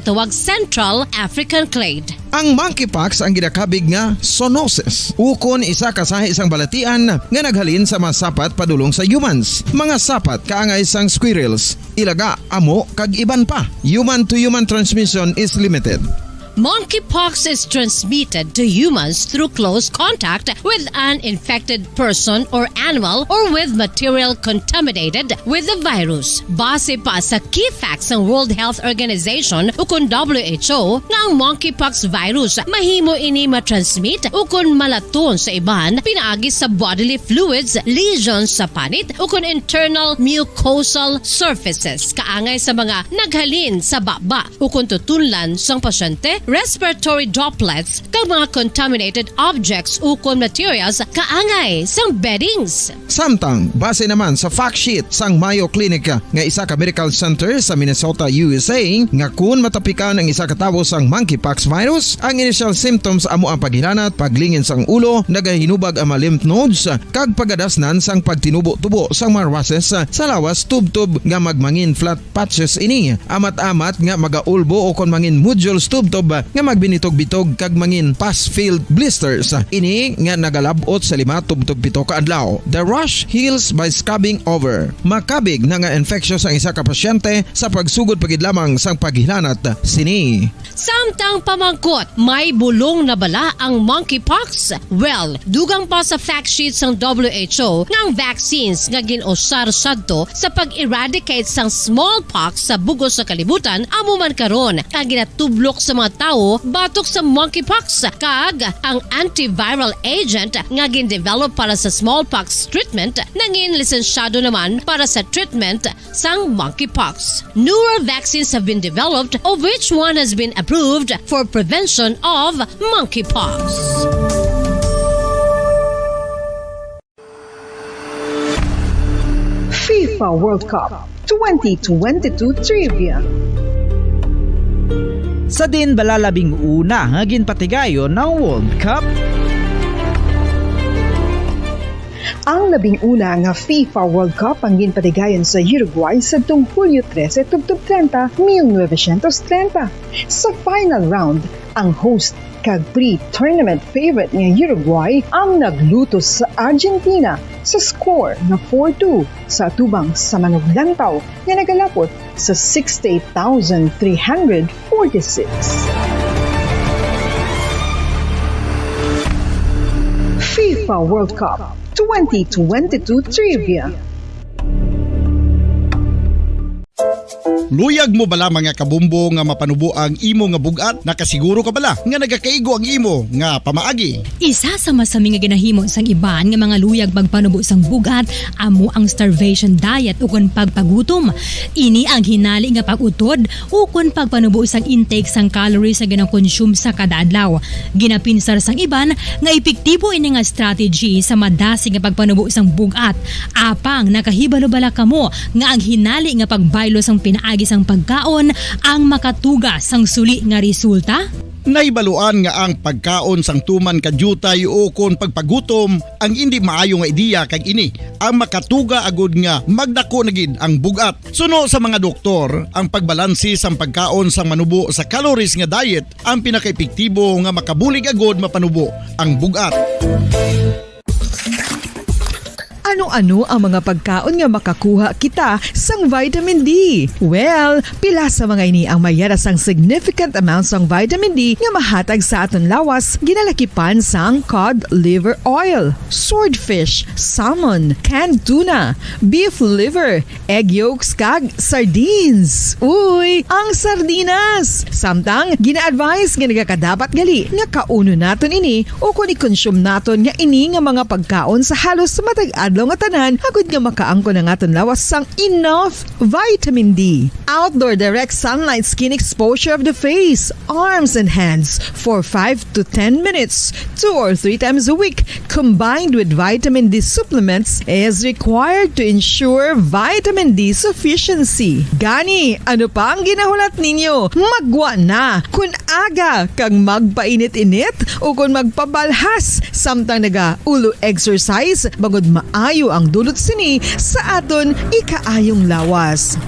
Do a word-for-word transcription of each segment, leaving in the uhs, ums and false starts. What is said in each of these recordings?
tawag Central African Clade. Ang monkeypox ang ginakabig nga zoonosis, ukon isa ka sahi sang balatian nga naghalin sa mga sapat padulong sa humans, mga sapat kaangay sang squirrels, ilaga, amo, kag iban pa. Human to human transmission is limited. Monkeypox is transmitted to humans through close contact with an infected person or animal or with material contaminated with the virus. Base pa sa key facts sang World Health Organization ukon W H O nga ang monkeypox virus mahimo ini matransmit ukon malaton sa iban pinaagi sa bodily fluids, lesions sa panit ukon internal mucosal surfaces kaangay sa mga naghalin sa baba ukon tutunlan sang pasyente, respiratory droplets, kag mga contaminated objects ukon materials kaangay sang beddings. Samtang, base naman sa fact sheet sang Mayo Clinic nga isa ka medical center sa Minnesota, U S A, nga kun matapikan ang isa ka tawo sang monkeypox virus, ang initial symptoms amo ang paghilanat, paglingin sang ulo, nagahinubag ang mga lymph nodes, kag pagadasnan sang pagtinubo-tubo sang mga rushes sa lawas tubtob nga magmangin flat patches ini, amat-amat nga magaulbo ukon mangin nodules tubtob nga magbinitog-bitog kag mangin pus-filled blisters. Ini nga nagalab-ot sa lima tubtob pito ka adlaw. The rash heals by scabbing over. Makabig na nga infectious ang isa ka pasyente sa pagsugod pa gid lamang sang paghilanat sini. Samtang pamangkot, may bulong na bala ang monkeypox? Well, dugang pa sa fact sheet sang W H O nga ang vaccines nga gin-usar sadto sa pag-eradicate sang smallpox sa bug-os sa kalibutan amo man karon ang ginatublok sa mga tawo batok sa monkeypox, kag ang antiviral agent nga gin-develop para sa smallpox treatment nangin lisensyado naman para sa treatment sang monkeypox. Newer vaccines have been developed, of which one has been approved for prevention of monkeypox. FIFA World Cup twenty twenty-two Trivia. Sa din bala labing una nga ginpatigayon ang World Cup? Ang labing una nga FIFA World Cup ang ginpatigayon sa Uruguay sadtong Hulyo trese tubtob treinta, mil novecientos treinta. Sa final round, ang host kag pre-tournament favorite nga Uruguay ang naglutos sa Argentina sa score nga four two, sa atubang sa manuglantaw nga nagalapot sa sixty-eight thousand three hundred forty-six. FIFA World Cup twenty twenty-two Trivia. Luyag mo bala, mga kabombo, nga mapanubo ang imo nga bug-at? Nakasiguro ka bala nga nagakaigo ang imo nga pamaagi? Isa sa masami nga ginahimo sang iban nga mga luyag magpanubo sang bug-at amo ang starvation diet ukon pagpagutom. Ini ang hinali nga pag-utod ukon pagpanubo sang intake sang calories nga ginakonsume sa kada adlaw. Ginapinsar sang iban nga epektibo ini nga strategy sa madasig nga pagpanubo sang bug-at. Apang nakahibalo bala kamo nga ang hinali nga pagbaylo sang pinaagi sang pagkaon ang makatuga sang suli nga resulta? Nahibaluan nga ang pagkaon sang tuman ka diutay ukon pagpagutom ang indi maayo nga ideya, kag ini ang makatuga agud nga magdako na gid ang bug-at. Suno sa mga doktor, ang pagbalanse sang pagkaon sang manubo sa calories nga diet ang pinakaepektibo nga makabulig agud mapanubo ang bug-at. Ano-ano ang mga pagkaon nga makakuha kita sang vitamin D? Well, pila sa mga ini ang mayara sang significant amount sang vitamin D nga mahatag sa aton lawas, ginalakipan sang cod liver oil, swordfish, salmon, canned tuna, beef liver, egg yolks, kag sardines. Uy, ang sardinas! Samtang, gina-advise nga nagakadapat gali nga kaunon naton ini ukon i-consume naton nga ini nga mga pagkaon sa halos matag adlaw nga tanan, agud nga makaangkon ang aton lawas sang enough vitamin D. Outdoor direct sunlight skin exposure of the face, arms, and hands for five to ten minutes, two or three times a week, combined with vitamin D supplements, is required to ensure vitamin D sufficiency. Gani, ano pa ang ginahulat ninyo? Maggwa na! Kon aga kag magpainit-init ukon magpabalhas samtang naga-ulo exercise, bangod maayo ang dulot sini sa aton ikaayong lawas.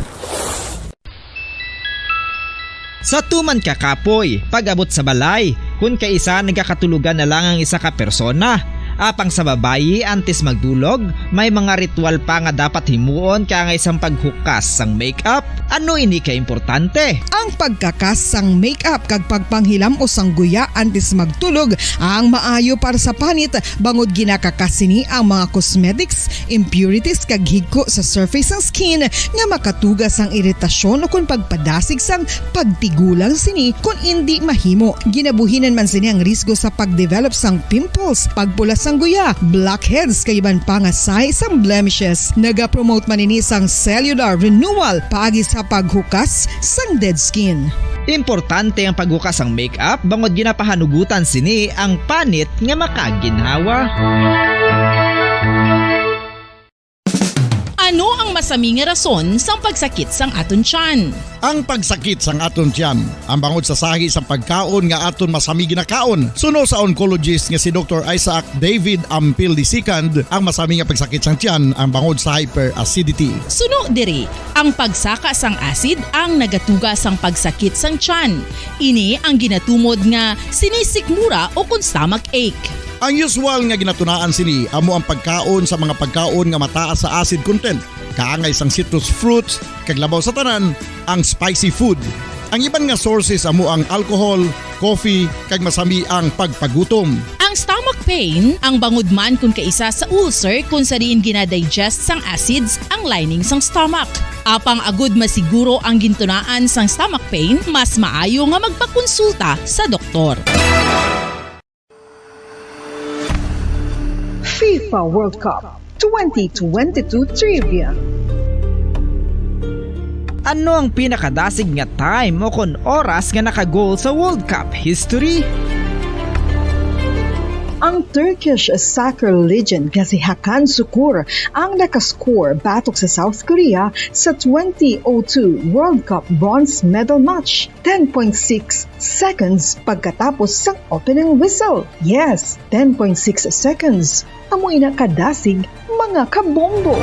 Sa tuman ka kapoy, pag-abot sa balay, kun kaisa nagakatulogan na lang ang isa ka persona. Apang sa babayi, antes magdulog, may mga ritual pa nga dapat himuon kaangay sang paghukas sang makeup. Ano ini ka importante? Ang pagkakas sang makeup kag pagpanghilam-os sang guya antes magtulog ang maayo para sa panit, bangod ginakakas sini ang mga cosmetics, impurities kag higko sa surface sang skin nga makatuga sang iritasyon ukon pagpadasig sang pagtigulang sini kon indi mahimo. Ginabuhinan man sini ang risgo sa pag-develop sang pimples, pagpula sang guya, blackheads kag iban pa nga sign sang blemishes. Nagapromote man ini sang cellular renewal paagi sa paghukas sang dead skin. Importante ang paghukas sang makeup bangod ginapahanugutan sini ang panit nga makaginhawa. Ano ang masami nga rason sang pagsakit sang aton tiyan? Ang pagsakit sang aton tiyan, ang bangod sa sahi sang pagkaon nga aton masami ginakaon. Suno sa oncologist nga si Doktor Isaac David Ampil the second, ang masami nga pagsakit sang tiyan ang bangod sa hyperacidity. Suno diri, ang pagsaka sang acid ang nagatuga sang pagsakit sang tiyan. Ini ang ginatumod nga sinisikmura o kon stomach ache. Ang usual nga ginatunaan sini amo ang pagkaon sa mga pagkaon nga mataas sa acid content, kaangay sang citrus fruits, kag labaw sa tanan, ang spicy food. Ang iban nga sources amo ang alcohol, coffee, kag masami ang pagpagutom. Ang stomach pain ang bangod man kon kaisa sa ulcer, kon sa diin ginadigest sang acids ang lining sang stomach. Apang agud masiguro ang gintunaan sang stomach pain, mas maayo nga magpakonsulta sa doktor. FIFA World Cup twenty twenty-two Trivia. Ano ang pinakadasig nga time o kon oras nga naka-goal sa World Cup history? Ang Turkish soccer legend nga si Hakan Sukur ang nakascore batok sa South Korea sa twenty oh two World Cup bronze medal match, ten point six seconds pagkatapos sang opening whistle. Yes, ten point six seconds. Amo ina kadasig, mga kabombo.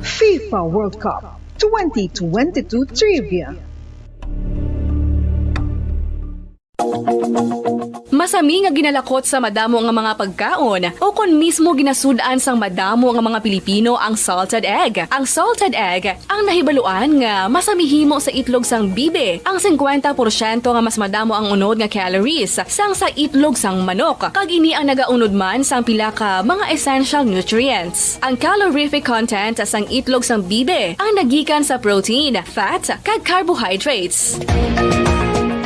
FIFA World Cup twenty twenty-two Trivia. Masami nga ginalakot sa madamo nga mga pagkaon, o kon mismo ginasud-an sang madamo nga mga Pilipino ang salted egg. Ang salted egg ang nahibaluan nga masami himo sa itlog sang bibi. Ang singkwenta porsyento nga mas madamo ang unod nga calories sang sa itlog sang manok, kag ini ang nagaunod man sang pila ka mga essential nutrients. Ang calorific content sang itlog sang bibi ang nagikan sa protein, fat, kag carbohydrates.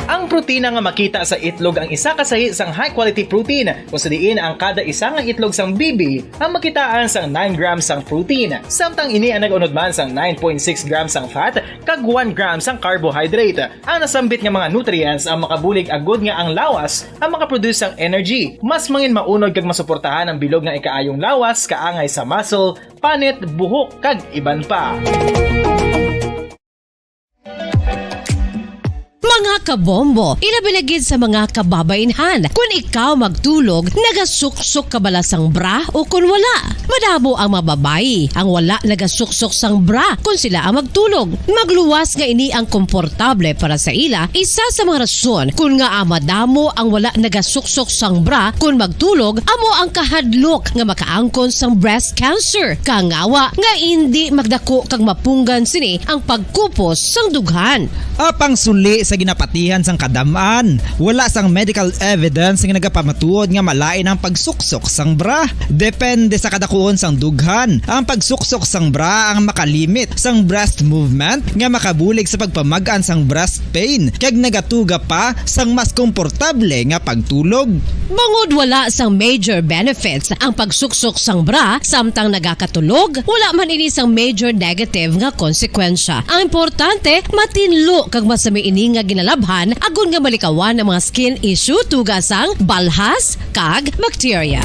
Ang protina nga makita sa itlog ang isa ka sahi sang high-quality protein, kung sa diin ang kada isa nga itlog sang bibi ang makitaan sang nine grams sang protein, samtang ini ang nag-unod man sang nine point six grams sang fat kag one gram sang carbohydrate. Ang nasambit nga mga nutrients ang makabulig agud nga ang lawas ang makaproduce sang energy. Mas mangin maunod kag masuportahan ang bilog nga ikaayong lawas kaangay sa muscle, panit, buhok, kag iban pa. Mga kabombo, ilabi na gid sa mga kababainhan, kun ikaw magtulog, nagasuksok ka bala sang bra o kun wala? Madamo ang mga babayi ang wala nagasuksok sang bra kun sila ang magtulog. Magluwas nga ini ang komportable para sa ila, isa sa mga rason kun ngaa madamo ang wala nagasuksok sang bra kun magtulog amo ang kahadlok nga makaangkon sang breast cancer, kangawa nga indi magdako kag mapunggan sini ang pagkupos sang dughan. Apang suli sa ginapatihan sang kadam-an, wala sang medical evidence nga nagapamatuod nga malain ang pagsuksok sang bra. Depende sa kadakuon sang dughan, ang pagsuksok sang bra ang makalimit sang breast movement nga makabulig sa pagpamag-an sang breast pain kag nagatuga pa sang mas komportable nga pagtulog. Bangod wala sang major benefits ang pagsuksok sang bra samtang nagakatulog, wala man ini sang major negative nga konsekwensya. Ang importante, matinlo kag masami ini nga ginalabhan agod nga malikawan ang mga skin issue tuga sang balhas kag bakterya.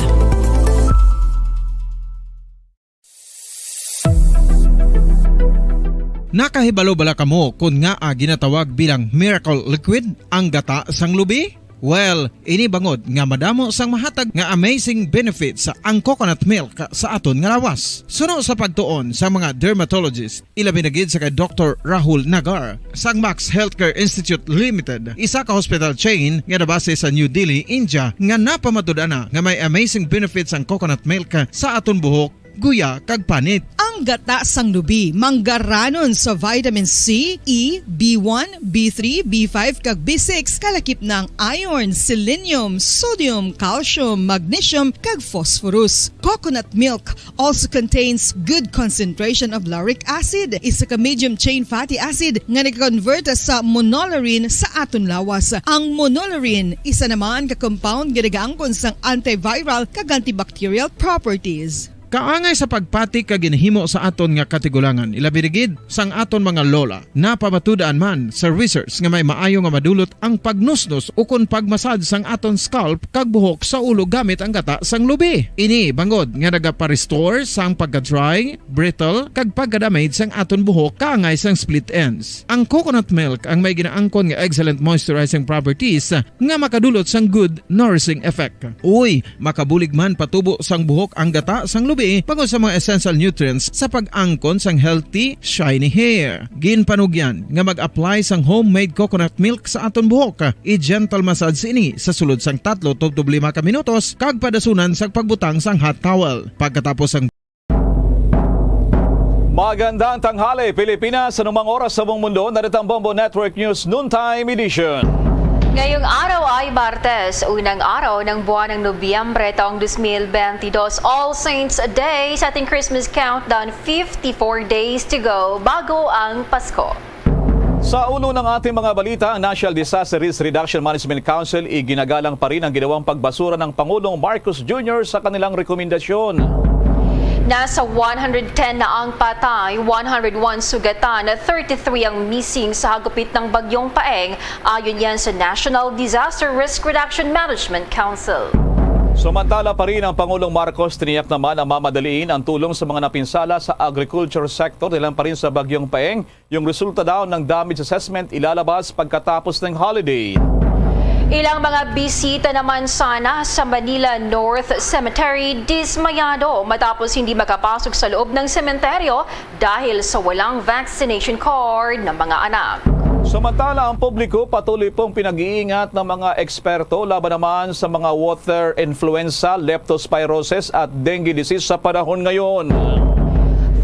Nakahibalo bala kamo kon ngaa ginatawag bilang miracle liquid ang gata sang lubi? Well, ini bangod nga madamo sang mahatag nga amazing benefits ang coconut milk sa aton nga lawas. Suno sa pagtuon sa mga dermatologist, ilabi na gid sa kay Doktor Rahul Nagar sang Max Healthcare Institute Limited, isa ka hospital chain nga nabase sa New Delhi, India, nga napamatud-an na nga may amazing benefits ang coconut milk sa aton buhok, guya, kag panit. Ang gata sang lubi manggaranon sa vitamin C, E, B one, B three, B five, kag B six, kalakip na ang iron, selenium, sodium, calcium, magnesium, kag phosphorus. Coconut milk also contains good concentration of lauric acid, isa ka medium chain fatty acid nga nag-convert sa monolaurin sa aton lawas. Ang monolaurin, isa naman ka compound nga nagaangkon sang antiviral kag antibacterial properties. Kaangay sa pagpati kag ginhimo sa aton nga katigulangan, ilabi na gid sang aton mga lola. Napamatud-an man sa research nga may maayo nga madulot ang pagnusnos ukon pag-massage sang aton scalp kag buhok sa ulo gamit ang gata sang lubi. Ini bangod nga nagapa-restore sang pagka-dry, brittle, kag pagka-damage sang aton buhok kaangay sang split ends. Ang coconut milk ang may ginaangkon nga excellent moisturizing properties nga makadulot sang good nourishing effect. Uy, makabulig man patubo sang buhok ang gata sang lubi bangod sa mga essential nutrients sa pag-angkon sang healthy, shiny hair. Ginpanugyan nga mag-apply sang homemade coconut milk sa aton buhok. I-gentle massage ini sa sulod sang tatlo tubtob lima ka minutos kag padasunan sang pagbutang sang hot towel. Pagkatapos sang Magandang tanghali, Pilipinas. Anumang oras sa buong mundo, narito ang Bombo Network News Noontime Edition. Ngayong araw ay Martes, unang araw ng buwan ng Nobyembre taong dos mil bentidós, All Saints Day, sa ating Christmas countdown, fifty-four days to go bago ang Pasko. Sa ulo ng ating mga balita, ang National Disaster Risk Reduction Management Council, iginagalang pa rin ang ginawang pagbasura ng Pangulong Marcos Junior sa kanilang rekomendasyon. Nasa one hundred ten na ang patay, one hundred one sugatan, thirty-three ang missing sa hagupit ng Bagyong Paeng, ayon yan sa National Disaster Risk Reduction Management Council. Samantala pa rin, ang Pangulong Marcos tiniyak naman ang mamadaliin ang tulong sa mga napinsala sa agriculture sector dahil pa rin sa Bagyong Paeng. Yung resulta daw ng damage assessment ilalabas pagkatapos ng holiday. Ilang mga bisita naman sana sa Manila North Cemetery dismayado matapos hindi makapasok sa loob ng sementeryo dahil sa walang vaccination card ng mga anak. Samantala, ang publiko patuloy pong pinag-iingat ng mga eksperto laban naman sa mga water influenza, leptospirosis at dengue disease sa panahon ngayon.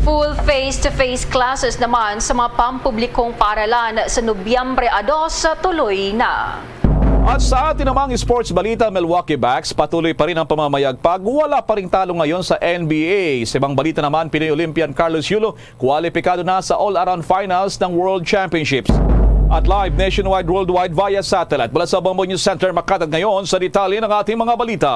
Full face-to-face classes naman sa mga pampublikong paaralan sa Nobyembre a dos tuloy na. At sa atin namang sports balita, Milwaukee Bucks patuloy pa rin ang pamamayagpag, wala pa ring talo ngayon sa N B A. Sa ibang balita naman, Pinoy Olympian Carlos Yulo kwalipikado na sa all-around finals ng World Championships. At live nationwide, worldwide via satellite mula sa Bombo News Center, makatag ngayon sa detalye ng ating mga balita.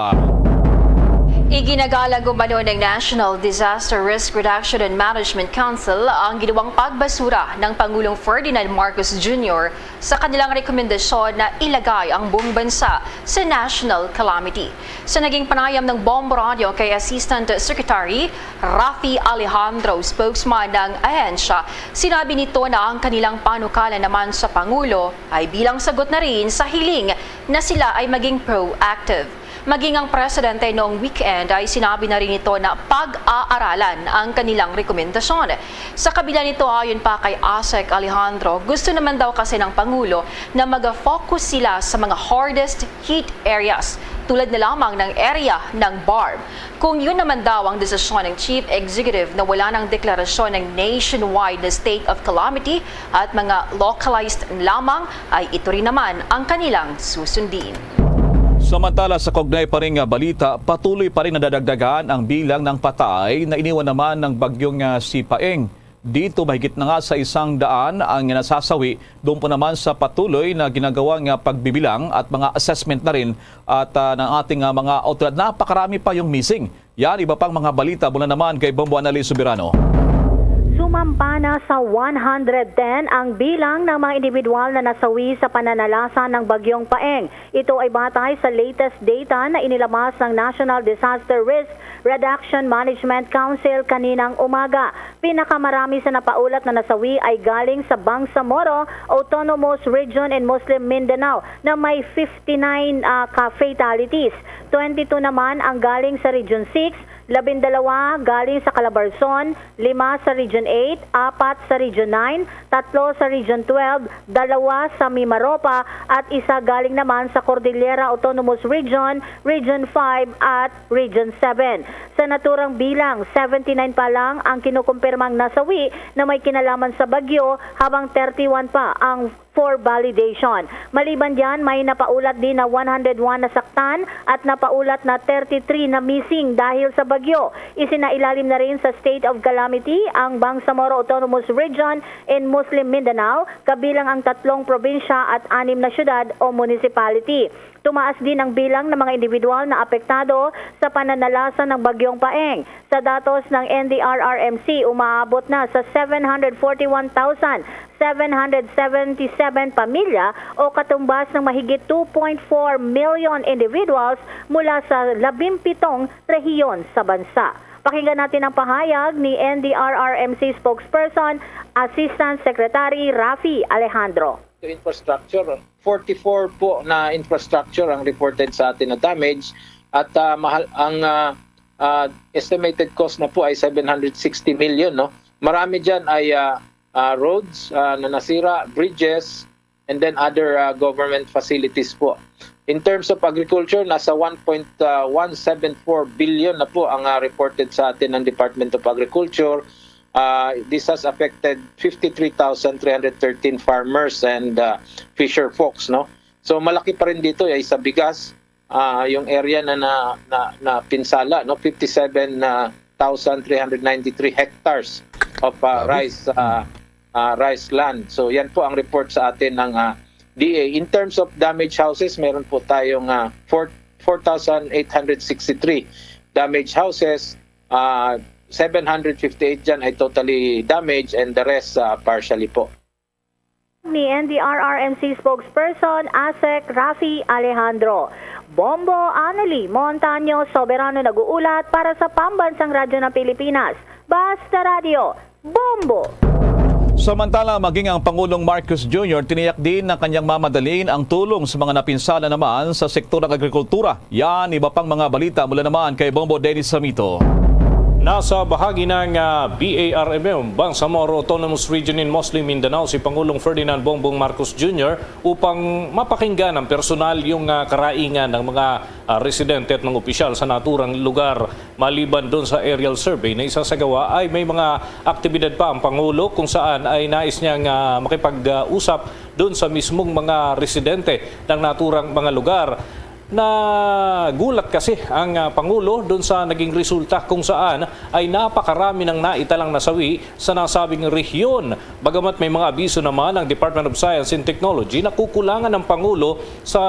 Iginagalang umano ng National Disaster Risk Reduction and Management Council ang ginawang pagbasura ng Pangulong Ferdinand Marcos Junior sa kanilang rekomendasyon na ilagay ang buong bansa sa national calamity. Sa naging panayam ng Bombo Radio kay Assistant Secretary Rafi Alejandro, spokesman ng ahensya, sinabi nito na ang kanilang panukala naman sa Pangulo ay bilang sagot na rin sa hiling na sila ay maging proactive. Maging ang presidente noong weekend ay sinabi na rin ito na pag-aaralan ang kanilang rekomendasyon. Sa kabila nito, ayon pa kay ASEC Alejandro, gusto naman daw kasi ng Pangulo na mag-focus sila sa mga hardest hit areas, tulad na lamang ng area ng BARMM. Kung yun naman daw ang desisyon ng Chief Executive na wala nang deklarasyon ng nationwide na state of calamity at mga localized lamang, ay ito rin naman ang kanilang susundin. Samantala, sa kaugnay pa rin nga balita, patuloy pa rin nadadagdagan ang bilang ng patay na iniwan naman ng bagyong, ah, si Paeng. Dito, mahigit na nga sa isang daan ang nasasawi. Doon po naman sa patuloy na ginagawa nga pagbibilang at mga assessment na rin at, ah, ng ating, ah, mga awtoridad, napakarami pa yung missing. Yan, iba pang mga balita mula naman kay Bombo Annalyn Soberano. So, Tumamba na sa one hundred ten ang bilang ng mga individual na nasawi sa pananalasa ng Bagyong Paeng. Ito ay batay sa latest data na inilabas ng National Disaster Risk Reduction Management Council kaninang umaga. Pinakamarami sa napaulat na nasawi ay galing sa Bangsamoro Autonomous Region and Muslim Mindanao na may fifty-nine, ah, ka fatalities. Twenty-two naman ang galing sa Region six, labindalawa galing sa Calabarzon, lima sa Region eight, apat sa Region nine, tatlo sa Region twelve, dalawa sa Mimaropa, at isa galing naman sa Cordillera Autonomous Region, Region five at Region seven. Sa naturang bilang, seventy-nine pa lang ang kinukumpirmang nasawi na may kinalaman sa bagyo, habang thirty-one pa ang for validation. Maliban diyan, may napaulat din na one hundred one nasaktan at napaulat na thirty-three na missing dahil sa bagyo. Isinailalim na rin sa state of calamity ang Bangsamoro Autonomous Region in Muslim Mindanao, kabilang ang tatlong probinsya at anim na syudad o municipality. Tumaas din ang bilang ng mga individual na apektado sa pananalasa ng Bagyong Paeng. Sa datos ng N D R R M C, umaabot na sa seven hundred forty-one thousand seven hundred seventy-seven pamilya o katumbas ng mahigit two point four million individuals mula sa labimpitong rehiyon sa bansa. Pakinggan natin ang pahayag ni N D R R M C spokesperson, Assistant Secretary Rafi Alejandro. Infrastructure, forty-four po na infrastructure ang reported sa atin na damage at, ah, mahal ang, ah, ah, estimated cost na po ay seven hundred sixty million, no? Marami diyan ay, ah, ah, roads, ah, na nasira, bridges, and then other, ah, government facilities po. In terms of agriculture, nasa one point one seven four billion na po ang, ah, reported sa atin ng Department of Agriculture. Ah, this has affected fifty-three thousand three hundred thirteen farmers and, ah, fisher folks, no? So malaki pa rin dito ay sa bigas, ah, yung area na na, na, na pinsala, no, fifty-seven thousand three hundred ninety-three hectares of, ah, rice, ah, ah, rice land. So yan po ang report sa atin ng, ah, D A. In terms of damaged houses, meron po tayong, ah, four, four thousand eight hundred sixty-three damaged houses. Ah, seven hundred fifty-eight dyan ay totally damaged and the rest, ah, partially po. Ni N D R R M C spokesperson Asek Rafi Alejandro. Bombo Annalie Montaño, soberano nag-uulat para sa Pambansang Radyo ng Pilipinas. Basta Radyo, Bombo! Samantala, maging ang Pangulong Marcos Junior tiniyak din na kanyang mamadaliin ang tulong sa mga napinsala naman sa sektor ng agrikultura. Yan, iba pang mga balita mula naman kay Bombo Dennis Samito. Nasa bahagi ng, ah, B A R M M, Bangsamoro Autonomous Region in Muslim Mindanao, si Pangulong Ferdinand Bongbong Marcos Junior upang mapakinggan ng personal yung, ah, karaingan ng mga, ah, residente at mga opisyal sa naturang lugar. Maliban doon sa aerial survey na isasagawa, ay may mga aktibidad pa ang Pangulo kung saan ay nais niyang, ah, makipag-usap doon sa mismong mga residente ng naturang mga lugar. Nagulat kasi ang, ah, Pangulo doon sa naging resulta kung saan ay napakarami ng naitalang nasawi sa nasabing rehiyon. Bagamat may mga abiso naman ang Department of Science and Technology, nakukulangan ang Pangulo sa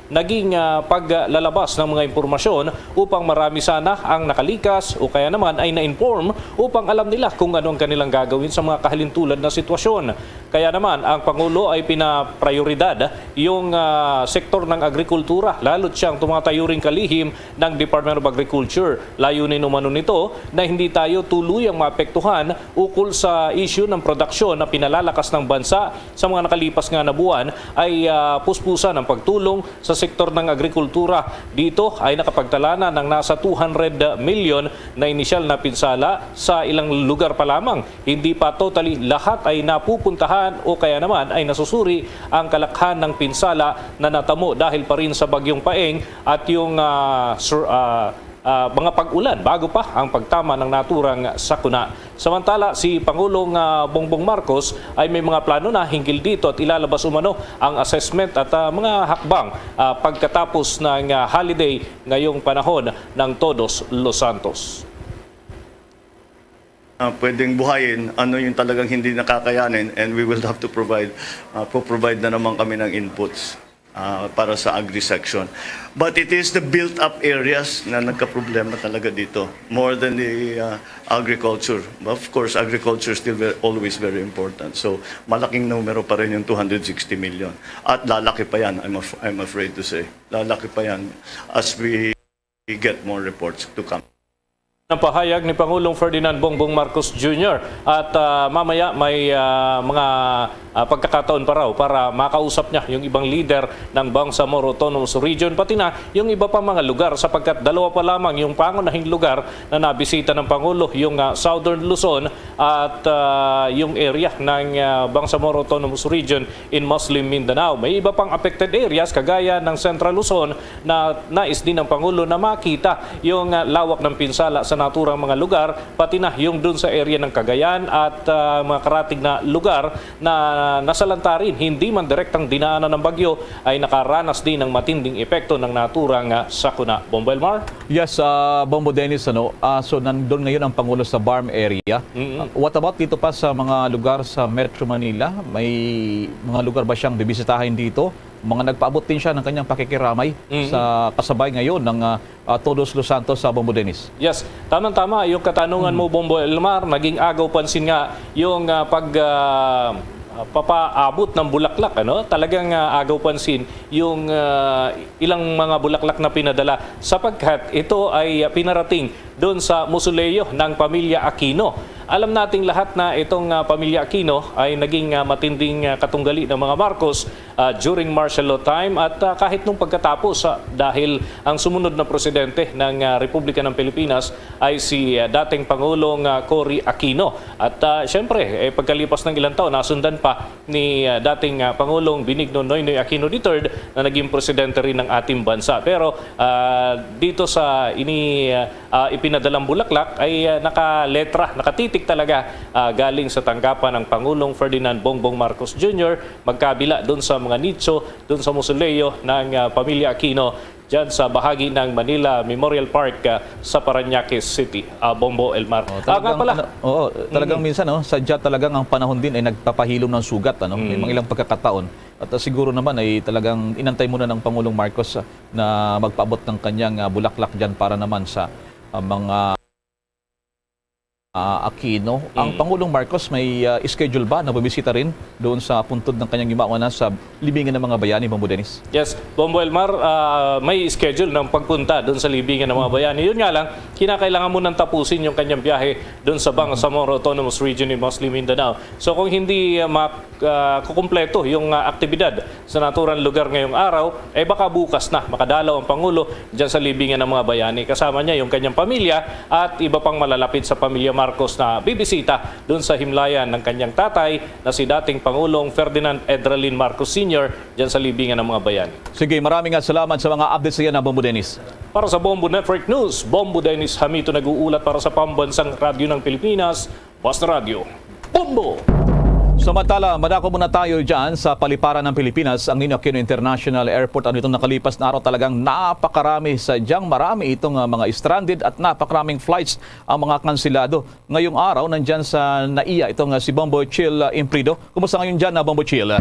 naging, ah, paglalabas ng mga impormasyon upang marami sana ang nakalikas o kaya naman ay na-inform upang alam nila kung ano ang kanilang gagawin sa mga kahalintulad na sitwasyon. Kaya naman, ang Pangulo ay pinaprioridad yung, ah, sektor ng agrikultura, lalo't siyang tumatayo ring kalihim ng Department of Agriculture. Layunin umano nito na hindi tayo tuluyang maapektuhan ukol sa isyu ng produksyon na pinalalakas ng bansa sa mga nakalipas nga na buwan ay, ah, puspusan ang pagtulong sa sektor ng agrikultura. Dito ay nakapagtala na ng nasa two hundred million na inisyal na pinsala sa ilang lugar pa lamang. Hindi pa totally lahat ay napupuntahan o kaya naman ay nasusuri ang kalakhan ng pinsala na natamo dahil pa rin sa Bagyong Paeng at yung, ah, sur-, ah, ah, mga pag-ulan bago pa ang pagtama ng naturang sakuna. Samantala, si Pangulong, ah, Bongbong Marcos ay may mga plano na hinggil dito at ilalabas umano ang assessment at, ah, mga hakbang, ah, pagkatapos ng, ah, holiday ngayong panahon ng Todos los Santos. Ah, pwedeng buhayin, ano yung talagang hindi nakakayanin, and we will have to provide, ah, po-provide na naman kami ng inputs. ah, para sa agri-section. But it is the built-up areas na nagkaproblema talaga dito, more than the, ah, agriculture. Of course, agriculture is still very, always very important. So, malaking numero pa rin yung two hundred sixty million. At lalaki pa yan, I'm af-, I'm afraid to say. Lalaki pa yan as we get more reports to come. Ang pahayag ni Pangulong Ferdinand Bongbong Marcos Junior. At, ah, mamaya may, ah, mga, ah, pagkakataon pa raw para makausap niya yung ibang lider ng Bangsamoro Autonomous Region, pati na yung iba pa mga lugar, sapagkat dalawa pa lamang yung pangunahing lugar na nabisita ng Pangulo, yung, ah, Southern Luzon at, ah, yung area ng, ah, Bangsamoro Autonomous Region in Muslim Mindanao. May iba pang affected areas kagaya ng Central Luzon na nais din ng Pangulo na makita yung, ah, lawak ng pinsala sa naturang mga lugar, pati na yung dun sa area ng Cagayan at, ah, mga karatig na lugar na nasalanta rin, hindi man direktang dinaanan ng bagyo, ay nakaranas din ng matinding epekto ng naturang, ah, sakuna. Bombo Elmar? Yes, ah, Bombo Dennis, ano, ah, so nandun ngayon ang Pangulo sa BARMM area. Mm-mm. Ah, what about dito pa sa mga lugar sa Metro Manila? May mga lugar ba siyang bibisitahin dito? Mga nagpaabot din siya ng kanyang pakikiramay Mm-mm. sa kasabay ngayon ng, ah, ah, Todos los Santos sa Bombo Dennis. Yes, tamang-tama yung katanungan Mm. mo, Bombo Elmar. Naging agaw pansin nga yung, ah, pag, ah, papaabot ng bulaklak, ano? Talagang, ah, agaw pansin yung, ah, ilang mga bulaklak na pinadala, sapagkat ito ay, ah, pinarating doon sa mausoleo ng pamilya Aquino. Alam nating lahat na itong, ah, pamilya Aquino ay naging, ah, matinding, ah, katunggali ng mga Marcos, ah, during martial law time at, ah, kahit nung pagkatapos, ah, dahil ang sumunod na presidente ng, ah, Republika ng Pilipinas ay si, ah, dating Pangulong, ah, Cory Aquino. At, ah, siyempre, eh, pagkalipas ng ilang taon, nasundan pa ni, ah, dating, ah, Pangulong Benigno Noynoy Aquino the third na naging presidente rin ng ating bansa. Pero, ah, dito sa ini, ah, ah, ipinadalang bulaklak ay, ah, nakaletra, nakatitik talaga, ah, galing sa tanggapan ng Pangulong Ferdinand Bongbong Marcos Junior, magkabila dun sa mga nicho, dun sa mausoleo ng, ah, pamilya Aquino, dyan sa bahagi ng Manila Memorial Park, ah, sa Parañaque City, ah, Bombo Elmar. Oh, Ah, nga talagang, pala. ano, oo, talagang Mm. minsan, no, sadya talagang ang panahon din ay nagpapahilom ng sugat, ano? May Mm. mga ilang pagkakataon. At, ah, siguro naman ay talagang inantay muna ng Pangulong Marcos, ah, na magpaabot ng kanyang, ah, bulaklak dyan para naman sa, ah, mga, ah, Aquino. Ang Mm. Pangulong Marcos may, ah, schedule ba na bumisita rin doon sa puntod ng kanyang yumaon na sa Libingan ng mga Bayani, Bombo Dennis? Yes, Bombo Elmar, ah, may schedule ng pagpunta doon sa Libingan ng mga Bayani. Yun nga lang, kinakailangan mo nang tapusin yung kanyang biyahe doon sa Bangsamoro Autonomous Region in Muslim Mindanao. So kung hindi, ah, ma-, ah, kukumpleto yung, ah, aktibidad sa naturang lugar ngayong araw, eh baka bukas na makadalaw ang Pangulo dyan sa Libingan ng mga Bayani. Kasama niya yung kanyang pamilya at iba pang malalapit sa pamilya Marcos na bibisita doon sa himlayan ng kanyang tatay na si dating Pangulong Ferdinand Edralin Marcos Senior dyan sa Libingan ng mga Bayani. Sige, maraming nga salamat sa mga updates sa iyan, Bombo Dennis. Para sa Bombo Network News, Bombo Dennis Hamito nag-uulat para sa Pambansang Radyo ng Pilipinas, Basta Radyo, Bombo! Samantala, madako muna tayo dyan sa paliparan ng Pilipinas, ang Ninoy Aquino International Airport. Ano itong nakalipas na araw, talagang napakarami, sadyang marami itong, ah, mga stranded at napakaraming flights ang mga kansilado. Ngayong araw, nandyan sa NAIA itong, ah, si Bombo Chill, ah, Imprido. Kumusta ngayon dyan, ah, Bombo Chill?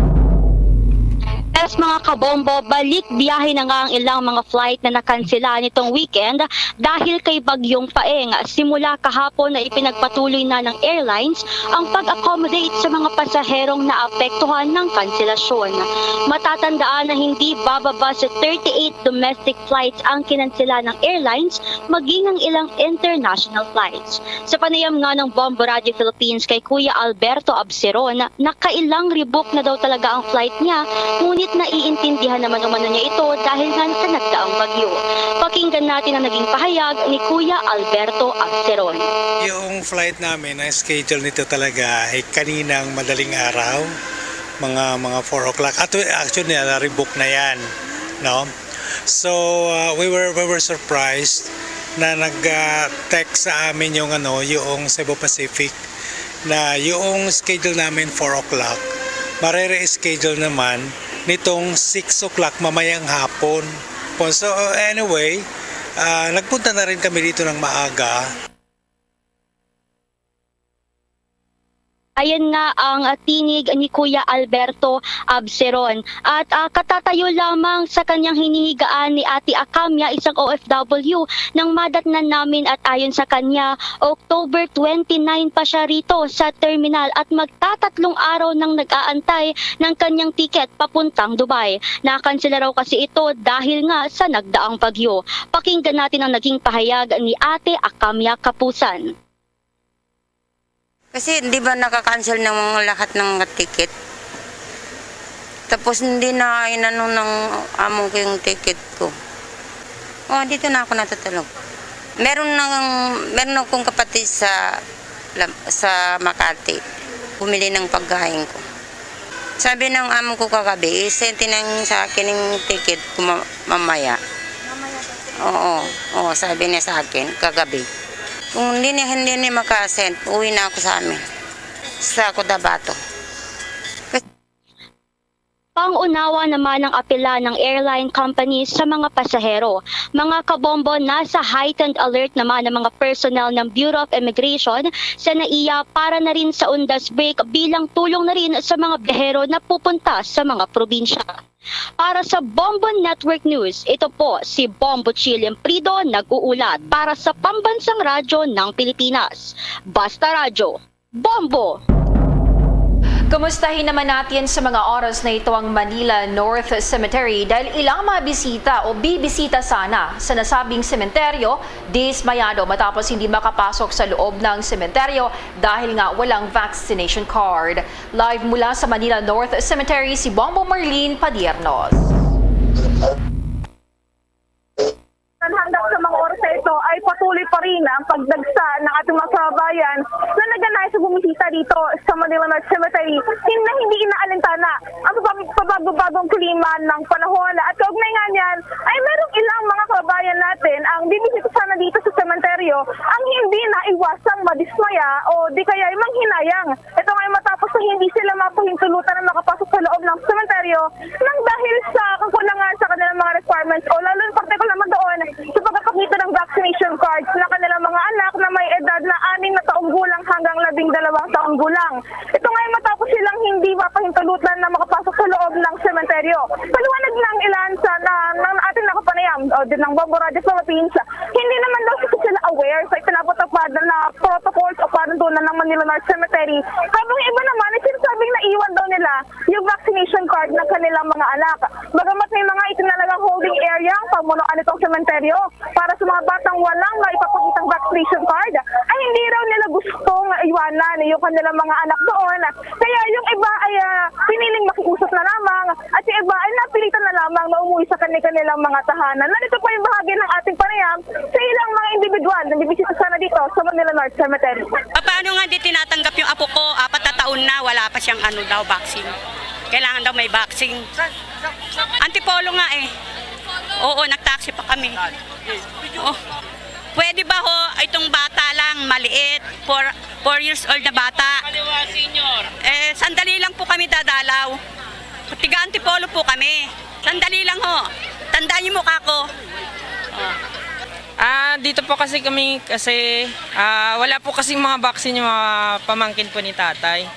Yes, mga kabombo, balik biyahe na nga ang ilang mga flight na nakansela nitong weekend dahil kay Bagyong Paeng. Simula kahapon na ipinagpatuloy na ng airlines ang pag-accommodate sa mga pasaherong naapektuhan ng kanselasyon. Matatandaan na hindi bababa sa thirty-eight domestic flights ang kinansela ng airlines, maging ang ilang international flights. Sa panayam nga ng Bombo Radio Philippines kay Kuya Alberto Abseron, nakailang rebook na daw talaga ang flight niya, ngunit naiintindihan naman umano niya ito dahil nga sa nagdaang bagyo. Pakinggan natin ang naging pahayag ni Kuya Alberto Abseron. Yung flight namin, ang schedule nito talaga ay kaninang madaling araw, mga, mga four o'clock. At actually, na-rebook na yan, no? So, uh, we were, we were surprised na nag, uh, text sa amin yung, ano, yung Cebu Pacific na yung schedule namin four o'clock, mare-reschedule naman nitong six o'clock mamayang hapon. So, anyway, ah, nagpunta na rin kami dito ng maaga. Ayan nga ang, ah, tinig ni Kuya Alberto Abseron. At, ah, katatayo lamang sa kanyang hinihigaan ni Ate Acamia, isang O F W, nang madatnan namin, at ayon sa kanya, October twenty-nine pa siya rito sa terminal at magtatatlong araw nang nag-aantay ng kanyang tiket papuntang Dubai. Nakansela raw kasi ito dahil nga sa nagdaang bagyo. Pakinggan natin ang naging pahayag ni Ate Acamia Kapusan. Kasi di ba nakakancel ng mga lahat ng mga ticket? Tapos hindi na inano ng amo ko yung ticket ko. Oh, dito na ako natutulog. Meron nang meron akong kapatid sa sa Makati. Bumili ng pagkain ko. Sabi ng amo ko kagabi, i-send na sa akin yung ticket ko ma- mamaya. Oo, oo, sabi niya sa akin kagabi. Kung hindi niya, hindi niya makasend, uwi na ako sa amin. Sa Cotabato. Pangunawa naman ang apela ng airline companies sa mga pasahero. Mga kabombo, nasa heightened alert naman ang mga personnel ng Bureau of Immigration sa NAIA para na rin sa undas break bilang tulong na rin sa mga biyahero na pupunta sa mga probinsya. Para sa Bombo Network News, ito po si Bombo Chillian Prido nag-uulat para sa Pambansang Radyo ng Pilipinas. Basta Radyo, Bombo! Kumustahin naman natin sa mga oras na ito ang Manila North Cemetery dahil ilang mga bisita o bibisita sana sa nasabing sementeryo dismayado matapos hindi makapasok sa loob ng sementeryo dahil nga walang vaccination card. Live mula sa Manila North Cemetery si Bombo Marlene Padiernos. Hanggang sa mga oras na ito ay patuloy pa rin ang pagdagsa ng ating mga kababayan na naganay sa bumisita dito sa Manila North Cemetery na hindi inaalintana ang pabag- pabago-bagong klima ng panahon. At kaugnay nga niyan ay merong ilang mga kababayan natin ang bibisita sana dito sa sementeryo ang hindi naiwasang madismaya o di kaya ay manghinayang. Ito nga ay matapos na hindi sila mapahintulutan na makapasok sa loob ng sementeryo nang dahil sa kakulangan sa kanilang mga requirements o lalo na partikular naman doon sa pagpapakita ng vaccination cards ng kanilang mga anak na may edad na anim na taong gulang hanggang labing dalawang taong gulang. Ito nga ay matapos silang hindi mapahintulutan na makapasok sa loob ng sementeryo. Paliwanag ng ilan sa na, ng ating nakapanayam o din ng Bombo Radio Philippines, hindi naman daw sila aware sa itinapatupad na protocols o panuntunan ng Manila North Cemetery, habang iba naman ay sinasabing naiwan daw nila yung vaccination card ng kanilang mga anak. Bagamat may mga itinalagang holding area ang pamunuan nitong sementeryo para sa mga batang walang maipapakitang vaccination card, ay hindi raw nila gustong iwanan yung kanilang mga anak doon. Kaya yung iba ay ah, piniling makiusap na lamang at yung iba ay napilitan na lamang na umuwi sa kanilang mga tahanan. Narito po yung bahagi ng ating panayam sa ilang mga individual na bibisita sana dito sa Manila North Cemetery. Paano nga di tinatanggap yung apo ko? Apat na taon na, wala pa siyang ano daw, vaccine. Kailangan daw may vaccine. Antipolo nga eh. Oo, nagtaksi pa kami. Oh. Pwede ba ho itong bata lang, maliit, four, four years old na bata? Eh, sandali lang po kami dadalaw. Tiga Antipolo po kami. Sandali lang ho. Tandaan niyo mukha ko. Oh. Ah, dito po kasi kami kasi ah, wala po kasing mga vaccine yung mga pamangkin po ni tatay.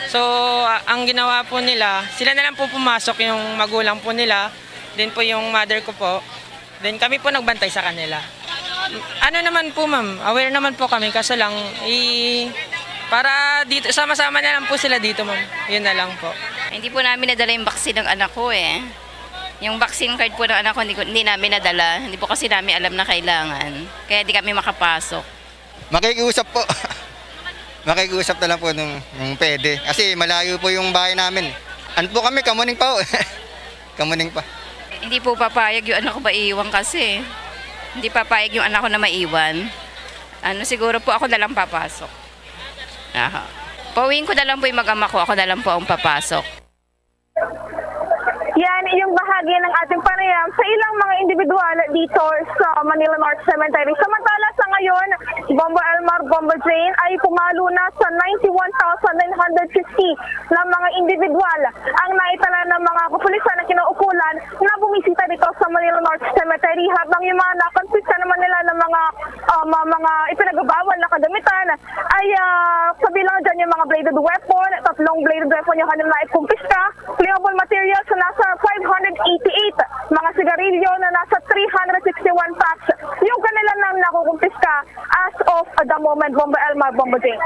So, ah, ang ginawa po nila, sila na lang po pumasok yung magulang po nila, din po yung mother ko po. Then kami po nagbantay sa kanila. Ano naman po ma'am, aware naman po kami kaso lang i para dito sama-sama na lang po sila dito ma'am. Yun na lang po. Hindi po namin nadala yung vaccine ng anak ko eh. Yung vaccine card po ng anak ko, hindi, ko, hindi namin nadala. Hindi po kasi namin alam na kailangan. Kaya di kami makapasok. Makikiusap po. Makikiusap na lang po nung, nung pwede. Kasi malayo po yung bahay namin. Ano po kami, Kamuning pa po. Kamuning pa. Hindi po papayag yung anak ko maiwan kasi. Hindi papayag yung anak ko na maiwan. Ano, siguro po ako na lang papasok. Aha. Pauwiin ko na lang po yung mag-ama ko. Ako na lang po ang papasok. Yan yung bahagi Yan ang ating panayam sa ilang mga individual dito sa Manila North Cemetery. Samantala sa ngayon, Bombo Elmar, Bombo Jane, ay pumalo na sa ninety-one thousand nine hundred fifty na mga individual ang naitala ng mga kapulisan na kinaukulan na bumisita dito sa Manila North Cemetery, habang yung mga nakonpiska naman nila ng mga, ah, mga, mga ipinagbabawal na kagamitan ay, ah, kabilang dyan yung mga bladed weapon, tatlong bladed weapon yung kanilang naikumpiska, flammable materials na nasa five hundred eighty-eight, mga sigarilyo na nasa three hundred sixty-one packs yung kanila nang nakukumpiska as of the moment, Bombo Elmar, Bombo Jane.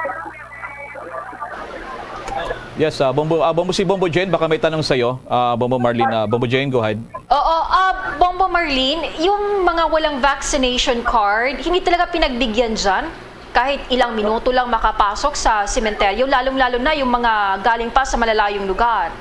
Yes, ah, Bombo, ah, Bombo, si Bombo Jane, baka may tanong sa'yo. Ah, Bombo Marlene, ah, Bombo Jane, go ahead. Oo, ah, Bombo Marlene, yung mga walang vaccination card, hindi talaga pinagbigyan dyan? Kahit ilang minuto lang makapasok sa sementeryo, lalong-lalo na yung mga galing pa sa malalayong lugar.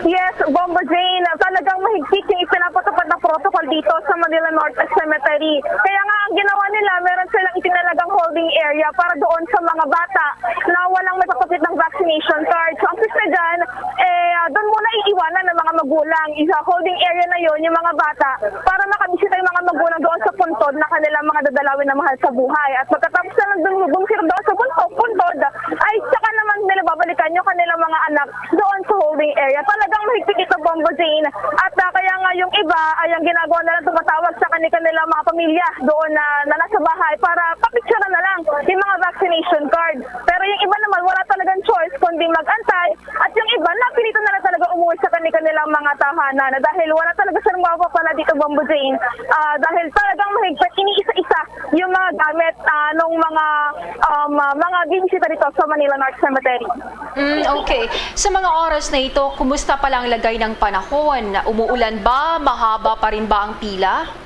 Yes, Bombo Jane, talagang mahigpit yung ipinapatupad na protocol dito sa Manila North Cemetery. Kaya nga ang ginawa nila, meron silang itinalagang holding area para doon sa mga bata na walang may papakitang vaccination card. So ang pista dyan, eh, ah, doon muna iiwanan ng mga magulang. Isa holding area na yon yung mga bata para makabisita yung mga magulang doon sa puntod na kanilang mga dadalawin na mahal sa buhay. At pagkatapos na lang dun, dun sila doon sa puntod, puntod, ay saka naman nila babalikan yung kanilang mga anak doon sa holding area. Talagang mahigpit ito, Bombo Jane. At ah, kaya nga yung iba ay ang ginagawa nila, tumatawag sa kanilang mga pamilya doon na, na nasa bahay para papicturean na lang yung mga vaccination card. Pero yung iba naman, wala talagang choice kundi mag-antay. At yung iba, napilitan na lang talaga umuwi sa kanilang mga tahanan na dahil wala talaga silang mapapala dito, Bombo Jane. Ah, dahil talagang mahigpit, iniisa-isa yung mga gamit ah, nung mga um, ah, mga bibisita dito sa Manila North Cemetery. Mm, okay. Sa mga oras na ito, kumusta pala ang lagay ng panahon? Umuulan ba? Mahaba pa rin ba ang pila?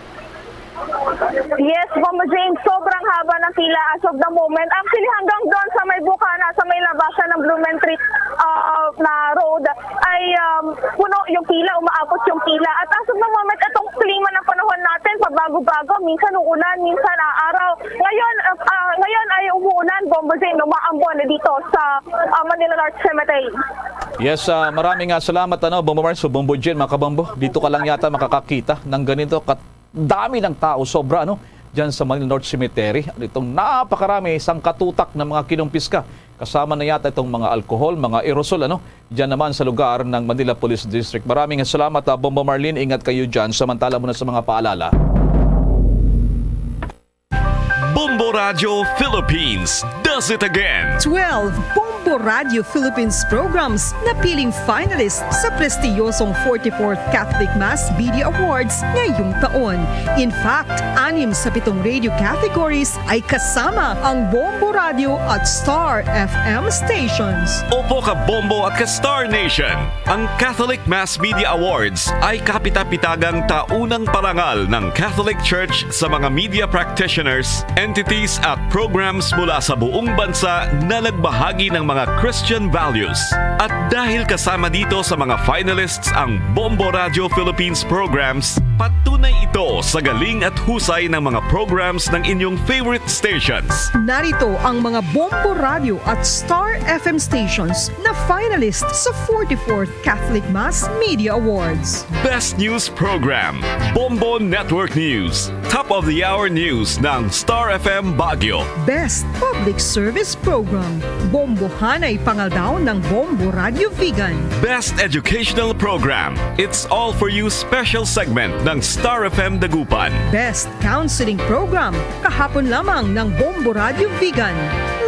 Yes, Bombo Jane, sobrang haba ng pila as of the moment. Actually, hanggang doon sa may bukana, sa may labasan ng Blumentritt uh, na road, ay um, puno yung pila, umaabot yung pila. At as of the moment, itong klima ng panahon natin, pabago-bago, minsan uulan, minsan aaraw. Ngayon, uh, uh, ngayon ay umuulan, Bombo Jane, umaambon dito sa uh, Manila North Cemetery. Yes, uh, maraming uh, salamat, ano, Bombo Marso, Bombo Jane, mga kabombo. Dito ka lang yata makakakita ng ganito kat dami ng tao, sobra, ano, dyan sa Manila North Cemetery. Ano itong napakarami, isang katutak ng mga kinumpiska. Kasama na yata itong mga alcohol, mga aerosol, ano, dyan naman sa lugar ng Manila Police District. Maraming salamat, ah, Bombo Marlene. Ingat kayo dyan. Samantala muna sa mga paalala. Bombo Radio Philippines does it again. Twelve Bombo Radio Philippines programs napiling finalist sa prestiyosong forty-fourth Catholic Mass Media Awards ngayong taon. In fact, anim sa pitong radio categories ay kasama ang Bombo Radio at Star F M stations. Opo ka Bombo at ka Star Nation. Ang Catholic Mass Media Awards ay kapitapitagang taunang parangal ng Catholic Church sa mga media practitioners, entities at programs mula sa buong bansa na nagbahagi ng mga Christian values. At dahil kasama dito sa mga finalists ang Bombo Radio Philippines programs, patunay ito sa galing at husay ng mga programs ng inyong favorite stations. Narito ang mga Bombo Radio at Star F M stations na finalist sa forty-fourth Catholic Mass Media Awards. Best News Program, Bombo Network News. Top of the Hour News ng Star F M Baguio. Best Public Service Program, Bombohanay Pangaldaw ng Bombo Radio Vigan. Best Educational Program, It's All For You Special Segment ng Star F M Dagupan. Best Counseling Program, kahapon lamang ng Bombo Radio Vigan.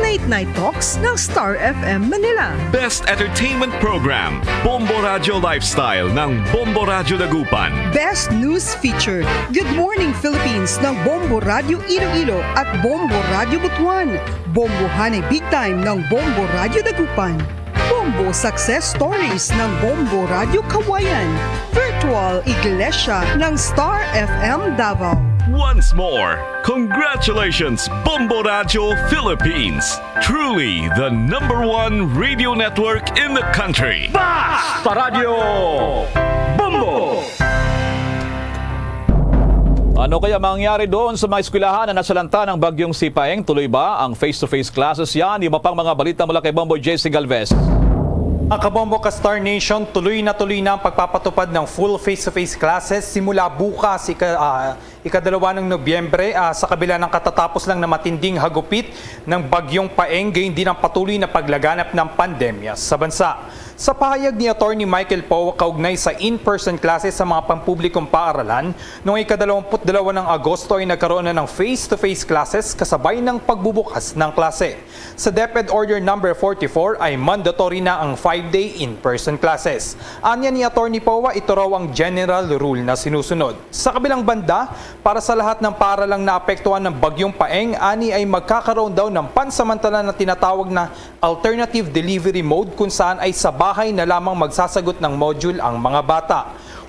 Late Night Talks ng Star F M Manila. Best Entertainment Program, Bombo Radio Lifestyle ng Bombo Radio Dagupan. Best News Feature, Good Morning Philippines ng Bombo Radio Iloilo at Bombo Radio Butuan. Bombohanay Big Time ng Bombo Radio Dagupan. Bombo Success Stories ng Bombo Radio Kawayan. Virtual Iglesia ng Star F M Davao. Once more, congratulations, Bombo Radio Philippines! Truly the number one radio network in the country. Basta Radio Bombo! Ano kaya mangyari doon sa mga eskwelahan na nasalanta ng Bagyong Sipaeng? Tuloy ba ang face-to-face classes yan? Iba pang mga balita mula kay Bombo J C Galvez. Mga kabombo ka Star Nation, tuloy na tuloy na ang pagpapatupad ng full face-to-face classes simula bukas, ika-, ah, ikadalawa ng Nobyembre, ah, sa kabila ng katatapos lang na matinding hagupit ng Bagyong Paeng, gayon din ang patuloy na paglaganap ng pandemya sa bansa. Sa pahayag ni Attorney Michael Poe kaugnay sa in-person classes sa mga pampublikong paaralan, noong ikadalawamput dalawa ng Agosto ay nagkaroon na ng face-to-face classes kasabay ng pagbubukas ng klase. Sa DepEd Order Number forty-four ay mandatory na ang five-day in-person classes. Anya ni Attorney Poa, ito raw ang general rule na sinusunod. Sa kabilang banda, para sa lahat ng paaralang naapektuhan ng Bagyong Paeng, ani ay magkakaroon daw ng pansamantala na tinatawag na alternative delivery mode, kung saan ay sa bahay na lamang magsasagot ng module ang mga bata.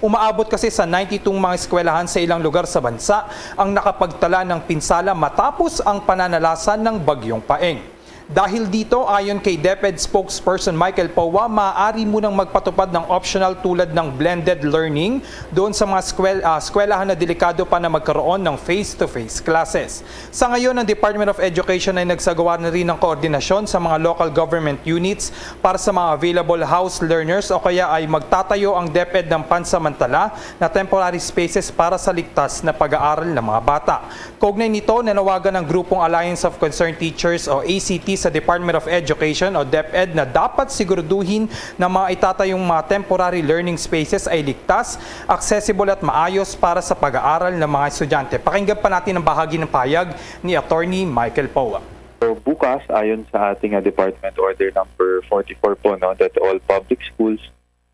Umaabot kasi sa ninety-two mga eskwelahan sa ilang lugar sa bansa ang nakapagtala ng pinsala matapos ang pananalasa ng Bagyong Paeng. Dahil dito, ayon kay DepEd spokesperson Michael Poa, maaari munang magpatupad ng optional tulad ng blended learning doon sa mga skwel-, ah, eskwelahan na delikado pa na magkaroon ng face-to-face classes. Sa ngayon, ang Department of Education ay nagsagawa na rin ng koordinasyon sa mga local government units para sa mga available house learners, o kaya ay magtatayo ang DepEd ng pansamantala na temporary spaces para sa ligtas na pag-aaral ng mga bata. Kaugnay nito, nanawagan ang grupong Alliance of Concerned Teachers o A C T sa Department of Education o DepEd na dapat siguraduhin na mga itatayong mga temporary learning spaces ay ligtas, accessible at maayos para sa pag-aaral ng mga estudyante. Pakinggan pa natin ang bahagi ng pahayag ni Attorney Michael Poa. So, bukas, ayon sa ating ah, Department Order Number forty-four po, no, that all public schools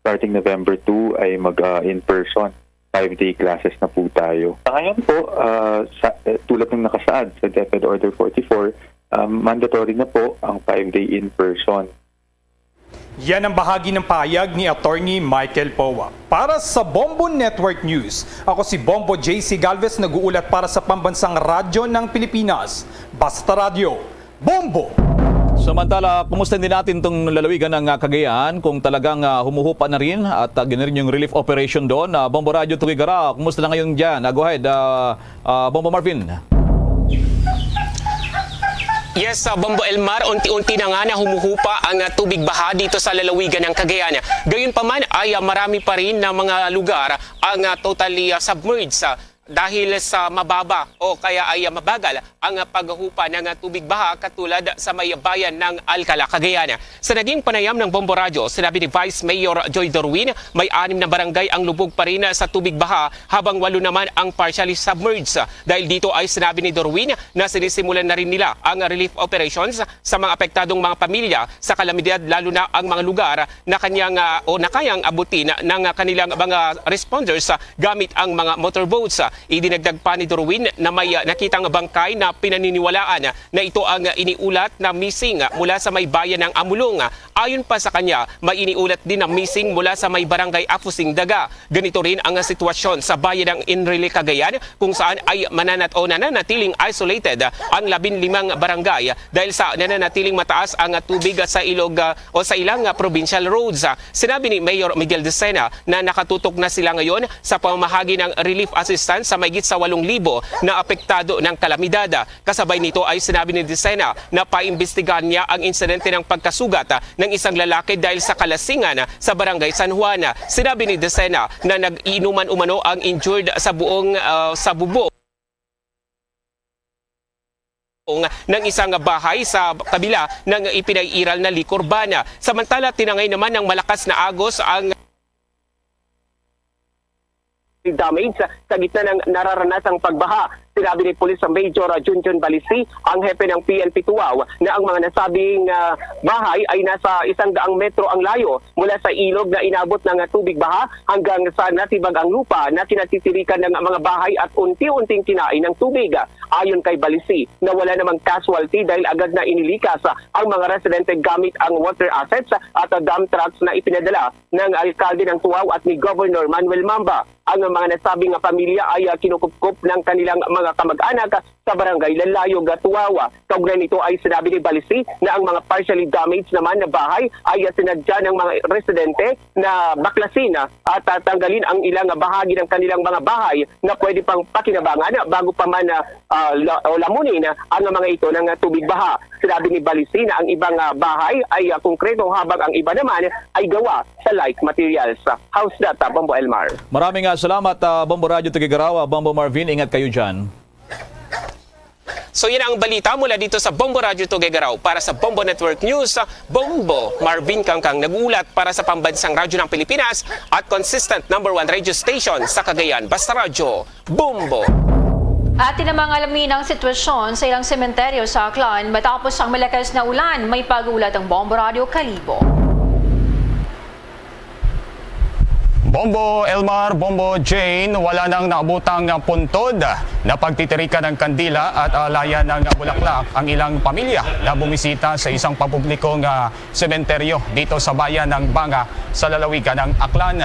starting November two ay mag ah, in-person five-day classes na po tayo. Sa ngayon po, ah, sa, eh, tulad ng nakasaad sa DepEd Order forty-four, um, mandatory na po ang five-day in-person. Yan ang bahagi ng pahayag ni Attorney Michael Poa. Para sa Bombo Network News, ako si Bombo J C Galvez, nag-uulat para sa Pambansang Radyo ng Pilipinas, Basta Radyo, Bombo! Samantala, kumusta din natin itong lalawigan ng ah, Cagayan kung talagang ah, humuhupa na rin at uh, ginarin yung relief operation doon? Uh, Bombo Radyo Tuwigara, kumusta na ngayon dyan? Uh, go ahead, uh, uh, Bombo Marvin. Yes, sa Bombo Elmar, unti-unti na nga na humuhupa ang ah, tubig baha dito sa lalawigan ng Cagayan. Gayunpaman ay ah, marami pa rin na mga lugar ang ah, totally ah, submerged sa dahil sa mababa o kaya ay ah, mabagal ang ah, paghupa ng ah, tubig baha katulad sa may bayan ng Alcala, Cagayan. Sa naging panayam ng Bombo Radyo, sinabi ni Vice Mayor Joy Dorwin, may anim na barangay ang lubog pa rin sa tubig baha habang walo naman ang partially submerged. Dahil dito ay sinabi ni Dorwin na sinisimulan na rin nila ang relief operations sa mga apektadong mga pamilya sa kalamidad, lalo na ang mga lugar na kanyang ah, o na kayang abutin ng kanilang mga responders gamit ang mga motorboats. Idinagdag pa ni Dorwin na may ah, nakitang bangkay na pinaniniwalaan na ito ang iniulat na missing mula sa may bayan ng Amulong. Ayon pa sa kanya, may iniulat din na missing mula sa may barangay Afusing, Daga. Ganito rin ang sitwasyon sa bayan ng Enrile, Cagayan, kung saan ay mananat o nananatiling isolated ang labing limang barangay dahil sa nananatiling mataas ang tubig sa ilog ah, o sa ilang ah, provincial roads. Sinabi ni Mayor Miguel Decena na nakatutok na sila ngayon sa pamamahagi ng relief assistance sa mahigit sa walong libo na apektado ng kalamidad. Kasabay nito ay sinabi ni Decena na paimbestigahan niya ang insidente ng pagkasugat ng isang lalaki dahil sa kalasingan sa Barangay San Juan. Sinabi ni Decena na nag-iinuman umano ang injured sa buong ah, sa bubong ng isang bahay sa kabila ng ipinaiiral na liquor ban. Samantala, tinangay naman ng malakas na agos ang damage sa gitna ng nararanasang pagbaha. Sinabi ni Police Major Junjun Balisi, ang hepe ng P N P Tuaw, na ang mga nasabing ah, bahay ay nasa isang daang metro ang layo mula sa ilog na inabot ng tubig baha hanggang sa natibag ang lupa na kinatitirikan ng mga bahay at unti-unting kinain ng tubig. Ayon kay Balisi, na wala namang casualty dahil agad na inilikas ang mga residente gamit ang water assets at dump trucks na ipinadala ng alkalde ng Tuaw at ni Governor Manuel Mamba. Ang mga nasabing pamilya ay ah, kinukupkop ng kanilang mga kamag-anak sa Barangay Lalayog, Tuawa. Kaugnay nito ay sinabi ni Balisi na ang mga partially damaged naman na bahay ay sinadya ng mga residente na baklasin at tatanggalin ang ilang bahagi ng kanilang mga bahay na pwede pang pakinabangan bago pa man, ah, ah, la-, o lamunin ang mga ito ng tubig baha. Sinabi ni Balisi na ang ibang, ah, bahay ay, ah, konkreto, habang ang iba naman ay gawa sa light materials. House data, Bombo Elmar. Maraming, ah, salamat, ah, Bombo Radyo Tugigaraw, ah, Bombo Marvin. Ingat kayo dyan. So, yan ang balita mula dito sa Bombo Radyo Tugigaraw. Para sa Bombo Network News, Bombo Marvin Kangkang nag-uulat para sa Pambansang Radyo ng Pilipinas at consistent number one radio station sa Cagayan. Basta Radyo, Bombo! Atin namang alamin ang sitwasyon sa ilang sementeryo sa Aklan matapos ang malakas na ulan. May pag-uulat ang Bombo Radyo Kalibo. Bombo Elmar, Bombo Jane, wala nang naabutang puntod na pagtitirikan ng kandila at alayan ng bulaklak ang ilang pamilya na bumisita sa isang papubliko nga sementeryo dito sa bayan ng Banga sa lalawigan ng Aklan.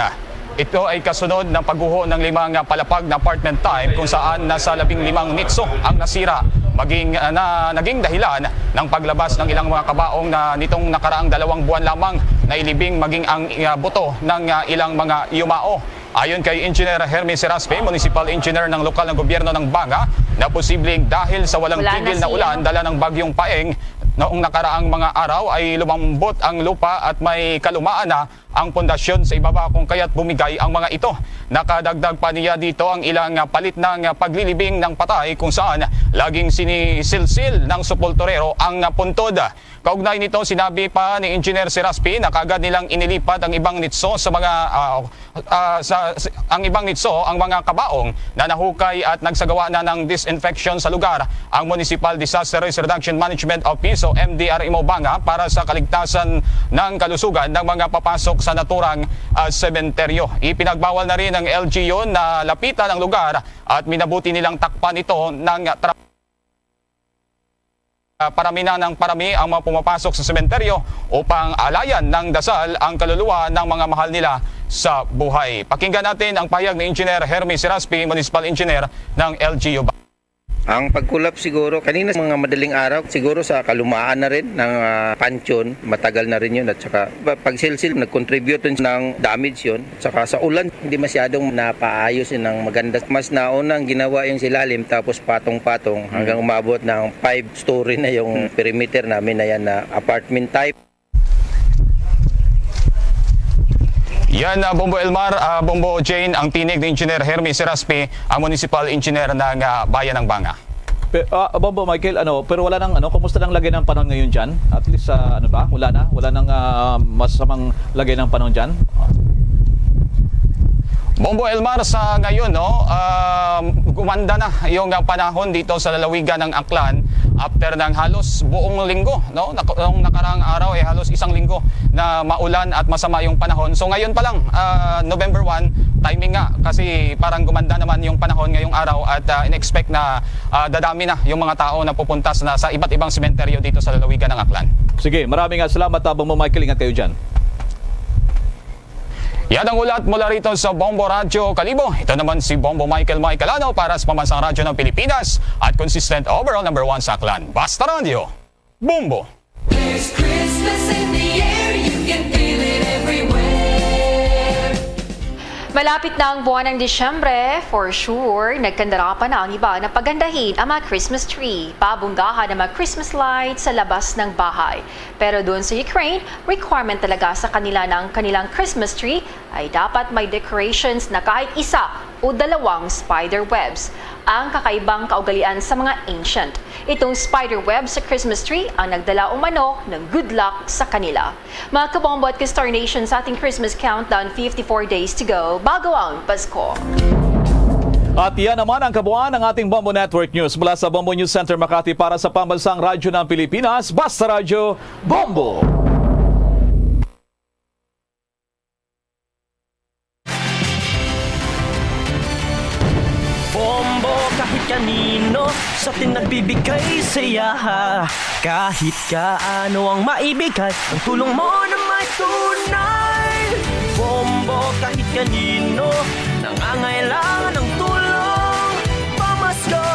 Ito ay kasunod ng pagguho ng limang palapag na apartment type kung saan nasa labing limang nitso ang nasira, maging, ah, na naging dahilan ng paglabas ng ilang mga kabaong na nitong nakaraang dalawang buwan lamang nailibing, maging ang, ah, buto ng, ah, ilang mga yumao. Ayon kay Engineer Hermie Seraspe, municipal engineer ng lokal ng gobyerno ng Banga, na posibleng dahil sa walang Wala na tigil na siya. ulan dala ng Bagyong Paeng noong nakaraang mga araw ay lumambot ang lupa at may kalumaan na ang pundasyon sa ibaba, kung kaya't bumigay ang mga ito. Nakadagdag pa niya dito ang ilang palit ng paglilibing ng patay, kung saan laging sinisilsil ng sepulturero ang puntod. Kaugnay nito, sinabi pa ni Engineer Seraspi na kaagad nilang inilipat ang ibang nitso sa mga, ah, ah, sa, sa, ang ibang nitso, ang mga kabaong na nahukay at nagsagawa na ng disinfection sa lugar ang Municipal Disaster Risk Reduction Management Office o M D R M O Banga para sa kaligtasan ng kalusugan ng mga papasok sa naturang, ah, sementeryo. Ipinagbawal na rin ng L G U na lapitan ang lugar at minabuti nilang takpan ito ng tra- Ah, parami na ng parami ang mga pumapasok sa sementeryo upang alayan ng dasal ang kaluluwa ng mga mahal nila sa buhay. Pakinggan natin ang pahayag ni Engineer Hermie Seraspi, Municipal Engineer ng L G U. Ang pag-collapse siguro, kanina mga madaling araw, siguro sa kalumaan na rin ng, ah, pansyon, matagal na rin yun. At saka pa-, pagsilsil, nag-contribute rin ng damage yun. Saka sa ulan, hindi masyadong napaayos yun ng maganda. Mas naunang ginawa yung silalim, tapos patong-patong, Mm. hanggang umabot ng five-story na yung Mm. perimeter namin na yan na apartment type. Yan, ah, Bombo Elmar, ah, Bombo Jane, ang tinig ni Engineer Hermie Seraspi, ang municipal engineer ng, ah, Bayan ng Banga. Pe-, ah, Bombo Michael, ano, pero wala nang, ano, kumusta nang lagay ng panahon ngayon dyan? At least, ah, ano ba? Wala na? Wala nang, ah, masamang lagay ng panahon dyan? Bombo Elmar, sa ngayon, no, ah, gumanda na yung, ah, panahon dito sa lalawigan ng Aklan after ng halos buong linggo, no? Nak-, nung nakaraang araw, eh, halos isang linggo na maulan at masama yung panahon. So, ngayon pa lang, ah, November one, timing nga, kasi parang gumanda naman yung panahon ngayong araw at, ah, in-expect na ah, dadami na yung mga tao na pupunta sa, sa iba't ibang sementeryo dito sa lalawigan ng Aklan. Sige, maraming, ah, salamat, ah, Bombo Michael. Ingat kayo dyan. Yan ang ulat mula rito sa Bombo Radyo Kalibo. Ito naman si Bombo Michael Michaelano para sa Pambansang Radyo ng Pilipinas at consistent overall number one sa Aklan. Basta Radyo, Bombo! There's Christmas in the air, you can feel it everywhere. Malapit na ang buwan ng Disyembre, for sure, nagkandarapan na ang iba na pagandahin ang mga Christmas tree, pabunggahan ang mga Christmas lights sa labas ng bahay. Pero doon sa Ukraine, requirement talaga sa kanila na ang kanilang Christmas tree ay dapat may decorations na kahit isa o dalawang spider webs. Ang kakaibang kaugalian sa mga ancient. Itong spider web sa Christmas tree ang nagdala umano ng good luck sa kanila. Mga kabombo at ka-Star Nation, sa ating Christmas countdown, fifty-four days to go bago ang Pasko. At yan naman ang kabuuan ng ating Bombo Network News. Mula sa Bombo News Center Makati para sa Pambansang Radyo ng Pilipinas, Basta Radyo, Bombo! Bombo kahit kanino, sa atin nagbibigay saya. Kahit kaano ang maibigay, ang tulong mo na may tunay. Bombo kahit kanino, nangangailangan ng tulong. Pamasko,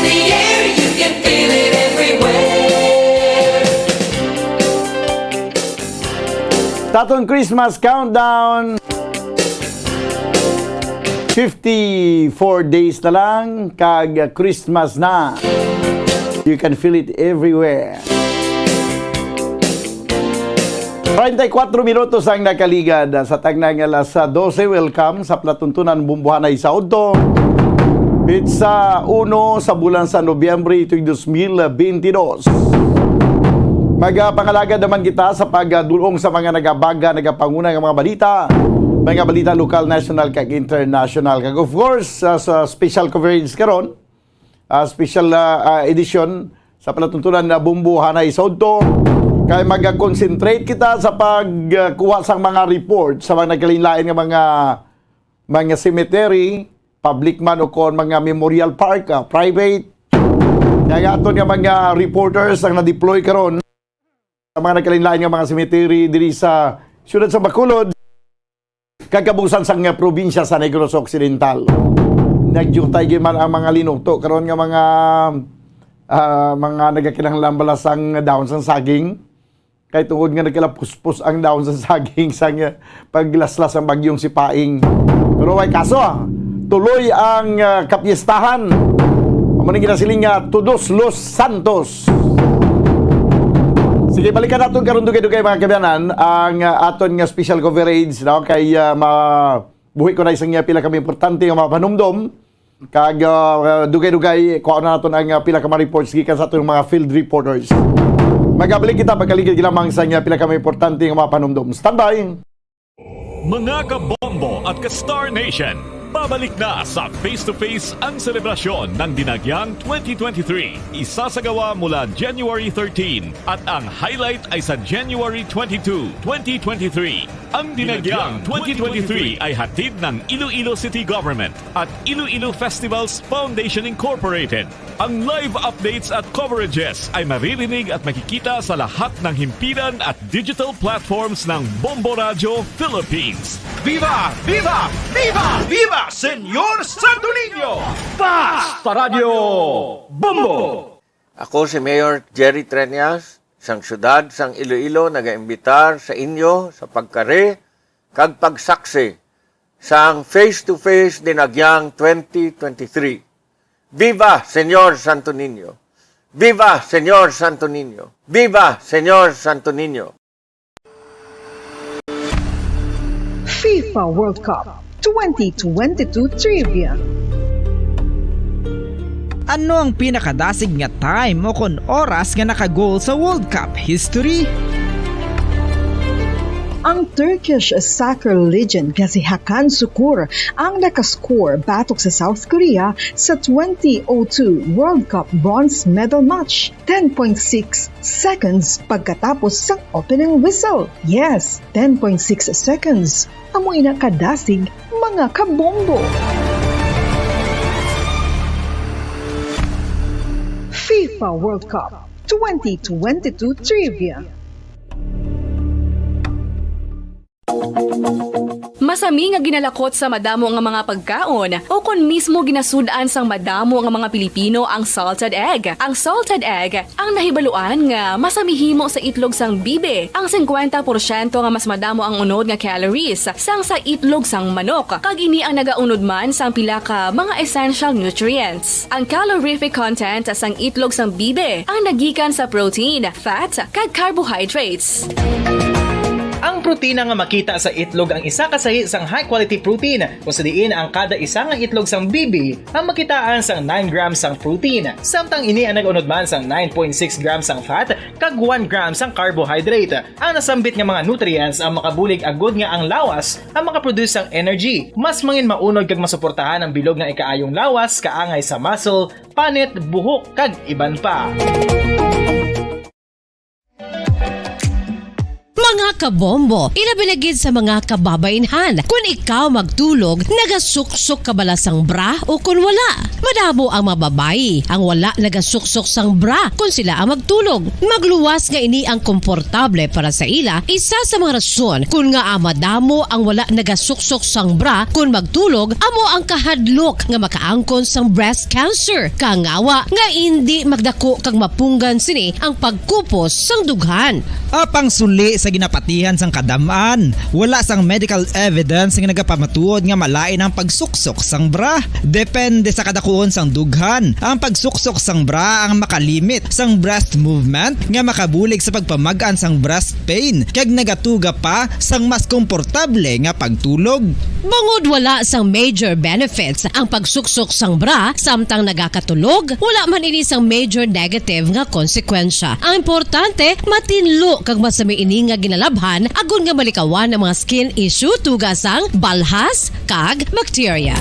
The air, you can feel it everywhere. Taton Christmas countdown. Fifty-four days na lang, kag Christmas na. You can feel it everywhere. Treinta y cuatro minutos ang nakaligad sa tagna nga alas dose. Welcome sa palatuntunan Bombohanay sa Udto. Petsa uno sa bulan sa Nobyembre, tuig dos mil benti dos. Magapangalagad naman kita sa pagdul-ong sa mga nagabaga, nagapanguna nga mga balita, mga balita lokal, national, kag international. Kag of course, sa, sa special coverage karon, ah, special, ah, ah, edition sa palatuntunan na Bombohanay sa Udto. Kay mag-concentrate kita sa pagkuha sang mga report sa mga nagkalain-lain nga mga, mga cemetery, public man o kon mga memorial park, ah, private. Kaya aton nga mga reporters ang na-deploy karon sa mga nagkalain-lain nga mga cemetery diri sa siyudad sa Bacolod, kag kabusan sang probinsya sa Negros Occidental. Nagyutay gyud man ang mga linuto karon nga mga, ah, mga nagakinahanglan bala sang dahon sang saging. Kay tungod nga nagkalapuspos ang dahon sa saging sang, ah, paglaslas sang bagyong Sipaing. Pero way kaso, ah, tuloy ang, ah, kapiestahan. Amo ning ginasiling nga Todos los Santos. Sige, balikan naton karon dugay-dugay, mga kaabyanan, ang, ah, aton nga special coverage, no? Kay, ah, mabuhi ko na isang, ah, pila ka mga importante nga mga panumdom. Kag, ah, dugay-dugay, kuha na naton ang, ah, pila ka mga reports gikan sa aton mga field reporters. Magabalik kita, pagkaligid lamang sa, ah, pila ka mga importante nga mga panumdom. Standby! Mga kabombo at ka-Star Nation, pabalik na sa Face to Face ang selebrasyon ng Dinagyang twenty twenty-three. Isasagawa mula January thirteen at ang highlight ay sa January twenty-two, twenty twenty-three. Ang Dinagyang twenty twenty-three ay hatid ng Iloilo City Government at Iloilo Festivals Foundation Incorporated. Ang live updates at coverages ay maririnig at makikita sa lahat ng himpilan at digital platforms ng Bombo Radyo Philippines. Viva! Viva! Viva! Viva Señor Santo Niño! Basta Radyo Bombo! Ako si Mayor Jerry Treñas, sang siyudad sang Iloilo, nagaimbitar sa inyo sa pagkari kag pagsaksi sang Face to Face Dinagyang twenty twenty-three. Viva Señor Santo Niño! Viva Señor Santo Niño! Viva Señor Santo Niño! FIFA World Cup twenty twenty-two Trivia. Ano ang pinakadasig nga time o kon oras nga naka-goal sa World Cup history? Ang Turkish soccer legend nga si Hakan Sukur ang nakascore batok sa South Korea sa twenty oh two World Cup bronze medal match, ten point six seconds pagkatapos sang opening whistle. Yes, ten point six seconds. Amo ina kadasig, mga kabombo. FIFA World Cup twenty twenty-two Trivia. Masami nga ginalakot sa madamo nga mga pagkaon, o kon mismo ginasud-an sang madamo nga mga Pilipino ang salted egg. Ang salted egg ang nahibaluan nga masami himo sa itlog sang bibi, ang singkwenta porsyento nga mas madamo ang unod nga calories sang sa itlog sang manok, kag ini ang nagaunod man sang pila ka mga essential nutrients. Ang calorific content sang itlog sang bibi ang nagikan sa protein, fat, kag carbohydrates. Ang protina nga makita sa itlog ang isa ka sahi sang high-quality protein, kung sa diin ang kada isa nga itlog sang bibi ang makitaan sang nine grams sang protein, samtang ini ang nag-unod man sang nine point six grams sang fat kag one gram sang carbohydrate. Ang nasambit nga mga nutrients ang makabulig agud nga ang lawas ang makaproduce sang energy, mas mangin maunod kag masuportahan ang bilog nga ikaayong lawas kaangay sa muscle, panit, buhok, kag iban pa. Mga kabombo, ilabi na gid sa mga kababainhan, kun ikaw magtulog, nagasuksok ka bala sang bra o kun wala? Madamo ang mga babayi ang wala nagasuksok sang bra kun sila ang magtulog. Magluwas nga ini ang komportable para sa ila, isa sa mga rason kun ngaa madamo ang wala nagasuksok sang bra kun magtulog amo ang kahadlok nga makaangkon sang breast cancer. Kangawa nga indi magdako kag mapunggan sini ang pagkupos sang dughan. Apang suli sa ginapatihan sang kadam-an, wala sang medical evidence nga nagapamatuod nga malain ang pagsuksok sang bra. Depende sa kadakuon sang dughan, ang pagsuksok sang bra ang makalimit sang breast movement nga makabulig sa pagpamag-an sang breast pain kag nagatuga pa sang mas komportable nga pagtulog. Bangod wala sang major benefits ang pagsuksok sang bra samtang nagakatulog, wala man ini sang major negative nga konsekwensya. Ang importante, matinlo kag masami ini nga ginalabhan agod nga malikawan ang mga skin issue tuga sang balhas kag bakterya.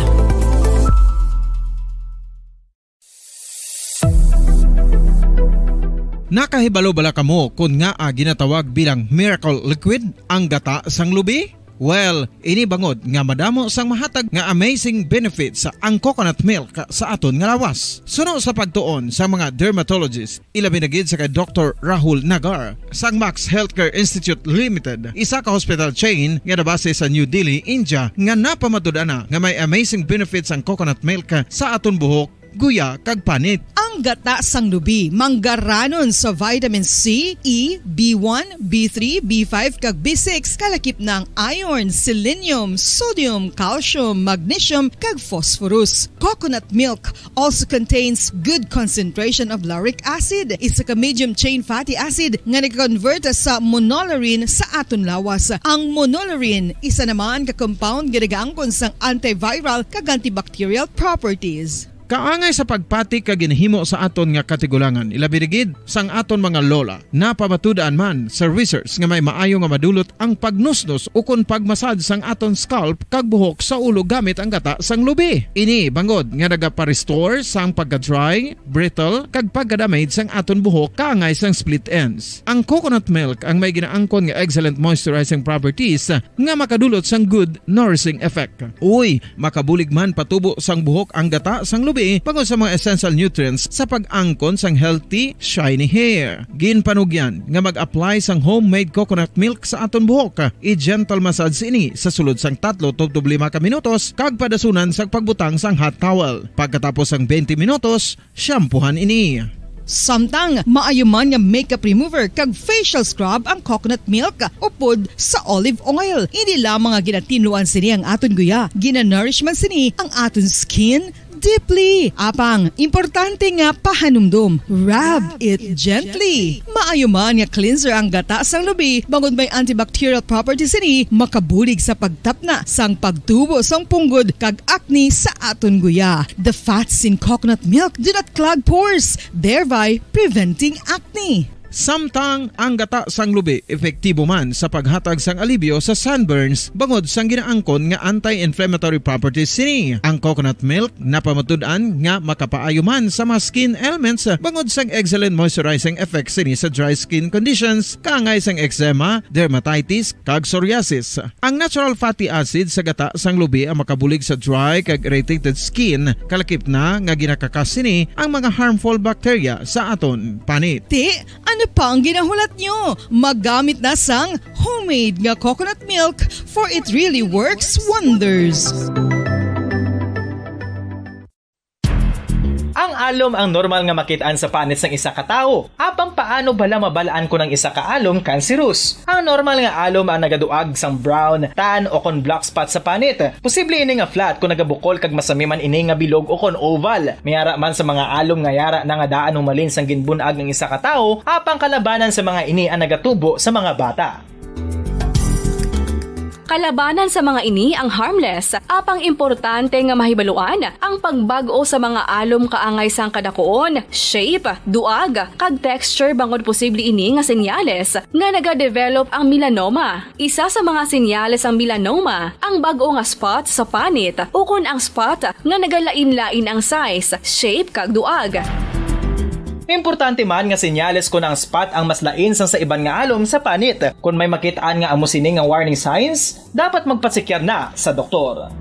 Nakahibalo bala kamo kon ngaa ginatawag bilang miracle liquid ang gata sang lubi? Well, ini bangod nga madamo sang mahatag nga amazing benefits ang coconut milk sa aton nga lawas. Suno sa pagtuon sa mga dermatologist, ilabi na gid sa kay Doktor Rahul Nagar sang Max Healthcare Institute Limited, isa ka hospital chain nga nabase sa New Delhi, India, nga napamatud-an na nga may amazing benefits ang coconut milk sa aton buhok, guya, kag panit. Ang gata sang lubi manggaranon sa vitamin C, E, B one, B three, B five, kag B six, kalakip na ang iron, selenium, sodium, calcium, magnesium, kag phosphorus. Coconut milk also contains good concentration of lauric acid, isa ka medium chain fatty acid nga nag-convert sa monolaurin sa aton lawas. Ang monolaurin, isa naman ka compound nga nagaangkon sang antiviral kag antibacterial properties. Kaangay sa pagpati kag ginhimo sa aton nga katigulangan, ilabi na gid sang aton mga lola. Napamatud-an man sa research nga may maayo nga madulot ang pagnusnos ukon pagmasad sang aton scalp kag buhok sa ulo gamit ang gata sang lubi. Ini bangod nga nagapa-restore sang pagka-dry, brittle, kag pagka-damage sang aton buhok kaangay sang split ends. Ang coconut milk ang may ginaangkon nga excellent moisturizing properties nga makadulot sang good nourishing effect. Uy, makabulig man patubo sang buhok ang gata sang lubi bangod sa mga essential nutrients sa pag-angkon sang healthy, shiny hair. Ginpanugyan nga mag-apply sang homemade coconut milk sa aton buhok. I-gentle massage ini sa sulod sang tatlo tubtob lima ka minutos kag padasunan sang pagbutang sang hot towel. Pagkatapos sang twenty minutos, shampoohan ini. Samtang maayo man nga makeup remover kag facial scrub ang coconut milk upod sa olive oil. Hindi lamang nga ginatinluan sini ang aton guya, ginanourish man sini ang aton skin deeply. Apang, importante nga pahanumdom, rub it gently. Maayo man nga cleanser ang gata sang lubi, bangod may antibacterial properties sini, makabulig sa pagtapna sang pagtubo sang punggod kag acne sa aton guya. The fats in coconut milk do not clog pores, thereby preventing acne. Samtang ang gata sang lubi epektibo man sa paghatag sang alibyo sa sunburns bangod sang ginaangkon nga anti-inflammatory properties sini. Ang coconut milk napamatud-an nga makapaayo man sa mga skin ailments bangod sang excellent moisturizing effect sini sa dry skin conditions, kaangay sang eczema, dermatitis, kag psoriasis. Ang natural fatty acid sa gata sang lubi ang makabulig sa dry kag irritated skin, kalakip na nga ginakakas sini ang mga harmful bacteria sa aton panit. Ti, ano pa ang ginahulat nyo? Magamit na sang homemade nga coconut milk, for it really works wonders. Ang alom ang normal nga makit-an sa panit sang isa ka tawo. Apang paano bala mabal-an kon ang isa ka alom kanserus? Ang normal nga alom ang nagaduag sang brown, tan, o kon black spot sa panit. Posible ini nga flat kon nagabukol kag masami man ini nga bilog o kon oval. May ara man sa mga alom nga yara na nga daan humalin sang ginbun-ag ang isa ka tawo, apang kalabanan sa mga ini ang nagatubo sa mga bata. Kalabanan sa mga ini ang harmless, apang importante nga mahibaluan ang pagbag-o sa mga alom kaangay sang kadakuon, shape, duag, kag texture bangod posible ini nga senyales nga nagadevelop ang melanoma. Isa sa mga senyales sang melanoma ang bag-o nga spot sa panit ukon ang spot nga nagalain-lain ang size, shape, kag duag. Importante man nga senyales kon ang spot ang mas lain sang sa iban nga alom sa panit. Kon may makit-an nga amo sini nga warning signs, dapat magpasekyar na sa doktor.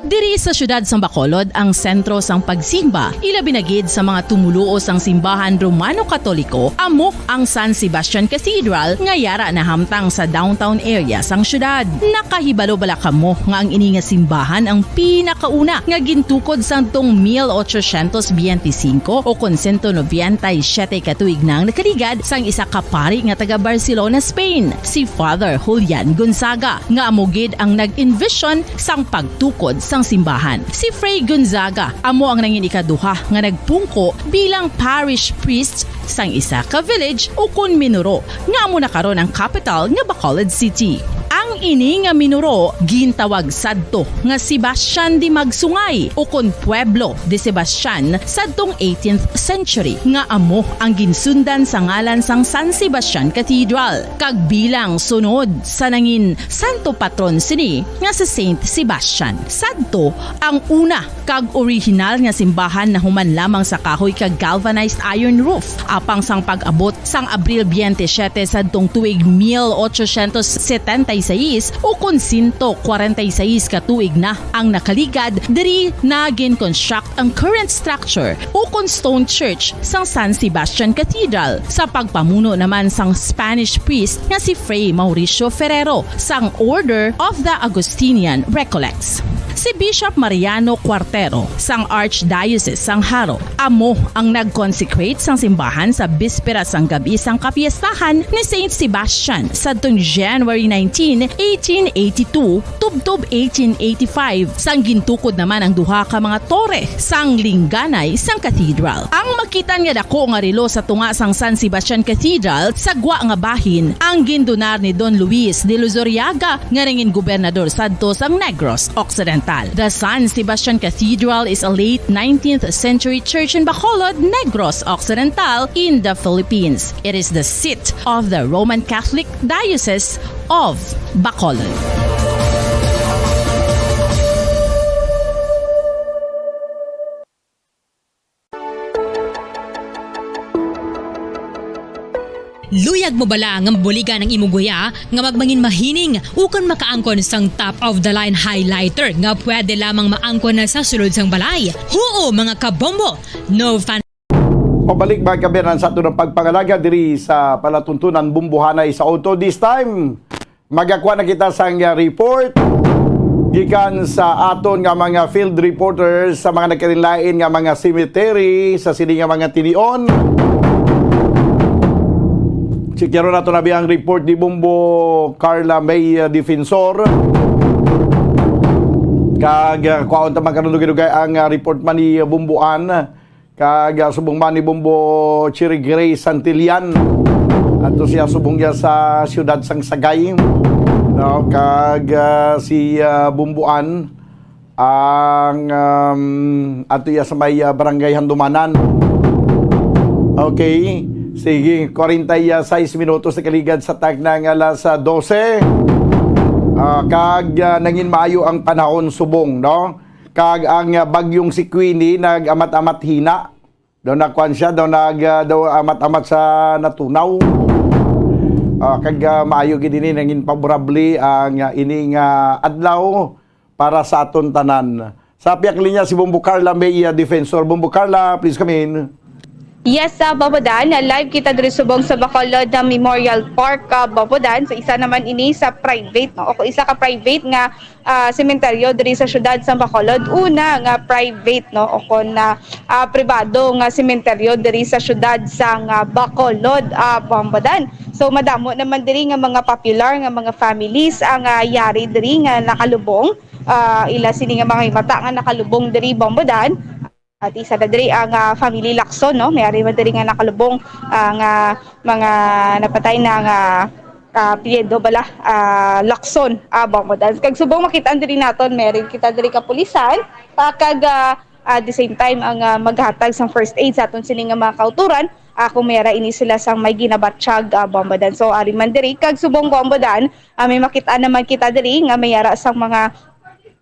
Diri sa siyudad sang Bacolod ang sentro sang pagsimba, ilabi na gid sa mga tumoluo sang simbahan Romano-Katoliko, amo ang San Sebastian Cathedral nga yara nahamtang sa downtown area sang siyudad. Nakahibalo bala kamo nga ang ini nga simbahan ang pinakauna nga gintukod sadtong mil ochocientos biyente singko o kon sento nobenta y siyete ka tuig na ang nakaligad sang isa ka pari nga taga Barcelona, Spain, si Father Julian Gonzaga, nga amo gid ang nag-envision sang pagtukod sang simbahan. Si Fray Gonzaga amo ang nangin ikaduha nga nagpungko bilang parish priest sang isa ka village ukon minuro nga amo na karon ang kapital nga Bacolod City. Ang ini nga minuro gintawag sadto nga Sebastian de Magsungay ukon Pueblo de Sebastian sadtong eighteenth century, nga amo ang ginsundan sa ngalan sang San Sebastian Cathedral, kag bilang sunod sa nangin santo patron sini nga si Saint Sebastian. Sadto ang una kag orihinal nga simbahan nahuman lamang sa kahoy kag galvanized iron roof. Apang sang pag-abot sang Abril twenty-seven sadtong tuig mil ochocientos setenta y seis, ukon sento kwarenta y seis ka tuig na ang nakaligad, diri na gin-construct ang current structure ukon stone church sang San Sebastian Cathedral, sa pagpamuno naman sang Spanish priest nga si Fray Mauricio Ferrero sang Order of the Augustinian Recollects. Si Bishop Mariano Cuartero sang Archdiocese sang Jaro amo ang nag-consecrate sang simbahan sa bispera sang gab-i sang kapiestahan ni Saint Sebastian sadtong January nineteen, eighteen eighty-two, tubtob eighteen eighty-five, sang gintukod naman ang duha ka mga tore sang lingganay sang cathedral. Ang makitan nga dako nga relo sa tunga sang San Sebastian Cathedral sa gwa nga bahin ang gindonar ni Don Luis de Luzuriaga, nga nangin gobernador sadto sang Negros Occidental. The San Sebastian Cathedral is a late nineteenth century church in Bacolod, Negros Occidental, in the Philippines. It is the seat of the Roman Catholic Diocese of Bacolod. Luyag mo bala nga mabuligan ang imo guya nga magmangin mahining ukon makaangkon sang top of the line highlighter nga pwede lamang maangkon na sa sulod sang balay? Huo, mga kabombo! No fan Pabalik, mga kaabyanan, sa aton ang pagpangalaga diri sa palatuntunan Bumbuhanay sa Auto. This time, magakuha na kita sang, ah, report gikan sa aton nga mga field reporters sa mga nagkalain-lain nga mga cemetery sa sini nga mga tinion. Sikyaron nato na biyang report ni Bombo Carla May, ah, Defensor. Kag, ah, kwaon ta man karon dugay-dugay ang, ah, report man ni, ah, Bombo Ann. Kag, ah, subong man ni Bombo Cherry Gray Santillan. Ato siya subong niya sa siyudad sang Sagay. No, kag, ah, si, ah, Bombo Ann ang, um, ato iya sa may, ah, Barangay Handumanan. Okay. Sige, kwarenta y seis minutos na kaligad sa takna nga alas, ah, dose. Ah, kag, ah, nangin maayo ang panahon subong, no? Kag ang, ah, bagyong si Queenie nag-amat-amat hina. Daw nakuan siya, daw nag, ah, daw amat-amat sa natunaw. Ah, kag, ah, maayo gid ini, nangin favorable ang, ah, ini nga adlaw para sa aton tanan. Sa piyak linya si Bombo Carla May, ah, Defensor. Bombo Carla, please come in. Yes, sa Babadan, ah, live kita diri subong sa Bacolod na Memorial Park, ah, Babadan. So, isa naman ini sa private, no? O kung isa ka private nga, ah, sementeryo diri sa siyudad sa Bacolod. Una nga private, no? O kung na, ah, pribado nga sementeryo diri sa siyudad sa nga Bacolod, ah, Babadan. So, madamo naman diri nga mga popular nga mga families ang, ah, yari diri nga nakalubong. Ah, ila sini nga mga himata nga nakalubong diri, Bombodan. At isa na diri ang, ah, family Lacson, no? May ari man diri nga nakalubong, ah, nga mga napatay na nga, ah, apelyido bala, ah, Lacson, ah, Bombodan. Kag subong makita diri naton, meron kita diri kapulisan, ah, kag, ah, at the same time, ang, ah, maghatag sang first aid sa aton sini nga mga kauturan. ah, kung may ara ini sila sang may ginabatyag, ah, Bombodan. So, ari man diri, kag subong Bombodan, ah, may makita naman kita diri nga may ara sang mga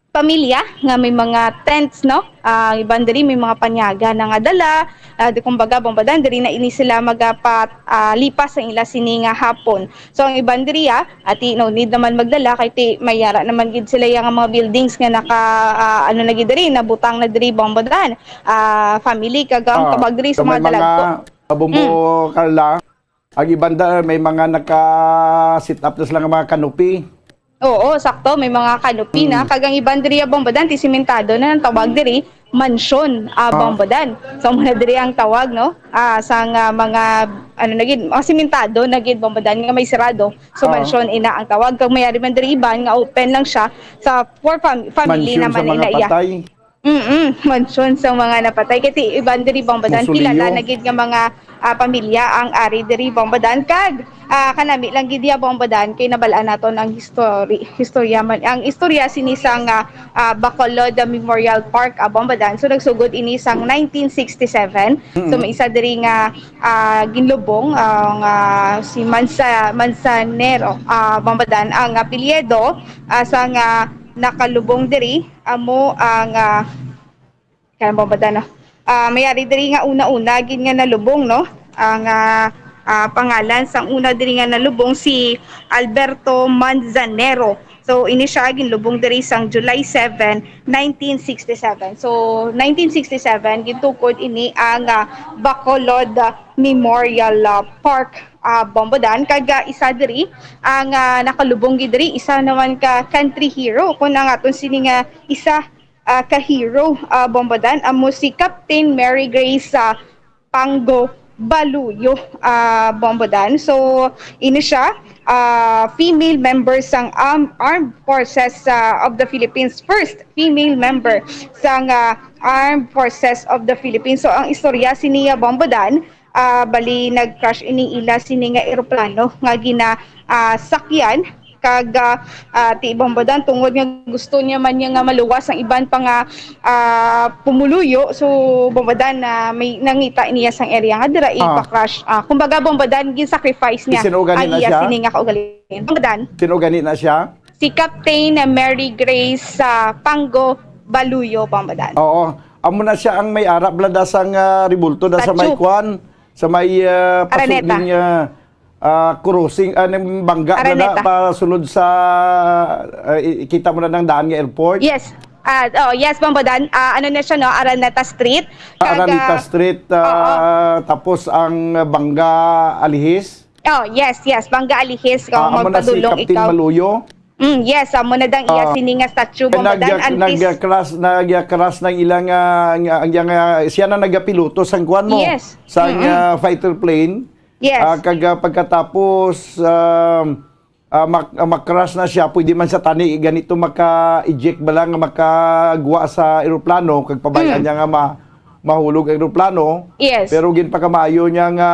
pamilya nga may mga tents, no? Ah, iban diri may mga panyaga na nga dala. Ah, di, kumbaga, Bombodan, diri na ini sila magapa-, ah, lipas ang ila sini nga hapon. So, ang iban diri, ah, ati, no need naman magdala kay ti may ara naman gid sila yang mga buildings nga naka, ah, ano na gid diri, nabutang na diri, Bombodan. Ah, family, kag ang Ah, tawag diri sa so may mga dalagko. Mga kabumbo, Mm. Carla, ang iban da, may mga naka-set up na sila nga mga canopy. Oo, sakto. May mga canopy na. Mm. Kag ang iban diri, Bombodan, ti simentado na ang tawag diri, mansyon, ah, Ah. Bombodan. So, muna diri ang tawag, no? Ah, sang, ah, mga, ano na gid, mga simentado na gid, Bombodan, nga may sirado. So, Ah. mansyon ina ang tawag. Kag may ari man diri iban nga open lang siya sa for fam-, family Mansyon naman sa mga ina iya. patay. Mm-mm, mansyon sa mga napatay. Kay ti iban diri, Bombodan, Mausoleo. Kilala na gid nga mga, ah, pamilya ang ari diri, Bombodan. Kag, ah, kanami lang gid iya, Bombodan, kay nabal-an naton ang histori-, historya man. Ang istorya sini sang, ah, ah, Bacolod Memorial Park, ah, Bombodan. So, nagsugod ini sang nineteen sixty-seven. So, Mm-mm. may isa diri nga, ah, ginlubong, ah, nga si Mansa-, Manzanero, ah, Bombodan, ang apelyido, ah, sang nakalubong diri. Amo ang, ah, kaya mo ba, no? Ah, may ari diri nga una-una gid nga nalubong, no? Ang, ah, ah, pangalan sang una diri nga nalubong si Alberto Manzanero. So, ini siya ginlubong diri sang July seven, nineteen sixty-seven. So, nineteen sixty-seven, gintukod ini ang, ah, Bacolod, ah, Memorial, ah, Park, ah, Bombodan. Kag, ah, isa diri ang, ah, nakalubong gid diri, isa naman ka country hero. Kung ang aton sini nga isa ah, ka hero, ah, Bombodan, amo si Captain Mary Grace, ah, Pango Baluyo, ah, Bombodan. So, ini siya, ah, female member sang Arm-, Armed Forces, ah, of the Philippines, first female member sang, ah, Armed Forces of the Philippines. So, ang istorya sini, ah, Bombodan, ah, bali nag-crash ining ila sini nga eroplano nga gina, ah, sakyan kag, ah, ah, ti Bombodan tungod nga gusto niya man niya nga maluwas ang iban pa nga, ah, pumuluyo. So, Bombodan, na may nangita niya sang area nga dira Ah. ipa-crash. Ah, kumbaga, Bombodan, gin-sacrifice niya Isinugan ang niya na iya siya? sini nga kaugalingon. Bombodan. Sinugan niya na siya? Si Captain Mary Grace, ah, Pango Baluyo, Bombodan. Oo. Amo na siya ang may arap bala da sang, ah, rebulto da sa may Statue. kuan, sa may, ah, Araneta. pasuging, ah, ah, crossing, ah, ning bangga bala da, Araneta. pasulod sa, ah, i-, ikita mo na ng daan nga airport. Yes. Ah, oh, yes, Bombodan. Ah, ano na siya, no? Araneta Street. Ah, Kag, Araneta ah, Street, ah, oo. tapos ang Bangga Alihis. Oh, yes, yes. Bangga Alihis, kung Ah, amo na si magpadulong Captain ikaw. Maluyo. Mm, yes, amo na dang iya Ah. sini nga statue, Kay Bombodan, nag-, antes. nag-crash, nag-crash na ila nga, nga, nga, nga, siya na nagapiloto sang kuan mo, Yes. sang, Mm-mm. ah, fighter plane. Yes. Ah, kag, ah, pagkatapos, um, ah, mak-, ah, mak-crash na siya, pwede man sa tani, ganito maka-eject bala nga makagwa sa eroplano, kag pabay-an Mm. niya nga ma-, mahulog ang eroplano. Yes. Pero ginpakamaayo niya nga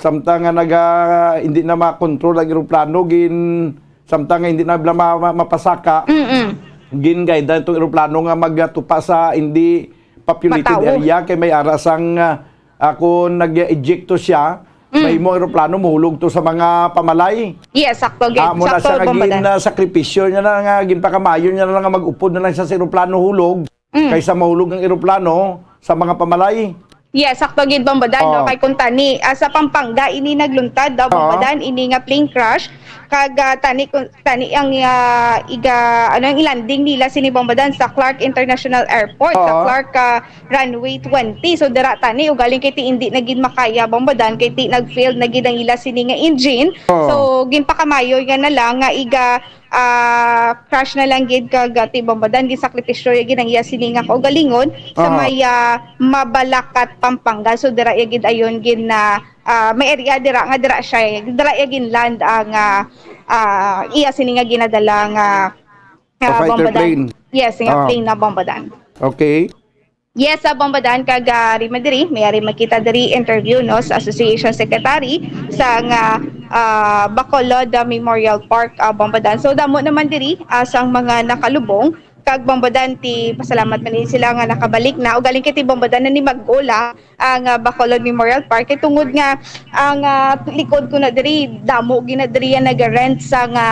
samtang nga naga-, hindi na makontrol ang eroplano, gin-, samtang nga hindi na bala ma-, ma-, mapasaka, Mm-mm. gin-guide itong eroplano nga magtupa sa hindi populated Matawo. area, kay may ara sang, ah, ah, kung nag-eject to siya, Mm. may mo eroplano, mahulog to sa mga pamalay. Yes, sakto gid. Ah, amo na Sakto, siya nga Bombodan. gin-, ah, sakripisyo niya na nga, ginpakamaayo niya na lang nga mag-upod na lang siya sa eroplano hulog, Mm. kaysa mahulog ang eroplano sa mga pamalay. Yes, sakto gid, Bombodan, no? Oh. Kay kung tani, ah, sa Pampanga, ini nagluntad daw, Oo. Bombodan, ini nga plane crash. Kag, ah, tani, kung, tani ang, ah, iga, ano, ang landing nila sini, Bombodan, sa Clark International Airport, sa Oo. Clark, ah, Runway twenty. So, dira tani, ugaling kay ti hindi na gid makaya, Bombodan, kay ti nag-fail na gid ang ila sini nga engine. Oo. So, ginpakamayo nga na lang nga iga, ah, crash na lang gid kag, ah, ti Bombodan, gisakripisyo ya gid ang iya sini nga kaugalingon sa Aha. may, ah, Mabalacat, Pampanga. So, dira ya gid ayon gid na, ah, may area dira nga dira siya, eh. Dira ya gin-land ang, ah, ah, iya sini nga ginadala nga, Sa ah, fighter Bombodan. plane. Yes, nga Ah. plane na Bombodan. Okay. Yes, sa Bombodan, kag, ah, ari man diri, may ari makita diri interview, no, sa Association Secretary sa nga, ah, Bacolod, ah, Memorial Park, ah, Bombodan. So, damo naman diri, ah, sang mga nakalubong, Kag Bombodan, ti pasalamat man din sila nga nakabalik na. Ugaling kay ti Bombodan na ni mag-ula ang, ah, Bacolod Memorial Park. Kay tungod nga ang, ah, likod ko na diri, damo gina diri ang naga-rent sa nga,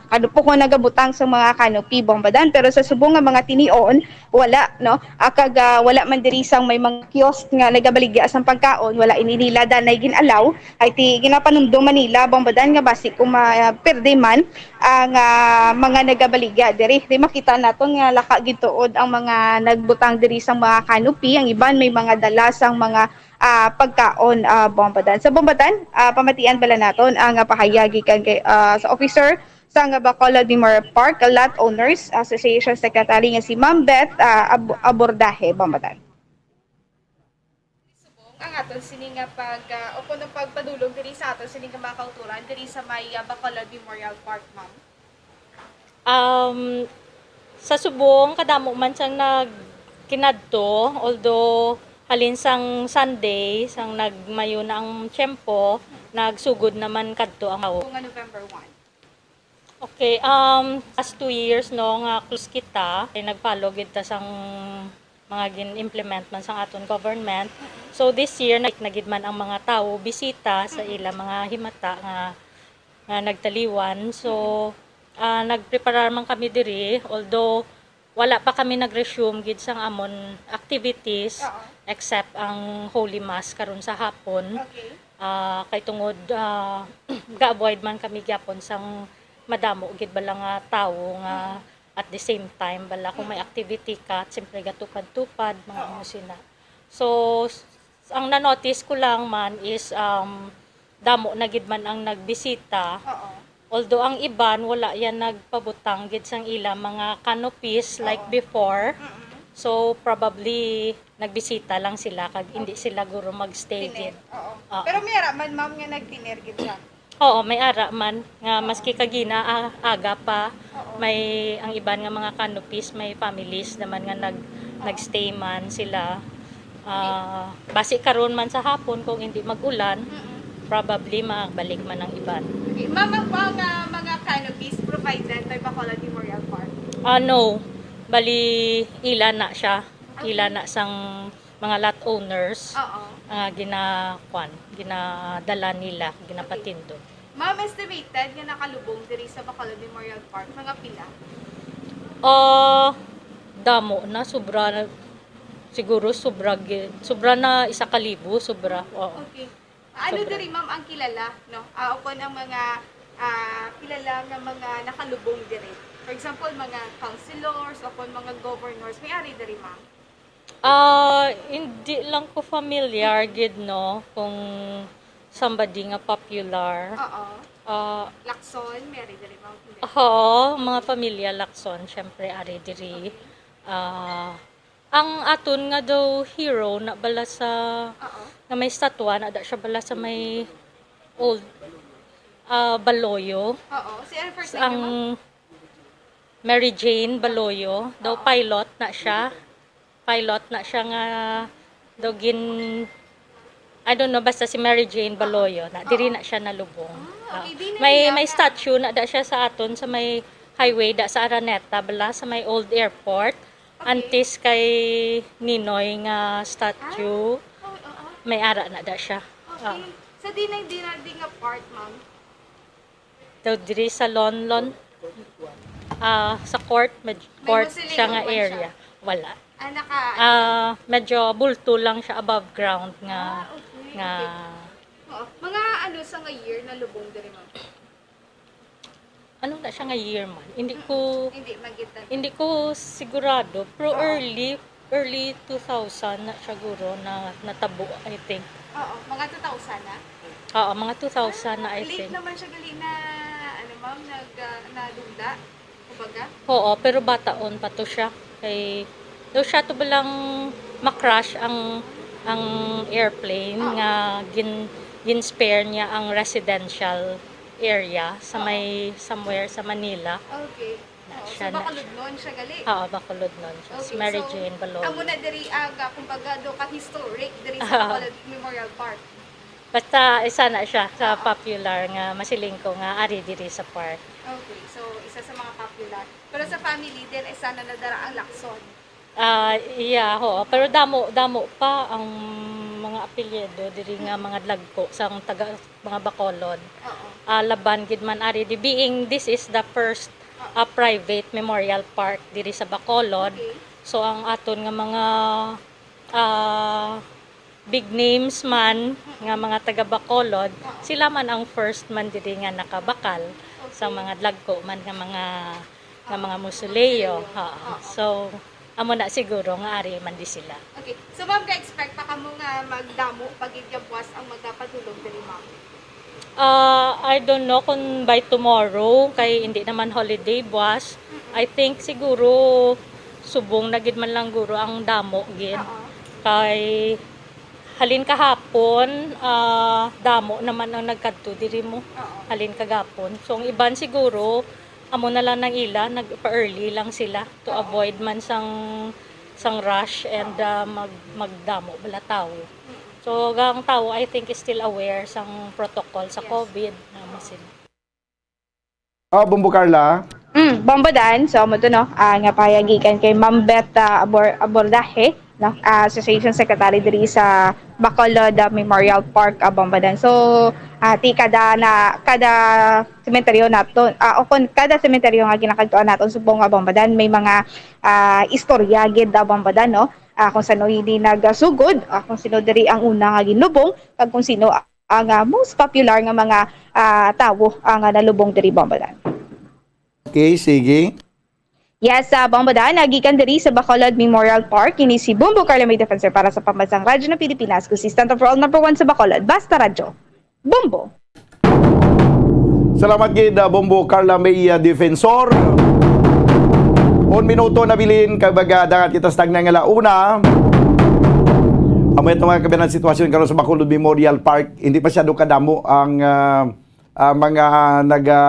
ano po ko nagabutang sa mga canopy, Bombodan. Pero sa subong nga mga tinion, wala, no? Ah, kag, ah, wala man diri sang may mga kiosk nga nagabaligya sang pagkaon, wala ini nila danay gin-allow. Ay ti ginapanumdom man nila, Bombodan, nga basi kung ma-, perde man ang, ah, mga nagabaligya diri. Di makita naton nga laka gid tuod ang mga nagbutang diri sang mga canopy, ang iban may mga dala sang mga, ah, pagkaon, ah, Bombodan. Sa Bombodan, ah, pamatian bala naton ang, ah, pahayag gikan kay, ah, sa officer sang Bacolod Memorial Park Lot Owners Association Secretary nga si Ma'am Beth, ah, Ab-, Abordahe, Bombodan. Subong ang aton sini nga pag, ah, o kuno pagpadulong diri sa aton sini nga mga kauturan diri sa may, ah, Bacolod Memorial Park, ma'am? Um, sa subong, kadamo man siyang nagkinadto, although halin sang Sunday, sang nagmayo na ang tiyempo, nagsugod naman kadto ang tawo. Kung nga November one. Okay, um, last two years, no, nga close kita, kay nag-follow gid ta sang mga gin-implement man sang aton government. So, this year, na, na gid man ang mga tawo, bisita sa ila mga himata nga, nga nagtaliwan. So, ah, nagpreparar man kami diri, although wala pa kami nag-resume gid sang amon activities, Oo. except ang Holy Mass karon sa hapon. Okay. Ah, kay tungod, ah, ga-avoid man kami gyapon sang madamo gid bala nga tawo nga Mm. at the same time bala kung may Mm. activity ka, siyempre gatupad-tupad, mga Oo. ano sina. So, s-, ang na-notice ko lang man is, um, damo na gid man ang nagbisita. Oo. Although ang iban wala yan nagpabutang gid sang ila mga canopies like Oo. before. Mm-mm. So, probably nagbisita lang sila kag hindi Okay. sila guro magstay Tiner. gid. Oo. Oo. Pero may ara man, ma'am, nga nagtiner gid siya. Oo, may ara man nga Oo. maski kagina, ah, aga pa, Oo. may ang iban nga mga canopies, may families naman nga nag-, Oo. nagstay man sila. Ah, basi karon man sa hapon, kung hindi mag-ulan, Mm-mm. probably magbalik man ang iban. Okay. Ma'am, ang, ang, ah, mga canopies provided by Bacolod Memorial Park? Ah, no. Bali, ila na siya. Okay. Ila na sang mga lot owners Oo. nga gina-, kwan, ginadala nila, ginapatindog. Ma'am, estimated nga nakalubong diri sa Bacolod Memorial Park, mga pila? Ah, damo na, sobra na, siguro sobra gi-, sobra na isa ka libo, sobra, oo. Okay. Ano Sobra. diri, ma'am, ang kilala, no? Ah, o kon ang mga, ah, kilala nga mga nakalubong diri? For example, mga councilors, o kon mga governors, may ari diri, ma'am? Ah, hindi lang ko familiar gid, no, kung somebody nga popular. Oo. Ah, Lacson, may ari diri, ma'am? Hindi. Oo, mga pamilya Lacson, syempre, ari diri. Okay. Ah, ang aton nga daw hero na bala sa, Oo. nga may statwa, na da siya bala sa may old, ah, Baloyo. Oo. Si ano first name niya, ma'am? Ang Mary Jane Baloyo, daw Oo. pilot na siya. Pilot na siya nga daw gin-, I don't know, basta si Mary Jane Baloyo na, diri Oo. na siya nalubong. Ah, okay. Oo. Di na May, niya may na- statue na da siya sa aton sa may highway da sa Araneta, bala, sa may old airport. Okay. Antes kay Ninoy nga statue, Ah, oo, oo. may ara na da siya. Okay. Oo. Sa di na, di na, di nga part, ma'am? Daw diri sa Lonlon. Ah, sa court, med-, May court mausoleo siya nga man siya? area. Wala. Ah, naka- Ah, medyo bulto lang siya above ground nga, Ah, okay, nga okay. Oo. Mga ano sa nga year na lubong diri, ma'am? Ano na siya nga year man? Hindi Mm. ko, Hindi magitan. hindi ko sigurado, pero Oo. early, early two thousand na siya guro na natabo, I think. Oo, mga two thousand na? Oo, mga two thousand na, Ah, I late think. naman siya gali na, ano, ma'am, nag, ah, nadula, kumbaga? Oo, pero bataon pa to siya. Kay, daw siya to balang ma-crash ang, ang airplane Oo. nga gin-, gin-spare niya ang residential area sa Oo. may somewhere sa Manila. Okay. Oo, so Siya na. Bacolodnon siya gali? Oo, Bacolodnon siya. Si Okay, Mary so, Jane Baloy. amo na diri aga, kumbaga, do ka historic diri sa Oo. Bacolod Memorial Park. Basta isa na siya sa Oo. popular nga masiling ko nga ari diri sa park. Okay, so isa sa mga popular. Pero sa family din, isa na nadara ang Lacson. Ah, iya, ho. Pero damo, damo pa ang mga apelyido diri nga mga dlagko sang taga mga Bacolod. Oo. Ah, laban gid man ari di being this is the first ah, private memorial park diri sa Bacolod. Okay. So ang aton nga mga ah, big names man nga mga taga Bacolod, sila man ang first man diri nga nakabakal sa mga dlagko man nga mga nga mga mausoleo. Ha. So amo na siguro nga ari man di sila. Okay. So, ma'am, ka-expect pa kamo nga magdamo pa gid nga buwas ang magapadulong diri, ma'am? Ah, I don't know kung by tomorrow kay hindi naman holiday buwas. I think siguro subong na gid man lang guro ang damo gid. Oo. Kay halin kahapon, ah, damo naman ang nagkadto diri mo. Oo. Halin kagapon. So ang iban siguro amo na lang nang ila, nagpa-early lang sila to avoid man sang sang rush and ah, mag magdamo bala tawo. So ang tawo I think is still aware sang protocol sa Yes. COVID na mo sila. Ah, Bombo Carla. Mm, Bombo Dan, so mo to no, ah, nga pahayagikan kay Ma'am Beth ah, Abor Abordahe, no, ah, Association Secretary diri sa Bacolod ah, Memorial Park, ah, Bombo Dan. So, ah, ti kada na kada sementeryo nato, ah, o kon kada sementeryo nga ginakadtuan naton subong nga Bombo Dan, may mga ah, istorya gid ah, Bombo Dan, no? Ah, kung sano ini nagasugod, ah, kung sino diri ang una nga ginlubong, kag kung sino ang ah, most popular nga mga ah, tawo ang ah, nalubong diri, Bombo Dan. Okay, sige. Yes, sa Bombo Dan, nagikan diri sa Bacolod Memorial Park, ini si Bombo Carla May Defensor para sa Pambansang Radyo ng Pilipinas, consistent overall number one sa Bacolod, Basta Radyo. Bombo! Salamat gid, ah, Bombo Carla May, ah, Defensor. Un minuto na bilin, kay baga dangat kita sa tagna nga launa. Amo ito mga kabiyanan sitwasyon karon sa Bacolod Memorial Park. Hindi pa siya kadamo ang ah, ah, mga naga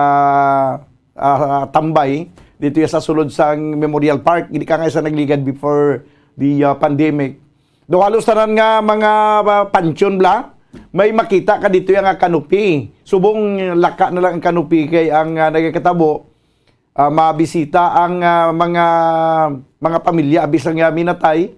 ah, tambay dito sa sulod sang Memorial Park. Hindi ka nga sa nagligad before the ah, pandemic. Do halos tanan nga mga ah, pansyon bla, may makita ka dito yung nga canopy. Subong laka na lang ang canopy kay ang ah, nagakatabo ah, mabisita ang ah, mga mga pamilya abis ang ah, minatay.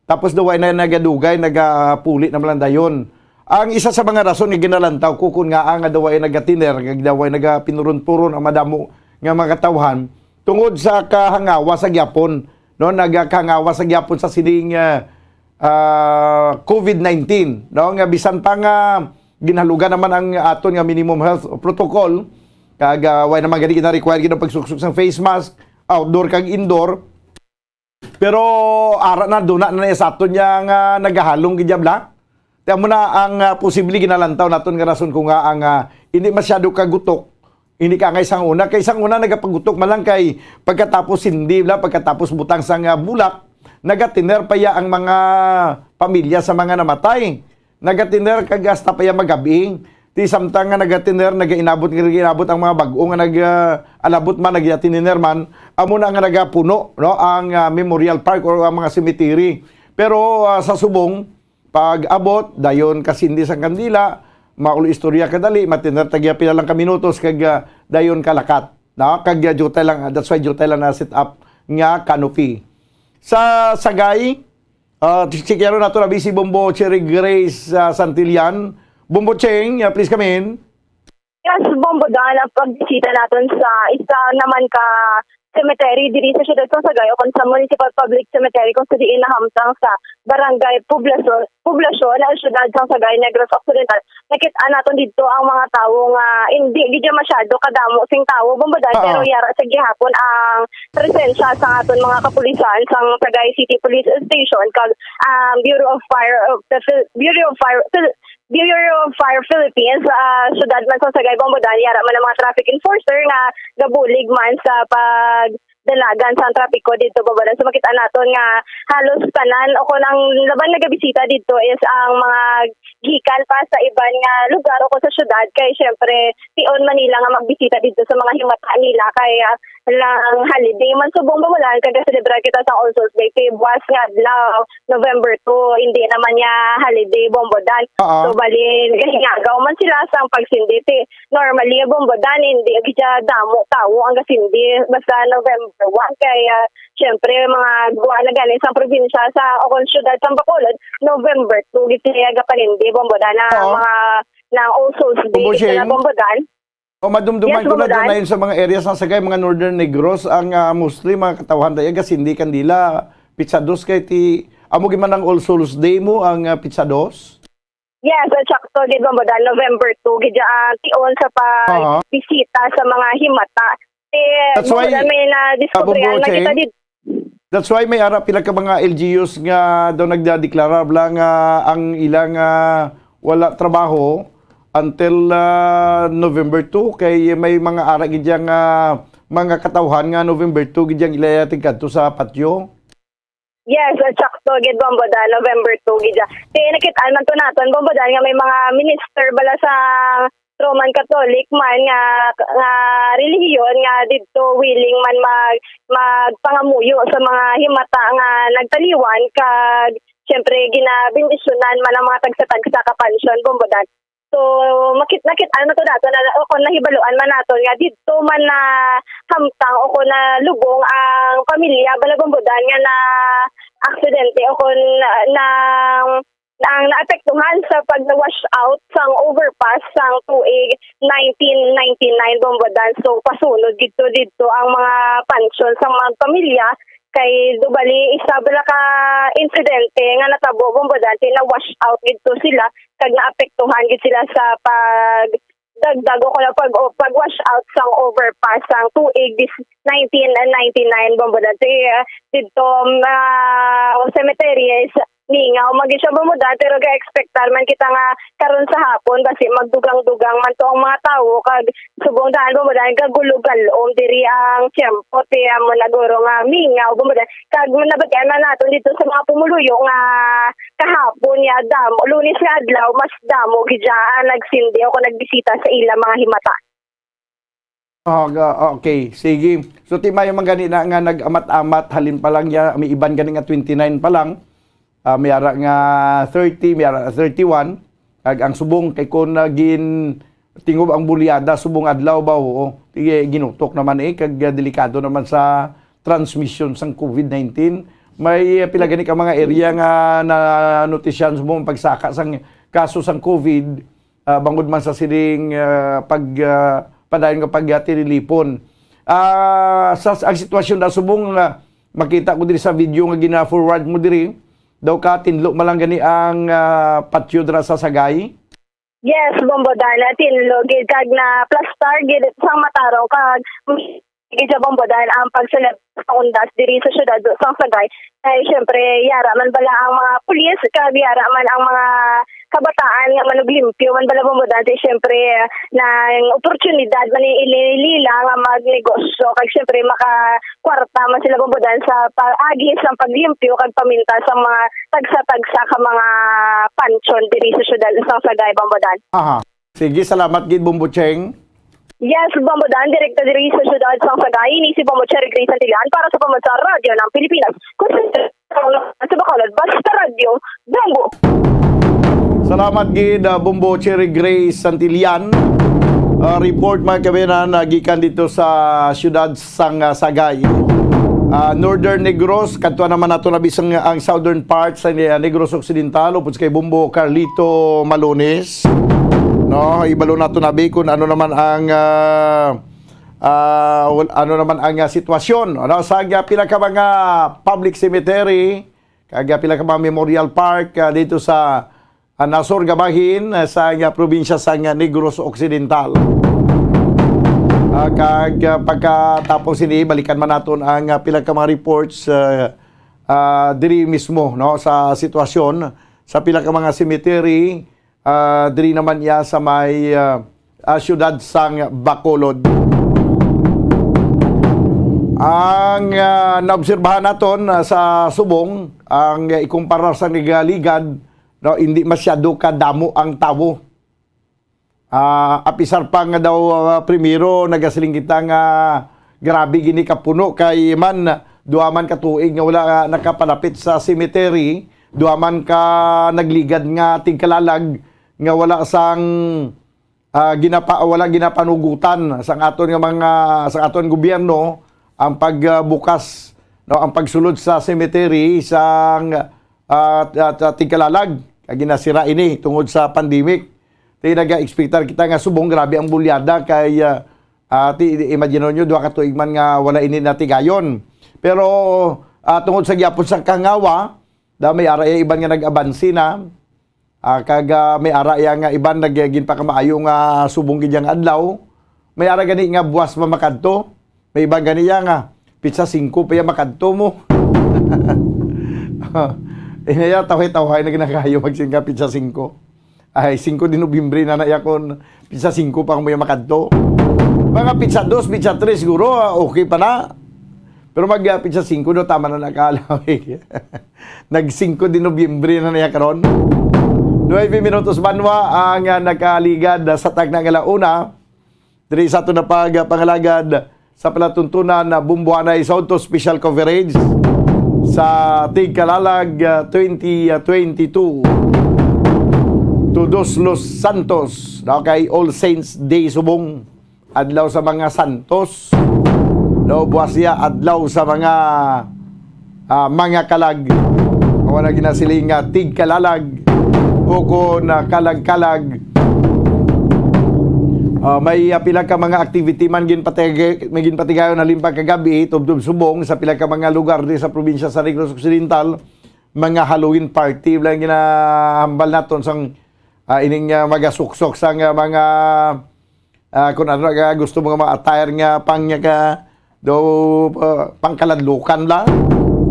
Tapos daw ay na nagadugay, nagapuli na lang dayon. Ang isa sa mga rason nga ginalantaw ko kun nga ang daw ay nagatiner, nga daw ay nagapinuron-puron ang madamo nga mga katawhan tungod sa kahangawa sa gyapon, no, nagakahangawa sa gyapon sa sining ah, ah, COVID nineteen, no, nga bisan pa nga ginhalugan naman ang aton nga minimum health protocol, kag ah, way naman gani gina-require gid ang pagsuksok sa face mask, outdoor kag indoor. Pero ara na, duna na sa aton niya nga nagahalong gid bla. Kaya mo na ang ah, posible ginalantaw naton nga rason ko nga ang ah, hindi masyado kagutok. Hindi ka ngay sang una. Kay sang una nagapagutok man lang kay pagkatapos hindi bla, pagkatapos butang sa nga bulak, nagatiner pa ya ang mga pamilya sa mga namatay. Nagatiner kag hasta pa ya magabing. Ti samtang nga nagatiner, nagainabot nga nagainabot ang mga bag-o nga nag ah, alabot man, nagatininer man, amo na nga nagapuno, no, ang ah, Memorial Park or ang mga cemetery. Pero ah, sa subong, pag abot, dayon kasindi sang kandila, maulo istorya kadali, matiner tagya pila lang ka minutos kag ah, dayon kalakat, no? Kag ah, jutay lang, that's why jutay lang na set up nga canopy. Sa Sagay, ah, si Kiaro nato na si Bombo Cherry Grace ah, Santillan. Bombo Cheng, ah, please come in. Yes, Bombo Dan, ang pagbisita naton sa isa naman ka cemetery diri sa siyudad sang Sagay o kon sa Municipal Public Cemetery kung sa diin nahamtang sa Barangay Poblacion, Poblacion, ang siyudad sang Sagay, Negros Occidental. Nakit-an naton didto ang mga tawo nga hindi gid masyado kadamo sing tawo, Bombo Dan, Oo. Pero yara sa gihapon ang presensya sa aton mga kapulisan sang Sagay City Police Station kag ang Bureau of Fire of the Phil- Bureau of Fire Phil- Bureau of Fire Philippines, ah, siyudad man sa Sagay, Bombo Dan, yara man ang mga traffic enforcer nga gabulig man sa pag dalagan sang trapiko didto, Bombo Dan. So, makita naton nga halos tanan o kon ang laban nagabisita didto is ang mga gikan pa sa iban nga lugar o kon sa syudad, kay syempre, tion man nila nga magbisita didto sa mga himata nila, kay, ah, lang holiday man subong, Bombo Dan, kag ga-celebrar kita sa All Souls Day, kay buwas nga adlaw, November two, hindi naman niya holiday, Bombo Dan. Oo. So, bali, gahingaw man sila sang pagsindi. Ti, normally, Bombo Dan, hindi gid siya damo tawo ang gasindi. Basta November one, kay, ah, syempre, mga gwa na gani sang probinsya sa, o kon syudad sang Bacolod, November two, gid sila gapanindi, Bombo Dan, na Oo. mga, na All Souls Day, Bombo gid sila, Cheng. Bombo Dan. O, madumduman Yes, ko na Bombo Dan. Doon na yun sa mga areas ng Sagay, mga Northern Negros, ang, ah, mostly mga katawhan daya gasindi kandila, Pitsa Dos kay ti, amo gid man ang All Souls Day mo, ang, ah, Pitsa Dos? Yes, at sakto gid, Bombo Dan, November two, gid dyan, tion sa Aha. pagbisita sa mga himata. Eh, That's Bombo why, Dan, may nadiskubre, Bombo ang nakita Cheng, did- that's why may ara pila ka mga L G Us nga daw nagdadeklara bla nga ang ilang, ah, wala trabaho until, ah, November two, kay may mga ara gid dyan nga mga katawhan nga November two gid dyan ilaya tigkadto sa patyo. Yes, uh, sakto gid, Bombo Dan, November two gid. Kay nakit-an man to naton, Bombo Dan, nga may mga minister bala sa Roman Catholic man nga, nga relihiyon nga didto willing man mag, magpangamuyo sa mga himata nga nagtaliwan, kag siyempre ginabendisyonan man ang mga tagsa-tagsa ka pansyon, Bombo Dan. So, makit-, nakit-an man to naton na, o kon nahibaluan man naton nga didto man na hamtang o kon nalubong ang pamilya bala, Bombo Dan, nga na aksidente o kon na, na, ang naapektuhan sa pag-wash out sang overpass sang tuig nineteen ninety-nine, Bombo Dan. So, pasunod gid to didto ang mga pansyon sang mga pamilya, kay do bali isa bala ka insidente nga natabo, Bombo Dan, ti na-wash out gid to sila kag naapektuhan gid sila sa pag dagdag o kaya pag, o pag-wash out sang overpass sang tuig dis-, nineteen ninety-nine, Bombo Dan. Ti, ah, didto, ah, cemetery is mingaw man gid siya, Bombo Dan, pero ga-expectar man kita nga karon sa hapon basi magdugang-dugang man to ang mga tawo, kag subong daan, Bombo Dan, gagulo-galom diri ang tiyempo, ti amo na guro nga mingaw, Bombo Dan. Kag nabatian man naton didto sa mga pumuluyo nga kahapon nga damo, Lunes nga adlaw, mas damo gid dyan nagsindi o kon nagbisita sa ilang mga himata. Ah, ga-, okay, sige. So, ti maayo man gani na nga nag-amat-amat, halin pa lang ya, may iban gani nga twenty-nine pa lang, ah, may ara nga thirty, may ara thirty-one, kag ang subong kay kon, ah, gin-, tingob ang bulyada subong adlaw ba, oo, ti ginutok naman, eh, kag, ah, delikado naman sa transmission sang covid nineteen. May, ah, pila gani ka mga area nga nanotisyahan subong ang pagsaka sang kaso sang covid, ah, bangod man sa sining, ah, pag, ah, padayon nga pagtililipon. Ah, sa, ang sitwasyon na subong, ah, makita ko diri sa video nga gina-forward mo diri, daw ka tinlo man lang gani ang, ah, patyo dira sa Sagay. Yes, Bombo Dan, na tinlo gid kag na-plastar gid sang matarong kag gid sa Bombo Dan ang pagsulod sa undas diri sa siyudad sang Sagay. Kay, siyempre, yara man bala ang mga pulis, kag yara man ang mga kabataan nga manuglimpyo man bala, Bombo Dan. Kay, siyempre, nang oportunidad man ini nila nga magnegosyo, kag, siyempre, makakwarta man sila, Bombo Dan, sa paagi sang paglimpyo kag paminta sa mga tagsa-tagsa ka mga pansyon diri sa siyudad sang Sagay, Bombo Dan. Aha. Sige, salamat gid, Bombo Cheng. Yes, Bombo Dan, direkta diri sa siyudad sang Sagay, ini si Bombo Cherry Grace Santillan para sa Pambansa Radyo ng Pilipinas. Kung sa, sa Bacolod, basta radyo, Bombo! Salamat gid, ah, Bombo Cherry Grace Santillan. Ah, report, mga kabayan, na gikan dito sa siyudad sang, ah, Sagay. Ah, Northern Negros, kadto naman nato na bisang ang southern part sa, ah, Negros Occidental, upod sa kay Bombo Carlito Malones. No, ibalo nato na bi kung ano naman ang, ah, ah, wal-, ano naman ang, ah, sitwasyon. Ano, sa, ah, pila ka mga public cemetery, kag, ah, pila ka mga memorial park, ah, dito sa ah, nasor nga bahin, ah, sa nga probinsya sa nga Negros Occidental. Ah, kag, ah, pagkatapos ini, balikan man naton ang, ah, pila ka mga reports, ah, ah, diri mismo, no, sa sitwasyon sa pila ka mga cemetery, ah, diri naman iya sa may, ah, ah, siyudad sang Bacolod. Ang, ah, naobserbahan naton, ah, sa subong, ang, ah, ikumparar sa nagaligad, no, hindi masyado kadamo ang tawo. Ah, apisar pa nga daw, ah, primero, nagasiling kita nga grabe gini kapuno kay man, duha man ka tuig nga wala, ah, nakapalapit sa cemetery, duha man ka nagligad nga tigkalalag nga wala sang, ah, ginapa-, wala ginapanugutan sang aton nga mga, sa aton gobyerno ang pagbukas, no, ang pagsulod sa cemetery sang, ah, at, at tigkalalag. Kay ginasira ini tungod sa pandemic. Ti naga-expectar kita nga subong grabe ang bulyada kay, ah, ah, ti imagine nyo, duha ka tuig man nga wala ini natigayon. Pero, ah, tungod sa gyapon sa kangawa, da may ara iya iban nga nag-abansi na, ah, kag, ah, may ara iya nga iban nag-, ginpakamaayo nga subong gid yang adlaw. May ara gani nga buwas pa makadto. May iban gani iya nga pitsa singko pa iya makadto mo. Inaya tawhay-tawhay na ginakayo magsinga pitsa singko. Ay, singko de Nobyembre na na iya kon pitsa singko pa mo iya makadto. Mga pitsa dos, pitsa tres siguro, ah, okay pa na. Pero mag, ah, pitsa singko do, tama na nakalawi. Nag singko de Nobyembre na niya karon. Nuebe minutos banwa ang, ah, nakaligad, ah, sa tagna nga launa. Diri sa aton na pag, ah, pangalagad sa palatuntunan na Bumbuanay Sauto Special Coverage sa Tigkalalag, ah, twenty twenty-two. To Dos Los Santos, no, kay All Saints Day subong. Adlaw sa mga santos. No, buwas siya, adlaw sa mga, ah, mga kalag. Wala ginasiling nga tigkalalag o kon, ah, kalag-kalag. Ah, may, ah, pila ka mga activity man ginpatig-, may ginpatigayon na limpag kagabi, tubtob subong sa pila ka mga lugar di sa probinsya sa Negros Occidental, mga Halloween party lang ginahambal naton sang, ah, ining, ah, magasuksok sang, ah, mga ah, kung ano nga gusto mo nga mga attire nga pang, nga ka, do, ah, pangkaladlukan lang.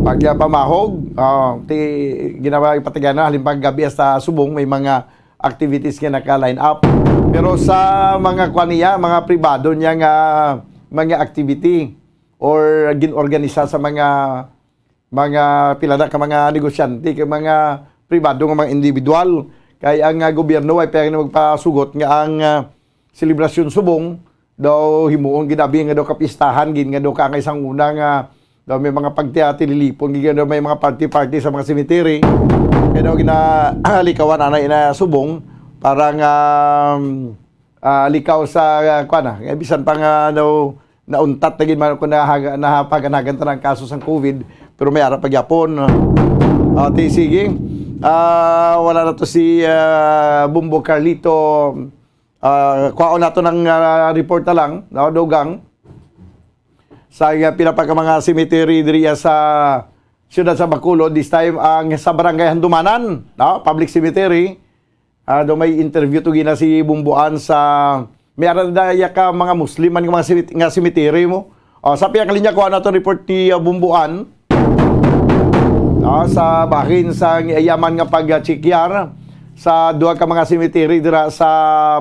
Pag, ah, pamahog, ah, ti, ginawa yung patigana, halimbawa gabi sa subong, may mga activities nga naka-line up. Pero sa mga kwan niya, mga pribado niya nga mga activity or gin-organisa sa mga mga pila na ka mga negosyante, kay mga pribado nga mga individual. Kay ang, ah, gobyerno ay pwede magpasugot nga ang, ah, selebrasyon subong daw himuon ginabi nga daw kapistahan gid nga daw kangay sang una nga daw may mga pagtiyatililipon gid nga daw may mga party-party sa mga cemetery. Kaya daw ginalikawan ana ina subong para nga, um, ah, likaw sa, ah, kuwan na. Kaya bisan pa nga daw nauntat na gid man ako nahaga-, nahapaganagan ta ang kaso sang covid, pero may ara pa gyapon. Ah, ti, sige. Ah, wala na to si, ah, Bumbo Carlito. Ah, kuhaon nato ng, ah, report na lang, no, dugang. Sa, ah, pila pa ka mga cemetery diri sa siyudad sa Bacolod, this time ang sa Barangay Handumanan, no, public cemetery. Ah, do may interview to gina si Bumbuan sa, may ara daya ka mga Muslim man nga mga simit-, nga cemetery mo. Oh, sa pihak linya, kuha nato report ni, ah, Bumbuan. Ah, sa bahin sa yaman nga pag-check-yar sa duha ka mga cemetery dira sa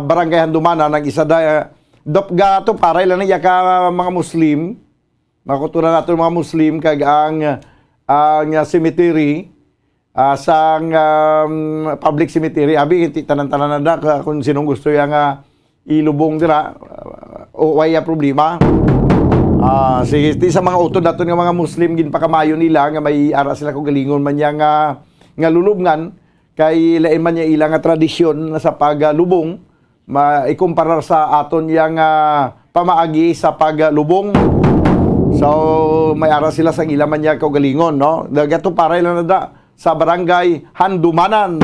Barangay Handumanan, ang isa da, dop-, gato paray lang niya ka mga Muslim. Makuturan nato mga Muslim kag ang, ang cemetery ah, sang, um, public cemetery, abi, ti tanan-tanan na da, ka-, kung sinong gusto iya nga ilubong dira, uh, o, way ang problema. Ah, sige, ti sa mga utod naton nga mga Muslim, ginpakamayo nila nga may ara sila kung galingon man niya nga, nga lulubngan, kay lain man niya ila nga tradisyon sa pagalubong, ma-, ikumparar sa aton yang, ah, pamaagi sa paglubong. So, may ara sila sang ila man niya kaugalingon, no? Nagatuparay lang na da sa Barangay Handumanan.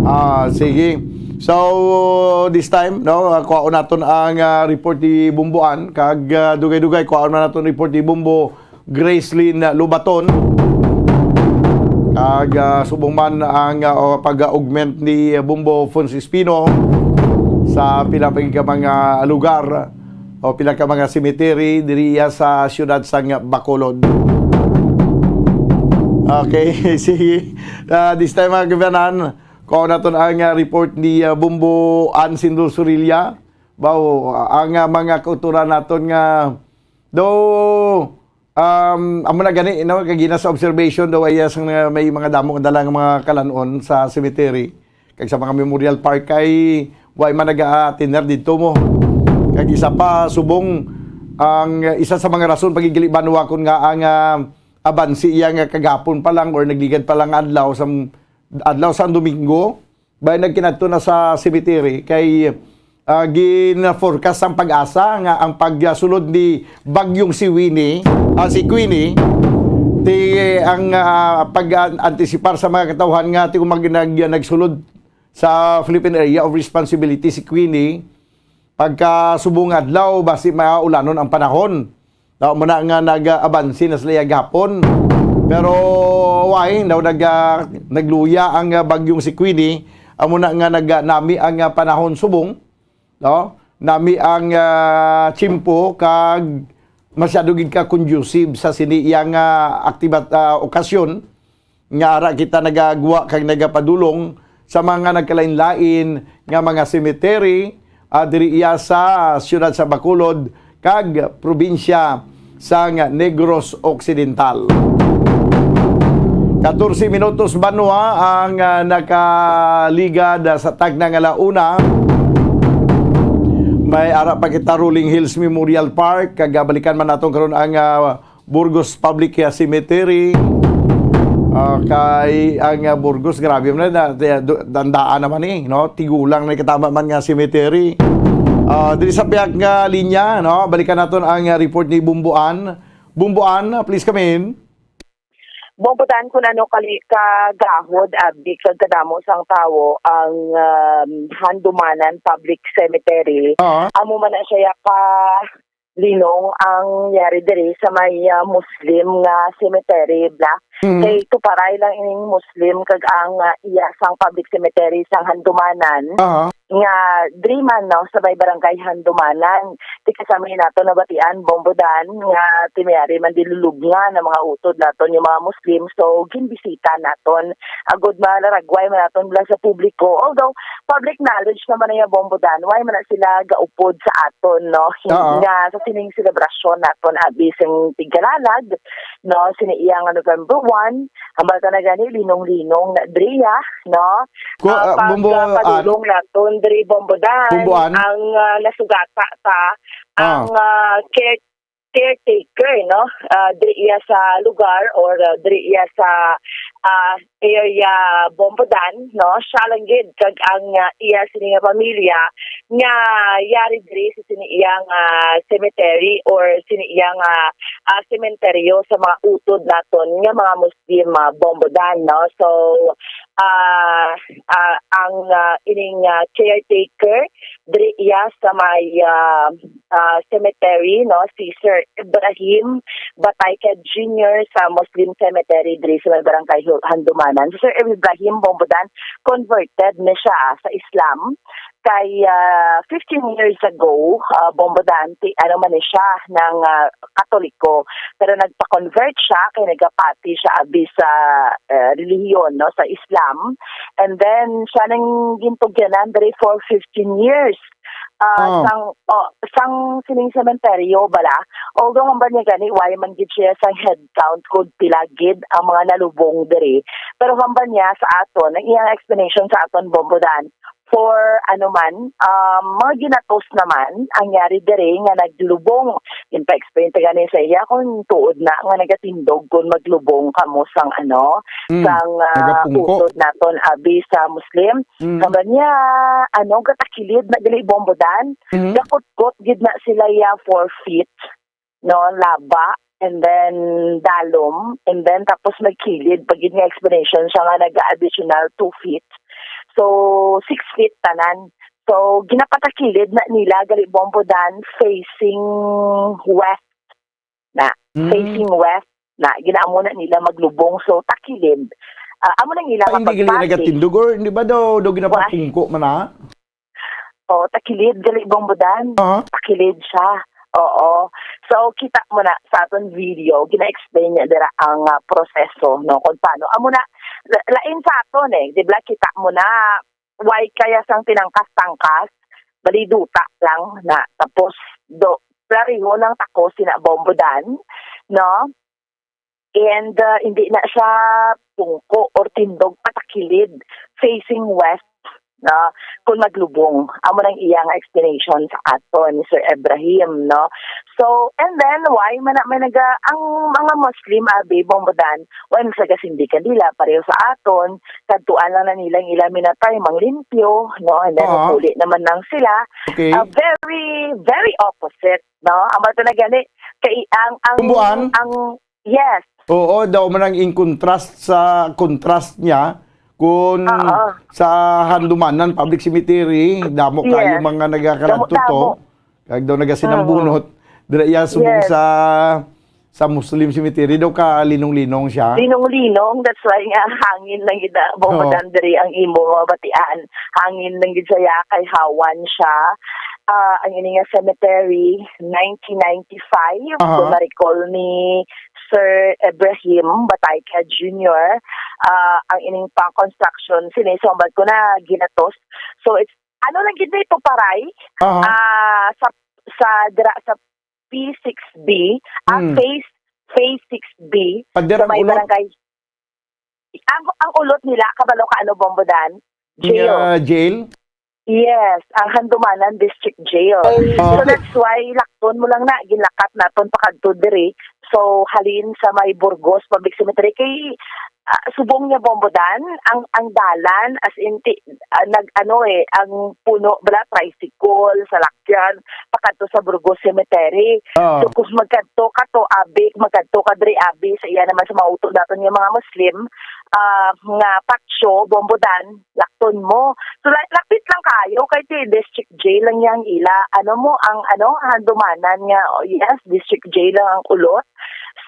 Ah, sige. So, this time, no, ah, kuhaon naton ang, ah, report ni Bumbuan, kag, ah, dugay-dugay, kuhaon na naton report ni Bumbo Gracelyn Lubaton. Kag, ah, subong man ang, ah, pag-augment ni Bumbo Fons Espino sa pila pa ka mga lugar o pila ka mga cemetery diri sa siyudad sang Bacolod. Okay, sige. Ah, this time, mga kabanan, kuha naton ang, ah, report ni, ah, Bumbo Ann Sindol Sorilla. Baw, ang, ah, mga kauturan naton nga, Though, um, amo na gani, no, kay gina sa observation daw ay sang, uh, may mga damo dala nga mga kalan-on sa cemetery. Kag sa mga memorial park kay way man naga-attender didto mo. Kag isa pa, subong ang, uh, isa sa mga rason pagigili banwa kon nga ang, uh, abansi iya nga kagapon pa lang or nagligad pa lang adlaw sa, adlaw sa Domingo, bay nagkinadto na sa cemetery kay, ah, gin-forecast sang PAGASA nga ang pagsulod ni Bagyong si Winnie, ah, si Queenie, ti ang, ah, pag-antisipar sa mga katawhan nga ti mag-, nag-, nagsulod sa Philippine Area of Responsibility si Queenie, pagka subong adlaw basi maulanon ang panahon. Daw mo na nga nag-abansi na sila gahapon. Pero why? Daw nag-, ah, nagluya ang, ah, bagyong si Queenie. Amo na nga nag-, ah, nami ang, ah, panahon subong, no? Nami ang, ah, tiyempo kag masyado gid ka conducive sa sini iya nga aktibat-, ah, okasyon. Nga ara kita nagagwa kag nagapadulong sa mga nagkalain-lain nga mga cemetery, ah, diri iya sa siyudad sa Bacolod kag probinsya sang Negros Occidental. Katorse minutos banwa ang, ah, nakaligad, ah, sa tagna nga la una. May ara pa kita Rolling Hills Memorial Park, kag, ah, balikan man naton karon ang, ah, Burgos Public, ah, Cemetery. Ah, kay ang, ah, Burgos, grabe man na, na, du-, dandaan naman eh, no? Tigulang na katama man nga cemetery. Ah, diri sa pihak nga linya, no? Balikan naton ang, ah, report ni Bumbuan. Bumbuan, ah, please come in. Bumbuan, kung ano kali kagahod, abi, kag kadamo sang tawo ang, um, Handumanan Public Cemetery. Oo. Amo man na siya ka linong ang yari diri sa may, ah, Muslim nga cemetery, bla. Mhm. Kay tuparay lang ining Muslim kag ang, ah, iya sang public cemetery sang Handumanan Aha. nga diri man, no, sa may barangay Handumanan. Ti kasama nato nabatian, Bombodan, nga ti mayari man dilulubngan ang mga utod naton yung mga Muslim. So, ginbisita naton agod malaragway man naton bla sa publiko. Although, public knowledge naman na yung Bombodan, why man na sila gaupod sa aton, no? Oo. Nga sa sining selebrasyon naton, abi sing tigkalalag, no? Sini iya nga November one, ang bata na gani, linong-linong na diriya, no? Ko, Ah, ah, pag, Bumbo, ah, ah, padulong naton diri Bombodan, Bumboan? ang, ah, nasugata ta, Ah. ang, ah, care-, caretaker, no? Ah, diri iya sa lugar or, ah, diri iya sa, ah, area Bombodan, no? Siya lang gid kag ang, ah, iya sini nga pamilya nga yari diri sa sini iya nga cemetery or sini iya nga, ah, sementeryo sa mga utod naton nga mga Muslim, ah, Bombodan, no? So, ah, ah, ang, ah, ining, ah, caretaker diri iya sa may, ah, ah, cemetery, no, si Sir Ibrahim Batayca Junior sa Muslim Cemetery diri sa may Barangay Hu-, Handumanan. Si Sir Ibrahim Bombodan, converted ni siya sa Islam kay, ah, fifteen years ago, ah, Bombodan, ti-, ano man ni siya, nang, ah, Katoliko. Pero nagpa-convert siya kay nagapati siya abi sa, ah, relihiyon, no, sa Islam. And then, siya nang gintugyanan diri for fifteen years. Ah, Oh. sang, oh, sang sining sementeryo bala. Although hambal niya gani, why man gid siya sang head count kung pila gid ang mga nalubong diri. Pero hambal niya sa aton, ang iyang explanation sa aton, Bombodan, for ano man, um, mga ginatos naman ang yari diri nga naglubong. Ginpa-explain ta gani sa iya kung tuod na nga nagatindog kung maglubong kamo sang ano, Mm, sang, ah, nagapungko. Utod naton abi sa Muslim. Mm. Hambal niya, ano, gatakilid na gali Bombodan. Mhm. Gakutkot gid na sila iya four feet, no, laba, and then dalom, and then tapos may kilid pa gid nga explanation siya nga nag-additional two feet. So, six feet tanan. So, ginapatakilid na nila gali Bombodan facing west na. Mm. Facing west na. Ginaamo na nila maglubong. So, takilid. Ah, amo nang ila Ay, hindi gali kapagpati. Nagatindog or hindi ba daw, daw Why? Ginapapungko man na? Oh, takilid gali Bombodan. Aha. Takilid siya. Oo. So, kita mo na sa aton video, gina-explain niya dira ang, ah, proseso, no, kung paano. Amo na, la-, lain sa aton eh, di ba? Kita mo na, why kaya sang tinangkas-tangkas, bali duta lang na. Tapos, do, Pareho ng takos sina Bombo Dan, no? And, ah, hindi na siya pungko or tindog, patakilid, facing west, no? Kung maglubong, amo nang iya nga explanation sa aton ni Sir Ibrahim, no? So, and then, why man na may naga-, ang mga Muslim, abi, Bombo Dan, why man sa gasindikan nila, pareho sa aton, kadtuan lang na nila ang ila minatay, manglimpyo, no? And then, Oo. Uli naman lang sila. Okay. Ah, very, very opposite, no? Ang mga na gani, kay, ang, ang, Kumbuan? Ang, yes. Oo, daw man ang in contrast sa contrast niya kung Oo. Sa Handumanan Public Cemetery, damo kayo Yes. mga nagakaladto Damo-damo. to. Kag daw nagasinambunot. Oo. Dira iya subong Yes. sa, sa Muslim cemetery, daw ka linong-linong siya. Linong-linong, that's why nga hangin lang gid, ah, Oo. Bombo Dan, diri ang imo mabatian. Hangin lang gid siya, kay hawan siya. Ah, ang ini nga cemetery, nineteen ninety-five, Aha. Kung ma-recall ni Sir Ibrahim Batayca Junior, ah, ang ining pang-construction, sini, sumbag ko na ginatos. So, it's, ano lang gid na ito, Paray? Aha. Ah, sa, sa, dira, sa P six B, ah, Hmm. phase, phase six B, Pader sa ang may ulot? Barangay. Ang, ang ulot nila, kabalo ka, ano, Bombo Dan? Jail. Nga jail? Yes, ang Handumanan District Jail. Ah. So, that's why, lakton mo lang na, ginlakat naton pakadto diri. So, halin sa may Burgos Public Cemetery, kay, ah, subong niya, Bombo Dan, ang, ang dalan, as in, ti-, ah, nag, ano eh, ang puno, bala, tricycle, salakyan, pakadto sa Burgos Cemetery. Ah. So, kung magkadto ka to, abi, magkadto ka diri, abi, sa iya naman sa mga utod naton nga mga Muslim, ah, nga patsyo, Bombo Dan, lakton mo. So, la-, lapit lang kayo, kay ti District Jail lang yang ila. Ano mo, ang, ano, Handumanan nga, oh, yes, District Jail lang ang ulot.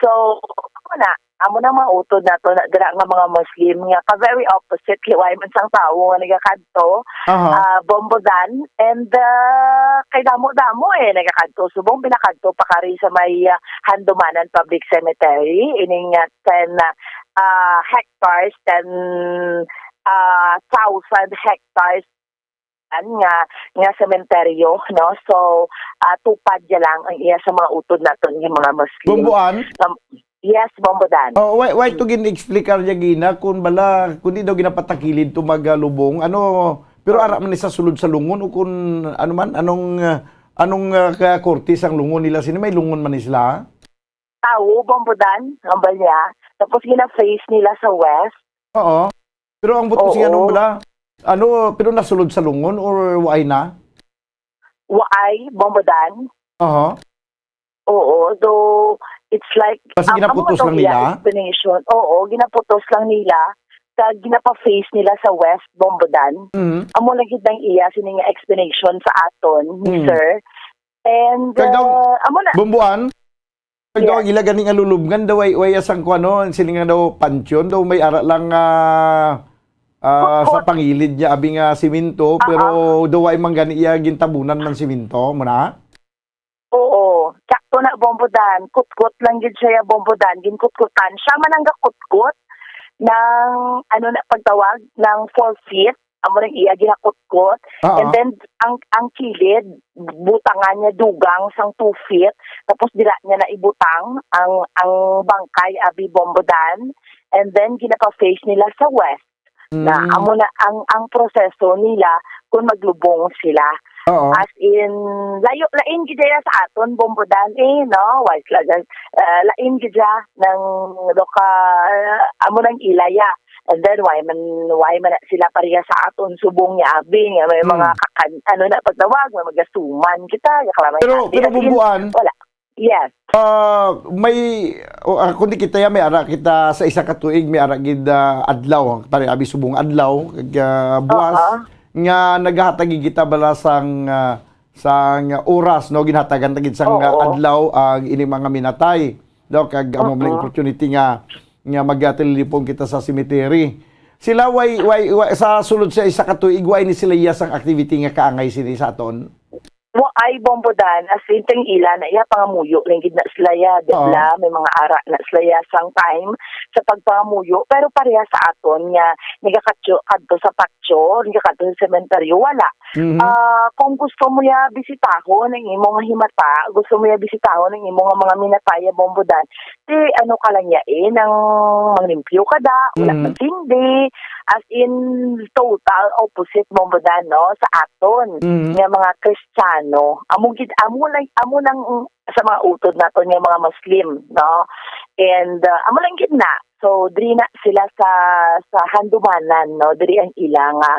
So, ano na, amo na mga utod nato na dira nga mga Muslim nga ka very opposite kay wala man sang tawo nga nagakadto, Aha. ah, Bombo Dan, and, ah, kay damo-damo eh nagakadto. Subong pinakadto pa kari sa may, ah, Handumanan Public Cemetery, ining, ah, ten, ah, hectares, ten, ah, thousand hectares nga, nga sementeryo, no? So, ah, tupad ya lang ang iya sa mga utod naton nga mga Muslim. Bombo Dan? Um, yes, Bombo Dan. Oh, why, why to gin-explicar niya gina kung bala, kung di daw ginapatakilid to magalubong? Ano, pero Oh. ara man ni sa sulod sa lungon o kung ano man, anong, ah, anong, ah, ka-, korte sang lungon nila? Sino may lungon man ni sila? Tawo, Bombo Dan, hambal niya. Tapos gina-face nila sa west. Oo. Pero ang buto siya Oo. nung bala, ano, pero nasulod sa lungon or waay na? Waay, Bombo Dan. Aha. Oo, though it's like, Kasi um, ginaputos amo lang ang iya nila? explanation. Oo, ginaputos lang nila. Kag ginapaface nila sa west, Bombo Dan. Mhm. Amo lang gid ang iya sini nga explanation sa aton ni Mm. sir. And, Kag daw, uh, amo na. Bombo Dan, kag daw Yes. ang ila gani nga lulubngan daw way, way asang kuno, siling nga daw panteon, daw may ara lang, ah, ah, sa Kutkot. pangilid niya, abi nga simento, Ah, pero ah. daw way man gani iya gintabunan man simento, mo na? Oo, sakto na, Bombo Dan. Kutkot lang gid siya, Bombo Dan. Ginkutkutan. Siya man ang gakutkot ng, ano na pagtawag, ng four feet. Amo nang iya ginakutkot. Ah, And ah. then, ang, ang kilid, butangan niya dugang sang two feet. Tapos dira niya na ibutang ang, ang bangkay, abi, Bombo Dan. And then, ginapa-face nila sa west. Na Mm. amo na ang, ang proseso nila kung maglubong sila. Oo. As in, layo, lain gid ya sa aton, Bombo Dan, eh, no? Wise lang, ah, lain gid ya ng, do ka, ah, amo nang ilaya. And then, why man, why man na sila pareha sa aton, subong niya, abi, nga may Mm. mga kakan-, ano na pagtawag, may magasuman kita, kalamay Pero, natin. pero, As in, Bombo Dan, wala. Yes. Ah, may, o, ah, kundi kita ya, may ara kita sa isa ka tuig, may ara gid, ah, adlaw, pare, abi subong adlaw, kag, ah, buwas, Oo. nga naghatag gid kita bala sang, ah, sang oras, no, ginhatagan ta gid sang, ah, Oo. adlaw, ah, ini mga minatay, no, kag amo man ang Oo. opportunity nga, nga magatelelipon kita sa cemetery. Sila, way, way, way, sa sulod sa isa ka tuig, way ni sila iya sang activity nga kaangay sini sa aton? Wa ay, Bombo Dan, as in, kay ila na iya pangamuyo lang gid na sila ya, di Oo. Bala, may mga ara na sila ya sang time sa pagpangamuyo, pero pareha sa aton nga nagakatyo kadto sa patio, nagakadto sa sementeryo, wala. Mhm. Ah, kung gusto mo ya bisitahon ang imo nga himata, gusto mo ya bisitahon ang imo nga mga minataya, Bombo Dan, di ano ka lang ya, eh, nang manglimpyo ka da, wala Mhm. man sindi, as in, total opposite, Bombo Dan, no, sa aton Mhm. nga mga Kristiyano. Amo gid, amo lang, amo lang sa mga utod naton nga mga Muslim, no? And, ah, amo lang gid na. So, diri na sila sa, sa handumanan, no? Diri ang ila nga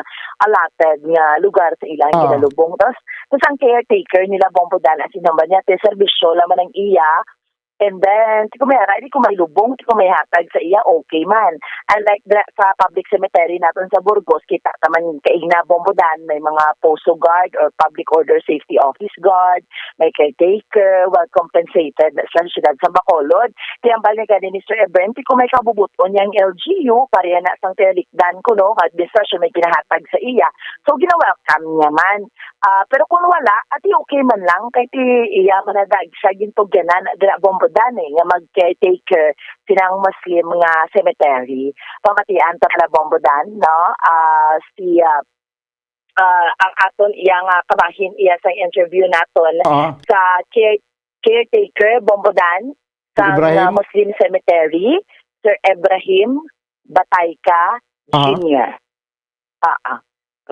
allotted nga lugar sa ilang Oo. kinalubong. Tapos, tapos ang caretaker nila, Bombo Dan, ang sinamba niya, te, serbisyo lamang ang iya. And then, di ko may ara, di ko may lubong, di ko may hatag sa iya, okay man. Unlike the, sa public cemetery naton sa Burgos, kita ta man kaigna, Bombo Dan, may mga poso guard or public order safety office guard, may caretaker, well compensated na sa siyudad sa Bacolod. Tiyambal ni gani ni Sir Ebren, ti kung may kabubuton niyang L G U, pareha na sang tiyalikdan ko, no, administrasyon may ginahatag sa iya. So, gina-welcome niya man. Ah, pero kung wala, ati okay man lang, kay ti iya man na daig siya gintugyanan, dira Bombo Dan, eh, nga mag-caretaker sinang Muslim nga cemetery. Pamatian ta pala, Bombo Dan, no? Ah, si, ah, ah, ang aton iya nga kabahin, iya sa interview naton Aha. sa care-, caretaker, Bombo Dan, Si sa Ibrahim? Muslim Cemetery, Sir Ibrahim Batayca Aha. Junior. Ah, ah.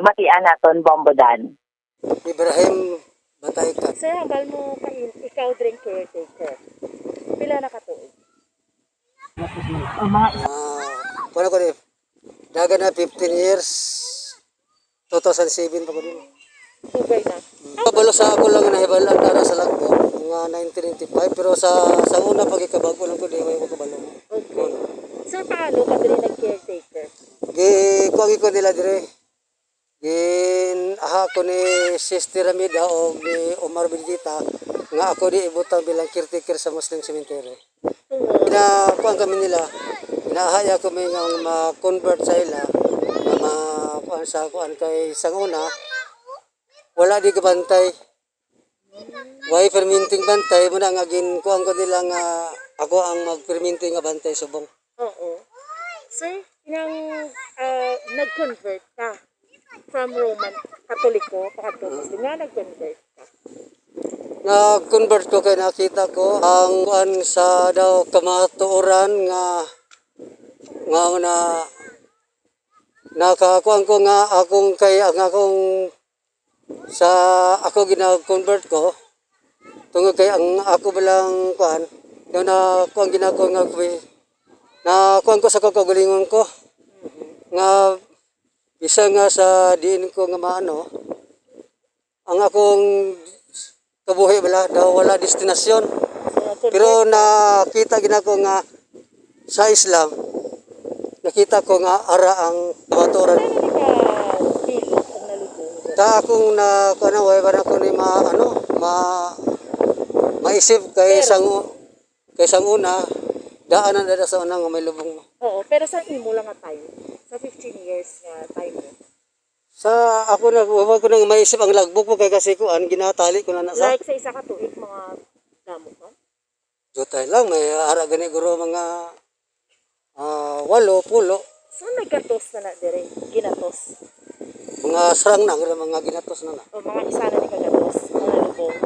Matian naton, Bombo Dan. Ibrahim Batayca. Sir, hambal mo ka in-, ikaw dring caretaker. Pila na ka tuig? Ah, kuwan ako ni, dagan na fifteen years. Two thousand seven pa ko din. Dugay na. Kabalo sa ako lang nga nahibalaan dara sa Lagbo, mga nineteen ninety-five, pero sa, sa una, pagkabag-o lang ko, di, way ko kabalo. Okay. Sir, paano ka diri nag-caretaker? Gi, kuwan ko nila dire. Gin, aha ko ni Sister Ramida o ni Omar Benedita nga ako di ibutang bilang caretaker sa Muslim cemetery. Gina, kuwan kami nila. Ginahaya ko may nga ma-convert sa ila. Nga ma, kuwan sa kuwan kay sang una, wala di kabantay. Why fermenting bantay? Muna nga gin, kuwan ko nila nga ako ang mag-fermenting nga bantay subong. Oo. Sir, nang, ah, nag-convert ka from Roman Katoliko, pakadto Muslim, nga nag-convert ka? Nag-convert ko kay nakita ko ang kuan sa daw kamatuoran nga, nga na, nakakuan ko nga akong kay, ang akong, sa ako gina-convert ko, tungod kay ang ako balang kuan, yung na kuan ginako nga kuwi, na kuan ko sa kaugalingon ko, nga bisan nga sa diin ko nga maano, ang akong kabuhi bala daw wala destinasyon. So, ang Pero convert ka. Nakita gid ako nga sa Islam, nakita ko nga ara ang kamatuoran. Paano di ka feel ang nalubong? Sa akong na, kuan, way ba na ko ni ma, ano, ma, maisip kay Pero sang, kay sang una, daan na dada sa una nga may lubong. Oo, pero sa imo lang nga time, sa fifteen years nga time mo, Sa ako na, wa ko nang maisip ang logbook mo kay kasi kuan, ginatali ko na na sa Like sa isa ka tuig, mga damo ka? Jutay lang, may ara gani guro mga, ah, walo, pulo. So, naggatos na na dire, ginatos. Mga sarang na, guro, mga ginatos na na. O, mga isa na ni kagatos, mga lubong.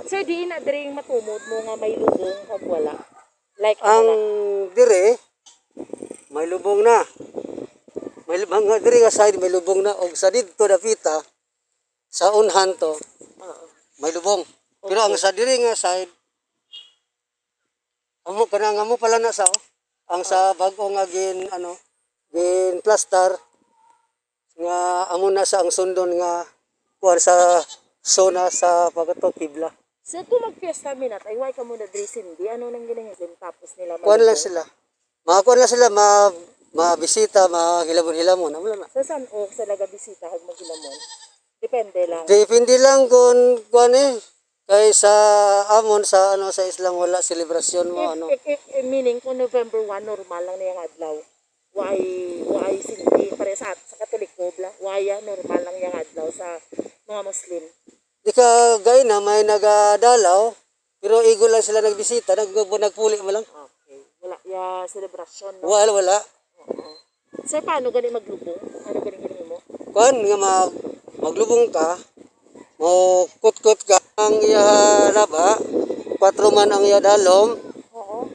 Sir, di na dire yung matumod mo nga may lubong kag wala. Like, Ang wala. dire, may lubong na. May lu-, mga diri nga side, may lubong na. Og sa didto dapita, sa unhan to, may lubong. Pero ang Okay. sa diri nga side, amo ka na nga mo pala na sa, oh. Ang sa Oh. bago nga gin, ano, gin plaster, nga amo na sa ang sundon nga kuan sa zona sa pagkatog kibla. So, kung magfiesta minat, ay why ka muna diri sindi? Ano nang ginahilom tapos nila Kuan lang malibog? sila. Mga kuan lang sila, ma-, mabisita, mahilamon-hilamon. Amo lang na. Sa san o sa laga bisita kag maghilamon? Depende lang. Depende lang kung kuan eh. Kay sa amon, sa ano, sa Islam, wala selebrasyon mo, If, ano. if, if, if, meaning, kung November one, normal lang na yung adlaw. Why, why sindi? Pare sa, sa Katoliko, bla, why, ah, normal lang yung adlaw sa mga Muslim. Di ka gay na may nagadalaw, pero igo lang sila nagbisita, nag-, nagpuli mo lang. Okay. Wala ya selebrasyon, no? Wala, wala. Oo. Sir, paano gani maglubong? Ano gani gani mo? Kuan nga mag-, maglubong ka, mo kutkot ka ang iya laba, kwatro man ang iya dalom, Oo.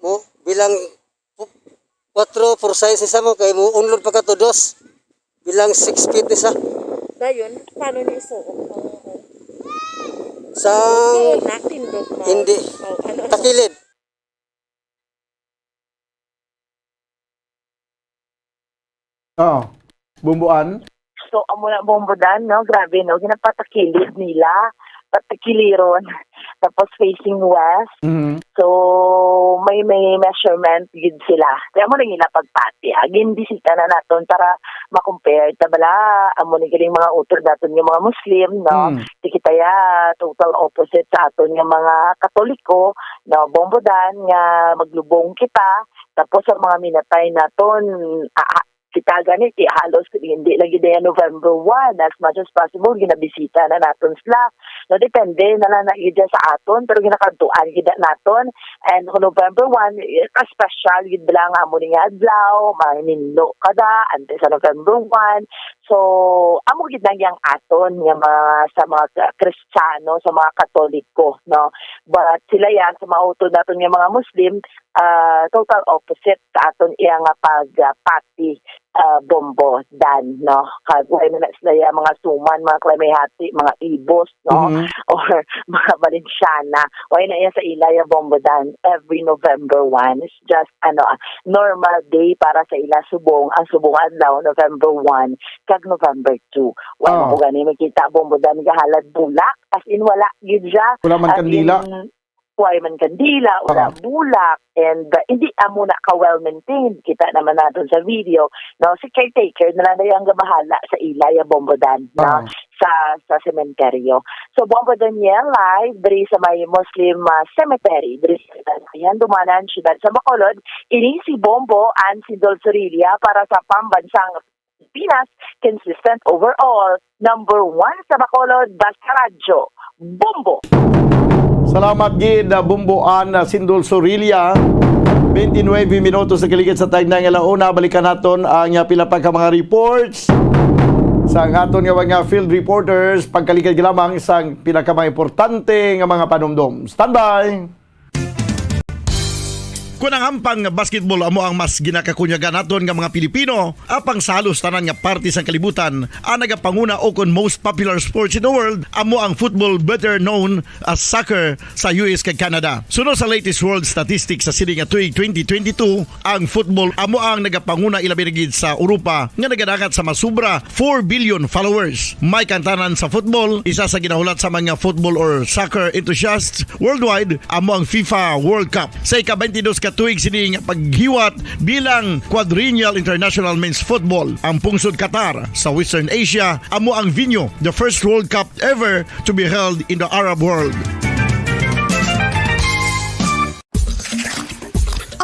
mo bilang Kwatro, four size isa mo, kay mo unlod pa ka to dos. Bilang six feet isa. Dayon, paano niya isuot ang Sang Tindog na, tindog na. Hindi. Oh, ano? Takilid. Oh, bumbuan. So, amo na, Bombo Dan, no? Grabe, no? Ginapatakilid nila. Patakiliron. Tapos facing west. Mhm. So, may, may measurement gid sila. Kaya mo rin ila pagpati, ah. Ginbisita na naton para ma-compare. Ta bala, amo ni galing mga utod naton nga mga Muslim, no? Mm. Di kita ya total opposite sa aton nga mga Katoliko, no? Bombo Dan, nga maglubong kita. Tapos ang mga minatay naton, ah, ah, kita gani, ti halos hindi lagi daya November one. As much as possible, ginabisita na naton sila. No, depende na lang na gid sa aton, pero ginakadtuan gid na naton. And kung November one, eh, ka-special gid lang amo ni nga adlaw, maninlo ka da, antes sa November one. So, amo gid lang yang aton nga mga, sa mga Kristiyano, sa mga Katoliko, no? But sila yan, sa mga utod naton nga mga Muslim, ah, total opposite sa aton iya nga pag, ah, pati, ah, Bombo Dan, no? Kag way na na sila ya mga suman, mga Clemehati, mga Ibos, no? Mhm. Or mga Valenciana. Way na iya sa ila ya Bombo Dan. Every November one is just, ano, ah, normal day para sa ila subong. Ang subong adlaw, November one, kag November two. Way na Oh. ko gani makita Bombo Dan gahalad bulak. As in, wala gid siya. Wala man As kandila. in, Way man kandila, wala Oo. bulak, and, uh, hindi amo na ka well-maintained. Kita naman naton sa video, no? Si caretaker na lang ang gabahala sa ila ya Bombo Dan, no? Oo. Sa, sa sementeryo. So, Bombo Daniel, live diri sa may Muslim, uh, cemetery, diri sa Ayan, Dumanan, siyudad sa Bacolod. Ini si Bombo Ann Sindol Sorilla para sa Pambansang Pilipinas, consistent overall, number one sa Bacolod, basta radyo, Bombo! Salamat gid, ah, Bombo Ann, ah, Sindol Sorilla. Twenty-nine minutos na kaligid sa tagnay nga launa. Balikan naton ang, ah, pila pa ka mga reports sa aton nga mga field reporters. Pagkaligid lamang sa pila ka mga importante nga mga panumdom. Standby! Kon ang hampang nga basketball amo ang mas ginakakunyagan naton nga mga Pilipino, apang sa halos tanan nga parte sang kalibutan, ang nagapanguna ukon most popular sports in the world amo ang football, better known as soccer, sa U S kag Canada. Suno sa latest world statistics sa sini nga tuig twenty twenty-two, ang football amo ang nagapanguna, ilabi na gid sa Europa, nga nagadangat sa masubra four billion followers. May kantanan sa football, isa sa ginahulat sa mga football or soccer enthusiasts worldwide amo ang FIFA World Cup. Sa ika-twenty-dos ka tuig sini nga paghiwat bilang Quadrennial International Men's Football, ang pungsod Qatar sa Western Asia amo ang venue, the first World Cup ever to be held in the Arab world.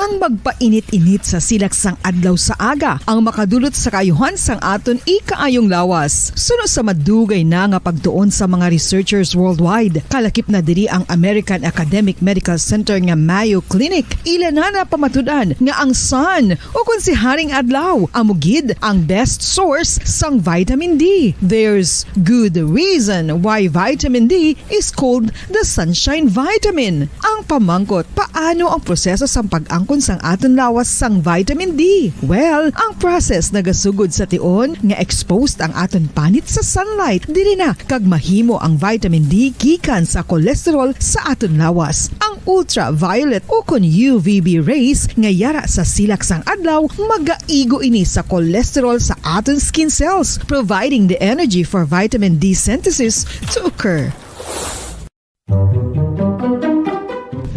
Ang magpainit-init sa silak sang adlaw sa aga ang makadulot sa kaayuhan sang aton ikaayong lawas. Suno sa madugay na nga pagtuon sa mga researchers worldwide, kalakip na diri ang American Academic Medical Center nga Mayo Clinic. Ila na napamatud-an nga ang sun, ukon si Haring Adlaw, amo gid ang best source sang vitamin D. There's good reason why vitamin D is called the sunshine vitamin. Ang pamangkot, paano ang proseso sang pag-angkon sang aton lawas sang vitamin D? Well, ang process nagasugod sa tion nga exposed ang aton panit sa sunlight, diri na kag mahimo ang vitamin D gikan sa cholesterol sa aton lawas. Ang ultraviolet ukon U V B rays nga yara sa silak sang adlaw magaigo ini sa cholesterol sa aton skin cells, providing the energy for vitamin D synthesis to occur.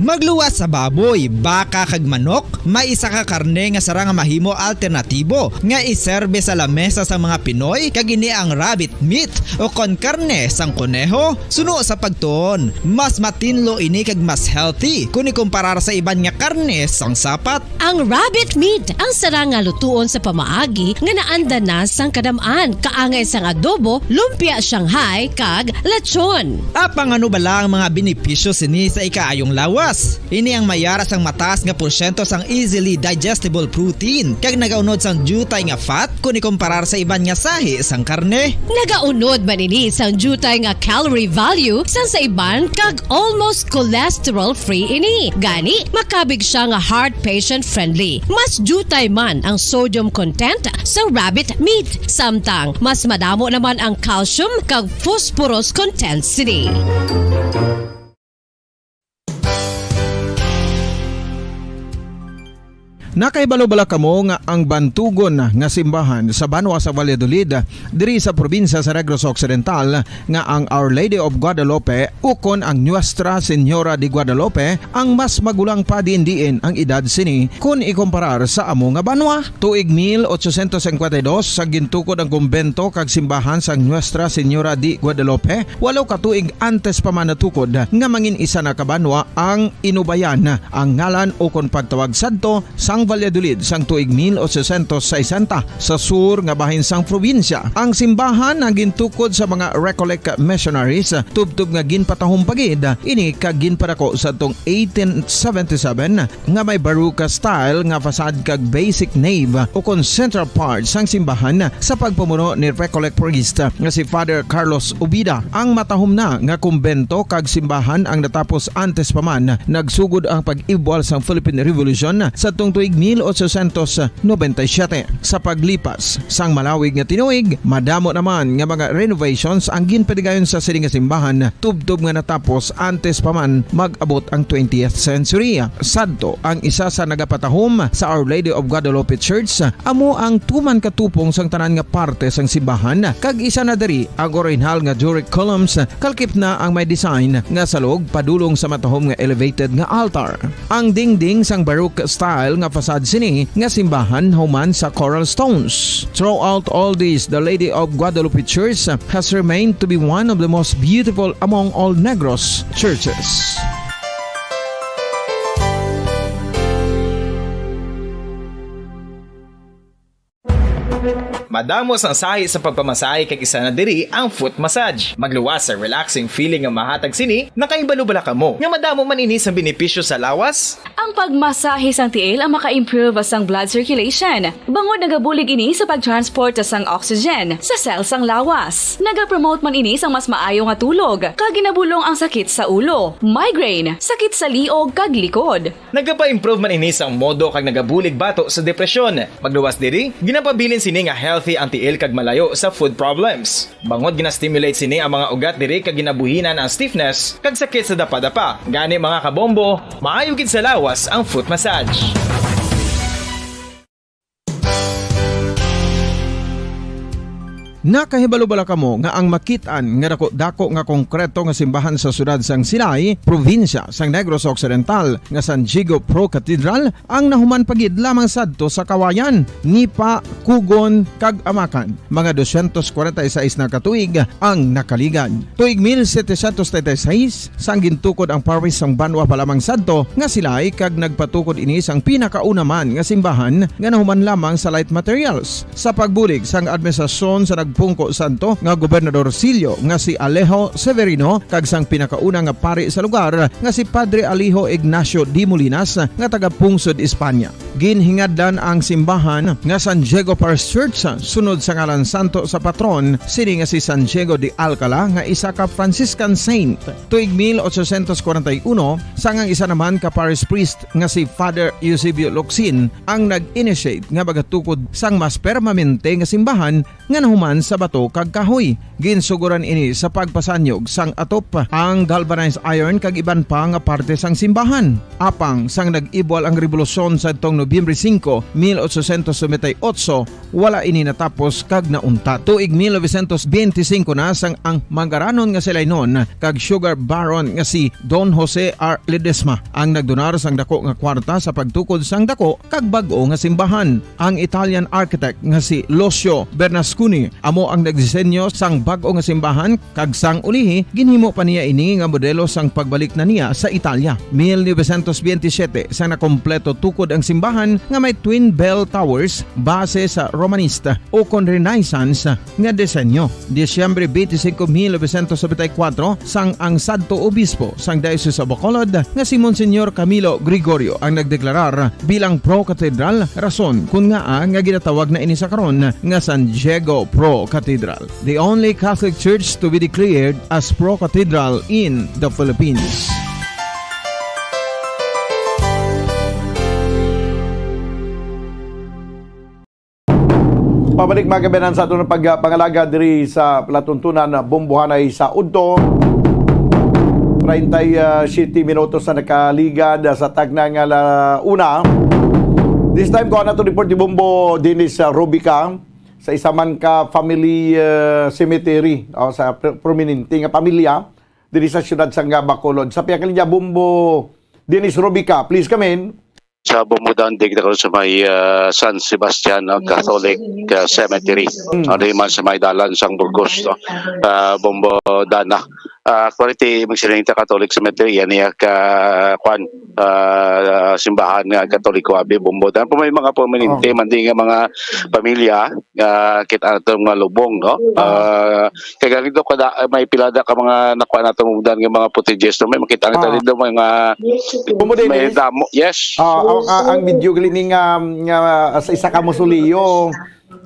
Magluwas sa baboy, baka kag manok, may isa ka karne nga sarang nga mahimo alternatibo nga iserbe sa lamesa sa mga Pinoy, kag ini ang rabbit meat o kon karne sang koneho. Suno sa pagtuon, mas matinlo ini kag mas healthy kon ikumparar sa iban nga karne sang sapat. Ang rabbit meat ang sarang nga lutuon sa pamaagi nga naanda na sang kadam-an, kaangay sang adobo, lumpia Shanghai, kag lechon. Apang ano bala ang mga benepisyo sini sa ikaayong lawas? Ini ang may ara sang mataas nga porsyento sang easily digestible protein kag nagaunod sang diutay nga fat kon ikomparar sa iban nga sahi sang karne. Nagaunod man ini sang diutay nga calorie value sang sa iban kag almost cholesterol-free ini. Gani, makabig siya nga heart patient-friendly. Mas diutay man ang sodium content sa rabbit meat, samtang mas madamo naman ang calcium kag phosphorus content sini. Nakahibalo bala kamo nga ang bantugon nga simbahan sa banwa sa Valladolid, diri sa probinsya sa Negros Occidental, nga ang Our Lady of Guadalupe ukon ang Nuestra Señora de Guadalupe ang mas magulang pa diin-diin ang edad sini kon ikomparar sa amo nga banwa? Tuig mil ochocientos cincuenta y dos sa gintukod ang kumbento kag simbahan sang Nuestra Señora de Guadalupe, walo ka tuig antes pa man natukod nga mangin isa na ka banwa ang Inubayan, ang ngalan ukon pagtawag sadto sang Valladolid sang tuig mil ochocientos sesenta sa sur nga bahin sang probinsya. Ang simbahan ang gintukod sa mga Recollect missionaries, tubtob nga ginpatahom pa gid ini kag ginpadako sadtong eighteen seventy-seven nga may Baroque style nga facade kag basic nave ukon central part sang simbahan sa pagpamuno ni Recollect priest nga si Father Carlos Ubida. Ang matahom na nga kumbento kag simbahan ang natapos antes pa man nagsugod ang pag-ibwal sang Philippine Revolution sadtong tuig mil ochocientos noventa y siete. Sa paglipas sang malawig nga tinuig, madamo naman nga mga renovations ang ginpadigayon sa sini nga simbahan, tubtob nga natapos antes pa man mag-abot ang twentieth century. Sadto, ang isa sa nagapatahom sa Our Lady of Guadalupe Church amo ang tuman ka tupong sang tanan nga parte sang simbahan, kag isa na diri ang orihinal nga Doric columns, kalkip na ang may design nga salog padulong sa matahom nga elevated nga altar. Ang dingding sang Baroque style nga facade sini nga simbahan human sa coral stones. Throughout all this, the Lady of Guadalupe Church has remained to be one of the most beautiful among all Negros churches. Madamo sang sahi sa pagpamasahe, kag isa na diri ang foot massage. Magluwas sa relaxing feeling nga mahatag sini. Nakahibalo bala kamo nga madamo man ini sang benepisyo sa lawas? Ang pagmasahe sang tiil ang maka-improve sang blood circulation, bangod nagabulig ini sa pag-transport sang oxygen sa cell sang lawas. Nagapromote man ini sang mas maayo nga tulog, kag ginabulong ang sakit sa ulo, migraine, sakit sa liog, kag likod. Nagapa-improve man ini sang modo kag nagabulig bato sa depresyon. Magluwas diri, ginapabilin sini nga healthy ang tiil kag malayo sa foot problems. Bangod gina-stimulate sini ang mga ugat diri kag ginabuhinan ang stiffness kag sakit sa dapadapa. Gani, mga kabombo, maayo gid sa lawas ang foot massage. Nakahibalo bala kamo nga ang makit-an nga dako-dako nga konkreto nga simbahan sa siyudad sang Silay, probinsya sang Negros Occidental, nga San Diego Pro Cathedral, ang nahuman pa gid lamang sadto sa kawayan, nipa, kugon, kag amakan? Mga dosyentos kwarenta y seis na ka tuig ang nakaligad. Tuig mil setecientos treinta y seis, sang gintukod ang parish sang banwa pa lamang sadto nga Silay, kag nagpatukod ini sang pinakauna man nga simbahan nga nahuman lamang sa light materials. Sa pagbulig sang administrasyon sa nagpungko sadto nga Gobernador Sillo nga si Alejo Severino kag sang pinakauna nga pari sa lugar nga si Padre Alejo Ignacio de Molinas nga taga Pungsod, Espanya. Ginhingadlan ang simbahan nga San Diego Parish Church sunod sa ngalan santo sa patron sini nga si San Diego de Alcala nga isa ka Franciscan saint. Tuig mil ochocientos kwarenta y uno, sang ang isa naman ka parish priest nga si Father Eusebio Locsin ang nag-initiate nga magatukod sang mas permanente nga simbahan nga nahuman sa bato kag kahoy. Ginsugoran ini sa pagpasanyog sang atop, ang galvanized iron kag iban pa nga parte sang simbahan. Apang sang nag-ibwal ang rebolusyon sadtong Nobyembre singko, mil ochocientos noventa y ocho, wala ini natapos kag nauntat. Tuig mil novecientos benti singko na sang ang manggaranon nga si Lainon kag sugar baron nga si Don Jose R. Ledesma ang nagdonar sang dako nga kwarta sa pagtukod sang dako kag bag-o nga simbahan. Ang Italian architect nga si Lucio Bernasconi amo ang nagdisenyo sang bag-o nga simbahan, kag sang ulihi, ginhimo pa niya ini nga modelo sang pagbalik na niya sa Italia. Mil novecientos benti siyete, sang nakompleto tukod ang simbahan, nga may twin bell towers base sa Romanesque o kon Renaissance nga disenyo. Disyembre twenty-five, mil novecientos setenta y cuatro, sang ang sadto obispo sang Diocese of Bacolod nga si Monsignor Camilo Gregorio ang nagdeklarar bilang pro-cathedral, rason kun ngaa nga ginatawag na ini sa karon nga San Diego Pro Cathedral, the only Catholic Church to be declared as pro-cathedral in the Philippines. Pabalik, mga kabayan, sa aton pagpangalaga diri sa palatuntunan, Bombohanay sa udto. Treinta y siete minutos na nakaligad sa tagna nga la una. This time, kuha nato report ni Bombo Dennis, uh, Rubica sa isa man ka family, uh, cemetery, o sa pr-, prominente nga pamilya diri sa siyudad sang Bacolod. Sa pihak linya, Bombo Dennis Rubica, please come in. Sa Bombodan, di kita karon sa may, ah, San Sebastian, no, Catholic, ah, Cemetery. Mm. Ano man sa may dalan sang Burgos, no? Ah, Bombo Dana. Ah, quality, magsiling ta Catholic Cemetery, yan iya ka, kwan, ah, simbahan nga Katoliko, abi, Bombo Dana. Pero may mga permanente Oh. man din nga mga pamilya, ah, kita nato nga lubong, no? Ah. Ah, kay ganito kada, may pila da ka mga nakuha nato, Bombo Dana, nga mga footages, no? May makita kita Ah. dito, mga Bombo may Dennis. damo. Yes. Ah, ang, ang, ang video gali ni nga, nga sa isa ka mausoleo,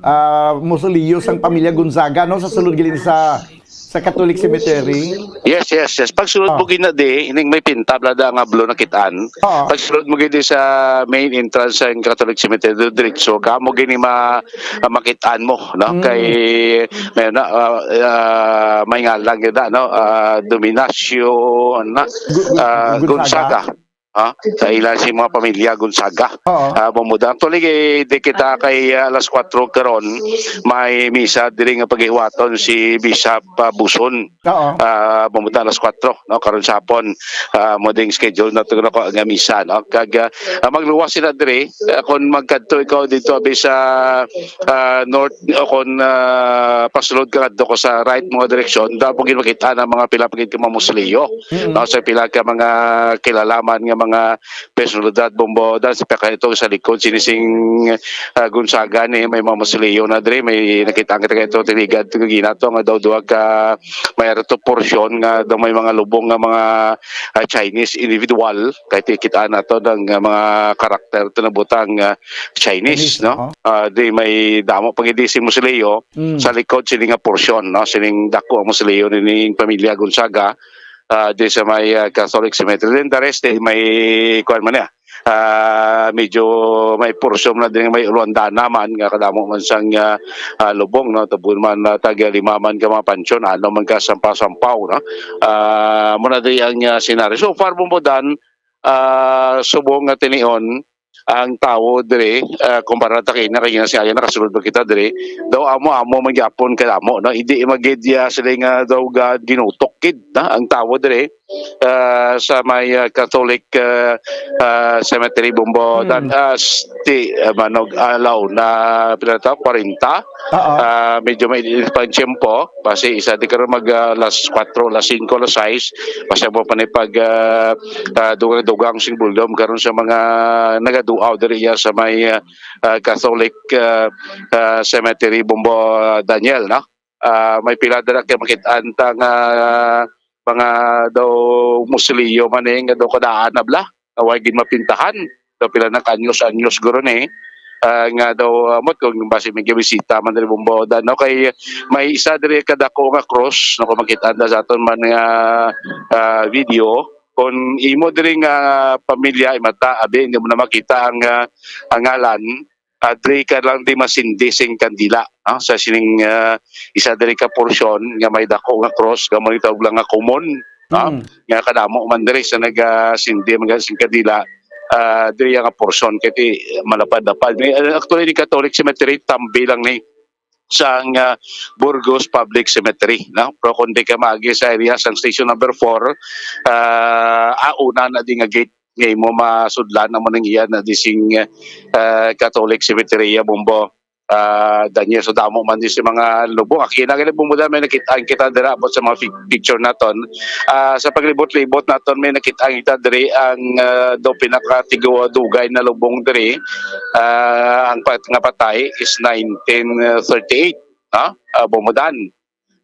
ah, mausoleo sang pamilya Gonzaga, no, sa sulod gali sa, sa Catholic Cemetery. Yes, yes, yes. Pag sulod Ah. mo gina di, ining may pinta, blada nga blue nakitaan. Ah. Pag sulod mo gini sa main entrance sa Catholic Cemetery, diretso ka, mo gini ma-, ah, makitaan mo, no? Mm. Kay, may na, ah, ah, may ngalan gid na, no? Ah, Dominacio, na, Gu-, Gu-, ah, Gonzaga. Gonzaga. Ha? Sa ila si mga pamilya Gonzaga. Oo. Ah, Bombo Dana. Actually, kay, di kita kay, ah, alas kwatro karon, may misa diri nga paghiwaton si Bishop, ah, Buson. Oo. Ah, Bombo Dana, alas kwatro, no, karon sa hapon. Ah, mo ding schedule na to, no, nga misa, no? Kag, ah, ah, magluwas sila diri, ah, kung magkadto ikaw dito, abi, sa, ah, north, o kung, ah, pasulod ka ngadto ko sa right mga direksyon, daw po gid makita ang mga pila pa gid ka mga mausoleo. Mm. No, sa pila ka mga kilalaman nga mga personalidad, Bombo Dana, sa pila ka ito sa likod, sini sing, ah, Gonzaga ni, may mga mausoleo na diri, may nakita kita ito, tiligad, ito, ginato, nga daw duha ka, may ato portion nga daw may mga lubong nga mga, ah, Chinese individual, kay tikita nato ng, ah, mga karakter to na butang, ah, Chinese, Chinese, no? Oo. Ah, di may damo pag hindi si mausoleo, Mm. sa likod sini nga portion, no? Sining dako ang mausoleo ni, ni pamilya Gonzaga, ah, di sa may, ah, Catholic Cemetery. Then the rest, eh, may, kuwan man niya. Ah, medyo may portion na din, may Luandana man, nga kadamo man sang, ah, ah, lubong, no? Tubod man, ah, taga lima man ka mga pansyon, ano man ka sampaw-sampaw, no? Ah, muna di ang, ah, senaryo. So far, Bombo Dana, ah, subong nga tinion, ang tawo diri, ah, kumpara ta kay na, kay na siya, nakasulod ba kita diri? Daw amo-amo man gyapon kadamo, no? Hindi magid ya sila nga daw ga-, ginutok gid, na ang tawo diri, ah, sa may, ah, Catholic, ah, ah, Cemetery, Bombo, Hmm. dan, ah, sti-, ah, manog alaw na pila ta, kwarenta. Oo. Ah, medyo may init pa ang tiyempo. Basi isa di karon mag, ah, alas kwatro, alas singko, alas sais. Basi mo pa ni pag, ah, ah, dugang-dugang sing volume karon sa mga nagaduaw diri iya sa may, ah, ah, Catholic, ah, ah, Cemetery, Bombo, ah, Daniel, no? Ah, may pila dira kay makit-an ta nga mga daw mausoleo man eh, nga daw kadaan na bla. Nga way gid mapintahan. Daw pila na ka anyos-anyos guro ni, ah, nga daw, ah, mot kung basi may gibisita man diri Bombo Dana, no? Kay may isa diri kadako nga cross, no, kung makita na sa aton man nga, ah, video. Kung imo diri nga pamilya, imata, abi, hindi mo na makita ang, ah, ang ngalan, ah, diri ka lang di masindi sing kandila, no? Sa sining, ah, isa diri ka portion nga may dako nga cross, nga mo tawag lang nga common, no? Mm. Nga kadamo man diri sa nagasindi man sing kandila, ah, diri nga portion kay ti malapad-lapad. May, ah, actually, ni Catholic Cemetery, tambi lang ni sang, ah, Burgos Public Cemetery, no? Pero kung di ka maagi sa area sang station number four, ah, ah, una na di nga gate nga imo masudlan amo nang iya na di sing, ah, Catholic Cemetery, ah, Bombo. Ah, Daniel, so damo man din sa mga lubong. Aki na gali, Bombo Dan, may nakita kita dira about sa mga fi- picture naton. Ah, sa paglibot-libot naton, may nakita kita diri ang ah, do pinakatigo dugay na lubong diri. Ah, ang pat- nga patay is nineteen thirty-eight, ha? Ah, Bombo Dan.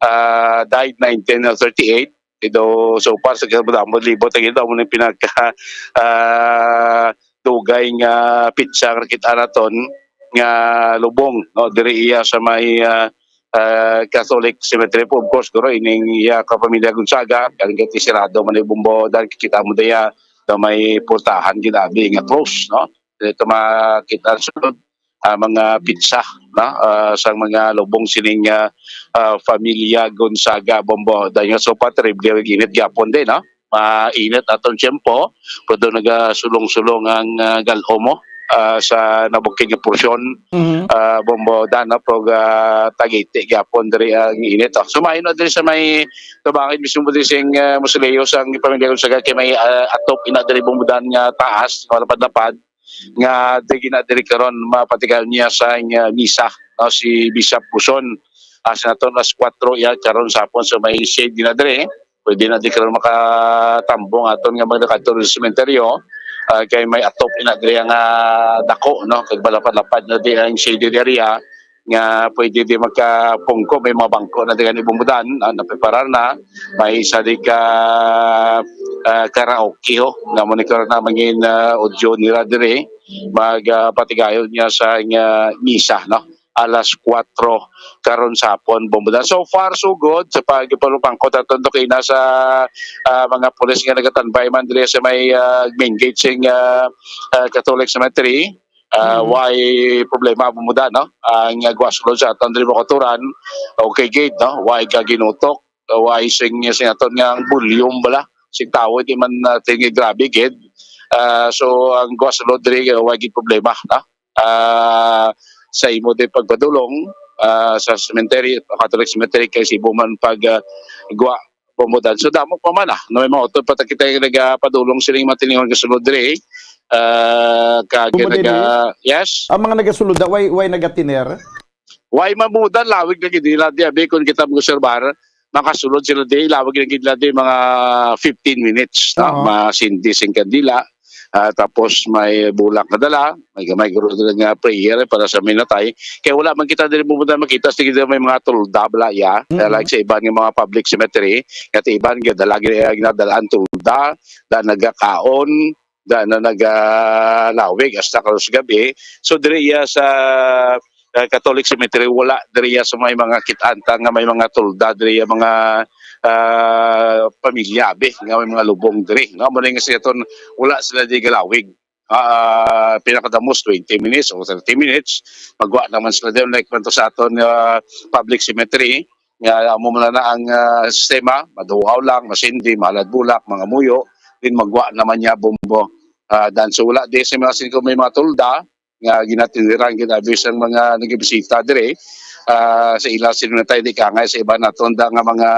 Ah, died nineteen thirty-eight. Ito, so far sa kadamo libot ang ito, amo ni pinaka ah, dugay nga pitsa nga kita naton nga lubong, no, diri iya sa may ah, ah, Catholic Cemetery po, of course, guro, ining iya ka pamilya Gonzaga, kay sirado man ni Bombo Dan, kita mo diya na may portahan ginabi nga close, no? Ito makita sa ah, mga pitsa, no? Ah, sa mga lubong sining ah, ah, familia Gonzaga, Bombo. Dahil nga so pa, terrible ang init gyapon din, no? Mainit atong tiyempo, pero nagasulong-sulong ang ah, gal-o mo ah, sa nabukid nga porsyon, Mhm. ah, Bombo Dan, no? Pero ah, tagiti gyapon diri ang init. Oh. So, maayo na diri sa may tubangan mismo diri sing ah, mausoleo sang pamilya Gonzaga kay may ah, atop ina diri, Bombo Dan, nga taas, malapad-lapad. Nga di gina diri karon mapatigayon niya sa nga misa, no, si Bishop Buson. As naton alas kuwatro iya karon sa hapon, so may shade gina diri. Pwede na di karon makatambong aton nga magkadto sa sementeryo. Ah, kay may atop ina diri nga dako, no, kag malapad-lapad na di ang shaded area nga pwede di magkapungko, may mga bangko na di gani, Bombo Dan, ah, napreparar na. May isa di ka ah, karaoke ho, nga mo ni karon na mangin ah, audio nira diri, mag ah, patigayon niya sa nga misa, no, alas kuwatro karon sa hapon, Bombo Dan. So far so good sa pagpalupangkot at tundok ina sa ah, mga pulis nga nagatanbay man diri sa may ah, main gate sing ah, ah, Catholic Cemetery. Ah, Mhm. Way problema, Bombo Dan, no? Ang ah, guwasulod sa aton diri, Bokaturan, okay gid, no? Way ka ginutok, way sing, sing aton nga ang volume bala sing tawo, di man natin nga grabe gid. Ah, so ang guwasulod diri, ah, way gid problema, no? Ah, sa imo di pagpadulong ah, sa cemetery, Catholic Cemetery, kay sibo man pag ah, guwa, Bombo Dan. So damo pa man ah, no, may mga auto pa ta kita yung nagapadulong sining mga tilingon nga sulod diri. Ah, kag Bombo Dan, naga, yes. Ang mga nagasulod, way, way nagatiner? Way mamudan, lawig na gid nila di abi, kung kita mag-obserbar, makasulod sila di, lawig na gid nila di mga fifteen minutes, no? Oo. Masindi sing kandila, ah, tapos may bulak na dala, may gamay guro dala nga prayer para sa minatay. Kaya wala man kita diri pumunta makita, sige, may mga tulda bala ya. Mm-mm. Like sa iban nga mga public cemetery, nga iban nga dala, ginadalaan tulda, da nagakaon, da na nagalawig hasta karon sa gabi. So diri iya sa ah, Catholic Cemetery, wala diri iya sa may mga kit-an ta nga may mga tulda diri iya mga ah, pamilya, abi, nga may mga lubong diri, no? Amo na nga siya ton, wala sila di galawig. Ah, pinakadamos twenty minutes o thirty minutes, magwa naman sila diri, like man to sa aton ah, public cemetery, nga amo man na ang ah, sistema, maduaw lang, masindi, mahalad bulak, mga muyo, din magwa naman niya, Bombo. Ah, dan so wala di sa mga singko may mga tulda nga ginatiniran, ginabi sang mga nagibisita dire. Ah, sa ila sila na tayo di kangay sa iba naton da nga mga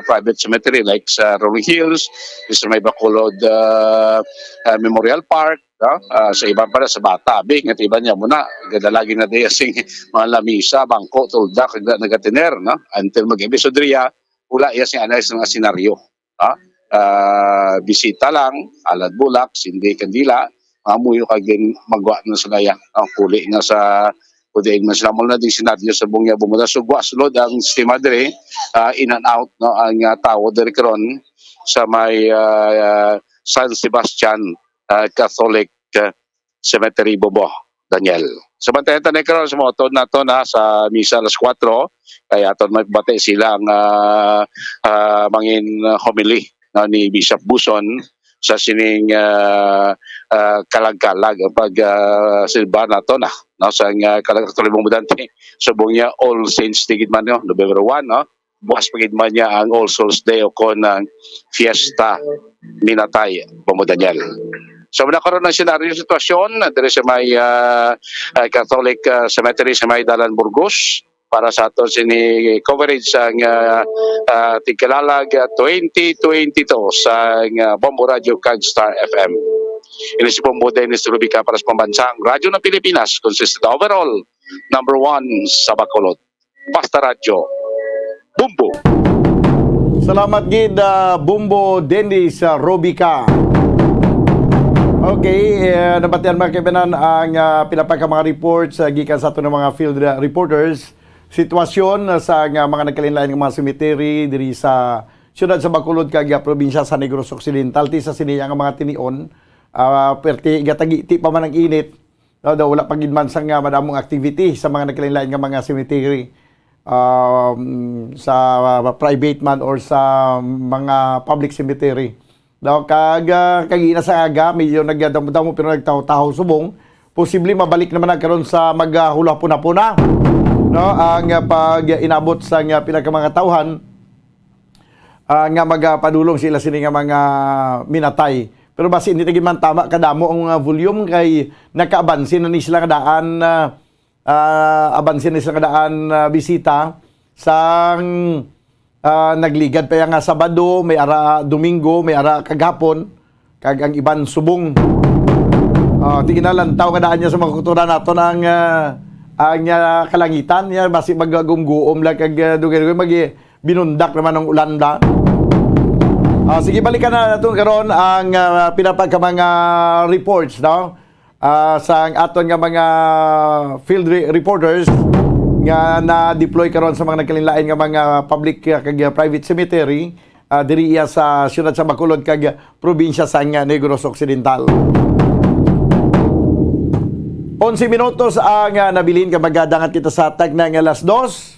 private cemetery, like sa Rolling Hills, sa may Bacolod ah, ah, Memorial Park, no? Ah, sa iban pa na sa bata, abi, nga iban niya muna, gadalagi na diya sing mga lamisa, bangko, tulda, kag na- nagatiner, no? Until mag-episode riya, wala iya sing anay sa mga senaryo, no? Ah, bisita lang, alad bulak, sindi kandila, mamuyo kag din magwa na sila ya, ang kuli na sa kudiin man sila mo na di senaryo sa bungya bumuda. So, gwa sulod ang sistema diri, ah, in and out, no, ang ah, tawo diri karon sa may ah, San Sebastian ah, Catholic ah, Cemetery, Bombo, Daniel. So, bantayan ta na karon sa mga utod nato na sa misa alas kuwatro, kay aton may bati sila ang ah, ah, mangin ah, homily, no, ni Bishop Buson sa sining ah, ah, kalag-kalag ang pag ah, silba nato na, no, sa nga kalag-kalag bumuda subong niya All Saints di gid man, no, November one, no, buwas pa gid man niya ang All Souls Day o kon ang Fiesta Minatay, Bombo Daniel. So, muna karon ang senaryo, sitwasyon diri sa may ah, ah, Catholic ah, Cemetery sa may Dalan Burgos para sa ato sini coverage sa ah, ah, Tigkalalag ah, twenty twenty-two sa ah, Bombo Radio kag Star F M. Ini si Bombo Dennis Rubica para sa Pambansang Radyo ng Pilipinas, consistent overall number one sa Bacolod. Basta Radyo, Bombo. Salamat gid, ah, Bombo Dennis, ah, Robica. Okay, eh, nabatian, mga kaibanan, ang, ah, pila pa ka mga reports, ah, gikan sa aton nga mga field, ah, reporters. Sitwasyon, ah, sa nga mga nagkalain-lain nga mga cemetery diri sa siyudad sa Bacolod kag, ah, probinsya sa Negros Occidental. Ti sa sini nga mga tinion, ah, perti gatagiti pa man ang init. No, daw wala pa gid man sang, ah, madamong activity sa mga nagkalain-lain nga mga cemetery, um, sa, ah, private man or sa mga public cemetery. Daw kag, ah, kagina sa aga, medyo nagdamo-damo pero nagtaho-taho subong. Posible mabalik naman na karon sa maghulahapon-hapon na, no, ang, ah, pag-inabot sa, ah, pila ka mga tawhan, ah, nga magapadulong sila sini nga mga minatay. Pero basi hindi ta gid man tama kadamo ang, ah, volume kay nakaabanse na ni sila nga daan, ah, ah, abanse na sila nga daan, ah, bisita sang, ah, nagligad pa ya nga Sabado, may ara Domingo, may ara kagahapon, kag ang iban subong. Ah, tingin na lantaw nga daan niya sa mga kultura naton ang, ah, ang, ah, kalangitan niya, basi magagumguom lang kag, ah, dugay-dugay magi binundak naman ang ulan da. Ah, sige, balikan na naton karon ang, ah, pila pa ka mga reports, no? Ah, sa aton nga mga field re-, reporters nga na-deploy karon sa mga nagkalain-lain nga mga public, ah, kag, ah, private cemetery, ah, diri iya sa siyudad sa Bacolod kag probinsya sang, ah, Negros Occidental. Onse minutos ang, ah, nabilin kag magadangat kita sa tagna nga alas dos.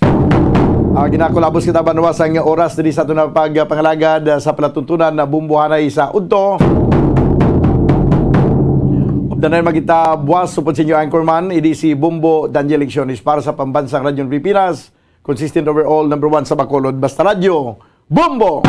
Ah, ginakulabos kita, banwa, sang oras diri sa aton nga pagpangalagad, ah, sa palatuntunan na Bumbuhanay sa udto. Updanay magita buwas, supod sa inyo anchorman, idi si Bumbo Daniel Lecciones para sa Pambansang Radyo ng Pilipinas, consistent overall, number one sa Bacolod, Basta Radyo, Bumbo!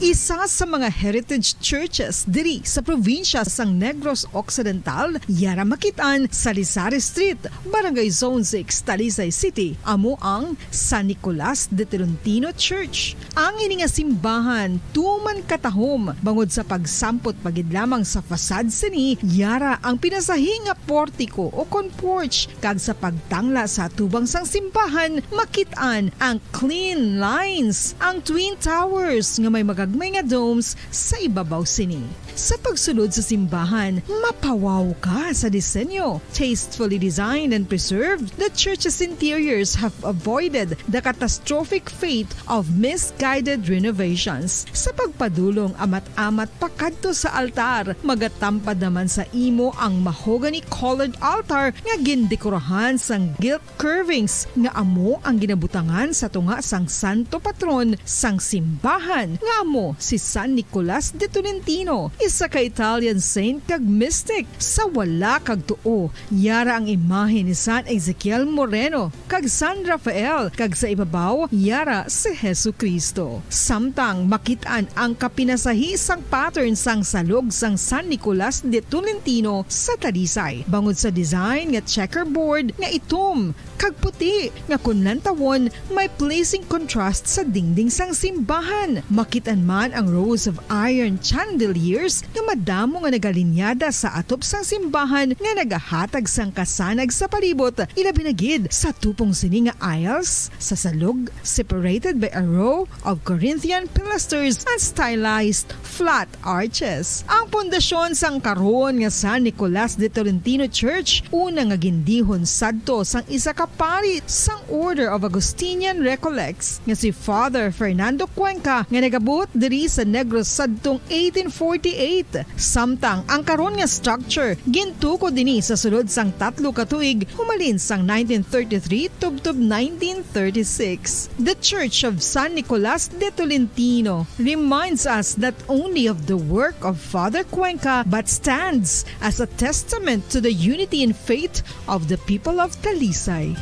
Isa sa mga heritage churches diri sa probinsya sang Negros Occidental, yara makit-an sa Lisari Street, Barangay Zone six, Talisay City, amo ang San Nicolas de Tolentino Church. Ang ini nga simbahan tuman katahom bangod sa pagsampot pa gid lamang sa facade sini, yara ang pinasahi nga portiko o kon porch, kag sa pagtangla sa atubang sang simbahan, makit-an ang clean lines, ang twin towers nga may magagmay nga domes sa ibabaw sini. Sa pagsulod sa simbahan, mapawaw ka sa disenyo. Tastefully designed and preserved, the church's interiors have avoided the catastrophic fate of misguided renovations. Sa pagpadulong amat-amat pakadto sa altar, magatampad naman sa imo ang mahogany-colored altar nga gindekorahan sang gilt curvings nga amo ang ginabutangan sa tunga sang santo patron sang simbahan, nga amo si San Nicolas de Tolentino, isa ka Italian saint kag mystic. Sa wala kag tuo, yara ang imahe ni San Ezekiel Moreno kag San Rafael, kag sa ibabaw, yara si Jesu-Cristo. Samtang makit-an ang kapinasahi sang pattern sang salog sang San Nicolas de Tolentino sa Talisay, bangod sa design nga checkerboard nga itom kag puti nga kon lantawon may pleasing contrast sa dingding sang simbahan. Makit-an man ang rows of iron chandeliers nga madamo nga nagalinyada sa atop sang simbahan nga nagahatag sang kasanag sa palibot, ilabi na gid sa tupong sini nga aisles sa salog, separated by a row of Corinthian pilasters and stylized flat arches. Ang pundasyon sang karon nga San Nicolas de Tolentino Church, una nga gindihon sadto sang isa ka pari sang Order of Augustinian Recollects nga si Father Fernando Cuenca, nga nagabuot diri sa Negros sadtong eighteen forty-eight. Samtang ang karon nga structure gintukod ini sa sulod sang tatlo ka tuig, humalin sang nineteen thirty-three tubtob nineteen thirty-six. The Church of San Nicolas de Tolentino reminds us not only of the work of Father Cuenca but stands as a testament to the unity in faith of the people of Talisay.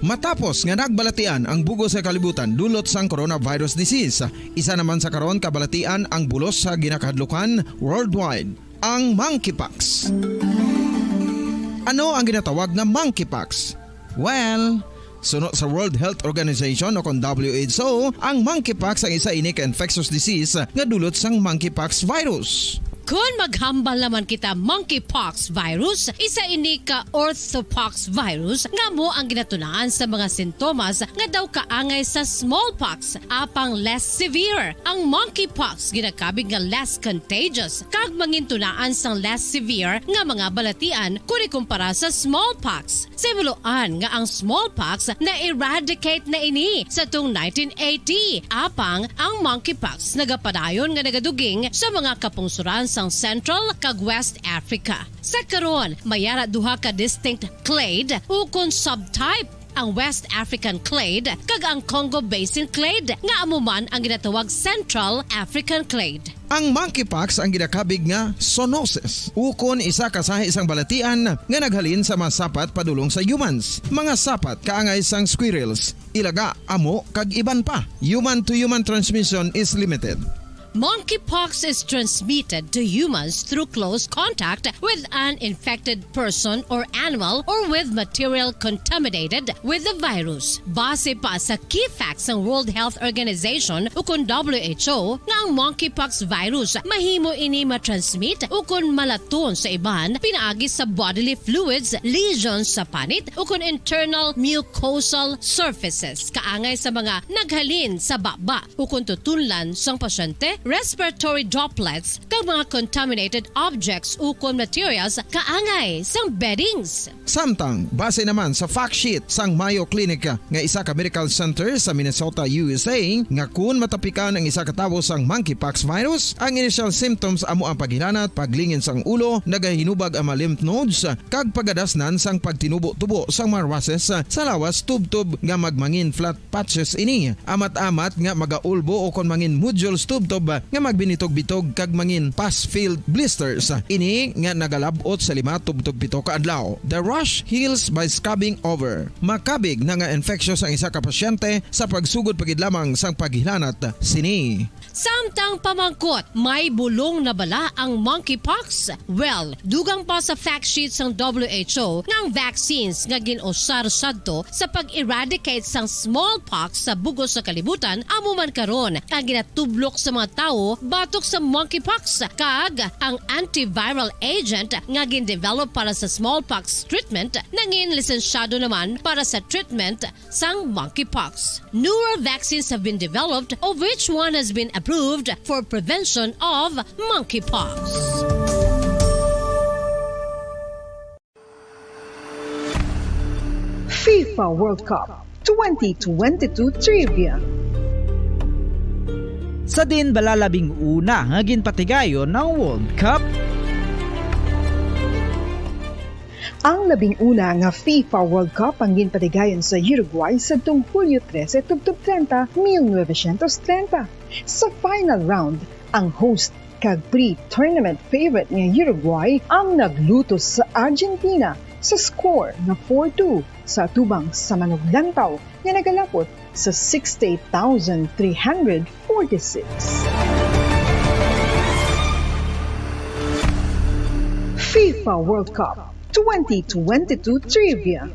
Matapos nga nagbalatian ang bug-os nga kalibutan dulot sang coronavirus disease, isa naman sa karon kabalatian ang bulos sa ginakahadlukan worldwide, ang monkeypox. Ano ang ginatawag nga monkeypox? Well, Suno sa World Health Organization o kon W H O, ang monkeypox ang isa ini ka infectious disease nga dulot sang monkeypox virus. Kon maghambal naman kita monkeypox virus, isa ini ka orthopox virus nga amo ang ginatunaan sa mga sintomas nga daw kaangay sa smallpox, apang less severe. Ang monkeypox ginakabig nga less contagious kag mangintunaan sang less severe nga mga balatian kon ikumpara sa smallpox. Sa himuloan nga ang smallpox na-eradicate na ini sa tung nineteen eighty, apang ang monkeypox nagapadayon nga nagaduging sa mga kapungsoran sang Central kag West Africa. Sa karon, may ara duha ka distinct clade ukon subtype, ang West African clade kag ang Congo Basin clade, nga amo man ang ginatawag Central African clade. Ang monkeypox ang ginakabig nga zoonosis, ukon isa ka sahi sang balatian nga naghalin sa mga sapat padulong sa humans. Mga sapat kaangay sang squirrels, ilaga, amo, kag iban pa. Human to human transmission is limited. Monkeypox is transmitted to humans through close contact with an infected person or animal or with material contaminated with the virus. Base pa sa key facts sang World Health Organization ukon W H O nga ang monkeypox virus mahimo ini matransmit ukon malaton sa iban pinaagi sa bodily fluids, lesions sa panit ukon internal mucosal surfaces kaangay sa mga naghalin sa baba ukon tutunlan sang pasyente, respiratory droplets, kag mga contaminated objects ukon materials kaangay sang beddings. Samtang, base naman sa fact sheet sang Mayo Clinic nga isa ka medical center sa Minnesota, U S A, nga kun matapikan ang isa ka tawo sang monkeypox virus, ang initial symptoms amo ang paghilanat, paglingin sang ulo, nagahinubag ang mga lymph nodes, kag pagadasnan sang pagtinubo-tubo sang mga rushes sa lawas tubtob nga magmangin flat patches ini, amat-amat nga magaulbo ukon mangin nodules tubtob nga magbinitog-bitog kag mangin pus-filled blisters. Ini nga nagalab-ot sa lima tubtob pito ka adlaw. The rash heals by scabbing over. Makabig na nga infectious ang isa ka pasyente sa pagsugod pa gid lamang sang paghilanat sini. Samtang pamangkot, may bulong na bala ang monkeypox? Well, dugang pa sa fact sheet sang W H O nga ang vaccines nga gin-usar sadto sa pag-eradicate sang smallpox sa bug-os nga kalibutan amo man karon ang ginatublok sa mga tawo batok sa monkeypox, kag ang antiviral agent nga gin-develop para sa smallpox treatment nangin lisensyado naman para sa treatment sang monkeypox. Newer vaccines have been developed, of which one has been approved for prevention of monkeypox. FIFA World Cup twenty twenty-two Trivia. Sa diin bala labing una nga ginpatigayon ang World Cup? Ang labing una nga FIFA World Cup ang ginpatigayon sa Uruguay sadtong Hulyo trese tubtob treinta, mil novecientos treinta. Sa final round, ang host kag pre-tournament favorite nga Uruguay ang naglutos sa Argentina sa score nga four two sa atubang sa manuglantaw nga nagalapot sa sixty-eight thousand three hundred forty-six. FIFA World Cup twenty twenty-two Trivia.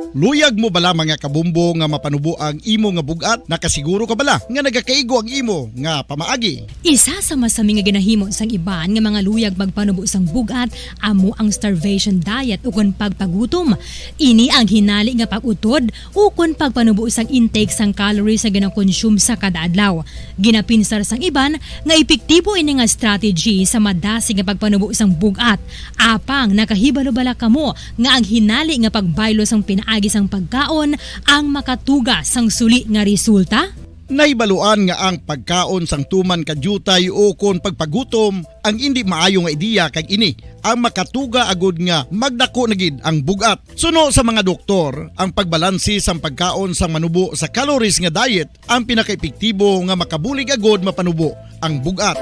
Luyag mo bala, mga kabumbo, nga mapanubo ang imo nga bug-at? Nakasiguro ka bala nga nagakaigo ang imo nga pamaagi? Isa sa masami nga ginahimo sang iban nga mga luyag magpanubo sang bug-at amo ang starvation diet ukon pagpagutom. Ini ang hinali nga pag-utod ukon pagpanubo sang intake sang calories nga ginakonsume sa kada adlaw. Ginapinsar sang iban nga epektibo ini nga strategy sa madasig nga pagpanubo sang bug-at. Apang nakahibalo bala kamo nga ang hinali nga pagbaylo sang pinaagi sang pagkaon ang makatuga sang suli nga resulta? Nahibaluan nga ang pagkaon sang tuman ka diutay ukon pagpagutom ang indi maayo nga ideya, kag ini ang makatuga agud nga magdako na gid ang bug-at. Suno sa mga doktor, ang pagbalanse sang pagkaon sang manubo sa calories nga diet ang pinakaepektibo nga makabulig agud mapanubo ang bug-at.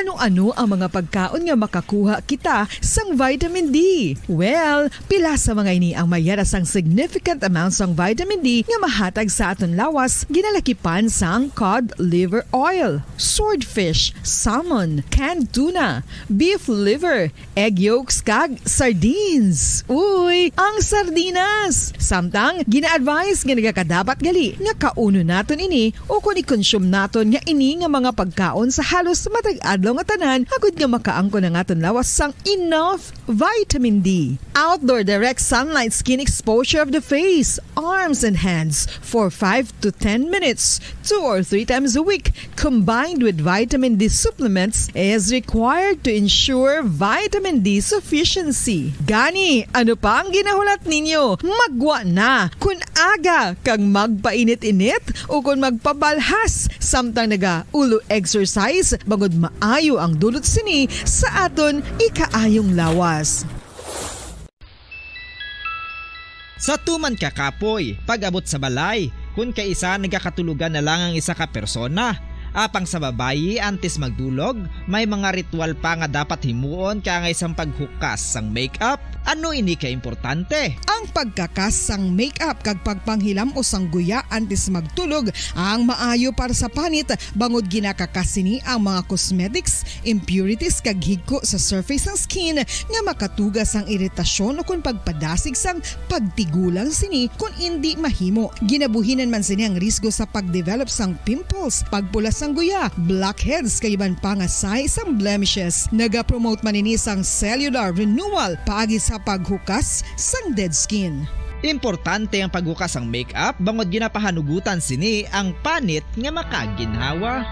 Ano-ano ang mga pagkaon nga makakuha kita sang vitamin D? Well, pila sa mga ini ang mayara sang significant amount sang vitamin D nga mahatag sa aton lawas, ginalakipan sang cod liver oil, swordfish, salmon, canned tuna, beef liver, egg yolks, kag sardines. Uy, ang sardinas! Samtang, gina-advise nga nagakadapat gali nga kaunon naton ini ukon i-consume naton nga ini nga mga pagkaon sa halos matag adlaw nga tanan, agud nga makaangkon ang aton lawas sang enough vitamin D. Outdoor direct sunlight skin exposure of the face, arms, and hands for five to ten minutes, two or three times a week, combined with vitamin D supplements, is required to ensure vitamin D sufficiency. Gani, ano pa ang ginahulat ninyo? Maggwa na! Kun aga kag magpainit-init ukon magpabalhas samtang naga-ulo exercise, bangod maayo ang dulot sini sa aton ikaayong lawas. Sa tuman ka kapoy, pag-abot sa balay, kun kaisa nagakatulogan na lang ang isa ka persona. Apang sa babayi, antes magdulog, may mga ritual pa nga dapat himuon kaangay sang paghukas sang makeup. Ano ini ka importante? Ang pagkakas sang makeup kag pagpanghilam-os sang guya antes magtulog ang maayo para sa panit, bangod ginakakas sini ang mga cosmetics, impurities, kag higko sa surface sang skin nga makatuga sang iritasyon ukon pagpadasig sang pagtigulang sini kon indi mahimo. Ginabuhinan man sini ang risgo sa pag-develop sang pimples, pagpula sang guya, blackheads, kag iban pa nga sign sang blemishes. Nagapromote man ini sang cellular renewal paagi sa paghukas sang dead skin. Importante ang paghukas sang makeup bangod ginapahanugutan sini ang panit nga makaginhawa.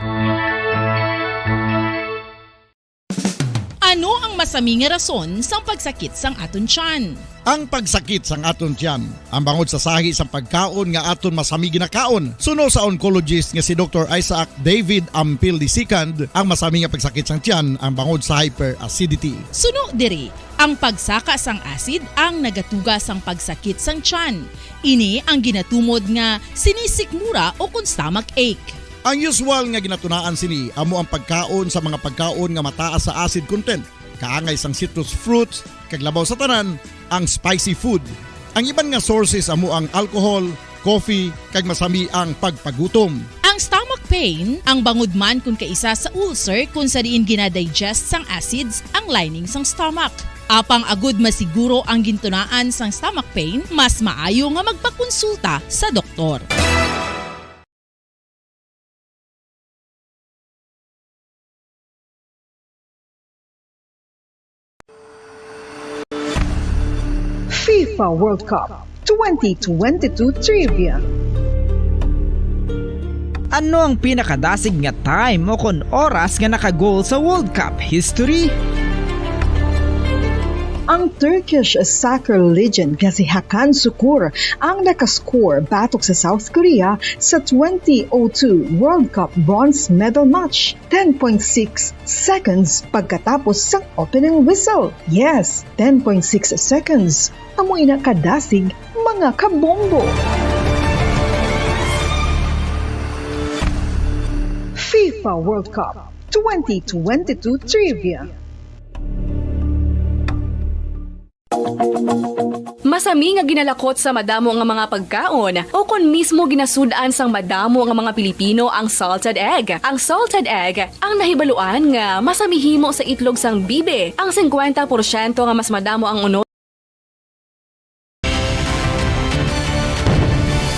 Ano ang masami nga rason sang pagsakit sang aton tiyan? Ang pagsakit sang aton tiyan, ang bangod sa sahi sang pagkaon nga aton masami ginakaon. Suno sa oncologist nga si Doktor Isaac David Ampil the second, ang masami nga pagsakit sang tiyan ang bangod sa hyperacidity. Suno diri, ang pagsaka sang acid ang nagatuga sang pagsakit sang tiyan. Ini ang ginatumod nga sinisikmura ukon stomach ache. Ang usual nga ginatunaan sini amo ang pagkaon sa mga pagkaon nga mataas sa acid content, kaangay sang citrus fruits, kag labaw sa tanan, ang spicy food. Ang iban nga sources amo ang alcohol, coffee, kag masami ang pagpagutom. Ang stomach pain, ang bangod man kon kaisa sa ulcer kon sa diin ginadigest sang acids ang lining sang stomach. Apang agud masiguro ang gintunaan sang stomach pain, mas maayo nga magpakonsulta sa doktor. FIFA World Cup twenty twenty-two Trivia. Ano ang pinakadasig nga time o kon oras nga naka-goal sa World Cup history? Ang Turkish soccer legend nga si Hakan Sukur ang nakascore batok sa South Korea sa twenty oh two World Cup bronze medal match. Ten point six seconds pagkatapos sang opening whistle. Yes, ten point six seconds. Amo ina kadasig, mga kabombo. FIFA World Cup twenty twenty-two Trivia. Masami nga ginalakot sa madamo nga mga pagkaon, o kon mismo ginasud-an sang madamo nga mga Pilipino ang salted egg. Ang salted egg ang nahibaluan nga masami himo sa itlog sang bibi. Ang singkwenta porsyento nga mas madamo ang unod.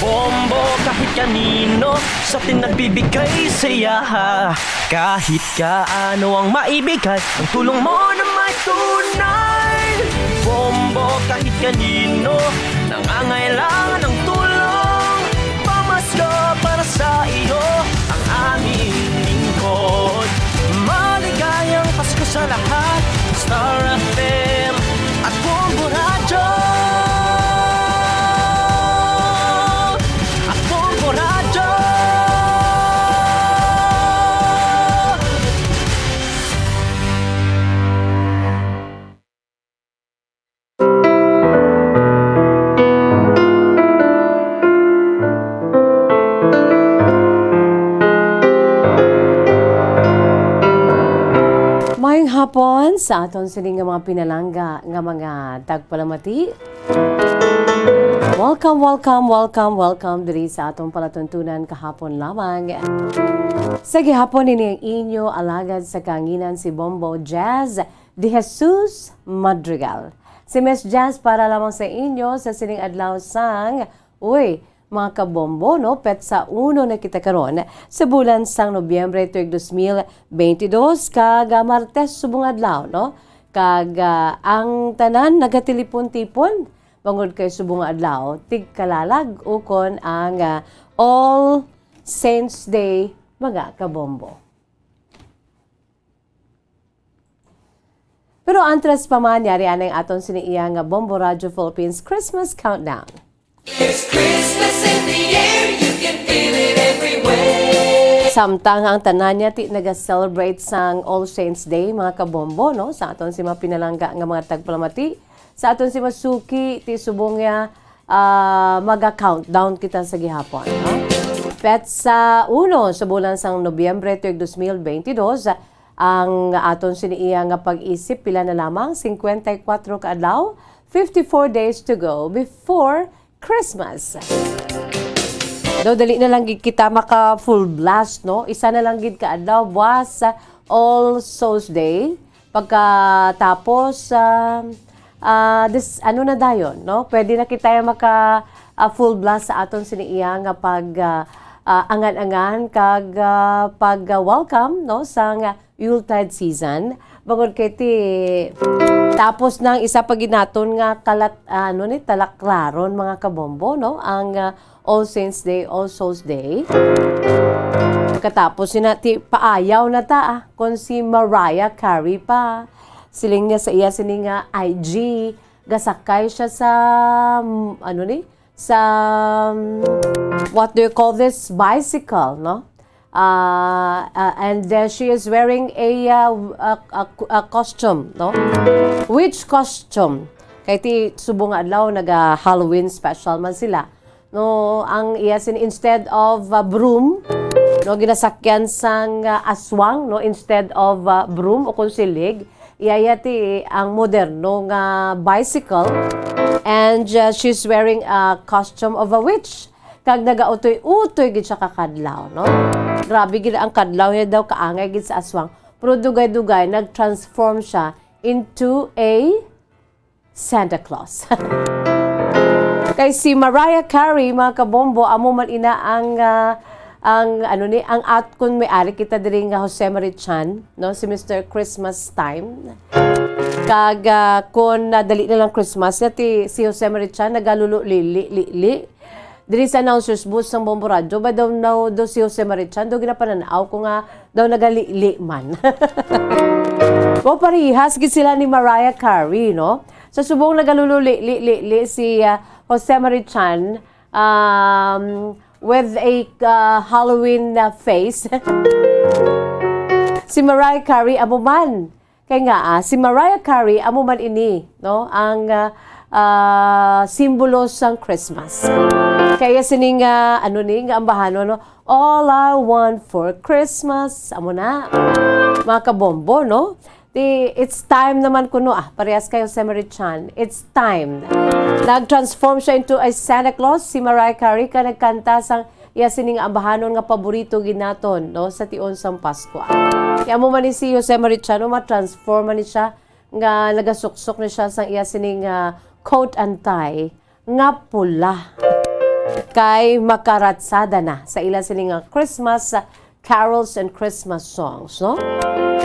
Bombo kahit kanino sa atin nagbibigay saya. Kahit kaano ang maibigay, ang tulong mo na may tunay. Bombo kahit kanino nangangailangan ng tulong. Pamasko para sa iyo ang aming lingkod. Maligayang Pasko sa lahat. Star F M at Bombo Radyo. At Bombo Radyo. Maayong hapon sa aton sini nga mga pinalangga nga mga tagpalamati. Welcome, welcome, welcome, welcome diri sa atong palatuntunan kahapon lamang. Sa gihapon, ini ang inyo alagad sa kanginan, si Bombo Jazz de Jesus Madrigal. Si Miss Jazz para lamang sa inyo sa sining adlaw sang, uy, mga kabombo, no? Petsa uno na kita karon sa bulan sang Nobyembre tuig dos mil beintidos, kag, ah, Martes subong adlaw, no? Kag, ah, ang tanan nagatelipon-tipon bangod kay subong adlaw tigkalalag ukon ang, ah, All Saints Day, mga kabombo. Pero antes pa man, yari anay aton sini iya nga Bombo Radyo Philippines Christmas Countdown. There's Christmas in the air, you can feel it everywhere. Samtang ang tanan niya ti naga-celebrate sang All Saints Day, mga kabombo, no? Sa aton si mga pinalangga nga mga tagpalamati, sa aton si masuki, ti subong niya, ah, maga-countdown kita sa gihapon, no? Petsa uno sa bulan sang Nobyembre tuig dos mil beintidos, ang aton sini iya nga pag-isip, pila na lamang, cincuenta y cuatro ka adlaw, fifty-four days to go before Christmas. Daw, dali na lang gid kita maka full blast, no? Isa na lang gid ka adlaw, buwas sa All Souls Day. Pagkatapos, ah, ah, this, ano na dayon, no? Pwede na kita yung maka, ah, full blast sa aton sini iya nga pag, ah, ah, angan-angan kag, ah, pag, ah, welcome, no, sang Yuletide season. Bangod kay ti, tapos nang isa pa gid naton nga kalat-, ano ni, talaklaron, mga kabombo, no? Ang, ah, All Saints Day, All Souls Day. Pagkatapos sina ti paayaw na ta, ah, kon si Mariah Carey pa. Siling niya sa iya sini nga I G, gasakay siya sa, mm, ano ni? Sa, mm, what do you call this? Bicycle, no? Ah, ah, and, uh, she is wearing a, uh, a, a, a costume, no? Which costume? Kay ti subong nga adlaw naga Halloween special man sila. No, ang iya sin, instead of, uh, broom, no, ginasakyan sang, uh, aswang, no, instead of, uh, broom o kung silig, iya, iya ti ang moderno nga bicycle, and, uh, she's wearing a costume of a witch. Kag nagautoy-utoy gid siya kakadlaw, no? Grabe gid ang kadlaw niya daw, kaangay gid sa aswang. Pero dugay-dugay, nag-transform siya into a Santa Claus. Kay si Mariah Carey, mga kabombo, amo man ina ang, ah, ang, ano ni, ang at-, kun may ari kita diri nga Jose Marichan, no, si Mister Christmas Time. Kag, ah, kun, ah, dali na lang Christmas, nga ti, si Jose Marichan nagalululili-lili diri sa announcer's booth sang Bombo Radyo, ba daw, daw, daw si Jose Marichan, daw ginapanan-aw ko nga daw nagalili man. Wow, parehas gid sila ni Mariah Carey, no? Sa subong nagalululi-li-li si, ah, Jose Marichan, um, with a, ah, Halloween, ah, face. Si Mariah Carey, amo man. Kay nga, ah, si Mariah Carey, amo man ini, no? Ang, ah, ah, simbolo sang Christmas. Kaya sining, ah, ano ni, nga ambahanon, no? "All I want for Christmas." Amo na. Mga kabombo, no? Di, it's time naman kuno, ah, parehas kay Jose Marichan. It's time. Nag-transform siya into a Santa Claus, si Mariah Carey, ka nagkanta sang iya sini nga ambahanon nga paborito gid naton, no, sa tion sang Paskwa. Kaya mo man ni si Jose Marichan, no, ma-transform man ni siya, nga nagasuksok ni siya sang iya sini nga coat and tie nga pula. Kay makaratsada na sa ila sini nga Christmas carols and Christmas songs, no?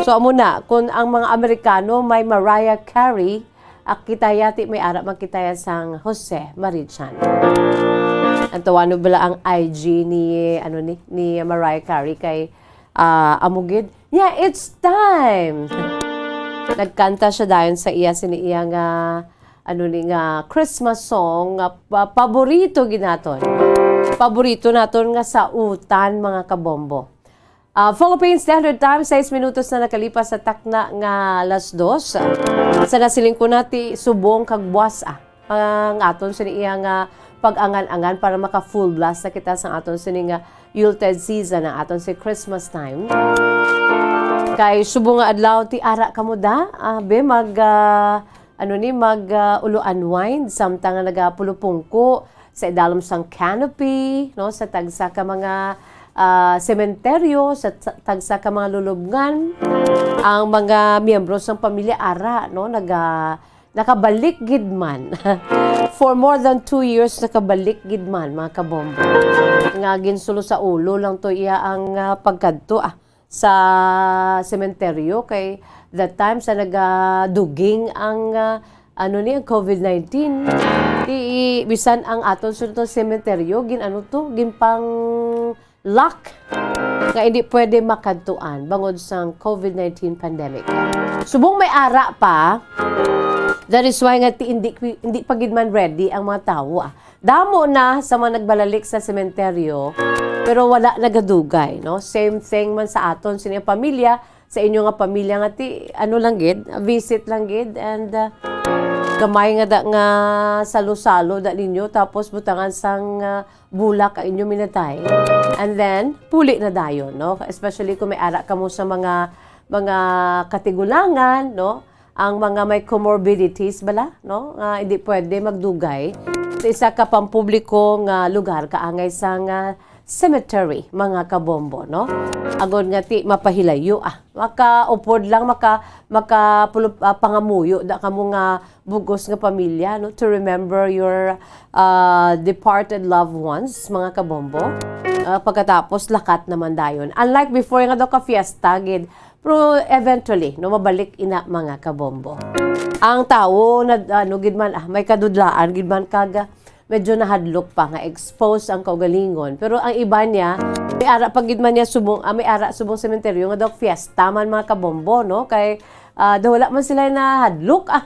So, amo na, kung ang mga Amerikano may Mariah Carey, ah, kita yati may ara man kita ya sang Jose Marichan. Ang tawano bala ang I G ni, ano, ni, ni Mariah Carey kay, ah, amo gid. Yeah, it's time. Nagkanta siya dayon sa iya sini iya nga, ano ni, nga Christmas song nga pa-, paborito gid naton. Paborito naton nga sautan, mga kabombo. Ah, Philippine Standard Time, sais minutos na nakalipas sa takna nga alas dos. Sa nasiling ko na ti subong kag buwas, ah, ang aton sini iya nga pag-angan-angan para maka full blast na kita sa aton sini nga Yuletide season, ang aton si Christmas time. Kay subong nga adlaw ti ara kamo da, ah, be, mag, ah, ano ni, mag, ah, ulo unwind, samtang nga nagapulupungko sa idalom sang canopy, no, sa tagsa ka mga, ah, sementeryo, sa, sa tagsa ka mga lulubngan. Ang mga miyembro sang pamilya ara, no, naga-, nakabalik gid man. For more than two years, nakabalik gid man, mga kabombo. Nga ginsulo sa ulo lang to iya ang, ah, pagkadto, ah, sa sementeryo kay that time sa nagaduging ang, ah, ano ni, ang covid nineteen. Di, bisan ang aton sa sementeryo, gin-, ano to, ginpang-lock nga hindi pwede makadtuan bangod sang covid nineteen pandemic. Subong may ara pa, that is why nga ti-, hindi, hindi pa gid man ready ang mga tawo, ah. Damo na sa mga nagbalalik sa sementeryo, pero wala nagadugay, no? Same thing man sa aton sini pamilya, sa inyo nga pamilya nga ti, ano lang gid, visit lang gid, and, ah, gamay nga da, nga salo-salo da ninyo, tapos butangan sang, ah, bulak ang inyo minatay. And then, puli na dayon, no? Especially kung may ara kamo sa mga, mga katigulangan, no? Ang mga may comorbidities bala, no? Nga hindi pwede magdugay sa isa ka pampubliko nga lugar, kaangay sang cemetery, mga kabombo, no? Agod nga ti mapahilayo, ah, makaupod lang, maka-, maka-, pulup-, ah, pangamuyo da kamo nga bugos nga pamilya, no? To remember your, ah, departed loved ones, mga kabombo. Ah, pagkatapos, lakat naman dayon. Unlike before nga daw ka fiesta gid, pero eventually, no, mabalik ina, mga kabombo. Ang tawo na, ano gid man, ah, may kadudlaan gid man kag, ah, medyo nahadlok pa nga expose ang kaugalingon. Pero ang iba niya, may ara pa gid man niya subong, ah, may ara subong sementeryo nga daw fiesta man, mga kabombo, no? Kay, ah, daw wala man sila nahadlok, ah.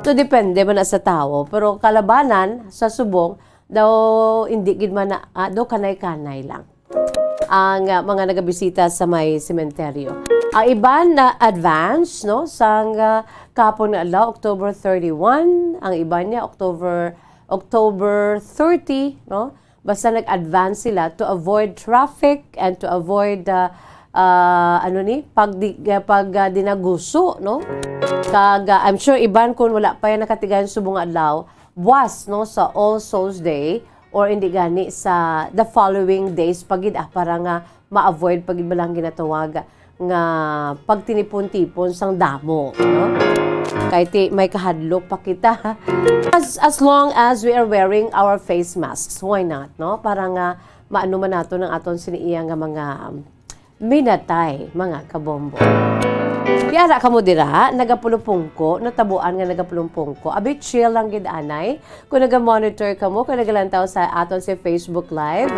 So, depende man na sa tawo. Pero kalabanan, sa subong, daw hindi gid man na, ah, daw kanay-kanay lang ang, ah, mga nagabisita sa may sementeryo. Ang iban na advance, no, sang, ah, kahapon nga adlaw, October thirty-one, ang iban niya, October, October thirty, no? Basta nag-advance sila to avoid traffic and to avoid, ah, ah, ano ni, pag di-, ah, pag, ah, dinaguso, no? Kag, ah, I'm sure iban kun wala pa yan nakatigayon subong nga adlaw, buwas, no, sa All Souls Day, or hindi gani sa the following days pa gid, ah, para nga ma-avoid pa gid bala ang ginatawag nga pagtinipon-tipon sang damo, no? Kay ti may kahadlok pa kita. As, as long as we are wearing our face masks, why not, no? Para nga maano man naton ang aton sini iya nga mga minatay, mga kabombo. Ti ara kamo dira, nagapulupungko, natabuan nga nagapulupungko. Abi, chill lang gid anay. Kung naga-monitor kamo, kung nagalantaw sa aton si Facebook Live,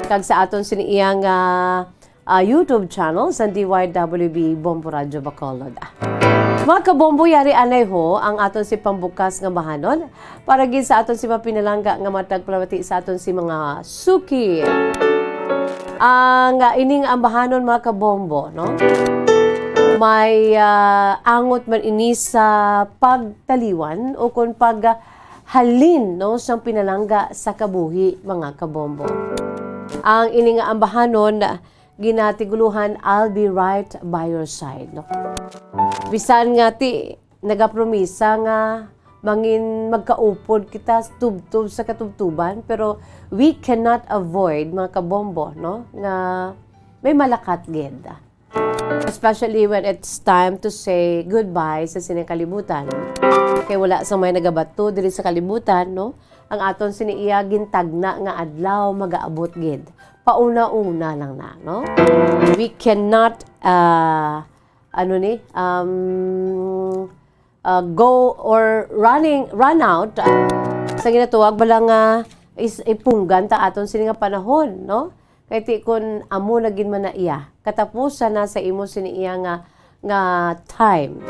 kag sa aton sini iya nga, ah, YouTube channel sa D Y W B Bombo Radyo Bacolod. Mga kabombo, yari anay ho ang aton si pambukas nga bahanon. Para gid sa aton si mapinalangga nga matagpalamati sa aton si mga suki. Ang, ah, ining ambahanon, mga kabombo, no? May, ah, angot man ini sa pagtaliwan o kon pag, ah, halin, no, sang pinalangga sa kabuhi, mga kabombo. Ang ini nga ambahanon, ginatiguluhan, "I'll be right by your side," no? Bisan nga ti nagapromisa nga mangin magkaupod kita tubtob sa katubtuban, pero we cannot avoid, mga kabombo, no, nga may malakat gid. Especially when it's time to say goodbye sa sining kalibutan. Kay wala sang may nagabato diri sa kalibutan, no? Ang aton sini iya gintagna nga adlaw magaabot gid. Pauna-una lang na, no? We cannot, ah, ano ni, um, uh, go or running, run out, uh, sa ginatawag bala nga is, ipunggan ta aton sini nga panahon, no? Kay ti kun amo na gid man na iya, katapusan na sa imo sini iya nga, nga time.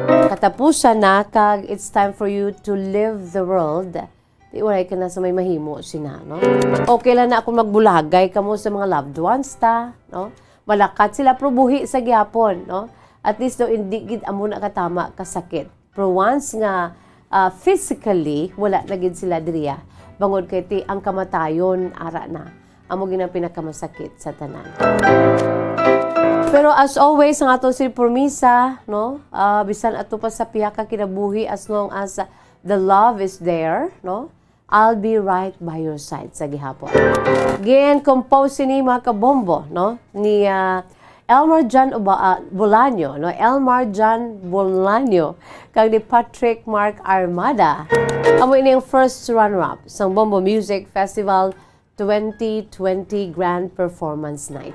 Katapusan na kag it's time for you to leave the world. Di, walay ka na sa may mahimo sina, no? Okay lang na kung magbulagay kamo sa mga loved ones ta, no? Malakat sila, pero buhi sa gyapon, no? At least daw, hindi gid amo na katama kasakit. Pero once nga, ah, physically, wala na gid sila diriya. Bangod kay ti, ang kamatayon, ara na. Amo gid ang pinakamasakit sa tanan. Pero as always, ang aton sini promisa, no? Ah, bisan ato pa sa pihak ka kinabuhi, as long as, ah, the love is there, no? I'll be right by your side sa gihapon. Gin-compose sini, mga kabombo, no? Ni, ah, Elmar John Uba-, ah, Bolaño, no? Elmar John Bolaño, kag ni Patrick Mark Armada. Amo ini ang first runner-up sang Bombo Music Festival twenty twenty Grand Performance Night.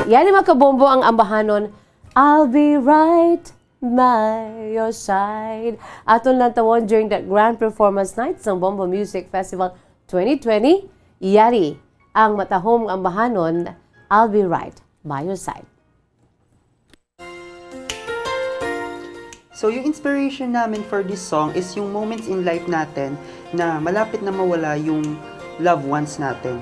Yan, mga kabombo, ang ambahanon, I'll Be Right by Your Side. Aton lantawon during the Grand Performance Night sang Bombo Music Festival twenty twenty. Yari ang matahom nga ambahanon, I'll Be Right by Your Side. So, yung inspiration namin for this song is yung moments in life natin na malapit na mawala yung loved ones natin.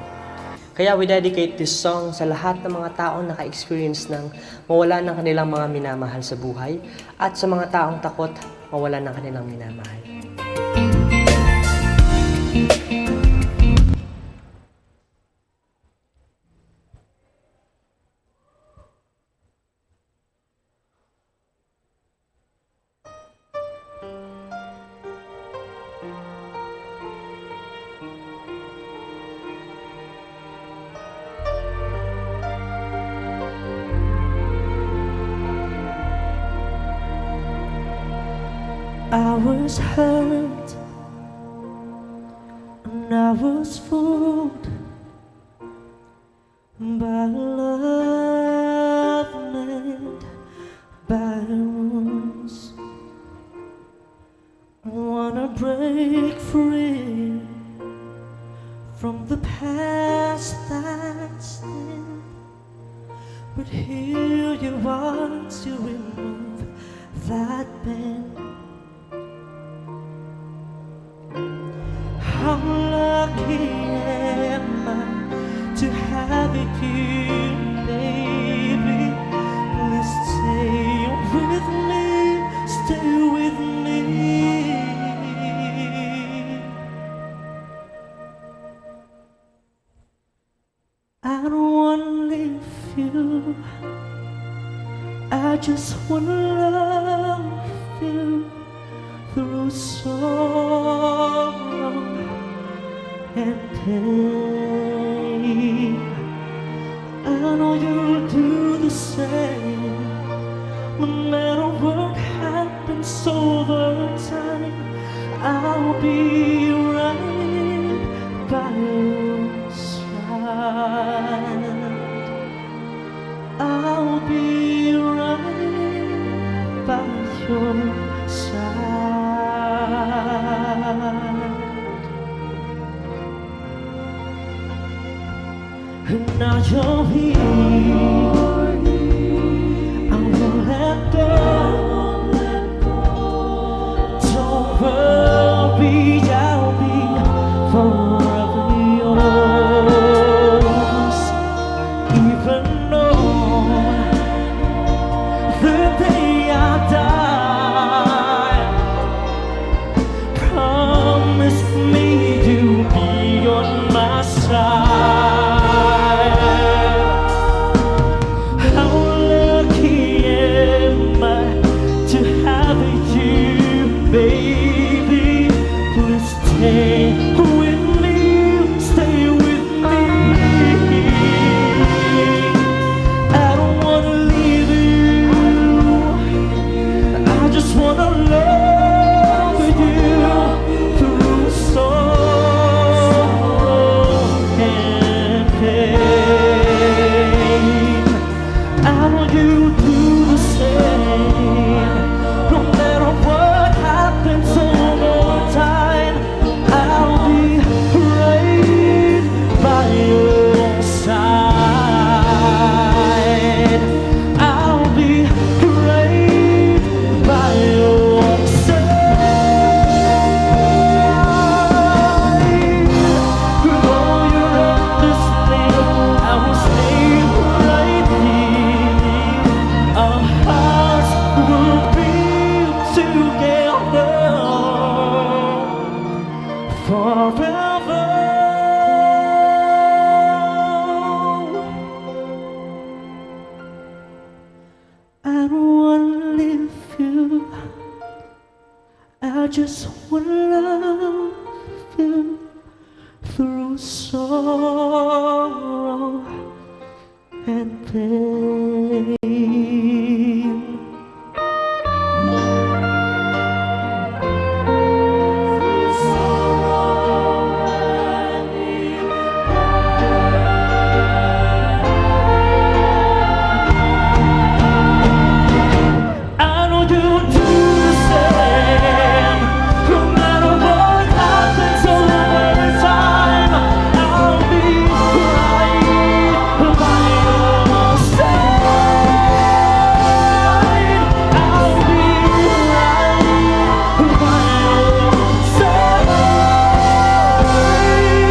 Kaya we dedicate this song sa lahat ng mga taong naka-experience ng mawala ng kanilang mga minamahal sa buhay at sa mga taong takot mawala ng kanilang minamahal. I was hurt and I was fooled by love made by wounds. Wanna break free from the past that's dead, but here you are to remove that pain. How lucky am I to have you, baby? Please stay with me, stay with me. I don't wanna leave you. I just wanna love you through sorrow and pain. I know you'll do the same, no matter what happens over time. I'll be right by your side. I'll be right by your side. Now you're here. I won't let go. Don't worry, I'll be forever yours. Even on the day I die, promise me you'll be on my side. How lucky am I to have you, baby? Please stay with me, stay with me. I don't wanna leave you. I just wanna love you through sorrow and pain. I know you do the same. No matter what happens over time, I'll be right by your side. I'll be right by your side. Though you're not listening, I will stay right here. Our hearts will be together forever. I just wanna love you through sorrow and pain. I know you do the same. No matter what happens over time, I'll be right by your side. I'll be right by your side.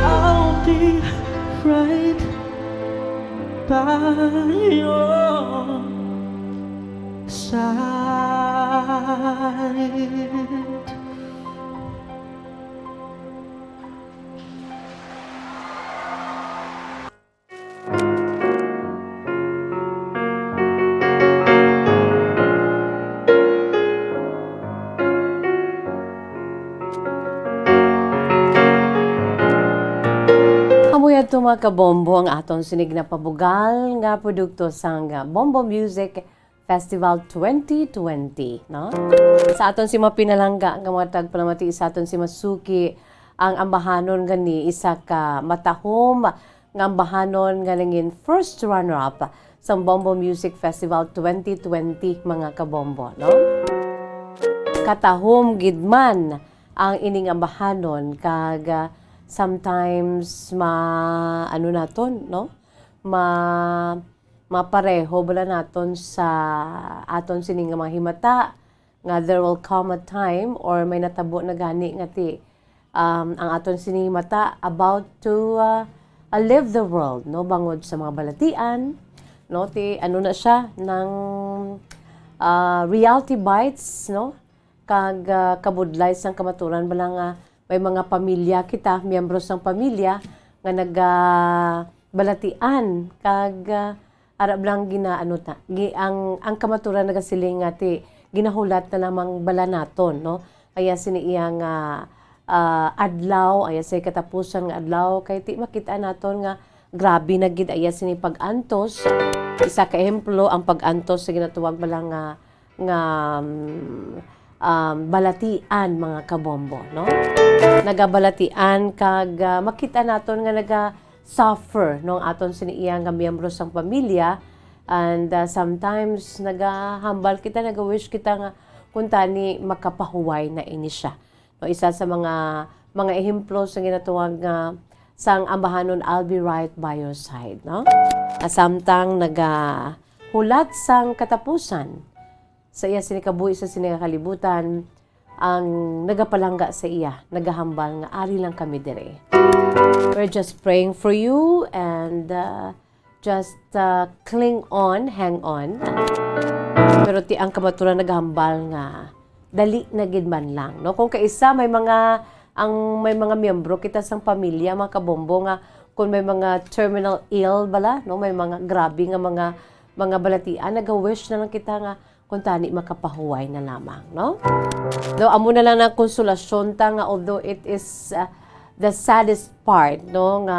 I'll be right by your side. Amo yadto, mga kabombo, ang aton sini ginapabugal nga produkto sang Bombo Music Festival twenty twenty, no? Sa aton sini mga pinalangga nga mga tagpalamati, sa aton sini mga suki, ang ambahanon gani isa ka matahom nga ambahanon nga nangin first runner-up sang Bombo Music Festival twenty twenty, mga kabombo, no? Katahom gid man ang ining ambahanon kag, ah, sometimes ma-, ano naton, no? Ma-, mapareho bala naton sa aton sini nga mga himata, nga there will come a time or may natabo na gani nga ti, um, ang aton sini mata about to, uh, uh, leave the world, no, bangod sa mga balatian, no, ti ano na siya, nang, uh, reality bites, no, kag, uh, kabudlay sang kamaturan bala nga may mga pamilya kita, miyembro sang pamilya nga nagabalatian kag, uh, ara bala nga gina-, ano ta, gi-, ang, ang kamaturan nagasiling nga ti ginahulat na lamang bala naton, no? Kaya sini iya nga, ah, adlaw, aya sa katapusan nga adlaw, kay ti makita naton nga grabe na gid aya sini pag-antos. Isa ka ehemplo, ang pag-antos sa ginatawag bala nga, nga, um, um, balatian, mga kabombo, no? Nagabalatian kag, ah, makita naton nga naga-suffer, no, ang aton sini iya nga miyembro sang pamilya. And, ah, sometimes nagahambal kita, nagawish kita nga kung tani makapahuway na ini siya. No, isa sa mga, mga ehemplo sa ginatawag nga sang ambahanon, "I'll be right by your side," no? Samtang nagahulat sang katapusan sa iya sini kabuhi sa sini nga kalibutan, ang nagapalangga sa iya, nagahambal nga, "Ari lang kami diri." We're just praying for you and, uh, just, uh, cling on, hang on. Pero ti ang kamaturan nagahambal nga, "Dali na gid man lang," no? Kung kaisa may mga, ang may mga miyembro kita sang pamilya, mga kabombo, nga kung may mga terminal ill bala, no? May mga grabe nga mga, mga balatian, nagawish na lang kita nga kung tani makapahuway na lamang, no? Daw amo na lang ang konsolasyon ta nga although it is, uh, the saddest part, no, nga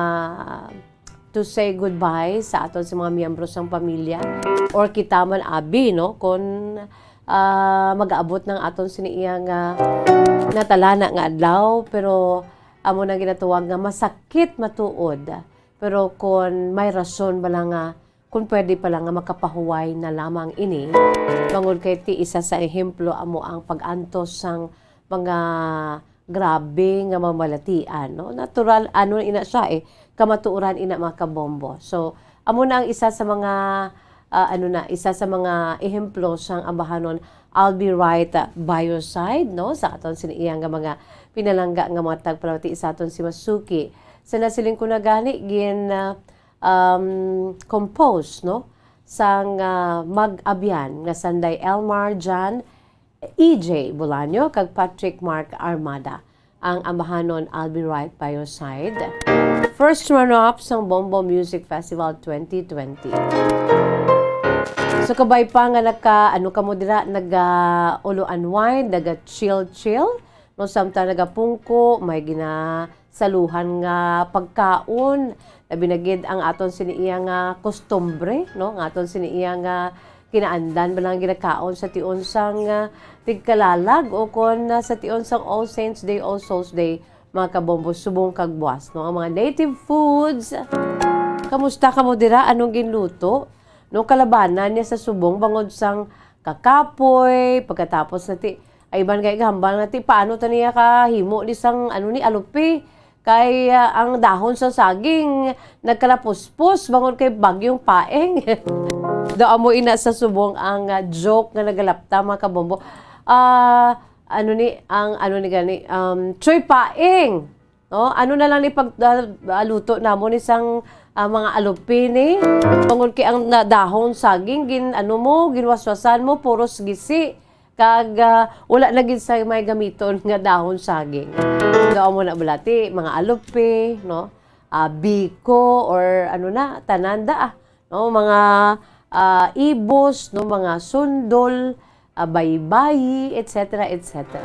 to say goodbye sa aton sa mga miyembro sang pamilya or kita man abi, no, kung, ah, mag-aabot ng aton sini iya nga natalana nga adlaw, pero amo na ginatawag nga masakit matuod. Pero kung may rason bala nga kung pwede pala nga makapahuway na lamang ini, bangod kay ti isa sa ehemplo amo ang pag-antos sang mga grabe nga mamalatian, no? Natural, ano ina siya, eh, kamatuoran ina, mga kabombo. So, amo na ang isa sa mga, ah, ano na, isa sa mga ehemplo sang ambahanon, "I'll be right, ah, by your side," no? Sa aton sini iya nga mga pinalangga nga mga tagpalamati sa aton si Masuki. Sa nasiling ko na gani, gin, ah, um, compose, no, sang, ah, mag-abyan nga sanday Elmar John, E J Bolaño, kag Patrick Mark Armada. Ang ambahanon, "I'll Be Right by Your Side." First runner-up sang Bombo Music Festival twenty twenty. So, kabay pa nga naka, ano kamo dira, naga ulo unwind, naga chill-chill, no? Samtang nagapungko, may ginasaluhan nga pagkaon, labi na gid ang aton sini iya nga kustumbre, no? Nga aton sini iya nga kinaandan ba lang ginakaon sa tion sang, ah, tigkalalag o kon, ah, sa tion sang All Saints Day, All Souls Day, mga kabombo, subong kag buwas, no? Ang mga native foods. Kamusta kamo dira? Anong ginluto? No, kalabanan niya sa subong bangod sang kakapoy, pagkatapos na ti, ay iban kay gahambal na ti, paano ta niya kahimo ni sang, ano ni, alupi? Kay, ah, ang dahon sa saging nagkalapuspos bangod kay bagyong paeng. Daw amo ina sa subong ang, ah, joke nga nagalapta, mga kabombo. Ah, ano ni, ang ano ni gani, um, Choy Paeng. No? Ano na lang ni pag, ah, ah, luto namon ni sang, ah, mga alupini. Bangod kay ang na, dahon saging, gin, ano mo, ginwaswasan mo, puros gisi. Kag, ah, wala na gid sa may gamiton nga dahon saging. Daw mo na balati, mga alupi, no? Ah, biko, or ano na, tanan da, ah, no? Mga, ah, ibos, no? Mga sundol, ah, baybayi, et cetera, et cetera.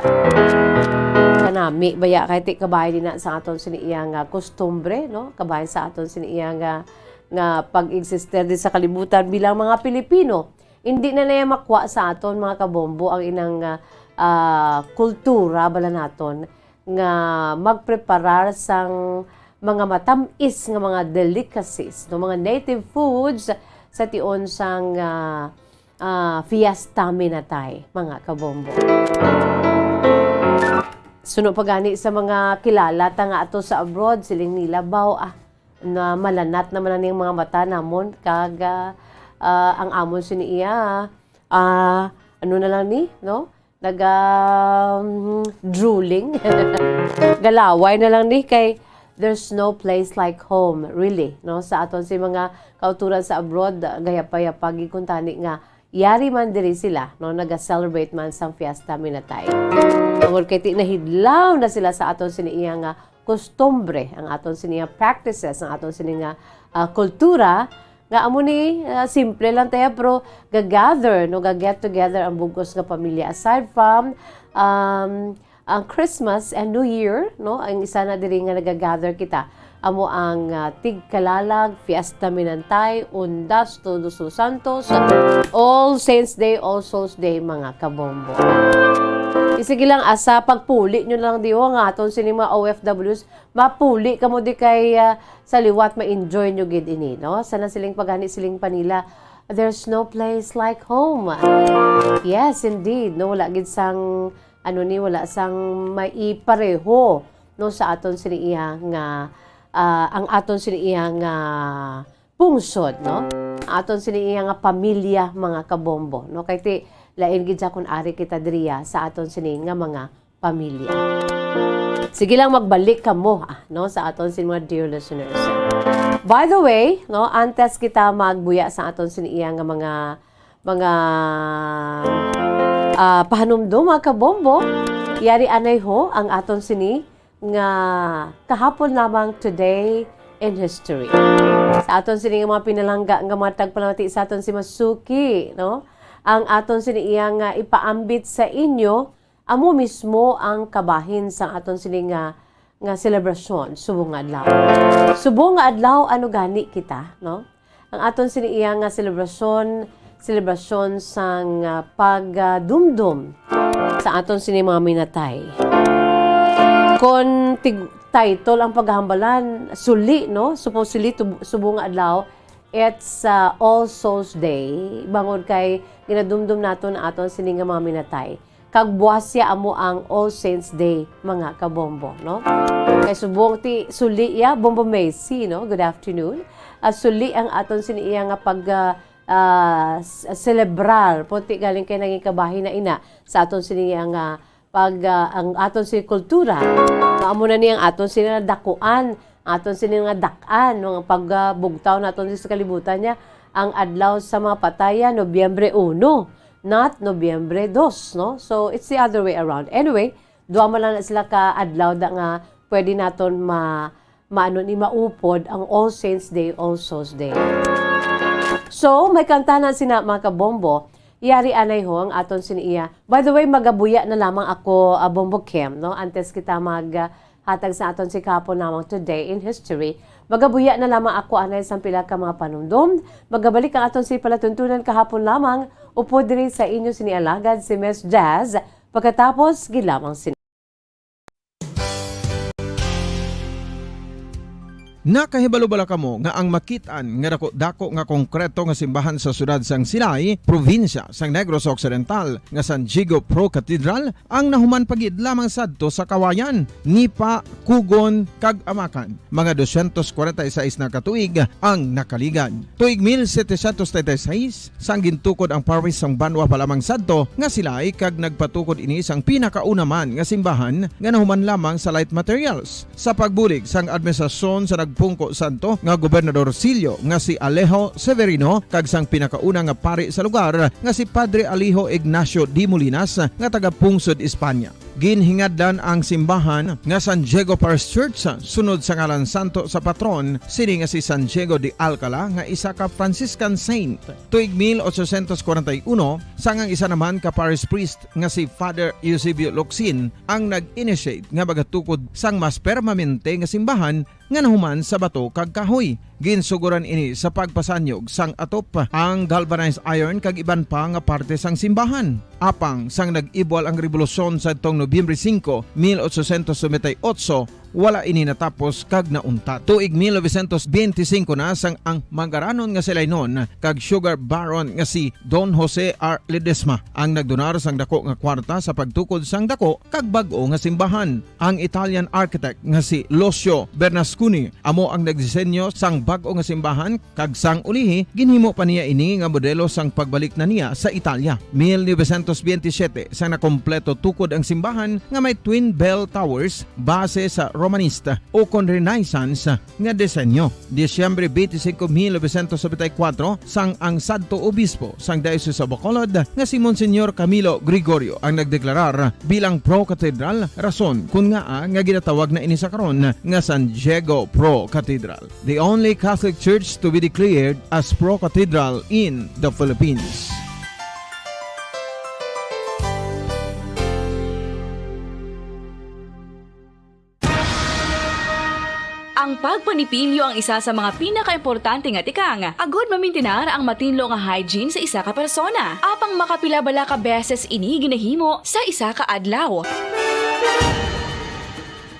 Kanami, baya, kay ti kabahin din na sa aton sini iya nga kustumbre, no? Kabahin sa aton sini iya nga, nga pag-existe di sa kalibutan bilang mga Pilipino. Hindi na naya makwa sa aton, mga kabombo, ang inang, ah, ah, kultura bala naton nga magpreparar sang mga matam-is nga mga delicacies, no, mga native foods sa tion sang, ah, ah, Fiesta Minatay, mga kabombo. Suno pa gani sa mga kilala ta nga ato sa abroad, siling nila, "Baw, ah, na malanat naman ang mga mata namon, kag, ah, ah, ang amon sini iya, ah, ano na lang ni, no? Naga, mm, drooling." Galaway na lang ni kay there's no place like home, really, no? Sa aton si mga kauturan sa abroad, gayapay-yapag gid kuntani nga yari man diri sila, no, naga-celebrate man sang Fiesta Minatay. Tungod kay ti nahidlaw na sila sa aton sini iya nga kustumbre, ang aton sini nga practices, ang aton sini nga, ah, kultura, nga amo ni, ah, simple lang tayo, pero ga-gather, no, ga-get together ang bugos nga pamilya. Aside from, um, ang Christmas and New Year, no, ang isa na diri nga nagagather kita. Amo ang, ah, Tigkalalag, Fiesta Minantay, Undas, Todos los Santos, All Saints Day, All Souls Day, mga kabombo. Sige lang, asa pagpuli nyo lang diyo nga aton sini mga O F Ws, mapuli kamo di kay, ah, sa liwat ma-enjoy nyo gid ini, no? Sana siling pagani siling panila, "There's no place like home." Yes, indeed, no? Wala gid sang ano ni, wala sang maipareho, no, sa aton sini iya nga, ah, ang aton sini iya nga pungsod, no? Aton sini iya nga pamilya, mga kabombo, no? Kay ti, lain gid sa kun ari kita diriya sa aton sini nga mga pamilya. Sige lang, magbalik kamo, ah, no, sa aton sini mga dear listeners. By the way, no, antes kita magbuya sa aton sini iya nga mga mga, ah, pahanumdom, mga kabombo. Yari anay ho ang aton sini nga kahapon lamang, today in history. Sa aton sini nga mga pinalangga nga mga tagpalamati sa aton si Masuki, no? Ang aton sini iya nga ipaambit sa inyo, amo mismo ang kabahin sang aton sini nga, nga selebrasyon, subong nga adlaw. Subong nga adlaw, ano gani kita, no? Ang aton sini iya nga selebrasyon, selebrasyon sang, ah, pagdumdom sa aton sini mga minatay. Kon tig-, title ang paghambalan, suli, no? Supposedly, tub-, subong nga adlaw, it's, ah, All Souls Day. Bangod kay ginadumdom naton ang aton sini nga mga minatay. Kag buwas siya amo ang All Saints Day, mga kabombo, no? Kay subong ti suli iya, Bombo Macy, no? Good afternoon. Ah, suli ang aton sini iya nga pag, ah, ah, s-, celebrar. Puti galing kay naging kabahin na ina sa aton sini iya nga pag, ah, ang aton sini kultura. Amo na ni ang aton sini nga dakuan, ang aton sini nga dak-an, no? Ang pag, ah, bugtaw naton sa kalibutan niya, ang adlaw sa mga patayan, Nobyembre uno. Not Nobyembre dos, no? So, it's the other way around. Anyway, duha man lang na sila ka adlaw da nga pwede naton ma-, maano ni, maupod ang All Saints Day, All Souls Day. So, may kanta na sina, mga kabombo. Yari anay ho ang aton sini iya. By the way, magabuya na lamang ako, ah, Bombo Kim, no? Antes kita mag, ah, hatag sa aton si kahapon lamang Today in History. Magabuya na lamang ako anay sang pila ka mga panumdom. Magabalik ang aton si palatuntunan kahapon lamang. Upod diri sa inyo sini alagad si Miss Jazz. Pagkatapos, gilamang sini. Nakahibalo bala kamo nga ang makit-an nga dako-dako nga konkreto nga simbahan sa siyudad sang Silay, probinsya sang Negros Occidental, nga San Diego Pro Cathedral, ang nahuman pa gid lamang sadto sa Kawayan, Nipa, Kugon, kag Amakan? Mga dosyentos kwarenta y seis na ka tuig ang nakaligad. Tuig mil setecientos treinta y seis, sang gintukod ang parish sang banwa pa lamang sadto nga Silay kag nagpatukod ini sang pinakauna man nga simbahan nga nahuman lamang sa light materials. Sa pagbulig sang administrasyon sa nagpungko sadto nga gobernador silyo nga si Alejo Severino kag sang pinakauna nga pari sa lugar nga si Padre Alejo Ignacio de Molinas nga taga-pungsod Espanya. Ginhingadlan ang simbahan nga San Diego Parish Church sunod sa ngalan santo sa patron sini nga si San Diego de Alcala nga isa ka Franciscan saint. Tuig mil ochocientos kwarenta y uno, sang ang isa naman ka parish priest nga si Father Eusebio Locsin ang nag-initiate nga magatukod sang mas permanente nga simbahan nga nahuman sa bato kag kahoy. Ginsugoran ini sa pagpasanyog sang atop, ang galvanized iron kag iban pa nga parte sang simbahan. Apang sang nag-ibwal ang rebolusyon sadtong Nobyembre singko, mil ochocientos noventa y ocho, wala ini natapos kag nauntat. Tuig mil novecientos benti singko na sang ang mangaranon nga Silaynon kag sugar baron nga si Don Jose R. Ledesma ang nagdonar sang dako nga kwarta sa pagtukod sang dako kag bag-o nga simbahan. Ang Italian architect nga si Lucio Bernasconi amo ang nagdisenyo sang bag-o nga simbahan, kag sang ulihi ginhimo pa niya ini nga modelo sang pagbalik na niya sa Italia. Mil novecientos benti siyete, sang nakompleto tukod ang simbahan nga may twin bell towers base sa Romanista ukon Renaissance nga disenyo. Disyembre benti singko, mil novecientos nobenta y kuwatro, sang ang sadto obispo sang Diocese of Bacolod nga si Monsignor Camilo Gregorio ang nagdeklarar bilang pro-cathedral, rason kon ngaa nga ginatawag na ini sa karon nga San Diego Pro Cathedral, the only Catholic Church to be declared as pro-cathedral in the Philippines. Ang pagpanipilyo ang isa sa mga pinakaimportante nga tikang agod mamintinar ang matinlo nga hygiene sa isa ka persona. Apang makapila bala ka beses ini ginahimo sa isa ka adlaw?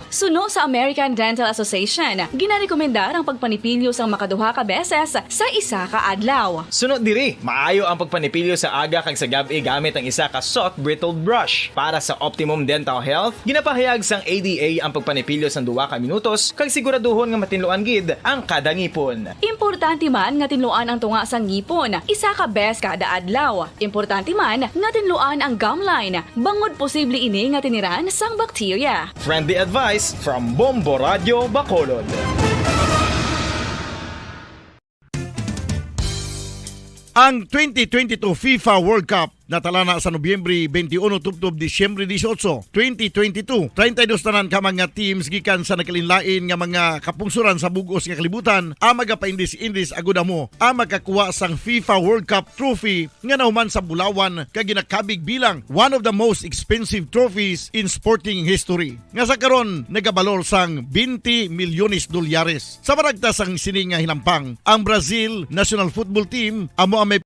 Suno sa American Dental Association, ginarekomendar ang pagpanipilyo sang makaduha ka beses sa isa ka adlaw. Suno diri, maayo ang pagpanipilyo sa aga kag sa gab-i gamit ang isa ka soft bristled brush. Para sa optimum dental health, ginapahayag sang A D A ang pagpanipilyo sang duha ka minutos kag siguraduhon nga matinluan gid ang kada ngipon. Importante man nga tinluan ang tunga sang ngipon isa ka bes kada adlaw. Importante man nga tinluan ang gum line bangod posible ini nga tiniran sang bakterya. Friendly advice from Bombo Radio Bacolod. Ang twenty twenty-two FIFA World Cup natalana sa Nobyembre twenty-one tubtob Disyembre dieciocho, twenty twenty-two. Treinta y dos tanan ka mga teams gikan sa nagkalainlain nga mga kapungsoran sa bug-os nga kalibutan ang magapaindis-indis agud amo ang makakuha sang FIFA World Cup trophy nga nahuman sa bulawan kag ginakabig bilang one of the most expensive trophies in sporting history, nga sa karon nagabalor sang twenty milyones dolyares. Sa maragta sang sini nga hinampang, ang Brazil national football team amo ang may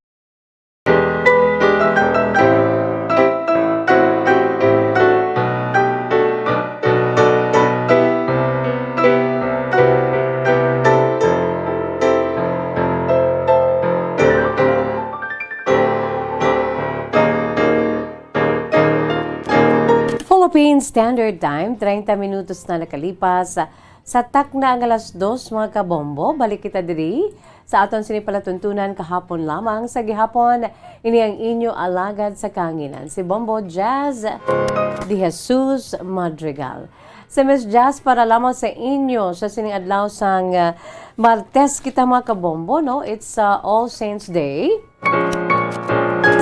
Philippine Standard Time, treinta minutos na nakalipas sa takna nga alas dos, mga kabombo. Balik kita diri sa aton sini palatuntunan kahapon lamang. Sa gihapon, ini ang inyo alagad sa kahanginan, si Bombo Jazz de Jesus Madrigal. Si Miss Jazz para lamang sa inyo sa sining adlaw sang, ah, Martes kita, mga kabombo, no? It's, ah, All Saints Day.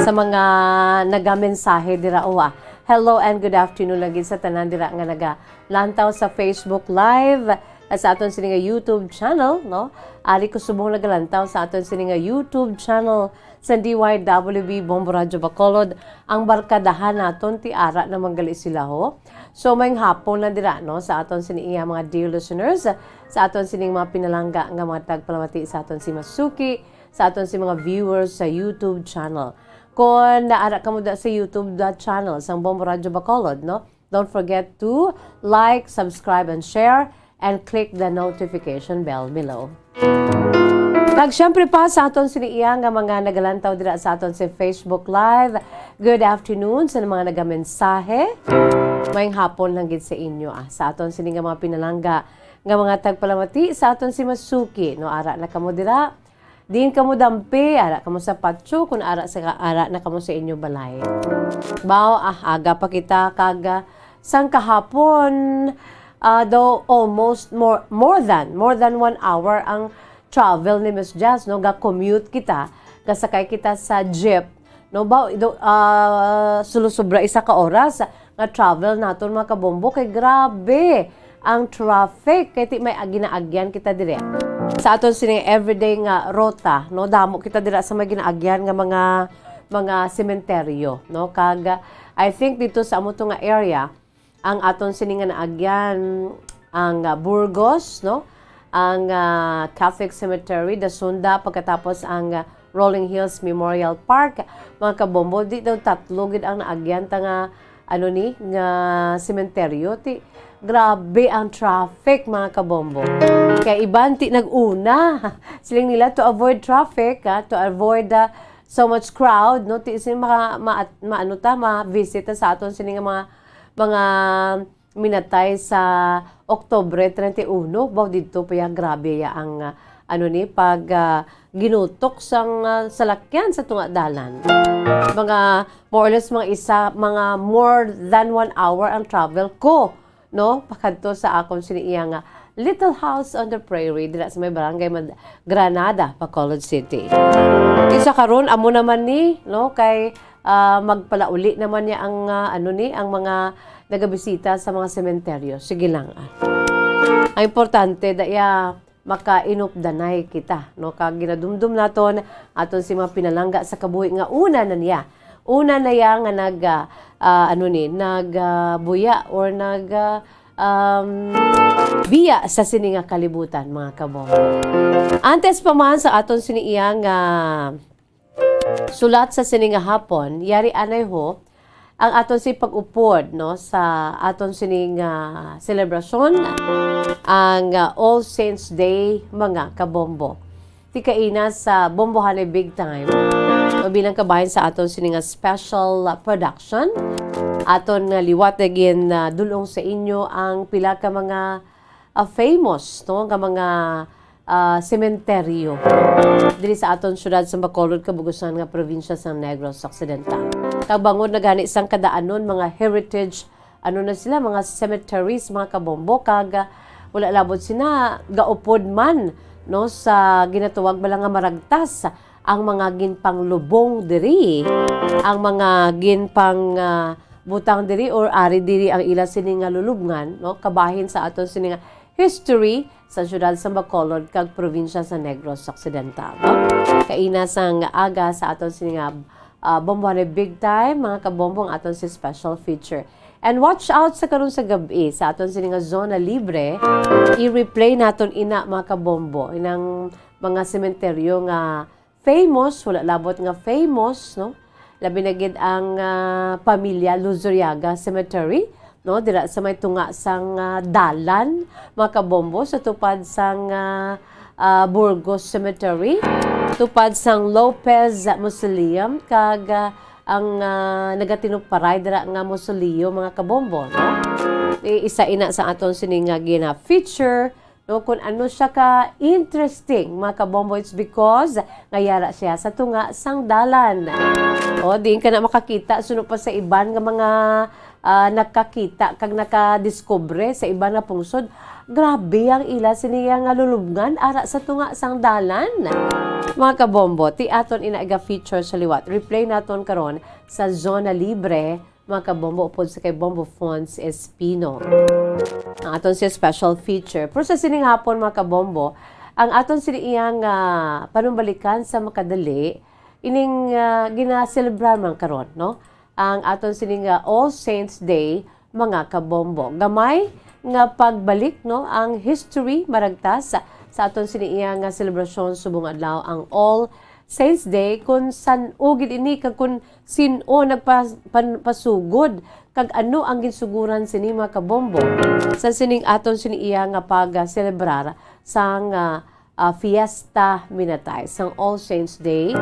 Sa mga nagamensahe dira, uwa. Hello and good afternoon lagi sa tanan dira nga nagalantaw sa Facebook Live. Sa aton sini nga YouTube channel, no? Ari ko subong nagalantaw sa aton sini nga YouTube channel sa D Y W B Bombo Radyo Bacolod, ang barkadahan naton ti ara naman gali sila, ho. So, maayong hapon lang dira, no, sa aton sini iya mga dear listeners, sa aton sining mga pinalangga nga mga tagpalamati, sa aton si Masuki, sa aton si mga viewers sa YouTube channel. Kon naara kamo da sa YouTube da channel sang Bombo Radyo Bacolod, no? Don't forget to like, subscribe, and share, and click the notification bell below. Kag syempre pa sa aton sini iya nga mga nagalantaw dira sa aton sa Facebook Live. Good afternoon sa mga nagamensahe. Maayong hapon lang gid sa inyo, ah. Sa aton sini nga mga pinalangga nga mga tagpalamati, sa aton si Masuki, no, ara na kamo dira. Diin kamo dampi, ara kamo sa patio, kun ara sa, ara na kamo sa inyo balay. Baw, ah, aga pa kita kag, ah, sang kahapon, ah, daw almost more, more than, more than one hour ang travel ni Miss Jazz, no? Ga-commute kita, gasakay kita sa jeep, no? Baw, do, ah, sulusubra isa ka oras nga travel naton, mga kabombo, kay grabe ang traffic, kay ti may ginaagyan kita dire. Sa aton sining everyday nga rota, no, damo kita dira sa may ginaagyan nga mga, mga sementeryo, no, kag, ah, I think dito sa amo to nga area, ang aton sini nga naagyan, ang, ah, Burgos, no, ang, ah, Catholic Cemetery, Dasunda, pagkatapos ang, ah, Rolling Hills Memorial Park, mga kabombo, di daw tatlo gid ang naagyan ta nga, ano ni, nga sementeryo. Ti, grabe ang traffic, mga kabombo. Kay iban ti nag-una. Siling nila to avoid traffic, ha, to avoid, ah, so much crowd, no? Ti sini maka, ma, ma, ano ta, ma-visit ta sa aton sini nga mga, mga minatay sa Oktubre treinta y uno, baw didto pa ya, grabe ya ang, ah, ano ni, pag, ah, ginutok sang, ah, salakyan sa tunga dalan. Mga, more or less, mga isa, mga more than one hour ang travel ko, no? Pakadto sa akon sini iya nga Little House on the Prairie, dira sa may barangay Mad-, Granada, Bacolod City. Isa karon, amo naman ni, no, kay ah, magpalauli naman niya ang, ah, ano ni, ang mga nagabisita sa mga sementeryo. Sige lang, ah. Ang importante, da iya, makainupdanay kita, no? Kag ginadumdum naton, aton si mga pinalangga sa kabuhi nga una na niya. Una na iya nga nag, ah, ah, ano ni, nag, ah, buya or nag, ah, um, biya sa sini nga kalibutan, mga kabombo. Antes pa man sa aton sini iya nga sulat sa sini nga hapon, yari anay ho, ang aton si pag-upod, no, sa aton sini nga selebrasyon, ang, ah, All Saints Day, mga kabombo. Ti kaina sa Bombohanay Big Time, o bilang kabahin sa aton sini nga special, ah, production, aton nga liwat na gin, ah, dulong sa inyo ang pila ka mga ah, famous, no, nga mga, ah, sementeryo diri sa aton siyudad sa Bacolod, kabugusan nga probinsya sa Negros Occidental. Kag bangod na gani sang kadaanon, mga heritage, ano na sila, mga cemeteries, mga kabombo, kag, ah, wala labot sina gaupod man, no, sa ginatawag bala nga maragtas ang mga ginpanglubong diri, ang mga ginpang, ah, butang diri or ari diri ang ila sini nga lulubngan, no? Kabahin sa aton sini nga history sa siyudad sa Bacolod kag probinsya sa Negros Occidental, no? Kaina sang aga sa aton sini nga, ah, Bombohanay Big Time, mga kabombo, ang aton si special feature. And watch out sa karon sa gab-i sa aton sini nga Zona Libre. I-replay naton ina, mga kabombo, inang mga sementeryo nga famous, wala labot nga famous, no? Labi na gid ang, ah, pamilya Luzuriaga Cemetery, no? Dira sa may tunga sang, ah, dalan, mga kabombo, sa tupad sang, ah, ah, Burgos Cemetery, tupad sang Lopez Mausoleum, kag, ah, ang, ah, nagatinuparay dira nga mausoleo, mga kabombo, no? I-, isa ina sa aton sini nga gina-feature, no, kung ano siya ka interesting, mga kabombo, it's because nga yara siya sa tunga sang dalan. O, diin ka na makakita, suno pa sa iban nga mga, ah, nakakita kag nakadiskubre sa iban nga pungsod. Grabe ang ila siniya nga lulubngan ara sa tunga sang dalan. Mga kabombo, ti aton ina iga-feature sa liwat. Replay naton karon sa Zona Libre, mga kabombo, upod sa kay Bombo Fons Espino. Ang aton siya special feature. Pero sa sining hapon, mga kabombo, ang aton sini iyang ah, panumbalikan sa makadali, ining ah, ginaselebrar man karon, no? Ang aton sini nga All Saints Day, mga kabombo. Gamay nga pagbalik, no, ang history maragtas sa, sa aton sini iya nga selebrasyon subong adlaw ang All Saints Day, kung san-o gid ini kag kung sin-o nagpa-, pan-, pasugod kag ano ang ginsuguran sini, mga kabombo, sa sining aton sini iya nga pag-selebrar sang ah, ah, Fiesta Minatay, sang All Saints Day,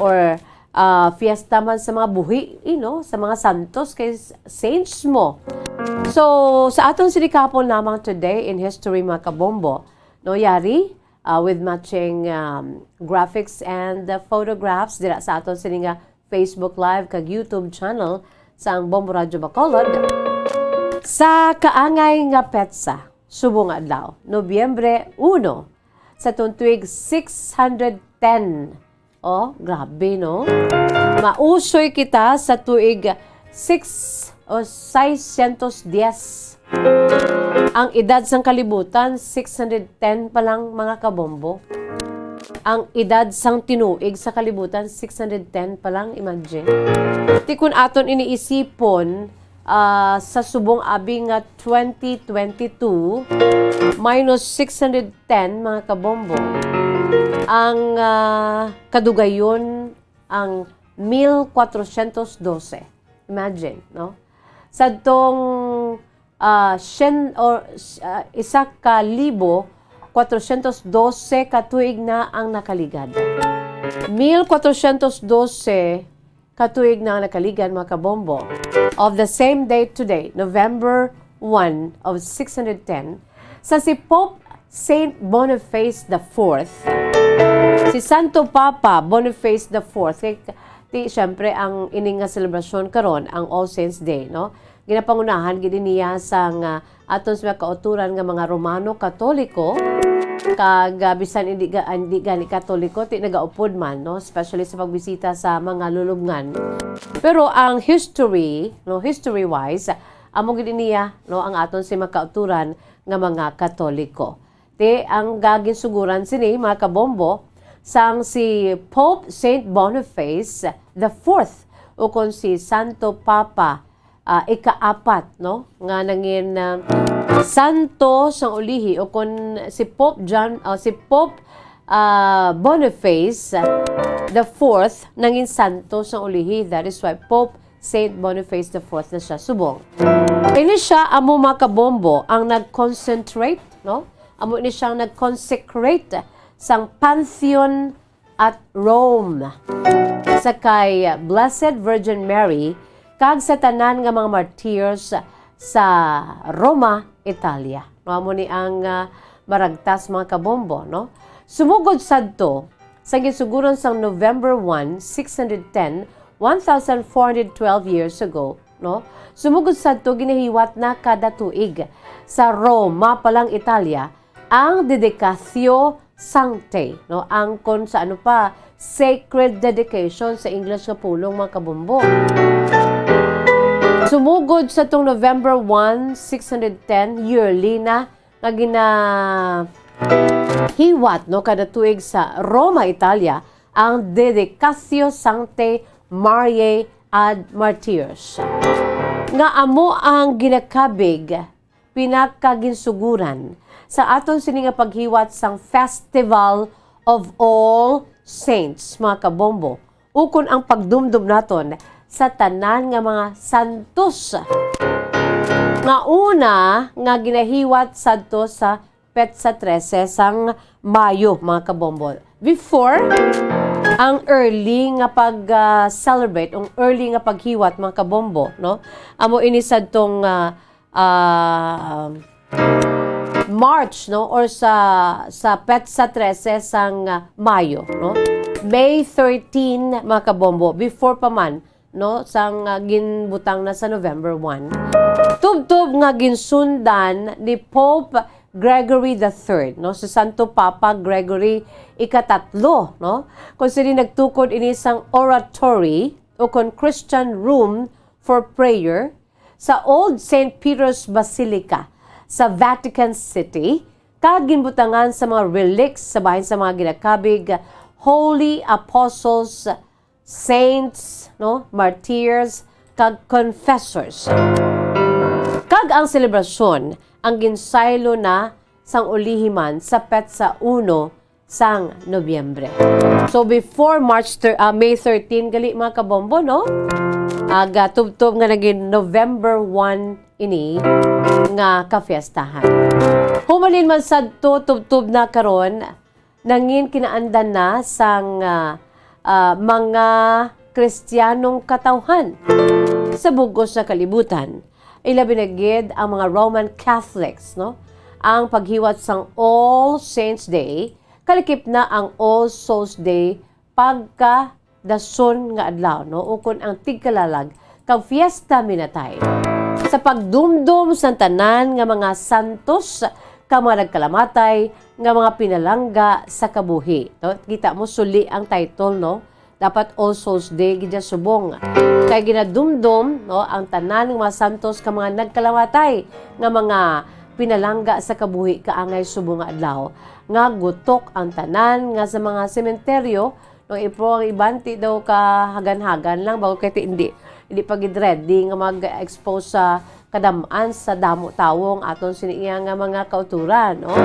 or ah, fiesta man sa mga buhi, you know, sa mga santos kay s-, saints mo. So, sa aton sini kahapon lamang today in history, mga kabombo, no, yari ah, with matching um, graphics and uh, photographs dira sa aton sini nga Facebook Live kag YouTube channel sang Bombo Radyo Bacolod. Sa kaangay nga petsa, subong nga adlaw, Nobyembre uno, sa tuong tuig six hundred ten. Oh, grabe, no? Mausoy kita sa tuig six o seiscientos diez. Ang edad sang kalibutan, six hundred ten pa lang, mga kabombo. Ang edad sang tinuig sa kalibutan, six hundred ten pa lang, imagine. Ti kun aton ini isipon, ah, sa subong abi nga twenty twenty-two minus six hundred ten, mga kabombo, ang ah, kadugayon ang mil kwatrosyentos dose. Imagine, no? Sadtong ah, syen-, or, ah, isa ka libo kwatrosyentos dose ka tuig na ang nakaligad. Mil kwatrosyentos dose ka tuig na ang nakaligad, mga kabombo. Of the same date today, November one of six hundred ten, sa si Pope Saint Boniface the fourth, si Santo Papa Boniface the fourth, kay, di, syempre, ang ining nga selebrasyon karon, ang All Saints Day, no? Ginapangunahan gid niya sang aton sa mga kauturan nga mga Romano Katoliko, kag ah, bisan hindi ga-, hindi gani Katoliko, ti nagaupod man, no, especially sa pagbisita sa mga lulubngan. Pero ang history, no, history wise, amo gid niya, no, ang aton sa mga kauturan nga mga Katoliko. Ti ang gaginsuguran sini, mga kabombo, sang si Pope Saint Boniface the fourth, ukon si Santo Papa ah, ikaapat, no, nga nangin ah, santo sang ulihi, o kon si Pope John, ah, si Pope ah, Boniface the fourth nangin santo sang ulihi. That is why Pope Saint Boniface the fourth na siya subong. Ini siya amo, mga kabombo, ang nag-concentrate, no? Amo ini siyang nag-consecrate sang Pantheon at Rome, sa kay Blessed Virgin Mary, kag sa tanan nga mga martyrs sa Roma, Italia. Mao ni ang ah, maragtas, mga kabombo, no? Sumugod sadto, sa ginsuguran sang November one, six hundred ten, one thousand four hundred twelve years ago, no? Sumugod sadto, ginahiwat na kada tuig sa Roma pa lang, Italia, ang Dedicatio Sanctae, no? Ang kon sa ano pa, sacred dedication sa English nga pulong, mga kabombo. Sumugod sa tong November one, six hundred ten, yearly na nga ginahiwat, no, kada tuig sa Roma, Italia, ang Dedicatio Sanctae Mariae ad Martyrs, nga amo ang ginakabig pinakaginsuguran sa aton sini nga paghiwat sang Festival of All Saints, mga kabombo, ukon ang pagdumdom naton sa tanan nga mga santos nga una nga ginahiwat sadto sa petsa trese sang Mayo, mga kabombo. Before, ang early nga pag, ah, celebrate, ang early nga paghiwat, mga kabombo, no? Amo ini sadtong, ah, ah, March, no, or sa, sa petsa trese sang, ah, Mayo, no? May thirteen, mga kabombo, before pa man, no, sang, ah, ginbutang na sa November one. Tubtob nga ginsundan ni Pope Gregory the third, no, si Santo Papa Gregory ikatatlo, no, kung sini nagtukod ini sang oratory o kon Christian room for prayer sa Old Saint Peter's Basilica sa Vatican City, kag ginbutangan sa mga relics sa bahin sa mga ginakabig holy apostles, saints, no, martyrs, kag confessors. Kag ang selebrasyon ang ginsaylo na sang ulihi man sa petsa uno sang Nobyembre. So, before March thir-, ah, May thirteen gali, mga kabombo, no? Aga tubtob nga naging November one ini nga kafiestahan. Humalin man sadto, tubtob na karon, nangin kinaandan na sang, ah, ah, mga Kristiyanong katawhan sa bug-os nga kalibutan. Ilabi na gid ang mga Roman Catholics, no? Ang paghiwat sang All Saints Day, kalakip na ang All Souls Day, pagkadason nga adlaw, no? Ukon ang tigkalalag kag Fiesta Minatay. Sa pagdumdom sang tanan nga mga santos kag mga nagkalamatay nga mga pinalangga sa kabuhi, no? Kita mo, suli ang title, no? Dapat All Souls Day gid siya subong. Kay ginadumdom, no, ang tanan nga mga santos kag mga nagkalamatay nga mga pinalangga sa kabuhi kaangay subong nga adlaw, nga gutok ang tanan nga sa mga sementeryo, no, ipro ang iban ti daw kahagan-hagan lang, bago kay ti hindi, hindi pa gid ready nga mag-expose sa kadam-an sa damo tawo ang aton sini iya nga mga kauturan, no?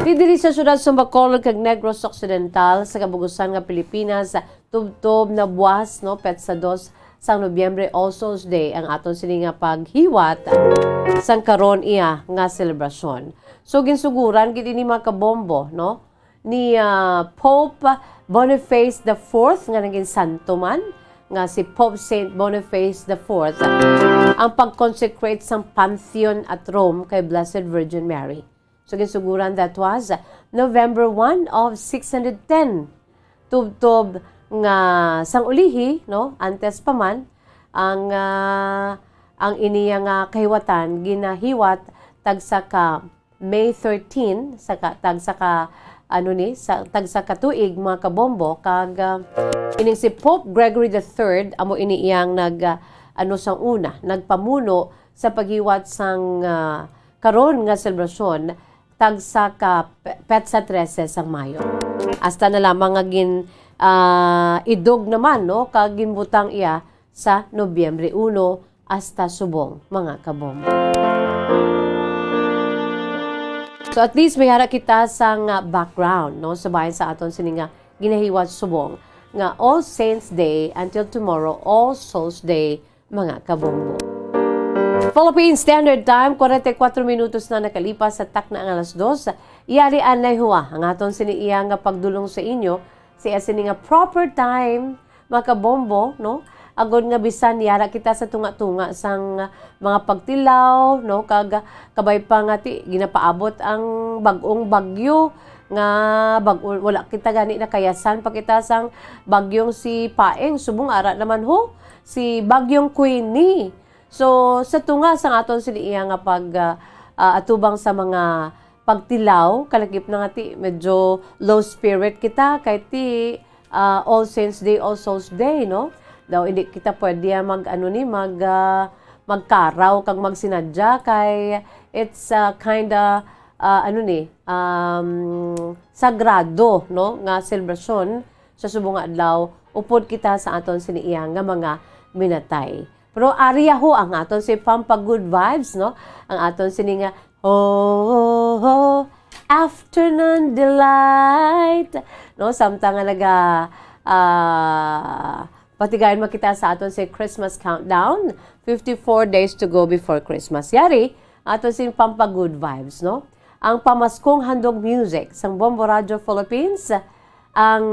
Ti diri sa siyudad sa Bacolod kag Negros Occidental sa kabugusan nga Pilipinas, tubtob na buwas, no, petsa dos sang Nobyembre, All Souls Day, ang aton sini nga paghiwat sang karon iya nga selebrasyon. So, ginsuguran gid ini, mga kabombo, no, ni, ah, Pope Boniface the fourth, nga naging santo man, nga si Pope Saint Boniface the fourth, ang pag-consecrate sang Pantheon at Rome kay Blessed Virgin Mary. So, ginsuguran that was November one of six hundred ten. Tubtob nga sang ulihi, no, antes pa man, ang, ah, ang iniya nga kahiwatan ginahiwat tagsa ka May thirteen, sa ka, tagsa ka, ano ni, sa, tagsa ka tuig, mga kabombo, kag, ah, ining si Pope Gregory the third, amo ini iyang nag, ah, ano, sang una, nagpamuno sa paghiwat sang, ah, karon nga selebrasyon, tagsa ka pe-, petsa trese sang Mayo. Hasta na lamang nga gin, ah, idog naman, no, kag ginbutang iya sa Nobyembre uno hasta subong, mga kabombo. So, at least may ara kita sang, ah, background, no, sa bahin sa aton sini nga ginahiwat subong nga All Saints Day until tomorrow, All Souls Day, mga kabombo. Philippine Standard Time, kwarenta y kuwatro minutos na nakalipas sa takna nga alas dos. Yari anay huwa ang aton sini iya nga pagdulong sa inyo sa iya sini nga proper time, mga kabombo, no? Agod nga bisan yara kita sa tunga-tunga sang mga pagtilaw, no? Kag kabay pa nga ti, ginapaabot ang bag-ong bagyo nga bag-, wala kita gani nakayasan pa kita sang bagyong si Paeng, subong ara naman ho si bagyong Queenie. So, sa tunga sang aton sini iya nga pag, ah, ah, atubang sa mga pagtilaw, kalakip na nga ti medyo low spirit kita, kay ti, ah, All Saints Day, All Souls Day, no? Daw hindi kita pwede, ah, mag, ano ni, mag, ah, magkaraw kag magsinadya, kay it's, ah, kinda, ah, ano ni, um, sagrado, no, nga selebrasyon sa subong nga adlaw, upod kita sa aton sini iya nga mga minatay. Pero ari ho ang aton si Pampa Good Vibes, no? Ang aton sini nga, "Oh, oh, oh, afternoon delight." No, samtang nga naga, ah, patigayon mo kita sa aton si Christmas countdown, fifty-four days to go before Christmas. Yari, aton si Pampa Good Vibes, no? Ang pamaskong handog music sang Bombo Radio Philippines, ang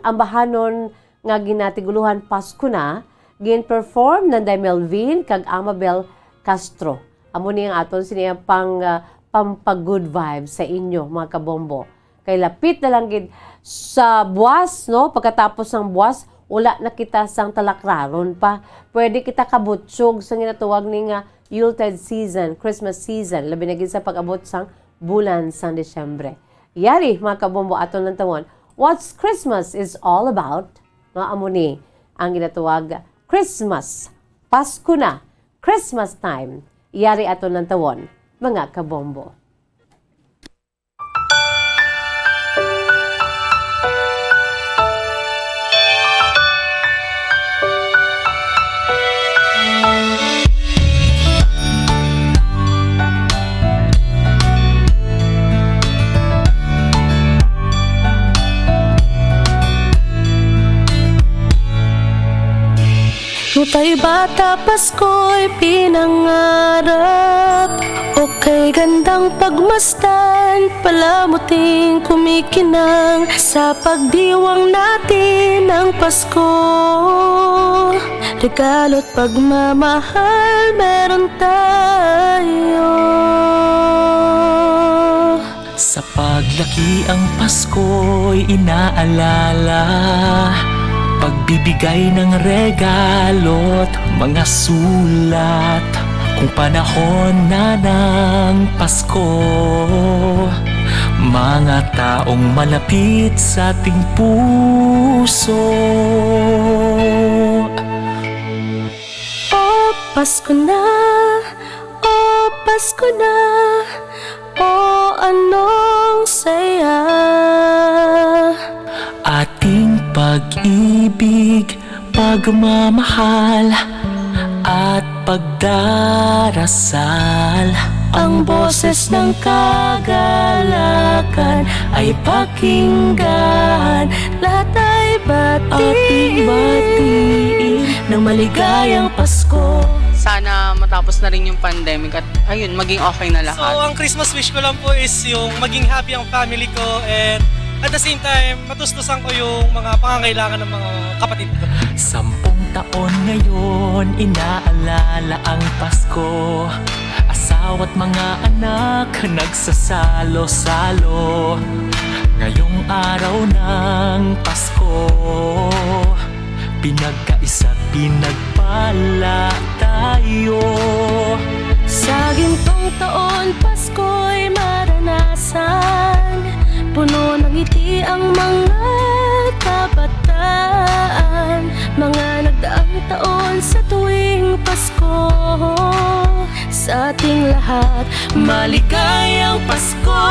ambahanon nga ginatiguluhan Pasko Na, gin-perform Nanday Melvin kag Amabel Castro. Amo ni ang aton sini pang, ah, pampa-good vibes sa inyo, mga kabombo. Kay lapit na lang gid sa buwas, no? Pagkatapos sang buwas, wala na kita sang talakraron pa. Pwede kita kabutyog sa ginatawag ni nga Yuletide season, Christmas season, labi na gid sa pag-abot sang bulan sang Disyembre. Yari, mga kabombo, aton lang tawon, what's Christmas is all about? No, amo ni ang ginatawag Christmas Pasko na, Christmas time, yari aton lantawon, mga kabombo. Nung tayo'y bata, Pasko'y pinangarap. Okay, gandang pagmasdan, palamuting kumikinang. Sa pagdiwang natin ng Pasko, regalo't pagmamahal meron tayo. Sa paglaki ang Pasko'y inaalala, pagbibigay ng regalo't mga sulat. Kung panahon na ng Pasko, mga taong malapit sa ating puso. O Pasko na, o Pasko na, o anong saya. Ating pag-ibig, pagmamahal, at pagdarasal. Ang boses ng kagalakan ay pakinggan. Lahat ay batiin. Ating batiin ng maligayang Pasko. Sana matapos na rin yung pandemic at, ayun, maging okay na lahat. So, ang Christmas wish ko lang po is yung maging happy ang family ko and at the same time, matustusan ko yung mga pangangailangan ng mga kapatid ko. Sampung taon ngayon, inaalala ang Pasko. Asawa't mga anak nagsasalo-salo. Ngayong araw ng Pasko, pinagkaisa't pinagpala tayo. Sa gintong taon, Pasko'y maranasan. Puno ng ngiti ang mga kabataan. Mga nagdaang taon sa tuwing Pasko. Sa ating lahat, maligayang Pasko.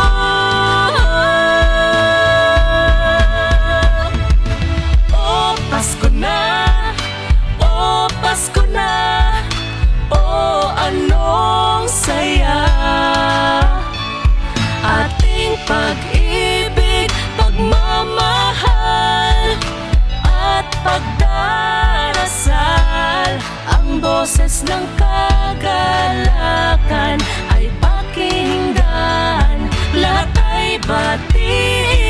O Pasko na, o Pasko na, o anong saya. Ating pag-ibig, pagmamahal, at pagdarasal. Ang boses ng kagalakan ay pakinggan, lahat ay batiin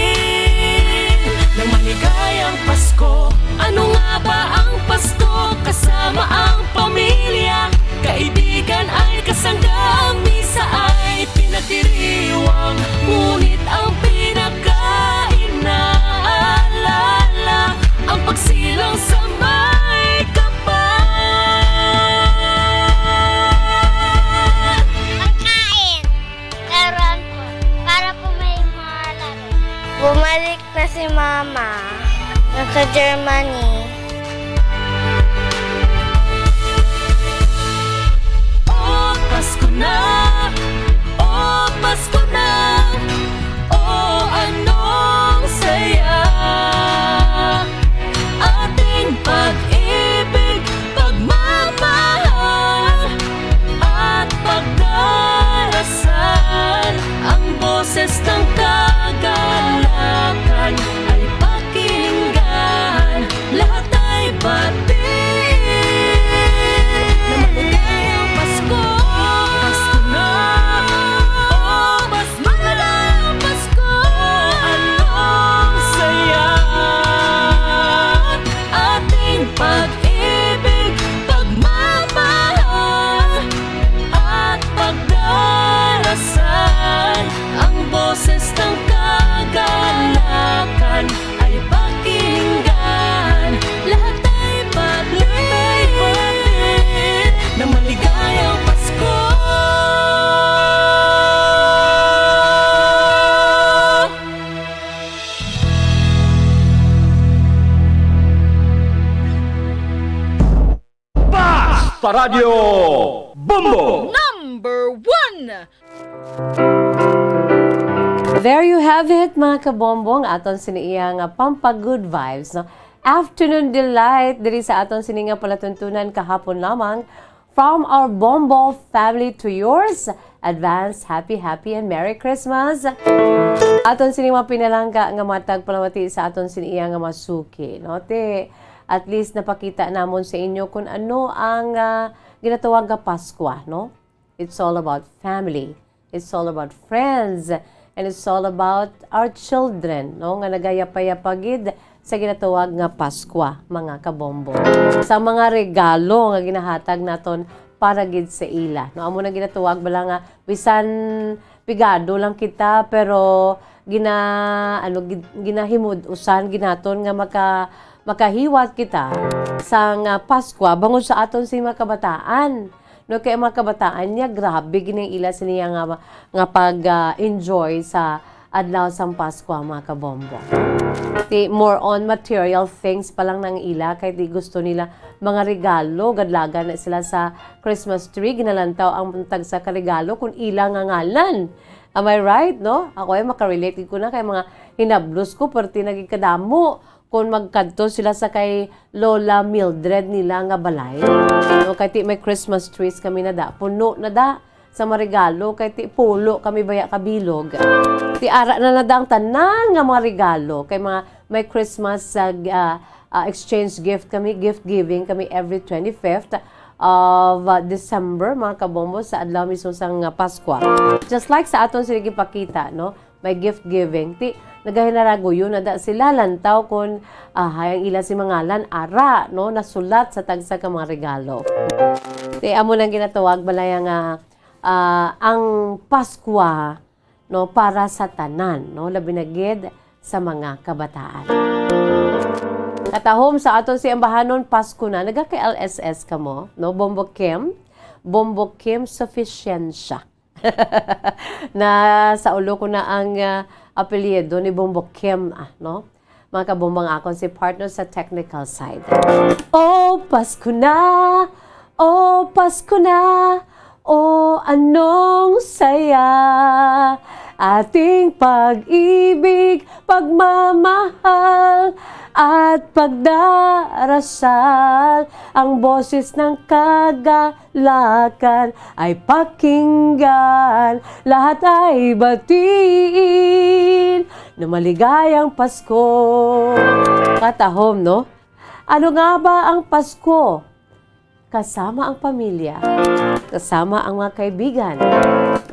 ng maligayang Pasko. Ano nga ba ang Pasko? Kasama ang pamilya, kaibigan ay kasangga, ang misa ay pinagdiriwang, ngunit ang pinaka-inaalala ang pagsilang sa may kapal. Pagkain. Laruan po. Para po may mga laro. Bumalik na si Mama. Nasa Germany. O Pasko na, o Pasko na, o anong saya. Ating pag-ibig, pagmamahal, at pagdarasal. Ang boses ng kagalakan ay pakinggan. Radyo Bombo! Number one! There you have it, mga kabombong, aton sini iya nga pampa-good vibes, no? Afternoon delight diri sa aton sini nga palatuntunan kahapon lamang. From our Bombo family to yours, advance happy, happy and Merry Christmas. Aton sini mga pinalangga nga matag palamati sa aton sini iya nga masuki, no? Te, at least napakita namon sa inyo kung ano ang, ah, ginatawag nga Paskwa, no? It's all about family. It's all about friends. And it's all about our children, no? Nga nagayapayapa gid sa ginatawag nga Paskwa, mga kabombo. Sa mga regalo nga ginahatag naton para gid sa ila, no? Amo na ginatawag bala nga bisan pigado lang kita, pero gina-, ano, gid-, ginahimud-usan ginaton nga maka-, makahiwat kita sang, ah, Paskwa bangod sa aton sing mga kabataan. No, kay ang mga kabataan niya, grabe gid ang ila sini nga, nga pag, ah, enjoy sa adlaw sang Paskwa, mga kabombo. Ti, more on material things pa lang nang ila, kay di gusto nila mga regalo, gadlagan na sila sa Christmas tree, ginalantaw ang tagsa ka regalo kung ila nga ngalan. Am I right, no? Ako ay makarelate gid ko na kay mga hinablos ko, perti na gid kadamo. Kung magkadto sila sa kay Lola Mildred nila nga balay, no, kay ti may Christmas trees kami na da, puno na da sa mga regalo, kay ti pulo kami baya kabilog. Ti ara na na da ang tanan nga mga regalo, kay mga may Christmas, ah, ah, ah, exchange gift kami, gift giving kami every twenty-fifth of, ah, December, mga kabombo, sa adlaw mismo sang, ah, Paskwa. Just like sa aton sila gipakita, no? May gift giving. Ti, nagahinaraguyo na da sila, lantaw kon, ah, hay ang ila si mangalan, ara, no, nasulat sa tagsa ka mga regalo. Ti, amo nang ginatawag balaya nga, ah, ang Paskwa, no, para sa tanan, no, labi na gid sa mga kabataan. Katahom sa aton si ambahanon, Pasko na. Naga kay L S S kamo, no? Bombo Kim, Bombo Kim Sufficiencia. Na sa ulo ko na ang, ah, apelyido ni Bombo Kim, ah, no? Mga kabombang, akon si partner sa technical side. Oh, Pasko na! Oh, Pasko na! Oh, anong saya! Ating pag-ibig, pagmamahal, at pagdarasal. Ang boses ng kaga- lakan ay pakinggan, lahat ay batiin na maligayang Pasko. Katahom, no? Ano nga ba ang Pasko? Kasama ang pamilya, kasama ang mga kaibigan,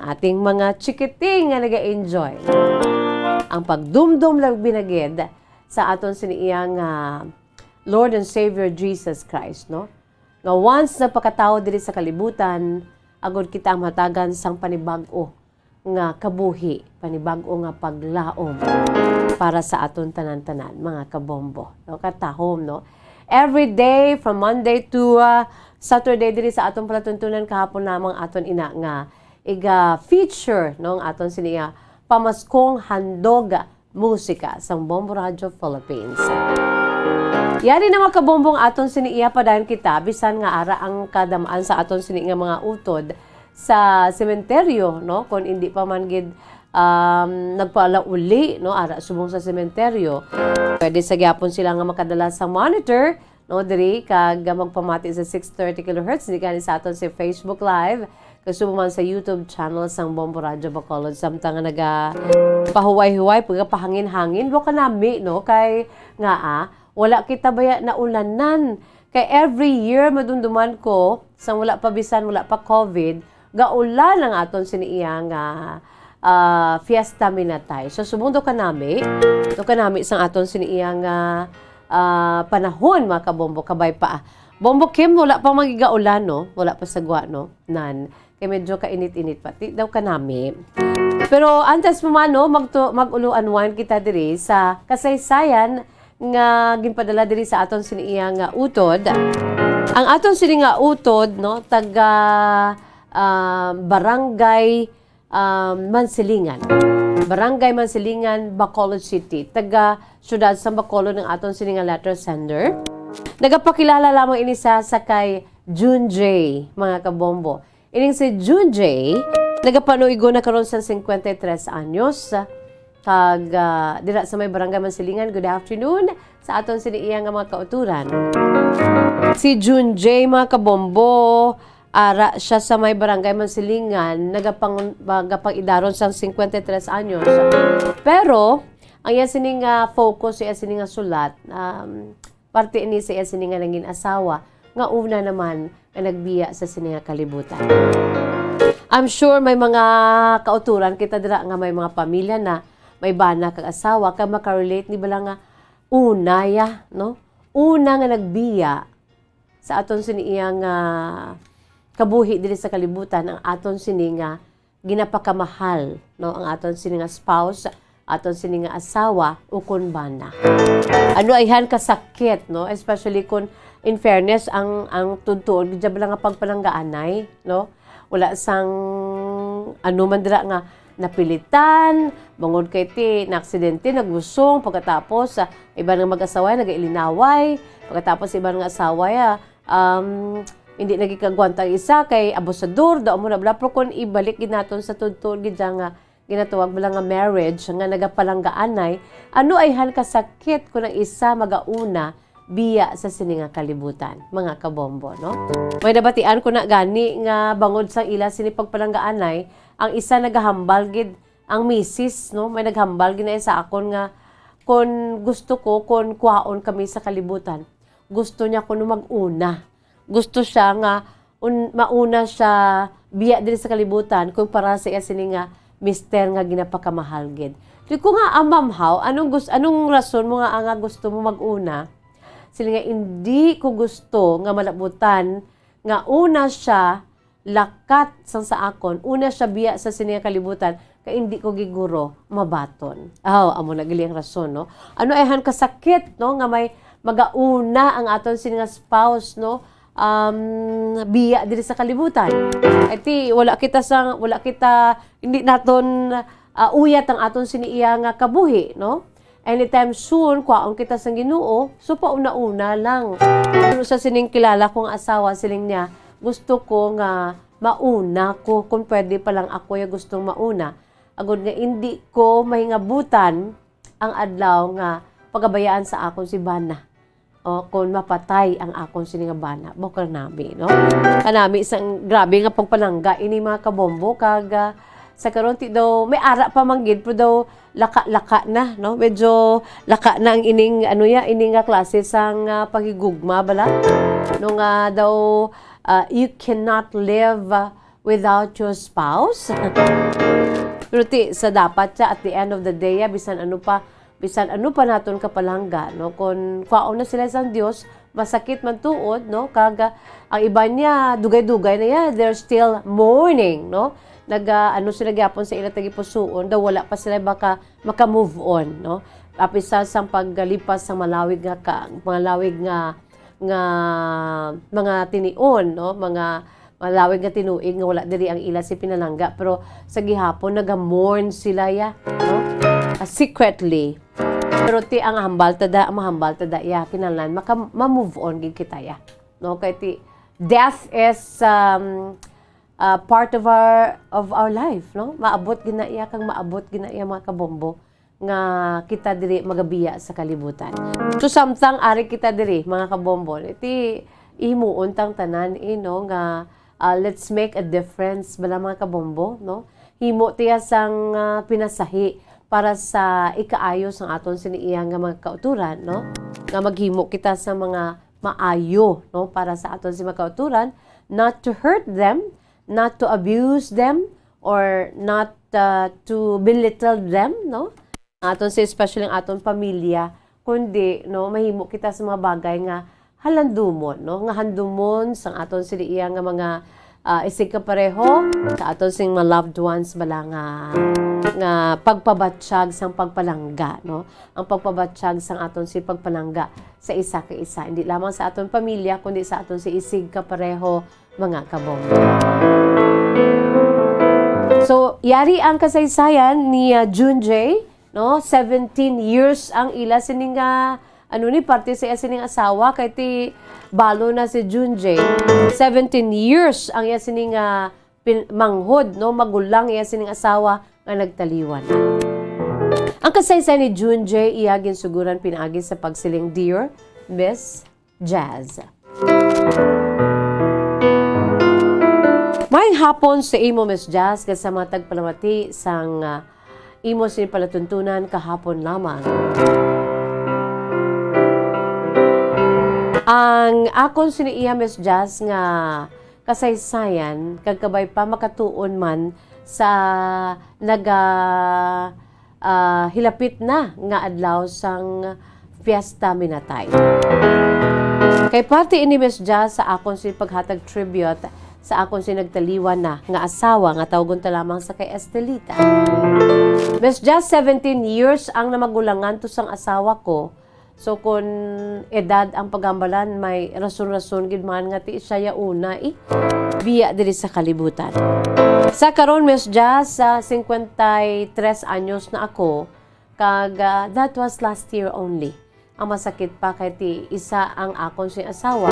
ating mga chikiting nga nag-enjoy. Ang pagdumdom lang binagid sa aton sini iya nga Lord and Savior Jesus Christ, no? Nga once nagpakatawo diri sa kalibutan, agod kita ang mahatagan sang panibag-o nga kabuhi, panibag-o nga paglaom para sa aton tanan-tanan, mga kabombo, no? Katahom, no? Every day, from Monday to, ah, Saturday, diri sa aton palatuntunan kahapon lamang aton ina nga iga-feature, no, ang aton sini nga pamaskong handog musika sang Bombo Radyo Philippines. Yari na, mga kabombong, aton sini iya padayon kita, bisan nga ara ang kadam-an sa aton sini nga mga utod sa sementeryo, no? Kung hindi pa man gid, um, nagpaalauli, no, ara subong sa sementeryo, pwede sa gyapon sila nga makadala sa monitor, no, diri, kag magpamati sa six thirty kilohertz, di gani sa aton si Facebook Live, kag subong man sa YouTube channel sang Bombo Radyo Bacolod, samtang nga nagapahuway-huway, pagapahangin-hangin, wa kanami, no, kay nga, ah, wala kita baya naulanan. Kay every year, madumduman ko, sang wala pa, bisan wala pa covid, gaulan ang aton sini iya nga, ah, Fiesta Minatay. So, subong daw kanami, daw kanami sang aton sini iya nga, ah, panahon, mga kabombo, kabay pa. Bombo Kim, wala pa magigaulan, no? Wala pa sa gwa, no? Nan. Kay medyo kainit-init pa. Ti daw kanami. Pero antes pa man, no, magtu-, mag-ulo unwind kita diri sa kasaysayan nga ginpadala diri sa aton sini iya nga utod. Ang aton sini nga utod, no, taga, ah, Barangay, ah, Mansilingan. Barangay Mansilingan, Bacolod City. Taga siyudad sa Bacolod ang aton sini nga letter sender. Nagapakilala lamang ini sa, sa kay Jun J, mga kabombo. Ining si Jun J, nagapanuigo na karon sa cincuenta y tres anyos. Kag, ah, dira sa may Barangay Mansilingan, good afternoon sa aton sini iya nga mga kauturan. Si Jun J, mga kabombo, ara siya sa may Barangay Mansilingan, nagapang-, nagapang-idaron sang cincuenta y tres anyos. Pero, ang iya sini nga focus, iya sini nga sulat, um, parte ini sa iya sini nga nangin asawa, nga una naman nga nagbiya sa sini nga kalibutan. I'm sure may mga kauturan kita dira nga may mga pamilya na, may bana kag asawa, kag makarelate ni bala nga una ya, no? Una nga nagbiya sa aton sini iya nga kabuhi diri sa kalibutan, ang aton sini nga ginapakamahal, no, ang aton sini nga spouse, aton sini nga asawa, ukon bana. Ano ayhan kasakit, no, especially kun, in fairness, ang, ang tuod-tuod gid bala nga pagpalanggaanay, no, wala sang ano man dira nga napilitan, bangod kay ti naaksidente, nagusong, pagkatapos, ah, iban nga mag-asawa nagailinaway, pagkatapos iban nga asawa ya, um, hindi nagikagwanta ang isa kay abusador daw mo na bala. Pero kung ibalik gid naton sa tuod-tuod gid siya nga ginatawag bala nga marriage nga nagapalanggaanay, ano ayhan kasakit kung ang isa magauna biya sa sini nga kalibutan, mga kabombo, no? May nabatian ko na gani nga bangod sang ila sini pagpalanggaanay, ang isa nagahambal gid ang misis, no? May naghambal gid na sa akon nga kung gusto ko, kung kuhaon kami sa kalibutan, gusto niya kuno mag-una. Gusto siya nga un-, mauna siya biya diri sa kalibutan kumpara sa iya sini nga mister nga ginapakamahal gid. Di ko nga, "Ah, ma'am, how? Anong gus-, anong rason mo nga, ah, nga gusto mo mag-una?" Sila nga, "Hindi ko gusto nga malabutan nga una siya lakat sang sa akon, una siya biya sa sini nga kalibutan, kay hindi ko giguro mabaton." Aw, amo na gali ang rason, no? Ano ayhan kasakit, no, nga may magauna ang aton sini nga spouse, no? Um, biya diri sa kalibutan. Ay ti, wala kita sa, wala kita, hindi naton, ah, uyat ang aton sini iya nga kabuhi, no? Anytime soon, kwaon kita sang Ginoo, so pauna-una lang. Pero sa sining kilala kong asawa, siling niya, "Gusto ko nga mauna ko, kung pwede pa lang ako ya gustong mauna. Agod nga indi ko mahingabutan ang adlaw nga pagabayaan sa akon si bana. O, kung mapatay ang akon sini nga bana." Bukal nami, no? Kanami sang grabe nga pagpalangga ini, mga kabombo, kag, ah, sa karon ti daw, may ara pa man gid, pero daw laka-laka na, no? Medyo laka na ang ining, ano ya, ining nga klase sang, ah, paghigugma bala. No nga daw, ah, you cannot live, ah, without your spouse. Pero ti, sa dapat siya, at the end of the day, ah, bisan ano pa, bisan ano pa naton kapalangga, no? Kung kwaon na sila sang Dios, masakit man tuod, no? Kag, ah, ang iban niya, dugay-dugay na ya, they're still mourning, no? Nag, ah, ano sila gyapon sa ila tagipusoon, daw wala pa sila baka maka-move on, no? Apisal sang paglipas sang malawig nga ka, malawig nga, nga mga tinion, no? Mga malawig nga tinuig nga wala diri ang ila si pinalangga, pero sa gihapon naga-mourn sila ya, no? Ah, secretly. Pero ti ang hambal ta da, mahambal ta da ya, kinahanglan maka, ma-move on gid kita ya, no? Kay ti death is, um, uh, part of our, of our life, no? Maabot gid na iya, kag maabot gid na iya, mga kabombo, nga kita diri magabiya sa kalibutan. So, samtang ari kita diri, mga kabombo, ti ihimuon tang tanan, eh, no, nga, uh, let's make a difference bala, mga kabombo, no? Himo tiya sang, uh, pinasahi para sa ikaayo sang aton sini iya nga mga kauturan, no? Nga maghimo kita sa mga maayo, no, para sa aton si mga kauturan, not to hurt them, not to abuse them, or not, uh, to belittle them, no? Aton si, especially ang aton pamilya, kundi, no, mahimo kita sa mga bagay nga halandumon, no, nga handumon sang aton sini iya nga mga, ah, isigkapareho, sa aton sing mga loved ones bala nga, nga pagpabatyag sang pagpalangga, no? Ang pagpabatyag sang aton si pagpalangga sa isa ka isa, hindi lamang sa aton pamilya, kundi sa aton si isigkapareho, mga kabombo. So, yari ang kasaysayan ni, ah, Jun J, no? Seventeen years ang ila sini nga, Ano ni, parte sa iya sining asawa, kay ti balo na si Junjay. Seventeen years ang iya sining, ah, pin-, manghod, no, magulang iya sining asawa nga nagtaliwan na. Ang kasaysay ni Junjay, iya ginsuguran pinaagi sa pagsiling, "Dear Miss Jazz." Maayong hapon sa imo, Miss Jazz, kag sa mga tagpalamati sang, ah, imo sini palatuntunan kahapon lamang. Ang akon sini iya, Miss Jazz, nga kasaysayan, kag kabay pa makatuon man sa naga, ah, hilapit na nga adlaw sang Fiesta Minatay. Kay parte ini, Miss Jazz, sa akon sini paghatag tribute sa akon sini nagtaliwan na nga asawa nga tawgon ta lamang sa kay Estelita. Miss Jazz, seventeen years ang namagulangan to sang asawa ko. So, kun edad ang paghambalan, may rason-rason gid man nga ti siya ya una, eh, biya diri sa kalibutan. Sa karon, Miss Jazz, sa cincuenta y tres anyos na ako, kag, ah, that was last year only. Ang masakit pa kay ti isa ang akon sing asawa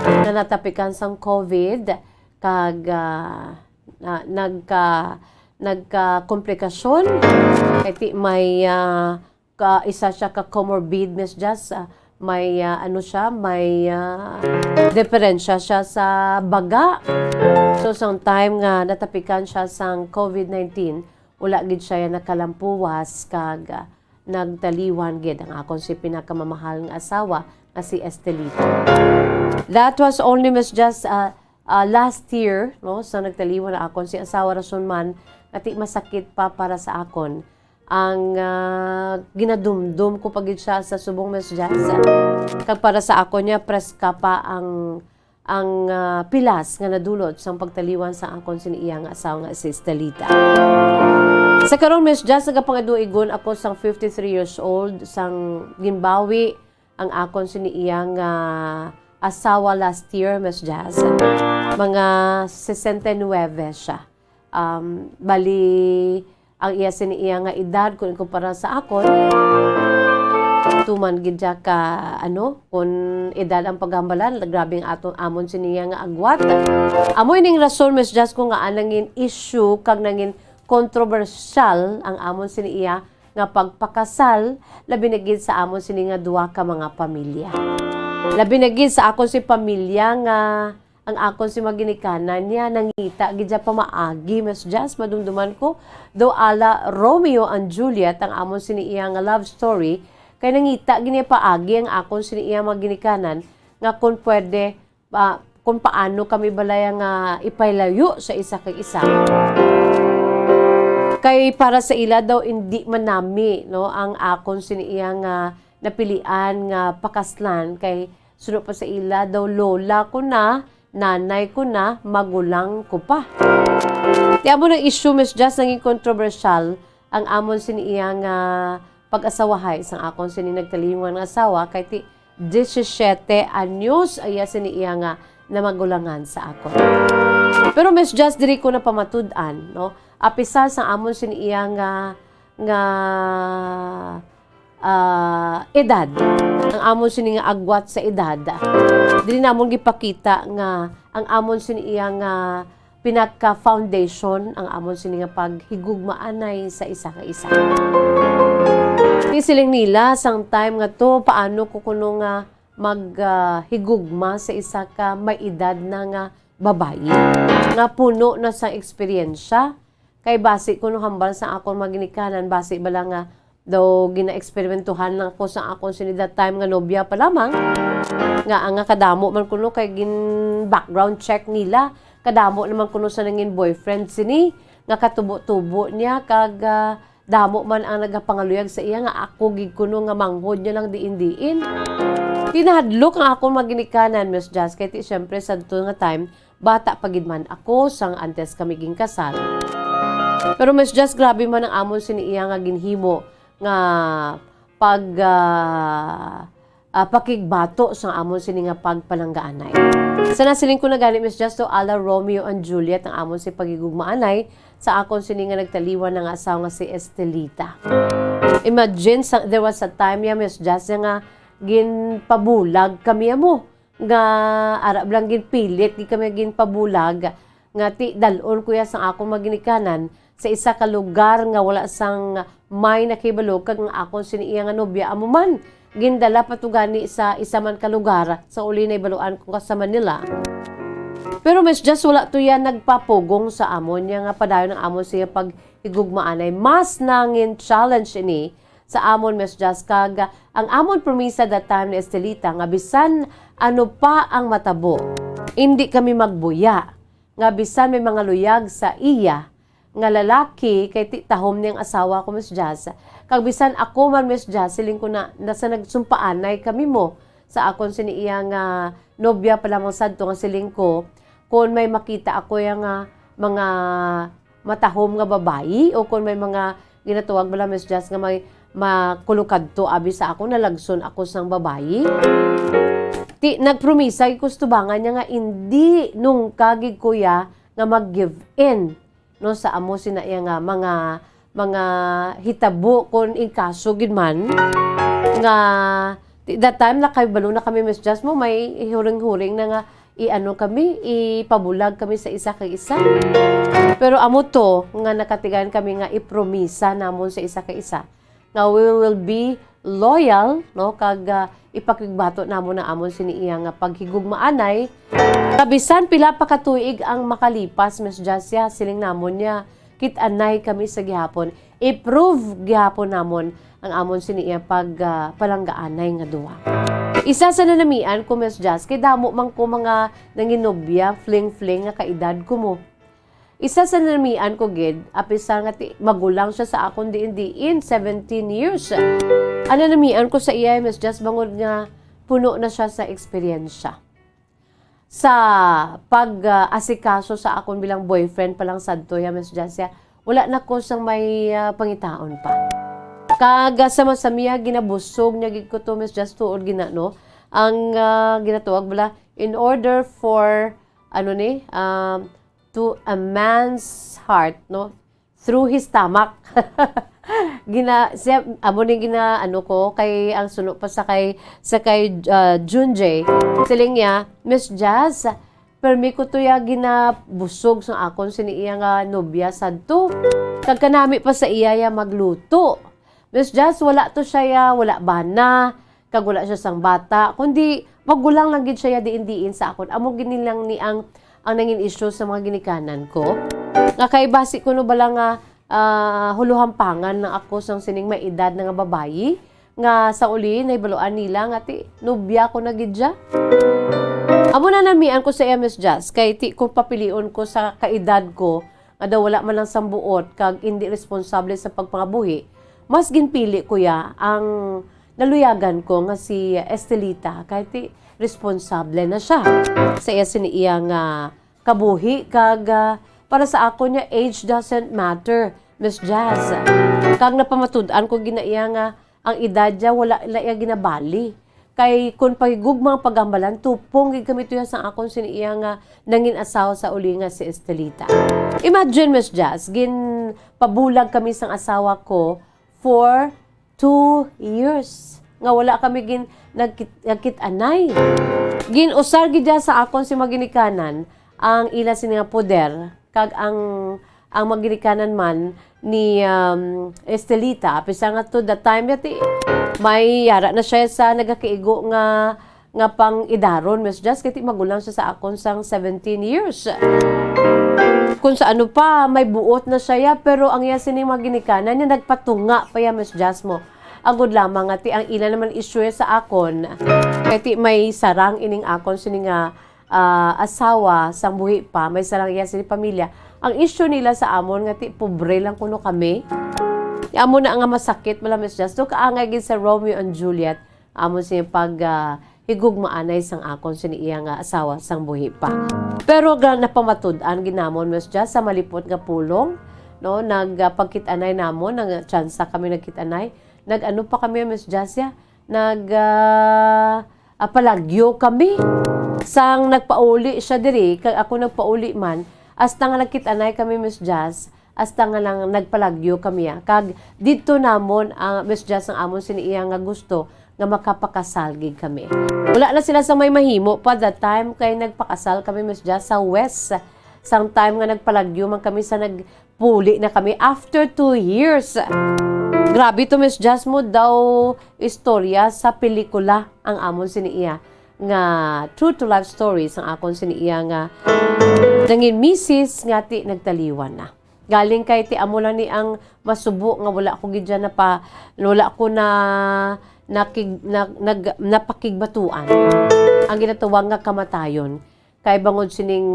nga natapikan sang covid, kag, ah, na, nagka, nagka komplikasyon, kay ti may, ah, ka, isa siya ka comorbid, Miss Jazz, ah, may, ah, ano siya, may, ah, diferensya siya sa baga. So, sang time nga natapikan siya sang covid nineteen, wala gid siya nakalampuwas kag, ah, nagtaliwan gid ang akon si pinakamamahal nga asawa nga si Estelita. That was only, Miss Jazz, ah, ah, last year, no, sa nagtaliwan na akon si asawa, rason man nga ti masakit pa para sa akon ang, ah, ginadumdom ko pa gid siya sa subong, Miss Jazz. Kag para sa akon niya, preska pa ang, ang, ah, pilas nga nadulot sang pagtaliwan sa akon sini iya nga asawa nga si Estelita. Sa karon, Miss Jazz, nagapangaduigon ako sang fifty-three years old, sang ginbawi ang akon sini iya nga asawa last year, Miss Jazz. Mga sesenta y nuebe siya. Um, bali, ang iya sini iya nga edad, kung ikumpara sa akon, tuman gid siya ka, ano, kung edad ang paghambalan, grabe ang aton amon sini iya nga agwat. Amo ining rason, Miss Jazz, kung nga nangin issue kag nangin kontrobersyal ang amon sini iya nga pagpakasal, labi na gid sa amon sini nga duha ka mga pamilya. Labi na gid sa akon si pamilya nga ang akon si mga ginikanan niya nangita gid siya pamaagi, Miss Jazz, madumduman ko, daw ala Romeo and Juliet ang amon sini iya nga love story, kay nangita gid niya paagi ang akon sini iya mga ginikanan nga kung pwede, ah, kung paano kami balaya nga ipailayo sa isa kag isa. Kay para sa ila daw, indi man nami, no, ang akon sini iya nga napilian nga pakaslan, kay suno pa sa ila daw, lola ko na, nanay ko na, magulang ko pa. Ti amo nang issue, Miss Jazz, naging kontrobersyal ang amon sini iya nga pag-asawahay sang akon sini nagtaliwan nga asawa, kay ti disisiete anyos iya sini iya nga namagulangan sa akon. Pero, Miss Jazz, diri ko napamatud-an, no? Apisar sang amon sini iya nga, nga, ah, edad, ang amon sini nga agwat sa edad, diri namon gipakita nga ang amon sini iya nga pinaka-foundation ang amon sini nga paghigugmaanay sa isa ka isa. Ti siling nila, sang time nga to, paano ko kuno nga mag, ah, higugma sa isa ka may edad na nga babayi nga puno na sa eksperyensya? Kay basi kuno hambal sa akon mga ginikanan, basi bala nga daw ginaeksperimentuhan lang ko sa akon sini that time nga nobya pa lamang, nga, nga kadamo man kuno kay gin-background check nila, kadamo naman kuno sa nangin boyfriend sini nga katubo-tubo niya, kag, ah, damo man ang nagapangaluyag sa iya nga ako gid kuno nga manghod niya lang diin-diin. Ti nahadlok ang akon mga ginikanan, Miss Jazz, kay ti siyempre sadto nga time, bata pa gid man ako sang antes kami ginkasal. Pero, Miss Jazz, grabe man ang amon sini iya nga ginhimo nga pag, ah, ah, pakigbato sang amon sini nga pagpalanggaanay. Sa nasiling ko na gani, Miss Jazz, to ala Romeo and Juliet ang amon si paghigugmaanay sa akon sini nga nagtaliwan na nga asawa nga si Estelita. Imagine, sa, there was a time, ya, Miss Jazz, ya nga ginpabulag kami amo, nga ara lang ginpilit gid kami ginpabulag, nga ti dal-on ko ya sang akon mga ginikanan sa isa ka lugar nga wala sang may nakibalo, kag ang akon sini iya nga nobya amo man gindala pa to gani sa isa man ka lugar, sa uli nahibaluan ko nga sa Manila. Pero Miss Jazz, wala to yan nagpapugong sa amon niya nga padayon ang amon siya paghigugmaanay. Mas nangin challenge ini sa amon, Miss Jazz, kag ang amon promisa that time ni Estelita nga bisan ano pa ang matabo, hindi kami magbuya nga bisan may mga luyag sa iya nga lalaki, kay ti tahom niyang asawa ko, Miss Jazz. Kag bisan ako man, Miss Jazz, siling ko na, nasa nagsumpaanay kami mo sa akon sini iya nga nobya pa lamang sadto, nga siling ko, kon may makita ako ya nga mga matahom nga babayi, o kon may mga ginatawag bala, Miss Jazz, nga may makulukadto abi sa ako, nalagson ako sang babayi. Ti, nagpromisa gid ko sa tubangan niya nga hindi nungka gid ko ya nga mag-give in, no, sa amo sina iya nga mga, mga hitabo, kon in kaso gid man nga, ti, that time nakahibalo na kami, Miss Jazz, mo may huring-huring na nga i-ano kami, ipabulag kami sa isa kag isa. Pero amo to nga nakatigan kami nga ipromisa namon sa isa kag isa nga we will be loyal, no, kag, ah, ipakigbato namon ang amon sini iya nga paghigugmaanay. Nga bisan pila pa ka tuig ang makalipas, Miss Jazz, ya, siling namon niya, kit-anay kami sa gihapon. I-prove gihapon namon ang amon sini iya pag, ah, palanggaanay nga duha. Isa sa nanamian ko, Miss Jazz, kay damo man ko mga nanginobya, fling-fling nga kaedad ko mo. Isa sa nanamian ko gid, apisar nga ti-, magulang siya sa akon diin-diin, seventeen years. Ang nanamian ko sa iya, Miss Jazz, bangod nga puno na siya sa eksperyensya. Sa pag, ah, asikaso sa akon bilang boyfriend pa lang sadto, ya, Miss Jazz, ya, wala na ko sang may, ah, pangitaon pa. Kag, ah, sa masamiya, ginabusog niya gid ko to, Miss Jazz, tuod gina, no? Ang, ah, ginatawag bala, in order for, ano ni, um, to a man's heart, no? Through his stomach. Gina-, siya, amo ni gina-, ano ko, kay ang suno pa sa kay, sa kay, ah, Junjay, siling niya, "Miss Jazz, permi ko to ya ginabusog sa akon sini iya nga nobya sadto. Kag kanami pa sa iya ya magluto. Miss Jazz, wala to siya ya, wala bana, kag wala siya sang bata, kundi magulang lang gid siya ya diin-diin sa akon." Amo gid ni lang ni ang, ang nangin issue sa mga ginikanan ko. Nga kay basi kuno bala nga, ah, huluhampangan na ako sang sining may edad na nga babayi, nga sa uli nahibaluan nila nga ti nobya ko na gid siya. Amo na namian ko sa iya, Miss Jazz, kay ti ko papilion ko sa kaedad ko, nga daw wala man lang sambuot kag indi responsable sa pagpangabuhi, mas ginpili ko ya ang naluyagan ko nga si Estelita, kay ti responsable na siya sa iya sini iya nga kabuhi, kag, ah, para sa ako niya, age doesn't matter, Miss Jazz. Kag napamatud-an ko gina iya nga ang edad niya wala na iya ginabali. Kay kun pahigugma ang paghambalan, tupong gid kami tuya sang akon sini iya nga nangin asawa sa uli nga si Estelita. Imagine, Miss Jazz, ginpabulag kami sang asawa ko for two years nga wala kami gin-, nagkit-, nagkit-anay. Gin-usar gid niya sa akon si maginikanan ang ila sini nga poder, kag ang, ang maginikanan man ni, um, Estelita, apisa nga to the time yati, may yara na siya sa nagakaigo nga, nga pang-idaron, Miss Jazz, kay ti magulang siya sa akon sang seventeen years. Kung sa ano pa, may buot na siya, ya, pero ang iya sini mga ginikanan niya, nagpatunga pa ya, Miss Jazz, mo. Agod lamang nga ti ang ila naman issue sa akon, kay ti may sarang ining akon sini nga, ah, asawa sang buhi pa, may sarang iya sini pamilya. Ang issue nila sa amon nga ti pobre lang kuno kami. Amo na nga masakit, mala, Miss Jazz, to kaangay gid sa Romeo and Juliet. Amo siya pag, ah, higugmaanay sang akon sini iya nga asawa sang buhi pa. Pero ga-, napamatud-an gid namon, Miss Jazz, sa malipot nga pulong, no, nag, ah, pagkit-anay namon, nag tsansa kami nagkit-anay. Nag-ano pa kami, Miss Jazz, ya? Nag, ah, ah, palagyo kami. Sang nagpauli siya diri, kag ako nagpauli man, hasta nga nagkit-anay kami, Miss Jazz, hasta nga lang nagpalagyo kami, ah. Kag didto namon, ah, Miss Jazz, ang amon sini iya nga gusto nga makapakasal gid kami. Wala na sila sa may mahimo pa that time, kay nagpakasal kami, Miss Jazz, sa West. Sang time nga nagpalagyo man kami sa nagpuli na kami after two years. Grabe to, Miss Jazz, mo daw istorya sa pelikula ang amon sini iya nga true to life story sang akon sini iya nga nangin misis nga ti nagtaliwan na. Galing kay ti amo lang ni ang masubo nga wala ko gid dyan napa-, wala ko na nakig-, na-, nag-, napakigbatuan ang ginatawag nga kamatayon. Kay bangod sining,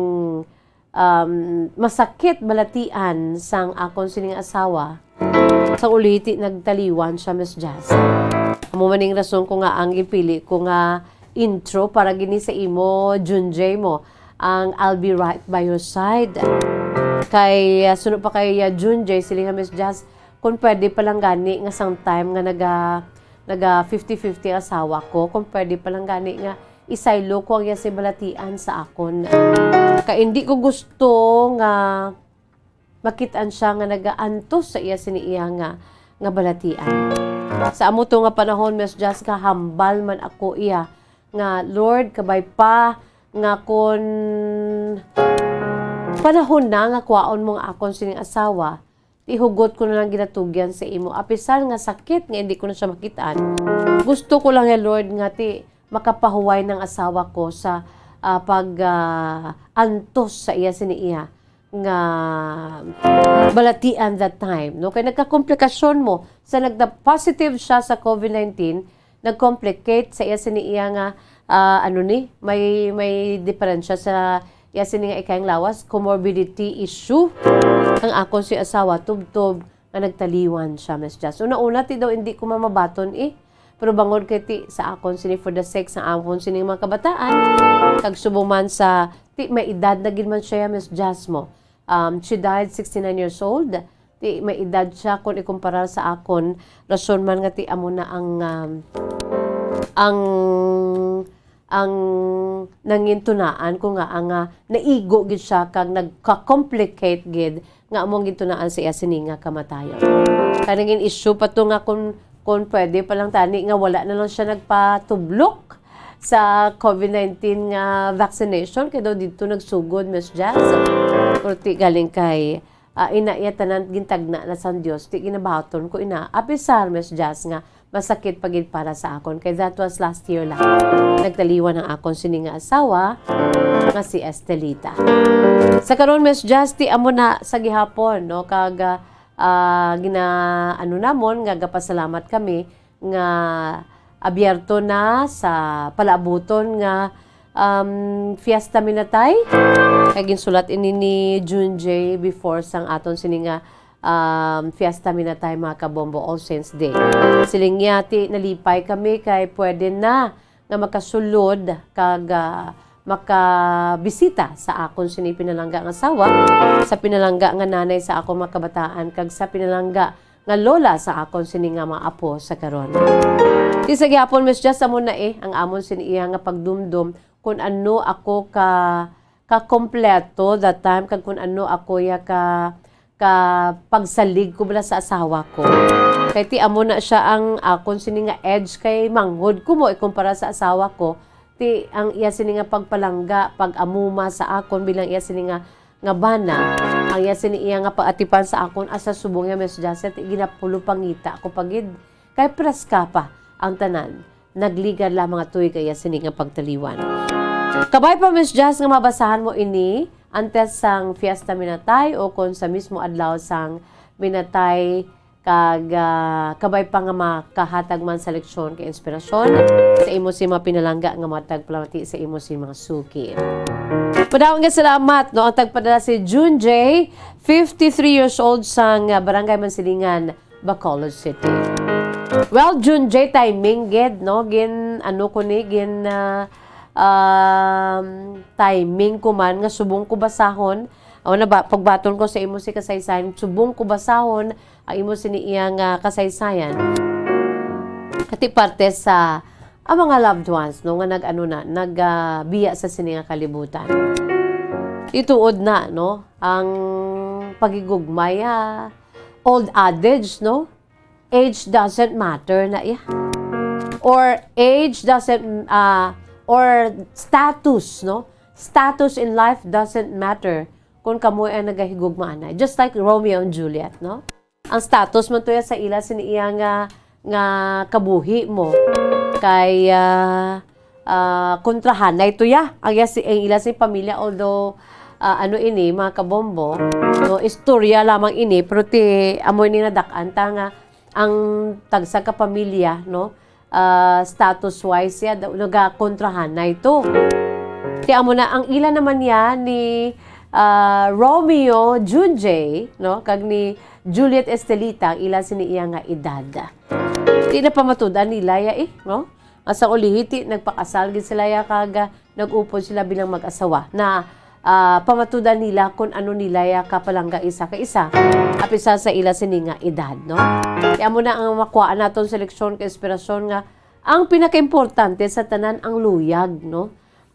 um, masakit balatian sang akon sining asawa, sa uliti nagtaliwan siya, Miss Jazz. Amo man ning rason ko nga ang ginpili ko nga intro para gini sa imo, Junjay mo, ang I'll Be Right by Your Side. Kay, ah, suno pa kay, ah, Junjay, siling nga, Miss Jazz, kung pwede pa lang gani nga sang time nga naga, naga fifty fifty asawa ko, kung pwede pa lang gani nga isaylo ko ang iya si balatian sa akon. Kay hindi ko gusto nga makit-an siya nga nagaantos sa iya sini iya nga, nga balatian. Sa amo to nga panahon, Miss Jazz, kahambal man ako iya nga, "Lord, kabay pa nga kon panahon na nga kwaon mo nga akon sining asawa, ihugot ko na lang ginatugyan sa imo. Apisar nga sakit nga hindi ko na siya makit-an, gusto ko lang ya, Lord, nga ti makapahuway ng asawa ko sa, ah, pag, ah, antos sa iya sini iya nga balatian that time, no? Kay nagkakomplikasyon mo sa nagda-, positive siya sa COVID nineteen, nag-complicate sa iya sini iya nga, ah, ano ni, may, may diferensya sa iya sini nga ikayang lawas, comorbidity issue. Ang akon si asawa, tubtob nga nagtaliwan siya, Miss Jazz. Una-una, ti daw hindi ko mamabaton, eh. Pero bangod kay ti sa akon sini for the sake sa akon sini mga kabataan, kag subong man sa ti may edad na gid man siya, Miss Jazz mo. Um, she died sixty-nine years old. Ti may edad siya kung ikumpara sa akon. Rason man nga ti amo na ang, um, ang, ang nangintunaan ko nga ang, ah, naigo gid siya kag nagka-complicate gid nga among gintunaan sa iya sini nga kamatayon. Kay nangin issue pa to nga kung, kung pwede pa lang tani nga wala na lang siya nagpatublok sa COVID nineteen nga vaccination, kay daw didto nagsugod, Miss Jazz. Pero ti galing kay, ah, ina iya tanan gintagna na sang Dios, ti ginabaton ko ina. Apisar, Miss Jazz, nga masakit pa gid para sa akon, kay that was last year lang. Nagtaliwan ang akon sini nga asawa nga si Estelita. Sa karon, Miss Jazz, ti amo na sa gihapon, no? Kag, ah, ah, gina-, ano namon nga gapasalamat kami nga abierto na sa palaabuton nga, um, Fiesta Minatay. Kay ginsulat ini ni Junjay before sang aton sini nga, um, Fiesta Minatay, mga kabombo, All Saints Day. Siling niya, ti nalipay kami kay pwede na nga makasulod kag, ah, makabisita sa akon sini pinalangga nga asawa, sa pinalangga nga nanay sa akon mga kabataan, kag sa pinalangga nga lola sa akon sini nga mga apo sa karon. Ti sa gihapon, Miss Jess, amo na, eh, ang amon sini iya nga pagdumdom kung ano ako ka, ka kompleto that time, kag kung ano ako ya ka, ka pagsalig ko bala sa asawa ko. Kay ti amo na siya ang akon sini nga edge, kay manghod ko mo ikumpara sa asawa ko. Ti ang iya sini nga pagpalangga, pag-amuma sa akon bilang iya sini nga, nga bana, ang iya sini iya nga pag-atipan sa akon, asa subong iya, Miss Jess, ti ginapulo pangita ko pa gid. Kay preska pa ang tanan. Nagligad lamang nga tuig iya sini nga pagtaliwan. Kabay pa, Miss Jess, nga mabasahan mo ini antes sang Fiesta Minatay o kon sa mismo adlaw sang Minatay, kag, ah, kabay pa nga makahatag man sa leksyon kay inspirasyon sa imo si mga pinalangga nga matagpalamati sa imo si mga suki. Madamo nga salamat, no, ang tagpadala si June J, fifty-three years old sang, ah, Barangay Mansilingan, Bacolod City. Well, June J, timing gid, no, gin, ano ko ni, gin, ah, um, timing ko man nga subong ko basahon. Aw na ba, pagbaton ko sa imo si kasaysayan, subong ko basahon ang imo sini iya nga kasaysayan. Kati parte sa ang mga loved ones, no, nga nag-ano na, nag, ah, biya sa sini nga kalibutan. Ituod na, no, ang pagigugmay, ah, old adage, no? Age doesn't matter na iya. Or age doesn't, ah, or status, no? Status in life doesn't matter kung kamo ay nagahigugmaanay. Just like Romeo and Juliet, no? Ang status man to ya sa ila sini iya nga, nga kabuhi mo. Kay, ah, ah, kontrahanay to ya. Ang iya si, ang ila si pamilya, although, ah, ano ini, mga kabombo, no, istorya lamang ini, pero ti, amo ini nadak-an ta nga ang tagsa ka pamilya, no, ah, status-wise ya, da-, nagakontrahanay to. Ti amo na, ang ila naman ya ni, ah, Romeo Junjay, no, kag ni Juliet Estelita, ang ila sini iya nga edad. Di na pamatud-an nila ya, eh, no? Asa ulihi, ti, nagpakasal gid sila ya, kag, ah, nag-upod sila bilang mag-asawa. Na, ah, pamatud-an nila kung ano nila ya kapalangga isa ka isa. Apisa sa ila sini nga edad, no? Kaya mo na ang makuhaan naton sa leksyon ka inspirasyon nga ang pinakaimportante sa tanan ang luyag, no?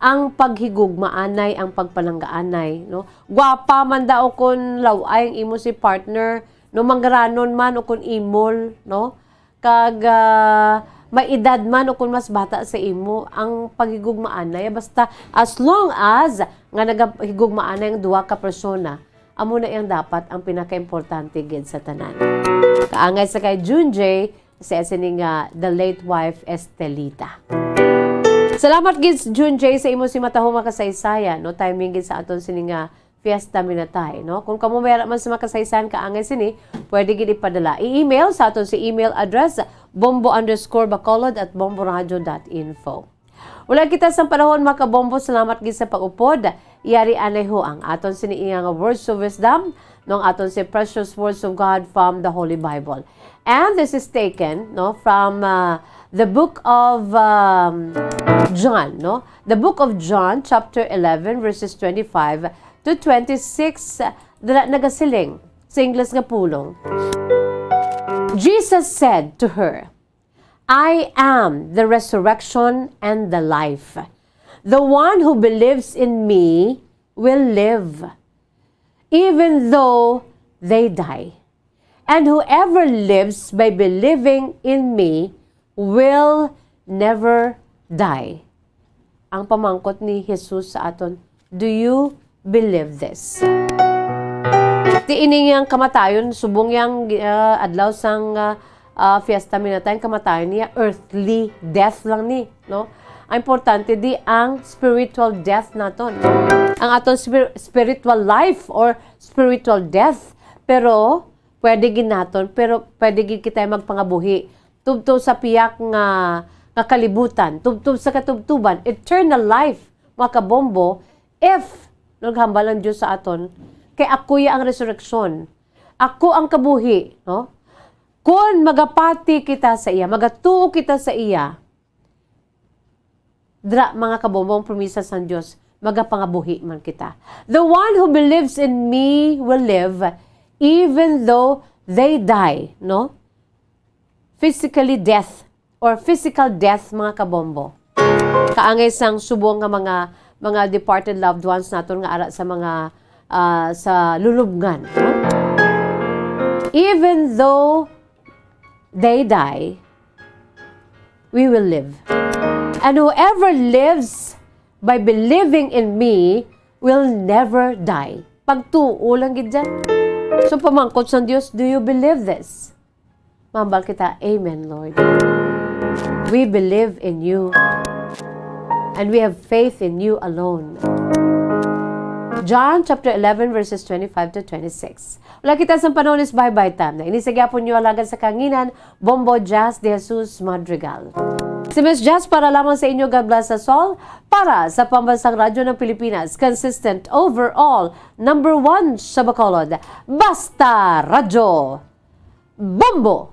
Ang paghigugmaanay, ang pagpalanggaanay, no? Gwapa man daw kun law-ay ang imo si partner, no? Manggaranon man o kun imol, no? Kag, ah, may edad man o kun mas bata sa imo, ang paghigugmaanay, basta as long as nga nagahigugmaanay ang duha ka persona, amo na ang dapat ang pinakaimportante gid sa tanan. Kaangay sa kay Junjay, sa sini nga the late wife Estelita. Salamat gid, Junjay, sa imo si matahong makasaysayan, no? Timing gid sa aton sini nga Fiesta Minatay, no? Kung kamo may ara man sa makasaysayan kaangay sini, pwede gid ipadala. I-email sa aton si email address, bombo underscore bacolod at bomboradio dot info. Wala kita sa panahon, mga kabombo. Salamat gid sa pag-upod. Yari anay ho ang aton sini iya nga words of wisdom, no, ang aton si Precious Words of God from the Holy Bible. And this is taken, no, from, uh, the book of, um, John, no? The book of John, chapter eleven, verses twenty-five to twenty-six, dala nagasiling sa Ingles nga pulong. Jesus said to her, "I am the resurrection and the life. The one who believes in me will live, even though they die. And whoever lives by believing in me will never die." Ang pamangkot ni Jesus sa aton, "Do you believe this?" Ti ini nga kamatayon, subong yang, ah, adlaw sang, ah, ah, Fiesta Minatay, ang kamatayon niya, earthly death lang ni, no? Ang importante di ang spiritual death naton, no? Ang aton spir-, spiritual life or spiritual death, pero pwede gid naton, pero pwede gid kita magpangabuhi tubtob sa piyak nga, nga kalibutan, tubtob sa katubtuban, eternal life, mga kabombo, if naghambal ang Dios sa aton, kay ako ya ang resurrection, ako ang kabuhi, no? Kun magapati kita sa iya, magatuo kita sa iya, dira, mga kabombo, ang promisa sang Dios, magapangabuhi man kita. "The one who believes in me will live, even though they die," no? Physically death or physical death, mga kabombo. Kaangay sang subong nga mga, mga departed loved ones naton nga ara sa mga, ah, sa lulubngan, no? Even though they die, we will live. And whoever lives by believing in me will never die. Pagtuo lang gid dyan. So, pamangkot sang Dios, "Do you believe this?" Mambal kita, "Amen, Lord. We believe in you. And we have faith in you alone." John chapter eleven, verses twenty-five to twenty-six. Wala kita sa panahon is bye-bye time na. Ini sa gyapon nyo alagad sa kanginan, Bombo Jazz de Jesus Madrigal. Si Miss Jazz para lamang sa inyo, God bless us all. Para sa Pambansang Radyo ng Pilipinas, consistent overall, number one sa Bacolod. Basta Radyo, Bombo!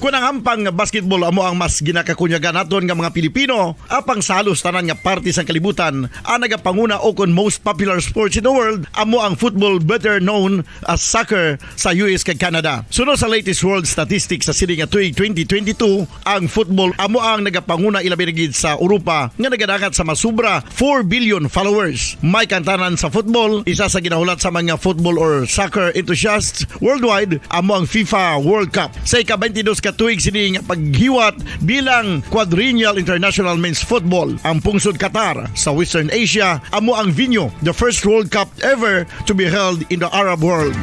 Kun ang hampang nga basketball amo ang mas ginakakunyagan naton nga mga Pilipino, apang sa halos tanan nga parte sang kalibutan, ang nagapanguna o kon most popular sports in the world amo ang football, better known as soccer, sa U S kag Canada. Suno sa latest world statistics sa sini nga tuig twenty twenty-two, ang football amo ang nagapanguna, ilabi na gid sa Europa, nga nagadangat sa masubra four billion followers. May kantanan sa football, isa sa ginahulat sa mga football or soccer enthusiasts worldwide amo ang FIFA World Cup. Sa ika-twenty-two ka Tuig sini nga paghiwat bilang Quadrennial International Men's Football. Ang pungsod Qatar sa Western Asia amo ang venue, the first World Cup ever to be held in the Arab world.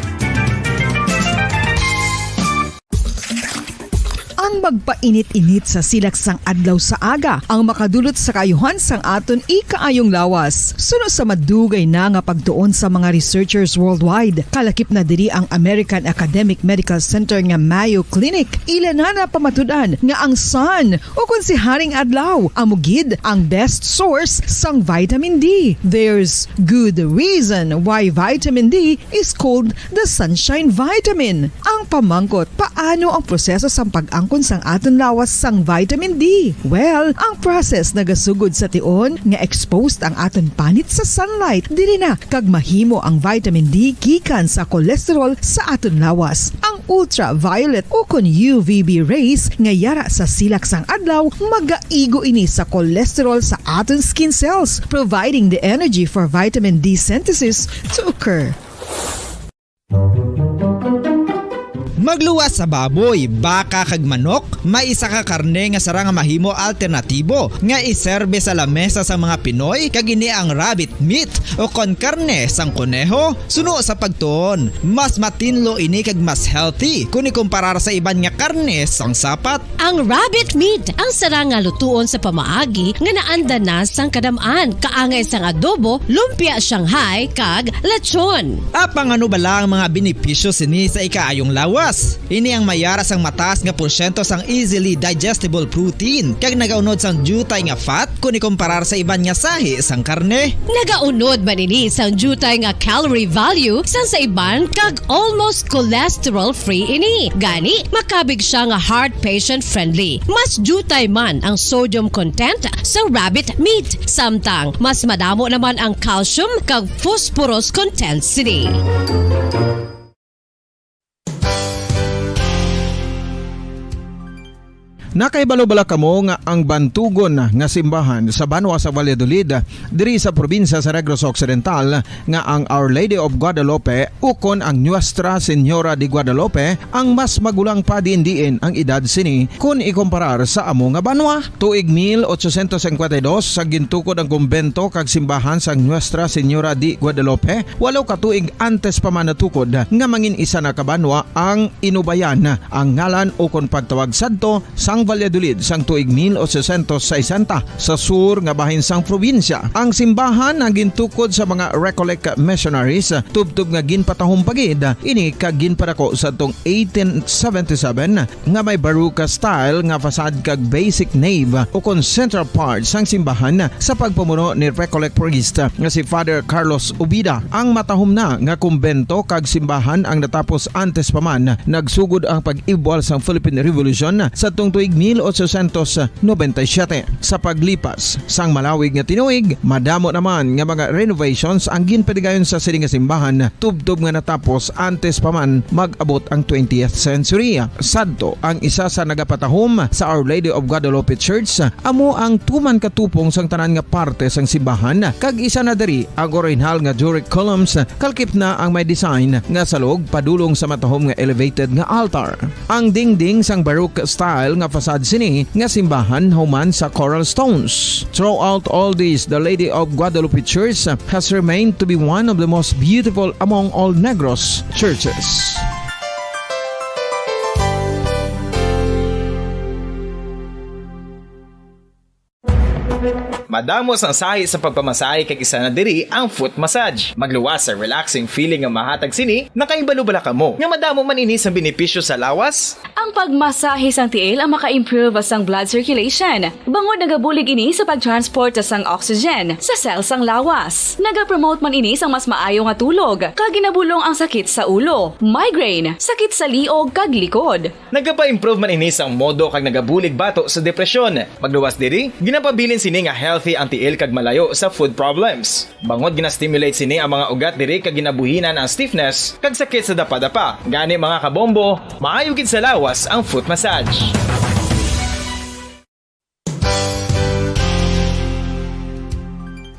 Ang magpainit-init sa silak sang adlaw sa aga ang makadulot sa kaayuhan sang aton ikaayong lawas. Suno sa madugay na nga pagtuon sa mga researchers worldwide, kalakip na diri ang American Academic Medical Center nga Mayo Clinic. Ila na napamatud-an nga ang sun, o kon si Haring Adlaw, amo gid ang best source sang vitamin D. There's good reason why vitamin D is called the sunshine vitamin. Ang pamangkot, paano ang proseso sang pag-angkon sang aton lawas sang vitamin D? Well, ang process nagasugod sa tion nga exposed ang aton panit sa sunlight. Diri na kag mahimo ang vitamin D gikan sa cholesterol sa aton lawas. Ang ultraviolet o kon U V B rays nga yara sa silak sang adlaw magaigo ini sa cholesterol sa aton skin cells, providing the energy for vitamin D synthesis to occur. Magluwas sa baboy, baka kag manok, may isa ka karne nga sarang nga mahimo alternatibo nga iserbe sa lamesa sang mga Pinoy, kag ini ang rabbit meat o kon karne sang koneho. Suno sa pagtuon, mas matinlo ini kag mas healthy kon ikumparar sa iban nga karne sang sapat. Ang rabbit meat ang sarang nga lutuon sa pamaagi nga naanda na sang kadam-an, kaangay sang adobo, lumpia Shanghai, kag lechon. Apang ano bala ang mga benepisyo sini sa ikaayong lawas? Ini ang mayara sang mataas nga porsyento sang easily digestible protein kag nagaunod sang diutay nga fat kon ikumparar sa iban nga sahi sang karne. Nagaunod man ini sang diutay nga calorie value sang sa iban kag almost cholesterol-free ini. Gani, makabig siya nga heart patient-friendly. Mas diutay man ang sodium content sa rabbit meat, samtang mas madamo naman ang calcium kag phosphorus content sini. Nakahibalo bala kamo nga ang bantugon nga simbahan sa banwa sa Valladolid, diri sa probinsya sa Negros Occidental, nga ang Our Lady of Guadalupe ukon ang Nuestra Señora de Guadalupe ang mas magulang pa diin-diin ang edad sini kon ikumparar sa amo nga banwa? Tuig mil ochocientos cincuenta y dos, sa gintukod ang kumbento kag simbahan sang Nuestra Señora de Guadalupe, walo ka tuig antes pa man natukod nga mangin isa na ka banwa ang Inubayan, ang ngalan ukon pagtawag sadto sang Valladolid sang tuig mil ochocientos sesenta, sa sur nga bahin sang probinsya. Ang simbahan ang gintukod sa mga Recollect missionaries, tubtob nga ginpatahom pa gid ini kag ginpadako sadtong eighteen seventy-seven nga may Baroque style nga facade kag basic nave ukon central part sang simbahan sa pagpamuno ni Recollect priest nga si Father Carlos Ubida. Ang matahom na nga kumbento kag simbahan ang natapos antes pa man nagsugod ang pag-ibwal sang Philippine Revolution sadtong tuig mil ochocientos noventa y siete. Sa paglipas sang malawig nga tinuig, madamo naman nga mga renovations ang ginpatigayon sa sini nga simbahan, tubtob nga natapos antes pa man mag-abot ang twentieth century. Sadto, ang isa sa nagapatahom sa Our Lady of Guadalupe Church amo ang tuman ka tupong sang tanan nga parte sang simbahan, kag isa na diri ang orihinal nga Doric columns, kalakip na ang may design nga salog padulong sa matahom nga elevated nga altar. Ang dingding sang Baroque style nga facade sini nga simbahan human sa coral stones. Throughout all this, the Lady of Guadalupe Church has remained to be one of the most beautiful among all Negros churches. Madamo sang sahi sa pagpamasahe, kag isa na diri ang foot massage. Magluwas sa relaxing feeling nga mahatag sini. Nakahibalo bala kamo nga madamo man ini sang benepisyo sa lawas? Ang pagmasahe sang tiil ang maka-improve sang blood circulation, bangod nagabulig ini sa pag-transport sang oxygen sa cell sang lawas. Nagapromote man ini sang mas maayo nga tulog, kag ginabulong ang sakit sa ulo, migraine, sakit sa liog, kag likod. Nagapa-improve man ini sang modo kag nagabulig bato sa depresyon. Magluwas diri, ginapabilin sini nga healthy ang tiil kag malayo sa foot problems. Bangod gina-stimulate sini ang mga ugat diri kag ginabuhinan ang stiffness kag sakit sa dapadapa. Gani, mga kabombo, maayo gid sa lawas ang foot massage.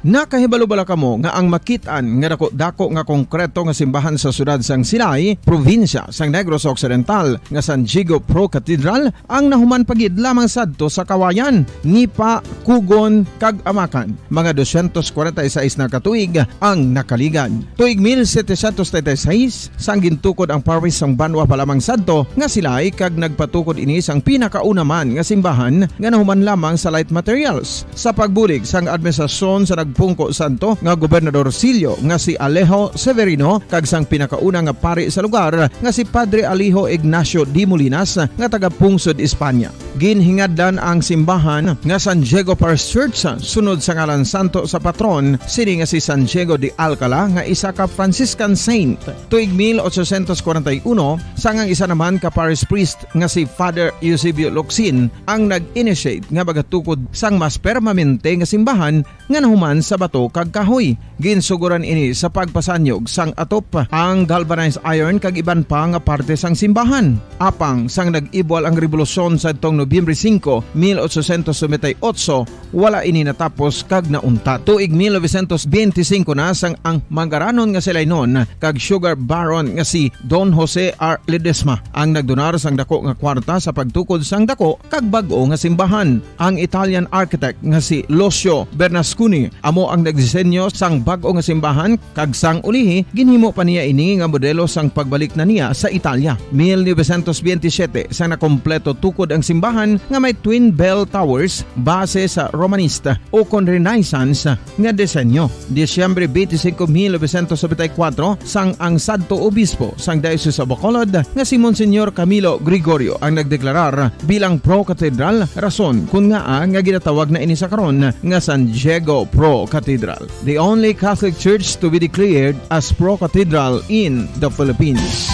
Nakahibalo bala kamo nga ang makit-an nga dako-dako nga konkreto nga simbahan sa siyudad sang Silay, probinsya sang Negros Occidental, nga San Diego Pro Cathedral, ang nahuman pa gid lamang sadto sa Kawayan, Nipa, Kugon, kag Amakan? Mga dosyentos kwarenta y seis na ka tuig ang nakaligad. Tuig mil setecientos treinta y seis, sang gintukod ang parish sang banwa pa lamang sadto nga Silay, kag nagpatukod ini sang pinakauna man nga simbahan nga nahuman lamang sa light materials. Sa pagbulig sang administrasyon sa nagpungko sadto nga gobernadorcillo nga si Alejo Severino kag sang pinakauna nga pari sa lugar nga si Padre Alejo Ignacio de Molinas nga taga-pungsod España. Ginhingadlan ang simbahan nga San Diego Parish Church sunod sa ngalan santo sa patron sini nga si San Diego de Alcala nga isa ka Franciscan saint. Tuig mil ochocientos kwarenta y uno, sang ang isa naman ka parish priest nga si Father Eusebio Locsin ang nag-initiate nga magatukod sang mas permanente nga simbahan nga nahuman sa bato kag kahoy. Ginsugoran ini sa pagpasanyog sang atop, ang galvanized iron kag iban pa nga parte sang simbahan. Apang sang nag-ibwal ang rebolusyon sadtong Nobyembre singko, mil ochocientos noventa y ocho, wala ini natapos kag nauntat. Tuig mil novecientos benti singko na sang ang mangaranon nga Silaynon kag sugar baron nga si Don Jose R. Ledesma ang nagdonar sang dako nga kwarta sa pagtukod sang dako kag bag-o nga simbahan. Ang Italian architect nga si Lucio Bernasconi amo ang nagdisenyo sang bag-o nga simbahan, kag sang ulihi ginhimo pa niya ini nga modelo sang pagbalik na niya sa Italia. Mil novecientos benti siyete, sang nakompleto tukod ang simbahan nga may twin bell towers base sa Romanista o kon Renaissance nga disenyo. Disyembre twenty-five, mil novecientos noventa y cuatro, sang ang sadto obispo sang Diocese of Bacolod nga si Monsignor Camilo Gregorio ang nagdeklarar bilang pro-cathedral, rason kun ngaa nga ginatawag na ini sa karon nga San Diego Pro Cathedral, the only Catholic church to be declared as pro-cathedral in the Philippines.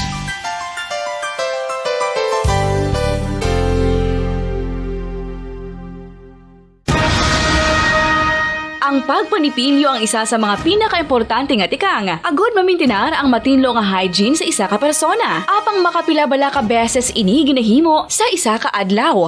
Ang pagpanipilyo ang isa sa mga pinakaimportante nga tikang agud mamintinar ang matinlo nga hygiene sa isa ka persona. Apang makapila bala ka beses ini ginahimo sa isa ka adlaw?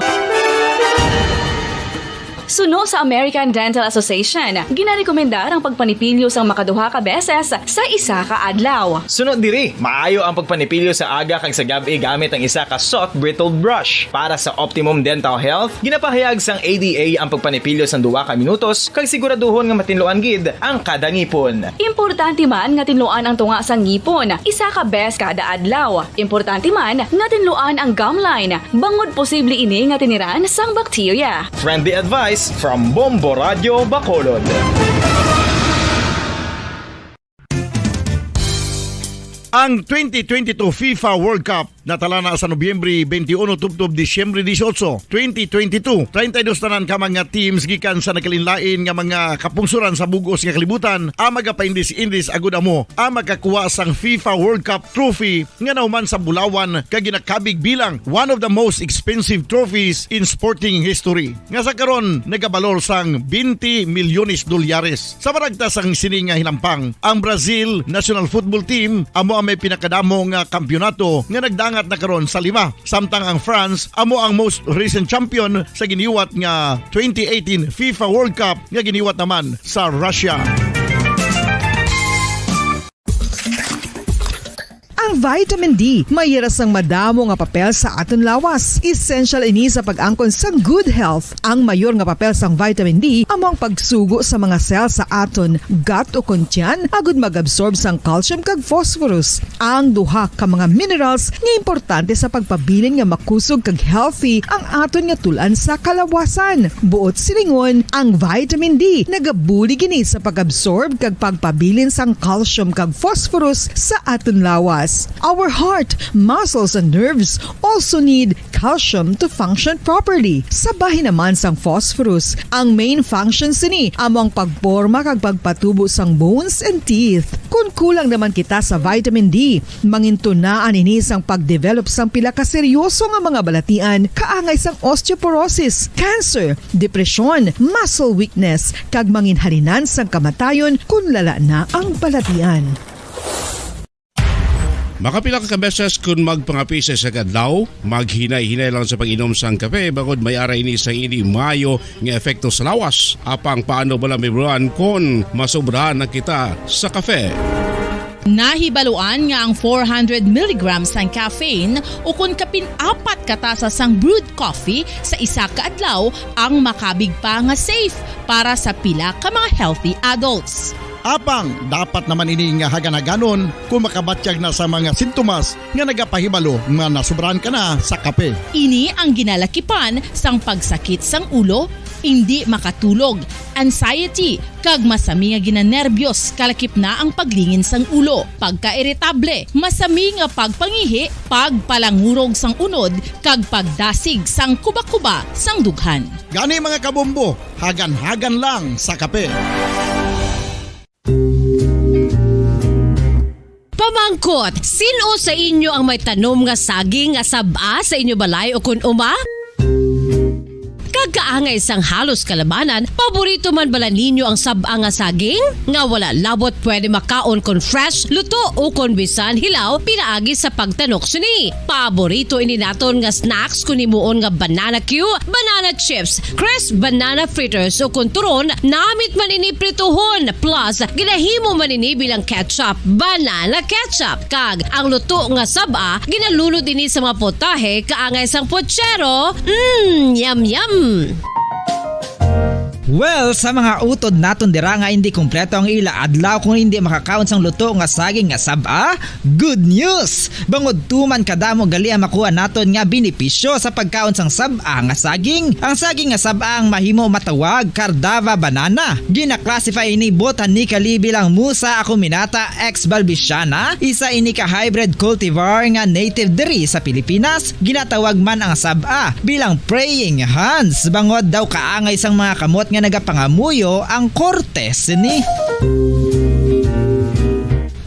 Suno sa American Dental Association, ginarekomendar ang pagpanipilyo sang makaduha ka beses sa isa ka adlaw. Suno diri, maayo ang pagpanipilyo sa aga kag sa gab-i gamit ang isa ka soft bristled brush. Para sa optimum dental health, ginapahayag sang A D A ang pagpanipilyo sang duha ka minutos kag siguraduhon nga matinluan gid ang kada ngipon. Importante man nga tinluan ang tunga sang ngipon isa ka bes kada adlaw. Importante man nga tinluan ang gum line, bangod posible ini nga tiniran sang bakterya. Friendly advice from Bombo Radio Bacolod. Ang twenty twenty-two FIFA World Cup natala na sa Nobyembre twenty-one tubtob Disyembre dieciocho, twenty twenty-two. Treinta y dos tanan ka mga teams gikan sa nagkalainlain nga mga kapungsoran sa bug-os nga kalibutan ang magapaindis-indis agud amo ang makakuha sang FIFA World Cup trophy nga nahuman sa bulawan kag ginakabig bilang one of the most expensive trophies in sporting history, nga sa karon nagabalor sang twenty milyones dolyares. Sa maragtas sang sini nga hinampang, ang Brazil national football team amo ang may pinakadamo nga kampiyonato nga nagdangat na karon sa lima, samtang ang France amo ang most recent champion sa giniwat nga twenty eighteen FIFA World Cup nga giniwat naman sa Russia. Ang vitamin D may hira sang madamo nga papel sa aton lawas. Essential ini sa pag-angkon sang good health. Ang mayor nga papel sang vitamin D amo ang pagsugo sa mga cell sa aton gut o kon tiyan agud mag-absorb sang calcium kag phosphorus, ang duha ka mga minerals nga importante sa pagpabilin nga makusog kag healthy ang aton nga tul-an sa kalawasan. Buot silingon, ang vitamin D nagabulig ini sa pag-absorb kag pagpabilin sang calcium kag phosphorus sa aton lawas. Our heart, muscles, and nerves also need calcium to function properly. Sa bahin naman sang phosphorus, ang main function sini amo ang pagporma kag pagpatubo sang bones and teeth. Kon kulang naman kita sa vitamin D, mangintunaan ini sang pagdevelop sang pila ka seryoso nga mga balatian, kaangay sang osteoporosis, cancer, depresyon, muscle weakness, kag manginhalinan sang kamatayon kon lala na ang balatian. Makapila ka beses kun magpangapi sa isa ka adlaw, maghinay-hinay lang sa pag-inom sang kape, bangod may ara ini sang indi maayo nga epekto sa lawas. Apang paano bala mahibaluan kon masobrahan na kita sa kape? Nahibaluan nga ang four hundred milligrams sang caffeine, ukon kapin apat ka tasa sang brewed coffee sa isa ka adlaw, ang makabig pa nga safe para sa pila ka mga healthy adults. Apang dapat naman ini nga hagan-haganon kung makabatyag na sa mga sintomas nga nagapahibalo nga nasobrahan ka na sa kape. Ini ang ginalakipan sang pagsakit sang ulo, indi makatulog, anxiety, kag masami nga ginanerbiyos, kalakip na ang paglingin sang ulo, pagkairitable, masami nga pagpangihi, pagpalangurog sang unod, kag pagdasig sang kuba-kuba sang dughan. Gani, mga kabombo, hagan-hagan lang sa kape. Pamangkot, sin-o sa inyo ang may tanom nga saging nga sab-a sa inyo balay ukon uma? Kag kaangay sang halos kalabanan, paborito man bala ninyo ang sab-a nga saging? Nga wala labot pwede makaon kon fresh, luto, ukon bisan hilaw pinaagi sa pagtanok sini. Paborito ini naton nga snacks kon himuon nga banana cue, banana chips, crisp banana fritters, ukon turon, namit man ini prituhon, plus ginahimo man ini bilang ketchup, banana ketchup. Kag ang luto nga sab-a, ginalunod ini sa mga potahe kaangay sang pochero. Mm, yum, yum! Well, sa mga utod naton dira nga indi kompleto ang ila adlaw kung indi makakaon sang luto nga saging nga sab-a, good news! Bangod tuman kadamo gali ang makuha naton nga benepisyo sa pagkaon sang sab-a nga saging. Ang saging nga sab-a ang mahimo matawag Cardava banana. Gina-classify ini botanically bilang Musa acuminata ex balbisiana, isa ini ka hybrid cultivar nga native diri sa Pilipinas. Ginatawag man ang sab-a bilang praying hands, bangod daw kaangay sang mga kamot nga nagapangamuyo ang korte sini.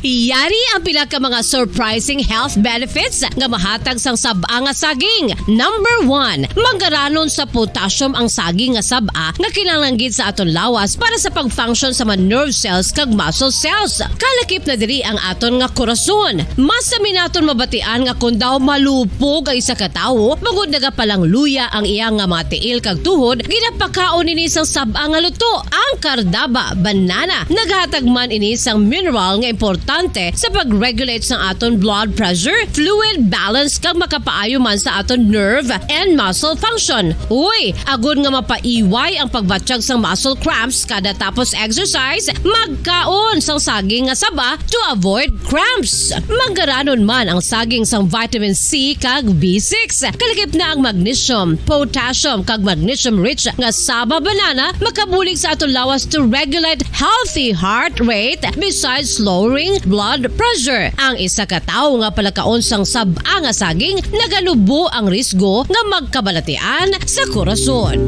Yari ang pila ka mga surprising health benefits nga mahatag sang sab-a nga saging. Number one, manggaranon sa potassium ang saging nga sab-a nga kinahanglan gid sa aton lawas para sa pag-function sa mga nerve cells kag muscle cells. Kalakip na diri ang aton nga korason. Masami naton mabatian nga kon daw malupog ang isa ka tawo, bangod nagapalangluya ang iya nga mga tiil kag tuhod, ginapakaon ini sang sab-a nga luto, ang Cardaba banana. Naghatag man ini sang mineral nga importante sa pag-regulate sang aton blood pressure, fluid balance, kag makapaayo man sa aton nerve and muscle function. Uy, agod nga mapaiway ang pagbatyag sang muscle cramps kada tapos exercise, magkaon sang saging nga saba to avoid cramps. Manggaranon man ang saging sang vitamin C kag B six. Kalakip na ang magnesium, potassium, kag magnesium-rich nga saba banana makabulig sa aton lawas to regulate healthy heart rate besides lowering blood pressure. Ang isa ka tawo nga palakaon sang sab-a nga saging naganubo ang risgo nga magkabalatian sa korason.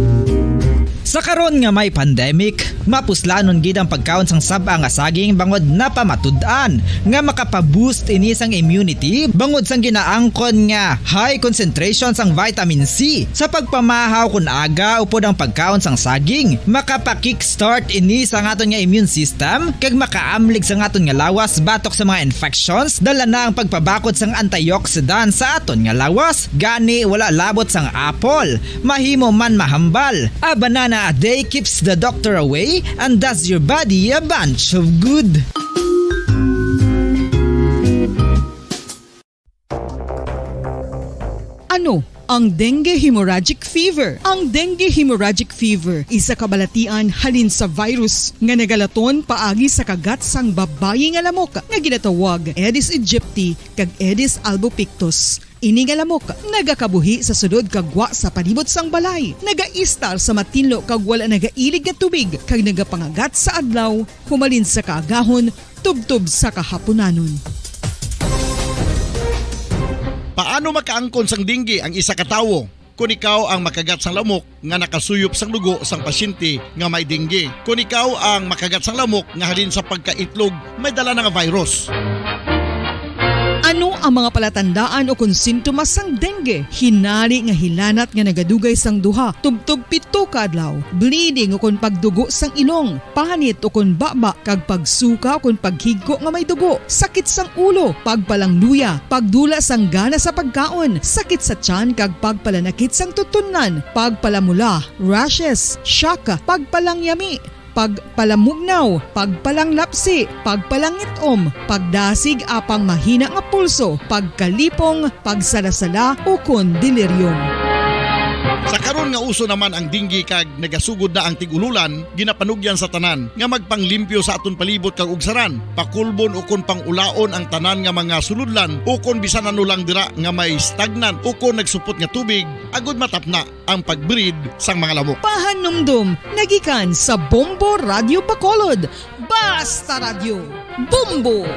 Sa karon nga may pandemic, mapuslanon gid ang pagkaon sang sab-a nga saging bangod napamatud-an nga makapa-boost ini sang immunity bangod sang ginaangkon nga high concentration sang vitamin C. Sa pagpamahaw kon aga upod ang pagkaon sang saging, makapa-kickstart ini sang aton nga immune system kag makaamlig sang aton nga lawas batok sa mga infections. Dala na ang pagpabakod sang antioxidant sa aton nga lawas. Gani, wala labot sang apple, mahimo man mahambal. A banana a day keeps the doctor away and does your body a bunch of good. Ano ang dengue hemorrhagic fever? Ang dengue hemorrhagic fever isa ka balatian halin sa virus nga nagalaton paagi sa kagat sang babayi nga lamok nga ginatawag Aedes aegypti kag Aedes albopictus. Ini nga lamok nagakabuhi sa sulod kag gwa sa palibot sang balay, nagaistar sa matinlo kag wala nagailig nga tubig, kag nagapangagat sa adlaw humalin sa kaagahon tubtob sa kahapunanon. Paano makaangkon sang dengue ang isa ka tawo? Kon ikaw ang makagat sang lamok nga nakasuyop sang dugo sang pasyente nga may dengue. Kon ikaw ang makagat sang lamok nga halin sa pagkaitlog may dala na nga virus. Ano ang mga palatandaan ukon sintomas sang dengue? Hinari nga hilanat nga nagadugay sang duha tubtob pito ka adlaw, bleeding ukon pagdugo sang ilong, panit ukon baba, kag pagsuka ukon paghigko nga may dugo, sakit sang ulo, pagpalangluya, pagdula sang gana sa pagkaon, sakit sa tiyan kag pagpalanakit sang tutunlan, pagpalamula, rashes, shock, pagpalangyami, pagpalamugnaw, pagpalanglapsi, pagpalangit-om, pagdasig apang mahina nga pulso, pagkalipong, pagsalasala, ukon delirium. Sa karon nga uso naman ang dengue kag nagasugod na ang tig-ululan, ginapanugyan sa tanan nga magpanglimpyo sa aton palibot kag ugsaran, pakulbon ukon pangulaon ang tanan nga mga sulodlan ukon bisan ano lang dira nga may stagnant ukon nagsupot nga tubig, agod matapna ang pag-breed sang mga lamok. Pahanumdom nga gikan sa Bombo Radyo Bacolod. Basta Radyo, Bombo!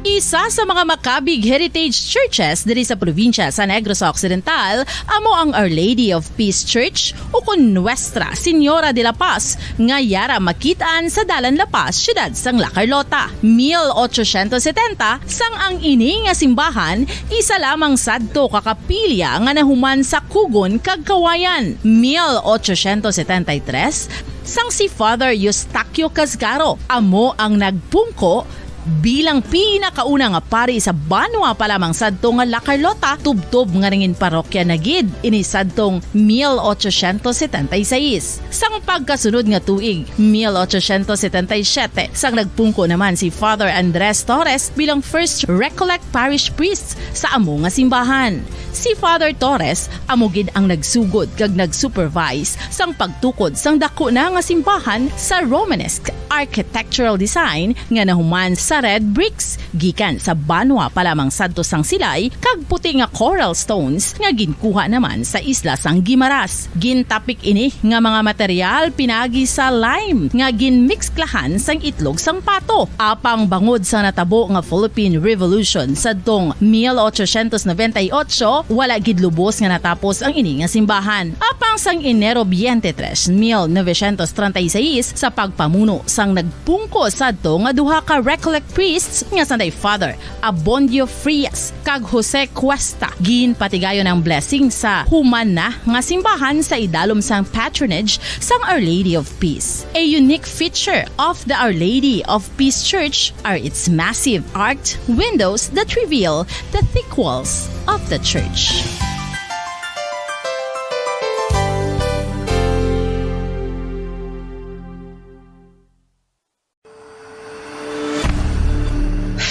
Isa sa mga makabig heritage churches diri sa probinsya sa Negros Occidental amo ang Our Lady of Peace Church, ukon Nuestra Señora de la Paz, nga yara makit-an sa Dalan La Paz, siyudad sang La Carlota. Mil ochocientos setenta, sang ang ini nga simbahan isa lamang sadto ka kapilya nga nahuman sa kugon kag kawayan. Mil ochocientos setenta y tres, sang si Father Eustaquio Casgaro amo ang nagpungko bilang pinakauna nga pari sa banwa pa lamang sadto nga La Carlota, tubtob nga nangin parokya na gid ini sadtong mil ochocientos setenta y seis. Sang pagkasunod nga tuig, mil ochocientos setenta y siete, sang nagpungko naman si Father Andres Torres bilang First Recollect Parish Priest sa amo nga simbahan. Si Father Torres amo gid ang nagsugod kag nag-supervise sang pagtukod sang daku na nga simbahan sa Romanesque architectural design nga nahuman sa red bricks gikan sa banwa pa lamang sadto sang silay kag puti nga coral stones nga ginkuha naman sa isla sang Guimaras. Gintapik ini nga mga material pinagi sa lime nga ginmiksklahan sang itlog sang pato. Apang bangod sa natabo nga Philippine Revolution sadtong mil ochocientos noventa y ocho, wala gid lubos nga natapos ang ini nga simbahan. Apang sang Enero twenty-three, mil novecientos treinta y seis, sa pagpamuno sang nagpungko sadto nga duha ka Recollect priests nga sanday Father Abondio Frias kag Jose Cuesta, ginpatigayon ang blessing sa human na nga simbahan sa idalom sang patronage sang Our Lady of Peace. A unique feature of the Our Lady of Peace Church are its massive arched windows that reveal the thick walls of the church.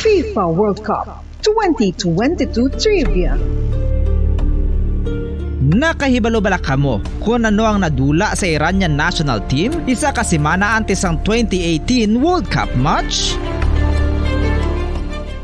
FIFA World Cup twenty twenty-two Trivia. Nakahibalo bala kamo kon ano ang nadula sa Iranian national team isa ka semana antes sang twenty eighteen World Cup match?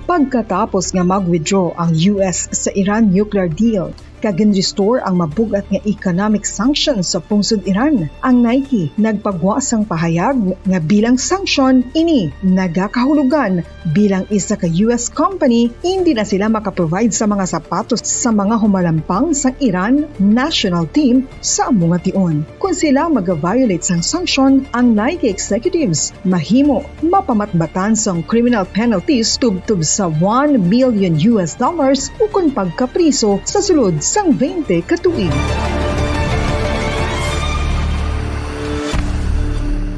Pagkatapos nga mag-withdraw ang U S sa Iran nuclear deal, kag gin-restore ang mabug-at nga economic sanctions sa pungsod Iran. Ang Nike nagpagwa sang pahayag nga bilang sanction ini nagakahulugan bilang isa ka U S company, hindi na sila makaprovide sa mga sapatos sa mga humalampang sang Iran national team sa amo nga tion. Kon sila mag-violate sang sanction, ang Nike executives mahimo mapamatbatan sang criminal penalties tubtob sa one million U S dollars ukon pagkapriso sa sulod sang twenty ka tuig.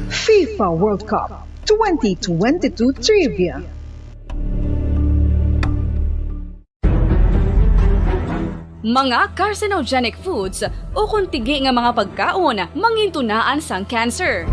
FIFA World Cup twenty twenty-two Trivia. Mga carcinogenic foods ukon tigi nga mga pagkaon mangintunaan sang cancer.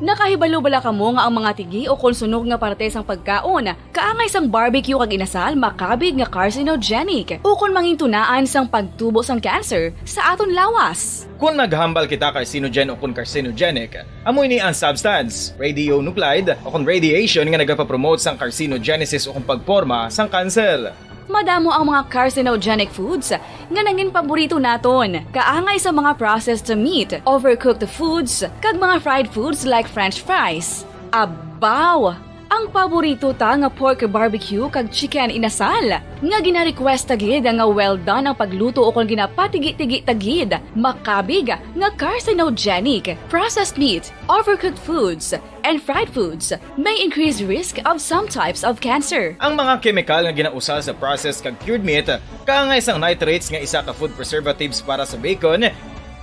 Nakahibalo bala kamo nga ang mga tigi ukon sunog nga parte sang pagkaon kaangay sang barbecue kag inasal makabig nga carcinogenic ukon mangintunaan sang pagtubo sang cancer sa aton lawas? Kon maghambal kita carcinogen ukon carcinogenic, amo ini ang substance, radionuclide, ukon radiation nga nagapapromote sang carcinogenesis ukon pagporma sang cancer. Madamo ang mga carcinogenic foods nga nangin paborito naton, kaangay sa mga processed meat, overcooked foods, kag mga fried foods like French fries. Abaw! Ang paborito ta nga pork barbecue kag chicken inasal, nga gina-request ta gid nga well done ang pagluto ukon ginapatigi-tigi ta gid, makabig nga carcinogenic. Processed meat, overcooked foods, and fried foods may increase risk of some types of cancer. Ang mga kemikal nga ginausal sa processed kag cured meat, kaangay sang nitrates nga isa ka food preservatives para sa bacon,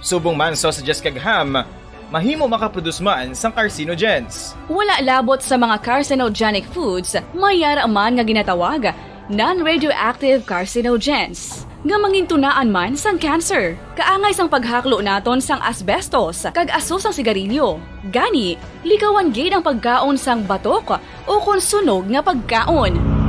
subong man sausages kag ham, mahimo makaproduce man sang carcinogens. Wala labot sa mga carcinogenic foods, may yara man nga ginatawag non-radioactive carcinogens, nga mangintunaan man sang cancer. Kaangay sang paghaklo naton sang asbestos kag aso sang sigarilyo. Gani, likawan gid ang pagkaon sang batok ukon sunog nga pagkaon.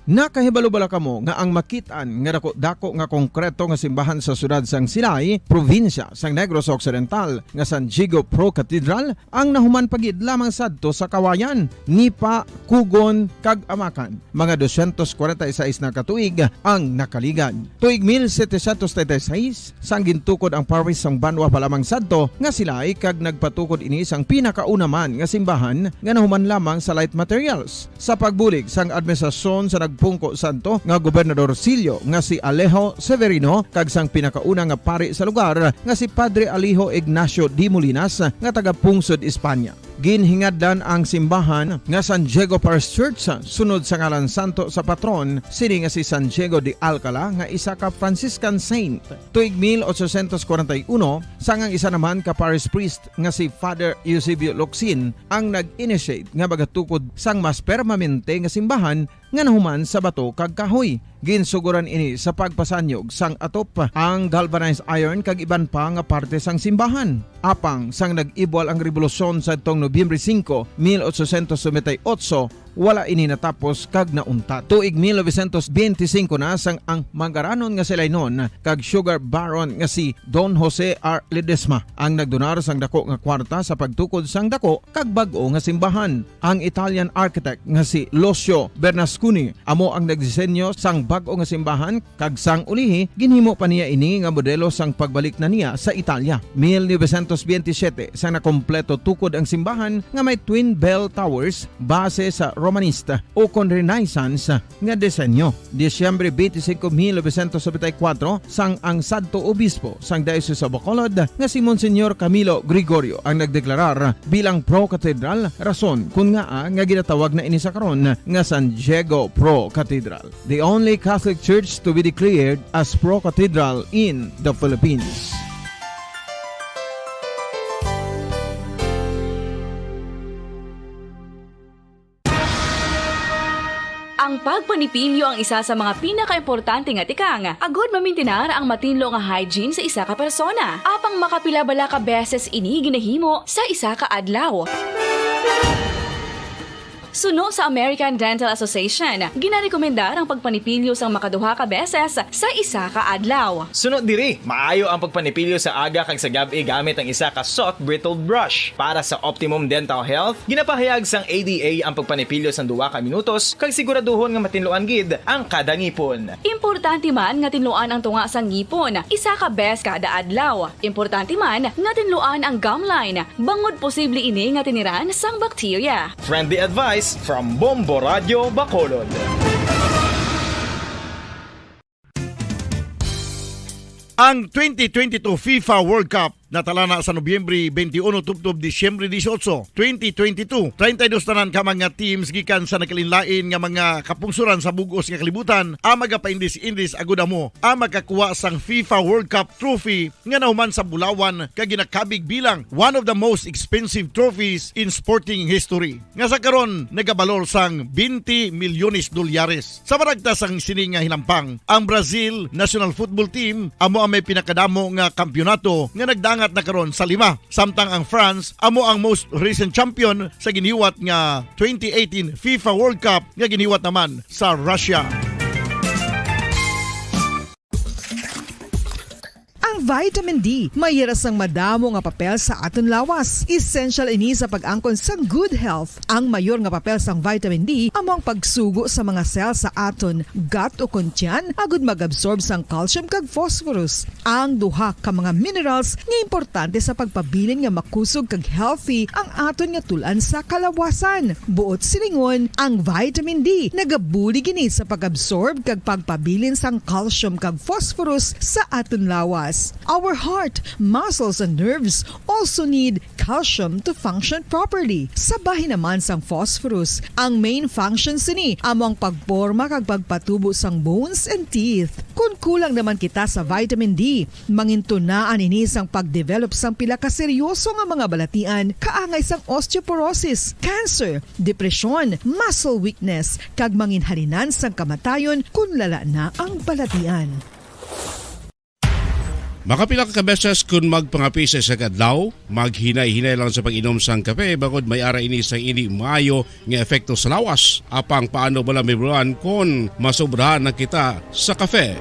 Nakahibalo bala kamo nga ang makit-an nga daku-daku nga konkreto nga simbahan sa siyudad sang Silay, probinsya sang Negros Occidental, nga San Diego Pro Cathedral ang nahuman pa gid lamang sadto sa Kawayan, Nipa, Cogon, kag Amacan? Mga dosyentos kwarenta y seis na ka tuig ang nakaligad. Tuig mil setecientos treinta y seis, sang gintukod ang parish sang banwa pa lamang sadto nga Silay, kag nagpatukod ini sang pinakauna man nga simbahan nga nahuman lamang sa light materials. Sa pagbulig sang administrasyon sa nagpungko sadto nga Gobernador Silio nga si Alejo Severino kag sang pinakauna nga pari sa lugar nga si Padre Alejo Ignacio de Molinas nga taga-pungsod Espanya. Ginhingadlan ang simbahan nga San Diego Parish Church sunod sa ngalan santo sa patron sini nga si San Diego de Alcala nga isa ka Franciscan saint. Tuig mil ochocientos kwarenta y uno, sang ang isa naman ka parish priest nga si Father Eusebio Locsin ang nag-initiate nga magatukod sang mas permanente nga simbahan nga nahuman sa bato kag kahoy. Ginsugoran ini sa pagpasanyog sang atop, ang galvanized iron kag iban pa nga parte sang simbahan. Apang sang nag-ibwal ang rebolusyon sadtong Nobyembre singko, mil ochocientos noventa y ocho, wala ini natapos kag nauntat. Tuig mil novecientos benti singko na sang ang mangaranon nga Silaynon kag sugar baron nga si Don Jose R. Ledesma ang nagdonar sang dako nga kwarta sa pagtukod sang dako kag bag-o nga simbahan. Ang Italian architect nga si Lucio Bernasconi amo ang nagdisenyo sang bag-o nga simbahan, kag sang ulihi ginhimo pa niya ini nga modelo sang pagbalik na niya sa Italia. Mil novecientos benti siyete, sang nakompleto tukod ang simbahan nga may twin bell towers base sa Romanista ukon Renaissance nga disenyo. Disyembre twenty-five, mil novecientos noventa y cuatro, sang ang sadto obispo sang Diocese of Bacolod nga si Monsignor Camilo Gregorio ang nagdeklarar bilang pro-cathedral, rason kon ngaa nga ginatawag na ini sa karon nga San Diego Pro Cathedral, the only Catholic Church to be declared as pro-cathedral in the Philippines. Ang pagpanipilyo ang isa sa mga pinakaimportante nga tikang agud mamintinar ang matinlo nga hygiene sa isa ka persona. Apang makapila bala ka beses ini ginahimo sa isa ka adlaw? Suno sa American Dental Association, ginarekomendar ang pagpanipilyo sang makaduha ka beses sa isa ka adlaw. Suno diri, maayo ang pagpanipilyo sa aga kag sa gab-i gamit ang isa ka soft bristled brush. Para sa optimum dental health, ginapahayag sang A D A ang pagpanipilyo sang duha ka minutos kag siguraduhon nga matinluan gid ang kada ngipon. Importante man nga tinluan ang tunga sang ngipon isa ka bes kada adlaw. Importante man nga tinluan ang gum line, bangod posible ini nga tiniran sang bakterya. Friendly advice from Bombo Radio Bacolod. Ang twenty twenty-two FIFA World Cup Natala na sa Nobyembre twenty-one tubtob Disyembre dieciocho, twenty twenty-two. Treinta y dos tanan ka mga teams gikan sa nagkalainlain nga mga kapungsoran sa bug-os nga kalibutan ang magapaindis-indis agud amo ang makakuha sang FIFA World Cup trophy nga nahuman sa bulawan kag ginakabig bilang one of the most expensive trophies in sporting history, nga sa karon nagabalor sang twenty milyones dolyares. Sa maragta sang sini nga hinampang, ang Brazil national football team amo ang may pinakadamo nga kampiyonato nga nagdangat na karon sa lima, samtang ang France amo ang most recent champion sa giniwat nga twenty eighteen FIFA World Cup nga giniwat naman sa Russia. Ang vitamin D may hira sang madamo nga papel sa aton lawas. Essential ini sa pag-angkon sang good health. Ang mayor nga papel sang vitamin D amo ang pagsugo sa mga cell sa aton gut ukon tiyan agud mag-absorb sang calcium kag phosphorus, ang duha ka mga minerals nga importante sa pagpabilin nga makusog kag healthy ang aton nga tul-an sa kalawasan. Buot silingon, ang vitamin D nagabulig ini sa pag-absorb kag pagpabilin sang calcium kag phosphorus sa aton lawas. Our heart, muscles, and nerves also need calcium to function properly. Sa bahin naman sang phosphorus, ang main function sini amo ang pagporma kag pagpatubo sang bones and teeth. Kon kulang naman kita sa vitamin D, mangintunaan ini sang pagdevelop sang pila ka seryoso nga mga balatian, kaangay sang osteoporosis, cancer, depresyon, muscle weakness, kag manginhalinan sang kamatayon kon lala na ang balatian. Makapila ka beses kon magpangape sa isa ka adlaw, maghinay-hinay lang sa pag-inom sang kape, bangod may ara ini sang indi maayo nga epekto sa lawas. Apang paano bala, Ma'am Ron, kon masobrahan na kita sa kape?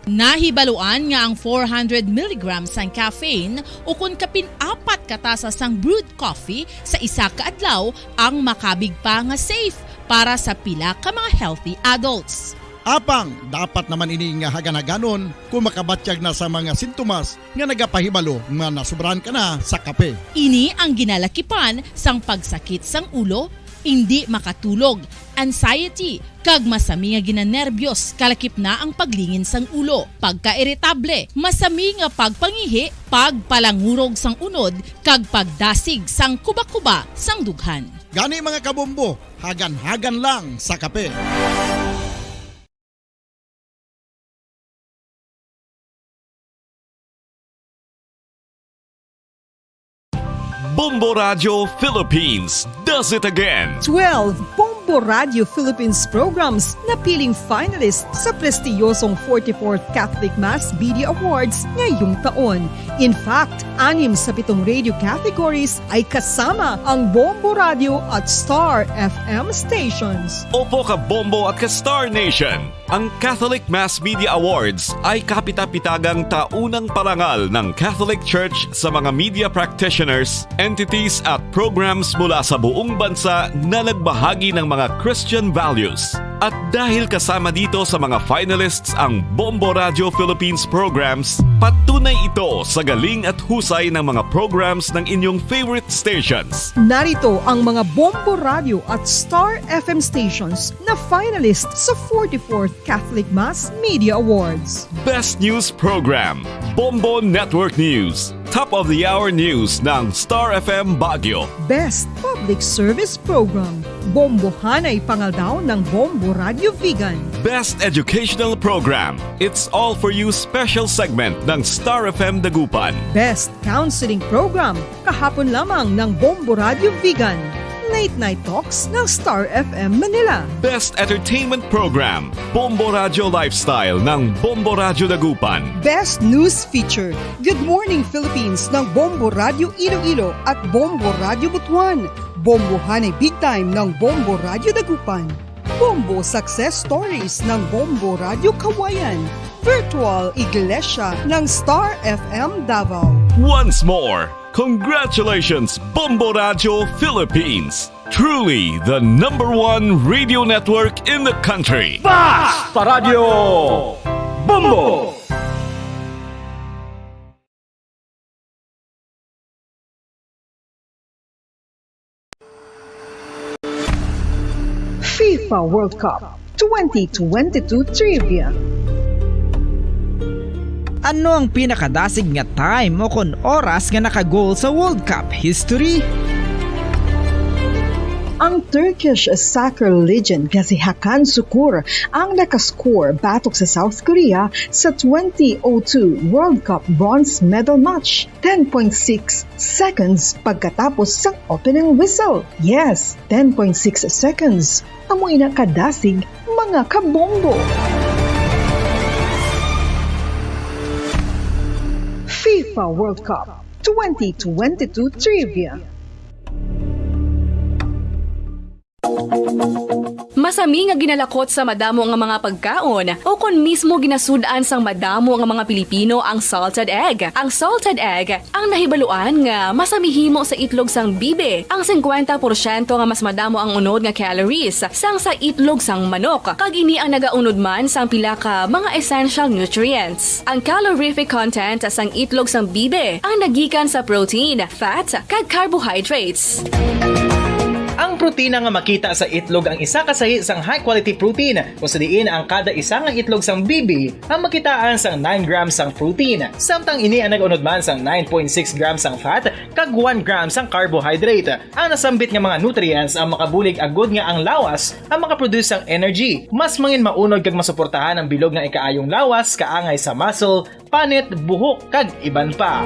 Nahibaluan nga ang four hundred milligrams sang caffeine ukon kapin apat ka tasa sang brewed coffee sa isa ka adlaw ang makabig pa nga safe para sa pila ka mga healthy adults. Apang dapat naman ini nga hagan-haganon kon makabatyag na sa mga sintomas nga nagapahibalo nga nasobrahan ka na sa kape. Ini ang ginalakipan sang pagsakit sang ulo, indi makatulog, anxiety, kag masami nga ginanerbyos, kalakip na ang paglingin sang ulo, pagkairitable, masami nga pagpangihi, pagpalangurog sang unod, kag pagdasig sang kuba-kuba sang dughan. Gani, mga kabombo, hagan-hagan lang sa kape. Bombo Radio Philippines does it again. Twelve Bombo Radio Philippines programs napiling finalist sa prestiyosong forty-fourth Catholic Mass Media Awards ngayong taon. In fact, anim sa pitong radio categories ay kasama ang Bombo Radio at Star F M stations. Opo, ka Bombo at ka Star Nation. Ang Catholic Mass Media Awards ay kapita-pitagang taunang parangal ng Catholic Church sa mga media practitioners, entities at programs mula sa buong bansa na nagbahagi ng mga Christian values. At dahil kasama dito sa mga finalists ang Bombo Radio Philippines programs, patunay ito sa galing at husay ng mga programs ng inyong favorite stations. Narito ang mga Bombo Radio at Star F M stations na finalist sa forty-fourth Catholic Mass Media Awards. Best News Program, Bombo Network News. Top of the Hour News ng Star F M Baguio. Best Public Service Program, Bombohanay Pangaldaw ng Bombo Radio Vigan. Best Educational Program, It's All For You Special Segment ng Star F M Dagupan. Best Counseling Program, Kahapon Lamang ng Bombo Radio Vigan. Late Night Talks ng Star F M Manila. Best Entertainment Program, Bombo Radio Lifestyle ng Bombo Radio Dagupan. Best News Feature, Good Morning Philippines ng Bombo Radio Iloilo at Bombo Radio Butuan. Bombohanay Big Time ng Bombo Radio Dagupan. Bombo Success Stories ng Bombo Radio Cauayan. Virtual Iglesia ng Star F M Davao. Once more, congratulations, Bombo Radio Philippines. Truly the number one radio network in the country. Basta Radyo Bombo! FIFA World Cup twenty twenty-two Trivia. Ano ang pinakadasig nga time o kon oras nga naka-goal sa World Cup history? Ang Turkish soccer legend nga si Hakan Sukur ang nakascore batok sa South Korea sa twenty oh two World Cup bronze medal match, ten point six seconds pagkatapos sang opening whistle. Yes, ten point six seconds. Amo ina kadasig, mga kabombo. FIFA World Cup twenty twenty-two Trivia. Masami nga ginalakot sa madamo nga mga pagkaon, o kon mismo ginasud-an sang madamo nga mga Pilipino ang salted egg. Ang salted egg ang nahibaluan nga masami himo sa itlog sang bibi. Ang singkwenta porsyento nga mas madamo ang unod nga calories sang sa itlog sang manok, kag ini ang nagaunod man sang pila ka mga essential nutrients. Ang calorific content sang itlog sang bibi ang nagikan sa protein, fat, kag carbohydrates. Ang protina nga makita sa itlog ang isa ka sahi sang high-quality protein, kung sa diin ang kada isa nga itlog sang bibi ang makitaan sang nine grams sang protein, samtang ini ang nag-unod man sang nine point six grams sang fat kag one gram sang carbohydrate. Ang nasambit nga mga nutrients ang makabulig agud nga ang lawas ang makaproduce sang energy. Mas mangin maunod kag masuportahan ang bilog nga ikaayong lawas kaangay sa muscle, panit, buhok, kag iban pa.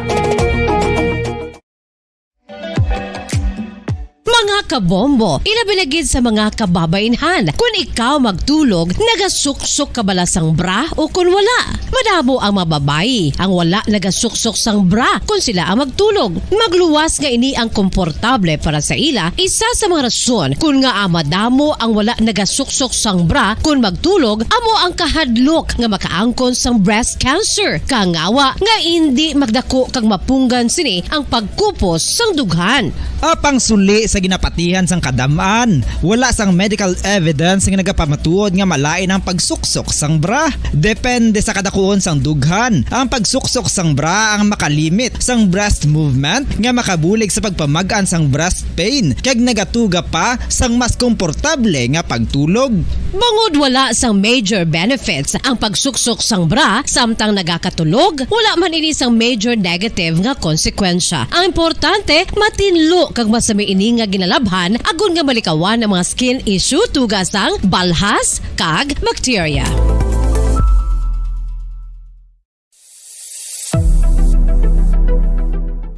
Mga kabombo, ilabi na gid sa mga kababainhan, kun ikaw magtulog, nagasuksok ka bala sang bra o kun wala? Madamo ang mga babayi ang wala nagasuksok sang bra kun sila ang magtulog. Magluwas nga ini ang komportable para sa ila. Isa sa mga rason kun ngaa madamo ang wala nagasuksok sang bra kun magtulog amo ang kahadlok nga makaangkon sang breast cancer, kangawa nga indi magdako kag mapunggan sini ang pagkupos sang dughan. Apang suli sa ginapatihan sang kadam-an, wala sang medical evidence nga nagapamatuod nga malain ang pagsuksok sang bra. Depende sa kadakuon sang dughan, ang pagsuksok sang bra ang makalimit sang breast movement nga makabulig sa pagpamag-an sang breast pain kag nagatuga pa sang mas komportable nga pagtulog. Bangod wala sang major benefits ang pagsuksok sang bra samtang nagakatulog, wala man ini sang major negative nga konsekwensya. Ang importante, matinlo kag masami ini nga ginalabhan agod nga malikawan ang mga skin issue, tuga sang balhas kag bakterya.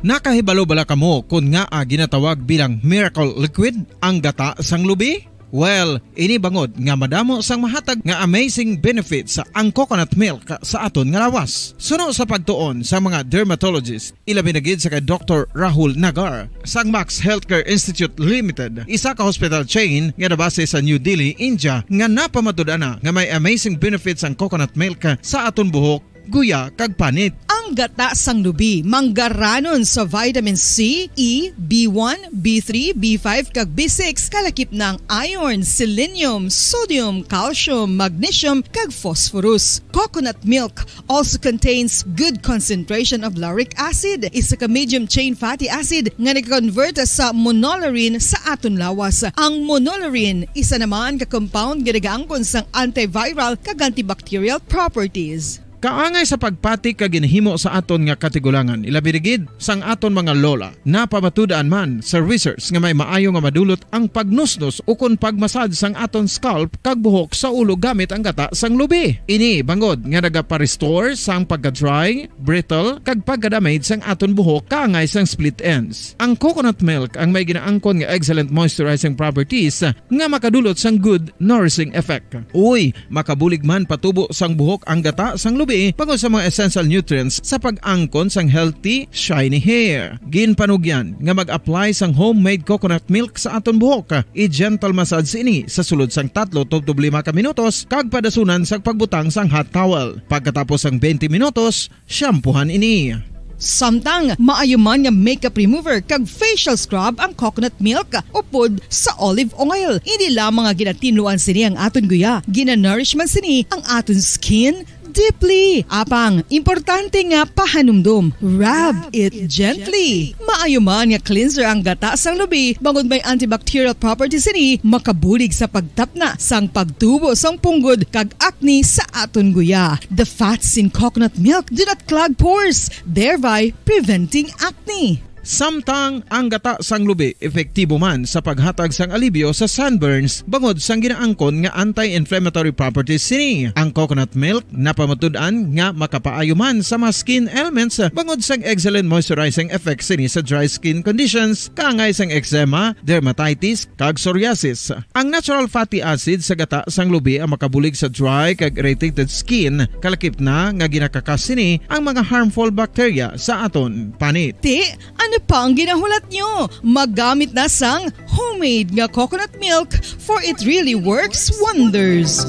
Nakahibalo bala kamo kon ngaa ginatawag bilang miracle liquid ang gata sang lubi? Well, ini bangod nga madamo sang mahatag nga amazing benefits ang coconut milk sa aton nga lawas. Suno sa pagtuon sa mga dermatologist, ilabi na gid sa kay Doktor Rahul Nagar sang Max Healthcare Institute Limited, isa ka hospital chain nga nabase sa New Delhi, India, nga napamatud-an na nga may amazing benefits ang coconut milk sa aton buhok, guya, kag panit. Ang gata sang lubi manggaranon sa vitamin C, E, B one, B three, B five, kag B six, kalakip na ang iron, selenium, sodium, calcium, magnesium, kag phosphorus. Coconut milk also contains good concentration of lauric acid, isa ka medium chain fatty acid nga nag-convert sa monolaurin sa aton lawas. Ang monolaurin isa naman ka compound nga nagaangkon sang antiviral kag antibacterial properties. Kaangay sa pagpati kag ginhimo sa aton nga katigulangan, ilabi na gid sang aton mga lola. Napamatud-an man sa research nga may maayo nga madulot ang pagnusnos ukon pagmasad sang aton scalp kag buhok sa ulo gamit ang gata sang lubi. Ini bangod nga nagapa-restore sang pagka-dry, brittle, kag pagka-damage sang aton buhok kaangay sang split ends. Ang coconut milk ang may ginaangkon nga excellent moisturizing properties nga makadulot sang good nourishing effect. Uy, makabulig man patubo sang buhok ang gata sang lubi bangod sa mga essential nutrients sa pag-angkon sang healthy, shiny hair. Ginpanugyan nga mag-apply sang homemade coconut milk sa aton buhok. I-gentle massage ini sa sulod sang tatlo tubtob lima ka minutos kag padasunan sang pagbutang sang hot towel. Pagkatapos sang twenty minutos, shampoohan ini. Samtang maayo man nga makeup remover kag facial scrub ang coconut milk upod sa olive oil. Hindi lamang nga ginatinluan sini ang aton guya, ginanourish man sini ang aton skin, Deeply. Apang, importante nga pahanumdom. Rub it gently. Maayo man nga cleanser ang gata sang lubi, bangod may antibacterial properties ini, makabulig sa pagtapna sang pagtubo sang punggod kag acne sa aton guya. The fats in coconut milk do not clog pores, thereby preventing acne. Samtang ang gata sang lubi epektibo man sa paghatag sang alibyo sa sunburns bangod sang ginaangkon nga anti-inflammatory properties sini. Ang coconut milk napamatud-an nga makapaayo man sa mga skin ailments bangod sang excellent moisturizing effect sini sa dry skin conditions, kaangay sang eczema, dermatitis, kag psoriasis. Ang natural fatty acid sa gata sang lubi ang makabulig sa dry kag irritated skin, kalakip na nga ginakakas sini ang mga harmful bacteria sa aton panit. Ti, ano pa ang ginahulat nyo? Maggamit na sang homemade nga coconut milk, for it really works wonders.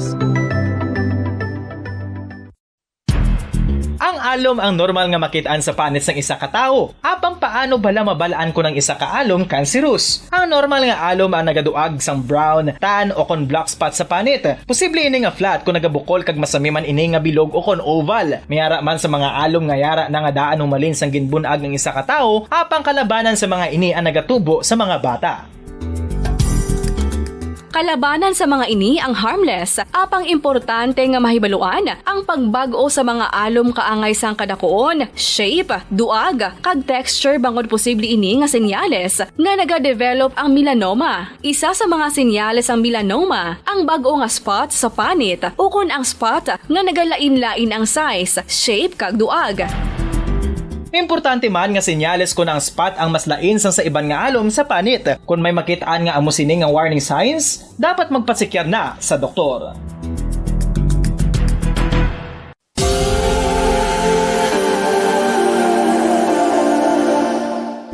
Ang alom ang normal nga makit-an sa panit sang isa ka tawo. Apang paano bala mabal-an kon ang isa ka alom cancerous? Ang normal nga alom ang nagaduag sang brown, tan, o kon black spot sa panit. Posible ini nga flat kon nagabukol kag masami man ini nga bilog o kon oval. May ara man sa mga alom nga yara na nga daan humalin sang ginbun-ag ang isa ka tawo, apang kalabanan sa mga ini ang nagatubo sa mga bata. Kalabanan sa mga ini ang harmless, apang importante nga mahibaluan ang pagbag-o sa mga alom kaangay sang kadakuon, shape, duag, kag texture, bangod posible ini nga senyales nga nagadevelop ang melanoma. Isa sa mga senyales sang melanoma ang bag-o nga spot sa panit ukon ang spot nga nagalain-lain ang size, shape, kag duag. Importante man nga senyales kon ang spot ang mas lain sang sa iban nga alom sa panit. Kon may makit-an nga amo sini nga warning signs, dapat magpasikyar na sa doktor.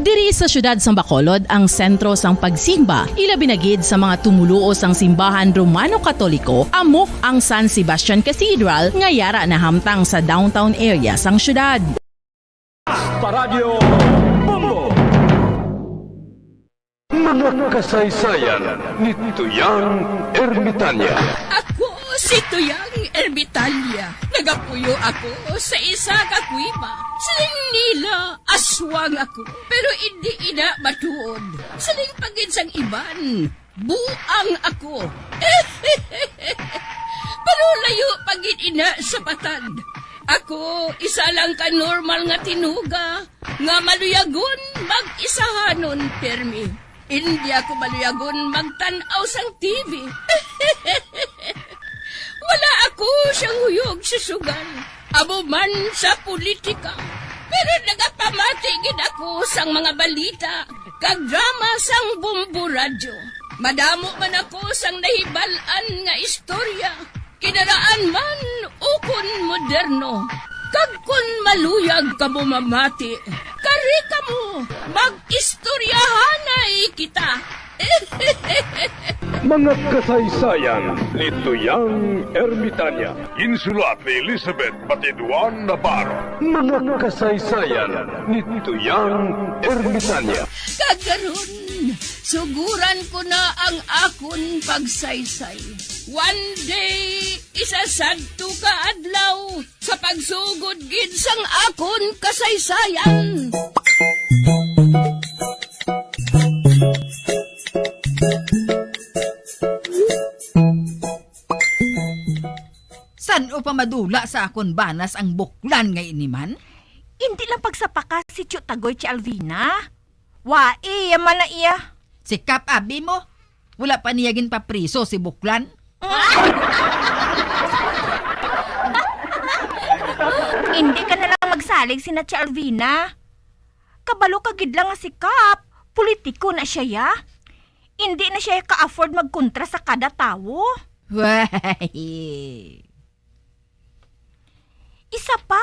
Diri sa siyudad sang Bacolod ang sentro sang pagsimba, ilabi na gid sa mga tumoluo sang simbahan Romano-Katoliko, amo ang San Sebastian Cathedral nga yara nahamtang sa downtown area sang siyudad. Paradyo Bombo. Mga kasaysayan ni Tuyang Ermitanya. Ako si Tuyang Ermitanya. Nagapuyo ako sa isa ka kuweba. Siling nila, aswang ako, pero indi ina matuod. Siling pa gid sang iban, buang ako. Pero layo pa gid ina sa patad. Ako, isa lang ka normal nga tinuga nga maluyagon mag-isahanon pirmi. Indi ako maluyagon magtan-aw sang T V. Wala ako siyang huyog sa sugal, amo man sa politika. Pero nagapamati gid ako sang mga balita kag drama sang Bombo Radyo. Madamo man ako sang nahibal-an nga istorya, kinaraan man ukon moderno. Kag kon maluyag kamo mamati, kari kamo, mag-istoryahanay kita. Mga kasaysayan ni Tuyang Ermitanya. Ginsulat ni Elizabeth Batiduan Navarro. Mga kasaysayan ni Tuyang Ermitanya. Kag karon, suguran ko na ang akon pagsaysay. One day, isa sadto ka adlaw, sa pagsugod gid sang akon kasaysayan. San-o pa madula sa akon banas ang buklan nga ini man? Indi lang pagsapaka si Tio Tagoy, Tia Alvina. Wa iya man na iya. Si Kap, abi mo, wala pa niya ginpapriso si Buklan. Indi ka na lang magsalig sina Tia Alvina. Kabalo ka gid lang nga si Kap, politiko na siya, ya. Indi na siya ka-afford magkontra sa kada tawo. Way. Isa pa,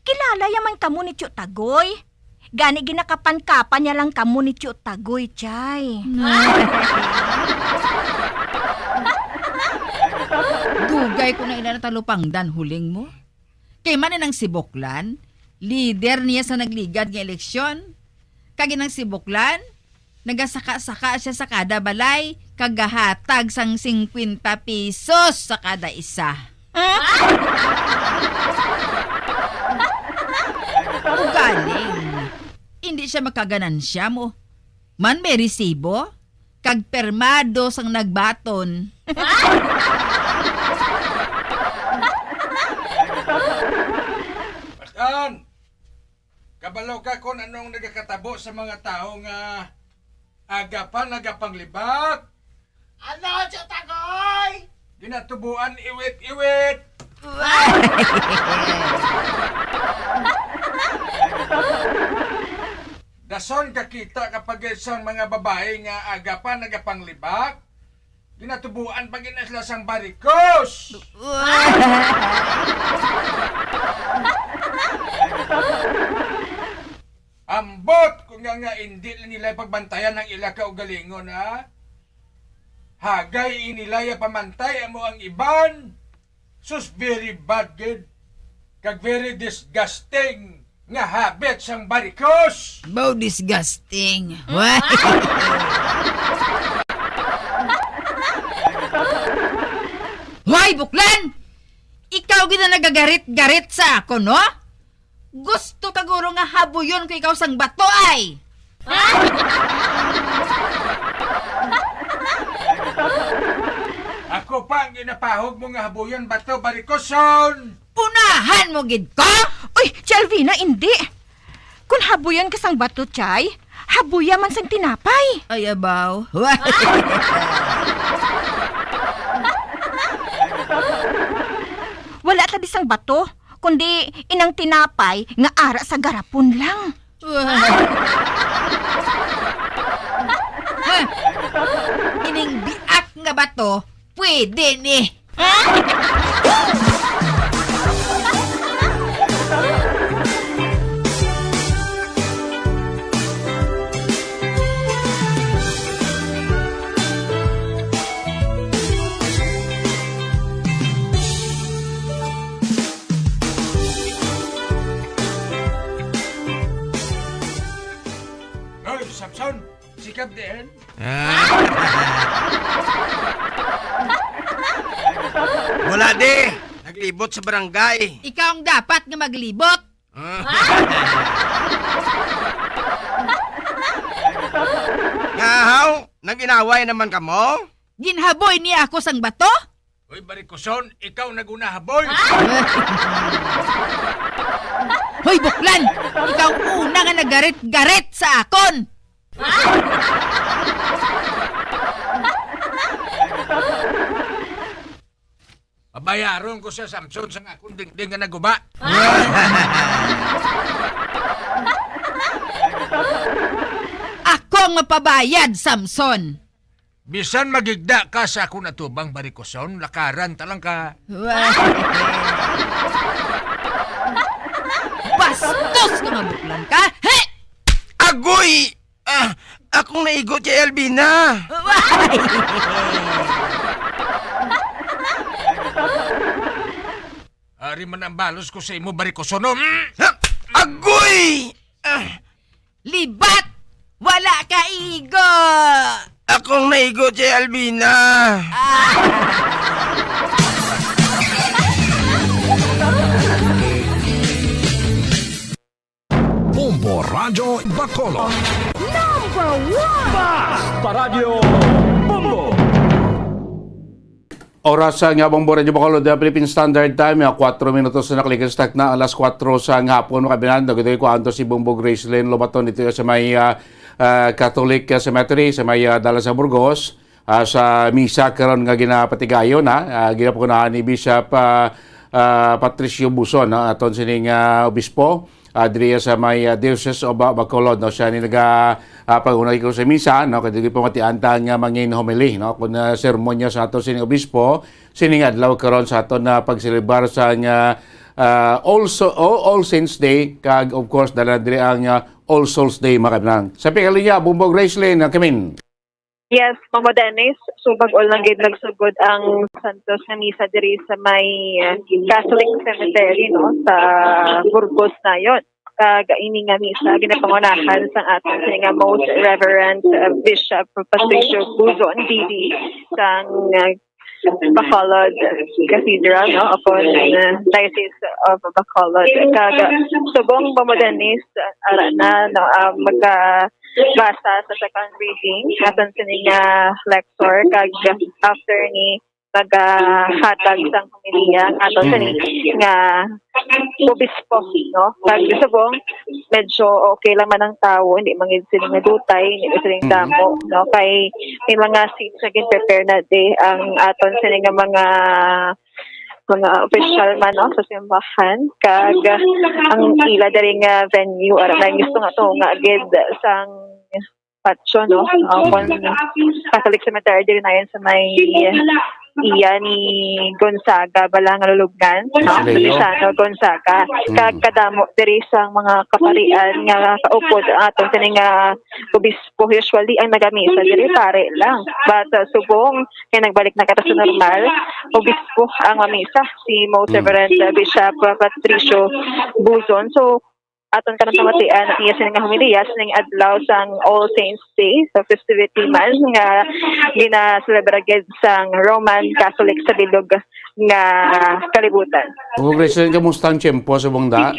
kilala ya man kamo ni Tio Tagoy. Gani ginakapan-kapan niya lang kamo ni Tio Tagoy, chay. Dugay ko na ina natalupangdan huling mo. Kay man nang si Buklan, lider niya sa nagligad nga eleksyon. Kag inang si Buklan, nagasaka-saka siya sa kada balay, kag gahatag sang singkwenta pesos sa kada isa. Ugaling, hindi siya makaganansya mo. Man may resibo, kag permado sang nagbaton. Batan, kabalo ka kon anong nagakatabo sa mga tawo nga aga pa nagapanglibak? Ano, Tiyatagoy? Ginatubuan iwit-iwit. Dason kakita kapag isang mga babayi nga aga pa nagapanglibak, ginatubuan pa gina sila sang barikos. Ambot ko nga, nga indi na nila pagbantayan ang ila kaugalingon, ha? Hagay inilaya pamantay amo ang iban. Sus, very bad gid. Kag very disgusting nga habit sang barikos. Bow disgusting. Why? Why, Buklan? Ikaw gid ang nagagarit-garit sa ako, no? Gusto ka guro nga habuyon ko ikaw sang bato ay? Ako pa ang ginapahog mo nga habuyon bato, barikoson! Unahan mo gid ko? Uy, Chelvina, indi. Kung habuyon ka sang bato, Chay, habuya man sang tinapay. Ay, abaw. Wala ta di sang bato, kundi inang tinapay nga ara sa garapon lang. Ha? Ining biak nga bato, pwede ni. Hoy, Samson, sikap din. Ah. Wala di. Naglibot sa barangay. Ikaw ang dapat nga maglibot. Ah. Nga, haw? Nag-inaway naman kamo? Ginhaboy niya ako sang bato? Hoy, barikoson, ikaw naguna haboy. Hoy, Buklan! Ikaw una nga nagarit-garit sa akon! Pabayaron ko sa Samson sang akong dingding nga naguba. Ako ang mapabayad, Samson. Bisan magigda ka sa akon atubang, barikoson, lakaran ta lang ka. Bastos ka nga, Buklan ka! He! Agoy! Ah, akong naigo kay Albina. Ari man ang balos ko sa imo, barikoson, no? Mm! Ha? Agoy! Ah, Libat! Wala ka igo! Akong naigo kay Albina. Ah! Bombo Radyo Bacolod. Number one! Bas! Paradyo Bombo! Oras sa nga Bombo Radyo Bacolod, the Philippine Standard Time, ah, kuwatro minutos na nakalikas takna alas kuwatro sa nga hapon, mga kabinan. Dagdag ko anto si Bombo Gracelyn Lobaton dito sa may, ah, ah, Catholic, ah, Cemetery, sa may, ah, Dalan sa Burgos, ah, sa misa karon nga ginapatigayon, ha, ah, ginapangunahan ni Bishop, ah, ah, Patricio Buson, ha, aton sining, ah, obispo, ah, diri sa may, ah, Diocese of, ah, Bacolod, no? Siya ni naga, ah, pag-unay ko sa misa, no? Kay dili pa matian ta nga mangin homily, no? Kung, ah, sermon niya sa aton sining obispo, sining adlaw karon sa aton na pagselebrar sa nga, ah, also, oh, All Saints Day, kag of course, dala diri ang, ah, All Souls Day, mga kaibigan. Sa pagkalinya, Bombo Gracelyn, ah, Kimin. Yes, Mamo Dennis, so bag-o lang gid nagsugod ang Santos nga Misa diri sa may, uh, Catholic Cemetery, no, sa Burgos nayon. Kag ini nga misa ginapangunahan sang aton sini nga Most Reverend, uh, Bishop Patricio Buzon, D D, sang, uh, Bacolod Cathedral, no, upon, uh, Diocese of Bacolod. Kag, uh, subong, Mamo Dennis, uh, ara na, no, um, magabasa sa second reading aton sini nga lector, kag after ni magahatag sang homilya aton sini nga obispo, no? Kag subong, medyo okay lang man ang tawo, hindi man gid sila nga dutay, hindi man sila damo, no? Kay may mga seats na gin-prepare na di ang aton sini nga mga mga opisyal man, no, sa simbahan. Kag ang ila diri nga venue, aram na gusto nga to nga gid sang patio, no? Ah, kon Catholic Cemetery diri na yan sa may iya ni Gonzaga, bala nga lulubngan, no? Salesiano. Salesiano Gonzaga. Mm. Kag kadamo diri sa mga kaparian nga kaupod ang aton sini nga obispo. Usually, ang nagamisa diri pare lang. But, uh, subong, kay nagbalik na kita sa normal, obispo ang mamisa, si Most Mm. Reverend, uh, Bishop, uh, Patricio Buzon. So, aton karon pamatian ang iya sini nga homilya sining adlaw sang All Saints Day, sa festivity man nga ginaselebra gid sang Roman Catholic sa bilog nga kalibutan. Congregation, kamusta ang tiyempo subong da?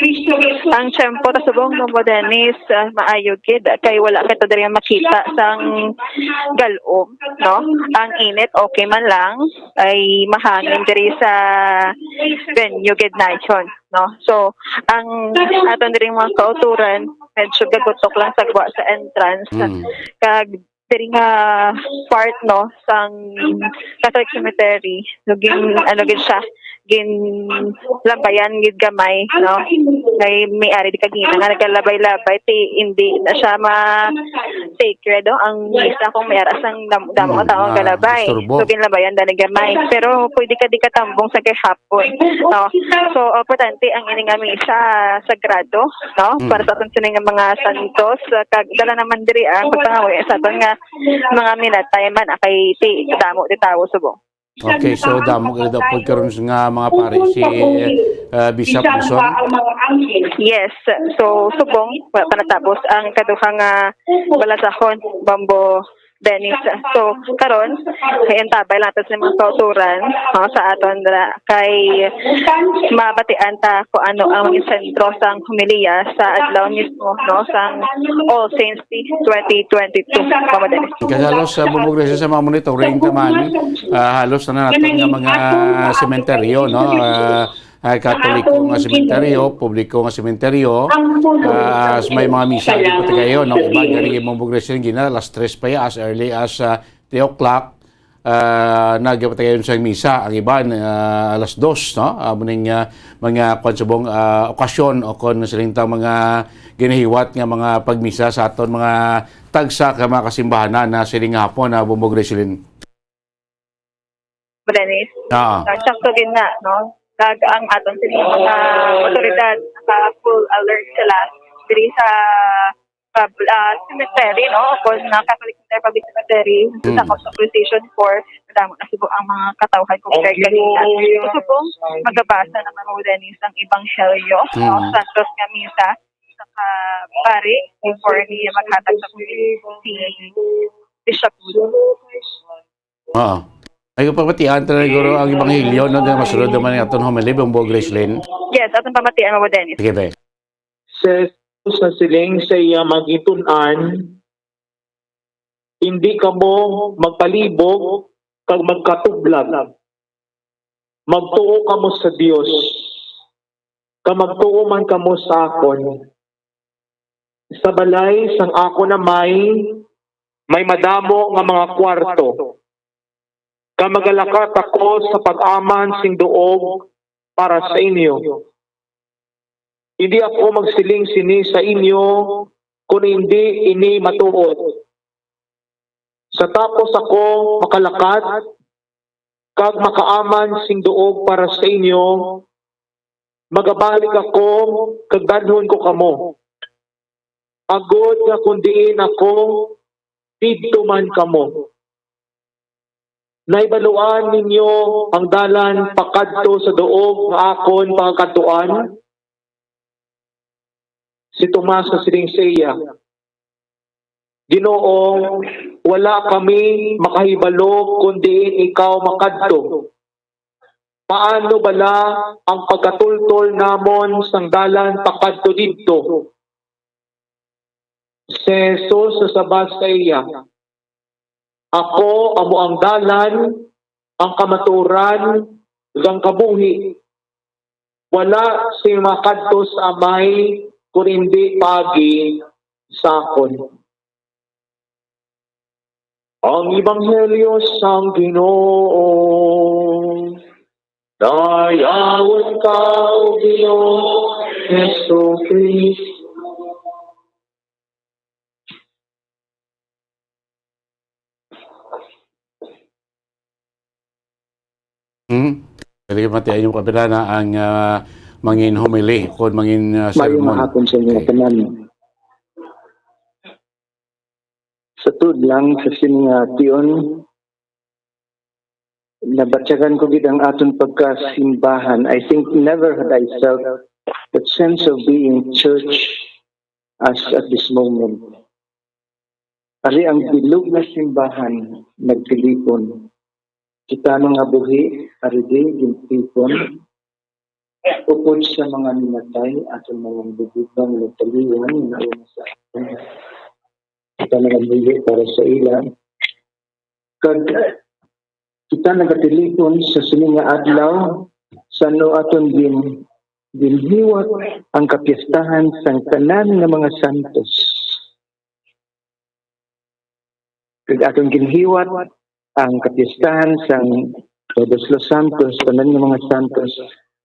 Ang tiyempo ta subong, Mamo Dennis, ah, maayo gid kay wala kita diri makita sang galom, no? Ang init okay man lang, ay mahangin diri sa venue gid nayon, no? So, ang aton diri mga kauturan, medyo gagutok lang sa gwa sa entrance. Mm. Kag diri nga part, no, sang Catholic Cemetery, so gin, ano gid siya, ginlabayan gid gamay, no? May, may ari di kagina nga nagalabay-labay, ti hindi na siya ma-sacred, no? Ang misa kung may ara sang dam-, damo nga Mm, tao ang ah, galabay. Istorbo. So, ginlabayan na ni gamay. Pero pwede ka di katambong sa gihapon, no? So, importante ang ini nga misa sagrado, no? Mm. Para sa aton sini nga mga santos, uh, kag dala naman diri ang pagpangamuyo sa aton nga mga minatay man, ah, kay ti damo di tawo subong. Okay, so damo gid daw pod karon nga mga pari si, uh, Bishop Buzon. Yes, so subong, wa pa natapos ang kaduha nga balasahon, Mamo Dennis. So, karon, antabay lang naton sa mga kauturan, no, sa aton dira, kay mabatian ta kung ano ang maging sentro sang homilya sa adlaw mismo, no, sang All Saints Day twenty twenty-two, Mamo Dennis. Kag halos sa bubog sa mga monitoring ta man, ah, halos na naton nga mga sementeryo, no? Ah, ah, Katoliko nga sementeryo, publiko nga sementeryo, ah, as may mga misa di pa tagayon, no? Iba gani imong progression gina, alas tres pa ya, as early as, ah, three o'clock, ah, nagpatayon sa misa. Ang iban, ah, alas dos, no? Ah, muning, ah, mga kwan subong, ah, okasyon o kon siling ta mga ginahiwat nga mga pagmisa sa aton mga tagsa ka mga kasimbahanan na siling hapon, ah, Bumbog Resilin. Dennis. Ah. Ah, sakto din na, no? Kag ang aton sini mga otoridad, naka full alert sila diri sa pub-, ah, cemetery, no? Kung nga Catholic Cemetery, Public Cemetery, sa Mm. House of Precision four, madamo na siguro ang mga katawhan kung kay kanina. So, subong magabasa naman mo, Dennis, ang ebanghelyo, no? Mm. Santos nga misa sa ka-, pari before niya maghatag sa si Bishop Wood. Oo. Ay, kapamatian ta na siguro ang ebanghelyo, no? Di masulod naman ang aton homily, Bumbog Resilin. Yes, aton pamatian mo, Dennis. Sige, be. Si Jesus nasiling sa iya mga gintunan, "Hindi kamo magpalibog kag magkatublag. Magtuo kamo sa Dios, kag magtuo man kamo sa akon. Sa balay sang akon Amay may madamo nga mga kuwarto, kag magalakat ako sa pag-aman sing duog para sa inyo. Hindi ako magsiling sini sa inyo kon hindi ini matuod. Sa tapos ako makalakat kag makaaman sing duog para sa inyo, magabalik ako kag dalhon ko kamo, agod nga kon diin ako, didto man kamo. Nahibaluan ninyo ang dalan pakadto sa duog nga akon pangakadtuan?" Si Tomas nasiling sa iya, Ginoo, wala kami makahibalo kon diin ikaw makadto. Paano bala ang pagkatultol namon sang dalan pakadto didto? Si Jesus nasabat sa iya, "Ako amo ang dalan, ang kamatuoran, ug ang kabuhi. Wala sing makadto sa Amay kon indi paagi sa akon." Ang Ebanghelyo sang Ginoo. Dayawon ka, O Ginoo Jesu-Cristo. Hmm? Pwede ka matiayon, Kapitana, ang ah, mangin homily, kung mangin ah, Maayong sermon. Hapon sa inyo Okay. tanan. Sa tuod lang, sa sini nga tion, nabatyagan ko gid ang aton pagkasimbahan. I think never had I felt that sense of being church as at this moment. Ari ang bilog nga simbahan nagtilipon. Kita mga buhi, ari di, gintipon. Upod sa mga minatay, aton mga mabubugbang nagtaliwan, nauna sa aton. Kita mga buhi para sa ila. Kag kita nagatilipon sa sini nga adlaw, sa ano aton gin, ginhiwat ang kapiestahan sang tanan nga mga santos. Kag aton ginhiwat ang kapiestahan sang Todos los Santos, tanan nga mga santos,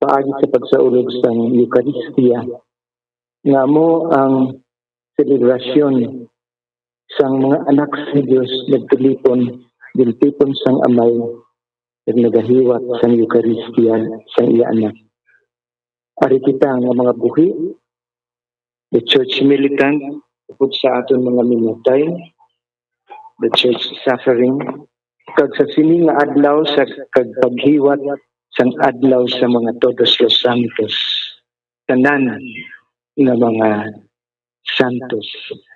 paagi sa pagsaulog sang Eukaristia, nga amo ang selebrasyon sang mga anak sang Dios nagtulipon, gintipon sang Amay, kag nagahiwat sang Eukaristia sang iya Anak. Ari kita nga mga buhi, the church militant, upod sa aton mga minatay, the church suffering, kag sa sini nga adlaw sa kag paghiwat sang adlaw sa mga Todos los Santos, tanan nga mga santos,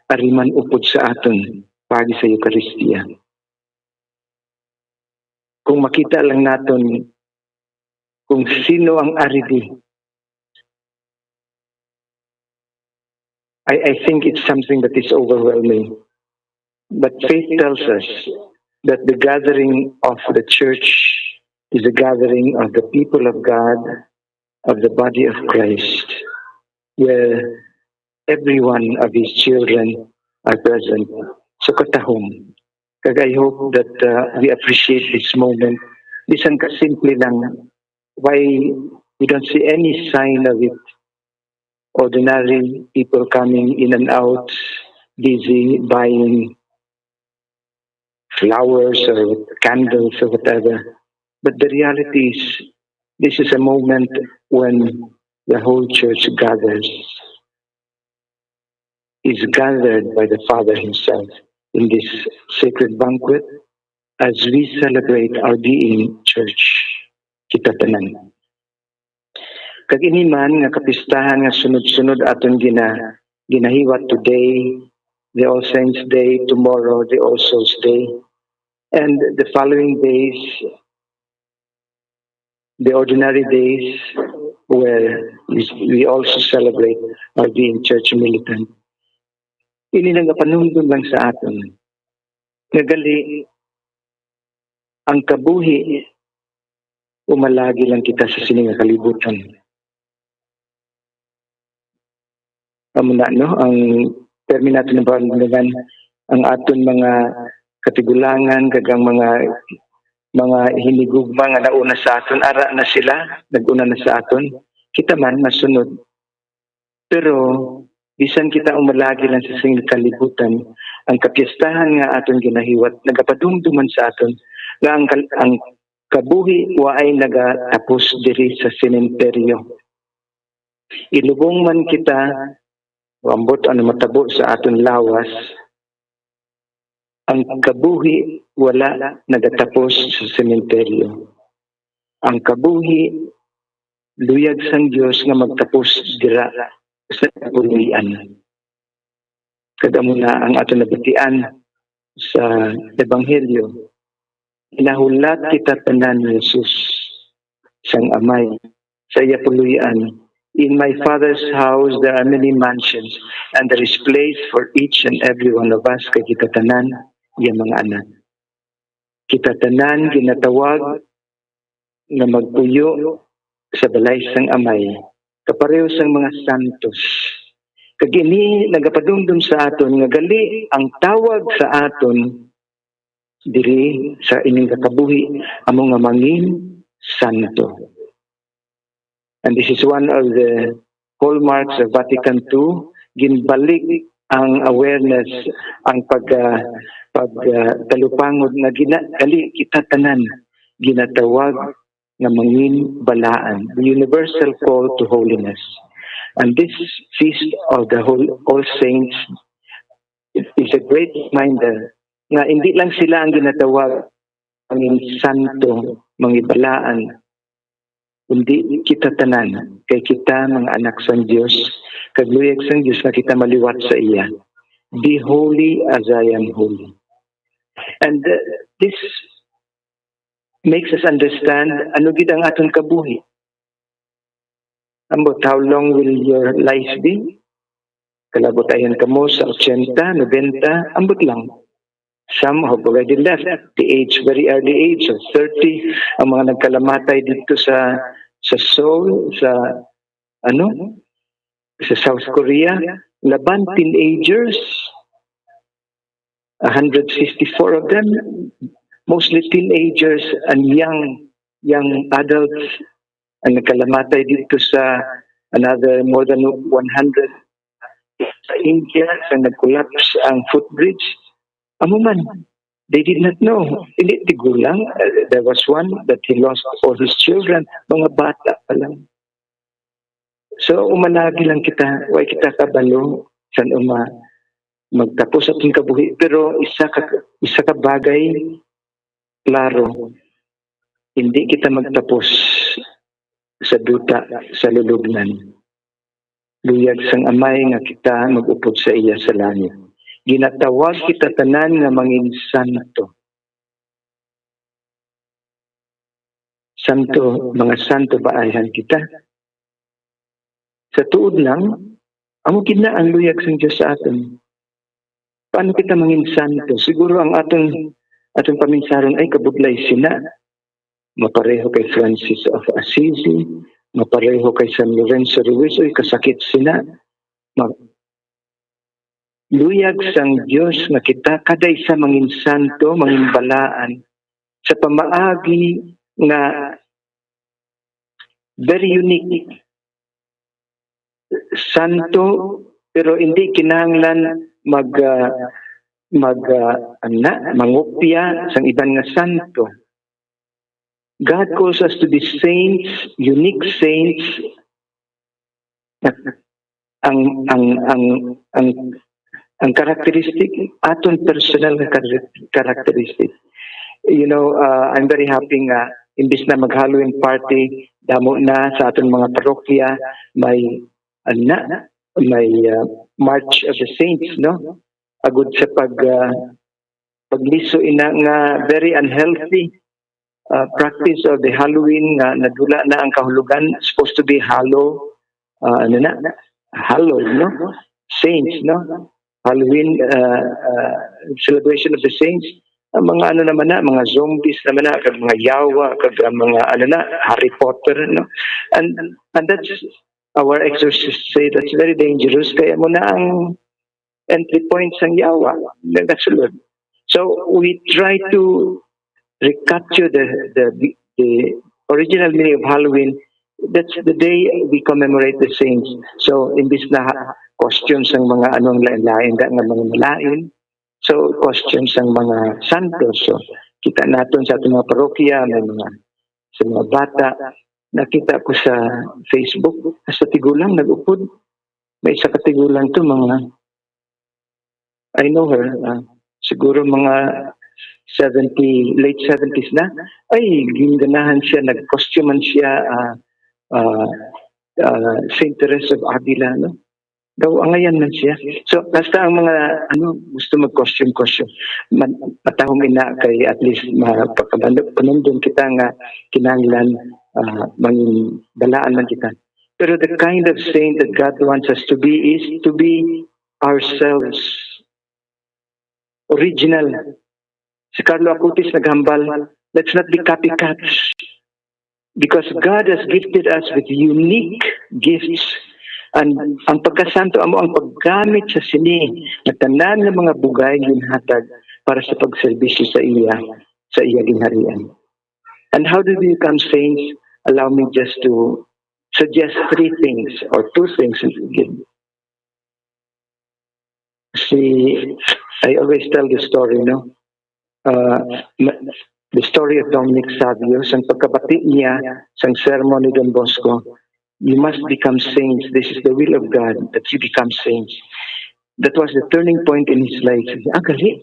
ari man upod sa aton paagi sa Eukaristia. Kung makita lang naton kung sino ang ari di, I, I think it's something that is overwhelming. But faith tells us that the gathering of the church is a gathering of the people of God, of the body of Christ, where every one of his children are present. So katahom. Kag I hope that uh, we appreciate this moment. Bisan ka simple lang, why we don't see any sign of it. Ordinary people coming in and out, busy buying flowers or candles or whatever. But the reality is, this is a moment when the whole church gathers, is gathered by the Father Himself in this sacred banquet as we celebrate our being church, kita tanan. Kag ini man nga kapistahan nga sunod-sunod aton gina, ginahiwat today, the All Saints Day, tomorrow, the All Souls Day, and the following days, the ordinary days, where we, we also celebrate our being church militant. Ini nagapanumdom lang sa aton nga gali ang kabuhi, umalagi lang kita sa sini nga kalibutan. Amo na, no, ang termi naton ng panundagan, ang aton mga katigulangan kag ang mga mga hinigugma nga nauna sa aton, ara na sila, nag-una na sa aton. Kita man masunod. Pero bisan kita umalagi lang sa sini nga kalibutan, ang kapiestahan nga aton ginahiwat nagapadumduman sa aton nga ang kal- ang kabuhi waay nagatapos diri sa sementeryo. Ilubong man kita, ambot ano matabo sa aton lawas, ang kabuhi wala nagatapos sa sementeryo. Ang kabuhi luyag sang Dios nga magtapos dira sa kabuhian. Kag amo na ang aton nabatian sa Ebanghelyo. Ginahulat kita tanan ni Jesus sang Amay sa iya puloy-an, "In my Father's house there are many mansions, and there is place for each and every one of us," kay kita tanan iya mga anak. Kita tanan ginatawag nga magpuyo sa balay sang Amay, kapareho sang mga santos. Kag ini nagapadumdom sa aton nga gali ang tawag sa aton diri sa ining kakabuhi amo nga mangin santo. And this is one of the hallmarks of Vatican two, ginbalik ang awareness, ang pag, ah, pag, ah, talupangod nga gina-, gali kita tanan ginatawag nga mangin balaan, the universal call to holiness. And this feast of the whole, All Saints is a great reminder nga hindi lang sila ang ginatawag mangin santo, mangin balaan, kundi kita tanan, kay kita mga anak sang Dios, kag luyag sang Dios nga kita maliwat sa iya. "Be holy as I am holy." And, uh, this makes us understand ano gid ang aton kabuhi. Ambot, how long will your life be? Kalabot ayan kamo sa ochenta, nobenta, ambot lang. Some have already left the age, very early age of thirty. Ang mga nagkalamatay dito sa, sa Seoul, sa, ano, sa South Korea, laban teenagers, a hundred fifty-four of them, mostly teenagers and young, young adults, ang nagkalamatay dito sa another more than one hundred sa India, sa nag-collapse ang footbridge. Amo man, they did not know. Hindi tigulang. Uh, there was one that he lost all his children. Mga bata pa lang. So, umanagi lang kita. Way kita kabalo san uma magtapos atong kabuhi. Pero isa ka, isa ka bagay, klaro, hindi kita magtapos sa duta sa lulubnan. Luyag sang Amay nga kita mag-upod sa iya sa langit. Ginatawag kita tanan nga mangin santo. Santo, mga santo ba ayhan kita? Sa tuod lang, amo gid na ang luyag sang Dios sa aton. Paano kita mangin santo? Siguro ang aton, aton paminsaron, "Ay, kabudlay sina. Mapareho kay Francis of Assisi, mapareho kay San Lorenzo Ruiz, uy, kasakit sina." Ma-, luyag sang Dios nga kita kada isa mangin santo, mangin balaan sa pamaagi nga very unique. Santo, pero hindi kinahanglan mag, ah, mag, ah, ana, mangopya sang iban nga santo. God calls us to be saints, unique saints. Ang, ang, ang, ang, ang characteristic, aton personal nga char-, characteristic. You know, uh, I'm very happy nga imbis na mag-Halloween party, damo na sa aton mga parokya may, ana, may, uh, March of the Saints, no? Agud sa pag, uh, pagliso ina nga very unhealthy, uh, practice of the Halloween nga nadula na ang kahulugan, supposed to be hallow, uh, ano na, hallowed, no? Saints, no? Halloween, uh, uh, celebration of the saints. Ang mga ano naman na, mga zombies naman na, kag mga yawa, kag, uh, mga ano na, Harry Potter, no? And, and that's, our exorcists say that's very dangerous. Kaya mo na ang entry point sang yawa, nagasulod. So we try to recapture the, the, the original meaning of Halloween. That's the day we commemorate the saints. So imbis na costume sang mga anong lain-lain, da nga mga malain, so costume sang mga santos. So kita naton sa aton mga parokya, may mga, sa mga bata, nakita ko sa Facebook, hasta tigulang nag-upod. May isa ka tigulang to, mga, I know her, ah, siguro mga seventy, late seventies na. Ay, ginganahan siya, nag-costume man siya, ah, ah, ah, Saint Teresa of Avila, no? Daw angayan man siya. So, basta ang mga, ano, gusto mag-costume-costume, man, matahom ina kay at least mapakapanundon kita nga kinahanglan, ah, mangin balaan man kita. Pero the kind of saint that God wants us to be is to be ourselves. Original. Si Carlo Acutis naghambal, let's not be copycats. Because God has gifted us with unique gifts. And ang pagkasanto amo ang paggamit sa sini nga tanan nga mga bugay ginhatag para sa pagserbisyo sa iya, sa iya ginharian. And how do we become saints? Allow me just to suggest three things or two things. Si, I always tell the story, no? Uh, ma- the story of Dominic Savio, sang pagkabati niya sang sermon ni Don Bosco, "You must become saints. This is the will of God, that you become saints." That was the turning point in his life. Ah, gali.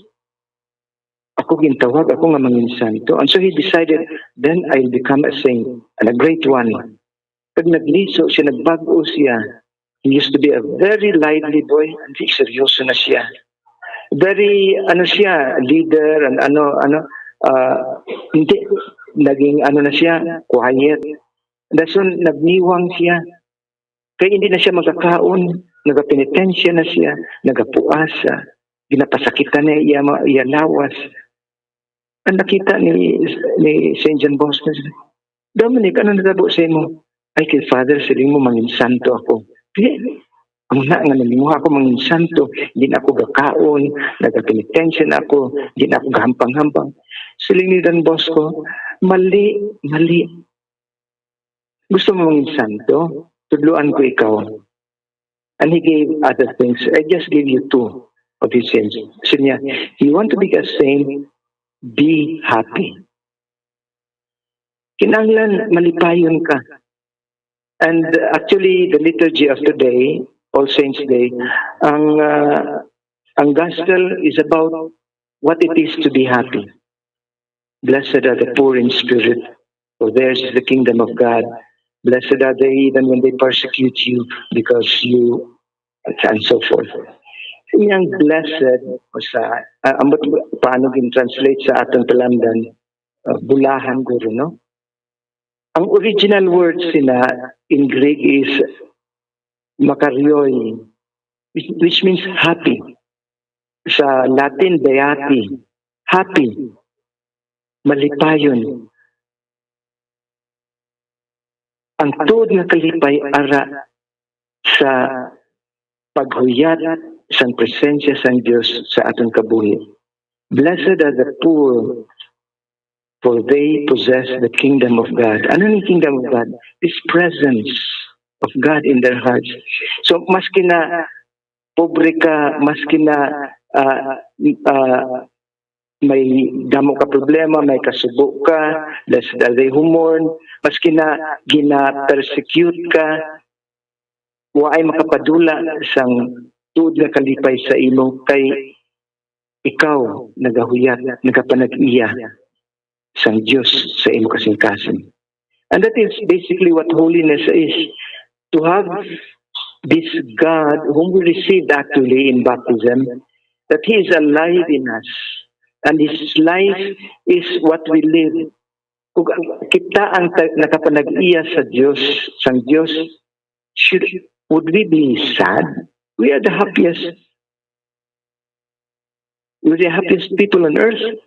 Ako gintawag ako nga manginsanto. And so he decided, then I'll become a saint, and a great one. Pag nagliso siya, nagbag-o siya. He used to be a very lively boy, and seryoso na siya. Very, ano siya, leader, and ano, ano, ah, hindi, naging ano na siya, quiet. Dason, nagniwang siya. Kay hindi na siya magakaon, nagapenitensya na siya, nagapuasa, ginapasakitan na iya, ma- iya lawas. Ang nakita ni, ni Saint John Bosco, "Dominic, ano natabo sa imo?" "Ay, kay Father, siling mo, mangin santo ako." Di, ang na nga nalinguha ako mangin santo, di na ako gakaon, nagapenitensya na ako, di na ako gahampang-hampang. Siling ni Don Bosco, "Mali, mali. Gusto mo mangin santo? Tudloan ko ikaw." And he gave other things. I just give you two of his sins. Siya niya, "You want to be a saint? Be happy." Kinahanglan malipayon ka. And actually, the liturgy of today, All Saints Day, ang uh, ang gospel is about what it is to be happy. "Blessed are the poor in spirit, for theirs is the kingdom of God. Blessed are they even when they persecute you because you," and so forth. Iyang blessed, o sa, uh, ambot paano gin-translate sa aton talamdan, uh, bulahan guro, no? Ang original word sina in Greek is makarioi, which, which means happy. Sa Latin, beati, happy, malipayon. Ang tuod nga kalipay ara sa paghuyat sang presensya sang Dios sa aton kabuhi. "Blessed are the poor, for they possess the kingdom of God." Ano ni kingdom of God? This presence of God in their hearts. So, maski na pobre ka, maski na ah, ah, may damo ka problema, may kasubo ka, blessed are they who mourn, maski na gina-persecute ka, waay makapadula sang tuod nga kalipay sa imo, kay ikaw nagahuyat, nagapanag-iya sang Dios sa imo kasingkasing. And that is basically what holiness is. To have this God whom we received actually in baptism, that He is alive in us, and His life is what we live. Kung kita ang ta- nakapanag-iya sa Dios, sang Dios, should would we be sad? We are the happiest. We're the happiest people on earth.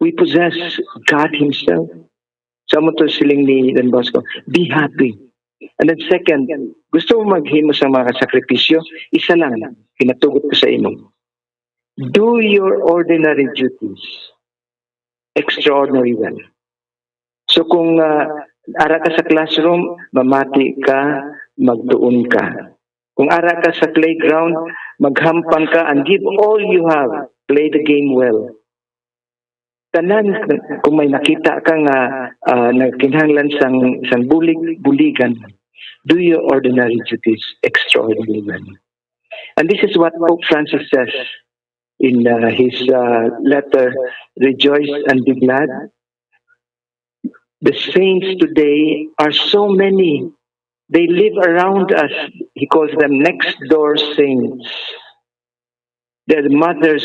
We possess God Himself. Sa mo to siling ni Don Bosco, "Be happy." And then second, gusto mo maghimo sa mga sakripisyo, isa lang, pinatugot ko sa imo. Do your ordinary duties extraordinary well. So kung uh, ara ka sa classroom, mamati ka, magtuon ka. Kung ara ka sa playground, maghampang ka and give all you have. Play the game well. Tanan, kung may nakita ka nga uh, nagkinahanglan sang, sang bulig-buligan, do your ordinary duties extraordinary well. And this is what Pope Francis says in uh, his uh, letter, "Rejoice and be glad." The saints today are so many They live around us. He calls them next door saints. They're the mothers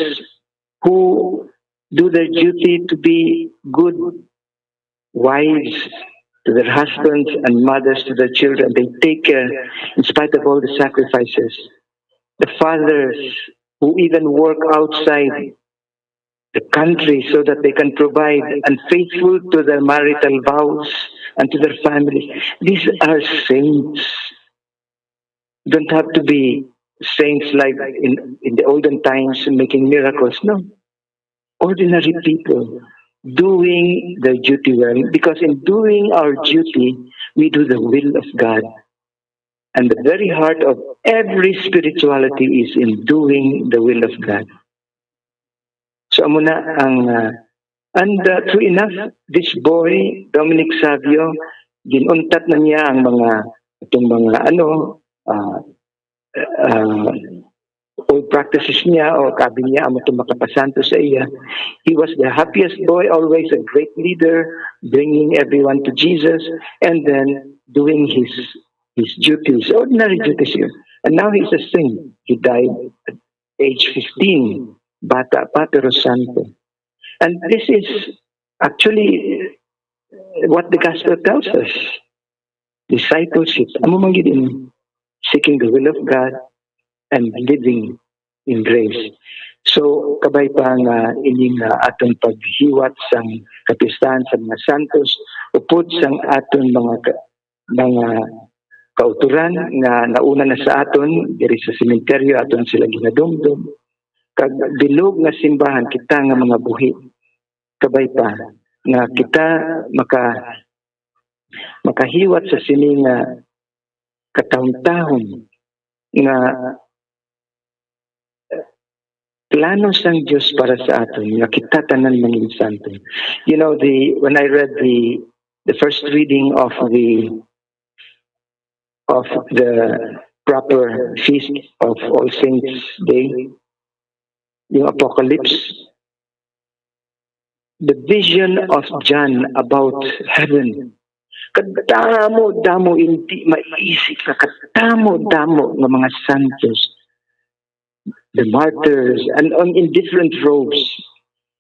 who do their duty to be good wives to their husbands and mothers to their children. They take care in spite of all the sacrifices. The fathers who even work outside the country so that they can provide and faithful to their marital vows and to their families. These are saints. Don't have to be saints like in, in the olden times making miracles. No. Ordinary people doing their duty well, because in doing our duty, we do the will of God. And the very heart of every spirituality is in doing the will of God. So, amo na ang, uh, and uh, true enough, this boy, Dominic Savio, ginuntat na niya ang mga, itong mga, ano, uh, uh, old practices niya, o kabi niya, amo itong makapasanto sa iya. He was the happiest boy, always a great leader, bringing everyone to Jesus, and then doing his his duties, ordinary duties yun. And now he's a saint. He died at age fifteen. Bata pa, pero santo. And this is actually what the gospel tells us. Discipleship. Amo man gid ini, seeking the will of God and living in grace. So, kabay pa nga ining, ah, aton paghiwat sang kapistahan sa mga santos, upod sang aton mga ka-, mga kauturan nga nauna na sa aton, diri sa sementeryo aton sila ginadumdom. Kag bilog nga simbahan kita nga mga buhi, kabay pa nga kita maka-, makahiwat sa sini nga katahom-tahom nga plano sang Dios para sa aton nga kita tanan mangin santo. You know, the, when I read the the first reading of the of the proper feast of All Saints Day, yung Apocalypse, the vision of John about heaven. Kadamo-damo, hindi maisip na kadamo-damo nga mga santos, the martyrs, and on, in different robes.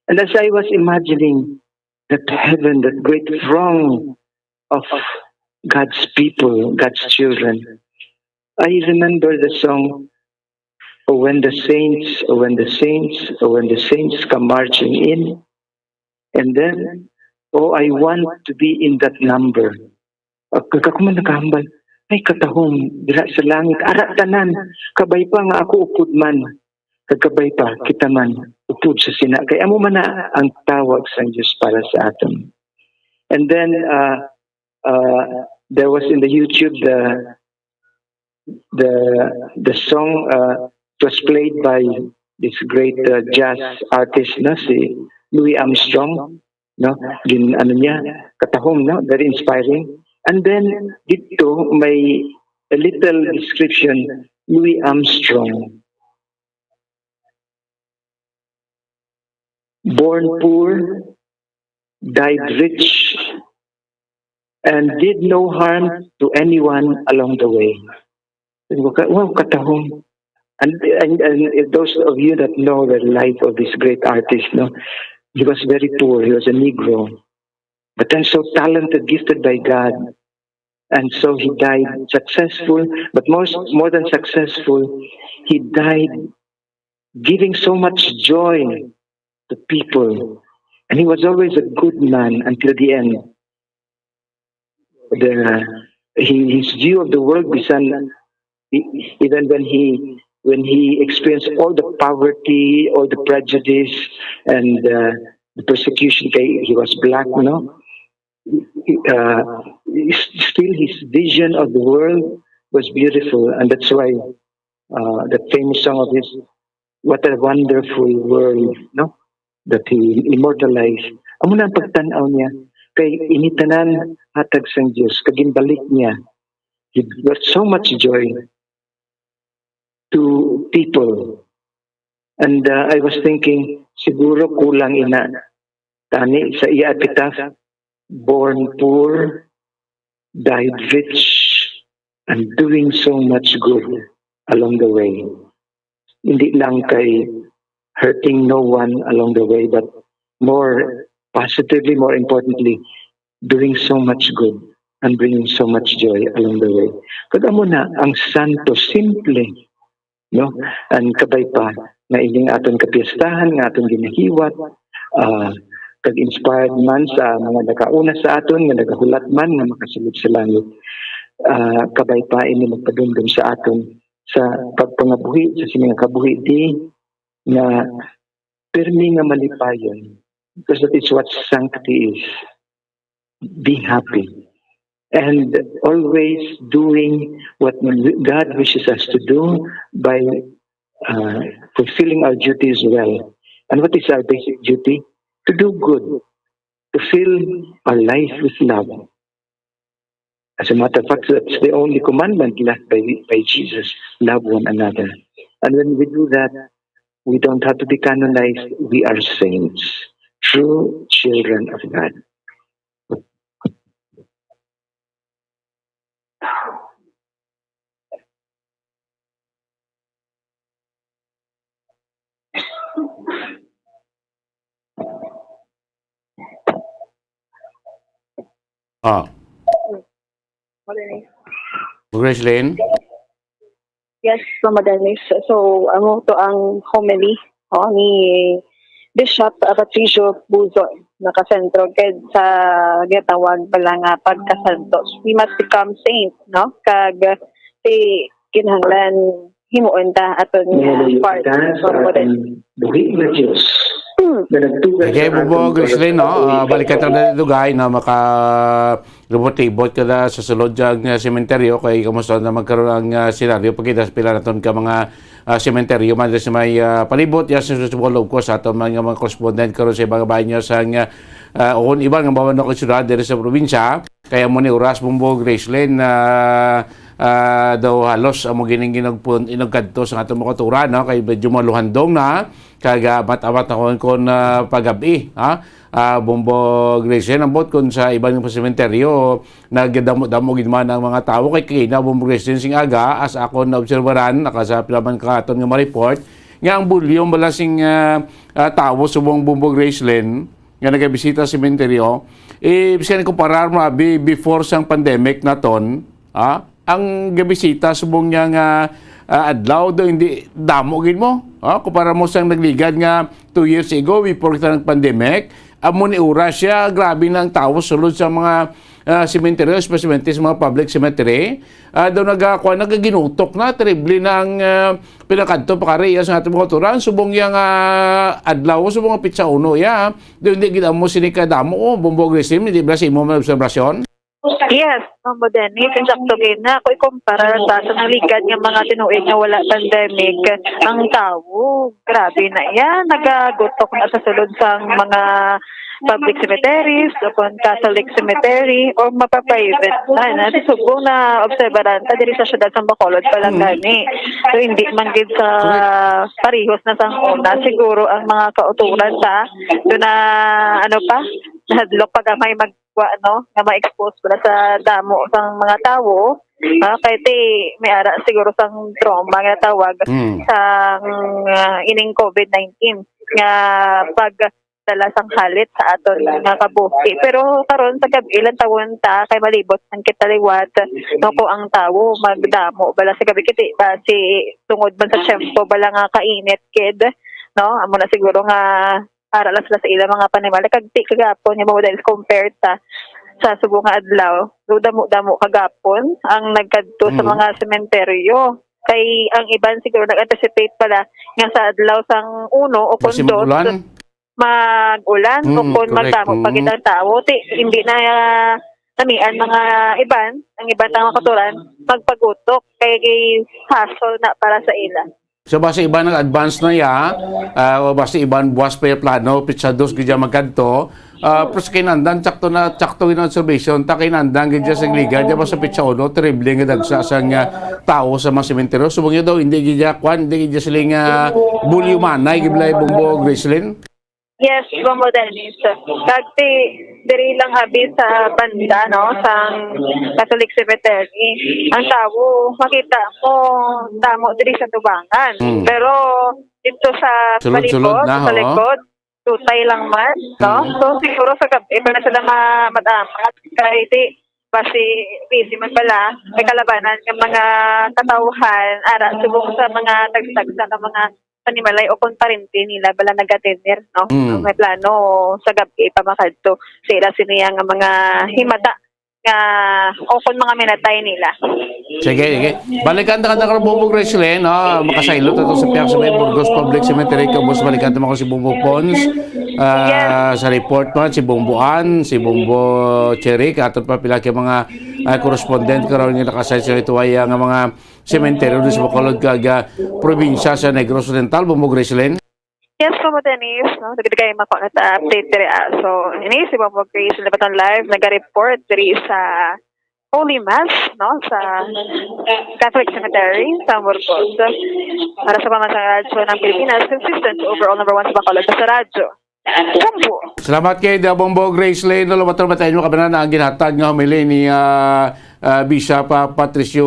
And as I was imagining that heaven, that great throng of God's people, God's children, I remember the song, "Oh, when the saints, oh, when the saints, oh, when the saints come marching in." And then, "Oh, I want to be in that number." Ag-, kag ako man nakahambal, "Ay, katahom, dira sa langit, ara tanan, kabay pa nga ako upod man, kag kabay pa kita man upod sa sina." Kay amo man na ang tawag sang Dios para sa aton. And then, uh, uh, there was in the YouTube the the the song, uh, was played by this great, uh, jazz artist na si Louis Armstrong, no? Gin, ano niya, katahom, no? Very inspiring. And then dito may a little description, Louis Armstrong. Born poor, died rich, and did no harm to anyone along the way. Sabi ko, "Ka-, wow, katahom." And, and, and if those of you that know the life of this great artist, no, he was very poor. He was a Negro, but then so talented, gifted by God. And so he died successful, but most, more than successful, he died giving so much joy to people. And he was always a good man until the end. The, he, his view of the world, bisan, e-, even when he, when he experienced all the poverty, all the prejudice, and, uh, the persecution, kay he was black, no? Uh, s-, still his vision of the world was beautiful, and that's why, uh, the famous song of his, "What a Wonderful World," no? That he immortalized. Amo na ang pagtan-aw niya, kay ini tanan hatag sang Dios, kag ginbalik niya. He brought so much joy to people. And, uh, I was thinking, siguro kulang ina. Tani sa iya epitaph, "Born poor, died rich, and doing so much good along the way. Hindi lang kay hurting no one along the way, but more positively, more importantly, doing so much good and bringing so much joy along the way. Kag amo na ang santo, simple, no? Ang kabay pa nga ining aton kapiestahan nga aton ginahiwat, ah, kag inspired man sa mga nakauna sa aton nga nagahulat man nga makasulod sa langit. Ah, kabay pa ini magpadumdom sa aton sa pagpangabuhi sa sini nga kabuhi di nga pirmi nga malipayon, because that is what sanctity is. Be happy and always doing what God wishes us to do by uh, fulfilling our duties well. And what is our basic duty? To do good, to fill our life with love. As a matter of fact, that's the only commandment left by, by Jesus: love one another. And when we do that, we don't have to be canonized. We are saints, true children of God. Ah. Gracelyn? Yes, Mama Dennis. So, amo to ang homily, oh, ni Bishop Patricio Buzon, nakasentro ked sa ginatawag pala nga pagkasantos. We must become saint, no? Kag si kinahanglan himuon ta aton nga Nangaluyo part. kita sa Mama Dennis. ating buhi nga Diyos na nagtugan Okay, sa aton Bubo Gracelyn, no? para sa Ah, balikan ta kabuhi. na dugay na maka libot-libot ka na sa sulod diyang uh, sementeryo kay kamusta na magkaroon ang uh, senaryo pagkita sa pila naton ka mga uh, sementeryo man sa may uh, palibot ya sa Sibolo ko sa aton mga mga correspondent karon sa ibang bayan niya sa uh, uh, o kung iban nga bawan ako syudad diri sa probinsya kaya mo ni oras Bumbo Gracelyn uh, uh, daw halos amo gining ginagpun inagkadto sa atong mga kultura no kay medyo maluhandong na kag uh, amat-amat na kon kon uh, pagabi ha uh, Bumbo Gracelyn ambot kun sa iban nga sementeryo nagdamo-damo gid man ang mga tawo kay kina Bumbo Gracelyn sing aga as akon naobserbaran naka sa pila man ka aton nga ma-report nga ang volume bala sing uh, uh, tawo subong Bumbo Gracelyn nga nagabisita sa sementeryo eh bisan kumparar mo abi before sang pandemic naton ha ang gabisita subong niya nga uh, adlaw do hindi damo gid mo ha kumpara mo sang nagligad nga two years ago before kita nag pandemic amo ni oras siya grabe na ang tawo sulod sa mga uh, sementeryo especially sa mga public cemetery uh, daw nagakuha nagaginutok na terrible na ang uh, pinakadto pa kari iya sa ating mga turan subong iya nga adlaw subong nga pitsa uno iya do hindi gid amo sini kadamo oh, Bumbo Gracelyn hindi ba sa imo mga obserbasyon Yes, Mambo Dennis, insakto gid na. Kung ikumpara sa sa nagligad nga mga tinuig nga wala pandemic, ang tawo, grabe na yan. Nagagutok na sa sulod sang mga public cemeteries, o kung Catholic cemetery, o mapaprivate na. Na, subong na obserbaran ta diri sa syudad sa Bacolod pa lang gani. So, hindi man gid sa parihos na sang una. Siguro ang mga kauturan ta, do na, ano pa, nahadlok pa gamay mag wa no nga ma-expose pala sa damo sang mga tawo ha kay ti may ara siguro sang trauma nga tawag Mm. sang ah, ining COVID nineteen nga pagdala sang halit sa aton nga kabuhi. Pero karon sa gab-i lang tawon ta kay malibot ang kita liwat no ko ang tawo magdamo bala sa gabi kiti basi tungod man sa tiyempo bala nga kainit kid no amo na siguro nga para lang sila sa ilang mga panimalay. Kag ti kagapon nga mga dahil compare ta sa subong nga adlaw, do damo-damo kagapon ang nagkadto sa Mm. mga sementeryo. Kay ang iban siguro nag-anticipate pala nga sa adlaw sang uno o kung Kasi dos, mag-ulan. mag-ulan o Mm, kung correct. magdamo pa Mm. gid ang tawo, ti, hindi na ah, namian mga iban, ang iban nga mga kauturan, magpagutok kay hassle na para sa ila. So basta iban nag-advance na ya, ah, o basta iban buwas pa yung plano, pitsa dos gid ya magkadto. Ah, pero sa kinandan, tsakto na, tsakto yung observation, ta kinandan gid ya sa Gliga, di ba sa pitsa uno, terrible nga dagsa sa nga tao sa mga sementeryo. Subong niya daw, hindi gid ya, kwan, hindi gid ya sila nga bulyumanay, gid bilay Bumbo Gracelyn. Yes, Bombo Dennis. Kag ti diri lang abi sa banda, no, sang Catholic Cemetery. Ang tawo, makita mo, damo diri sa tubangan. Mm. Pero dito sa Sulod-sulod palibot, na, sa ho. likod, tutay lang man, no? Mm. So, siguro sa gabi pa na sila ma-, madamat. Kay di, basi busy man pala, may kalabanan nga mga katawhan, ara, subong sa mga tagsa-tagsa nga mga panimalay o kung parente nila, bala nag-attender, no? Mm. So, may plano sa gabi pa makadto sila siniya nga mga himata nga o kung mga minatay nila. Sige, sige. Balikan ta ka na karon, Bombo Gracelyn, no? Makasaylo ta to sa pihak sa may Burgos Public Cemetery, kay ubos balikan ta man ko si Bombo Pons. Ah, Yes. sa report man, si Bombo Ann, si Bombo Cherry, aton pa pila ka mga, ah, correspondent karon nga nakasaylo sa ituwaya nga mga sementeryo dito sa Bacolod kag, ah, probinsya sa Negros Oriental, Bombo Gracelyn. Yes, Bombo Dennis, no? Nagdigay mako na ta update diri, ah. So, ini si Bombo Grace Lebaton Live, nag-report diri sa Holy Mass, no? Sa Catholic Cemetery sa Burgos. Para sa Pamansang Radyo ng Pilipinas, consistent overall number one sa Bacolod sa radyo. Bombo. Salamat kay The Bombo Gracelyn, no? Lumaton ba tayo mo kabanan ang ginhatag nga homily ni, ah, ah, Bishop, ah, Patricio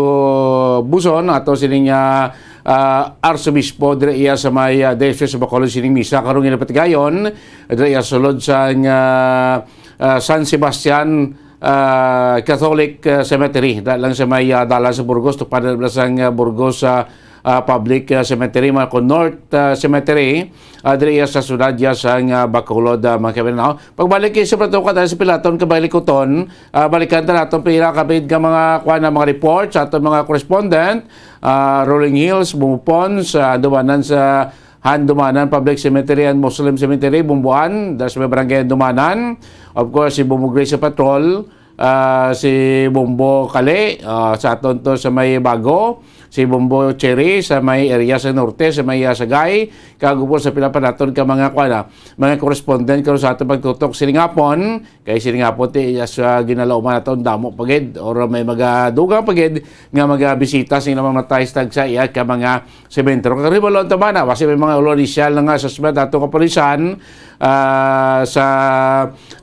Buzon, ato sining, ah, ah, Arsobispo diri iya sa may, ah, Diocese of Bacolod sining misa karong ginapatigayon diri iya sulod sang, ah, ah, San Sebastian, ah, Catholic, ah, Cemetery, da lang sa may, ah, dalan sa Burgos, tupad na sang, ah, Burgos, ah, ah, Public, ah, Cemetery, mga ko North, ah, Cemetery, ah, diri iya sa siyudad iya sang, ah, Bacolod, ah, mga kaibigan, no? Pagbalik kay sa Pratuka tayo sa Pilaton, kabalikuton, ah, balikan ta naton pila kapit ka mga, kuwan na, mga report sa aton mga correspondent, ah, Rolling Hills, Bumupon, sa Dumanan sa Handumanan Public Cemetery and Muslim Cemetery, Bumbuan, das may barangay Handumanan. Of course, si Bumbu Grace Patrol, ah, si Bombo Kali, ah, sa aton to sa may Bago, si Bombo Cherry sa may area sa Norte, sa may, ah, Sagay, kag ubos sa pila pa naton ka mga, kuwan na, mga correspondent karon sa aton pagtutok sining hapon. Kay sining hapon ti, as, ah, ginalauman naton, damo pa gid or may mga dugang pa gid nga mga bisita sing mga matay sa tagsa iya ka mga sementeryo. Kag rebalo ang tabana, basi may mga ulo initial na nga suspect ato kapulisan, ah, sa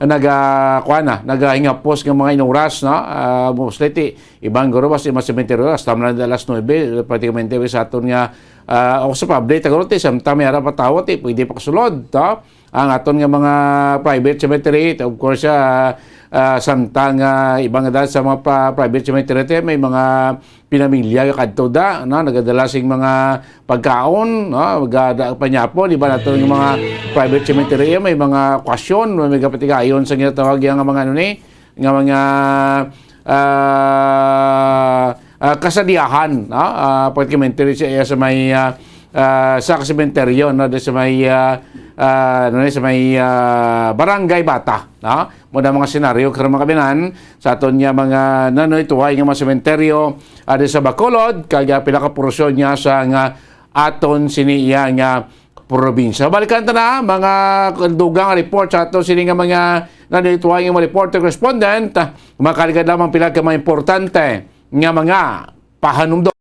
naga-, kuwan na, nagahingapos nga mga inuras, no? Ah, mostly ti, ibang guro, basi mga sementeryo, hasta man lang alas nuebe, pratikamente, sa aton nga, ah, o sa public, taguro ti, samtang may ara pa tawo, ti, pwede pa kasulod, no? Ang aton nga mga private cemetery, of course, ah, ah, samtang, ah, ibang edad sa mga pa-, private cemetery, te, may mga pinamilya kadto da, no? Nagadala sing mga pagkaon, no? Magada-, panyapon, iba naton nga mga private cemetery, may mga okasyon, may mga patigayon sa ginatawag yang mga, ano ni, nga mga, ah, ah, kasadiahan, no? Ah, pagkimentary sa iya sa may, ah, ah, sa sementeryo, no? Di sa may, ah, ah, ano ni, sa may, ah, Barangay Bata, no? Mo na mga senaryo karon mga kabinan sa aton nga mga nanoy tuway nga mga sementeryo, ah, di sa Bacolod, kag, ah, pila ka porsyon niya sa nga aton sini iya nga probinsya. Balikan ta na, mga dugang report sa ato sini nga mga nanituwang nga mga reporter correspondent. Makaligad lamang pila ka mga importante nga mga pahanumdom.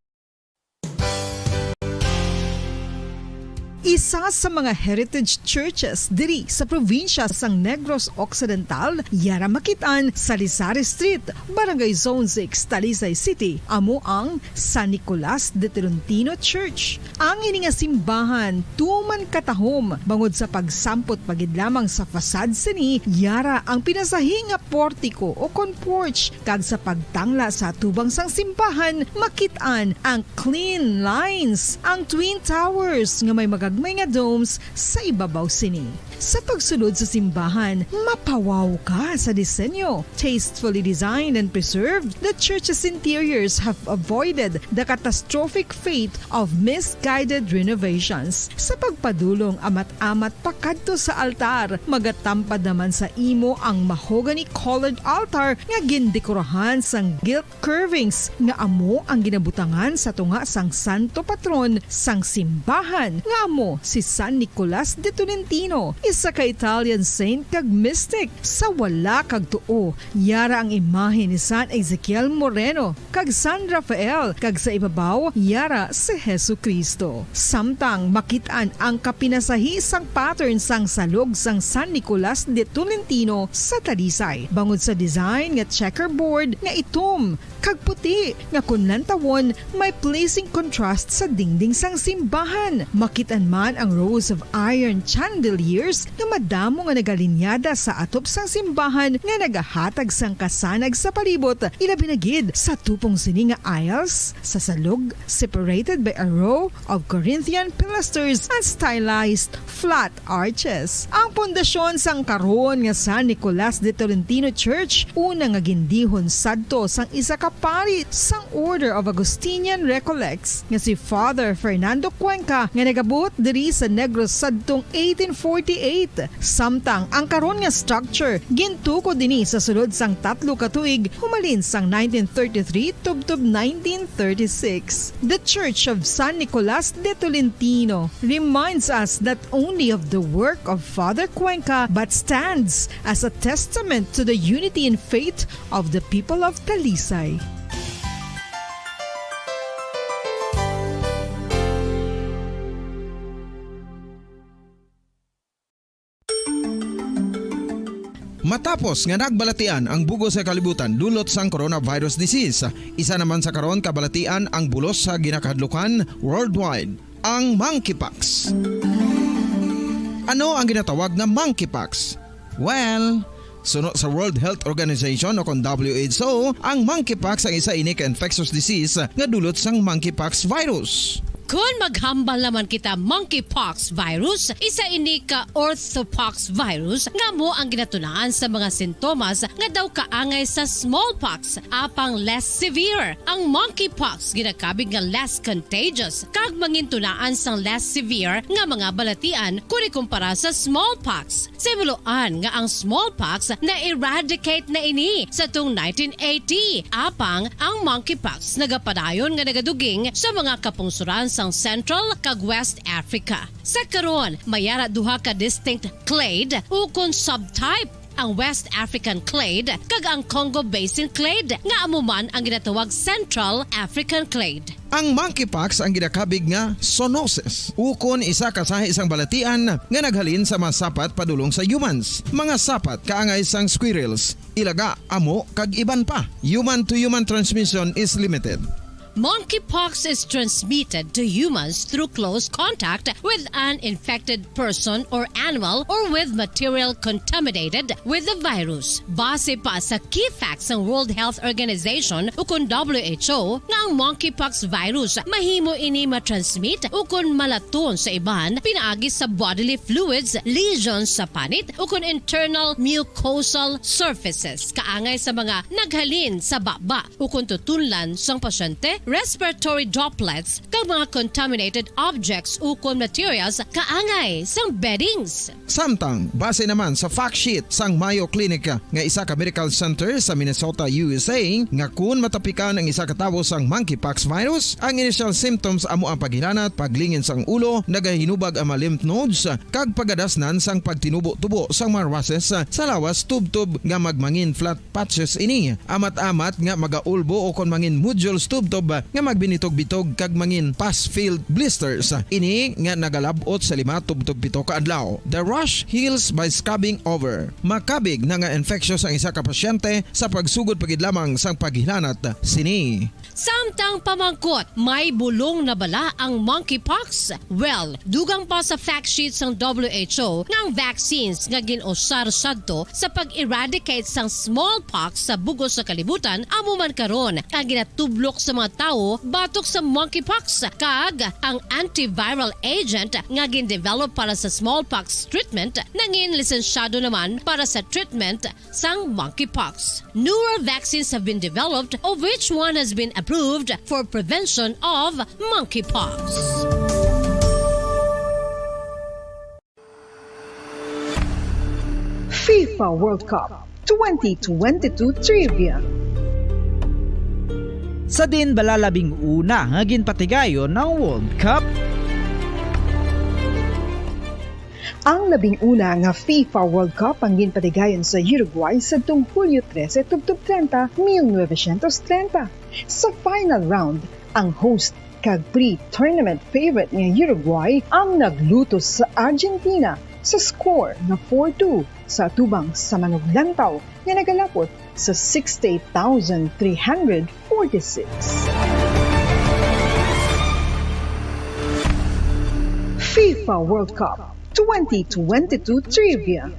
Isa sa mga heritage churches diri sa probinsya sang Negros Occidental, yara makit-an sa Lizares Street, Barangay Zone six, Talisay City, amo ang San Nicolas de Tolentino Church. Ang ini nga simbahan tuman katahom bangod sa pagsampot pa gid lamang sa facade sini, yara ang pinasahi nga portiko o kon porch, kag sa pagtangla sa atubang sang simbahan, makit-an ang clean lines, ang twin towers nga may magagmay nga domes sa ibabaw sini. Sa pagsulod sa simbahan, mapawaw ka sa disenyo. Tastefully designed and preserved, the church's interiors have avoided the catastrophic fate of misguided renovations. Sa pagpadulong amat-amat pakadto sa altar, magatampad naman sa imo ang mahogany-colored altar nga gindekorahan sang gilt curvings nga amo ang ginabutangan sa tunga sang santo patron sang simbahan, nga amo si San Nicolas de Tolentino. isa ka Italian saint kag mystic. Sa wala kag tuo, yara ang imahe ni San Ezekiel Moreno kag San Rafael, kag sa ibabaw, yara si Jesu-Cristo. Samtang makit-an ang kapinasahi sang pattern sang salog sang San Nicolas de Tolentino sa Talisay, bangod sa design nga checkerboard nga itom kag puti, nga kon lantawon, may pleasing contrast sa dingding sang simbahan. Makit-an man ang rows of iron chandeliers nga madamo nga nagalinyada sa atop sang simbahan nga nagahatag sang kasanag sa palibot, ilabi na gid sa tupong sini nga aisles sa salog, separated by a row of Corinthian pilasters and stylized flat arches. Ang pundasyon sang karon nga San Nicolas de Tolentino Church, una nga gindihon sadto sang isa ka pari sang Order of Augustinian Recollects nga si Father Fernando Cuenca, nga nagabuot diri sa Negros sadtong eighteen forty-eight. Samtang ang karon nga structure gintukod ini sa sulod sang tatlo ka tuig, humalin sang nineteen thirty-three tubtob nineteen thirty-six. The Church of San Nicolas de Tolentino reminds us not only of the work of Father Cuenca, but stands as a testament to the unity in faith of the people of Talisay. Matapos nga nagbalatian ang bug-os nga kalibutan dulot sang coronavirus disease, isa naman sa karon kabalatian ang bulos sa ginakahadlukan worldwide, ang monkeypox. Ano ang ginatawag nga monkeypox? Well, suno sa World Health Organization o kon W H O, ang monkeypox ang isa ini ka infectious disease nga dulot sang monkeypox virus. Kon maghambal naman kita, monkeypox virus, isa ini ka orthopox virus nga amo ang ginatunaan sa mga sintomas nga daw kaangay sa smallpox, apang less severe. Ang monkeypox ginakabig nga less contagious kag mangintunaan sang less severe nga mga balatian kon ikumpara sa smallpox. Sa himuloan nga ang smallpox na-eradicate na ini sa tong nineteen eighty, apang ang monkeypox nagapadayon nga nagaduging sa mga kapungsoran sang Central kag West Africa. Sa karon, may ara duha ka distinct clade ukon subtype, ang West African clade kag ang Congo Basin clade, nga amo man ang ginatawag Central African clade. Ang monkeypox ang ginakabig nga zoonosis, ukon isa ka sahi sang balatian nga naghalin sa mga sapat padulong sa humans, mga sapat kaangay sang squirrels, ilaga, amo, kag iban pa. Human-to-human transmission is limited. Monkeypox is transmitted to humans through close contact with an infected person or animal or with material contaminated with the virus. Base pa sa key facts sang World Health Organization ukon W H O, nga ang monkeypox virus mahimo ini matransmit ukon malaton sa iban pinaagi sa bodily fluids, lesions sa panit, ukon internal mucosal surfaces, kaangay sa mga naghalin sa baba ukon tutunlan sang pasyente, respiratory droplets, kag mga contaminated objects ukon materials kaangay sang beddings. Samtang, base naman sa fact sheet sang Mayo Clinic nga isa ka medical center sa Minnesota, U S A, nga kun matapikan ang isa ka tawo sang monkeypox virus, ang initial symptoms amo ang paghilanat, paglingin sang ulo, nagahinubag ang mga lymph nodes, kag pagadasnan sang pagtinubo-tubo sang mga rushes sa lawas tubtob nga magmangin flat patches ini. Amat-amat nga magaulbo ukon mangin nodules tubtob nga magbinitog-bitog kag mangin pus-filled blisters. Ini nga nagalab-ot sa lima tubtob pito ka adlaw. The rash heals by scabbing over. Makabig na nga infectious ang isa ka pasyente sa pagsugod pa gid lamang sang paghilanat sini. Samtang pamangkot, may bulong na bala ang monkeypox? Well, dugang pa sa fact sheet sang W H O nga ang vaccines nga gin-usar sadto sa pag-eradicate sang smallpox sa bug-os nga kalibutan amo man karon ang ginatublok sa mga tawo batok sa monkeypox, kag ang antiviral agent nga gin-develop para sa smallpox treatment nangin lisensyado naman para sa treatment sang monkeypox. Newer vaccines have been developed, of which one has been approved for prevention of monkeypox. FIFA World Cup twenty twenty-two Trivia. Sa diin bala labing una nga ginpatigayon ang World Cup? Ang labing una nga FIFA World Cup ang ginpatigayon sa Uruguay sadtong Hulyo trese tubtob treinta, mil novecientos treinta. Sa final round, ang host kag pre-tournament favorite nga Uruguay ang naglutos sa Argentina sa score nga four two sa atubang sa manuglantaw nga nagalapot sa sixty-eight thousand three hundred forty-six. FIFA World Cup twenty twenty-two Trivia.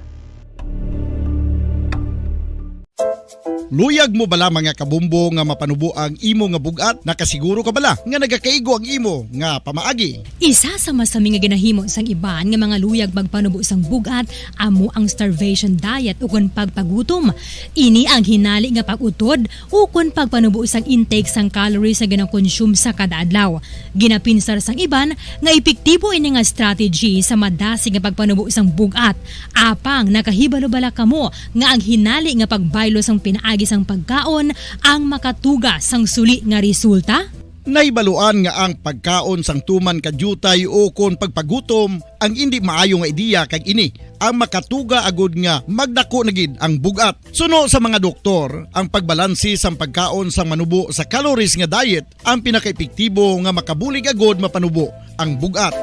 Luyag mo bala, mga kabombo, nga mapanubo ang imo nga bug-at? Nakasiguro ka bala nga nagakaigo ang imo nga pamaagi? Isa sa masami nga ginahimo sang iban nga mga luyag magpanubo sang bug-at amo ang starvation diet ukon pagpagutom. Ini ang hinali nga pag-utod ukon pagpanubo sang intake sang calories nga ginakonsume sa kada adlaw. Ginapinsar sang iban nga epektibo ini nga strategy sa madasig nga pagpanubo sang bug-at. Apang nakahibalo bala kamo nga ang hinali nga pagbaylo sang pinaagi sang pagkaon ang makatuga sang suli nga resulta? Nahibaluan nga ang pagkaon sang tuman ka diutay ukon pagpagutom ang indi maayo nga ideya, kag ini ang makatuga agud nga magdako na gid ang bug-at. Suno sa mga doktor, ang pagbalanse sang pagkaon sang manubo sa calories nga diet ang pinakaepektibo nga makabulig agud mapanubo ang bug-at.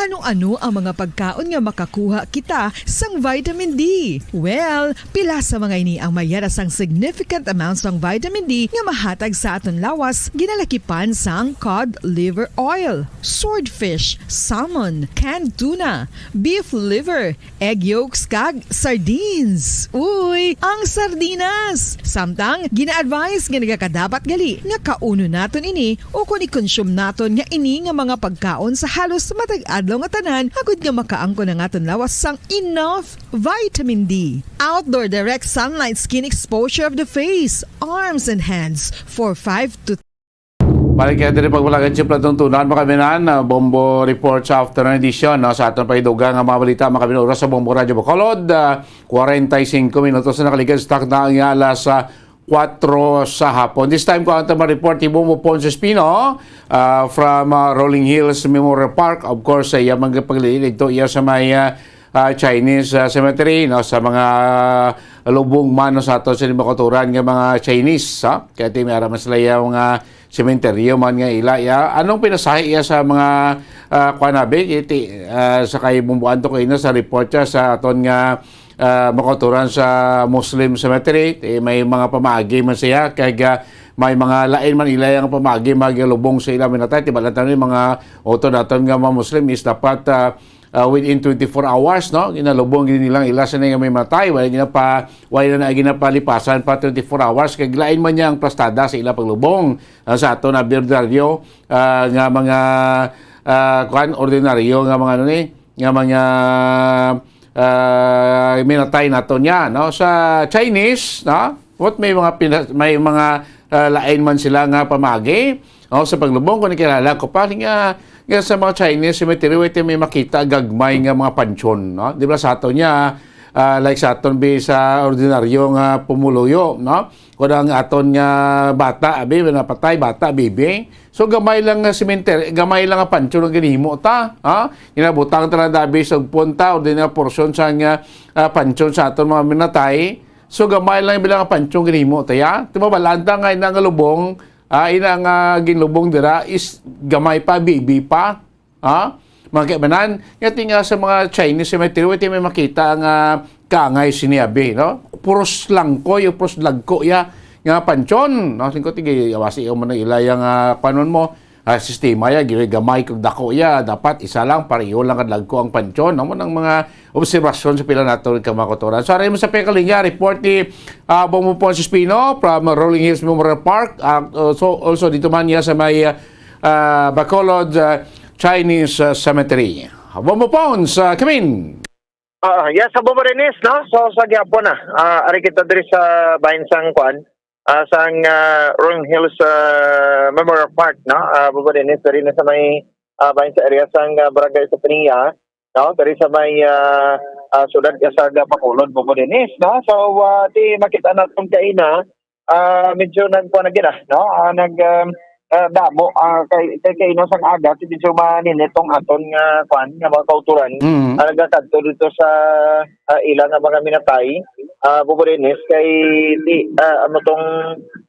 Ano-ano ang mga pagkaon nga makakuha kita sang vitamin D? Well, pila sa mga ini ang mayara sang significant amount sang vitamin D nga mahatag sa aton lawas, ginalakipan sang cod liver oil, swordfish, salmon, canned tuna, beef liver, egg yolks, kag sardines. Uy, ang sardinas! Samtang, gina-advise nga nagakadapat gali nga kaunon naton ini o kon i-consume naton nga ini nga mga pagkaon sa halos matag adlaw nga tanan agud nga makaangkon ang aton lawas sang enough vitamin D. Outdoor direct sunlight skin exposure of the face, arms, and hands for five to Balik kaya diri pagpalagad sa Platong Tunan, mga kaminan, ah, Bombo Report sa Afternoon Edition, no? Sa aton paiduga nga mga balita, mga kaminan, oras sa Bombo Radyo Bacolod, ah, kwarenta y singko minutos na nakaligad sa takna nga alas, ah, kwatro sa hapon. This time, ko ang tama report ni Bombo Ponce Espino, ah, from, ah, Rolling Hills Memorial Park. Of course, sa iya mga paglilid ito, iya sa may, ah, ah, Chinese, ah, cemetery, no? Sa mga lubong man, no, sa ato sa mga kauturan nga mga Chinese, ha? Kaya ti may ara man sila iya mga sementeryo man nga ila iya. Anong pinasahi iya sa mga, ah, kuan abi? Iti, ah, sa kay bumbuan to ko ina sa report siya sa aton nga, ah, makauturan sa Muslim cemetery. Ti may mga pamaagi man siya kay, ah, may mga lain man ila yang pamaagi magalubong sa ila minatay. Ti balantan ni mga uto naton nga mga Muslim is dapat, ah, ah, within twenty-four hours, no? Ginalubong gid nilang ila sa nga may matay, wala gina pa, wala na ginapalipasan pa twenty-four hours kay lain man niya ang plastada sa ila paglubong. Ah, sa ato na ordinaryo, ah, nga mga, ah, kuan, ordinaryo nga mga ano ni, nga mga, ah, minatay nato niya, no? Sa Chinese, no? What may mga pina-, may mga, ah, lain man sila nga pamagi, no? Sa paglubong, kung kilala ko pa, nga, nga sa mga Chinese cemetery, wait, may makita gagmay nga mga pansyon, no? Di ba sa ato niya, ah, like sa aton bi sa ordinaryo nga pumuluyo, no? Kung ang aton nga bata, abi, napatay, bata, bibi. So, gamay lang nga cemetery, gamay lang nga pansyon ang ginhimo ta, ha? Ginabutang ta lang dabi sa punta o din nga porsyon sa nga, ah, pansyon sa aton mga minatay. So, gamay lang bilang nga pansyon ginhimo ta, ya. Tumabalaan ta nga ina nga lubong, ah, ina nga ginlubong dira is gamay pa, bibi pa. Ha? Mga kaibanan, nga ti nga sa mga Chinese cemetery, wala ti may makita nga kaangay sini abi, no? Puros langkoy o puros lagko ya nga pansyon, no? Singko ti gawasi mo na ila ya nga panon mo, ah, sistema ya, gili gamay kag dako ya, dapat isa lang, pareho lang kadlagko ang pansyon, no? Mo nang mga obserbasyon sa pila nato ka mga kauturan. So, ari mo sa pekalinya, report ni, ah, Bongbong Ponce Espino from Rolling Hills Memorial Park. Ah, also, also dito man niya sa may, ah, ah, Bacolod, ah, Chinese, ah, Cemetery. Bombo Pons, ah, Kimin. Ah, yes, sa Bombo Renes, no? So, sa gihapon na, ah, ari kita diri sa bahin sang kuan, ah, sang, ah, Rolling Hills, ah, Memorial Park, no? Ah, Bombo Renes, diri na sa may, ah, bahin sa area sang, ah, Barangay Sopenia, no? Diri sa may, ah, ah, siyudad ya sa Bacolod, Bombo Renes, no? So, ah, ti makita naton kaina, ah, medyo nagkuha na gina, no? Ah, nag, um, ah, damo, ah, kay, kay, kay ino sang aga, ti medyo maninit tong aton nga, kwan, nga mga kauturan, Mm. ah, nagakadto dito sa, ah, ila nga mga minatay, ah, Bobo Dennis, kay di, ah, amo tong,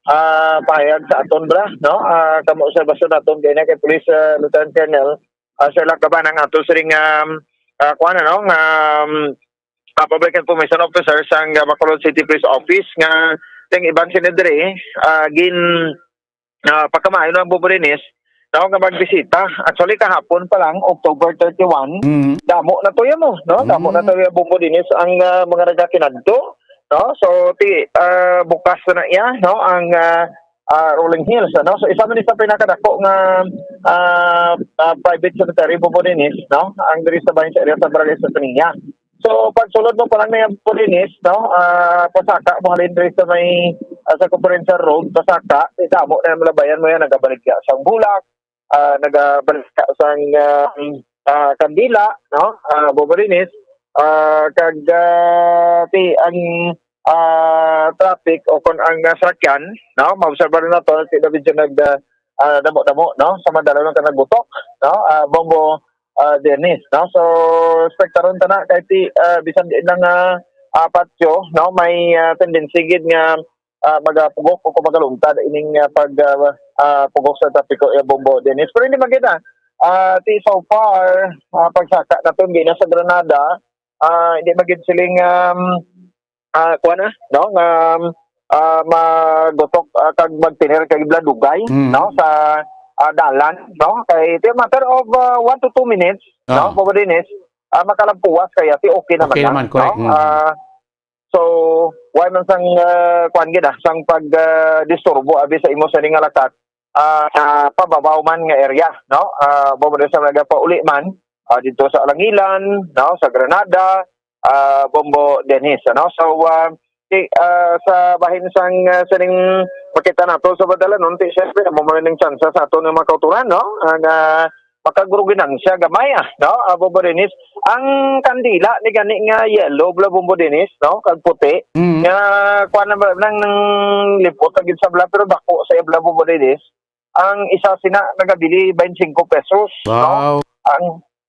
ah, pahayag sa aton bra, no? Ah, kamo obserbasyon naton kay na kay Police, ah, Lieutenant Colonel, ah, Sherlock Gaban ang ato siring, um, ah, kuwan, ano, nga, um, ah, Public Information Officer sang, ah, Bacolod City Police Office nga ting iban sini diri, ah, gin, ah, pagkamaayo na ang Bobo Dennis, no, nga magbisita. Actually, kahapon pa lang, October thirty-one, Mm. damo na to yan, oh, no? Damo na Mm. to yung Bobo Dennis ang, ah, mga nagakinadto, no? So, ti, ah, bukas na iya, no, ang, ah, ah, Rolling Hills, ano? So, isa man sa pinakadako nga, ah, ah, private cemetery, Bobo Dennis, no? Ang diri sa bahin sa area sa Barangay Santania. So, pagsulod mo pa lang na yan, Bobo Dennis, no? Ah, pasaka mo halin diri sa may, ah, sa Conferencial Road, pasaka, eh, damo na yung malabayan mo yan, nagabaligya sang bulak, ah, nagabaligya sang, ah, ah, kandila, no? Ah, Bobo Dennis, ah, kag, ah, ti, ang, ah, traffic o kung ang, ah, sakyan, no? Maobserbahan nato, ti na medyo nag, ah, ah, damo-damo, no? Sa madalaw lang ka nagbutok, no? Ah, Bombo, ah, Dennis, no? So, spektaron ta na kay ti, ah, bisan di lang, ah, ah, patyo, no? May, ah, tendency gid nga, ah, magapugok o kung magalungtad ining, ah, pag, ah, ah, pugok sa trapiko, eh, Bombo Dennis. Pero hindi man gid, ah. Ah, ti so far, ah, pagsaka naton gina sa Granada, ah, hindi man gid siling, um, ah, kuwan na, no? Nga, um, ah, magutok, ah, kag magtinir kag ibla dugay, Mm. no? Sa, ah, dalan, no? Kay it a matter of, ah, one to two minutes, no? Ah. Pwede ni, ah, makalampuwas kaya ti okay naman Okay na, naman, correct. no? Mm. Ah, so, why man sang, ah, kuwan gid, ah, sang pag, ah, disturbo abi sa imo sa nga lakat, ah, sa pababaw man nga area, no? Ah, Bombo Dennis sa mga pauli man, ah, dito sa Alangilan, no? Sa Granada, ah, Bombo Dennis, ano? So, ah, ti, ah, sa bahin sang, ah, sining makita nato sa padalanon, ti, syempre, amo man ning tsansa sa aton nga mga kauturan, no? Ang, ah, makaguruginansya gamay, ah, no? Ah, Bombo Dennis, ang kandila ni gani nga yellow, bla, Bombo Dennis, no? Kag puti. Mm. Nga, kuwan na ba, nang, nang lipot, ang gid sa bla, pero dako sa iya, bla, Bombo Dennis. Ang isa sina nagabili twenty-five pesos, no? Wow. Ang,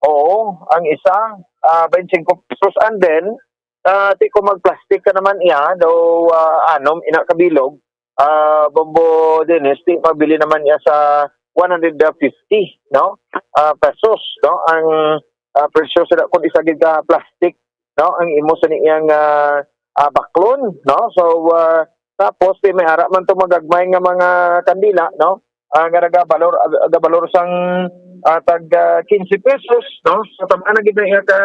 oo, ang isa, ah, twenty-five pesos. And then, ah, ti kung mag-plastic ka naman iya, daw, ah, anom ina kabilog, ah, Bombo Dennis, ti mabili naman iya sa one hundred fifty, no? Ah, pesos, no? Ang, ah, presyo sila kung isa gid ka plastic, no? Ang imo sa niyang, ah, ah, baklon, no? So, ah, tapos, ti may ara man to magagmay nga mga kandila, no? Ah, nga nagabalor, ah, gabalor sang, ah, tag, ah, quince pesos, no? So, tamaan na gid na iya ka,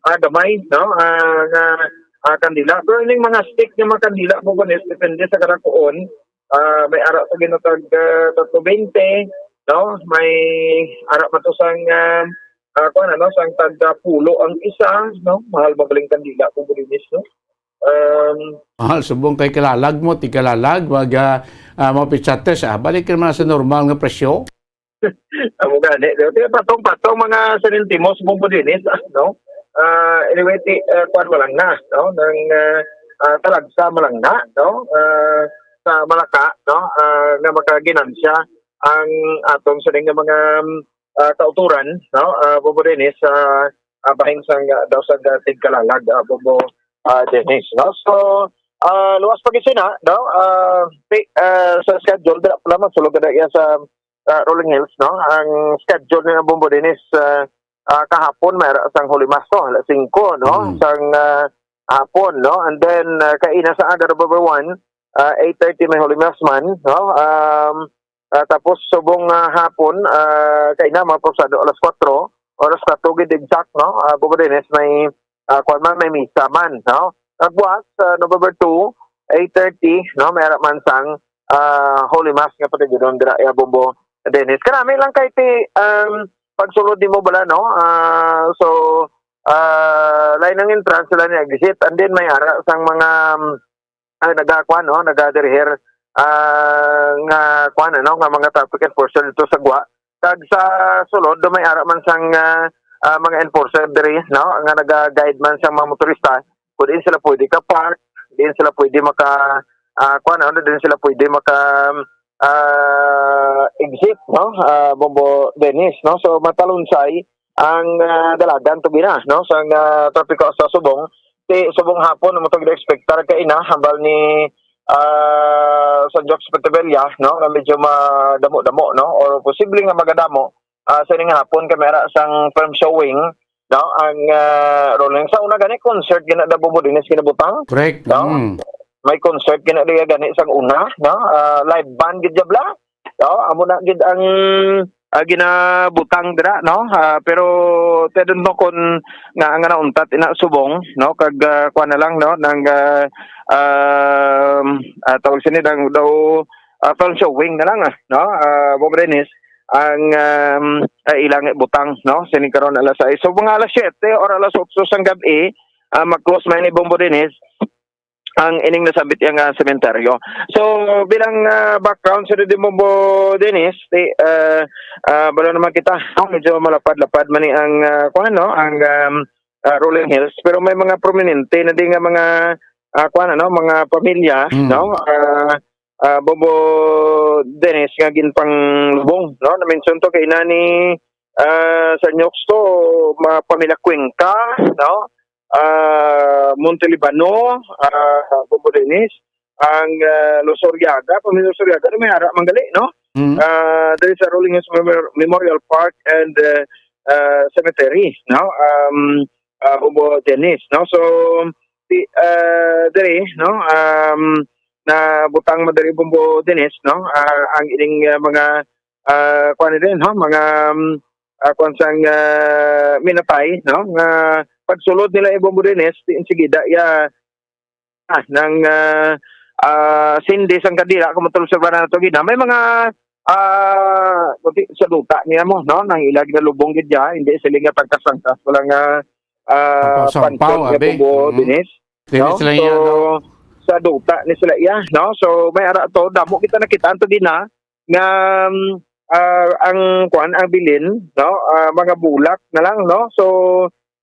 ah, gamay, no? Ah, nga, ah, kandila. Pero ining mga stick nga mga kandila, Bombo Dennis, depende sa karakuon. Ah, may ara sa ginatag, ah, tatlo bente, no? May ara man to sang, ah, ah, kuwan, ano, sang tag, ah, pulo ang isa, no? Mahal magaling kandila, Bombo Dennis, no? Um, Mahal, subong kay kalalag mo, ti kalalag, mag, ah, ah, mga pitsate siya. Balik ka naman sa normal nga presyo. Amo gani, di ba? Ti patong-patong mga sentimos, Bombo Dennis, ah, no? Ah, anyway, ti, ah, kuwan mo lang na, no? Nang, ah, ah, talagsa mo lang na, no? Ah, sa Malaka, no? Ah, nga makaginansya ang atong sining nga mga, ah, kauturan, no? Ah, Bombo Dennis, ah, ah, bahin sang, ah, daw sa, ah, tigkalalag, ah, Bombo, ah, Dennis, no? So, ah, luwas pa gid sina, no? Ah, ti, ah, sa schedule, dira pa lamang, sulod na iya sa, ah, Rolling Hills, no? Ang schedule ni Bombo Dennis, ah, ah, kahapon, may ra-, sang Holy Mass, no? Alas singko, no? Mm. Sang, ah, hapon, no? And then, ah, kaina sa aga, November one, ah, eight thirty may Holy Mass man, no? Um, ah, tapos subong, ah, hapon, ah, kaina, mga pasado alas kwatro, alas kwatro gid exact, no? Ah, Bombo Dennis, may, ah, kwan man, may misa man, no? Pagbuas, ah, November two, eight thirty, no? May ara man sang, ah, Holy Mass nga pagkagidon dira, ya, Bombo Dennis. Kanami lang kay ti, um, pagsulod nimo bala, no? Ah, so, ah, lain ang entrance, sila ni exit, and then may ara sang mga, um, ah, nagakuan, no, nagadirihir, ah, nga kuan, ano, nga mga traffic enforcer dito sa Gwa. Kag sa sulod, do may ara man sang, ah, ah, mga enforcer diri, no, nga naga-guide man sa mga motorista kung diin sila pwede ka-park, diin sila pwede maka, ah, kuan, ano, diin sila pwede maka, ah, exit, no? Ah, Bombo Dennis, no? So, matalunsay ang, ah, dalagan to gina, no? Sang, ah, trapiko sa Subong. Ti subong hapon, amo to gina-expectar kay ina, hambal ni, ah, San Jose Petevilla, no? Nga medyo madamo-damo, no? Or posible nga magadamo, ah, sa ining hapon kay may ara sang film showing, no? Ang, ah, Rolling sa una gani concert gina da Bombo Dennis ginabutang, Correct. No? Mm. May concert gina diya gani sang una, no? Ah, live band gid jabla. No? Amo na gid ang, ah, ginabutang dira, no? Ah, pero ti don't know kon nga nga nauntat ina Subong, no? Kag, ah, kuan na lang, no, nang, ah, um, ah, tawag sini, nang daw, ah, film showing na lang, ah, no? Ah, Bombo Dennis ang, um, ah, ilang butang, no? Sini karon alas sais. So, mga alas siyete or alas otso sang gab-i, ah, mag-close man ni Bombo Dennis ang ining nasambit iya nga sementeryo. So, bilang, ah, background sa Didi Bombo Dennis, ti, ah, ah, balo naman kita, no? Medyo malapad-lapad man ni ang, ah, kuan, no? Ang, um, ah, Rolling Hills, pero may mga prominente na di nga mga, ah, kuan, ano, mga pamilya, Mm. no? Ah, ah, Bombo Dennis nga ginpanglubong, no? Na-mention to kay ina ni, ah, sa Nyox to, mga pamilya Cuenca, no? Ah, Montelibano, ah, Bombo Dennis, ang, ah, Losoriaga, pamilya Losoriaga, na may ara man gali, no? Mm. Ah, there is a Rolling Hills Memor- Memorial Park and, uh, uh, Cemetery, no? Um, uh, Bombo Dennis, no? So, di, uh, diri, no? Um, na butang man diri Bombo Dennis, no? Ah, ang ining, ah, mga, ah, kuan din, no? Mga, um, ah, kuan sang, ah, minatay, no? Nga pagsulod nila i Bombo Dennis, di, sige, da, ya, ah, nang, ah, ah, sindi sang kandila, kung matulog sa bana nato gina. May mga, ah, buti sa duta niya mo, no? Nang ila ginalubong gid ya, hindi sila nga tagkas-tangkas, wala nga, ah, Sampaw-sampaw, panchon nga abi. Bombo Mm. Dennis, Dili no? sila So, iya, no? sa duta ni sila iya, no? So, may ara to, damo kita nakita to gina, nga, um, ah, ang, kuan, ang bilin, no? Ah, mga bulak na lang, no? So,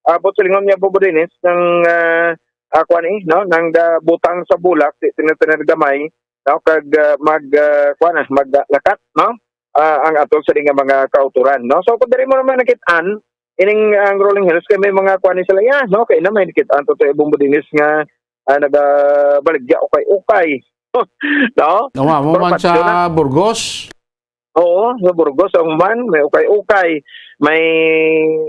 ah, buot silingon niya, Bombo Dennis, nang, ah, ah, kuan, eh, no? Nang da, butang sa bulak, ti, tiner-tiner gamay, no? Kag, ah, mag, ah, kuan, ah, maglakat, no? Ah, ang atol sa nga mga kauturan, no? So, kung diri mo naman nakit-an, ining ang Rolling Hills, kay may mga kuan ni sila, ya, no? Kay na may nakit-an to, to Bombo Dennis nga, ah, nagabaligya ukay-ukay. No? Nawa mo Pero man patyo na. Sa Burgos. Oo, sa Burgos, ang man, may ukay-ukay, may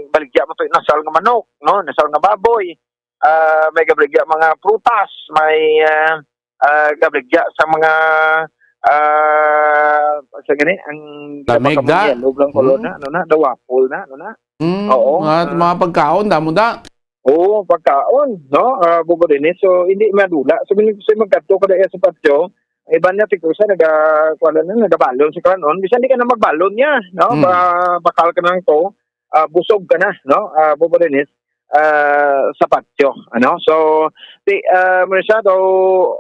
baligya mo to, nasal nga manok, no? Nasal nga baboy, ah, may gabaligya mga prutas, may, ah, ah, gabaligya sa mga, ah, sa gani, ang Lamig, da? yellow lang color Hmm. Na, ano na, the waffle na, ano na. Mm, Oo, mga, ah. Mga pagkaon, damo da. Oo, pagkaon, no? Ah, Bombo Dennis. So, hindi madula. So, min-, so, magkadto ka dahil sa patyo, ang iba niya, tigkusa, naga, wala na, nagabalon sa kanon. Bisan di ka na magbalon niya, no? Hmm. Ba, bakal ka nang to, ah, busog ka na, no? Ah, Bombo Dennis, ah, sa patyo, ano? So, ti, ah, muna siya, daw,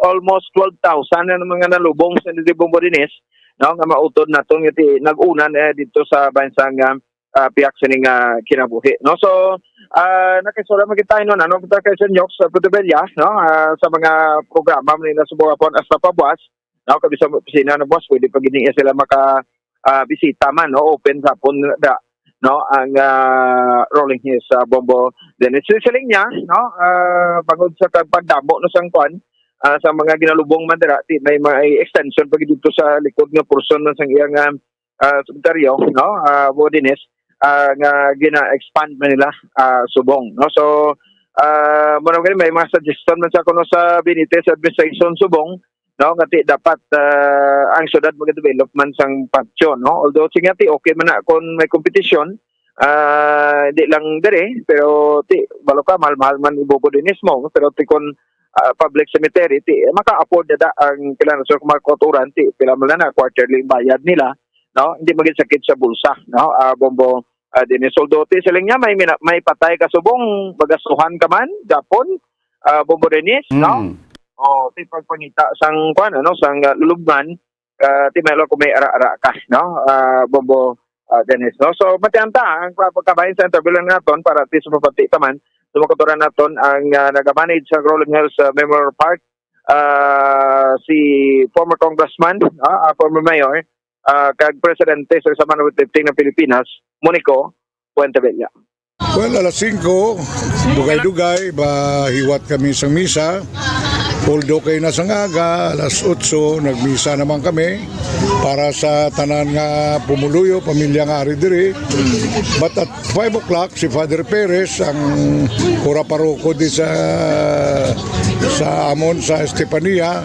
almost twelve thousand na mga nalubong sa Didi Bombo Dennis, no? Nga mautod naton, nga ti, nag-unan, eh, dito sa bansang, ah, ah, piyak sini nga kinabuhi, no? So, ah, nakisura man kita, no, ano, kita kay Sir Nyox, ah, Putubella, no? Ah, sa mga programa man nila sa Buhapon hasta pa buwas, no? Kag sa opisina, no, boss, pwede pa gid niya sila maka, ah, bisita man, no? Open sa hapon da, no? Ang, ah, Rolling Hills, ah, Bombo Dennis. So, siling niya, no? Ah, bangod sa kag pagdamo, no, sang kuan, ah, sa mga ginalubong man dira, ti, may, may extension pa gid dito sa likod nga portion man sang iyang, ah, ah, sementeryo, no? Ah, Bombo Dennis, ah, nga gina-expand man nila, ah, subong, no? So, ah, mo na gani, may mga suggestion man sa kuno sa Benitez administration subong, no? Nga ti dapat, ah, ang syudad mag-develop man sang patyo, no? Although, sige ti, okay man na kung may competition, ah, di lang diri, pero ti, balo ka, mahal-mahal man i Bombo Dennis mo, pero ti kung, ah, public cemetery, ti, maka-afford na da ang kailangan sa mga kauturan, ti, pila man na, quarterly bayad nila, no? Hindi maging sakit sa bulsa, no? Ah, Bombo, ah, Dennis. Although, ti, siling niya, may, mina- may patay ka subong, magastuhan ka man, Japon, ah, Bombo Dennis, no? Mm. O, ti, pagpangita sang, kuan, ano, sang, ah, lulubngan, ah, ti, may, kung may ara-ara ka, no? Ah, Bombo, ah, Dennis, no? So, matianta, ang pa- pagkabahin sa interview lang naton, para ti, sa mapati ka man, sa mga kauturan naton, ang, ah, nag-manage sa Rolling Hills, ah, Memorial Park, ah, si former congressman, ah, ah, former mayor, ah, kag presidente sa Samar Lifting ng Pilipinas, Monico Fuentebella. Well, alas singko, dugay-dugay, mahiwat kami sang misa. Although kay na sang aga, alas otso, nagmisa naman kami para sa tanan nga pumuluyo, pamilya nga ari diri. But at five o'clock, si Father Perez, ang kura paroko di sa, sa amon, sa Estefania,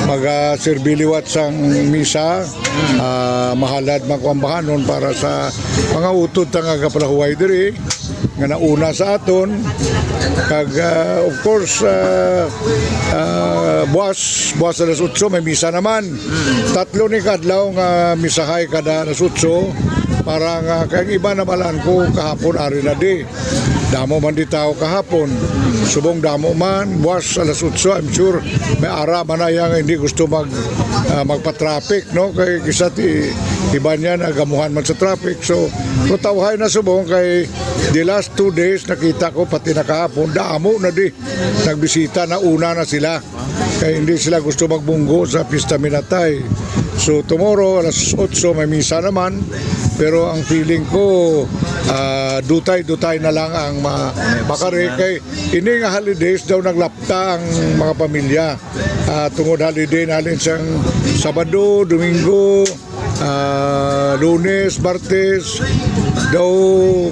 magasirbi liwat sang misa, ah, mahalad man ko ambahanon para sa mga utod ta nga gapalahuway diri, nga nauna sa aton. Kag, ah, of course, ah, ah, buwas, buwas alas otso, may misa naman. Tatlo ni kadlaw nga misahay kada alas otso, para nga, kay ang iba nabalaan ko kahapon, ari na di. Damo man di tao kahapon. Subong damo man, buwas alas otso, I'm sure may ara man na yang hindi gusto mag, ah, magpa-traffic, no? Kay kisa ti iba niya nagamuhan man sa traffic. So, pero tawhay na subong kay the last two days nakita ko pati na kahapon, damo na di nagbisita, nauna na sila. Kay hindi sila gusto magbunggo sa Pista Minatay. So, tomorrow, alas otso, may misa naman. Pero ang feeling ko, ah, dutay-dutay na lang ang ma-, makari. Kay ini nga holidays daw naglapta ang mga pamilya. Ah, tungod holiday na halin sang Sabado, Domingo, ah, Lunes, Martes, daw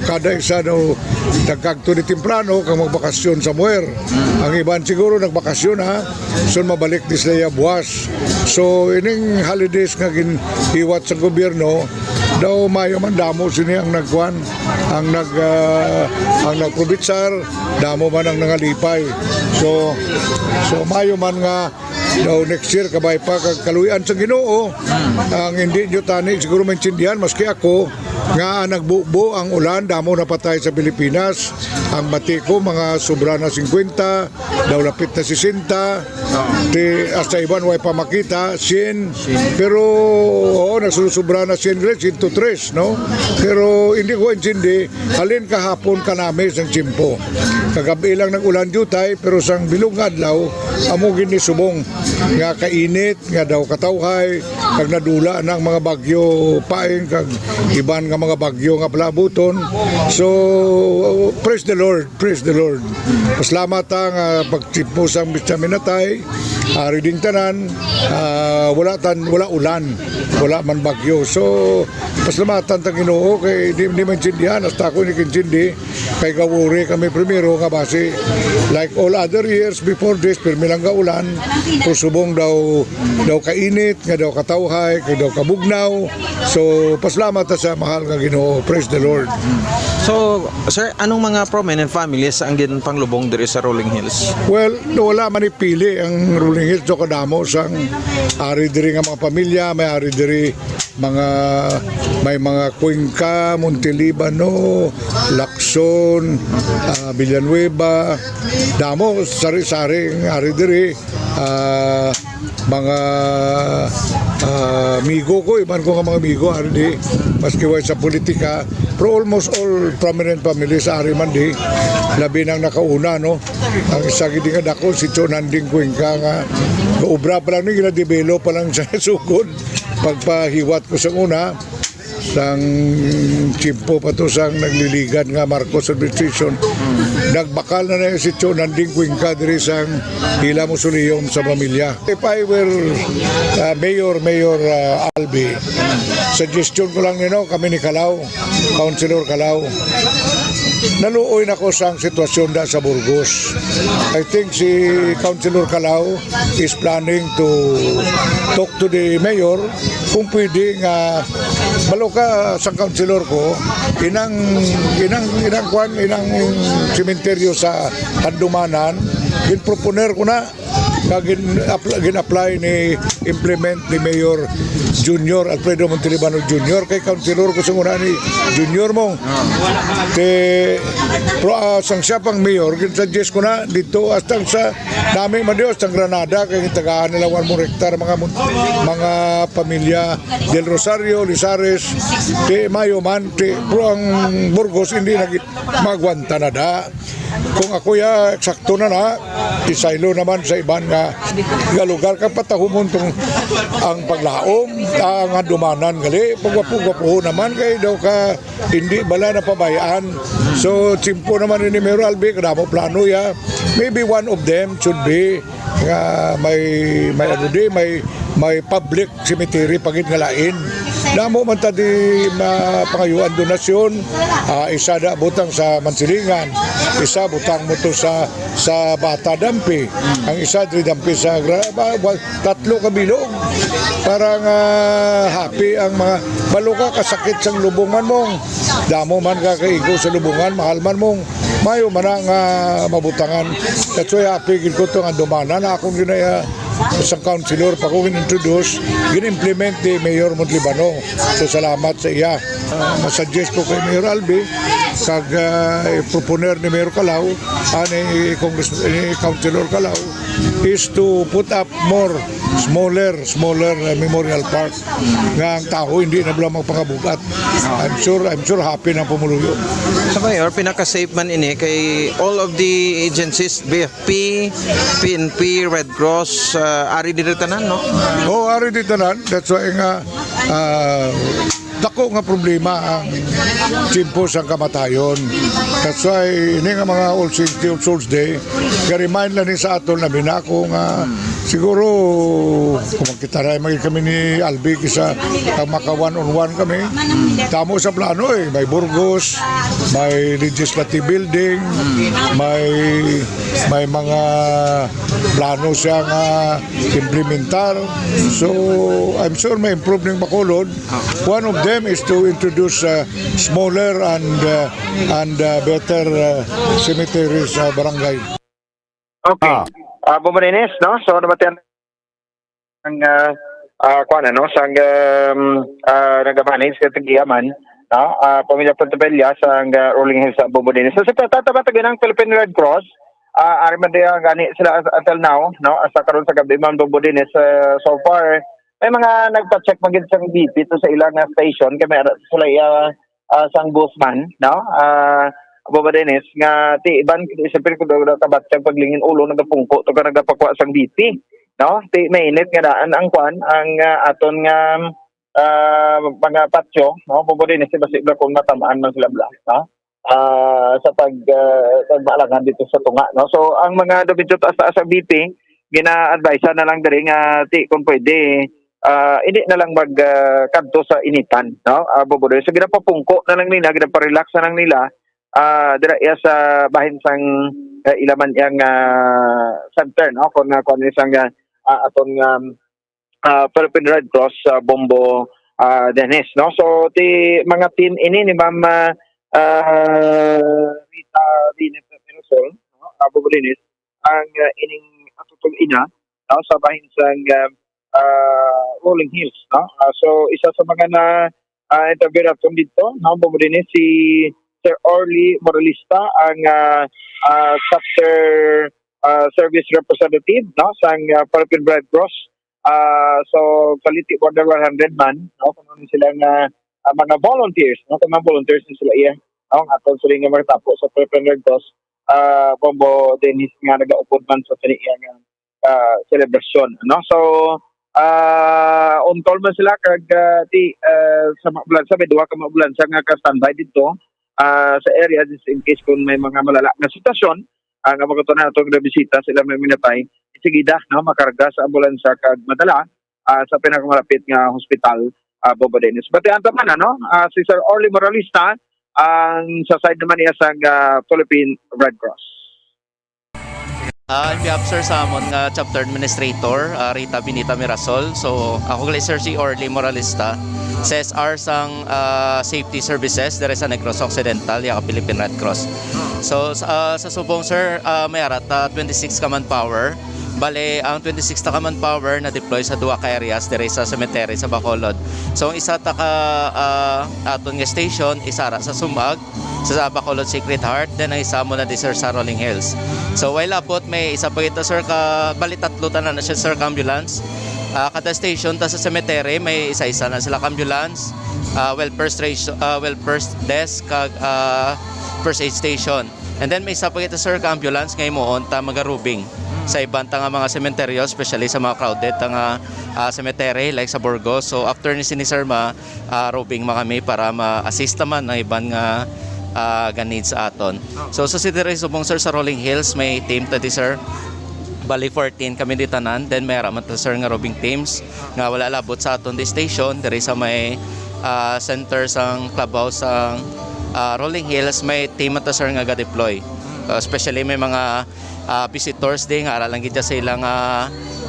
kada isa daw nagkagto ni temprano kag magbakasyon somewhere. Ang iban siguro nagbakasyon, ha, so mabalik di sila buwas. So ining holidays nga ginhiwat sa gobyerno, daw mayo man damo sini ang nagkuan, ang nag, ah, ang nagprobitsar, damo man ang nangalipay. So, so mayo man nga daw next year, kabay pa, kag kaluy-an sang Ginoo. Ang hindi nyo tani siguro maintindihan, maski ako, nga nagbubo ang ulan, damo napatay sa Pilipinas. Ang bati ko, mga sobra na singkwenta, daw lapit na sesenta. Ti, hasta iban way pa makita, sien. Pero, oo, nagsusubra na sien, siyento tres, no? Pero hindi ko intindi, halin kahapon kanami sang tiyempo. Kagab-i lang nag-ulan diutay, pero sang bilog nga adlaw, amo gid ni subong nga kainit, nga daw katawhay, kag nadula na ang mga bagyo paing, kag iban nga mga bagyo nga palabuton. So, praise the Lord, praise the Lord. Pasalamat ta nga pagtipos ang bitsa minatay, ari ding tanan, ah, wala tan-, wala ulan, wala man bagyo. So, pasalamatan ta Ginoo kay di, di maintindihan, hasta ako hindi kaintindi. Kay gawuri kami primero nga basi, like all other years before this, pirmi lang gaulan. Pero subong daw, daw kainit, nga daw katawhay, kag daw kabugnaw. So, pasalamat ta sa mahal nga Ginoo. Praise the Lord. So, sir, anong mga prominent families ang ginpanglubong diri sa Rolling Hills? Well, wala man ipili ang Rolling Hills. So, kadamo sang ari diri nga mga pamilya, may ari diri mga, may mga Cuenca, Montelibano, Lacson, ah, Villanueva. Damo, sari-sari ang ari diri. Ah, mga, ah, amigo ko, iban ko nga mga amigo, ari di, maski way sa politika, pero almost all prominent families ari man di, labi nang nakauna, no? Ang isa gid nga dako, si Cho Nanding Cuenca nga gaobra pa lang ni, gina-develop pa lang sa sugod. Pagpahiwat ko sa una, sang tiyempo pa to sang nagliligad nga Marcos administration, nagbakal na na si Cho Nanding Cuenca diri sang ila mausoleum sa pamilya. If I were, uh, Mayor, Mayor, uh, Albi, suggestion ko lang nino, kami ni Calao, Councilor Calao, naluoy na ko sang sitwasyon da sa Burgos. I think si Councilor Calao is planning to talk to the mayor kung pwede nga balo ka sa councilor ko, inang, inang, inang kwan, inang sementeryo sa Handumanan, ginproponer ko na, kag gin-, apl-, gin-apply ni, implement ni Mayor Junior, Alfredo Montelibano Junior, kay councilor ko sa una ni Junior mo. Te, pro, ah, sang siya pang mayor, gin-suggest ko na dito, hasta sa nami man Dios, sang Granada, kay tagaan nila one more hectare, mga mun-, mga pamilya Del Rosario, Lizares, te, mayo man, te, pero ang Burgos, hindi nag-, magwanta na da. Kung ako ya, eksakto na na, isaylo naman sa iban nga, nga lugar, kag patahumon tong ang paglaom, ang handumanan gali, pagwapo-gwapo naman kay daw ka hindi bala napabayaan. So, tsimpo naman ni Mayor Albi, kadamo plano ya. Maybe one of them should be nga may, may ano di, may, may public cemetery pa gid nga lain. Damo man ta di mapangayuan donasyon, ah, isa da butang sa Mansilingan, isa butang mo to sa, sa Bata Dampi, ang isa diri Dampi sa Gra-, ba-, ba-, tatlo ka bilog para nga happy ang mga, balo ka kasakit sang lubong man mong, damo man ka kaigo sa lubongan, mahal man mong, mayo man na nga mabutangan. That's why happy gid ko to nga dumana na akong ginaya sang councilor pa ko gin-introduce, gin-implement ni Mayor Montalibano. So, salamat sa iya. Ah, masuggest ko kay Mayor Albi, kag, ah, proponer ni Mayor Calao, ah, ni Congress, ni Councilor Calao, is to put up more smaller, smaller, uh, memorial park nga ang tao hindi na bala magpangabugat. I'm sure, I'm sure happy na ang pumuluyo. Sa Mayor, pinaka-safe man ini kay all of the agencies, B F P, P N P, Red Cross, uh, ari diri tanan, no? Oo, ari diri tanan. That's why nga, uh, dako nga problema ang tiyempo sang kamatayon. That's why ini nga mga All Saints Day, All Souls Day, ga-remind lang ni sa aton na binako nga siguro kung magkita na man kami ni Albi kisa ang maka one on one kami. Tamo sa plano eh, may Burgos, may legislative building, may may mga plano siya nga implementar. So I'm sure may improve ning Bacolod. One of them is to introduce, uh, smaller and, uh, and, uh, better, uh, cemetery sa barangay. Okay. Ah. Ah, Bombo Dennis, no? So, nabatian ang, ah, ah, kuwan, ano, sang, um, ah, nagamanage sa Tigiaman, no? Ah, pamilya Pontebella sang, ah, Rolling Hills sa Bombo Dennis. So, sa tataba tayo ng Philippine Red Cross, ah, ari man diya gani sila as-, until now, no? Asa karon sa gabi man, Bombo Dennis, ah, so far, may mga nagpa-check man gid sang B P to sa ilang, ah, station, kay may ara sila, ah, ah, sang Guzman, no? Ah, Bombo Dennis, nga ti iban, siyempre, kung daw kabatyag paglingin ulo, nagapungko to ka nagapakwa sang B P, no? Ti mainit nga daan ang kwan, ang, ah, aton nga, ah, mga patyo, no? Bombo Dennis, basi bala kung matamaan man sila bala, no? Ah, sa pag, ah, pagmaalangan dito sa tunga, no? So, ang mga daw medyo taas-taas ang B P, gina-advise na lang diri nga ti kung pwede, ah, hindi na lang mag, ah, kadto sa initan, no? Ah, Bombo Dennis. So, ginapapungko na lang nila, ginaparelax na lang nila, ah, dira iya sa bahin sang, ah, ilaman iyang, ah, center, no? Kung nga, kung ano isang, ah, ah, aton, um, ah, Philippine Red Cross, ah, Bombo, ah, Dennis, no? So, ti mga team ini ni Ma'am, ah, ah, Rita Venus Mirasol, no? Ah, Bombo Dennis, ang, ah, ining atutong ina, no? Sa bahin sang, ah, ah, Rolling Hills, no? Ah, so, isa sa mga na, ah, interview naton dito, no? Bombo Dennis, si Sir Orly Moralista, ang, ah, ah, chapter, ah, service representative, no? Sang, ah, Philippine Red Cross. Ah, so, kaliti more than one hundred man, no? Kung ano sila nga, ah, mga volunteers, no? Kung mga volunteers na sila iya, no? Ang aton sila nga magtapo sa Philippine Red Cross, ah, Bombo Dennis nga nagaupod man sa sini iya nga, ah, selebrasyon, no? So, ah, untol man sila kag, ah, ti, ah, sa mga ambulansya, may duha ka mga ambulansya nga ka-standby dito, ah, sa area just in case kung may mga malala nga sitwasyon, ah, nga magkatunan nato nga bisita sila may minatay, sigida, no, makarga sa ambulansya kag madala, ah, sa pinakamalapit nga hospital, ah, Bombo Dennis. Batian ta man, ano, ah, si Sir Orly Moralista, ang sa side naman niya sang, ah, Philippine Red Cross. Ah, in behalf, sir, sa amon nga chapter administrator, ah, Rita Benita Mirasol. So, ako gali, sir, si Orly Moralista, C S R sang, ah, Safety Services diri sa Negros Occidental, ya ka Philippine Red Cross. So, sa, ah, sa subong, sir, ah, may ara ta twenty-six ka manpower. Bale, ang twenty-six ta ka manpower na-deploy sa duha ka areas diri sa cemetery sa Bacolod. So, ang isa ta ka, ah, aton nga station, isa ra sa Sumag, sa, sa Bacolod Sacred Heart, then ang isa mo na di, sir, sa Rolling Hills. So, while abot, may isa pa kita, sir, ka, bali tatlo tanan na siya, sir, ka ambulance. Ah, kada station ta sa cemetery, may isa-isa na sila ka ambulance, ah, welfare station, ah, welfare desk, kag, ah, first aid station. And then may isa pa kita, sir, ka ambulance nga himuon ta magarobing sa iban ta nga mga sementeryo, especially sa mga crowded ta nga, ah, cemetery like sa Burgos. So after ni sini, sir, ma ah, robing man kami para ma-assist naman ang iban nga, ah, ga-need sa aton. So sa City Ray Subong, sir, sa Rolling Hills may team ta di, sir. Bali fourteen kami di tanan. Then may ara man ta, sir, nga robing teams nga wala labot sa aton di station diri sa may, ah, center sang clubhouse sang, ah, Rolling Hills. May team man ta, sir, nga ga-deploy. Uh, especially may mga, ah, visitors di nga ara lang gid sa ila nga,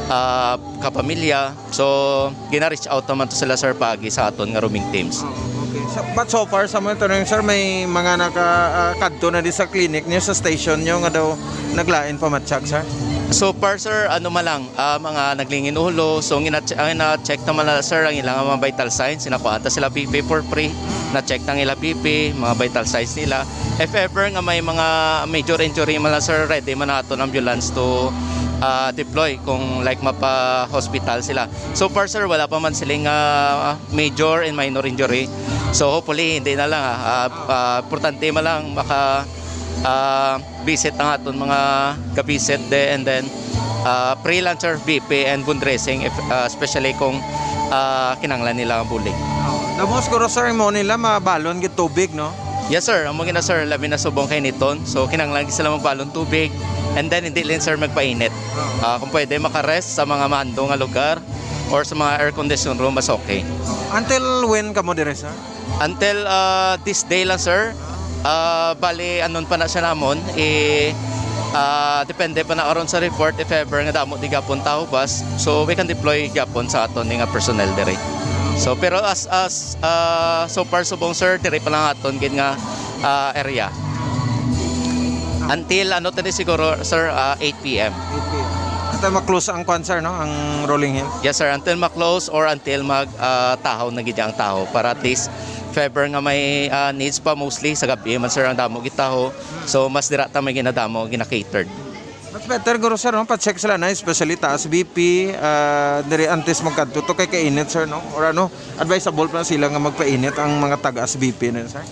ah, kapamilya. So gina-reach out naman to sila, sir, paagi sa aton nga roaming teams. Oo, okay. So, but so far sa monitoring, sir, may mga naka, ah, kadto na di sa clinic niyo, sa station niyo nga daw naglain pa matsyag, sir? So far, sir, ano man lang, ah, mga naglingin ulo. So ang ina-, ang ina-check naman na, sir, ang ilang mga vital signs. Sinakuha ta sila B P for free. Na-check ang ila B P, mga vital signs nila. If ever nga may mga major injury man lang, sir, ready man naton ambulance to, ah, deploy kung, like, mapa-hospital sila. So far, sir, wala pa man siling, ah, major and minor injury. So hopefully hindi na lang, ah, ah, ah, importante man lang maka, ah, visit ang aton mga ga-visit de, and then, ah, free lang, sir, B P and wound dressing, if, ah, especially kung, ah, kinahanglan nila ang bulig. Oh, damo siguro, sir, mo nila mabalon gid tubig, no? Yes, sir. Amo gina, sir, labi na subong kay niton. So kinahanglan gid sila magbalon tubig, and then hindi lang, sir, magpainit. Ah, kung pwede, makarest sa mga mahandong nga lugar or sa mga air condition room, mas okay. Until when kamo dire, sir? Until, ah, this day lang, sir. Ah, bali, anon pa na siya namon, i, ah, depende pa na karon sa report if ever nga damo di gapon tahubas. So we can deploy gapon sa aton ni nga personnel diri. So pero as, as, ah, so far subong, sir, diri pa lang aton gid nga, ah, area. Until ano tani siguro, sir, ah, eight P M. Until ma-close ang kwan, sir, no? Ang Rolling Hills? Yes, sir. Until ma-close or until mag, ah, tahaw na gid ang tahaw. Para at least, if ever nga may, ah, needs pa, mostly sa gabi man, sir, ang damo gitaho. So mas dira ta may ginadamo, gina-catered. Mas better guro, sir, no? Pa-check sila na, especially taas B P, ah, diri antes magkadto to kay kainit, sir, no? Or ano, advisable pa sila nga magpainit ang mga taga-S B P na, sir?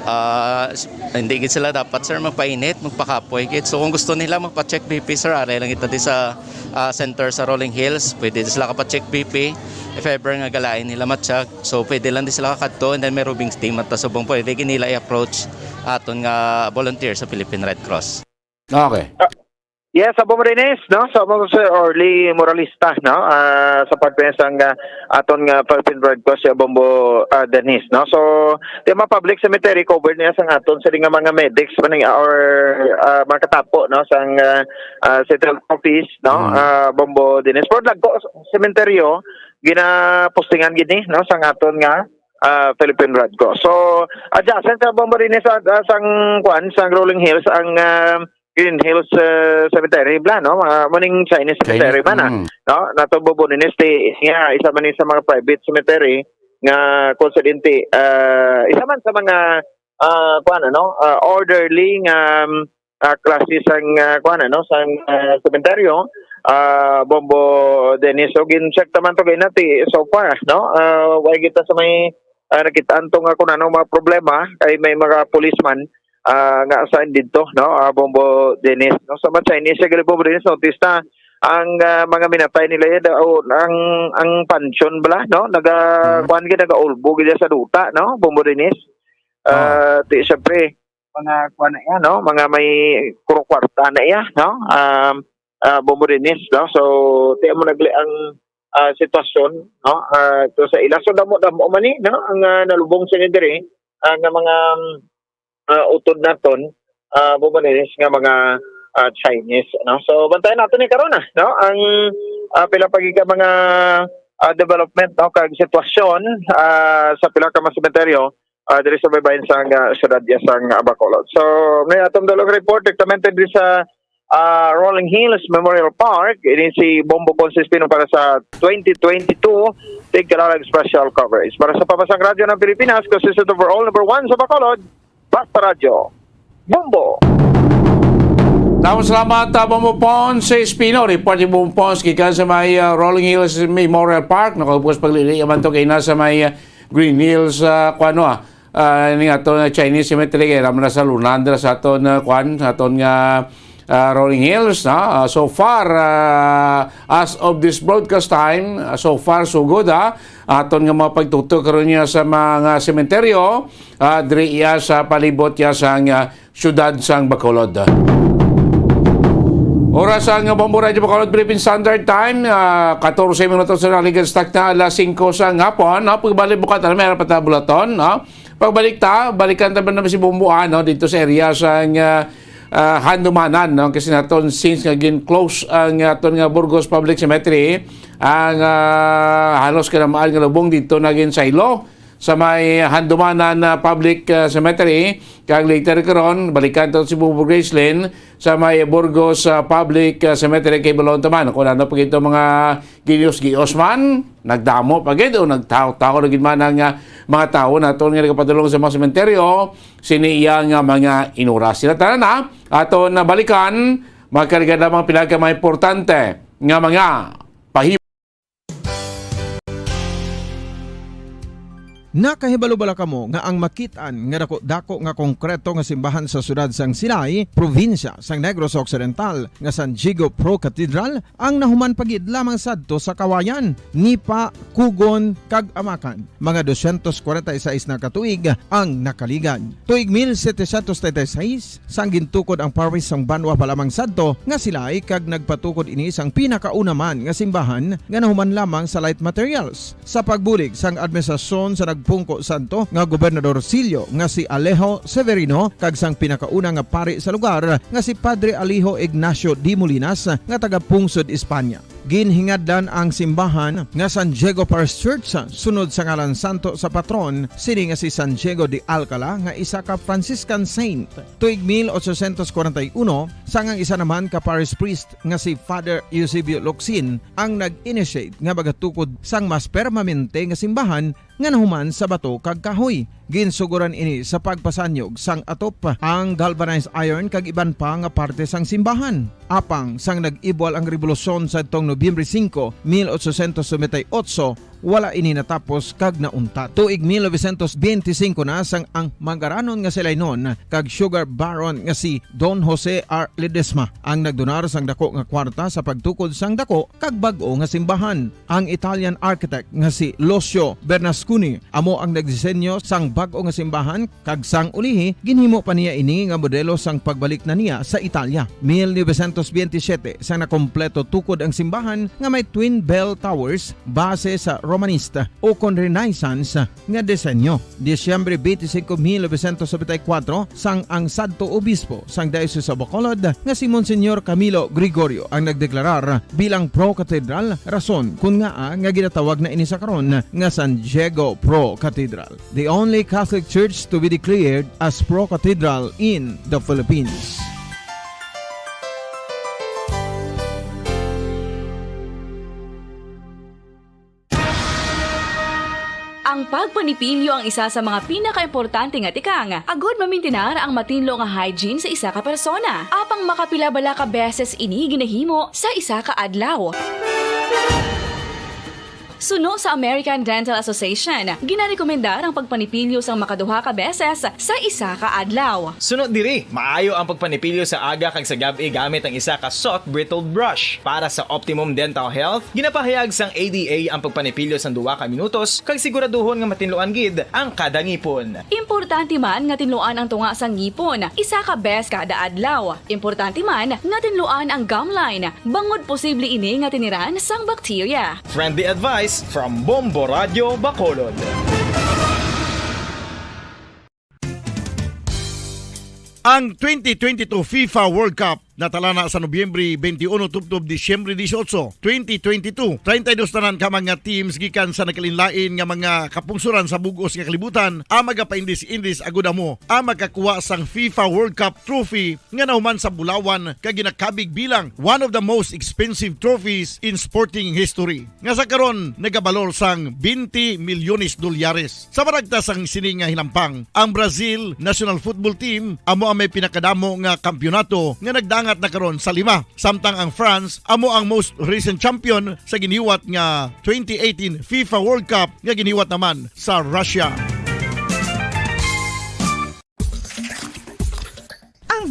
Ah, s-, hindi gid sila dapat, sir, magpainit, magpakapoy gid. So kung gusto nila magpa-check B P, sir, ari lang ito di sa, ah, center sa Rolling Hills. Pwede di sila kapa-check B P. If ever nga galain nila matsyag, so pwede lang di sila kakadto, and then may roving team at subong pwede gid nila i-approach aton nga volunteer sa Philippine Red Cross. Okay. Ah, yes, abo mo rin is, no? Sa amo si Orly Moralista, no? Ah, sa pagpensang, ah, aton nga Philippine Red Cross, si Bombo, ah, Dennis, no? So, di ma public cemetery covered niya sa aton sa nga mga medics man ni, or, ah, mga katapo, no? Sang, ah, ah, sa health office, no? Mm. Ah, Bombo Dennis. Pero nagko sementeryo, ginapostingan gid ni, no? Sa aton nga, ah, Philippine Red Cross. So, adjacent sa Bombo Dennis, ah, ah, sang, kuan, sang Rolling Hills, ang, ah, Green Hills, eh, Cemetery bala, no? Mga muning Chinese Chinese, cemetery man, ah, mm. No? Nato Bombo Dennis, ti, nga, isa man ni sa mga private cemetery nga konsidente, ah, isa man sa mga, ah, kuwan, ano, ah, orderly nga, um, ah, klase sang, ah, kuwan, ano, sang, ah, sementeryo, ah, Bombo Dennis. So, gin-check naman to gina ti so far, no? Ah, way kita sa may, ah, nakitaan to nga kung ano mga problema, kay may mga policeman, ah, nga assigned dito, no? Ah, Bombo Dennis, no? Sa mga Chinese, sa Bombo Dennis, notice na ang, ah, mga minatay nila yan, ah, o, ang, ang pansyon bala, no? Naga, Mm. kuwan gid, nagaulbo gid sa duta, no? Bombo Dennis. Ah, ti, syempre, mga kuwan na yan, no? Mga may kuro-kwarta na iya, no? Um, ah, Bombo Dennis, no? So, ti mo nagli ang, ah, sitwasyon, no? Ah, to sa ila. So, damo-damo man ni, no? Ang, ah, nalubong sa diri, ah, nga mga, um, ah, utod naton, ah, Bombo Dennis nga mga, ah, Chinese, no? So, bantayan nato ni karon, ah, no? Ang, ah, pila pa gid ka mga, ah, development, no? Kag sitwasyon, ah, sa pila ka mga sementeryo, ah, diri sa baybayon sang, ah, siyudad ya sang, ah, Bacolod. So, may atong dalawang report, direktamente diri sa, ah, Rolling Hills Memorial Park. Ini si Bombo Ponce Espino para sa twenty twenty-two Tigkalalag Special Coverage. Para sa Pambansang Radyo ng Pilipinas, consistent overall number one sa Bacolod, Basta Radyo, Bombo. Damo salamat, ah, Bombo Ponce Espino. Report ni Bombo Ponce gikan sa may, ah, Rolling Hills Memorial Park. Nakaubos paglili man to kay na sa may, ah, Green Hills, ah, kuano, ah, ah, ning aton nga Chinese cemetery, kay raman na sa lunan dira sa aton, ah, kwan, sa aton nga, ah, Rolling Hills, no? Ah, so far, ah, as of this broadcast time, ah, so far so good, ha. Aton nga mga pagtutok karon niya sa mga sementeryo, ah, diri iya sa palibot iya sang, ah, siyudad sang Bacolod. Oras ang Bombo Radyo Bacolod Philippine Standard Time, ah, katorse minutos na naligan sa takna alas singko sa hapon, no? Pagbalik bukat, ano, meron pa tayo bulaton, no? Pagbalik ta, balikan ta ba naman si Bombo, ano, dito sa area sa, ah, ah, Handumanan, no? Kasi naton, since nga gin-close ang aton nga Burgos Public Cemetery, ang, ah, halos kalamaan nga lubong dito naging saylo sa may Handumanan, ah, Public, ah, Cemetery, kag later karon, balikan to si Bubo Gracelyn sa may Burgos, ah, Public, ah, Cemetery, kay balon taman kung ano pa gito mga gios-gios man, nagdamo pa gid o nagtawo-tawo na gid man ang, ah, mga tawo naton nga nagapadulong sa mga sementeryo, sini iya nga mga inura. Sila tanan na ato na balikan, magkarga lamang pila ka mga importante nga mga pahimo. Nakahibalo bala kamo nga ang makit-an nga dako-dako nga konkreto nga simbahan sa siyudad sang Silay, probinsya sang Negros Occidental, nga San Diego Pro Cathedral ang nahuman pa gid lamang sadto sa Kawayan, Nipa, Cogon, kag Amacan? Mga dosyentos kwarenta y seis na ka tuig ang nakaligad. Tuig mil setecientos treinta y seis, sang gintukod ang parish sang banwa pa lamang sadto nga Silay, kag nagpatukod ini sang pinakauna man nga simbahan nga nahuman lamang sa light materials. Sa pagbulig sang administrasyon sa nagpungko sadto nga Gobernador Silio nga si Alejo Severino kag sang pinakauna nga pari sa lugar nga si Padre Alejo Ignacio de Molinas nga taga-pungsod Espanya. Ginhingadlan ang simbahan nga San Diego Parish Church sunod sa ngalan santo sa patron sini nga si San Diego de Alcala nga isa ka Franciscan saint. Tuig mil ochocientos kwarenta y uno, sang ang isa naman ka parish priest nga si Father Eusebio Locsin ang nag-initiate nga magatukod sang mas permanente nga simbahan nga nahuman sa bato kag kahoy. Ginsuguran ini sa pagpasanyog sang atop, ang galvanized iron kag iban pa nga parte sang simbahan. Apang sang nag-ibwal ang rebolusyon sadtong Nobyembre singko, mil ochocientos noventa y ocho, wala ini natapos kag nauntat. Tuig mil novecientos beintisinko na, sang ang mangaranon nga si Lainon kag sugar baron nga si Don Jose R. Ledesma ang nagdonar sang dako nga kwarta sa pagtukod sang dako kag bag-o nga simbahan. Ang Italian architect nga si Lucio Bernasconi amo ang nagdisenyo sang bag-o nga simbahan, kag sang ulihi, ginhimo pa niya ini nga modelo sang pagbalik na niya sa Italia. Mil novecientos biyentisiete, sang nakompleto tukod ang simbahan nga may twin bell towers base sa Romanista ukon Renaissance nga disenyo. Disyembre twenty-five, mil novecientos noventa y cuatro, sang ang sadto obispo sang Diocese of Bacolod nga si Monsignor Camilo Gregorio ang nagdeklarar bilang pro-cathedral, rason kon ngaa nga ginatawag na ini sa karon nga San Diego Pro Cathedral, the only Catholic Church to be declared as pro-cathedral in the Philippines. Ang pagpanipilyo ang isa sa mga pinakaimportante nga tikang agud mamintinar ang matinlo nga hygiene sa isa ka persona. Apang makapila bala ka beses ini ginahimo sa isa ka adlaw? Suno sa American Dental Association, ginarekomendar ang pagpanipilyo sang makaduha ka beses sa isa ka adlaw. Suno diri, maayo ang pagpanipilyo sa aga kag sa gab-i gamit ang isa ka soft bristled brush. Para sa optimum dental health, ginapahayag sang A D A ang pagpanipilyo sang duha ka minutos kag siguraduhon nga matinluan gid ang kada ngipon. Importante man nga tinluan ang tunga sang ngipon isa ka bes kada adlaw. Importante man nga tinluan ang gum line, bangod posible ini nga tiniran sang bakterya. Friendly advice from Bombo Radio Bacolod. Ang twenty twenty-two FIFA World Cup natala na sa Nobyembre twenty-one tubtob Disyembre dieciocho, twenty twenty-two. Treinta y dos tanan ka mga teams gikan sa nagkalainlain nga mga kapungsoran sa bug-os nga kalibutan ang magapaindis-indis agud amo ang makakuha sang FIFA World Cup trophy nga nahuman sa bulawan kag ginakabig bilang one of the most expensive trophies in sporting history, nga sa karon nagabalor sang twenty milyones dolyares. Sa maragta sang sini nga hinampang, ang Brazil national football team amo ang may pinakadamo nga kampiyonato nga nagdangat na karon sa lima, samtang ang France amo ang most recent champion sa giniwat nga twenty eighteen FIFA World Cup nga giniwat naman sa Russia.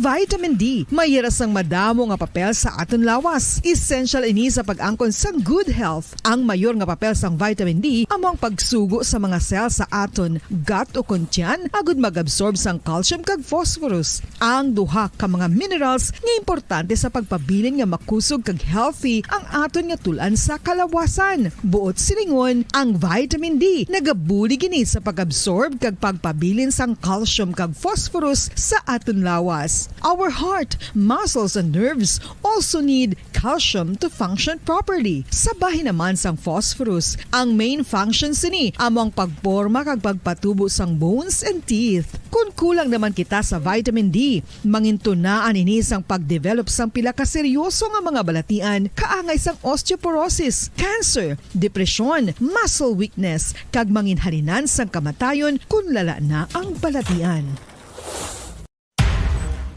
Vitamin D may yara sang madamo nga papel sa aton lawas. Essential ini sa pag-angkon sang good health. Ang mayor nga papel sang vitamin D amo ang pagsugo sa mga cell sa aton gut o kon tiyan agud mag-absorb sang calcium kag phosphorus, ang duha ka mga minerals nga importante sa pagpabilin nga makusog kag healthy ang aton nga tul-an sa kalawasan. Buot silingon, ang vitamin D nagabulig ini sa pag-absorb kag pagpabilin sang calcium kag phosphorus sa aton lawas. Our heart, muscles, and nerves also need calcium to function properly. Sa bahin naman sang phosphorus, ang main function sini amo ang pagporma kag pagpatubo sang bones and teeth. Kon kulang naman kita sa vitamin D, mangintunaan ini sang pag-develop sang pila ka seryoso nga mga balatian kaangay sang osteoporosis, cancer, depresyon, muscle weakness, kag manginhalinan sang kamatayon kon lala na ang balatian.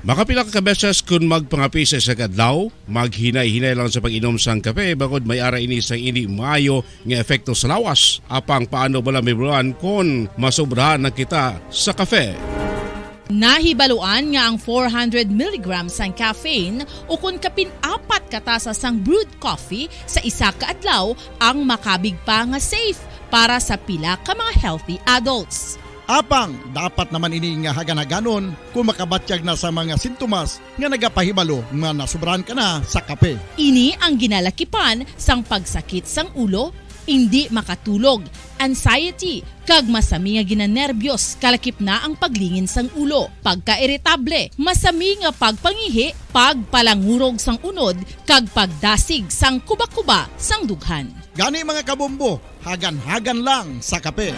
Makapila ka beses kon magpangape sa isa ka adlaw, maghinay-hinay lang sa pag-inom sang kape, bangod may ara ini sang indi maayo nga epekto sa lawas. Apang paano bala mahibaluan kon masobrahan na kita sa kape? Nahibaluan nga ang four hundred milligrams sang caffeine, ukon kapin apat ka tasa sang brewed coffee sa isa ka adlaw, ang makabig pa nga safe para sa pila ka mga healthy adults. Apang dapat naman ini nga hagan-haganon kon makabatyag na sa mga sintomas nga nagapahibalo nga nasobrahan ka na sa kape. Ini ang ginalakipan sang pagsakit sang ulo, indi makatulog, anxiety, kag masami nga ginanerbyos, kalakip na ang paglingin sang ulo, pagkairitable, masami nga pagpangihi, pagpalangurog sang unod, kag pagdasig sang kuba-kuba sang dughan. Gani, mga kabombo, hagan-hagan lang sa kape.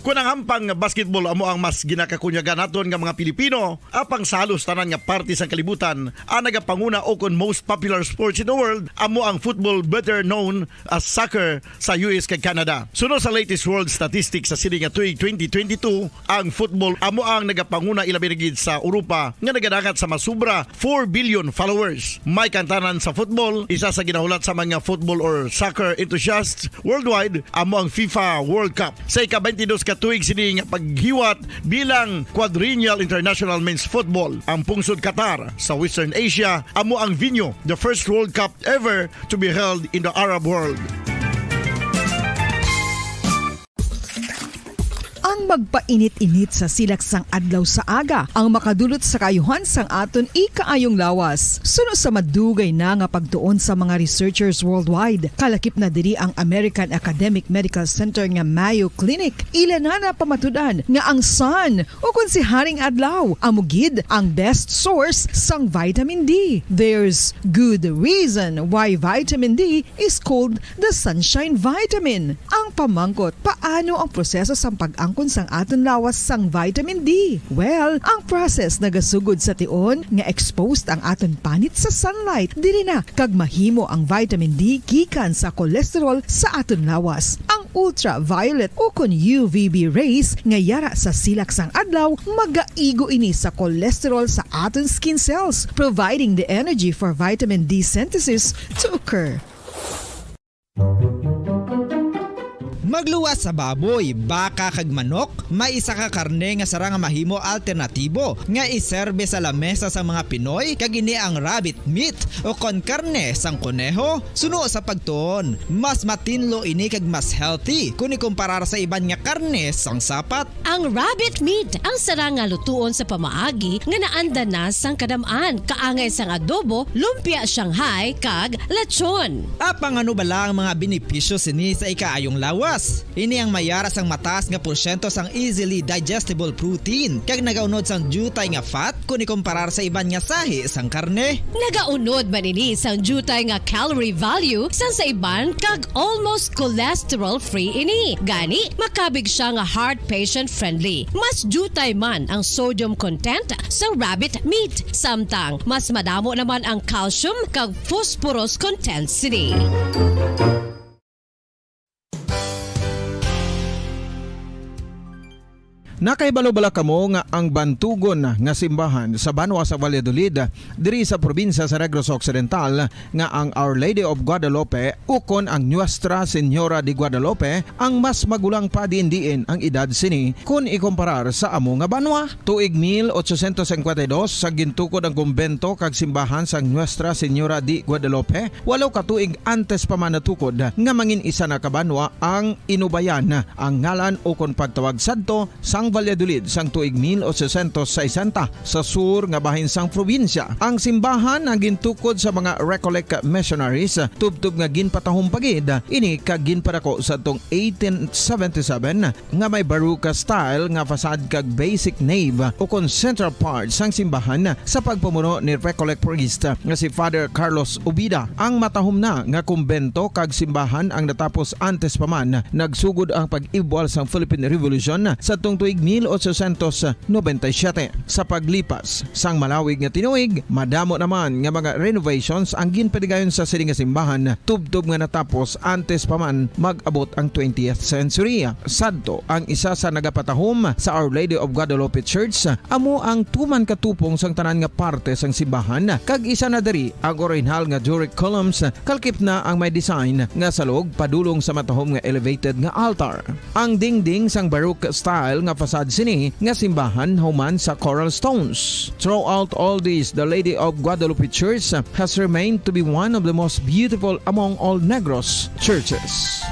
Kon ang hampang nga basketball amo ang mas ginakakunyagan naton nga mga Pilipino, apang sa halos tanan nga parte sang kalibutan, ang nagapanguna o kon most popular sports in the world amo ang football, better known as soccer, sa U S kag Canada. Suno sa latest world statistics sa sini nga tuig twenty twenty-two, ang football amo ang nagapanguna, ilabi na gid sa Europa nga nagadangat sa mas sobra four billion followers. May kaangtanan sa football, isa sa ginahulat sa mga football or soccer enthusiasts worldwide amo ang FIFA World Cup. Sa ika-twenty-dos ka tuig sini nga paghiwat bilang Quadrennial International Men's Football, ang pungsod Qatar sa Western Asia amo ang venue, the first World Cup ever to be held in the Arab world. Ang magpainit-init sa silak sang adlaw sa aga ang makadulot sa kaayuhan sang aton ikaayong lawas. Suno sa madugay na nga pagtuon sa mga researchers worldwide, kalakip na diri ang American Academic Medical Center nga Mayo Clinic, ila na napamatud-an nga ang sun, ukon si Haring Adlaw, amo gid ang best source sang vitamin D. There's good reason why vitamin D is called the sunshine vitamin. Ang pamangkot, paano ang proseso sang pag-angkon sang aton lawas sang vitamin D? Well, ang process nagasugod sa tion nga exposed ang aton panit sa sunlight, diri na kag mahimo ang vitamin D gikan sa cholesterol sa aton lawas. Ang ultraviolet ukon U V B rays nga yara sa silak sang adlaw, magaigo ini sa cholesterol sa aton skin cells, providing the energy for vitamin D synthesis to occur. Magluwas sa baboy, baka, kag manok, may isa ka karne nga sarang nga mahimo alternatibo nga iserbe sa lamesa sang mga Pinoy, kag ini ang rabbit meat, ukon karne sang koneho. Suno sa pagtuon, mas matinlo ini kag mas healthy kon ikumparar sa iban nga karne sang sapat. Ang rabbit meat ang sarang nga lutuon sa pamaagi nga naanda na sang kadam-an, kaangay sang adobo, lumpia Shanghai, kag lechon. Apang ano bala ang mga benepisyo sini sa ikaayong lawas? Ini ang may ara sang mataas nga porsyento sang easily digestible protein, kag nagaunod sang diutay nga fat kon ikumparar sa iban nga sahi sang karne. Nagaunod man ini sang diutay nga calorie value sang sa iban, kag almost cholesterol-free ini. Gani, makabig sia nga heart patient-friendly. Mas diutay man ang sodium content sa rabbit meat, samtang mas madamo naman ang calcium kag phosphorus content sini. Nakahibalo bala kamo nga ang bantugon nga simbahan sa banwa sa Valladolid, diri sa probinsya sa Negros Occidental, nga ang Our Lady of Guadalupe ukon ang Nuestra Señora de Guadalupe ang mas magulang pa diin-diin ang edad sini kon ikomparar sa amo nga banwa? Tuig mil ochocientos cincuenta y dos, sa gintukod ang kumbento kag simbahan sang Nuestra Señora de Guadalupe, walo ka tuig antes pa man natukod nga mangin isa na ka banwa ang Inubayan, ang ngalan ukon pagtawag sadto sang Valladolid sang tuig mil ochocientos sesenta, sa sur nga bahin sang probinsya. Ang simbahan ang gintukod sa mga Recollect missionaries, tubtob nga ginpatahom pa gid ini kag ginpadako sadtong eighteen seventy-seven, nga may Baroque style nga facade kag basic nave ukon central part sang simbahan sa pagpamuno ni Recollect priest nga si Father Carlos Ubida. Ang matahom na nga kumbento kag simbahan ang natapos antes pa man nagsugod ang pag-ibwal sang Philippine Revolution sadtong tuig mil ochocientos noventa y siete. Sa paglipas sang malawig nga tinuig, madamo naman nga mga renovations ang ginpadigayon sa sini nga simbahan, tubtob nga natapos antes pa man mag-abot ang twentieth century. Sadto, ang isa sa nagapatahom sa Our Lady of Guadalupe Church amo ang tuman ka tupong sang tanan nga parte sang simbahan, kag isa na diri ang orihinal nga Doric columns, kalkip na ang may design nga salog padulong sa matahom nga elevated nga altar. Ang dingding sang Baroque style nga facade sini nga simbahan human sa coral stones. Throughout all this, the Lady of Guadalupe Church has remained to be one of the most beautiful among all Negros churches.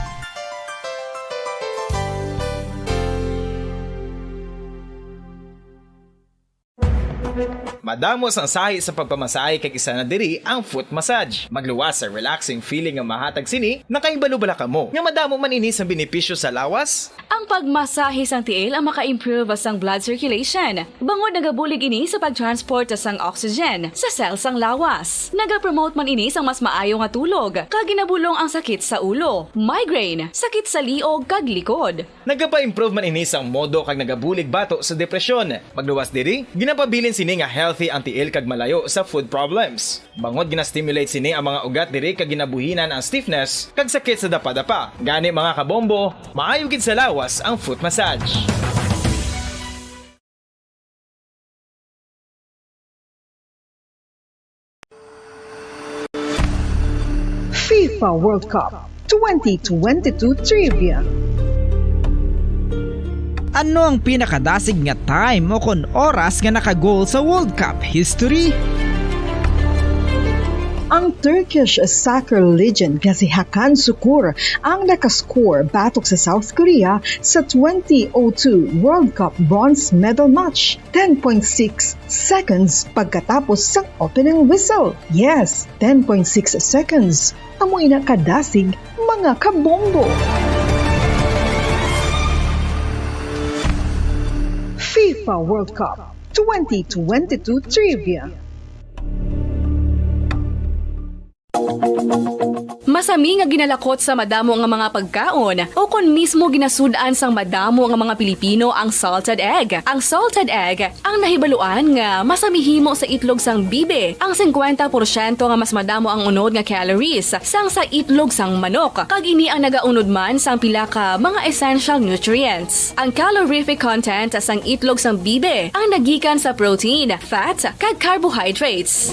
Madamo sang sahi sa pagpamasahe, kag isa na diri ang foot massage. Magluwas sa relaxing feeling nga mahatag sini. Nakahibalo bala kamo nga madamo man ini sang benepisyo sa lawas? Ang pagmasahe sang tiil ang maka-improve sang blood circulation, bangod nagabulig ini sa pag-transport sang oxygen sa cell sang lawas. Nagapromote man ini sang mas maayo nga tulog, kag ginabulong ang sakit sa ulo, migraine, sakit sa liog, kag likod. Nagapa-improve man ini sang modo kag nagabulig bato sa depresyon. Magluwas diri, ginapabilin sini nga healthy ang tiil kag malayo sa foot problems. Bangod gina-stimulate sini ang mga ugat diri kag ginabuhinan ang stiffness kag sakit sa dapadapa. Gani, mga kabombo, maayo gid sa lawas ang foot massage. FIFA World Cup twenty twenty-two Trivia. Ano ang pinakadasig nga time o kon oras nga naka-goal sa World Cup history? Ang Turkish soccer legend nga si Hakan Sukur ang nakascore batok sa South Korea sa twenty oh two World Cup bronze medal match, ten point six seconds pagkatapos sang opening whistle. Yes, ten point six seconds. Amo ina kadasig, mga kabombo. FIFA World Cup twenty twenty-two Trivia. Masami nga ginalakot sa madamo nga mga pagkaon, o kon mismo ginasud-an sang madamo nga mga Pilipino ang salted egg. Ang salted egg ang nahibaluan nga masami himo sa itlog sang bibi. Ang singkwenta porsyento nga mas madamo ang unod nga calories sang sa itlog sang manok, kag ini ang nagaunod man sang pila ka mga essential nutrients. Ang calorific content sang itlog sang bibi ang nagikan sa protein, fat, kag carbohydrates.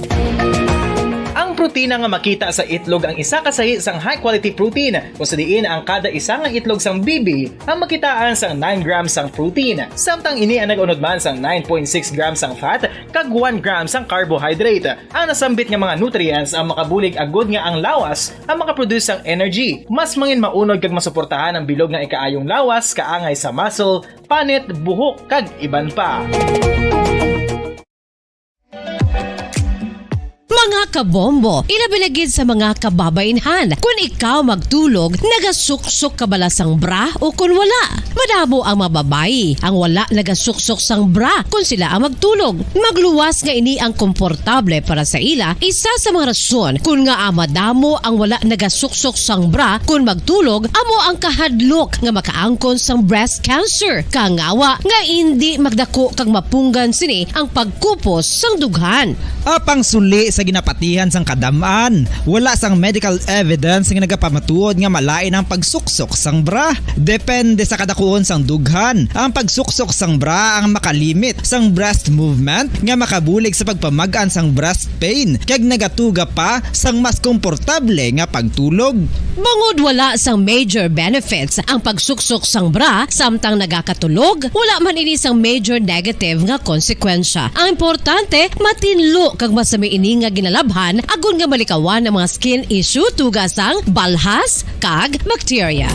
Ang protina nga makita sa itlog ang isa ka sahi sang high-quality protein, kung sa diin ang kada isa nga itlog sang bibi ang makitaan sang nine grams sang protein, samtang ini ang nag-unod man sang nine point six grams sang fat kag one gram sang carbohydrate. Ang nasambit nga mga nutrients ang makabulig agud nga ang lawas ang makaproduce sang energy. Mas mangin maunod kag masuportahan ang bilog nga ikaayong lawas, kaangay sa muscle, panit, buhok, kag iban pa. Mga kabombo, ilabi na gid sa mga kababainhan. Kun ikaw magtulog, nagasuksok ka bala sang bra o kun wala? Madamo ang mga babayi ang wala nagasuksok sang bra kun sila ang magtulog. Magluwas nga ini ang komportable para sa ila, isa sa mga rason kun ngaa madamo ang wala nagasuksok sang bra kun magtulog, amo ang kahadlok nga makaangkon sang breast cancer. Kangawa nga indi magdako kag mapunggan sini ang pagkupos sang dughan. Apang suli sa ginapati Ihan sang kadam-an, wala sang medical evidence nga nagapamatuod nga malain ang pagsuksok sang bra. Depende sa kadakuon sang dughan, ang pagsuksok sang bra ang makalimit sang breast movement nga makabulig sa pagpamag-an sang breast pain kag nagatuga pa sang mas komportable nga pagtulog. Bangod wala sang major benefits ang pagsuksok sang bra samtang nagakatulog, wala man ini sang major negative nga konsekwensya. Ang importante, matinlo kag masami ini nga ginalabhan agod nga malikawan ang mga skin issue tuga sang balhas kag bakterya.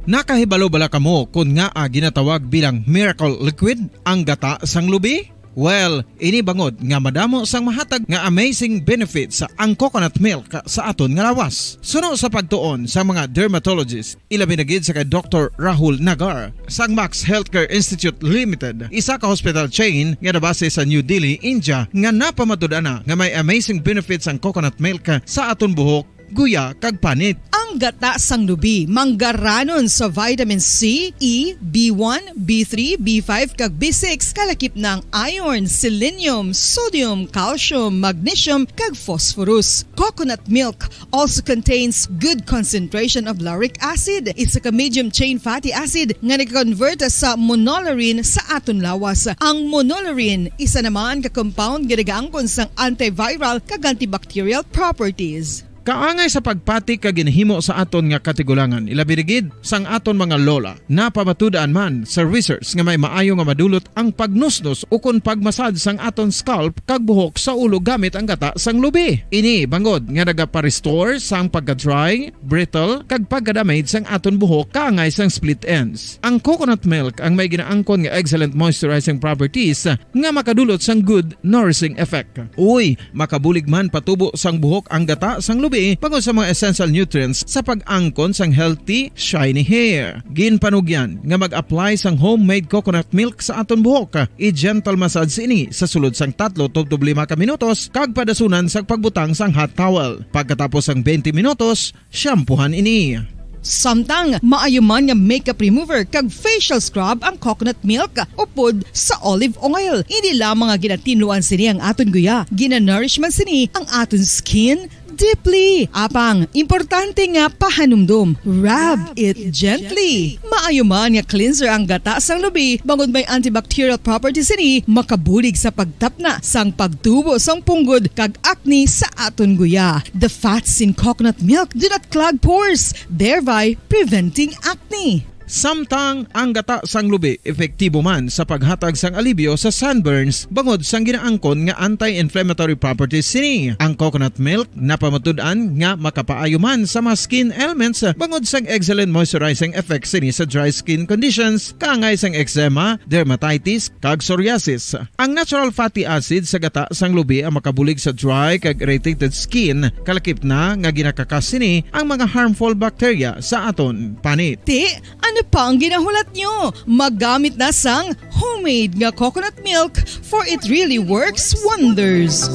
Nakahibalo bala kamo kon ngaa ginatawag bilang miracle liquid ang gata sang lubi? Well, ini bangod nga madamo sang mahatag nga amazing benefits ang coconut milk sa aton nga lawas. Suno sa pagtuon sa mga dermatologist, ilabi na gid sa kay Doktor Rahul Nagar sang Max Healthcare Institute Limited, isa ka hospital chain nga nabase sa New Delhi, India, nga napamatud-an na nga may amazing benefits ang coconut milk sa aton buhok, guya, kag panit. Ang gata sang lubi manggaranon sa vitamin C, E, B one, B three, B five, kag B six, kalakip na ang iron, selenium, sodium, calcium, magnesium, kag phosphorus. Coconut milk also contains good concentration of lauric acid, isa ka medium chain fatty acid nga nag-convert sa monolaurin sa aton lawas. Ang monolaurin isa naman ka compound nga nagaangkon sang antiviral kag antibacterial properties. Kaangay sa pagpati kag ginhimo sa aton nga katigulangan, ilabi na gid sang aton mga lola. Napamatud-an man sa research nga may maayo nga madulot ang pagnusnos ukon pagmasad sang aton scalp kag buhok sa ulo gamit ang gata sang lubi. Ini bangod nga nagapa-restore sang pagka-dry, brittle, kag pagka-damage sang aton buhok kaangay sang split ends. Ang coconut milk ang may ginaangkon nga excellent moisturizing properties nga makadulot sang good nourishing effect. Uy, makabulig man patubo sang buhok ang gata sang lubi bangod sa mga essential nutrients sa pag-angkon sang healthy, shiny hair. Ginpanugyan nga mag-apply sang homemade coconut milk sa aton buhok. I-gentle massage ini sa sulod sang tatlo tubtob lima ka minutos kag padasunan sa pagbutang sang hot towel. Pagkatapos sang twenty minutos, shampoohan ini. Samtang maayo man nga makeup remover kag facial scrub ang coconut milk upod sa olive oil. Hindi lamang nga ginatinluan sini ang aton guya, ginanourish man sini ang aton skin deeply. Apang, importante nga pahanumdom, rub it gently. Maayo man nga cleanser ang gata sang lubi, bangod may antibacterial properties sini, makabulig sa pagtapna sang pagtubo sang punggod kag acne sa aton guya. The fats in coconut milk do not clog pores, thereby preventing acne. Samtang ang gata sang lubi epektibo man sa paghatag sang alibyo sa sunburns bangod sang ginaangkon nga anti-inflammatory properties sini. Ang coconut milk napamatud-an nga makapaayo man sa mga skin ailments bangod sang excellent moisturizing effects sini sa dry skin conditions, kaangay sang eczema, dermatitis, kag psoriasis. Ang natural fatty acid sa gata sang lubi ang makabulig sa dry kag irritated skin, kalakip na nga ginakakas sini ang mga harmful bacteria sa aton panit. Ti, ano pa ang ginahulat nyo? Maggamit na sang homemade nga coconut milk, for it really works wonders.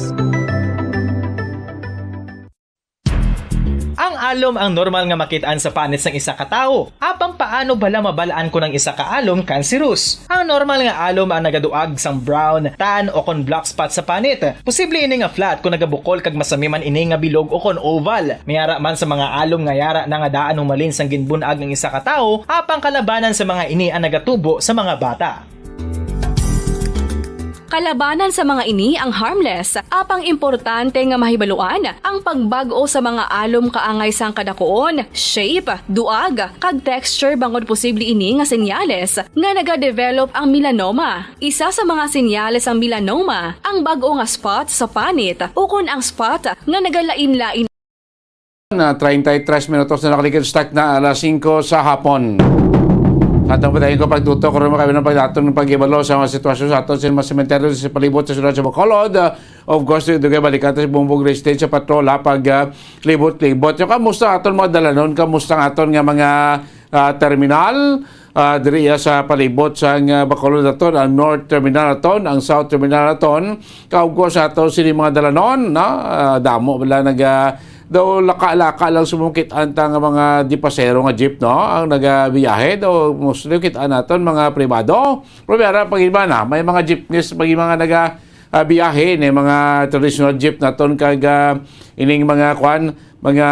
Ang alom ang normal nga makit-an sa panit sang isa ka tawo. Apang paano bala mabal-an kon ang isa ka alom kanserus? Ang normal nga alom ang nagaduag sang brown, tan, o kon black spot sa panit. Posible ini nga flat kon nagabukol kag masami man ini nga bilog o kon oval. May ara man sa mga alom nga yara na nga daan humalin sang ginbun-ag ang isa ka tawo, apang kalabanan sa mga ini ang nagatubo sa mga bata. Kalabanan sa mga ini ang harmless, apang importante nga mahibaluan ang pagbag-o sa mga alom kaangay sang kadakuon, shape, duag, kag texture, bangod posible ini nga senyales nga nagadevelop ang melanoma. Isa sa mga senyales sang melanoma ang bag-o nga spot sa panit ukon ang spot nga nagalain-lain. Na treinta y tres minutos na nakaligid, start na alas singko sa hapon. Sa atong padayon ko pagtutok, karon makaibanan pagdaton ng pag-ibalo sa mga sitwasyon sa aton sa mga sementeryo sa palibot sa siyudad sa Bacolod. Of course, dugay balikan ta si Bumbog Restage sa patrola pag, ah, libot-libot. Yung kamusta aton mga dalanon? Kamusta ang aton nga mga, ah, terminal? Ah, diri, ah, sa palibot sa, ah, Bacolod aton, ang North Terminal aton, ang South Terminal aton. Kaugko sa aton sini mga dalanon, no? Ah, damo bala nag, ah, daw laka-laka lang sumungkit anta nga mga dipasero nga jeep, no? Ang nagabiyahe, daw mostly kit-an naton mga pribado. Pero may ara pa gid man, ah, may mga jeepneys pa gid mga naga, ah, biyahe ni mga traditional jeep naton kag, ah, ining mga kwan, mga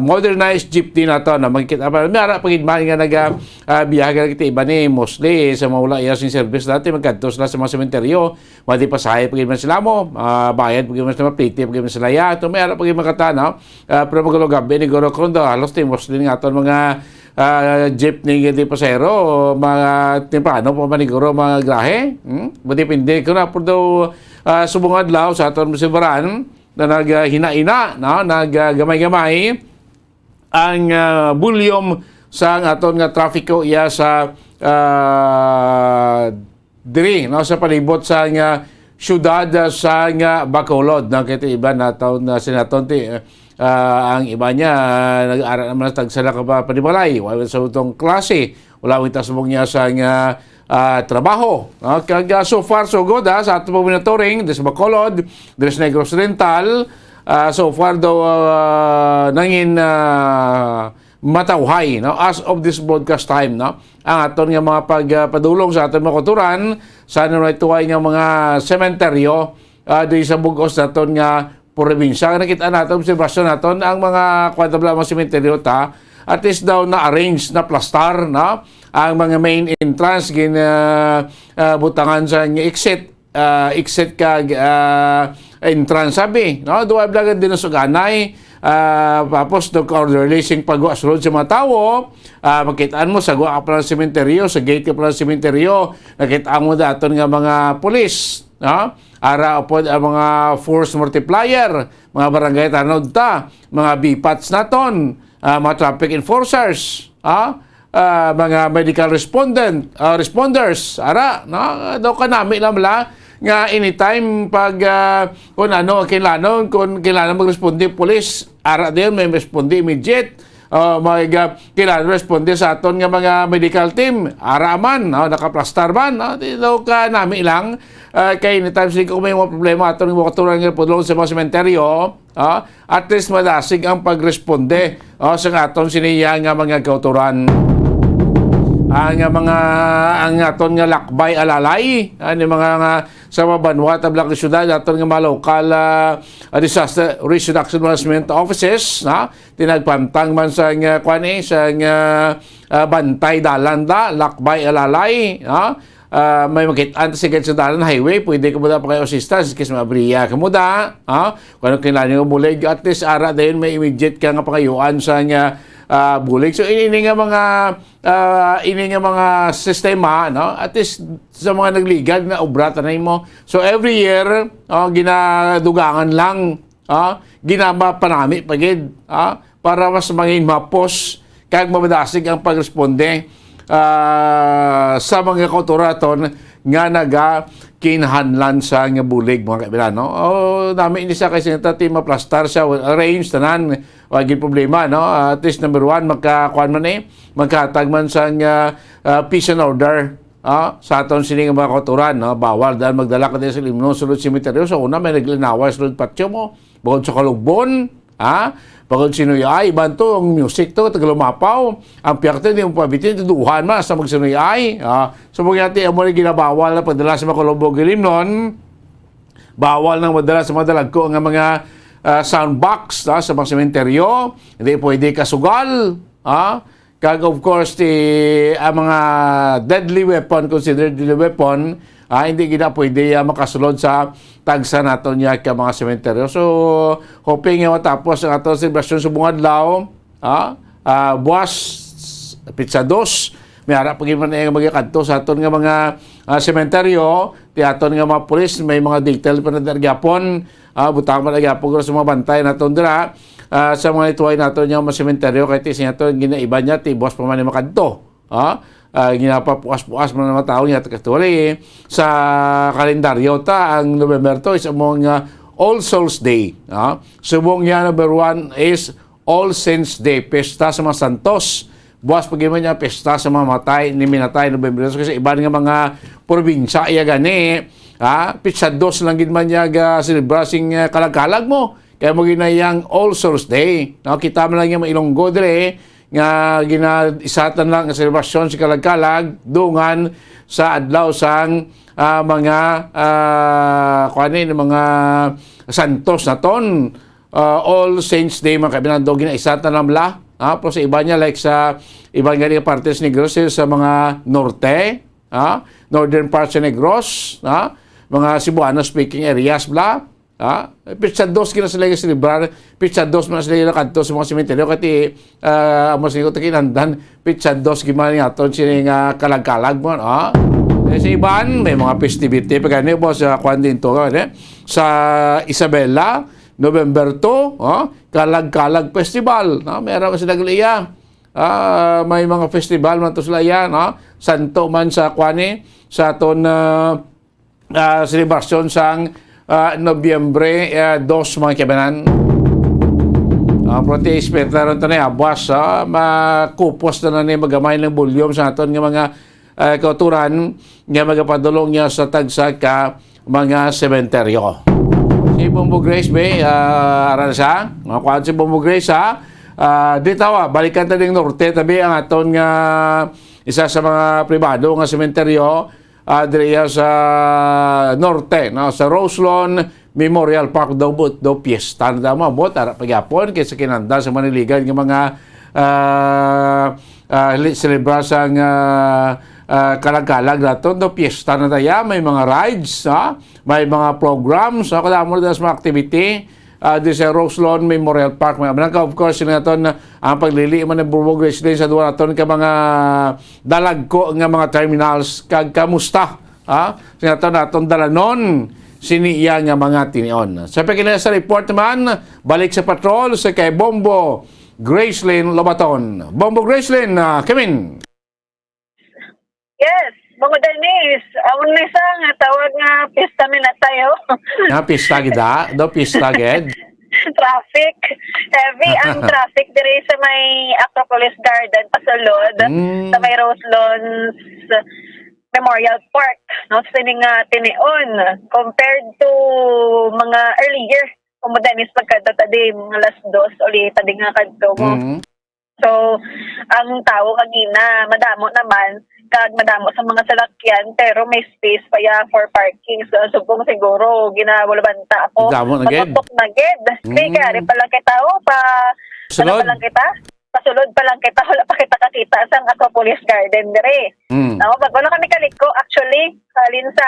modernized jeep din naton, no? Magkita pa, may ara pa gid man nga naga, ah, biyahe ka kit iba ni mostly sa mga wala iya sing service dati, magkadto sila sa mga sementeryo. Madi pasahe pa gid man sila mo, ah, bayad pa gid man sila, plete pa gid man sila ya. Ito may ara pa gid makata, no? Ah, pero magulog gabi ni Goro Crondo, halos timos din nga aton mga, ah, jeepney nga di pasahero, mga temprano pa man ni Goro, mga grahe. Hmm? Madepende ko na po daw, ah, subong adlaw sa aton musibaran na naghinaina, no? Naggamay-gamay ang, ah, volume sa aton nga trafiko iya sa, ah, diri, no, sa palibot sa nga syudad, ah, sa nga Bacolod, no, kay ti iban naton, ah, sinaton ti, ah, ang iba niya, ah, nag-ara naman sa tagsa na ka pa panimalay, wala sa utong klase, wala ang itasbong niya sa nga, ah, trabaho, no? Kag, ah, so far so good, ah, sa ato pag monitoring, diri sa Bacolod, diri sa Negros Oriental, ah, so far daw, ah, nangin, ah, matawhay, no? As of this broadcast time, no? Ang aton nga mga pag, ah, padulong sa aton mga kauturan, sa naman tuway nga mga sementeryo, ah, diri sa bug-os naton nga probinsya. Nakita naton, obserbasyon naton, ang mga kwan tabla, mga sementeryo ta, at least daw na-arrange, na-plastar, no? Ang mga main entrance, gin, ah, ah, butangan sa exit, ah, exit kag, ah, entrance, sabi, no? Duha bala din sa ganay, ah, tapos nag-orderly sing pagwa sulod sa mga tawo, ah, makitaan mo, sa gwa ka pa ng sementeryo, sa gate ka pa ng sementeryo, nakita mo daton nga mga pulis, no? Ara upod ang mga force multiplier, mga barangay tanod ta, mga B pats naton, ah, mga traffic enforcers, ah, ah, mga medical respondent, ah, responders, ara, no? Daw kanami lang bala nga anytime pag, ah, kung ano ang kailangan, kung kailangan magresponde pulis, ara din may responde immediate. Oh, mga, ah, kailangan responde sa aton nga mga medical team, ara man, no? Nakaplastar man, no? Di daw kanami lang, ah, kay anytime sige kung may mga problema aton nga mga kauturan nga pudlong sa mga sementeryo, ah, at least madasig ang pagresponde, ah, sa aton siniya nga mga kauturan. Ang, ah, mga, ang aton nga lakbay alalay, ah, ni mga nga sa mga banwa, tabla ka syudad, aton nga mga lokal, ah, ah, disaster risk reduction management offices, na tinagpantang man sa nga, kwan eh, sa nga, ah, bantay dalan da, lakbay alalay, ah, ah, may makit-an ta sa gid sa dalan, highway, pwede ka mo da pa kayo assistance, kis mabriya ka mo da, ah, kung ano kailangan yung bulig, at least ara dayon may immediate ka nga pangayuan sa nga, ah, bulig. So, ini, ini nga mga, ah, ini nga mga sistema, no? At least sa mga nagligad na obra, tanay mo. So, every year, oh, ginadugangan lang, ah, ginamapanami pa gid, ah, para mas mangin mapos kag mamadasig ang pagresponde, ah, sa mga kautoraton nga nagakinahanglan sa nga bulig, mga kaibigan, no? O, nami ini sa kay Senator Tim maplastar sa range, tanan, wa gid problema, no? At least, number one, magkakuan man eh, magkatag man sa nga, ah, peace and order, ah, sa aton sini nga mga kauturan, no? Bawal daan magdala ka sa limno sulod sementeryo. Sa una, may naglinawa sulod patio mo. Bukod sa kalugbon, ha? Bukod sinuyay, iban to, ang music to, tagalumapaw. Ang piyakto, hindi mo pabitin, tuduhan man, sa magsinuyay, ha? So, mga ati, amo na ginabawal na pagdala sa mga kalugbon, gilimnon. Bawal nang madala sa mga dalagko nga mga, ah, sound box, ha, sa mga sementeryo. Hindi pwede kasugal, ha? Kag of course, ti, ang mga deadly weapon, considered deadly weapon, ah, hindi gina pwede, ah, makasulod sa tagsa naton niya ka mga sementeryo. So, hoping nga matapos ang aton selebrasyon sa bungad adlaw, ah, ah, buwas, pitsa dos, may ara pa gid man ang magkakadto sa aton nga mga, ah, sementeryo, ti aton nga mga pulis, may mga detail pa na gyapon, ah, butang man gyapon sa mga bantay naton dira, ah, sa mga ituway naton nga mga sementeryo, kay ti siya to, ginaiba niya, ti buwas pa man makadto. Ha? Ah, ginapapuas-puas man ang mga tao niya, katuloy, sa kalendaryo ta, ang November two is among, ah, All Souls Day. Ha? Subong niya, number one is All Saints Day, Pesta sa mga Santos. Buwas pa gid man niya, Pesta sa mga Matay, ni Minatay, November two, kasi iban nga mga probinsya, iya gani, ha? Pitsa dos lang gid man niya ga selebra sing, ah, kalag-kalag mo. Kaya mo ginayang All Souls Day. No? Kita mo lang yung Ilonggo dire nga ginaisatan lang ang selebrasyon sa Kalag-Kalag dungan sa adlaw sang ah, mga ah, kuan ni, mga santos naton. Ah, All Saints Day, mga kaibigan, do ginaisatan lang bala. Ah, pero sa iba niya, like sa iba nga nga parte sa Negros, sa mga norte, ah, northern parts sa Negros, ah, mga Cebuano speaking areas bala, ah, pitsa dos gina sila nga celebrar, pitsa dos man sila nakadto sa mga sementeryo, kati ah, amo sa ko takinandan, pitsa dos gid man aton sini nga Kalag-Kalag mo, ah. Eh, sa iban, may mga festivity pa gani po sa kwan din to, eh. Sa Isabela, November two, oh, Kalag-Kalag Festival, no? Meron sila gali iya. Ah, may mga festival man to sila iya, no? Santo man sa kwan ni, sa aton, ah, ah, selebrasyon sang, ah, Nobyembre, ah, dos, mga kaibanan. Ah, prote espeta ron to na, abwas, ah, makupos na na ni magamay ng volume sa aton nga mga, ah, kauturan nga magapadulong niya sa tagsa ka mga sementeryo. Si Bombo Grace, be, ah, aral sa, mga kuwan si Bombo Grace, ha? Ah, di tawa, balikan ta ding norte, tabi ang aton nga isa sa mga pribado nga sementeryo, ah, diriya sa norte, no, sa Roselon Memorial Park daw, but daw piyesta na daw, maabot ara pagyapon kay sa kinanda sa Maniligan nga mga, ah, ah, li-, selebra sang, ah, ah, Kalag-Kalag naton daw, piyesta na daya, may mga rides, ha? May mga programs, ha? Kadamo na sa mga activity ah, di sa Roselon Memorial Park. Mga manangka, of course, sila naton, ah, ang paglili man ng Burbog Residence sa duwa naton ka mga dalagko nga mga terminals kag kamusta, ah, sila naton, naton dalanon sini iya nga mga tinion. Sa pagkilala sa report naman, balik sa patrol sa kay Bombo Gracelyn Lobaton. Bombo Gracelyn, ah, Kimin. Yes, Bongo Dennis, amun may isa nga tawag nga pista mi na tayo. Nga pista gid, ah? Do pista gid? Traffic. Heavy ang traffic diri sa may Acropolis Garden, pasulod, Mm. sa may Roselon's Memorial Park, no? Sa sini nga tinion, compared to mga earlier, Bongo Dennis, pagkadto ta di, mga alas dos, uli ta di nga kadto mo. Mm. So, ang tawo kagina, madamo naman, kag madamo sa mga salakyan, pero may space pa ya for parking. So, subong siguro, ginawalabanta ako. Damo na gid. Magutok na gid. Kay Mm. gari pa lang kita, oh, pa, Sulod. ano pa lang kita? Pasulod pa lang kita, wala pa kita kakita sa Acropolis Garden dire. Mm. Tama, pag wala kami kaliko, actually, halin sa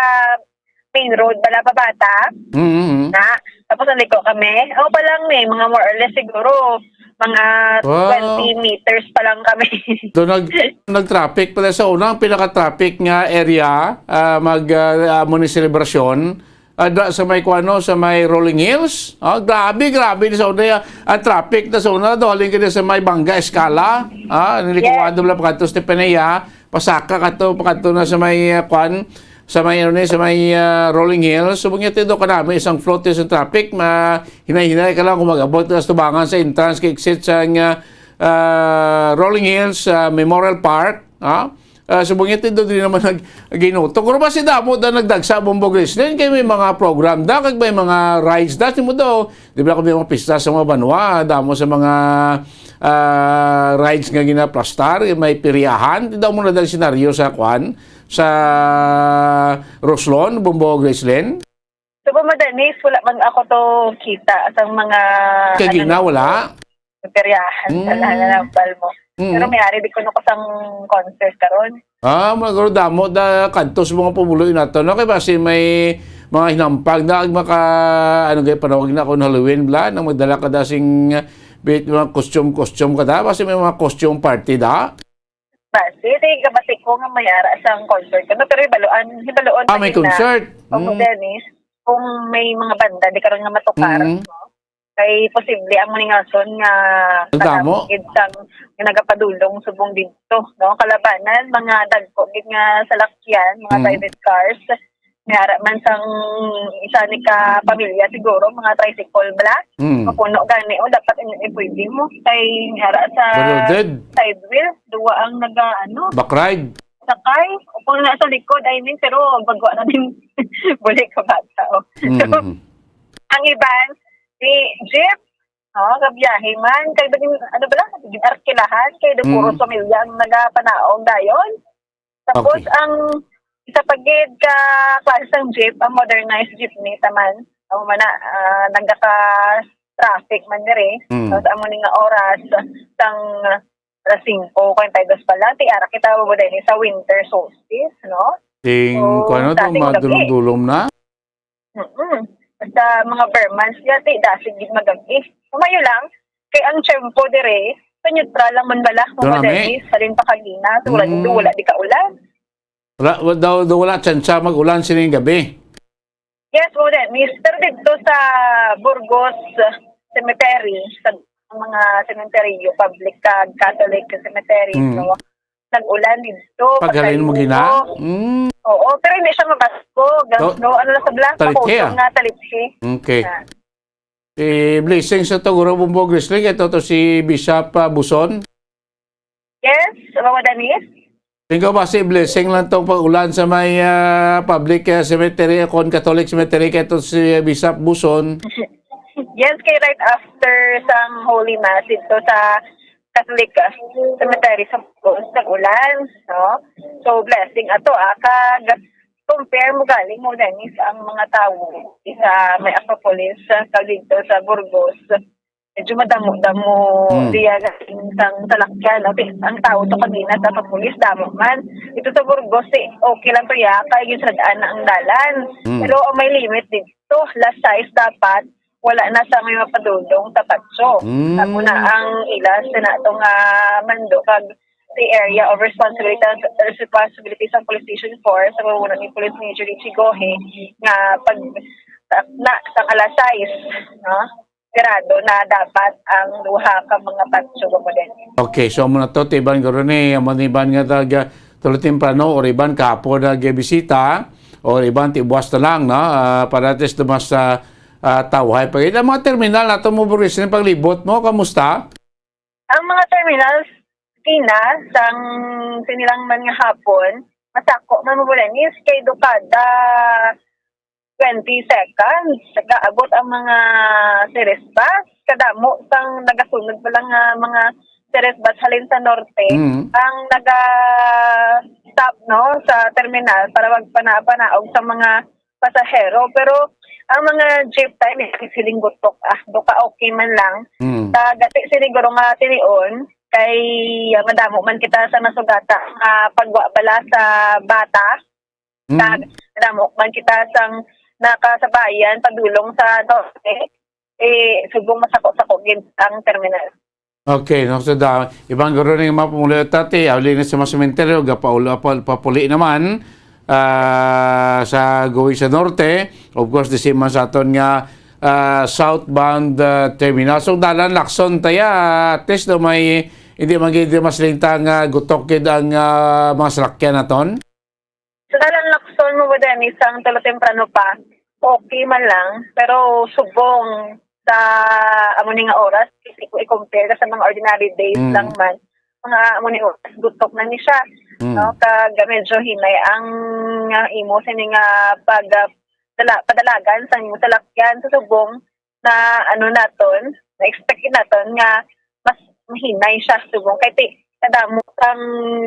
main road, bala pa bata, Mm, mm, mm. na, tapos naliko kami. O pa lang ni, mga more or less siguro, mga Wow. twenty meters pa lang kami. Do nag nag-traffic pala sa una, ang pinaka-traffic nga area, ah, mag ah, amo ni selebrasyon. Ah, da, sa may kuano, sa may Rolling Hills. Ah, grabe, grabe ni sa una, ah, ang traffic na sa una, do halin kini sa may Banga Escala. Ah, nilikuan Yes. do lang pagkadto sa Tipanaya, pasaka kadto, pagkadto na sa may ah, kuan, sa may ano ni, sa may ah, Rolling Hills. Subong niya tido ka namin isang float sa traffic, ma hinay-hinay ka lang kung mag-abot ka sa tubangan sa entrance kay exit sa nga ah, Rolling Hills ah, Memorial Park, ha? Ah, subong niya tido din naman nag ginuto. Pero basi damo da nagdagsa, Bombo Gracelyn, kay may mga program da, kag may mga rides da, simo daw. Di ba kung may mga pista sa mga banwa, damo sa mga ah, rides nga ginaplastar, may piriyahan. Di daw mo na dahil senaryo sa kwan, sa Roslon, Bombo Gracelyn? So, pa madanis, wala man ako to kita sa mga Kagina, ano, wala? Peryahan sa Mm. nananambal mo. Mm. Pero may ari di ko no kasang concert karon. Ah, maguro damo da kadto sa mga pumuloy nato, no? Kay basi may mga hinampag na maka ano gay panawag na kung Halloween bla nang magdala ka da sing bit mga costume costume ka da basi may mga costume party da. Basi, di kabati ko nga may ara sang concert. Ano, pero hibaluan, hibaluan Ah, pa may din na. concert. Kung Mm. Dennis, kung may mga banda, di karon nga matukar, Mm. no? Kay posible ang mga ngason nga Ang damo. Gid sang nga nagapadulong subong didto, no? Kalabanan, mga dagko gid nga salakyan, mga Mm. private cars. May ara man sang isa ni ka pamilya siguro, mga tricycle bla. Mm. Mapuno gani, o dapat in, in pwede mo. Kay may ara sa Pero dead. side wheel, duwa ang naga, ano, Back ride. sakay. O kung nasa likod, I mean, pero bagwa na din. Buli ka bata, oh. Mm. Ang iban, Di, jeep, no, kabiyahe man, kay bagin, ano ba lang, gin-arkilahan, kay do puro Mm. pamilya ang nagapanaog dayon. Tapos, Okay. ang isa pa gid ka klase sang jeep, ang modernized jeepney, taman. Amo man na, ah, nagaka-traffic man diri. Mm. Tapos, amo ni nga oras, sang alas singko kwarenta y dos pa lang, ti ara kita mo din sa winter solstice, no? Sing, So, kuwan to, dating gabi. madulom-dulom na? Mm-mm. Basta mga Burmans niya, ti, dasig gid magabi. Kumayo lang, kay ang tiyempo dire, sa neutral lang man bala, kung Doon, madali, nami. Sa rin pa kagina, so, wala, Mm. wala di ka ulan. Wala, wa-, daw, daw wala tsansa mag-ulan sining gabi. Yes, mo din. Mister dito sa Burgos Cemetery, sa mga sementeryo, public kag Catholic cemetery, Mm. no? Nag-ulan dito, Paghalin mo paghalin gina? mo. Mm. Oo, pero hindi siya mabaskog. So, No, ano lang sa blas, talithe, makusog ah. nga talithe. Okay. Ah. Eh, blessing sa to, Guro Bumbo Grizzly, kay to, to si Bishop, ah, Buson. Yes, Mama Denise? Tingko ba si blessing lang tong pag-ulan sa may, ah, public, ah, cemetery, kon Catholic cemetery, kay to si Bishop Buson? Yes, kay right after sang Holy Mass dito sa Catholic, ah, cemetery sa Bugos, nag-ulan, no? So, blessing ato, ah, kag compare mo galing mo, Dennis, ang mga tawo sa may Acropolis, ah, kag dito sa Burgos. Medyo madamo-damo Hmm. diya galing sang salakyan, no? Ti-, ang tawo to kanina sa Acropolis, damo man. Ito sa Burgos, eh, okay lang to, ya, kay ginsaradaan na ang dalan. Hmm. Pero ang may limit dito, last size dapat, wala na sa may mapadulong sa patso. Mm. Amo na ang ilas sa nato nga mando kag the area of responsibility, responsibility sa Police Station four sa pamumuno ni Police Major Richie Gohe nga pag na sa alas sais, no? Grado na dapat ang duha ka mga patso mo din. Okay, so amo na to, tiban guro ni, amo ni iban nga taga tulo temprano or iban kahapon nagbisita or iban tibuas na lang, no? Ah, para at least mas, ah, ah, tawhay pa gid. Ang mga terminal nato mo, Boris, yung paglibot mo, kamusta? Ang mga terminals, Tina, sang sinilang man nga hapon, masako man mo, Bolenis, kay do kada twenty seconds, nagaabot ang mga series bus. Kadamo sang nagasunod pa lang nga mga series bus halin sa norte Mm. ang naga-stop, no, sa terminal para magpanapanaog sa mga pasahero. Pero ang mga jeep tayo, may siling gutok, ah, do ka okay man lang. Mm. Sa gati, siniguro nga tinion, kay, ah, madamo man kita sa nasugata nga pagwa bala sa bata. Mm. Kag madamo man kita sang nakasabayan padulong sa norte, eh, subong masako-sako gid ang terminal. Okay, no, so da, iban guro ning mga pumuluyo tati, auli na sa mga sementeryo, gapaul-, pa-, papuli naman, ah, sa going sa norte. Of course, the same man sa aton nga, ah, southbound, ah, terminal. So, dalan lakson taya, at least, no, may, hindi man gid mas lintang, ah, gutok gid ang, ah, mga salakyan naton. Sa dalan lakson mo ba din, isang tulo temprano pa, okay man lang, pero subong sa amo ni nga oras, i-, i-compare ka sa mga ordinary days Mm. lang man, mga amo ni oras, gutok na ni siya. Mm. No? Kag medyo hinay ang, ah, imo sini nga pag, ah, dala-, padalagan sa imo salakyan sa subong na ano naton, na-expect naton nga mas mahinay siya subong kay ti kadamo kang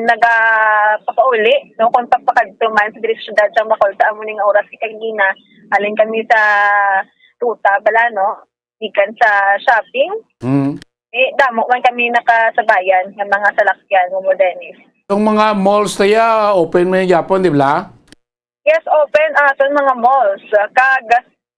nagapapauli, no, kung papakadto man sa diri sa syudad sa Bacol sa amo ning oras kay kagina, halin kami sa ruta bala, no, gikan sa shopping. Mm. Eh, damo man kami nakasabayan nga mga salakyan mo, Dennis. Yung mga malls tayo, open man yung Japon, di ba? Yes, open ang aton mga malls. Kag,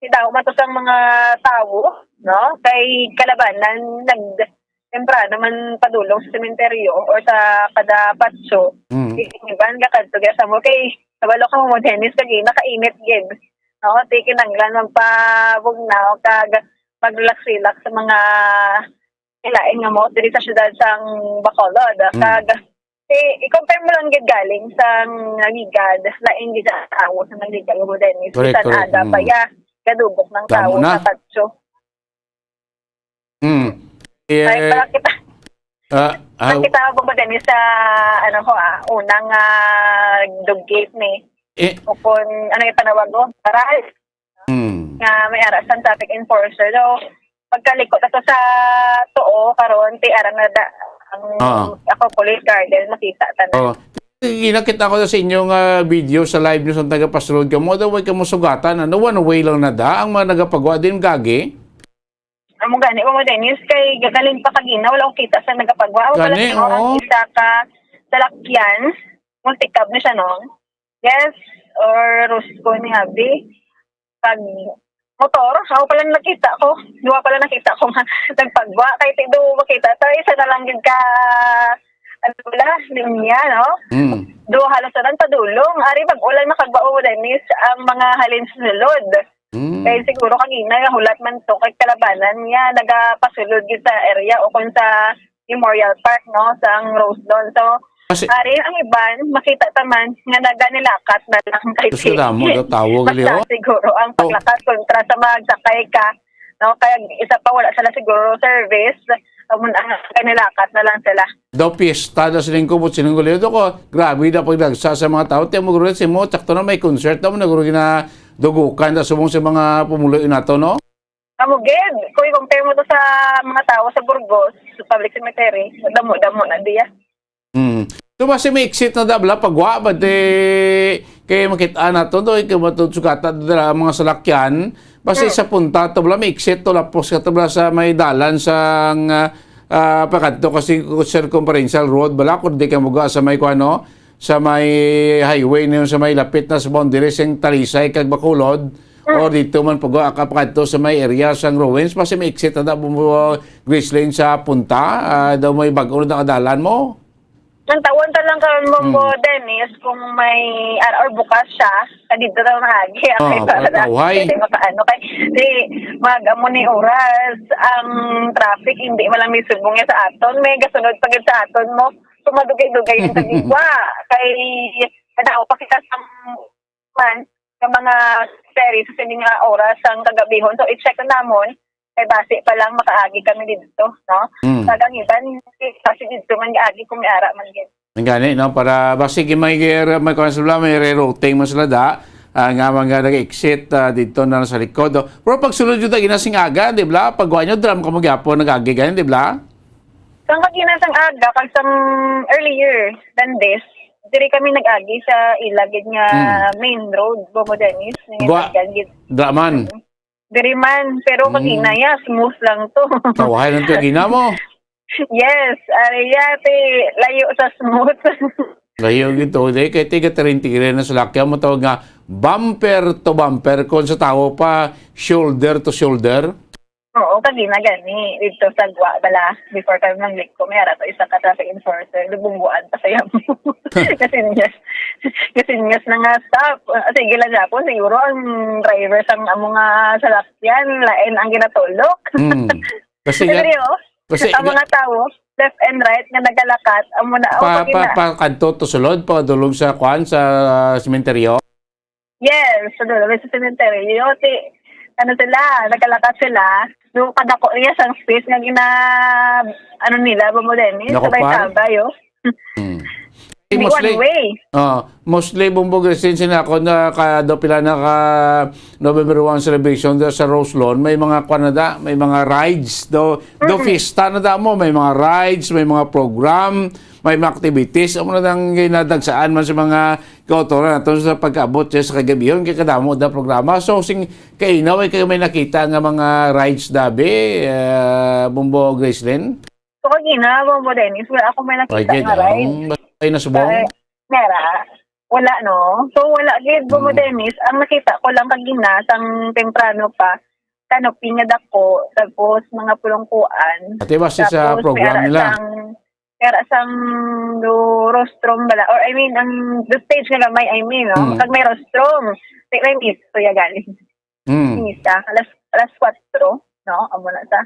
si daw man to sang mga tawo, no? Kay kalabanan, nag-, temprano man padulong sa sementeryo or sa kada patso. Mm. Iban ka kadto kay sa mo. Kay, kabalo ka mo, Dennis, kay nakainit gid. No? Ti kinanglan magpabugnaw kag mag-relax-relax sa mga lain nga mo diri sa syudad sang Bacolod. Mm. Kag, eh, i-compare mo lang gid galing sang Naligad, lain gid ang tawo sa Naligad, mo din, Correct, bisan correct. ada Mm. pa ya, gadubok ng Damo tawo na. sa patso. Mm. Eh, Ay, pala kita, ah, ah, nakita ko ba din sa, ano ko, ah, unang, ah, dog gate ni, eh, o kung, ano yung panawag ko? Taral. Mm. Nga may ara sang traffic enforcer. So, Pagkaliko na to sa tuo, karon, ti ara na da, ang Ah. ako, police garden, makita ta na. Oh. Ginakita ko sa inyo nga video sa live niyo sa nagapasulod kamo, daw way kamo sugatan, ano, one way lang na da, ang mga nagapagwa din gagi. Amo gani, Mama Dennis, kay galing pa kagina, wala ko kita sa nagapagwa. Ako pala Gani, siguro ang oo. isa ka salakyan, multicab na siya, no? Yes, or Rosco ni Abi. Pag motor, ako pala nakita ko. Duwa pala nakita ko nga nagpagwa. Kay ti do makita to, isa na lang gid ka, ano pala, linya, no? Mm. Duwa halos na lang padulong. Ari, pag ulan, makagwa mo, Dennis, ang mga halin sulod. Mm. Kay siguro kagina, hulat man to, kay kalabanan niya, nagapasulod gid sa area o kung sa Memorial Park, no, sa ang Rose Lawn. So, Kasi ari, ang iban, makita ta man nga naganilakat na lang kay Gusto ti-, na mo, daw tawag, basta Leo? Siguro ang Oh. paglakat kontra sa magsakay ka, no, kaya isa pa wala sila siguro service, amo na ang naganilakat na lang sila. Daw piyesta na sining kubot, sining gulido ko. Grabe na pagdagsa sa mga tao. Tiyan mo, gulo, si mo, tsakto na may concert na mo, naguro ginadugukan na subong sa mga pumuloy nato, no? Amo gid, kung i-compare mo to sa mga tao sa Burgos, sa public cemetery, damo-damo na diya. Hmm. So, basi may exit na da, bala, pagwa, ba, di, kay makita na to, do, kay matod sugata, dala, ang mga salakyan, basi Hmm. sa punta to, bala, may exit to, lapos ka to, bala, sa may dalan sang, ah, ah, pakadto kasi circumferential road, bala, kung di ka magawa sa may, kuano, sa may highway, niyo sa may lapit na sa boundary sing Talisay kag Bacolod, Hmm. or dito man pag, ah, kapakadto sa may area sang ruins, basi may exit na da, Bumbo Gracelyn, sa punta, ah, daw may bag-o na dalan mo. Ang tawon ta lang karon mo Hmm. po, Dennis, kung may, ah, or bukas siya, sa dito na maagi, Oh, okay, para para na, tawhay. Hindi makaano, kay, di, mag-amo ni oras, ang traffic, hindi man lang may subong niya sa aton, may gasunod pa gid sa aton mo, sumadugay-dugay yung tagigwa, kay, kada pa kita sa man, sa mga ferry, sa sini nga oras, ang kagabihon. So, i-check na namon, kay basi pa lang makaagi kami dito, no? Mm. Tagang iban, kasi dito man gaagi kung may ara man gid. Ang gani, no? Para basi may, may, may, may rerouting man sila da, ah, nga mga nag-exit, ah, dito na sa likod, no? Pero pagsulod yun, ginasing aga, di ba? Pagwa nyo, drum ka mo gyapon, nag-agi, gani, di ba? Sang kagina sang aga, kag sang earlier than this, diri kami nag-agi sa ilagid nga Hmm. main road, Bobo Dennis, nga Gwa-, ginagyan gid. Draman. Diri man, pero Hmm. kagina, ya, smooth lang to. Kawahay lang to, gina mo. Yes, ari, ya, ti, layo sa smooth. Layo gid to, di, kay tiga trinta na sa lakyan mo tawag nga bumper to bumper, kung sa tao pa, shoulder to shoulder. Oo, kagina gani, dito sa Gwa, bala, before kami mangliko, may ara to isa ka traffic enforcer, lubungguan pa sa yamo. Kasi niya, kasi niya na nga stop. Ah, sige lang, Japon, siguro ang driver sang amo nga salakyan, lain ang ginatulok. Hmm. Kasi Pero nga, yun, kasi ang nga mga tao, left and right nga nagalakat, amo na, oh, Pa, pag pa, ina- pa, kanto to sulod, pa dulong sa kwan, sa sementeryo? Yes, sa dulo, sa sementeryo. Ti, ano sila, nagalakat sila. No, kadako niya sang space nga gina, ano nila, Bobo Dennis, Nako, sabay-sabay, oh. Hmm. Hindi mostly, one way. Ah, mostly, Bumbog Residence, na ako na ka, do pila na ka November one celebration do sa Rose Lawn, may mga kwan na da, may mga rides do, do Mm-mm. fiesta na da mo, may mga rides, may mga program, may mga activities, amo na dang ginadagsaan man sa mga kautoran nato sa pagkaabot siya sa kagabihon, kay kadamo da programa. So, sing kainaw, ay kayo may nakita nga mga rides dabi, eh, Bumbo Gracelyn? So, kagina, Bobo Dennis, wala ako may nakita Ay, gid, nga ride. Ang ay nasubong? Ay, mera, wala, no? So, wala gid, Bobo Mm. Dennis. Ang nakita ko lang kagina, sang temprano pa, canopy nga dako, tapos mga pulungkuan. Ate, base sa Tapos, program may ara nila. sang, may ara sang do rostrum bala, or I mean, ang do stage nga gamay, I mean, no? Mm. Kag may rostrum. May, may miss, kuya, galing. Mm. Misa, alas, alas kwatro, no? Amo na sa,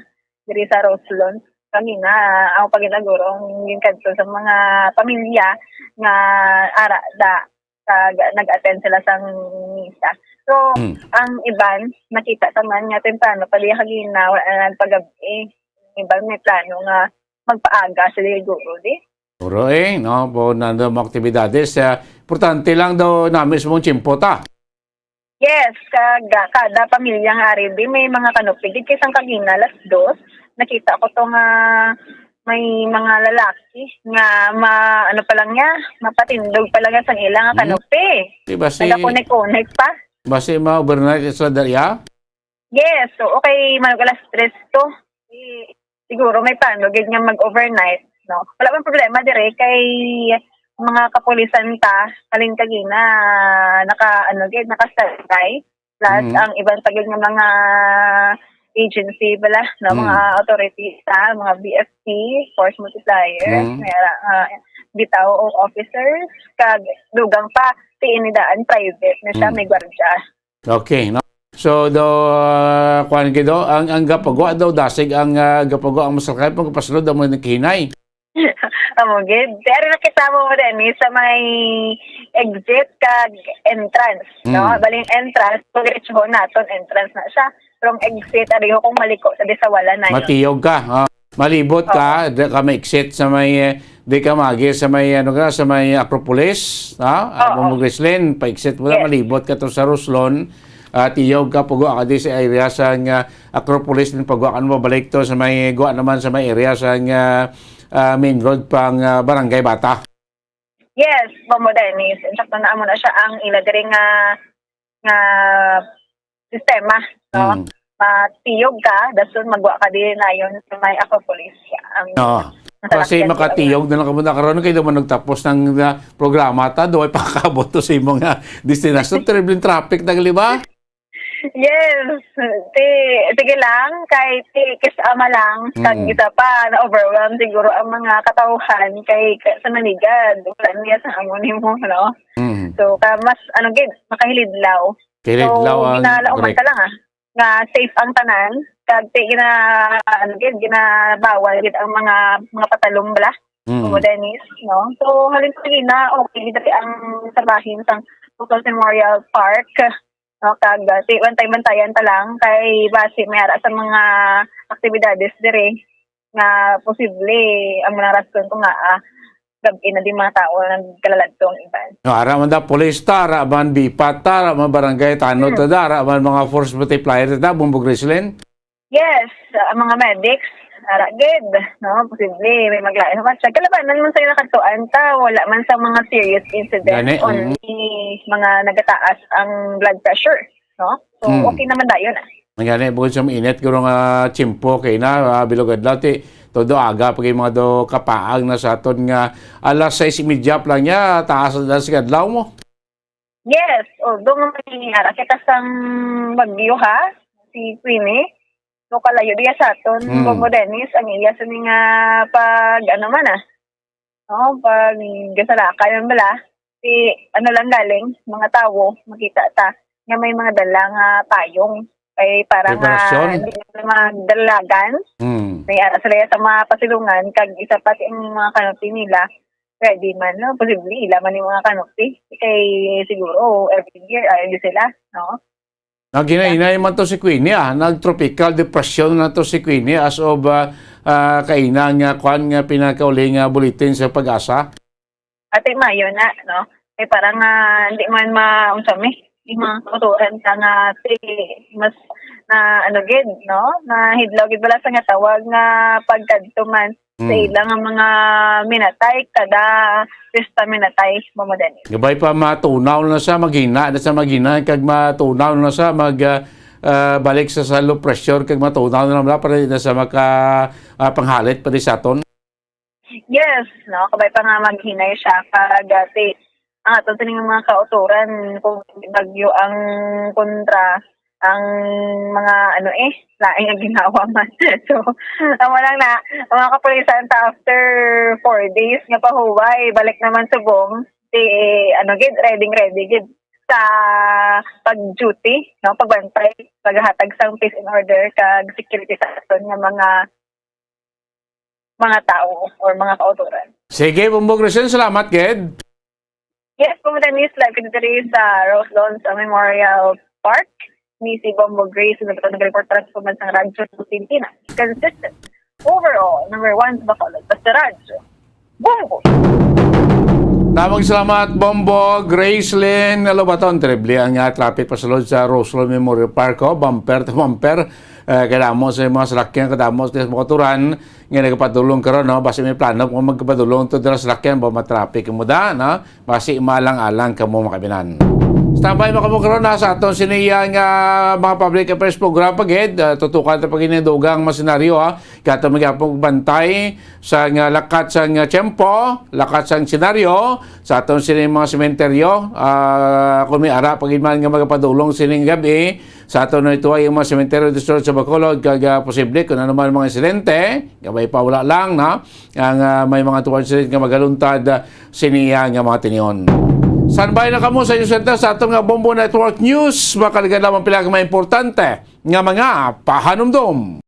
diri sa Rose Lawn. Kami na, ako pa ginaguro, ang ginkadto sa mga pamilya nga ara da, kag nag-attend sila sang misa. So, Mm. ang iban, nakita ta man nga temprano pa diya kagina, wala na lang pag-gabi. Iban may plano nga magpaaga sila siguro, di? Siguro, eh, no? Po, nando mo aktibidades, ah, importante lang daw na mismong tiyempo ta. Yes, kag, ah, kada pamilya nga ari di may mga canopy. Gid kay sang kagina, alas dos, nakita ko to nga may mga lalaki nga ma-, ano pa lang niya, mapatindog pa lang niya sang ila nga Hmm. canopy. Di ba si Nagakunik-kunik pa. Basi ma-overnight sila dali, ah? Yes, so okay, man alas tres to. Eh, siguro may plano gid nga mag-overnight, no? Wala man problema dire kay mga kapulisan ta, halin kagina, naka, ano gid, naka-standby. Plus, Mm. ang iban pa gid nga mga agency bala, no? Mga Mm. authorities, ha? Mga B F P, force multipliers, Mm. may ara, ah, bitaw o officers, kag dugang pa, ti ini daan private na siya, Mm. may gwardya. Okay, no? So, do, ah, kuwan gid, do, ang, ang gapagwa daw, dasig ang, ah, gapagwa ang masalakay, pagkapasulod ang mga nagkahinay. Amo gid. Pero nakita mo mo din, eh, sa may exit kag entrance, no? Mm. Baling entrance, kung diretsuhon naton, entrance na siya. Pero ang exit, ariho kung maliko sa di sa wala na yun. Matiyog ka, ah. Malibot ka, Oo. di ka ma-exit sa may, eh, di ka magi sa may, ano ka, sa may Acropolis, ha? Ah, Oo. Bumbo Grislin, pa-exit mo na, Yes. malibot ka to sa Roslon. Ah, tiyog ka, pagwa ka di sa area sa nga Acropolis, din pagwa ka na mabalik to sa may, gwa naman sa may area sa nga, ah, main road pang, ah, Barangay Bata. Yes, Bombo Dennis. Insakto na amo na siya ang ila diri nga, nga sistema, no? Mm. Matiyog ka, dason magwa ka din ayon sa may Acropolis. Ang Oo. Kasi masalakyan makatiyog nila. na lang kamo na karon kay naman nagtapos ng, ah, programa ta, do ay pakakabot to sa imong, ah, destinasyon. Terrible traffic na, di ba? Yes. Ti, sige lang, kay ti, kis ama lang, kag Mm. isa pa, na-overwhelm siguro ang mga katawhan kay ka-, sa Manigad, wala niya sa amo nimo, no? Mm. So, ka, mas, ano gid, makahilidlaw. Kilid So, lawan, ginalauman correct. ka lang, ah, nga safe ang tanan, kag ti, gina-, ano gid, ginabawal gid ang mga, mga patalom bala, Mm. Bombo Dennis, no? So, halin sa gina, okay gid ang sa bahin sang Bukos Memorial Park, no? Kag, ah, ti, bantay-bantayan ta lang kay basi may ara sa mga aktibidades diri nga posible ang mga rason kung nga, ah, gab-i na di mga tao nagkalaladto ang iban. No, ara man da, pulis ta, ara man bipat ta, ara man barangay tanod Hmm. ta da, ara man mga force multiplier ta da, Bombo Grislin? Yes, ang mga medics, ara gid, no? Posible, may maglain naman siya. Kalabanan man sa nakatuan ta, wala man sa mga serious incidents, Gani, only mm. mga nagataas ang blood pressure, no? So, Mm. okay naman dayon, ah. Ang gani, bukod sa mainit, guro nga tiyempo kay na, ah, bilog adlaw, ti, todo aga, pag mga do kapaag na sa aton nga alas sais y media pa lang niya, taas na sa adlaw mo. Yes, although nga may ara kita sang bagyo, ha, si Queenie. So, kalayo diya sa aton, Hmm. Bombo Dennis, ang iya sa mga pag, ano man, ah, no, pag gasalakay man bala, si, ano lang galing, mga tawo, makita ta, nga may mga dala nga payong. Kay para nga Preparasyon. hindi na magdalagan, Hmm. may ara sila sa mga pasilungan, kag isa pa si ang mga canopy nila, ready man, no? Posible, ila man yung mga canopy. Kay siguro, every year, ay, di sila, no? Naghinay-hinay man to si Queenie, ah. Nag-tropical depression na to si Queenie as of, ah, ah, kaina nga kwan nga pinakauli nga bulletin sa Pag-asa. Ate Mayo na, no? Eh, parang, ah, hindi man ma-, unsa mi, yung mga kauturan sa nga, ti, mas na, ano gid, no? Na hidlaw gid wala sa nga tawag nga pagkadto man sa Mm. ila nga mga minatay, kada pista minatay, Bombo Dennis. Gabay pa matunaw na sa maghina, na sa maghina, kag matunaw na sa mag, ah, ah, balik sa, sa low pressure, kag matunaw na lang para di na sa maka, ah, panghalit pa di sa aton. Yes, no? Kabay pa nga maghinay siya, kag, ah, ti, ang aton sining mga kauturan, kung bagyo ang kontra, ang mga, ano eh, lain nga ginawa man. So, amo lang na, ang mga kapulisan ta after four days nga pahuway, balik naman subong, ti, ano gid, ready, ready gid sa pag-duty, no, pagbantay, paghatag sang peace and order kag security sa aton nga mga, mga tao or mga kauturan. Sige, Bombo Grislin, salamat gid. Yes, Bombo Dennis, live kita diri sa Rose Lawns Memorial Park. Ni si Bombo Grace, nag-, nag-report para sa Pambansang Radyo sa Pilipinas. Consistent. Overall, number one sa Bacolod. Basta Radyo. Bombo! Tamang salamat, Bombo, Gracelyn, Lobaton. Terrible ang, ah, traffic pasulod sa Rosello Memorial Park, oh. Bumper to bumper. Eh, kadamo sa mga salakyan, kadamo sa mga motoran nga nagapadulong karon, no? Basi may plano kung magkapadulong to dira salakyan, ba matraffic mo da, no? Basi maalang-alang kamo, mga kabinan. Standby mo kamo karon, ha, sa aton sini nga mga public affairs program pa gid. Ah, tutukan ta pa gid ni dugang mga senaryo, ha. Kaya ato magyapon bantay sa nga lakat sa nga tiyempo, lakat sa senaryo, sa aton sini mga sementeryo, ah, kung may ara pa gid man nga magapadulong sining gabi, sa aton na ito ay mga sementeryo district sa Bacolod, kag, ah, posible kung ano man mga insidente, gabay pa wala lang, na ang, ah, may mga tuwan sila nga magaluntad, ah, siniya nga mga tinion. Standby na kamo sa inyong senta sa aton nga Bombo Network News. Makaligan lamang pila ka mga importante nga mga pahanumdom.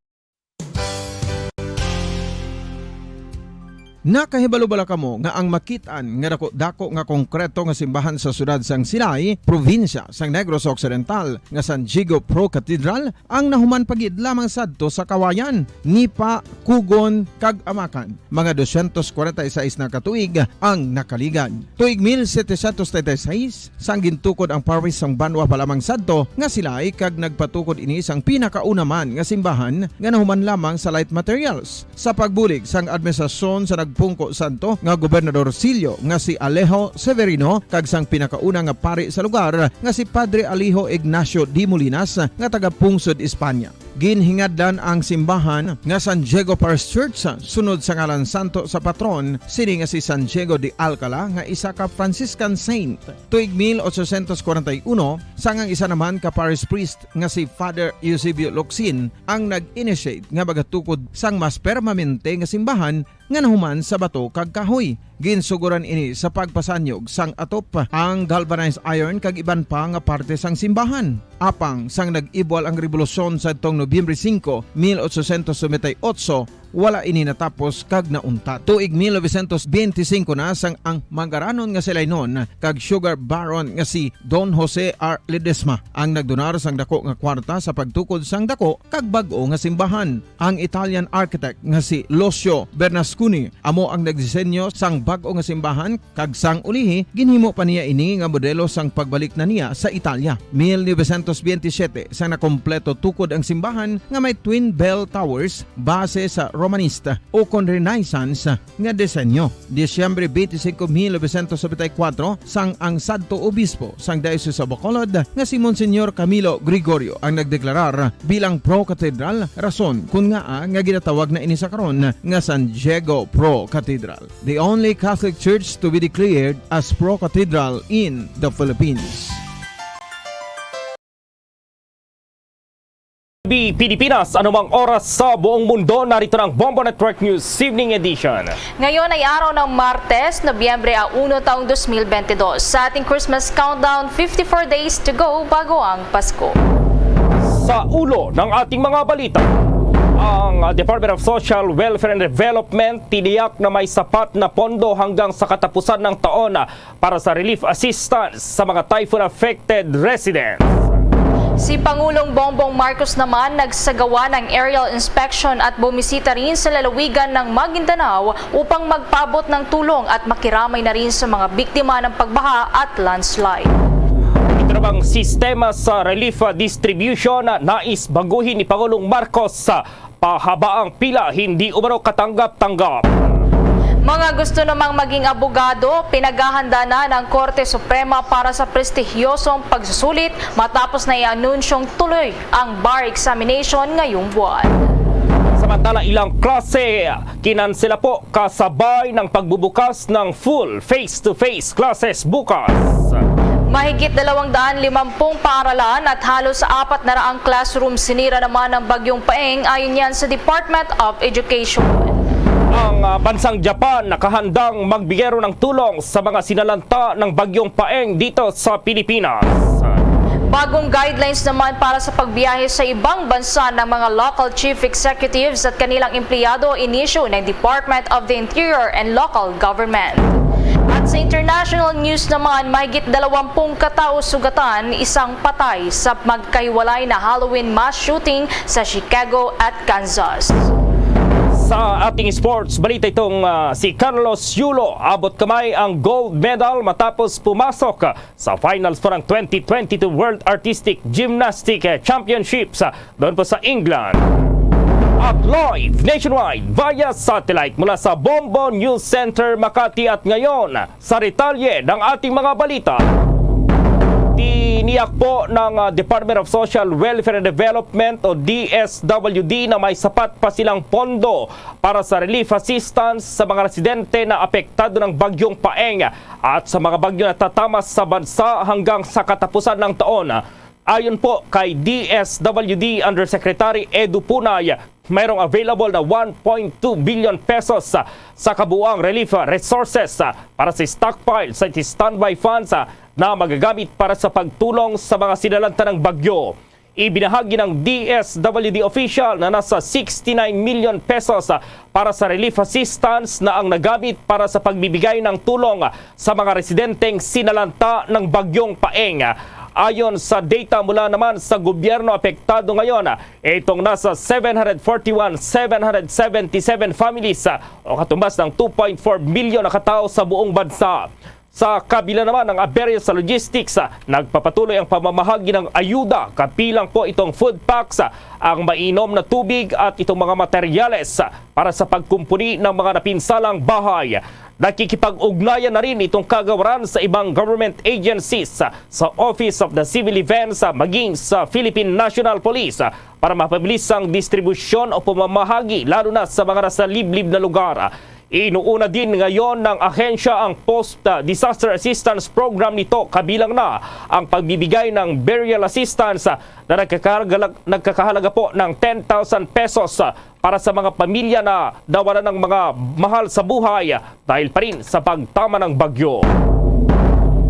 Nakahibalo bala kamo nga ang makit-an nga dako-dako nga konkreto nga simbahan sa siyudad sang Silay, probinsya sang Negros Occidental, nga San Diego Pro Cathedral, ang nahuman pa gid lamang sadto sa Kawayan, ni pa kugon kag amakan? Mga dosyentos kwarenta y seis na ka tuig ang nakaligad. Tuig mil setecientos treinta y seis, sang gintukod ang parish sang Banwa pa lamang sadto nga Silay, kag nagpatukod ini sang pinakauna man nga simbahan nga nahuman lamang sa light materials. Sa pagbulig sang administrasyon sa nagpungko sadto nga gobernador silyo nga si Alejo Severino kag sang pinakauna nga pari sa lugar nga si Padre Alejo Ignacio de Molinas nga taga-pungsod Espanya, ginhingadlan ang simbahan nga San Diego Parish Church, sunod sa ngalan santo sa patron sini nga si San Diego de Alcala, nga isa ka Franciscan saint. Tuig mil ochocientos kwarenta y uno, sang ang isa naman ka parish priest nga si Father Eusebio Locsin ang nag-initiate nga magatukod sang mas permanente nga simbahan nga nahuman sa bato kag kahoy. Ginsuguran ini sa pagpasanyog sang atop, ang galvanized iron kag iban pa nga parte sang simbahan. Apang sang nag-ibwal ang rebolusyon sadtong Nobyembre singko, mil ochocientos noventa y ocho, wala ini natapos kag nauntat. Tuig mil novecientos benti singko na, sang ang mangaranon nga Silaynon kag sugar baron nga si Don Jose R. Ledesma ang nagdonar sang dako nga kwarta sa pagtukod sang dako kag bag-o nga simbahan. Ang Italian architect nga si Lucio Bernasconi amo ang nagdisenyo sang bag-o nga simbahan, kag sang ulihi, ginhimo pa niya ini nga modelo sang pagbalik na niya sa Italia. Mil novecientos benti siyete, sang nakompleto tukod ang simbahan nga may twin bell towers base sa Romanista o kon Renaissance nga disenyo. Disyembre benti singko, mil novecientos nobenta y kuwatro, sang ang sadto obispo sang Diocese of Bacolod nga si Monsignor Camilo Gregorio ang nagdeklarar bilang pro-cathedral, rason kon ngaa nga ginatawag na ini sa karon nga San Diego Pro Cathedral, the only Catholic church to be declared as pro-cathedral in the Philippines. Bi Pilipinas, anumang oras sa buong mundo, narito na ang Bombo Network News Evening Edition. Ngayon ay araw ng Martes, Nobyembre a uno, taong dos mil benti dos. Sa ating Christmas countdown, fifty-four days to go bago ang Pasko. Sa ulo ng ating mga balita, ang Department of Social Welfare and Development tiniyak na may sapat na pondo hanggang sa katapusan ng taon para sa relief assistance sa mga typhoon-affected residents. Si Pangulong Bongbong Marcos naman nagsagawa ng aerial inspection at bumisita rin sa lalawigan ng Maguindanao upang magpaabot ng tulong at makiramay na rin sa mga biktima ng pagbaha at landslide. Ito namang sistema sa relief distribution na nais baguhin ni Pangulong Marcos sa pahabaang pila hindi umano katanggap-tanggap. Mga gusto namang maging abogado, pinaghahanda na ng Korte Suprema para sa prestihiyosong pagsusulit matapos na i-anunsyong tuloy ang bar examination ngayong buwan. Samantala, ilang klase kinansela po kasabay ng pagbubukas ng full face-to-face classes bukas. Mahigit dalawang daan limampung paaralan at halos apat na raang classroom sinira naman ng Bagyong Paeng, ayon yan sa Department of Education. Ang, ah, bansang Japan nakahandang magbigay rin ng tulong sa mga sinalanta ng Bagyong Paeng dito sa Pilipinas. Bagong guidelines naman para sa pagbiyahe sa ibang bansa ng mga local chief executives at kanilang empleyado inisyu ng Department of the Interior and Local Government. At sa international news naman, mahigit dalawampung katao sugatan, isang patay sa magkahiwalay na Halloween mass shooting sa Chicago at Kansas. Sa ating sports balita, itong ah, si Carlos Yulo abot kamay ang gold medal matapos pumasok sa finals para ng twenty twenty-two World Artistic Gymnastic Championships ah, doon po sa England. At live nationwide via satellite mula sa Bombo News Center, Makati, at ngayon sa detalye ng ating mga balita. Tiniyak po ng ah, Department of Social Welfare and Development o D S W D na may sapat pa silang pondo para sa relief assistance sa mga residente na apektado ng Bagyong Paeng at sa mga bagyo na tatamas sa bansa hanggang sa katapusan ng taon. Ayon po kay D S W D Undersecretary Edu Punay, mayroong available na one point two billion pesos sa kabuuang relief resources para sa stockpile sa standby funds na magagamit para sa pagtulong sa mga sinalanta ng bagyo. Ibinahagi ng D S W D official na nasa sixty-nine million pesos para sa relief assistance na ang nagamit para sa pagbibigay ng tulong sa mga residenteng sinalanta ng Bagyong Paeng. Ayon sa data mula naman sa gobyerno, apektado ngayon itong nasa seven hundred forty-one, seven hundred seventy-seven families o katumbas ng two point four milyon na katao sa buong bansa. Sa kabila naman ng aberya sa logistics, nagpapatuloy ang pamamahagi ng ayuda, kabilang po itong food packs, ang mainom na tubig at itong mga materyales para sa pagkumpuni ng mga napinsalang bahay. Nakikipag-ugnayan na rin itong kagawaran sa ibang government agencies, sa Office of the Civil Defense, maging sa Philippine National Police para mapabilis ang distribusyon o pamamahagi, lalo na sa mga nasa liblib na lugar. Inuuna din ngayon ng ahensya ang Post Disaster Assistance Program nito, kabilang na ang pagbibigay ng burial assistance na nagkakahalaga, nagkakahalaga po ng ten thousand pesos para sa mga pamilya na nawalan ng mga mahal sa buhay dahil pa rin sa pagtama ng bagyo.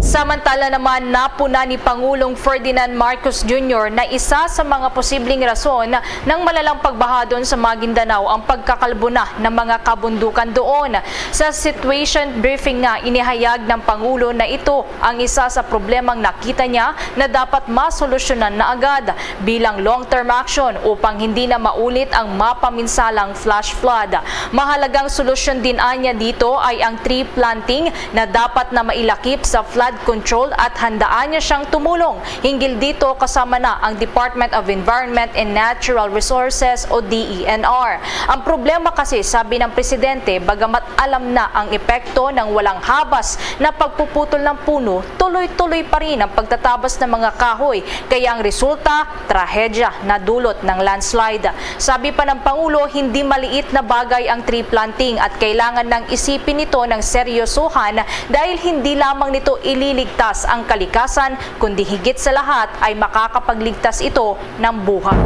Samantala naman, napuna ni Pangulong Ferdinand Marcos Junior na isa sa mga posibleng rason ng malalang pagbaha doon sa Maguindanao ang pagkakalbo na ng mga kabundukan doon. Sa situation briefing nga inihayag ng Pangulo na ito ang isa sa problemang nakita niya na dapat masolusyonan na agad bilang long-term action upang hindi na maulit ang mapaminsalang flash flood. Mahalagang solusyon din anya dito ay ang tree planting na dapat na mailakip sa flood control at handaan niya siyang tumulong hinggil dito, kasama na ang Department of Environment and Natural Resources o D E N R. Ang problema kasi, sabi ng presidente, bagamat alam na ang epekto ng walang habas na pagpuputol ng puno, tuloy-tuloy pa rin ang pagtatabas ng mga kahoy, kaya ang resulta, trahedya na dulot ng landslide. Sabi pa ng Pangulo, hindi maliit na bagay ang tree planting at kailangan nang isipin ito ng seryosohan dahil hindi lamang nito ililigtas ang kalikasan, kundi higit sa lahat ay makakapagligtas ito ng buhay.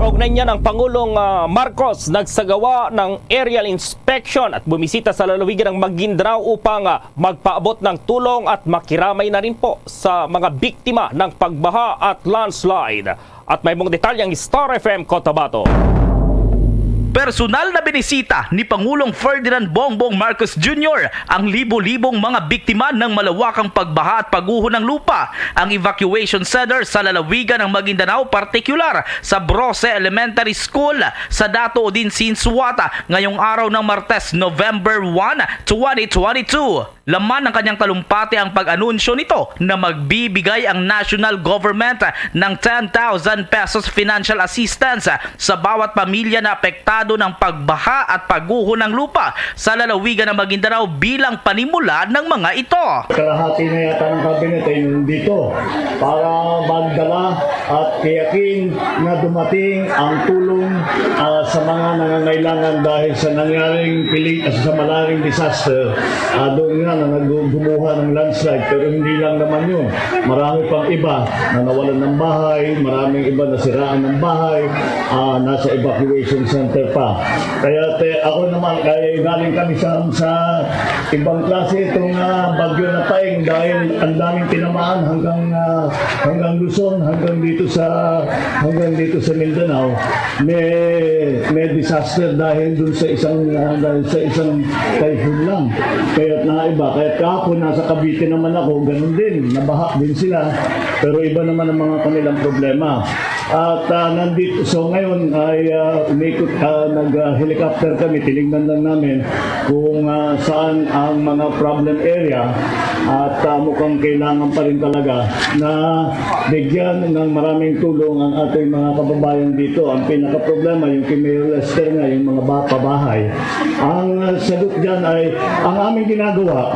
Kaugnay niyan, ang Pangulong ah, Marcos nagsagawa ng aerial inspection at bumisita sa lalawigan ng Maguindanao upang ah, magpaabot ng tulong at makiramay na rin po sa mga biktima ng pagbaha at landslide. At may mong detalye ang Star F M Cotabato. Personal na binisita ni Pangulong Ferdinand Bongbong Marcos Junior ang libo-libong mga biktima ng malawakang pagbaha at pagguho ng lupa. Ang evacuation center sa lalawigan ng Maguindanao, partikular sa Brose Elementary School sa Dato Odin Sinsuata, ngayong araw ng Martes, November one, twenty twenty-two. Laman ng kanyang talumpati ang pag-anunsyo nito na magbibigay ang national government ng ten thousand pesos financial assistance sa bawat pamilya na apektado ng pagbaha at pagguho ng lupa sa lalawigan ng Maguindanao bilang panimula ng mga ito. Kalahati na yata ng kabinet ay nandito para magdala at tiyakin na dumating ang tulong ah, sa mga nangangailangan dahil sa nangyaring pili-, sa malaking disaster. Ah, doon nga na naggugubuhan ng landslide, pero hindi lang naman yun. Marami pang iba na nawalan ng bahay, maraming iba nasiraan ng bahay, ah, nasa evacuation center pa. Kaya te, ako naman, kaya galing kami sa, sa ibang klase itong ah, bagyo na Paeng dahil ang daming tinamaan hanggang ah, hanggang Luzon, hanggang dito sa hanggang dito sa Mindanao. May may disaster dahil dun sa isang ah, dahil sa isang typhoon lang. Kaya na iba, kaya kahapon nasa Cavite naman ako, ganun din, nabaha din sila. Pero iba naman ang mga kanilang problema. At ah, nandito, so ngayon ay ah, umikot, ah, nag-helicopter kami, tinignan lang namin kung ah, saan ang mga problem area at ah, mukhang kailangan pa rin talaga na bigyan ng maraming tulong ang ating mga kababayan dito. Ang pinakaproblema, yung kay Mayor Lester nga, yung mga ba- pabahay. Ang ah, sagot dyan ay ang aming ginagawa,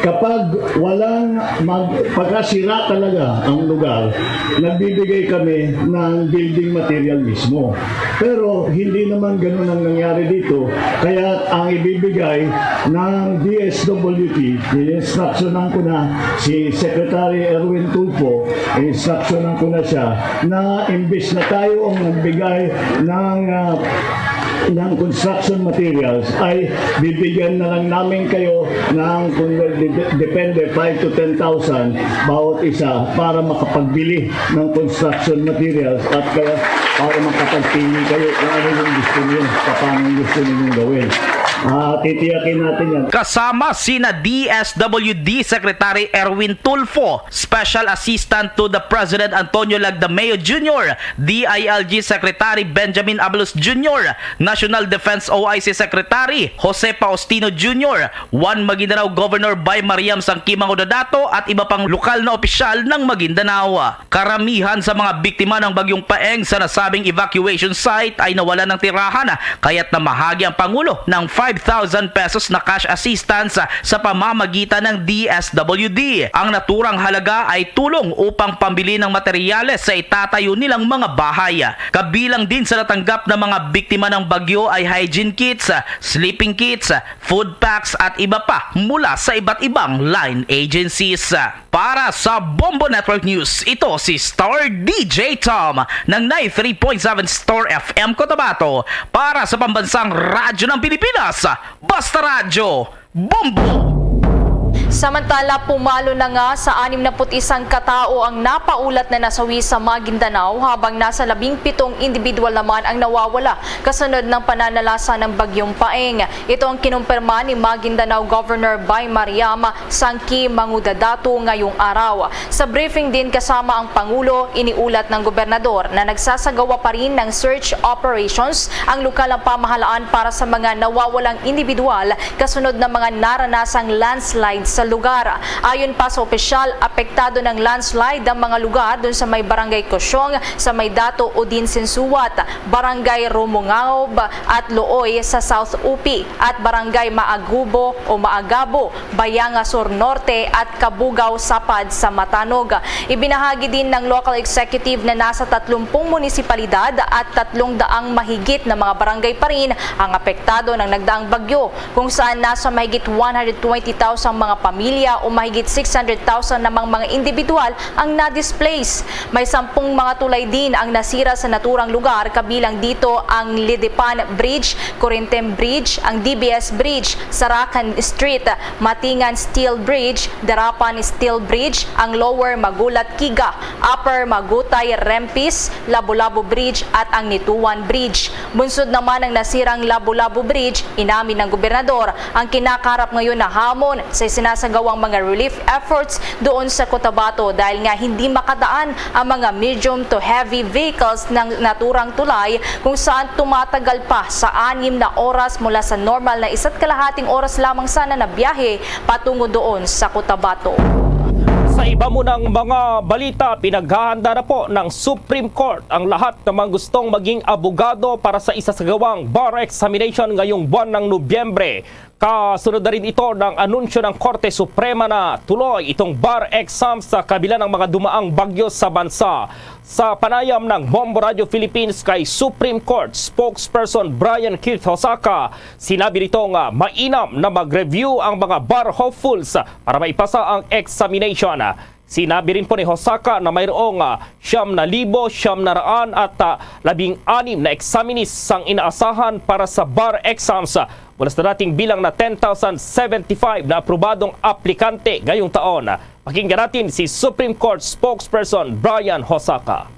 kapag walang mag- pagkasira talaga ang lugar, nagbibigay kami ng building material mismo. Pero hindi naman ganun ang nangyari dito. Kaya ang ibibigay ng D S W D, instructionan ko na si Secretary Erwin Tulfo, instructionan ko na siya na imbis na tayo ang nagbigay ng ah, ng construction materials, ay bibigyan na lang namin kayo ng, kung de- depende, five to ten thousand bawat isa para makapagbili ng construction materials at kaya para makapagpili kayo kung ano yung gusto niyo, paano yung gusto niyo gawin. Ah, titiyakin natin yan. Kasama sina D S W D Secretary Erwin Tulfo, Special Assistant to the President Antonio Lagdameo Junior, D I L G Secretary Benjamin Abalos Junior, National Defense O I C Secretary Jose Faustino Junior, One Maguindanao Governor Baymariam Sangki Mangudadato at iba pang lokal na opisyal ng Maguindanao. Karamihan sa mga biktima ng Bagyong Paeng sa nasabing evacuation site ay nawalan ng tirahan, kaya't namahagi ang Pangulo ng five thousand pesos na cash assistance sa pamamagitan ng D S W D. Ang naturang halaga ay tulong upang pambili ng materyales sa itatayo nilang mga bahay. Kabilang din sa natanggap ng mga biktima ng bagyo ay hygiene kits, sleeping kits, food packs at iba pa mula sa iba't ibang line agencies. Para sa Bombo Network News, ito si Star D J Tom ng ninety-three point seven Star F M Cotabato para sa Pambansang Radyo ng Pilipinas, Basta Radyo, Bombo! Samantala, pumalo na nga sa anim na put isang katao ang napaulat na nasawi sa Maguindanao, habang nasa labing pitong individual naman ang nawawala kasunod ng pananalasa ng Bagyong Paeng. Ito ang kinumpirma ni Maguindanao Governor Bay Mariam Sangki Mangudadato ngayong araw. Sa briefing din kasama ang Pangulo, iniulat ng gobernador na nagsasagawa pa rin ng search operations ang lokal na pamahalaan para sa mga nawawalang individual kasunod ng mga naranasang landslide sa lugar. Ayon pa sa opisyal, apektado ng landslide ang mga lugar dun sa may Barangay Kusyong, sa may Dato Udin Sinsuwat, Barangay Rumungaob at Looy sa South Upi at Barangay Maagubo o Maagabo, Bayanga Sur Norte at Kabugao Sapad sa Matanog. Ibinahagi din ng local executive na nasa tatlumpung munisipalidad at tatlong daang mahigit na mga barangay pa rin ang apektado ng nagdaang bagyo, kung saan nasa mahigit one hundred twenty thousand mga pamilya o mahigit six hundred thousand namang mga individual ang na-displace. May sampung mga tulay din ang nasira sa naturang lugar, kabilang dito ang Lidipan Bridge, Corintem Bridge, ang D B S Bridge, Sarakan Street, Matingan Steel Bridge, Darapan Steel Bridge, ang Lower Magulat Kiga, Upper Magutay Rempis, Labu-Labu Bridge at ang Nituan Bridge. Bunsod naman ang nasirang Labu-Labu Bridge, inamin ng gobernador, ang kinakaharap ngayon na hamon sa sinasagawang mga relief efforts doon sa Cotabato dahil nga hindi makadaan ang mga medium to heavy vehicles ng naturang tulay, kung saan tumatagal pa sa anim na oras mula sa normal na isa't kalahating oras lamang sana na biyahe patungo doon sa Cotabato. Sa iba mo ng mga balita, pinaghahanda na po ng Supreme Court ang lahat ng mga gustong maging abogado para sa isasagawang bar examination ngayong buwan ng Nobyembre. Kasunod na rin ito ng anunsyo ng Korte Suprema na tuloy itong bar exam sa kabila ng mga dumaang bagyo sa bansa. Sa panayam ng Bombo Radio Philippines kay Supreme Court Spokesperson Brian Keith Hosaka, sinabi nito nga mainam na mag-review ang mga bar hopefuls para maipasa ang examination. Sinabi rin po ni Hosaka na mayroong ah, siyam na libo, siyam na raan at ah, labing anim na examinees ang inaasahan para sa bar exams mula sa dating bilang na ten thousand seventy-five na aprobadong aplikante ngayong taon. Pakinggan natin si Supreme Court Spokesperson Brian Hosaka.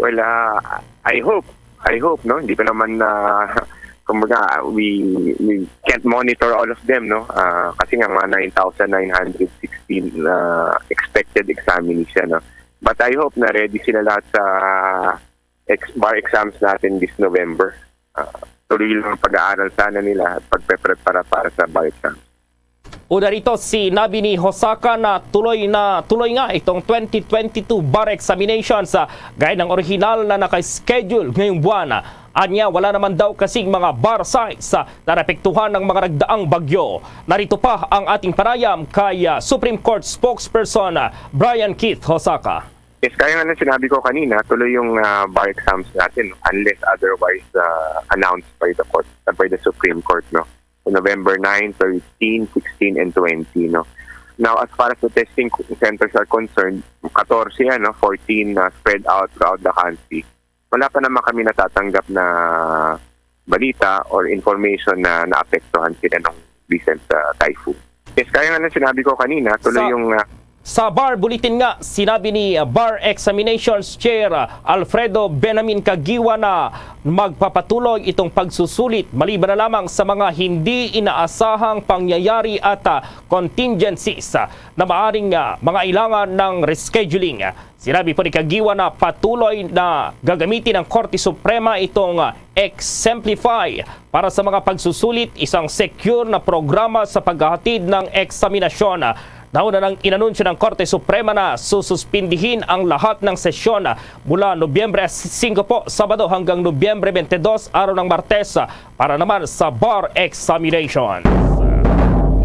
Well, uh, I hope, I hope, no? Hindi ko naman, uh, kumbaga, we, we can't monitor all of them, no? Uh, kasi nga mga nine thousand nine hundred sixteen uh, expected examinees siya, no? But I hope na ready sila lahat sa ex- bar exams natin this November. Ah, tuloy lang ang pag-aaral sana nila at pagpeprepara para sa bar exams. Una rito, sinabi ni Hosaka na tuloy na tuloy nga itong twenty twenty-two bar examinations, ah, gaya ng orihinal na naka-schedule ngayong buwan. Anya, wala naman daw kasing mga bar sites, ah, na naapektuhan ng mga nagdaang bagyo. Narito pa ang ating panayam kay, ah, Supreme Court spokesperson, ah, Brian Keith Hosaka. Yes, kaya nga na sinabi ko kanina, tuloy yung ah, bar exams natin, no? Unless otherwise ah, announced by the court, uh, by the Supreme Court, no? So, November nine, thirteen, sixteen, and twenty, no? Now, as far as the testing centers are concerned, fourteen, ano, fourteen na spread out throughout the country. Wala pa naman kami natatanggap na balita or information na naapektuhan sila ng recent ah, typhoon. Yes, kaya nga na sinabi ko kanina, tuloy Sa- yung ah, Sa bar bulletin nga, sinabi ni, uh, Bar Examinations Chair, uh, Alfredo Benamin Kagiwa na magpapatuloy itong pagsusulit maliban na lamang sa mga hindi inaasahang pangyayari at, uh, contingencies, uh, na maaring, uh, mangailangan ng rescheduling. Sinabi po ni Kagiwa na patuloy na gagamitin ng Korte Suprema itong, uh, Exemplify para sa mga pagsusulit, isang secure na programa sa paghahatid ng eksaminasyon. Nauna nang inanunsyo ng Korte Suprema na sususpindihin ang lahat ng sesyon mula Nobyembre singko po, Sabado, hanggang Nobyembre twenty-two, araw ng Martes, para naman sa bar examination.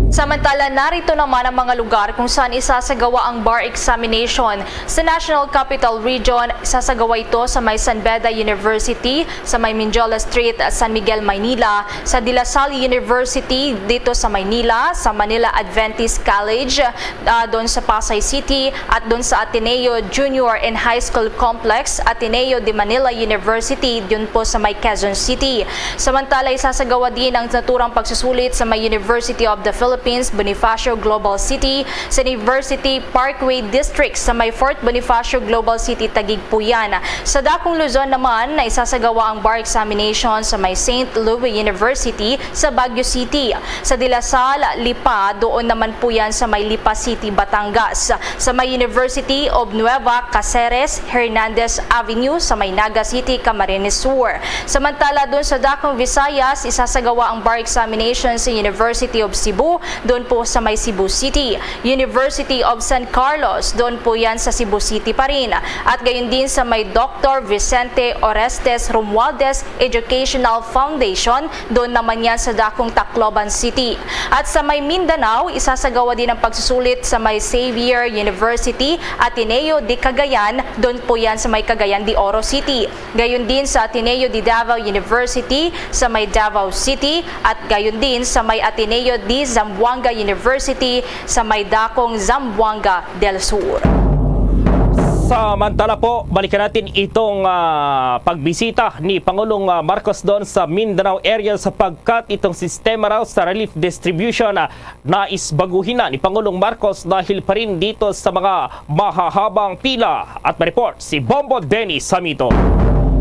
Samantala, narito naman ang mga lugar kung saan isasagawa ang bar examination. Sa National Capital Region, isasagawa ito sa may San Beda University, sa may Mindiola Street, San Miguel, Maynila, sa De La Salle University dito sa Maynila, sa Manila Adventist College, ah, doon sa Pasay City, at doon sa Ateneo Junior and High School Complex, Ateneo de Manila University, doon po sa may Quezon City. Samantala, isasagawa din ang naturang pagsusulit sa may University of the Philippines Bonifacio Global City, sa University Parkway District sa may Fort Bonifacio Global City, Taguig, Puyan. Sa Dakong Luzon naman, na isasagawa ang bar examination sa may Saint Louis University sa Baguio City. Sa De La Salle, Lipa, doon naman po yan sa may Lipa City, Batangas. Sa may University of Nueva Caceres, Hernandez Avenue sa may Naga City, Camarines Sur. Samantala, doon sa Dakong Visayas, isasagawa ang bar examination sa University of Cebu, doon po sa may Cebu City. University of San Carlos, doon po yan sa Cebu City pa rin. At gayon din sa may Doctor Vicente Orestes Romualdez Educational Foundation, doon naman yan sa Dakong Tacloban City. At sa may Mindanao, isasagawa din ang pagsusulit sa may Xavier University, Ateneo de Cagayan, doon po yan sa may Cagayan de Oro City. Gayon din sa Ateneo de Davao University sa may Davao City at gayon din sa may Ateneo de Zamboanga University sa may Dakong Zamboanga del Sur. Samantala po, balikan natin itong, ah, pagbisita ni Pangulong, ah, Marcos doon sa Mindanao area sapagkat itong sistema raw sa relief distribution, ah, nais baguhin na ni Pangulong Marcos dahil pa rin dito sa mga mahahabang pila. At may report si Bombo Dennis Samito.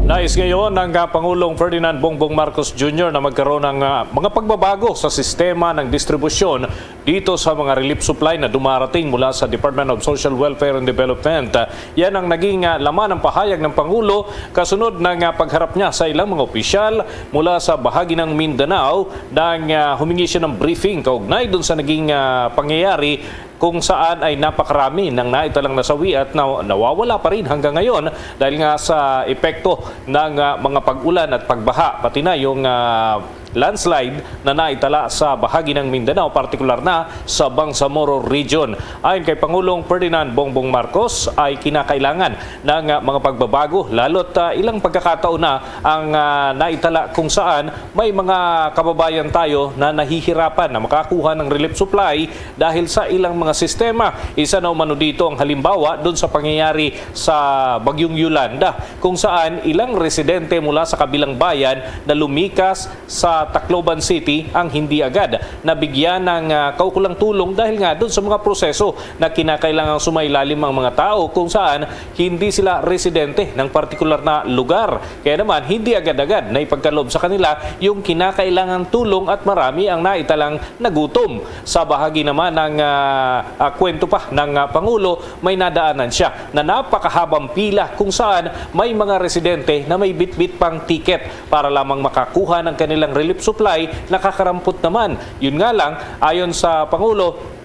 Nais ngayon ng ah, Pangulong Ferdinand Bongbong Marcos Junior na magkaroon ng ah, mga pagbabago sa sistema ng distribusyon dito sa mga relief supply na dumarating mula sa Department of Social Welfare and Development. Ah, yan ang naging ah, laman ng pahayag ng Pangulo kasunod ng ah, pagharap niya sa ilang mga opisyal mula sa bahagi ng Mindanao nang ah, humingi siya ng briefing kaugnay dun sa naging ah, pangyayari kung saan ay napakarami ng naitalang nasawi at na, nawawala pa rin hanggang ngayon dahil nga sa epekto ng ah, mga pag-ulan at pagbaha, pati na yung ah, landslide na naitala sa bahagi ng Mindanao, partikular na sa Bangsamoro Region. Ayon kay Pangulong Ferdinand Bongbong Marcos, ay kinakailangan ng ah, mga pagbabago, lalo't ah, ilang pagkakataon na ang ah, naitala kung saan may mga kababayan tayo na nahihirapan na makakuha ng relief supply dahil sa ilang mga sistema. Isa na umano dito ang halimbawa doon sa pangyayari sa Bagyong Yolanda, kung saan ilang residente mula sa kabilang bayan na lumikas sa Tacloban City ang hindi agad nabigyan ng, ah, kaukulang tulong dahil nga dun sa mga proseso na kinakailangang sumailalim ang mga tao kung saan hindi sila residente ng partikular na lugar. Kaya naman, hindi agad-agad na ipagkaloob sa kanila yung kinakailangang tulong at marami ang naitalang nagutom. Sa bahagi naman ng, ah, ah, kwento pa ng, ah, Pangulo, may nadaanan siya na napakahabang pila kung saan may mga residente na may bitbit pang tiket para lamang makakuha ng kanilang relief supply. Nakakarampot naman. Yun nga lang, ayon sa Pangulo,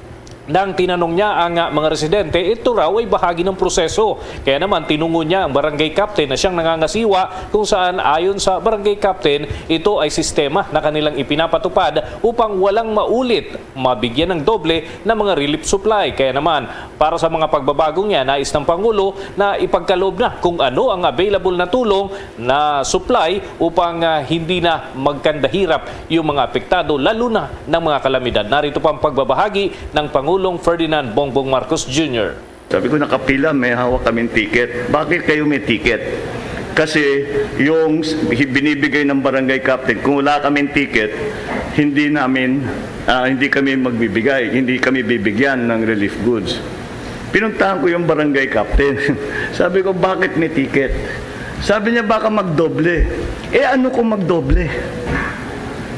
nang tinanong niya ang, ah, mga residente, ito raw ay bahagi ng proseso. Kaya naman, tinungo niya ang barangay captain na siyang nangangasiwa, kung saan, ayon sa barangay captain, ito ay sistema na kanilang ipinapatupad upang walang maulit mabigyan ng doble na mga relief supply. Kaya naman, para sa mga pagbabagong yan, nais ng Pangulo na ipagkaloob na kung ano ang available na tulong na supply upang, ah, hindi na magkandahirap yung mga apektado, lalo na ng mga kalamidad. Narito pa ang pagbabahagi ng Pangulong Ferdinand Bongbong Marcos Junior. Sabi ko, "Nakapila, may hawak kaming ticket. Bakit kayo may ticket?" Kasi yung s-, hi-, binibigay ng barangay captain, kung wala kaming ticket, hindi namin, ah, hindi kami magbibigay, hindi kami bibigyan ng relief goods. Pinuntahan ko yung barangay captain. Sabi ko, "Bakit may ticket?" Sabi niya, "Baka magdoble." Eh, ano kung magdoble?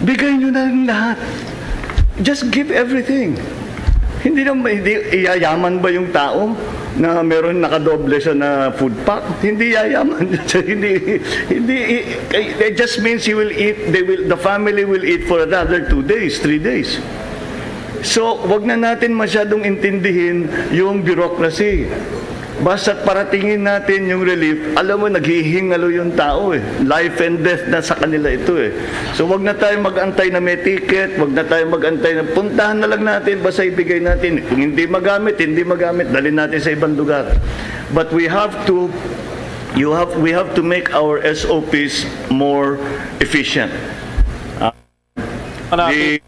Bigay nyo na rin lahat. Just give everything. Hindi naman, hindi, iyayaman ba yung tao na meron nakadoble siya na food pack? Hindi yayaman. Hindi, hindi, it just means he will eat, they will, the family will eat for another two days, three days. So, wag na natin masyadong intindihin yung bureaucracy. Basta paratingin natin yung relief, alam mo, naghihingalo yung tao eh. Life and death na sa kanila ito eh. So, wag na tayo mag-antay na may ticket, wag na tayo mag-antay na, puntahan na lang natin, basta ibigay natin. Kung hindi magamit, hindi magamit, dali natin sa ibang lugar. But we have to, you have, we have to make our S O Ps more efficient. Ah, Ano, di-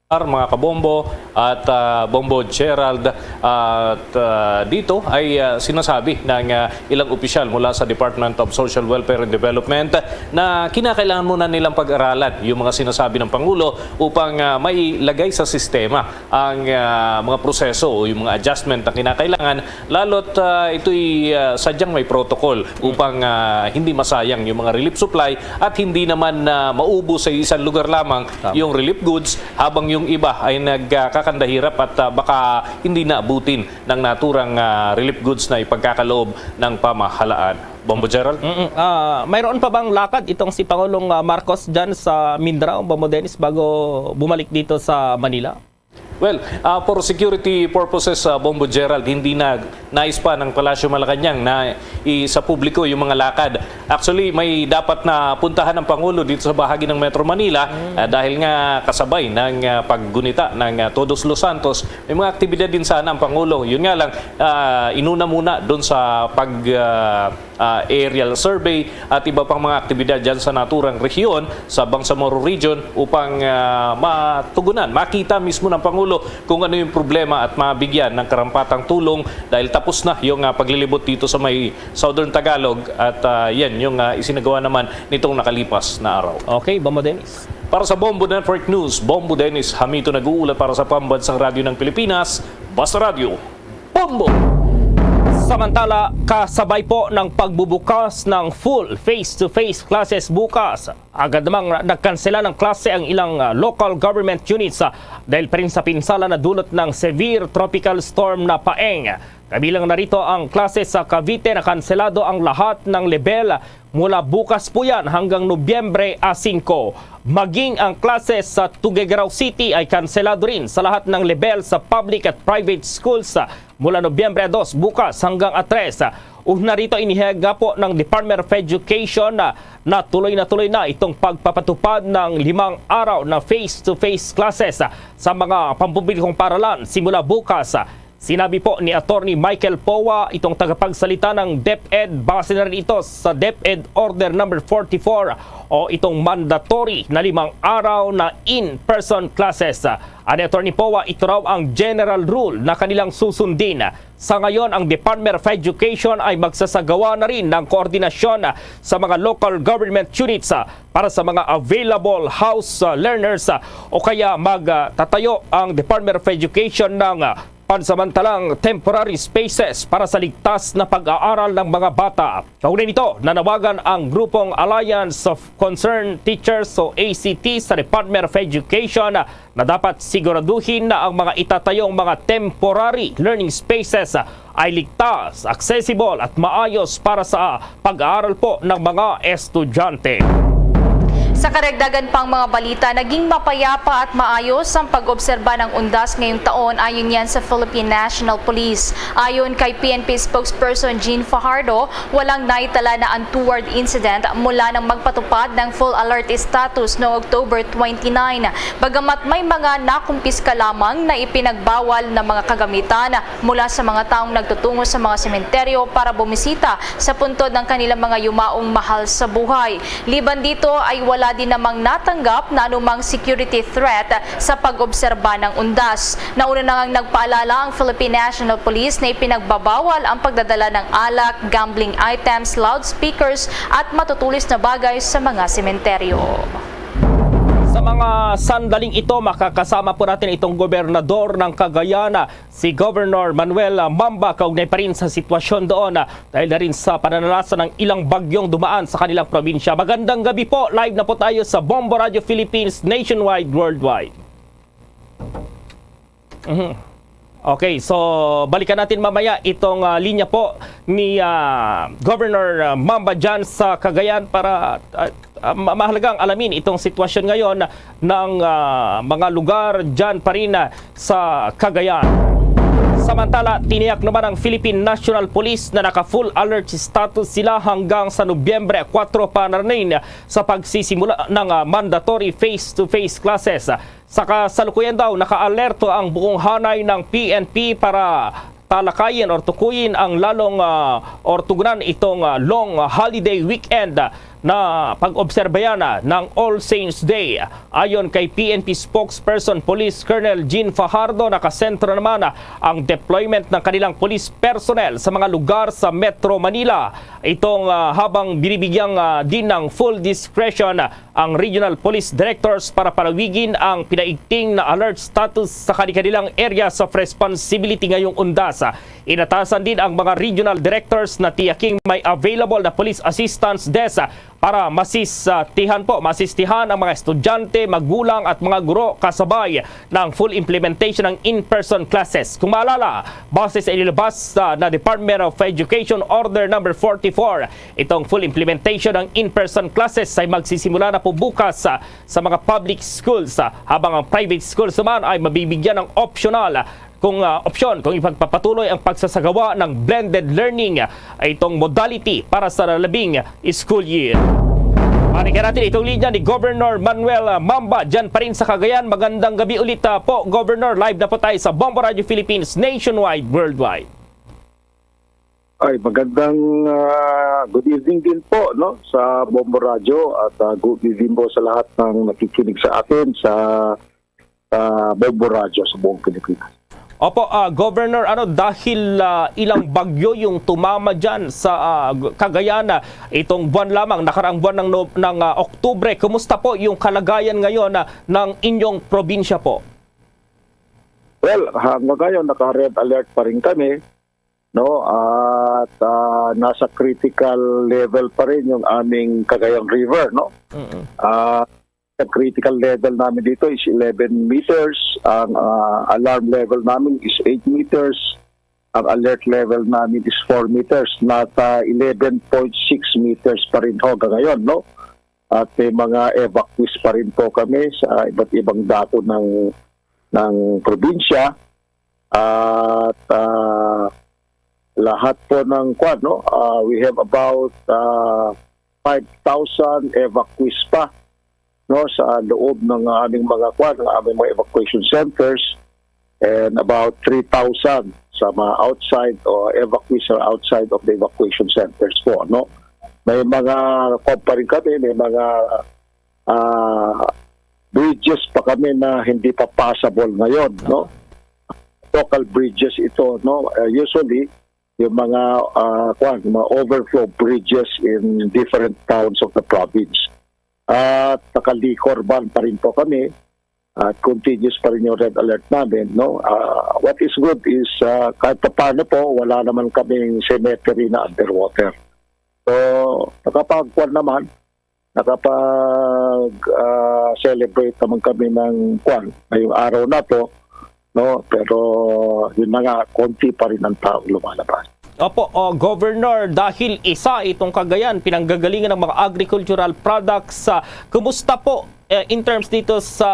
mga kabombo at, ah, Bombo Gerald, at, ah, dito ay, ah, sinasabi ng, ah, ilang opisyal mula sa Department of Social Welfare and Development na kinakailangan muna nilang pag-aralan yung mga sinasabi ng Pangulo upang, ah, mailagay sa sistema ang, ah, mga proseso o yung mga adjustment na kinakailangan, lalo't, ah, ito'y, ah, sadyang may protocol upang, ah, hindi masayang yung mga relief supply at hindi naman, ah, maubos sa isang lugar lamang Tama. yung relief goods, habang yung iba ay nagkakandahirap at, ah, baka hindi naabutin ng naturang, ah, relief goods na ipagkakaloob ng pamahalaan. Bombo Gerald? Mm-mm. Ah, mayroon pa bang lakad itong si Pangulong, ah, Marcos dyan sa Mindanao, Bombo Dennis, bago bumalik dito sa Manila? Well, ah, for security purposes, ah, Bombo Gerald, hindi na nais pa ng Palasyo Malacañang na i-, sa publiko yung mga lakad. Actually, may dapat na puntahan ng Pangulo dito sa bahagi ng Metro Manila, ah, dahil nga kasabay ng, ah, paggunita ng, ah, Todos los Santos, may mga aktibidad din sana ang Pangulo. Yun nga lang, ah, inuna muna doon sa pag, ah, ah, aerial survey at iba pang mga aktibidad dyan sa naturang rehiyon sa Bangsamoro Region upang, ah, matugunan, makita mismo ng Pangulo kung ano yung problema at mabigyan ng karampatang tulong dahil tapos na yung, ah, paglilibot dito sa may Southern Tagalog at, ah, yan yung, ah, isinagawa naman nitong nakalipas na araw. Okay, Bombo Dennis. Para sa Bombo Network News, Bombo Dennis Hamito nag-uulat para sa Pambansang Radyo ng Pilipinas, Basta Radyo. Bombo! Samantala, kasabay po ng pagbubukas ng full face-to-face classes bukas, agad namang nagkansela ng klase ang ilang, ah, local government units, ah, dahil pa rin sa pinsala na dulot ng severe tropical storm na Paeng. Kabilang na rito ang klase sa Cavite na kanselado ang lahat ng lebel mula bukas po yan hanggang Nobyembre a singko. Maging ang klase sa Tuguegarao City ay kanselado rin sa lahat ng lebel sa public at private schools, ah, mula Nobyembre dos bukas hanggang a tres. Una rito, inihiga po ng Department of Education na, na tuloy na tuloy na itong pagpapatupad ng limang araw na face-to-face classes, ah, sa mga pampublikong paralan simula bukas, ah, Sinabi po ni Attorney Michael Poa, itong tagapagsalita ng DepEd, base na rin ito sa DepEd Order Number forty-four o itong mandatory na limang araw na in-person classes. Ani Attorney Poa, ito raw ang general rule na kanilang susundin. Sa ngayon, ang Department of Education ay magsasagawa na rin ng koordinasyon sa mga local government units para sa mga available house learners o kaya magtatayo ang Department of Education ng pansamantalang temporary spaces para sa ligtas na pag-aaral ng mga bata. Kaugnay nito, nanawagan ang grupong Alliance of Concerned Teachers o A C T sa Department of Education na dapat siguraduhin na ang mga itatayong mga temporary learning spaces ay ligtas, accessible at maayos para sa pag-aaral po ng mga estudyante. Sa karagdagan pang mga balita, naging mapayapa at maayos ang pag-obserba ng undas ngayong taon, ayon yan sa Philippine National Police. Ayon kay P N P spokesperson Jean Fajardo, walang naitala na untoward incident mula nang magpatupad ng full alert status noong October twenty-nine. Bagamat may mga nakumpiska lamang na ipinagbawal na mga kagamitan mula sa mga taong nagtutungo sa mga sementeryo para bumisita sa puntod ng kanilang mga yumaong mahal sa buhay. Liban dito ay wala din namang natanggap na anumang security threat sa pag-obserba ng undas. Nauna na ngang nagpaalala ang Philippine National Police na ipinagbabawal ang pagdadala ng alak, gambling items, loudspeakers at matutulis na bagay sa mga sementeryo. Sa mga sandaling ito, makakasama po natin itong gobernador ng Cagayan, si Governor Manuel Mamba, kaugnay pa rin sa sitwasyon doon, ah, dahil na rin sa pananalasa ng ilang bagyong dumaan sa kanilang probinsya. Magandang gabi po. Live na po tayo sa Bombo Radio Philippines, nationwide, worldwide. Mhm. Okay, so balikan natin mamaya itong, ah, linya po ni, ah, Governor, ah, Mamba dyan sa Cagayan para, ah, ah, ma-, mahalagang alamin itong sitwasyon ngayon ng, ah, mga lugar dyan pa rin, ah, sa Cagayan. Samantala, tiniyak naman ang Philippine National Police na naka-full alert status sila hanggang sa Nobyembre kuwatro pa na rin sa pagsisimula ng, ah, mandatory face-to-face classes. Sa kasalukuyan daw, nakaalerto ang buong hanay ng P N P para talakayin or tukuyin ang lalong, ah, or tugunan itong, ah, long holiday weekend, ah, na pag-obserbayan, ah, ng All Saints Day. Ayon kay P N P spokesperson Police Colonel Jean Fajardo, nakasentro naman, ah, ang deployment ng kanilang police personnel sa mga lugar sa Metro Manila. Itong, ah, habang binibigyang, ah, din ng full discretion, ah, ang regional police directors para palawigin ang pinaigting na alert status sa kanilang areas of responsibility ngayong undas. Inatasan din ang mga regional directors na tiyaking may available na police assistance desk para masistihan po, masistihan ang mga estudyante, magulang at mga guro, kasabay ng full implementation ng in-person classes. Kung maalala, base sa inilabas, ah, na Department of Education Order Number forty-four, itong full implementation ng in-person classes ay magsisimula na po bukas, ah, sa mga public schools, ah, habang ang private schools naman ay mabibigyan ng optional, ah, kung, ah, opsyon kung ipagpapatuloy ang pagsasagawa ng blended learning, ah, itong modality para sa nalabing school year. Balikan natin itong linya ni Governor Manuel, ah, Mamba dyan pa rin sa Cagayan. Magandang gabi ulit, ah, po, Governor. Live na po tayo sa Bombo Radio Philippines, nationwide, worldwide. Ay, magandang, ah, good evening din po, no, sa Bombo Radyo at, ah, good evening po sa lahat ng nakikinig sa atin sa, sa Bombo Radyo sa buong Pilipinas. Opo, ah, Governor, ano, dahil, ah, ilang bagyo yung tumama dyan sa, ah, Cagayan, ah, itong buwan lamang, nakaraang buwan ng, No-, ng, ah, Oktubre, kumusta po yung kalagayan ngayon, ah, ng inyong probinsya po? Well, hanggang ngayon, naka-red alert pa rin kami, no? At, ah, nasa critical level pa rin yung aming Cagayan River, no? Mm-mm. Ah, ang critical level namin dito is eleven meters. Ang, ah, alarm level namin is eight meters. Ang alert level namin is four meters. Nasa eleven point six meters pa rin ho hanggang ngayon, no? At may mga evacuees pa rin po kami sa iba't ibang dako ng, ng probinsya. At, ah, lahat po ng kwan, no? Ah, we have about, ah, five thousand evacuees pa, no, sa loob ng aming mga kwan, ng aming mga evacuation centers, and about three thousand sa mga outside o evacuees or outside of the evacuation centers po, no? May mga, kwan pa rin kami, may mga, ah, bridges pa kami na hindi pa passable ngayon, no? Local bridges ito, no? Uh, usually, yung mga, ah, kwan, mga overflow bridges in different towns of the province. At naka-liquor ban pa rin po kami at continuous pa rin yung red alert namin, no? Ah, what is good is, ah, kahit papaano po, wala naman kaming cemetery na underwater. So, nakapagkuan naman, nakapag, ah, celebrate naman kami ng kuan ngayong araw na to, no? Pero yun na nga, konti pa rin ang taong lumalabas. Opo, oh, Governor, dahil isa itong Cagayan, pinanggagalingan ng mga agricultural products, ah, kumusta po, eh, in terms dito sa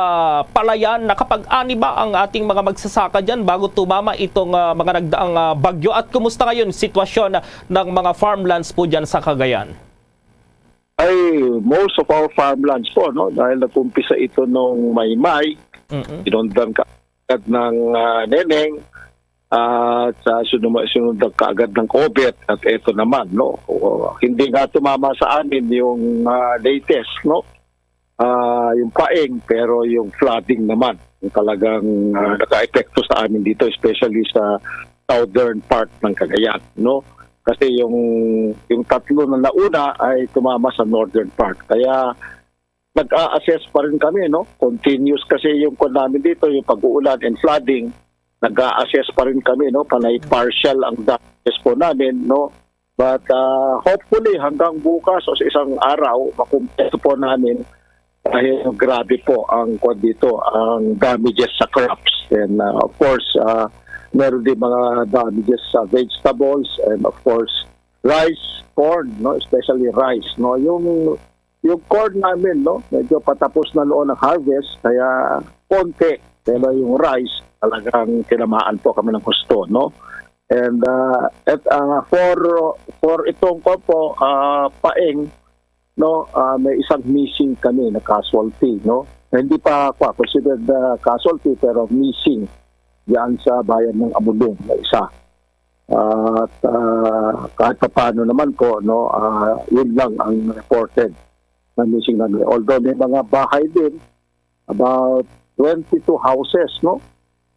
palayan? Nakapag-ani ba ang ating mga magsasaka dyan bago tumama itong, ah, mga nagdaang, ah, bagyo? At kumusta ngayon sitwasyon ng mga farmlands po dyan sa Cagayan? Ay, most of our farmlands po, no? Dahil nag-umpisa ito nung Maymay, Mm-mm. Sinundan kaagad ng, ah, Neneng, at sa sunod, sinundan kaagad ng COVID, at eto naman, no? O, hindi nga tumama sa amin yung, ah, latest, no? Ah, yung paeng, pero yung flooding naman, yung talagang, ah, naka-epekto sa amin dito, especially sa southern part ng Cagayan, no? Kasi yung, yung tatlo na nauna ay tumama sa northern part. Kaya nag-a-assess pa rin kami, no? Continuous kasi yung kwan namin dito, yung pag-uulan and flooding, nag-a-assess pa rin kami, no? Panay partial ang damages po namin, no? But, ah, hopefully, hanggang bukas o sa isang araw, makumpleto po namin dahil grabe po ang kwan dito, ang damages sa crops. And, ah, of course, ah, meron din mga damages sa vegetables and, of course, rice, corn, no? Especially rice, no? Yung, yung corn namin, no? Medyo patapos na noon ang harvest, kaya konti. Pero yung rice, talagang tinamaan po kami ng husto, no? And, ah, at, ah, for, for itong kwan po, ah, paeng, no, ah, may isang missing kami na casualty, no? Na hindi pa, kwa, considered na casualty, pero missing diyan sa bayan ng Amulong na isa. At, ah, kahit papaano naman po, no, ah, yun lang ang reported na missing namin. Although may mga bahay din, about twenty-two houses, no?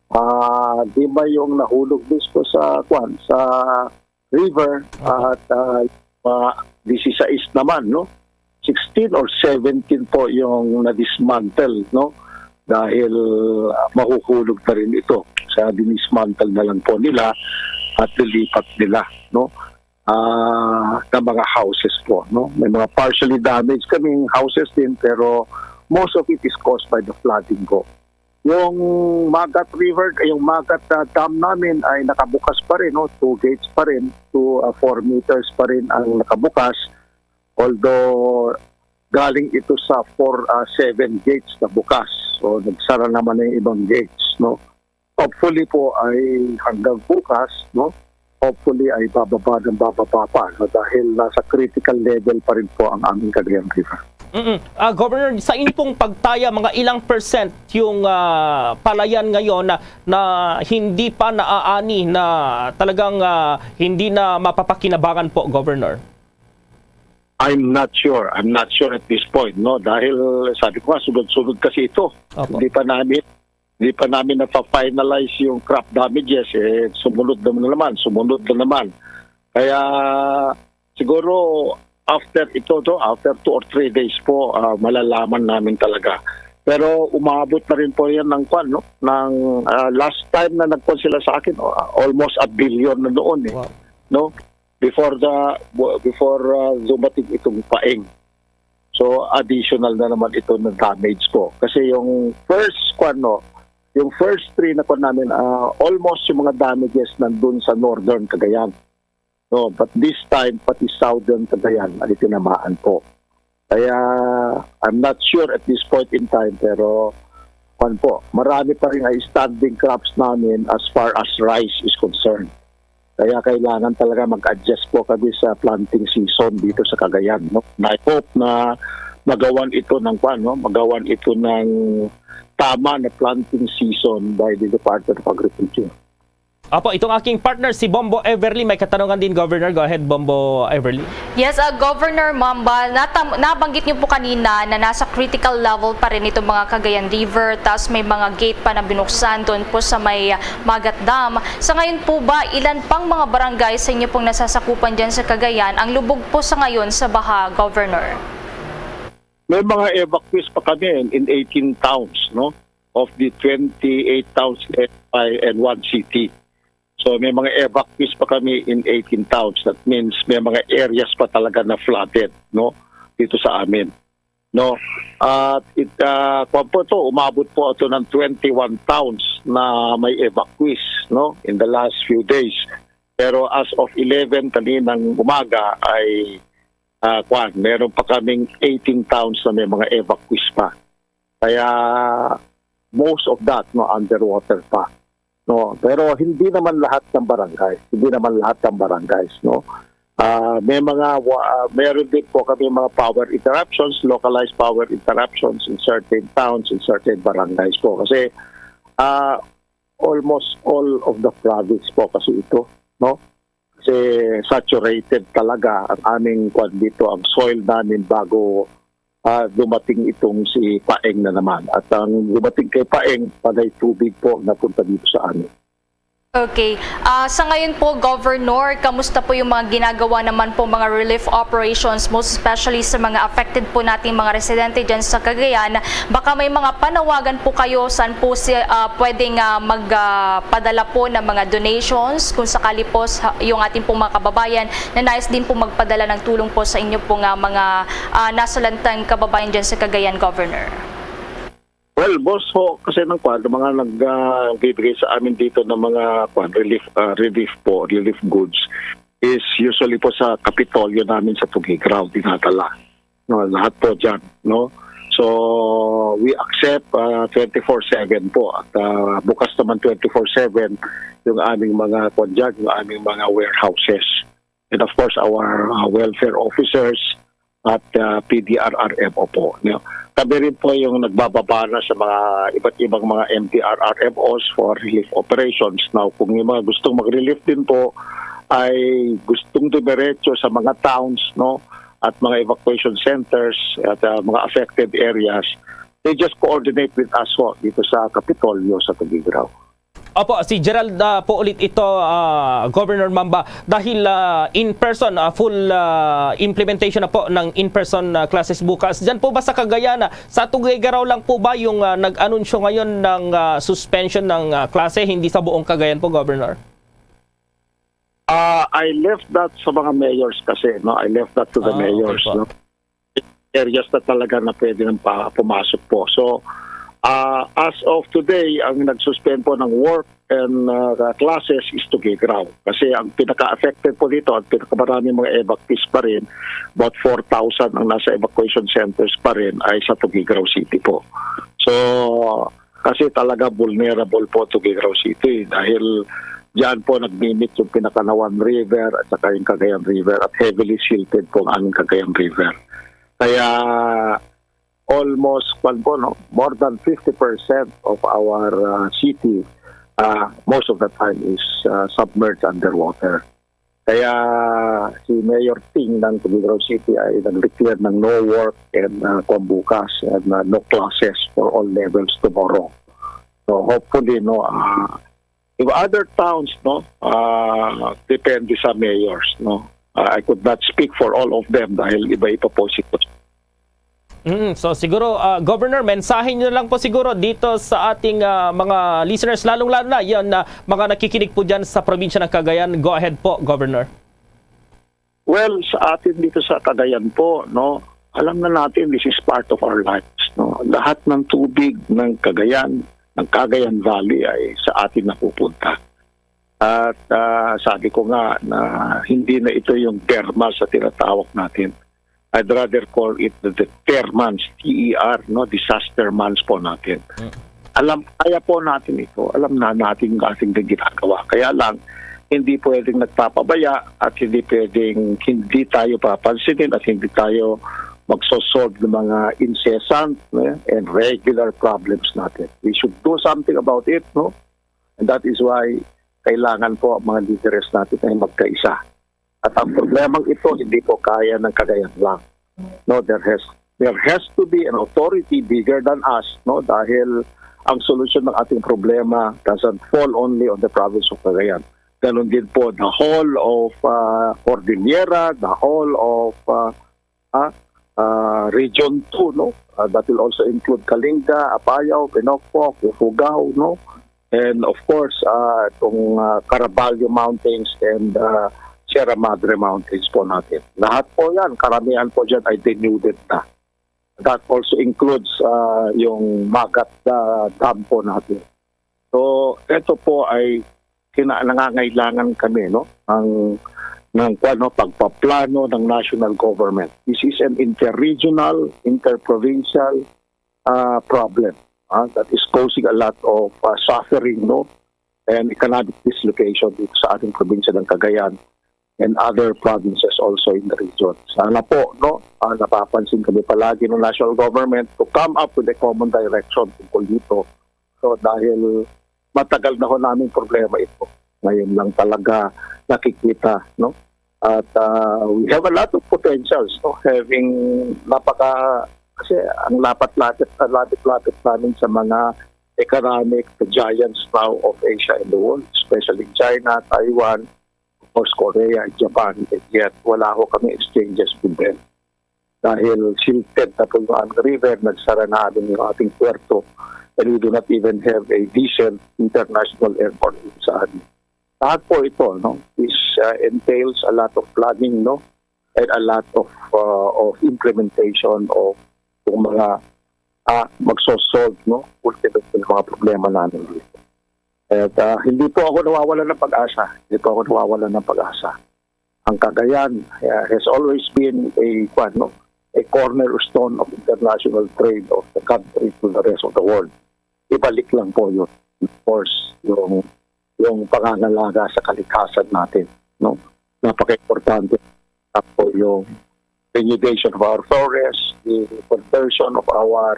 Ah, di ba yung nahulog mismo sa, kwan, sa river, Opo. At, ah, mga disisais naman, no? Sixteen or seventeen po yung na-dismantle, no? Dahil, ah, mahuhulog na rin ito. Sa dinismantle na lang po nila at lilipat nila, no? Ah, na mga houses po, no? May mga partially damaged kaming houses din, pero most of it is caused by the flooding po. Yung Magat River, yung Magat, ah, Dam namin ay nakabukas pa rin, no? Two gates pa rin, two, ah, four meters pa rin ang nakabukas. Although galing ito sa four, ah, seven gates na bukas. So, nagsara naman na yung ibang gates, no? Hopefully po ay hanggang bukas, no? Hopefully ay bababa ng bababa pa, no? Dahil nasa critical level pa rin po ang aming Cagayan River. Mm-mm. Ah, Governor, sa inyo pong pagtaya, mga ilang percent yung, ah, palayan ngayon na, na hindi pa naaani, na talagang, ah, hindi na mapapakinabangan po, Governor? I'm not sure. I'm not sure at this point, no? Dahil sabi ko nga, sunod-sunod kasi ito. Opo. Hindi pa namin, hindi pa namin nafa-finalize yung crop damages. Eh, sumunod na naman, sumunod na naman. Kaya siguro after ito, to, after two or three days po, ah, malalaman namin talaga. Pero umabot na rin po yan ng kwan, no? Ng, ah, last time na nagkwan sila sa akin, oh, almost a billion na noon, eh. Wow. No? Before the, before, ah, dumating itong paeng. So, additional na naman ito na damage po. Kasi yung first, kwan, no, yung first three na kwan namin, ah, almost yung mga damages nandun sa northern Cagayan. No, but this time, pati southern Cagayan ay tinamaan po. Kaya, I'm not sure at this point in time, pero, kwan po, marami pa rin ay standing crops namin as far as rice is concerned. Kaya kailangan talaga mag-adjust po kami sa planting season dito sa Cagayan, no? And I hope na magawan ito ng, kwan, no? Magawan ito ng tama na planting season by the Department of Agriculture. Apo, itong aking partner, si Bombo Everly, may katanungan din, Governor. Go ahead, Bombo Everly. Yes, uh, Governor Mamba, natam- nabanggit niyo po kanina na nasa critical level pa rin itong mga Cagayan River, tas may mga gate pa na binuksan doon po sa may uh, Magat Dam. Sa ngayon po ba, ilan pang mga barangay sa inyo pong nasasakupan dyan sa Cagayan ang lubog po sa ngayon sa baha, Governor? May mga evacuees pa kami in eighteen towns, no? Of the twenty-eight towns left by and one city. So may mga evacuees pa kami in eighteen towns. That means may mga areas pa talaga na flooded, no? Dito sa amin. No? At it, uh, po ito, umabot po ito ng twenty-one towns na may evacuees, no? In the last few days. Pero as of eleven kaninang umaga ay uh, kwan, meron pa kaming eighteen towns na may mga evacuees pa. Kaya most of that, no, underwater pa. No, pero hindi naman lahat ng barangay, hindi naman lahat ng barangays, no. Uh, may mga uh, meron din po kami mga power interruptions, localized power interruptions in certain towns, in certain barangays po kasi uh, almost all of the province po kasi ito, no. Kasi saturated talaga ang aming kwan dito, ang soil namin bago uh, dumating itong si Paeng na naman. At ang dumating kay Paeng, panay tubig po napunta dito sa amin. Okay. Uh, sa ngayon po, Governor, kamusta po yung mga ginagawa naman po mga relief operations, most especially sa mga affected po nating mga residente dyan sa Cagayan? Baka may mga panawagan po kayo saan po si, uh, pwedeng uh, magpadala uh, po ng mga donations kung sakali po sa, yung ating pong mga kababayan na nais din po magpadala ng tulong po sa inyo pong uh, mga uh, nasalantang kababayan dyan sa Cagayan, Governor. Well, boss ho, kasi ng kwan, mga nagbibigay uh, sa amin dito ng mga kwan, relief uh, relief po, relief goods is usually po sa Kapitolyo namin sa Tugigraw dinadala. No, lahat po diyan, no. So we accept uh, twenty-four seven po at uh, bukas naman twenty-four seven yung aming mga kwan diyan, yung aming mga warehouses. And of course our uh, welfare officers at uh, P D R R M O po. No? Kami rin po yung nagbababa na sa mga iba't ibang mga M D R R M Os for relief operations. Now, kung yung mga gustong mag-relief din po ay gustong dumiretso sa mga towns, no, at mga evacuation centers at uh, mga affected areas, they just coordinate with us po dito sa Kapitolyo sa Tugigraw. Opo, si Gerald uh, po ulit ito, uh, Governor Mamba, dahil uh, in person, uh, full uh, implementation na po ng in-person uh, classes bukas. Diyan po ba sa Cagayan, uh, sa Tuguegarao lang po ba yung uh, nag-anunsyo ngayon ng uh, suspension ng uh, klase, hindi sa buong Cagayan po, Governor? Uh, I left that sa mga mayors kasi, no? I left that to the ah, mayors, okay no? Areas na talaga na pwede nang pa, pumasok po. So, uh, as of today, ang nag-suspend po ng work and uh, classes is Tugigraw. Kasi ang pinaka-affected po dito, ang pinakamaraming mga evacuees pa rin, about four thousand ang nasa evacuation centers pa rin ay sa Tugigraw City po. So, kasi talaga vulnerable po Tugigraw City dahil diyan po nagmimit yung Pinakanawan River at saka yung Cagayan River at heavily silted po ang aming Cagayan River. Kaya almost kwan po, no, more than fifty percent of our uh, city uh, most of the time is uh, submerged underwater. Kaya si Mayor Ting ng Tuguegarao City ay nag-declare ng no work and uh, kwan bukas and uh, no classes for all levels tomorrow. So hopefully, no, uh, if other towns, no, uh, depende sa mayors, no. Uh, I could not speak for all of them dahil iba-iba po sitwasyon. Mm, so siguro, uh, Governor, mensahe niyo lang po siguro dito sa ating uh, mga listeners, lalong-lalo na yan, uh, mga nakikinig po dyan sa probinsya ng Cagayan. Go ahead po, Governor. Well, sa atin dito sa Cagayan po, no, alam na natin this is part of our lives, no. Lahat ng tubig ng Cagayan, ng Cagayan Valley ay sa atin napupunta. At uh, sabi ko nga na hindi na ito yung derma sa tinatawag natin. I'd rather call it the, the termans, T E R, no, disaster months po natin. Mm. Alam, kaya po natin ito. Alam na natin ang ating ginagawa. Kaya lang, hindi pwedeng nagpapabaya at hindi pwedeng hindi tayo papansinin at hindi tayo magsosolve ng mga incessant, no, and regular problems natin. We should do something about it, no? And that is why kailangan po ang mga lideres natin ay magkaisa. At ang problemang ito, hindi po kaya ng Cagayan lang. No, there has there has to be an authority bigger than us, no, dahil ang solusyon ng ating problema doesn't fall only on the province of Cagayan. Ganun din po the whole of uh, Cordillera, the whole of uh, ah, ah, Region two, no? Ah, that will also include Kalinga, Apayao, Pinocfoc, Ifugao, no? And of course, ah, itong ah, Caraballo Mountains and ah, Sierra Madre Mountains po natin. Lahat po yan, karamihan po dyan ay denuded na. That also includes ah, yung Magat ah, Dam po natin. So, ito po ay kina nangangailangan kami, no, ang ng kuwan, no, pagpaplano ng national government. This is an interregional, interprovincial uh, problem uh, that is causing a lot of uh, suffering, no, and economic dislocation dito sa ating probinsya ng Cagayan and other provinces also in the region. Sana po, no, uh, napapansin kami palagi ng national government to come up with a common direction tungkol dito. So dahil matagal na ho naming problema ito. Ngayon lang talaga nakikita, no? At uh, we have a lot of potentials, no? Having napaka kasi ang lapit-lapit lapit-lapit namin sa mga economic giants now of Asia and the world, especially China, Taiwan, of course Korea, Japan, and yet wala ho kami exchanges with them. Dahil silted na po yung aming river, nagsara na amin yung ating puerto, and we do not even have a decent international airport sa amin. Lahat po ito, no, is uh, entails a lot of planning, no, and a lot of uh, of implementation of yung mga uh, magsosolve, no, ultimate ng mga problema namin dito. At uh, hindi po ako nawawala ng pag-asa. Hindi po ako nawawala ng pag-asa. Ang Cagayan uh, has always been a, kwan, no, a cornerstone of international trade of the country to the rest of the world. Ibalik lang po yun. Of course, yung yung pangangalaga sa kalikasan natin, no? Napaka-importante po yung renovation of our forests, the conversion of our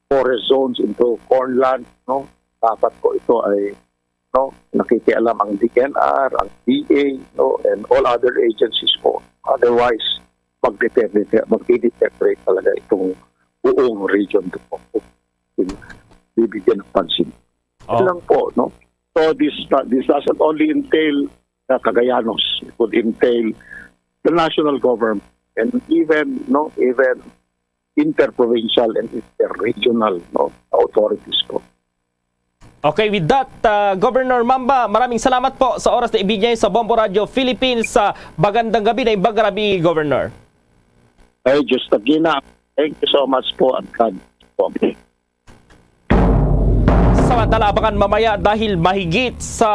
forest zones into corn land, no? Dapat po ito ay, no, nakikialam ang D N R, ang D A, no, and all other agencies po. Otherwise, magdeteriorate, magdeteriorate talaga itong buong region po. Bibigyan ng pansin. Oh. Lang po, no? So this this doesn't only entail the Cagayanos, it would entail the national government and even, no, even interprovincial and interregional, no, authorities po. Okay, with that, uh, Governor Mamba, maraming salamat po sa oras na ibigay sa Bombo Radio Philippines. Uh, magandang gabi na imbag gabi, Governor. Ay, just again, thank you so much po, at God po. Samantala, abangan mamaya dahil mahigit sa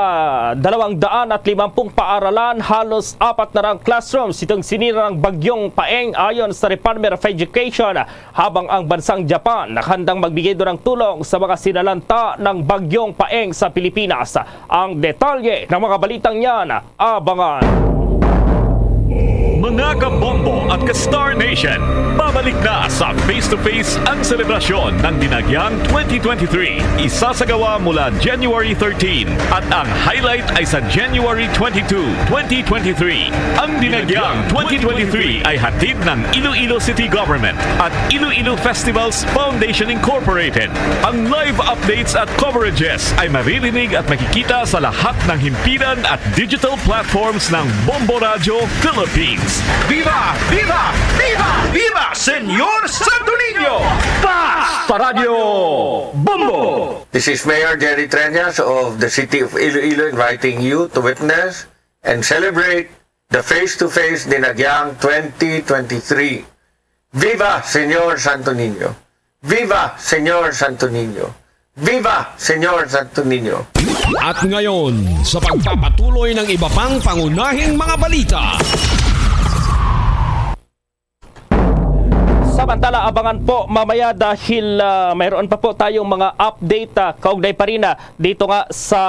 dalawang daan at limampung paaralan, halos apat na rang classrooms itong sinira ng Bagyong Paeng ayon sa Department of Education, habang ang bansang Japan nakahandang magbigay doon ng tulong sa mga sinalanta ng Bagyong Paeng sa Pilipinas. Ang detalye ng mga balitang yan, abangan. Mga kabombo at ka-Star Nation, babalik na sa Face to Face ang selebrasyon ng Dinagyang twenty twenty-three. Isasagawa mula January thirteen at ang highlight ay sa January twenty-two, twenty twenty-three. Ang Dinagyang twenty twenty-three ay hatid ng Iloilo City Government at Iloilo Festivals Foundation Incorporated. Ang live updates at coverages ay maririnig at makikita sa lahat ng himpilan at digital platforms ng Bombo Radio Philippines. Viva! Viva! Viva! Viva, Senyor Santo Niño! Paz! Sa Radyo Bombo! This is Mayor Jerry Treñas of the City of Iloilo inviting you to witness and celebrate the Face to Face Dinagyang twenty twenty-three. Viva, Senyor Santo Niño! Viva, Senyor Santo Niño! Viva, Senyor Santo Niño! At ngayon, sa pagpapatuloy ng iba pang pangunahing mga balita. Samantala, abangan po mamaya dahil ah, mayroon pa po tayong mga update ah, kaugnay pa rin ah, dito nga sa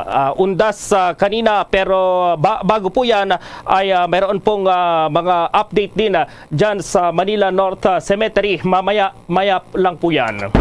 ah, Undas ah, kanina. Pero ba- bago po yan ay ah, mayroon pong ah, mga update din ah, dyan sa Manila North ah, Cemetery. Mamaya, maya lang po yan.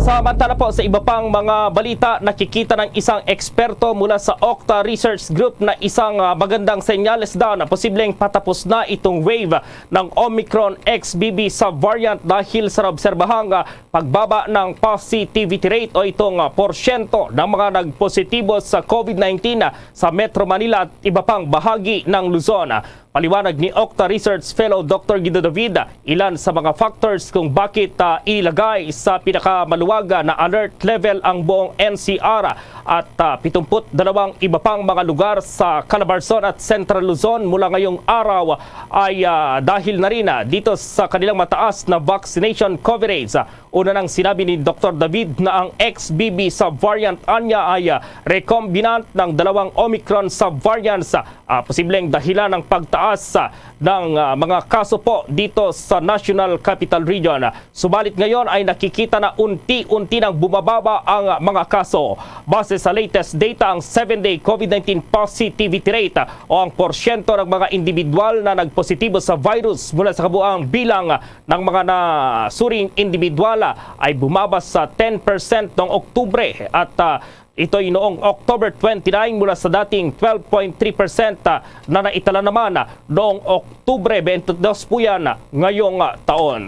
Samantala po, sa iba pang mga balita, nakikita ng isang eksperto mula sa Okta Research Group na isang, ah, magandang senyales daw na posibleng patapos na itong wave ng Omicron X B B subvariant dahil sa naobserbahang, ah, pagbaba ng positivity rate o itong, ah, porsyento ng mga nagpositibo sa COVID nineteen, ah, sa Metro Manila at iba pang bahagi ng Luzon. Paliwanag ni Okta Research Fellow Doctor Guido David, ilan sa mga factors kung bakit, ah, ilagay sa pinakamaluwag na alert level ang buong N C R at, ah, pitungput dalawang iba pang mga lugar sa Calabarzon at Central Luzon mula ngayong araw ay, ah, dahil na rin, ah, dito sa kanilang mataas na vaccination coverage. Una nang sinabi ni Doktor David na ang X B B subvariant anya ay, ah, recombinant ng dalawang Omicron subvariants, ah, posibleng dahilan ng pagtaas, ah, ng, ah, mga kaso po dito sa National Capital Region. Subalit ngayon ay nakikita na unti-unti nang bumababa ang mga kaso. Base sa latest data, ang seven-day COVID nineteen positivity rate, ah, o ang porsyento ng mga individual na nagpositibo sa virus mula sa kabuang bilang ng mga nasuring individual, ah, ay bumaba sa ten percent noong Oktubre at, ah, ito'y noong October twenty-nine mula sa dating twelve point three percent, ah, na naitala naman, ah, noong Oktubre twenty-two po yan, ah, ngayong, ah, taon.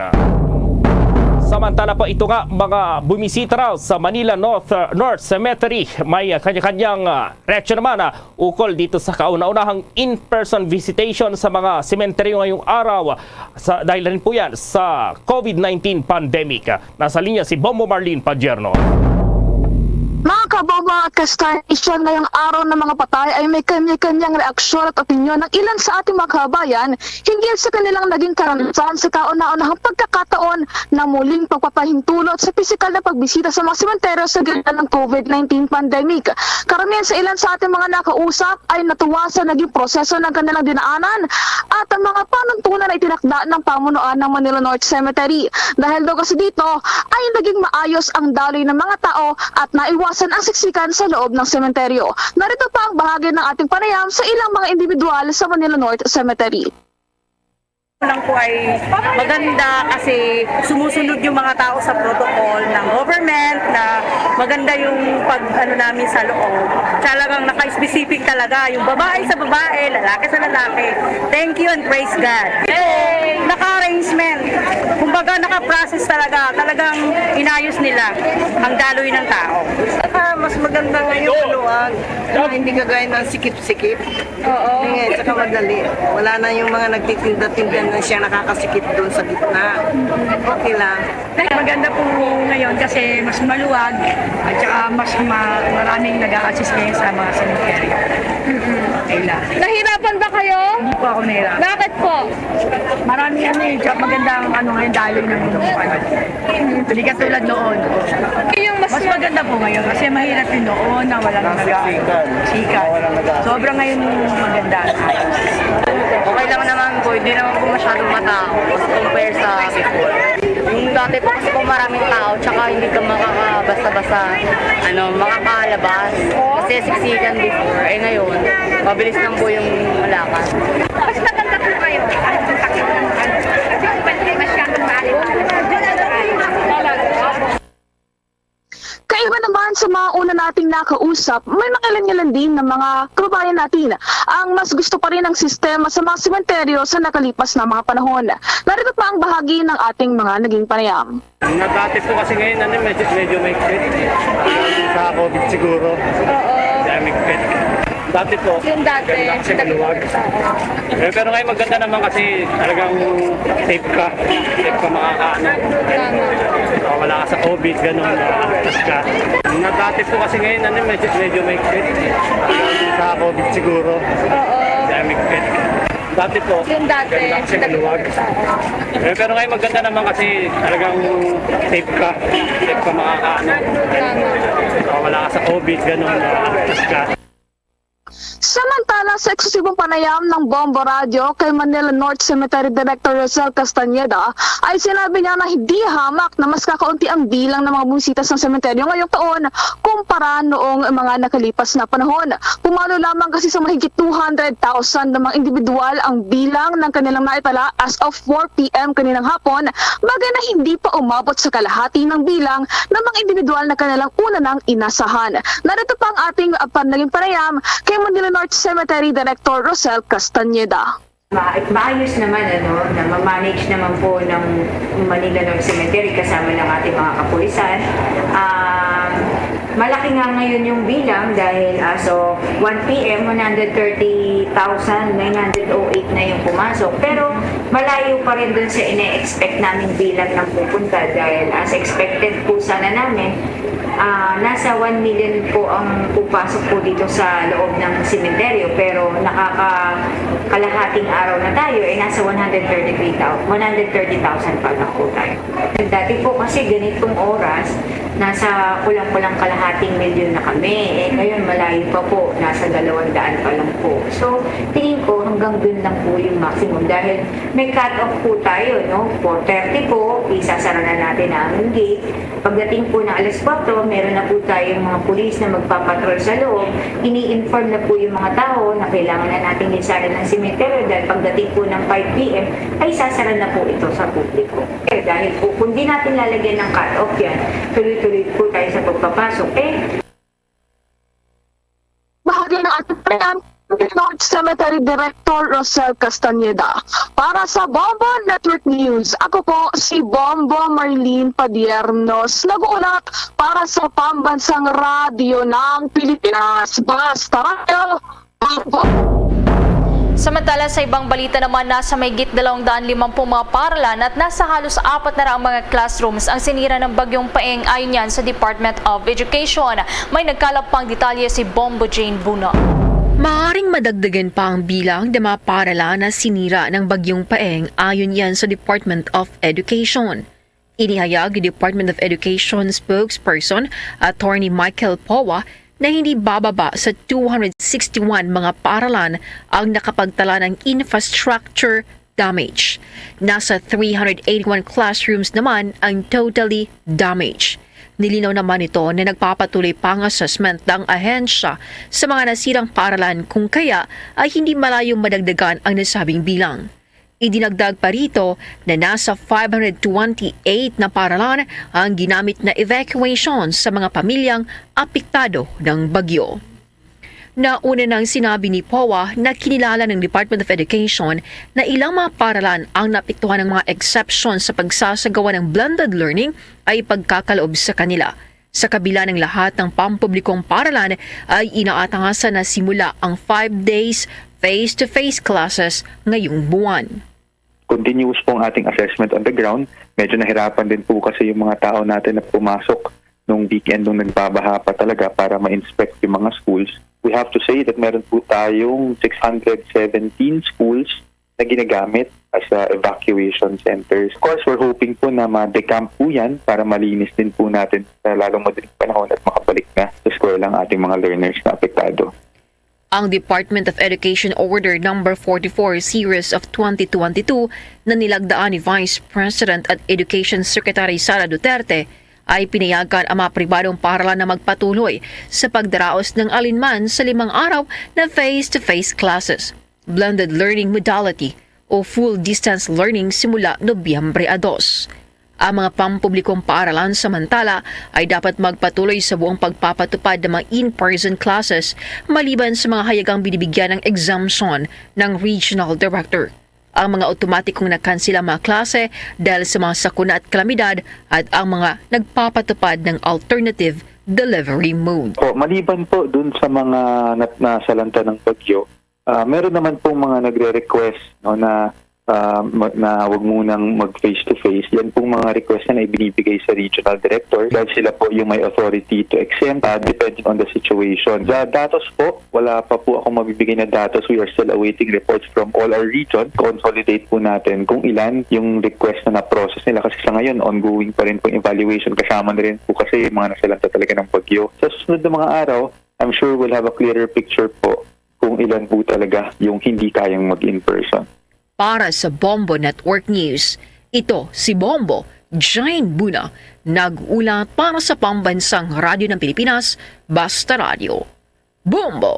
Samantala po, ito nga, mga bumisita raw sa Manila North, ah, North Cemetery, may, ah, kanya-kanyang, ah, reaksyon naman, ah, ukol dito sa kauna-unahang in-person visitation sa mga sementeryo ngayong araw, sa, dahil rin po yan sa COVID nineteen pandemic. Nasa linya si Bombo Marlene Padierno. Mga kabombo at ka-Star Nation, ngayong araw ng mga patay ay may kanya-kanyang reaksyon at opinyon ng ilan sa ating mga kababayan hinggil sa kanilang naging karanasan sa kauna-unahang pagkakataon na muling pagpapahintulot sa pisikal na pagbisita sa mga sementeryo sa gitna ng COVID nineteen pandemic. Karamihan sa ilan sa ating mga nakausap ay natuwa sa naging proseso ng kanilang dinaanan at ang mga panuntunan na itinakda ng pamunuan ng Manila North Cemetery. Dahil daw kasi dito ay naging maayos ang daloy ng mga tao at naiwasan ang siksikan sa loob ng sementeryo. Narito pa ang bahagi ng ating panayam sa ilang mga individual sa Manila North Cemetery. Lang po ay maganda kasi sumusunod yung mga tao sa protocol ng government na maganda yung pag ano namin sa loob. Talagang naka-specific talaga yung babae sa babae, lalaki sa lalaki. Thank you and praise God. Naka-arrangement. Kumbaga naka-process talaga. Talagang inayos nila ang daloy ng tao. Saka mas maganda ngayon maluwag. Hindi kagaya ng sikip-sikip. Oo. Ngayon, saka madali. Wala na yung mga nagtitinda-tinda na siya nakakasikip doon sa gitna. Okay lang. Maganda po ngayon kasi mas maluwag at saka mas ma- maraming nag-a-assist ngayon sa mga cemetery. Okay lang. Nahirapan ba kayo? Hindi po ako nahirapan. Bakit po? Maraming ano eh, tsaka maganda ang ano ngayon, daloy ng ano. Hindi katulad noon. Yung mas, Mas maganda po ngayon kasi mahirap yung noon na walang nag-a- sikat. Sobra ngayon maganda. Okay lang naman po, hindi naman po masyadong matao as compare sa before. Yung dati po kasi po maraming tao, tsaka hindi ka makakabasta-basta ano, makakalabas. Kasi siksikan before, eh ngayon, mabilis lang po yung malakad. Mas maganda po kayo. Masyadong maaari. Kaiba naman sa mga una nating nakausap, may mga ilan-ilan din na mga kababayan natin ang mas gusto pa rin ang sistema sa mga sementeryo sa nakalipas na mga panahon. Narito pa ang bahagi ng ating mga naging panayam. Ang dati po kasi ngayon, ano, medyo, medyo mahigpit. Sa COVID siguro. Oo. Kaya mahigpit. Dati po, Yung dati. Kasi maluwag. Eh, pero ngayon maganda naman kasi talagang safe ka. Safe ka makakaano. Tama. Wala ka sa COVID, gano'n, makakatas ka. Ang dati po kasi ngayon, ano, medyo, medyo mahigpit. Sa COVID siguro. Oo. Kaya mahigpit. Dati po, Yung dati. Kasi maluwag. Eh, pero ngayon maganda naman kasi talagang safe ka. Safe ka makakaano. Tama. Wala ka sa COVID, gano'n, makakatas ka. Samantala, sa eksklusibong panayam ng Bombo Radyo kay Manila North Cemetery Director Rosel Castañeda, ay sinabi niya na hindi hamak na mas kakaunti ang bilang ng mga bumisita sa sementeryo ngayong taon kumpara noong mga nakalipas na panahon. Pumalo lamang kasi sa mahigit two hundred thousand na mga individual ang bilang ng kanilang naitala as of four p m kaninang hapon, bagay na hindi pa umabot sa kalahati ng bilang ng mga individual na kanilang una nang inasahan. Narito pa ang ating, ah, pa-, naging panayam kay Manila North Cemetery Director Rosel Castañeda. Ma-, maayos naman, ano, na ma-manage naman po ng Manila North Cemetery kasama ng ating mga kapulisan. Um, malaki nga ngayon yung bilang dahil as of one p m, one hundred thirty thousand nine hundred oh eight na yung pumasok. Pero malayo pa rin dun sa ine-expect naming bilang ng pupunta dahil as expected po sana namin, ah, nasa one million po ang pupasok po dito sa loob ng sementeryo, pero nakakalahating araw na tayo, eh, nasa one hundred thirty-three thousand, one hundred thirty thousand pa lang po tayo. Dati po kasi ganitong oras, nasa kulang-kulang kalahating milyon na kami. Eh, ngayon, malayo pa po, nasa dalawang daan pa lang po. So, tingin ko hanggang dun lang po yung maximum dahil may cut-off po tayo, no? Four thirty po, isasara na natin ang gate. Pagdating po ng alas kwatro, meron na po tayong mga pulis na magpapatrol sa loob. Ini-inform na po yung mga tao na kailangan na natin isara ng sementeryo dahil pagdating po ng five p m ay sasara na po ito sa publiko. Eh, dahil po, kung di natin lalagyan ng cut-off yan, tuloy-tuloy po tayo sa pagpapasok. Eh, Bahagi ng ating program, North Cemetery Director Rosel Castañeda. Para sa Bombo Network News, ako po si Bombo Marlene Padiernos, nag-uulat para sa Pambansang Radyo ng Pilipinas. Basta Radyo, Bombo! Samantala, sa ibang balita naman, nasa mahigit dalawang daan limampu mga paralan at nasa halos apat na raang mga classrooms ang sinira ng Bagyong Paeng, ayon yan sa Department of Education. May nagkalap pang detalye si Bombo Jane Buna. Maaring madagdagan pa ang bilang ng mga paralan na sinira ng Bagyong Paeng, ayon yan sa Department of Education. Inihayag ni Department of Education spokesperson Attorney Michael Poa na hindi bababa sa two hundred sixty-one mga paralan ang nakapagtala ng infrastructure damage. Nasa three hundred eighty-one classrooms naman ang totally damaged. Nilinaw naman nito na nagpapatuloy pa ang assessment ng ahensya sa mga nasirang paralan, kung kaya ay hindi malayong madagdagan ang nasabing bilang. Idinagdag pa rito na nasa five hundred twenty-eight na paralan ang ginamit na evacuation sa mga pamilyang apektado ng bagyo. Nauna nang sinabi ni Poa na kinilala ng Department of Education na ilang mga paralan ang naapektuhan ng mga exception sa pagsasagawa ng blended learning ay ipagkakaloob sa kanila. Sa kabila ng lahat, ng pampublikong paralan ay inaatasan na simula ang five days face-to-face classes ngayong buwan. Continuous po ang ating assessment on the ground. Medyo nahirapan din po kasi yung mga tao natin na pumasok nung weekend, nung nagbabaha pa talaga, para ma-inspect yung mga schools. We have to say that meron po tayong six hundred seventeen schools na ginagamit as, uh, evacuation centers. Of course, we're hoping po na ma-decamp po yan para malinis din po natin sa lalong madaling panahon at makabalik na sa eskwela ang ating mga learners na apektado. Ang Department of Education Order Number forty-four Series of twenty twenty-two na nilagdaan ni Vice President at Education Secretary Sara Duterte ay pinayagan ang mga pribadong paralan na magpatuloy sa pagdaraos ng alinman sa limang araw na face-to-face classes, blended learning modality o full distance learning simula Nobyembre a dos. Ang mga pampublikong paaralan samantala ay dapat magpatuloy sa buong pagpapatupad ng mga in-person classes maliban sa mga hayagang binibigyan ng exemption ng regional director. Ang mga otomatikong nakansila mga klase dahil sa mga sakuna at kalamidad at ang mga nagpapatupad ng alternative delivery mode. Po, maliban po dun sa mga nat-, nasalanta ng bagyo, ah, meron naman pong mga nagre-request, no, na, ah, ma-, na wag munang mag face to face. Yan pong mga request na ibinibigay sa regional director dahil sila po yung may authority to exempt, ah, depending on the situation. Sa datos po, wala pa po ako mabibigay na datos. We are still awaiting reports from all our region. Consolidate po natin kung ilan yung request na na-process nila kasi sa ngayon, ongoing pa rin po yung evaluation. Kasama na rin po kasi yung mga nasalanta talaga ng bagyo. Sa susunod na mga araw, I'm sure we'll have a clearer picture po kung ilan po talaga yung hindi kayang mag-in-person. Para sa Bombo Network News, ito si Bombo Jane Buna, nag-ulat para sa Pambansang Radyo ng Pilipinas, Basta Radyo. Bombo!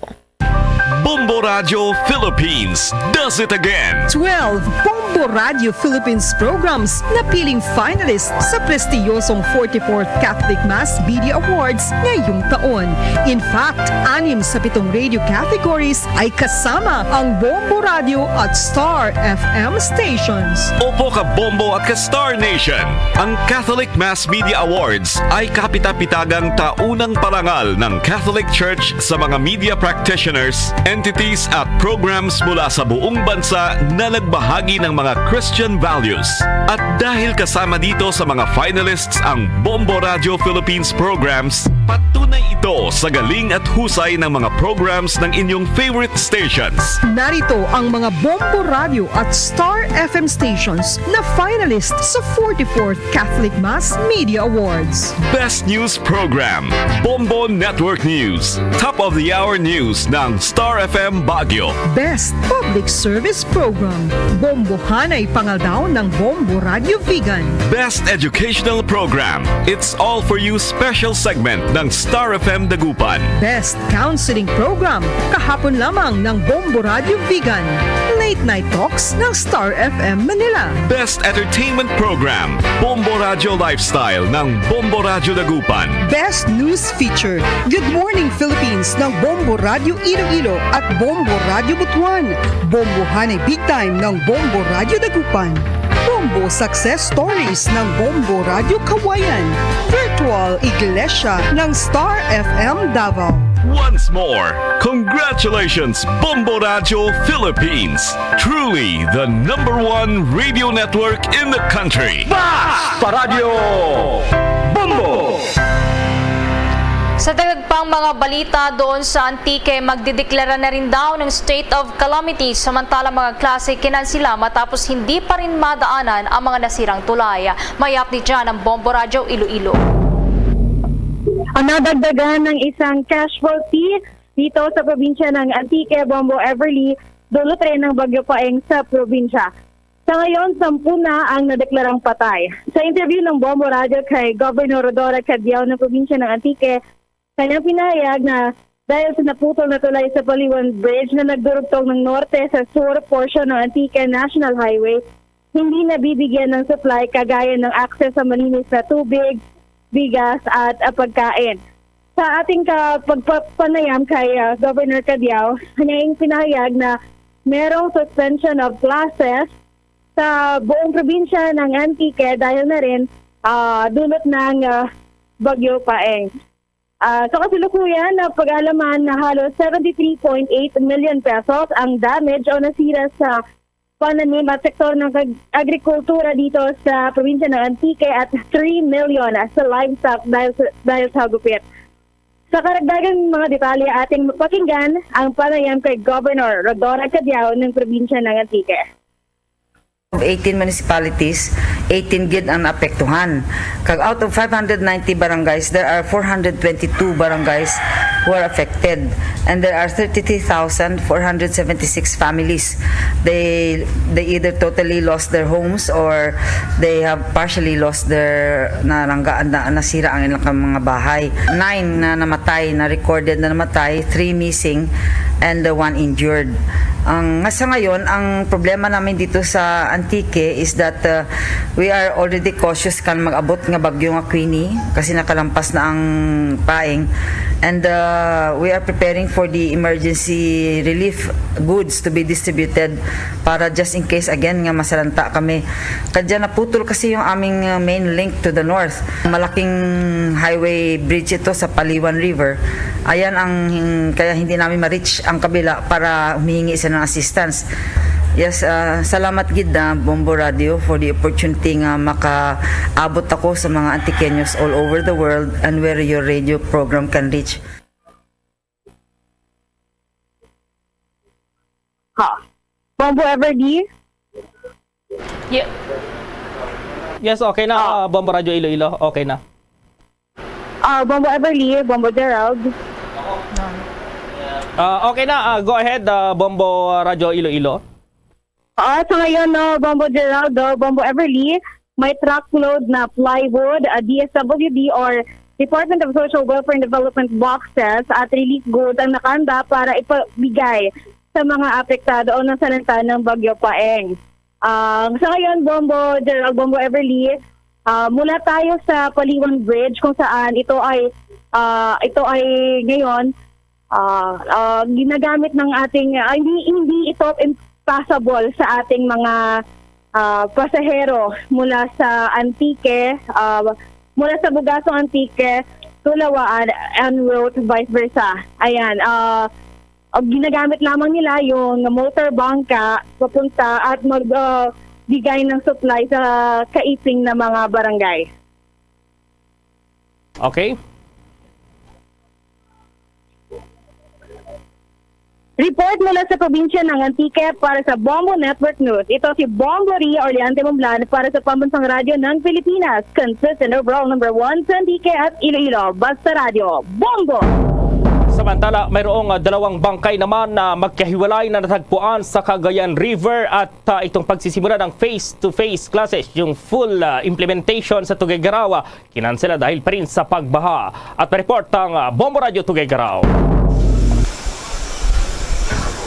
Bombo Radio Philippines does it again. Twelve Bombo Radio Philippines programs napiling finalist sa prestiyosong forty-fourth Catholic Mass Media Awards ngayong taon. In fact, anim sa pitong radio categories ay kasama ang Bombo Radio at Star F M stations. Opo, ka Bombo at ka Star Nation. Ang Catholic Mass Media Awards ay kapita-pitagang taunang parangal ng Catholic Church sa mga media practitioners, entities at programs mula sa buong bansa na nagbahagi ng mga Christian values. At dahil kasama dito sa mga finalists ang Bombo Radio Philippines programs, patunay ito sa galing at husay ng mga programs ng inyong favorite stations. Narito ang mga Bombo Radio at Star F M stations na finalist sa forty-fourth Catholic Mass Media Awards. Best News Program, Bombo Network News. Top of the Hour News ng Star F M Baguio. Best Public Service Program, Bombohanay Pangaldaw ng Bombo Radio Vigan. Best Educational Program, It's All For You Special Segment ng Star F M Dagupan. Best Counseling Program, kahapon lamang ng Bombo Radio Vigan. Late Night Talks ng Star F M Manila. Best Entertainment Program, Bombo Radio Lifestyle ng Bombo Radio Dagupan. Best News Feature, Good Morning Philippines ng Bombo Radio Iloilo at Bombo Radio Butuan. Bombohanay Big Time ng Bombo Radio Dagupan. Bombo Success Stories ng Bombo Radio Kawayan. Virtual Iglesia ng Star F M Davao. Once more, congratulations, Bombo Radio Philippines. Truly the number one radio network in the country. Basta Radyo Bombo! Sa dagdag pang mga balita, doon sa Antique, magdideklara na rin daw ng state of calamity, samantala mga klase kinansila matapos hindi pa rin madaanan ang mga nasirang tulay. May update dyan ang Bombo Radyo Iloilo. Ang nadagdagan ng isang casualty dito sa probinsya ng Antique, Bombo Everly, dulot rin ng Bagyo Paeng sa probinsya. Sa ngayon, sampu na ang nadeklarang patay. Sa interview ng Bombo Radio kay Governor Rhodora Cadiao ng probinsya ng Antique, kanyang pinahayag na dahil sa naputol na tulay sa Paliwan Bridge na nagdurugtong ng norte sa sur portion ng Antique National Highway, hindi nabibigyan ng supply kagaya ng access sa malinis na tubig, bigas at, ah, pagkain. Sa ating ka-, pagpapanayam kay, ah, Governor Cadiao, kanyang pinahayag na merong suspension of classes sa buong probinsya ng Antique dahil na rin, ah, dulot ng, ah, Bagyo Paeng. Ah, sa kasalukuyan, napag-alaman na halos seventy-three point eight million pesos ang damage o nasira sa pananim at sektor ng kag-, agrikultura dito sa probinsya ng Antique at three million sa livestock dahil sa, dahil sa gupit. Sa karagdagang mga detalye, ating pakinggan ang panayam kay Governor Rhodora Cadiao ng probinsya ng Antique. Of eighteen municipalities, eighteen gid ang naapektuhan. Kag out of five hundred ninety barangays, there are four hundred twenty-two barangays who are affected. And there are thirty-three thousand four hundred seventy-six families. They, they either totally lost their homes or they have partially lost their, narangga, na, nasira ang ilang mga bahay. Nine na namatay, na recorded na namatay, three missing, and uh, one injured. Ang, nga sa ngayon, ang problema namin dito sa Antique is that, uh, we are already cautious kan mag-abot nga bagyo nga Queenie kasi nakalampas na ang Paeng. And, uh, we are preparing for the emergency relief goods to be distributed para just in case again nga masalanta kami. Kadya naputol kasi yung aming, uh, main link to the north. Malaking highway bridge ito sa Paliwan River. Ayan ang, kaya hindi namin ma-reach ang kabila para humingi sila ng assistance. Yes, ah, salamat gid, ah, Bombo Radio, for the opportunity nga makaabot ako sa mga Antiqueños all over the world and where your radio program can reach. Ha. Bombo Everly? Ye-, yes, okay na, ah, Bombo Radio Iloilo. Okay na. Ah, Bombo Everly, Bombo Gerald. Ah, okay na, ah, go ahead, ah, Bombo Radyo Iloilo. Ah, sa ngayon, no, Bombo Geraldo, Bombo Everly, may truckload na plywood, ah, D S W D or Department of Social Welfare and Development boxes at relief goods ang nakahanda para ipabigay sa mga apektado o nasalanta ng Bagyo Paeng. Ah, sa ngayon, Bombo Gerald, Bombo Everly, ah, mula tayo sa Paliwan Bridge kung saan ito ay, ah, ito ay ngayon, ah, ah, ginagamit ng ating, ah, hindi, hindi ito impassable sa ating mga, ah, pasahero mula sa Antique, ah, mula sa Bugasong Antique to Lawaan en route, vice versa. Ayan, ah, ah, ginagamit lamang nila yung motor bangka papunta at mag, ah, bigay ng supply sa kaiping na mga barangay. Okay. Report mula sa probinsya ng Antique para sa Bombo Network News. Ito si Bombo Ria Orleante Momblan para sa Pambansang Radyo ng Pilipinas. Consistent overall number one sa Antique at Iloilo. Basta Radyo, Bombo! Samantala, mayroong, ah, dalawang bangkay naman na magkahiwalay na natagpuan sa Cagayan River at, ah, itong pagsisimula ng face-to-face classes, yung full, ah, implementation sa Tuguegarao, ah, kinansela dahil pa rin sa pagbaha. At may report ang, ah, Bombo Radyo Tuguegarao.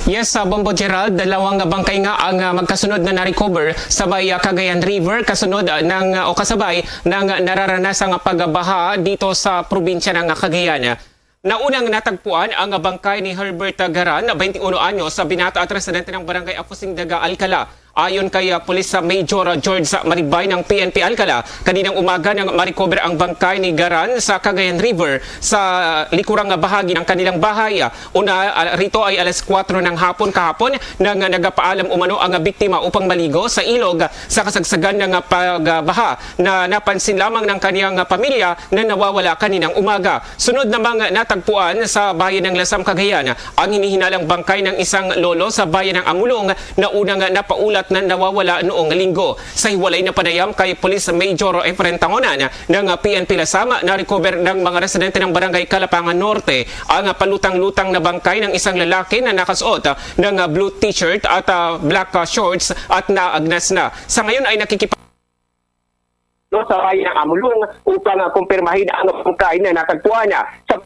Yes, ah, Bombo Gerald, dalawang bangkay nga ang, ah, magkasunod na na-recover sa may, ah, Cagayan River, kasunod, ah, ng, ah, o kasabay ng, ah, nararanasang pagbaha dito sa probinsya ng, ah, Cagayan. Naunang natagpuan ang bangkay ni Herbert Garan, twenty-one anyos, sa binata at residente ng barangay Apusing Daga, Alcala. Ayon kay, ah, Police Major George Maribay ng P N P Alcala, kaninang umaga nang ma-recover ang bangkay ni Garan sa Cagayan River sa likurang bahagi ng kanilang bahay. Una, ah, rito ay alas kuwatro ng hapon kahapon nang nagapaalam umano ang biktima upang maligo sa ilog sa kasagsagan ng pagbaha na napansin lamang ng kaniyang pamilya na nawawala kaninang umaga. Sunod namang natagpuan sa bayan ng Lasam, Cagayan, ang hinihinalang bangkay ng isang lolo sa bayan ng Amulong na unang napaulat na nawawala noong Linggo. Sa hiwalay na panayam kay Police Major Efren Tangonan ng P N P Lasam, na-recover ng mga residente ng Barangay Kalapangan Norte ang palutang-lutang na bangkay ng isang lalaki na nakasuot ng blue t-shirt at, ah, black, ah, shorts at naagnas na. Sa ngayon ay nakikipag- no, sa bayan ng Amulong upang, ah, kumpirmahin ang bangkay na natagpuan na sa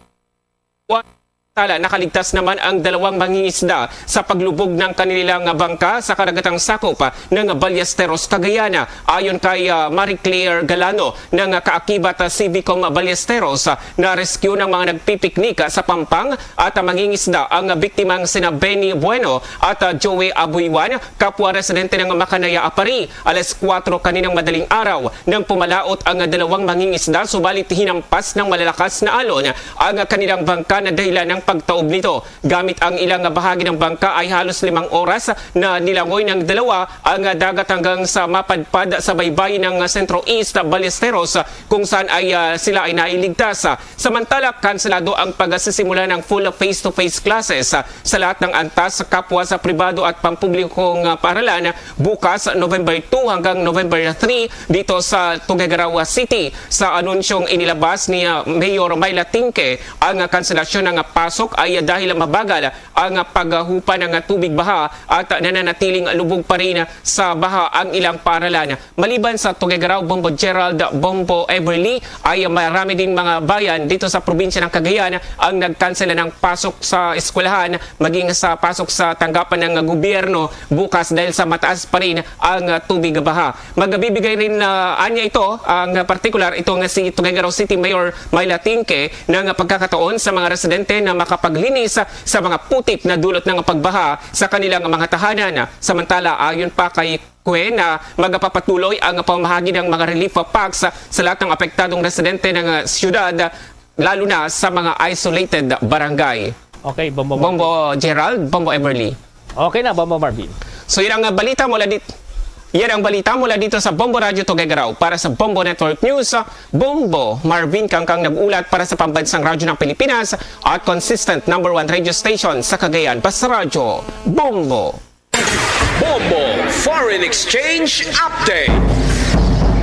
Tala, nakaligtas naman ang dalawang mangingisda sa paglubog ng kanilang bangka sa karagatang sakop ng Ballesteros, Cagayan. Ayon kay, ah, Marie Claire Galano ng Kaakibat, ah, Civicom Ballesteros, ah, na-rescue ng mga nagpipiknik sa pampang at, ah, mangingisda ang biktimang sina Benny Bueno at, ah, Joey Abuiwan, kapwa residente ng Makanaya, Apari. Alas kuwatro kaninang madaling araw nang pumalaot ang dalawang mangingisda, subalit hinampas ng malalakas na alon ang kanilang bangka na dahilan ng pagtaob nito. Gamit ang ilang bahagi ng bangka ay halos limang oras na nilangoy ng dalawa ang dagat hanggang sa mapadpad sa baybayin ng Centro East Ballesteros, kung saan ay, ah, sila ay nailigtas. Samantala, kanselado ang pagsisimula ng full face-to-face classes, ah, sa lahat ng antas, kapwa sa pribado at pampublikong, ah, paaralan bukas, November two hanggang November three, dito sa Tuguegarao City. Sa anunsyong inilabas ni, ah, Mayor Myla Tingke, ang, ah, kanselasyon ng, ah, pasok ay dahil mabagal ang, ah, paghupa ng, ah, tubig baha at, ah, nananatiling lubog pa rin sa baha ang ilang paaralan. Maliban sa Tuguegarao, Bombo Gerald, Bombo Everly, ay marami ding mga bayan dito sa probinsya ng Cagayan ang nagkansela ng pasok sa eskwelahan, maging sa pasok sa tanggapan ng gobyerno bukas dahil sa mataas pa rin ang tubig baha. Magbibigay rin, ah, anya ito, ang partikular, ito nga si Tuguegarao City Mayor Myla Tingke, ng pagkakataon sa mga residente na makapaglinis sa mga putik na dulot ng pagbaha sa kanilang mga tahanan. Samantala, ayon pa kay Kwe na magpapatuloy ang pamahagi ng mga relief packs sa lahat ng apektadong residente ng, ah, siyudad, lalo na sa mga isolated barangay. Okay, Bombo Marvin. Bombo Gerald, Bombo Everly. Okay na, Bombo Marvin. So, yan ang, ah, balita mula dit-, yan ang balita mula dito sa Bombo Radyo Tuguegarao. Para sa Bombo Network News, ah, Bombo Marvin Kangkang nag-ulat para sa Pambansang Radyo ng Pilipinas at consistent number one radio station sa Cagayan. Basta Radyo, Bombo! Bombo Foreign Exchange Update.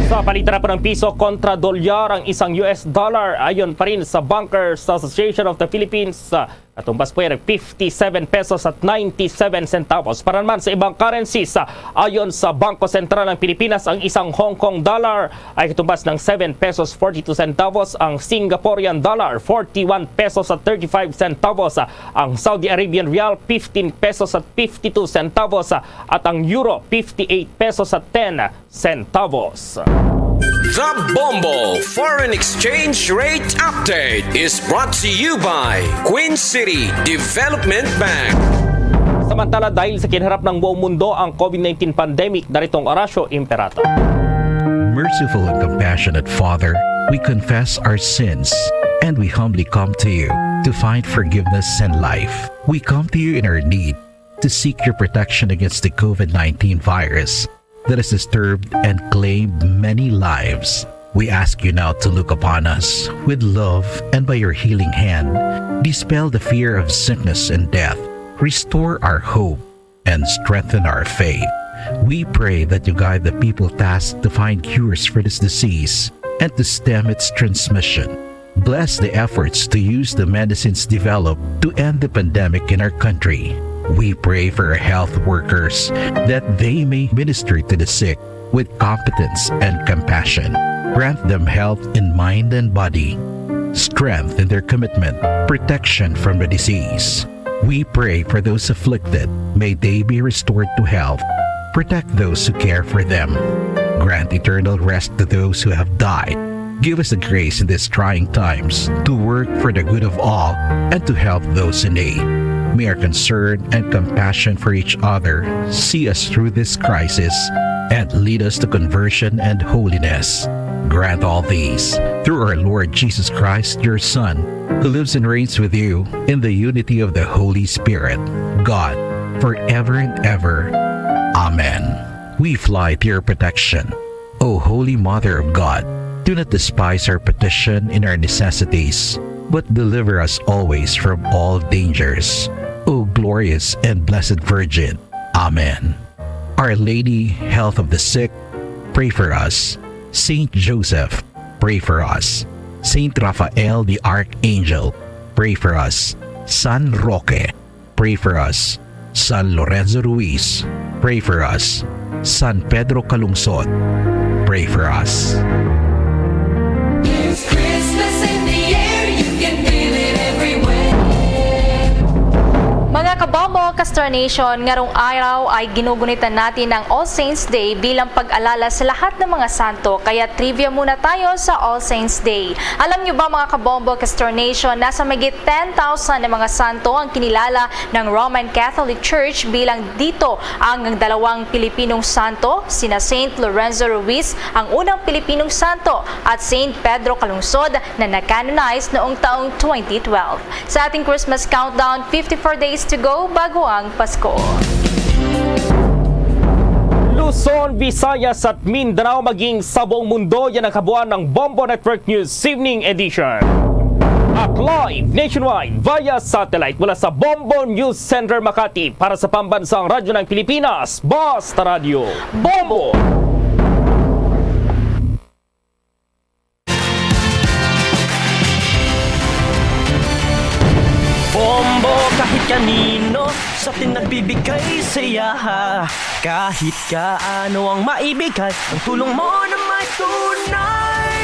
Sa palitan na po ng piso kontra dolyar ang isang U S dollar, ayon pa rin sa Bankers Association of the Philippines, ah, Katumbas puwera fifty-seven pesos at ninety-seven centavos. Para naman sa ibang currencies, ah, ayon sa Bangko Sentral ng Pilipinas, ang isang Hong Kong dollar ay katumbas ng seven pesos forty-two centavos, ang Singaporean dollar, forty-one pesos at thirty-five centavos, ah, ang Saudi Arabian rial, fifteen pesos at fifty-two centavos, ah, at ang euro, fifty-eight pesos at ten centavos. The Bombo Foreign Exchange Rate Update is brought to you by Queen City Development Bank. Samantala, dahil sa kinaharap ng buong mundo ang COVID nineteen pandemic, narito ang Oratio Imperata. Merciful and compassionate Father, we confess our sins and we humbly come to you to find forgiveness and life. We come to you in our need to seek your protection against the COVID nineteen virus that has disturbed and claimed many lives. We ask you now to look upon us with love and by your healing hand, dispel the fear of sickness and death, restore our hope, and strengthen our faith. We pray that you guide the people tasked to find cures for this disease and to stem its transmission. Bless the efforts to use the medicines developed to end the pandemic in our country. We pray for our health workers that they may minister to the sick with competence and compassion. Grant them health in mind and body, strength in their commitment, protection from the disease. We pray for those afflicted. May they be restored to health. Protect those who care for them. Grant eternal rest to those who have died. Give us the grace in these trying times to work for the good of all and to help those in need. May our concern and compassion for each other see us through this crisis and lead us to conversion and holiness. Grant all these through our Lord Jesus Christ, your Son, who lives and reigns with you in the unity of the Holy Spirit, God, forever and ever. Amen. We fly to your protection, O Holy Mother of God. Do not despise our petition in our necessities, but deliver us always from all dangers, O glorious and blessed Virgin. Amen. Our Lady, Health of the Sick, pray for us. Saint Joseph, pray for us. Saint Raphael the Archangel, pray for us. San Roque, pray for us. San Lorenzo Ruiz, pray for us. San Pedro Calungsod, pray for us. There's Christmas in the air, you can feel it everywhere. Mga kabombo, Castor Nation, ngarong araw ay ginugunitan natin ang All Saints Day bilang pag-alala sa lahat ng mga santo. Kaya trivia muna tayo sa All Saints Day. Alam niyo ba, mga kabombo, Castor Nation, nasa mahigit ten thousand na mga santo ang kinilala ng Roman Catholic Church bilang dito ang dalawang Pilipinong santo, sina Saint Lorenzo Ruiz, ang unang Pilipinong santo, at Saint Pedro Calungsod na na-canonize noong taong twenty twelve. Sa ating Christmas countdown, fifty-four days to go bago ang Pasko. Luzon, Visayas at Mindanao, maging sa buong mundo, yan ang kabuuan ng Bombo Network News Evening Edition. At live nationwide via satellite mula sa Bombo News Center Makati, para sa Pambansang Radyo ng Pilipinas, Basta Radyo, Bombo! Bombo kahit kanino sa atin nagbibigay saya. Kahit kaano ang maibigay, ang tulong mo na may tunay.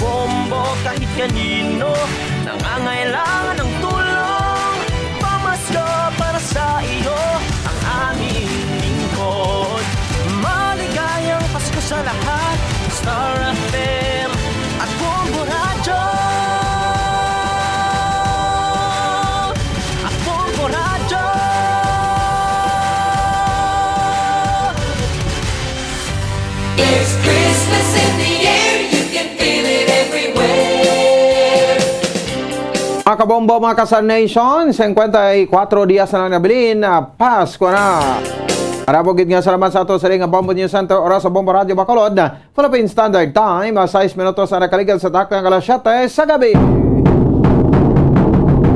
Bombo kahit kanino nangangailangan ng tulong. Pamasko para sa iyo ang aming lingkod. Maligayang Pasko sa lahat. Star F M at Bombo Radyo. At Bombo Radyo. There's Christmas in the air, you can feel it everywhere. Mga kabombo, mga ka-Star Nation, singkwenta y kuwatro dias na lang nabilin, ah, Pasko na. Marabog gid nga salamat sa ato sa nga Bombo News Center, oras sa Bombo Radyo Bacolod. Philippine Standard Time, ah, sais minutos na nakaligad sa takna nga alas siyete sa gabi.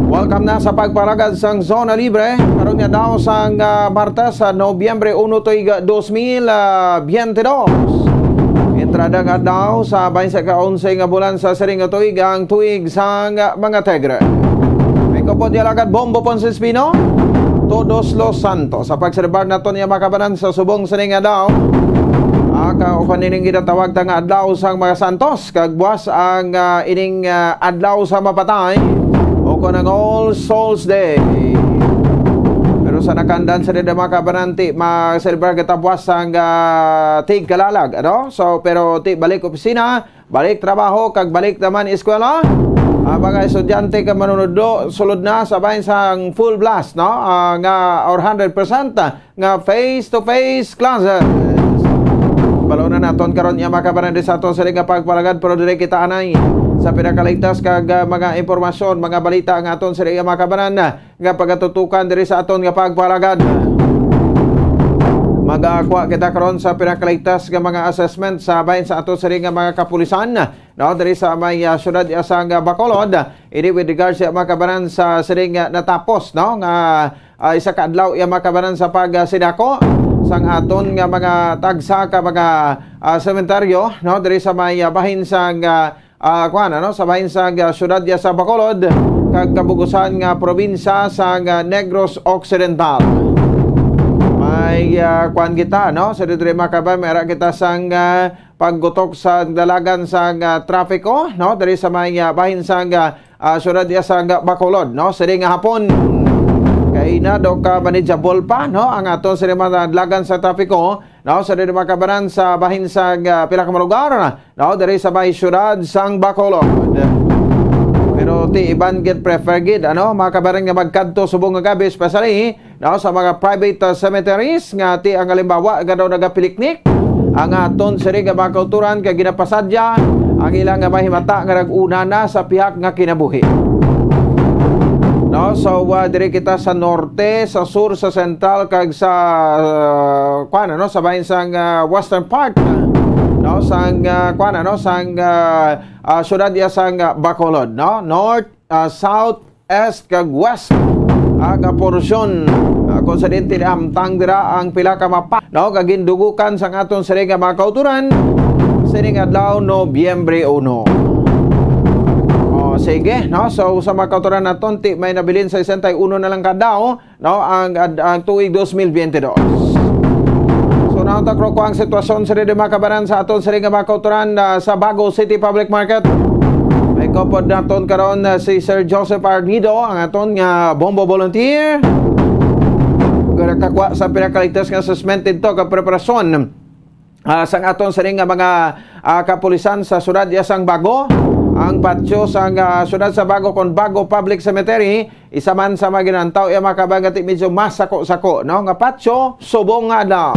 Welcome na sa pagparagad sang Zona Libre. Karon nga daw sang, ah, Martes, sa Nobyembre uno, tuig dos mil, ah, biyente dos. Entrada nga daw sa baynte ka onse nga bulan sa siring nga tuig, ang tuig sang mga tigre. May Kapod ni Alagad Bombo Ponce Espino, Todos los Santos. Sa pagselebrar naton iya mga kabanan sa subong sining adlaw, ah, ka, o kanining ginatawag ta nga Adlaw sang mga Santos, kag buwas ang, ah, ining, ah, Adlaw sa Mapatay, o kon ang All Souls Day. Pero sa nakandan sa dida mga kabanan, ti maselebrar kita buwas sang, ah, tigkalalag, ano? So, pero ti balik opisina, balik trabaho, kag balik naman eskwela. Ang mga estudyante kag manunudlo sulod na sa bahin sang full blast, no? Ah, nga or hundred percent nga face-to-face classes. Balunan naton karon iya mga kabanan diri sa aton sining nga pagpalagad, pero diri kita anay sa pinakaligtas kag, ah, mga impormasyon, mga balita nga aton sining iya mga kabanan nga pagatutukan diri sa aton nga pagpalagad. Magakuha kita karon sa pinakaligtas nga mga assessment sa bahin sa aton sining nga mga kapulisan, no, diri sa may, ah, siyudad iya sang, ah, Bacolod. Ini with regards sa mga kabanan sa sining, ah, natapos, no, nga, ah, isa ka adlaw iya mga kabanan sa pagsidako sang aton nga mga tagsa ka mga, ah, sementeryo, no, diri sa may, ah, bahin sang, ah, ah, kuan, ano, sa bahin sang, ah, siyudad iya sa Bacolod, kag kabugusan nga probinsya sang, ah, Negros Occidental. May, ah, kuan kita, no, sa diri mga kabanan, may ara kita sang, ah, paggutok sa dalagan sang, ah, trapiko, no, diri sa may, ah, bahin sang, ah, ah, siyudad iya sang Bacolod, no, sini nga hapon. Kay na do ka manageable pa, no, ang aton sini mga dalagan sa trapiko, no, sa diri mga kabanan sa bahin sang, ah, pila ka mga lugar, no, diri sa may siyudad sang Bacolod. Pero ti iban gid prefer gid, ano, mga kabanan nga magkadto subong nga gabi, especially, no, sa mga private, ah, cemeteries nga ti ang halimbawa nga daw nagapiliknik ang aton sini nga mga kauturan kay ginapasadya ang ilang nga mahimata nga nag-una na sa pihak nga kinabuhi. No, so, ah, diri kita sa norte, sa sur, sa sentral, kag sa, ah, kuan, ano, sa bahin sang, ah, western part, no, sang, ah, kuan, ano, sang, ah, ah, siyudad iya sang, ah, Bacolod, no, north, ah, south, east, kag west, ah, nga porsyon, ah, kung sa diin ti hamtang dira ang pila ka mapa, no, kag gindugukan sang aton sini nga mga kauturan sining adlaw, Nobyembre uno. O, sige, no? So, sa mga kauturan naton, ti may nabilin sa sesenta y uno na lang ka adlaw, no, ang, ang, ang tuig dos mil biyente dos. So, naunta ko ang sitwasyon sa diri mga kabanan sa aton sini nga mga kauturan, ah, sa Bago City Public Market. May kaupod naton karon, ah, si Sir Joseph Arnido, ang aton nga bombo volunteer. Nga nakakuha sa pinakaligtas nga assessment didto ka preparasyon, ah, sang aton sini nga mga, ah, kapulisan sa siyudad iya sang Bago. Ang patio sang, ah, siyudad sa Bago kon Bago Public Cemetery, isa man sa mga ginantaw iya mga kabanan nga ti medyo masako-sako, no, nga patio subong nga adlaw.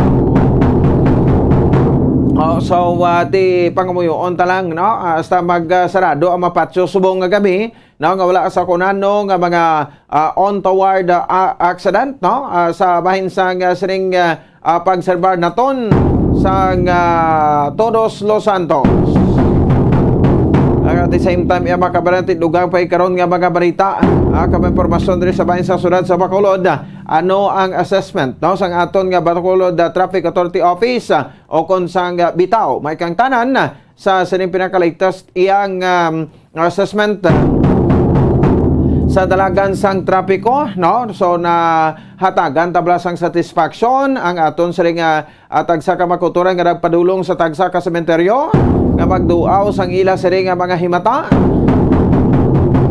Oh, so, ah, ti pangamuyoon ta lang, no, ah, hasta mag, ah, sarado ang mga patio subong nga gabi, no, nga wala sa kunano nga mga, ah, untoward, ah, a-, accident, no, ah, sa bahin sang, ah, sining, ah, ah, pagserbar naton sang, ah, Todos los Santos. Ag at the same time, iya mga kabanan, ti dugang pa karon nga mga balita, ah, kag impormasyon diri sa bahin sa siyudad sa Bacolod. Ano ang assessment, no, sang aton nga Bacolod, ah, Traffic Authority Office, ah, o kon sang, ah, bitaw, may kang tanan, ah, sa sining pinakaligtas iyang, um, assessment, uh, sa dalagan sang trapiko, no? So, nahatagan ta bala sang satisfaction ang aton sini nga, uh, tagsa ka mga kauturan nga nagpadulong sa tagsa ka sementeryo nga magduaw sang ila sini nga mga himata.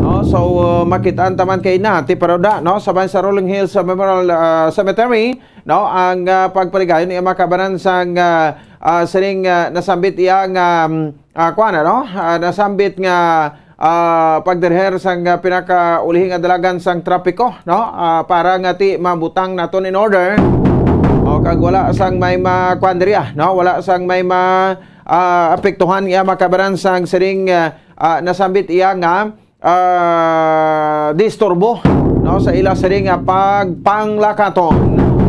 No? So, uh, makit-an ta man kay na ti paruda, no? Sa bahin sa Rolling Hills, uh, Memorial, uh, Cemetery, no, ang, ah, pagpaligayon ni mga kabanan sang, ah, ah, sining, ah, nasambit iya nga, mm, ah, kuan, ano, ah, nasambit nga, ah, pagdirher sang, ah, pinakaulihing nga dalagan sang trapiko, no, ah, para nga ti mabutang naton in order, o kag wala sang may ma-, kuan diri, ah, no, wala sang may ma-, ah, apektuhan iya mga kabanan sang sining, ah, ah, nasambit iya nga ah, disturbo, no, sa ila sini nga pagpanglakaton.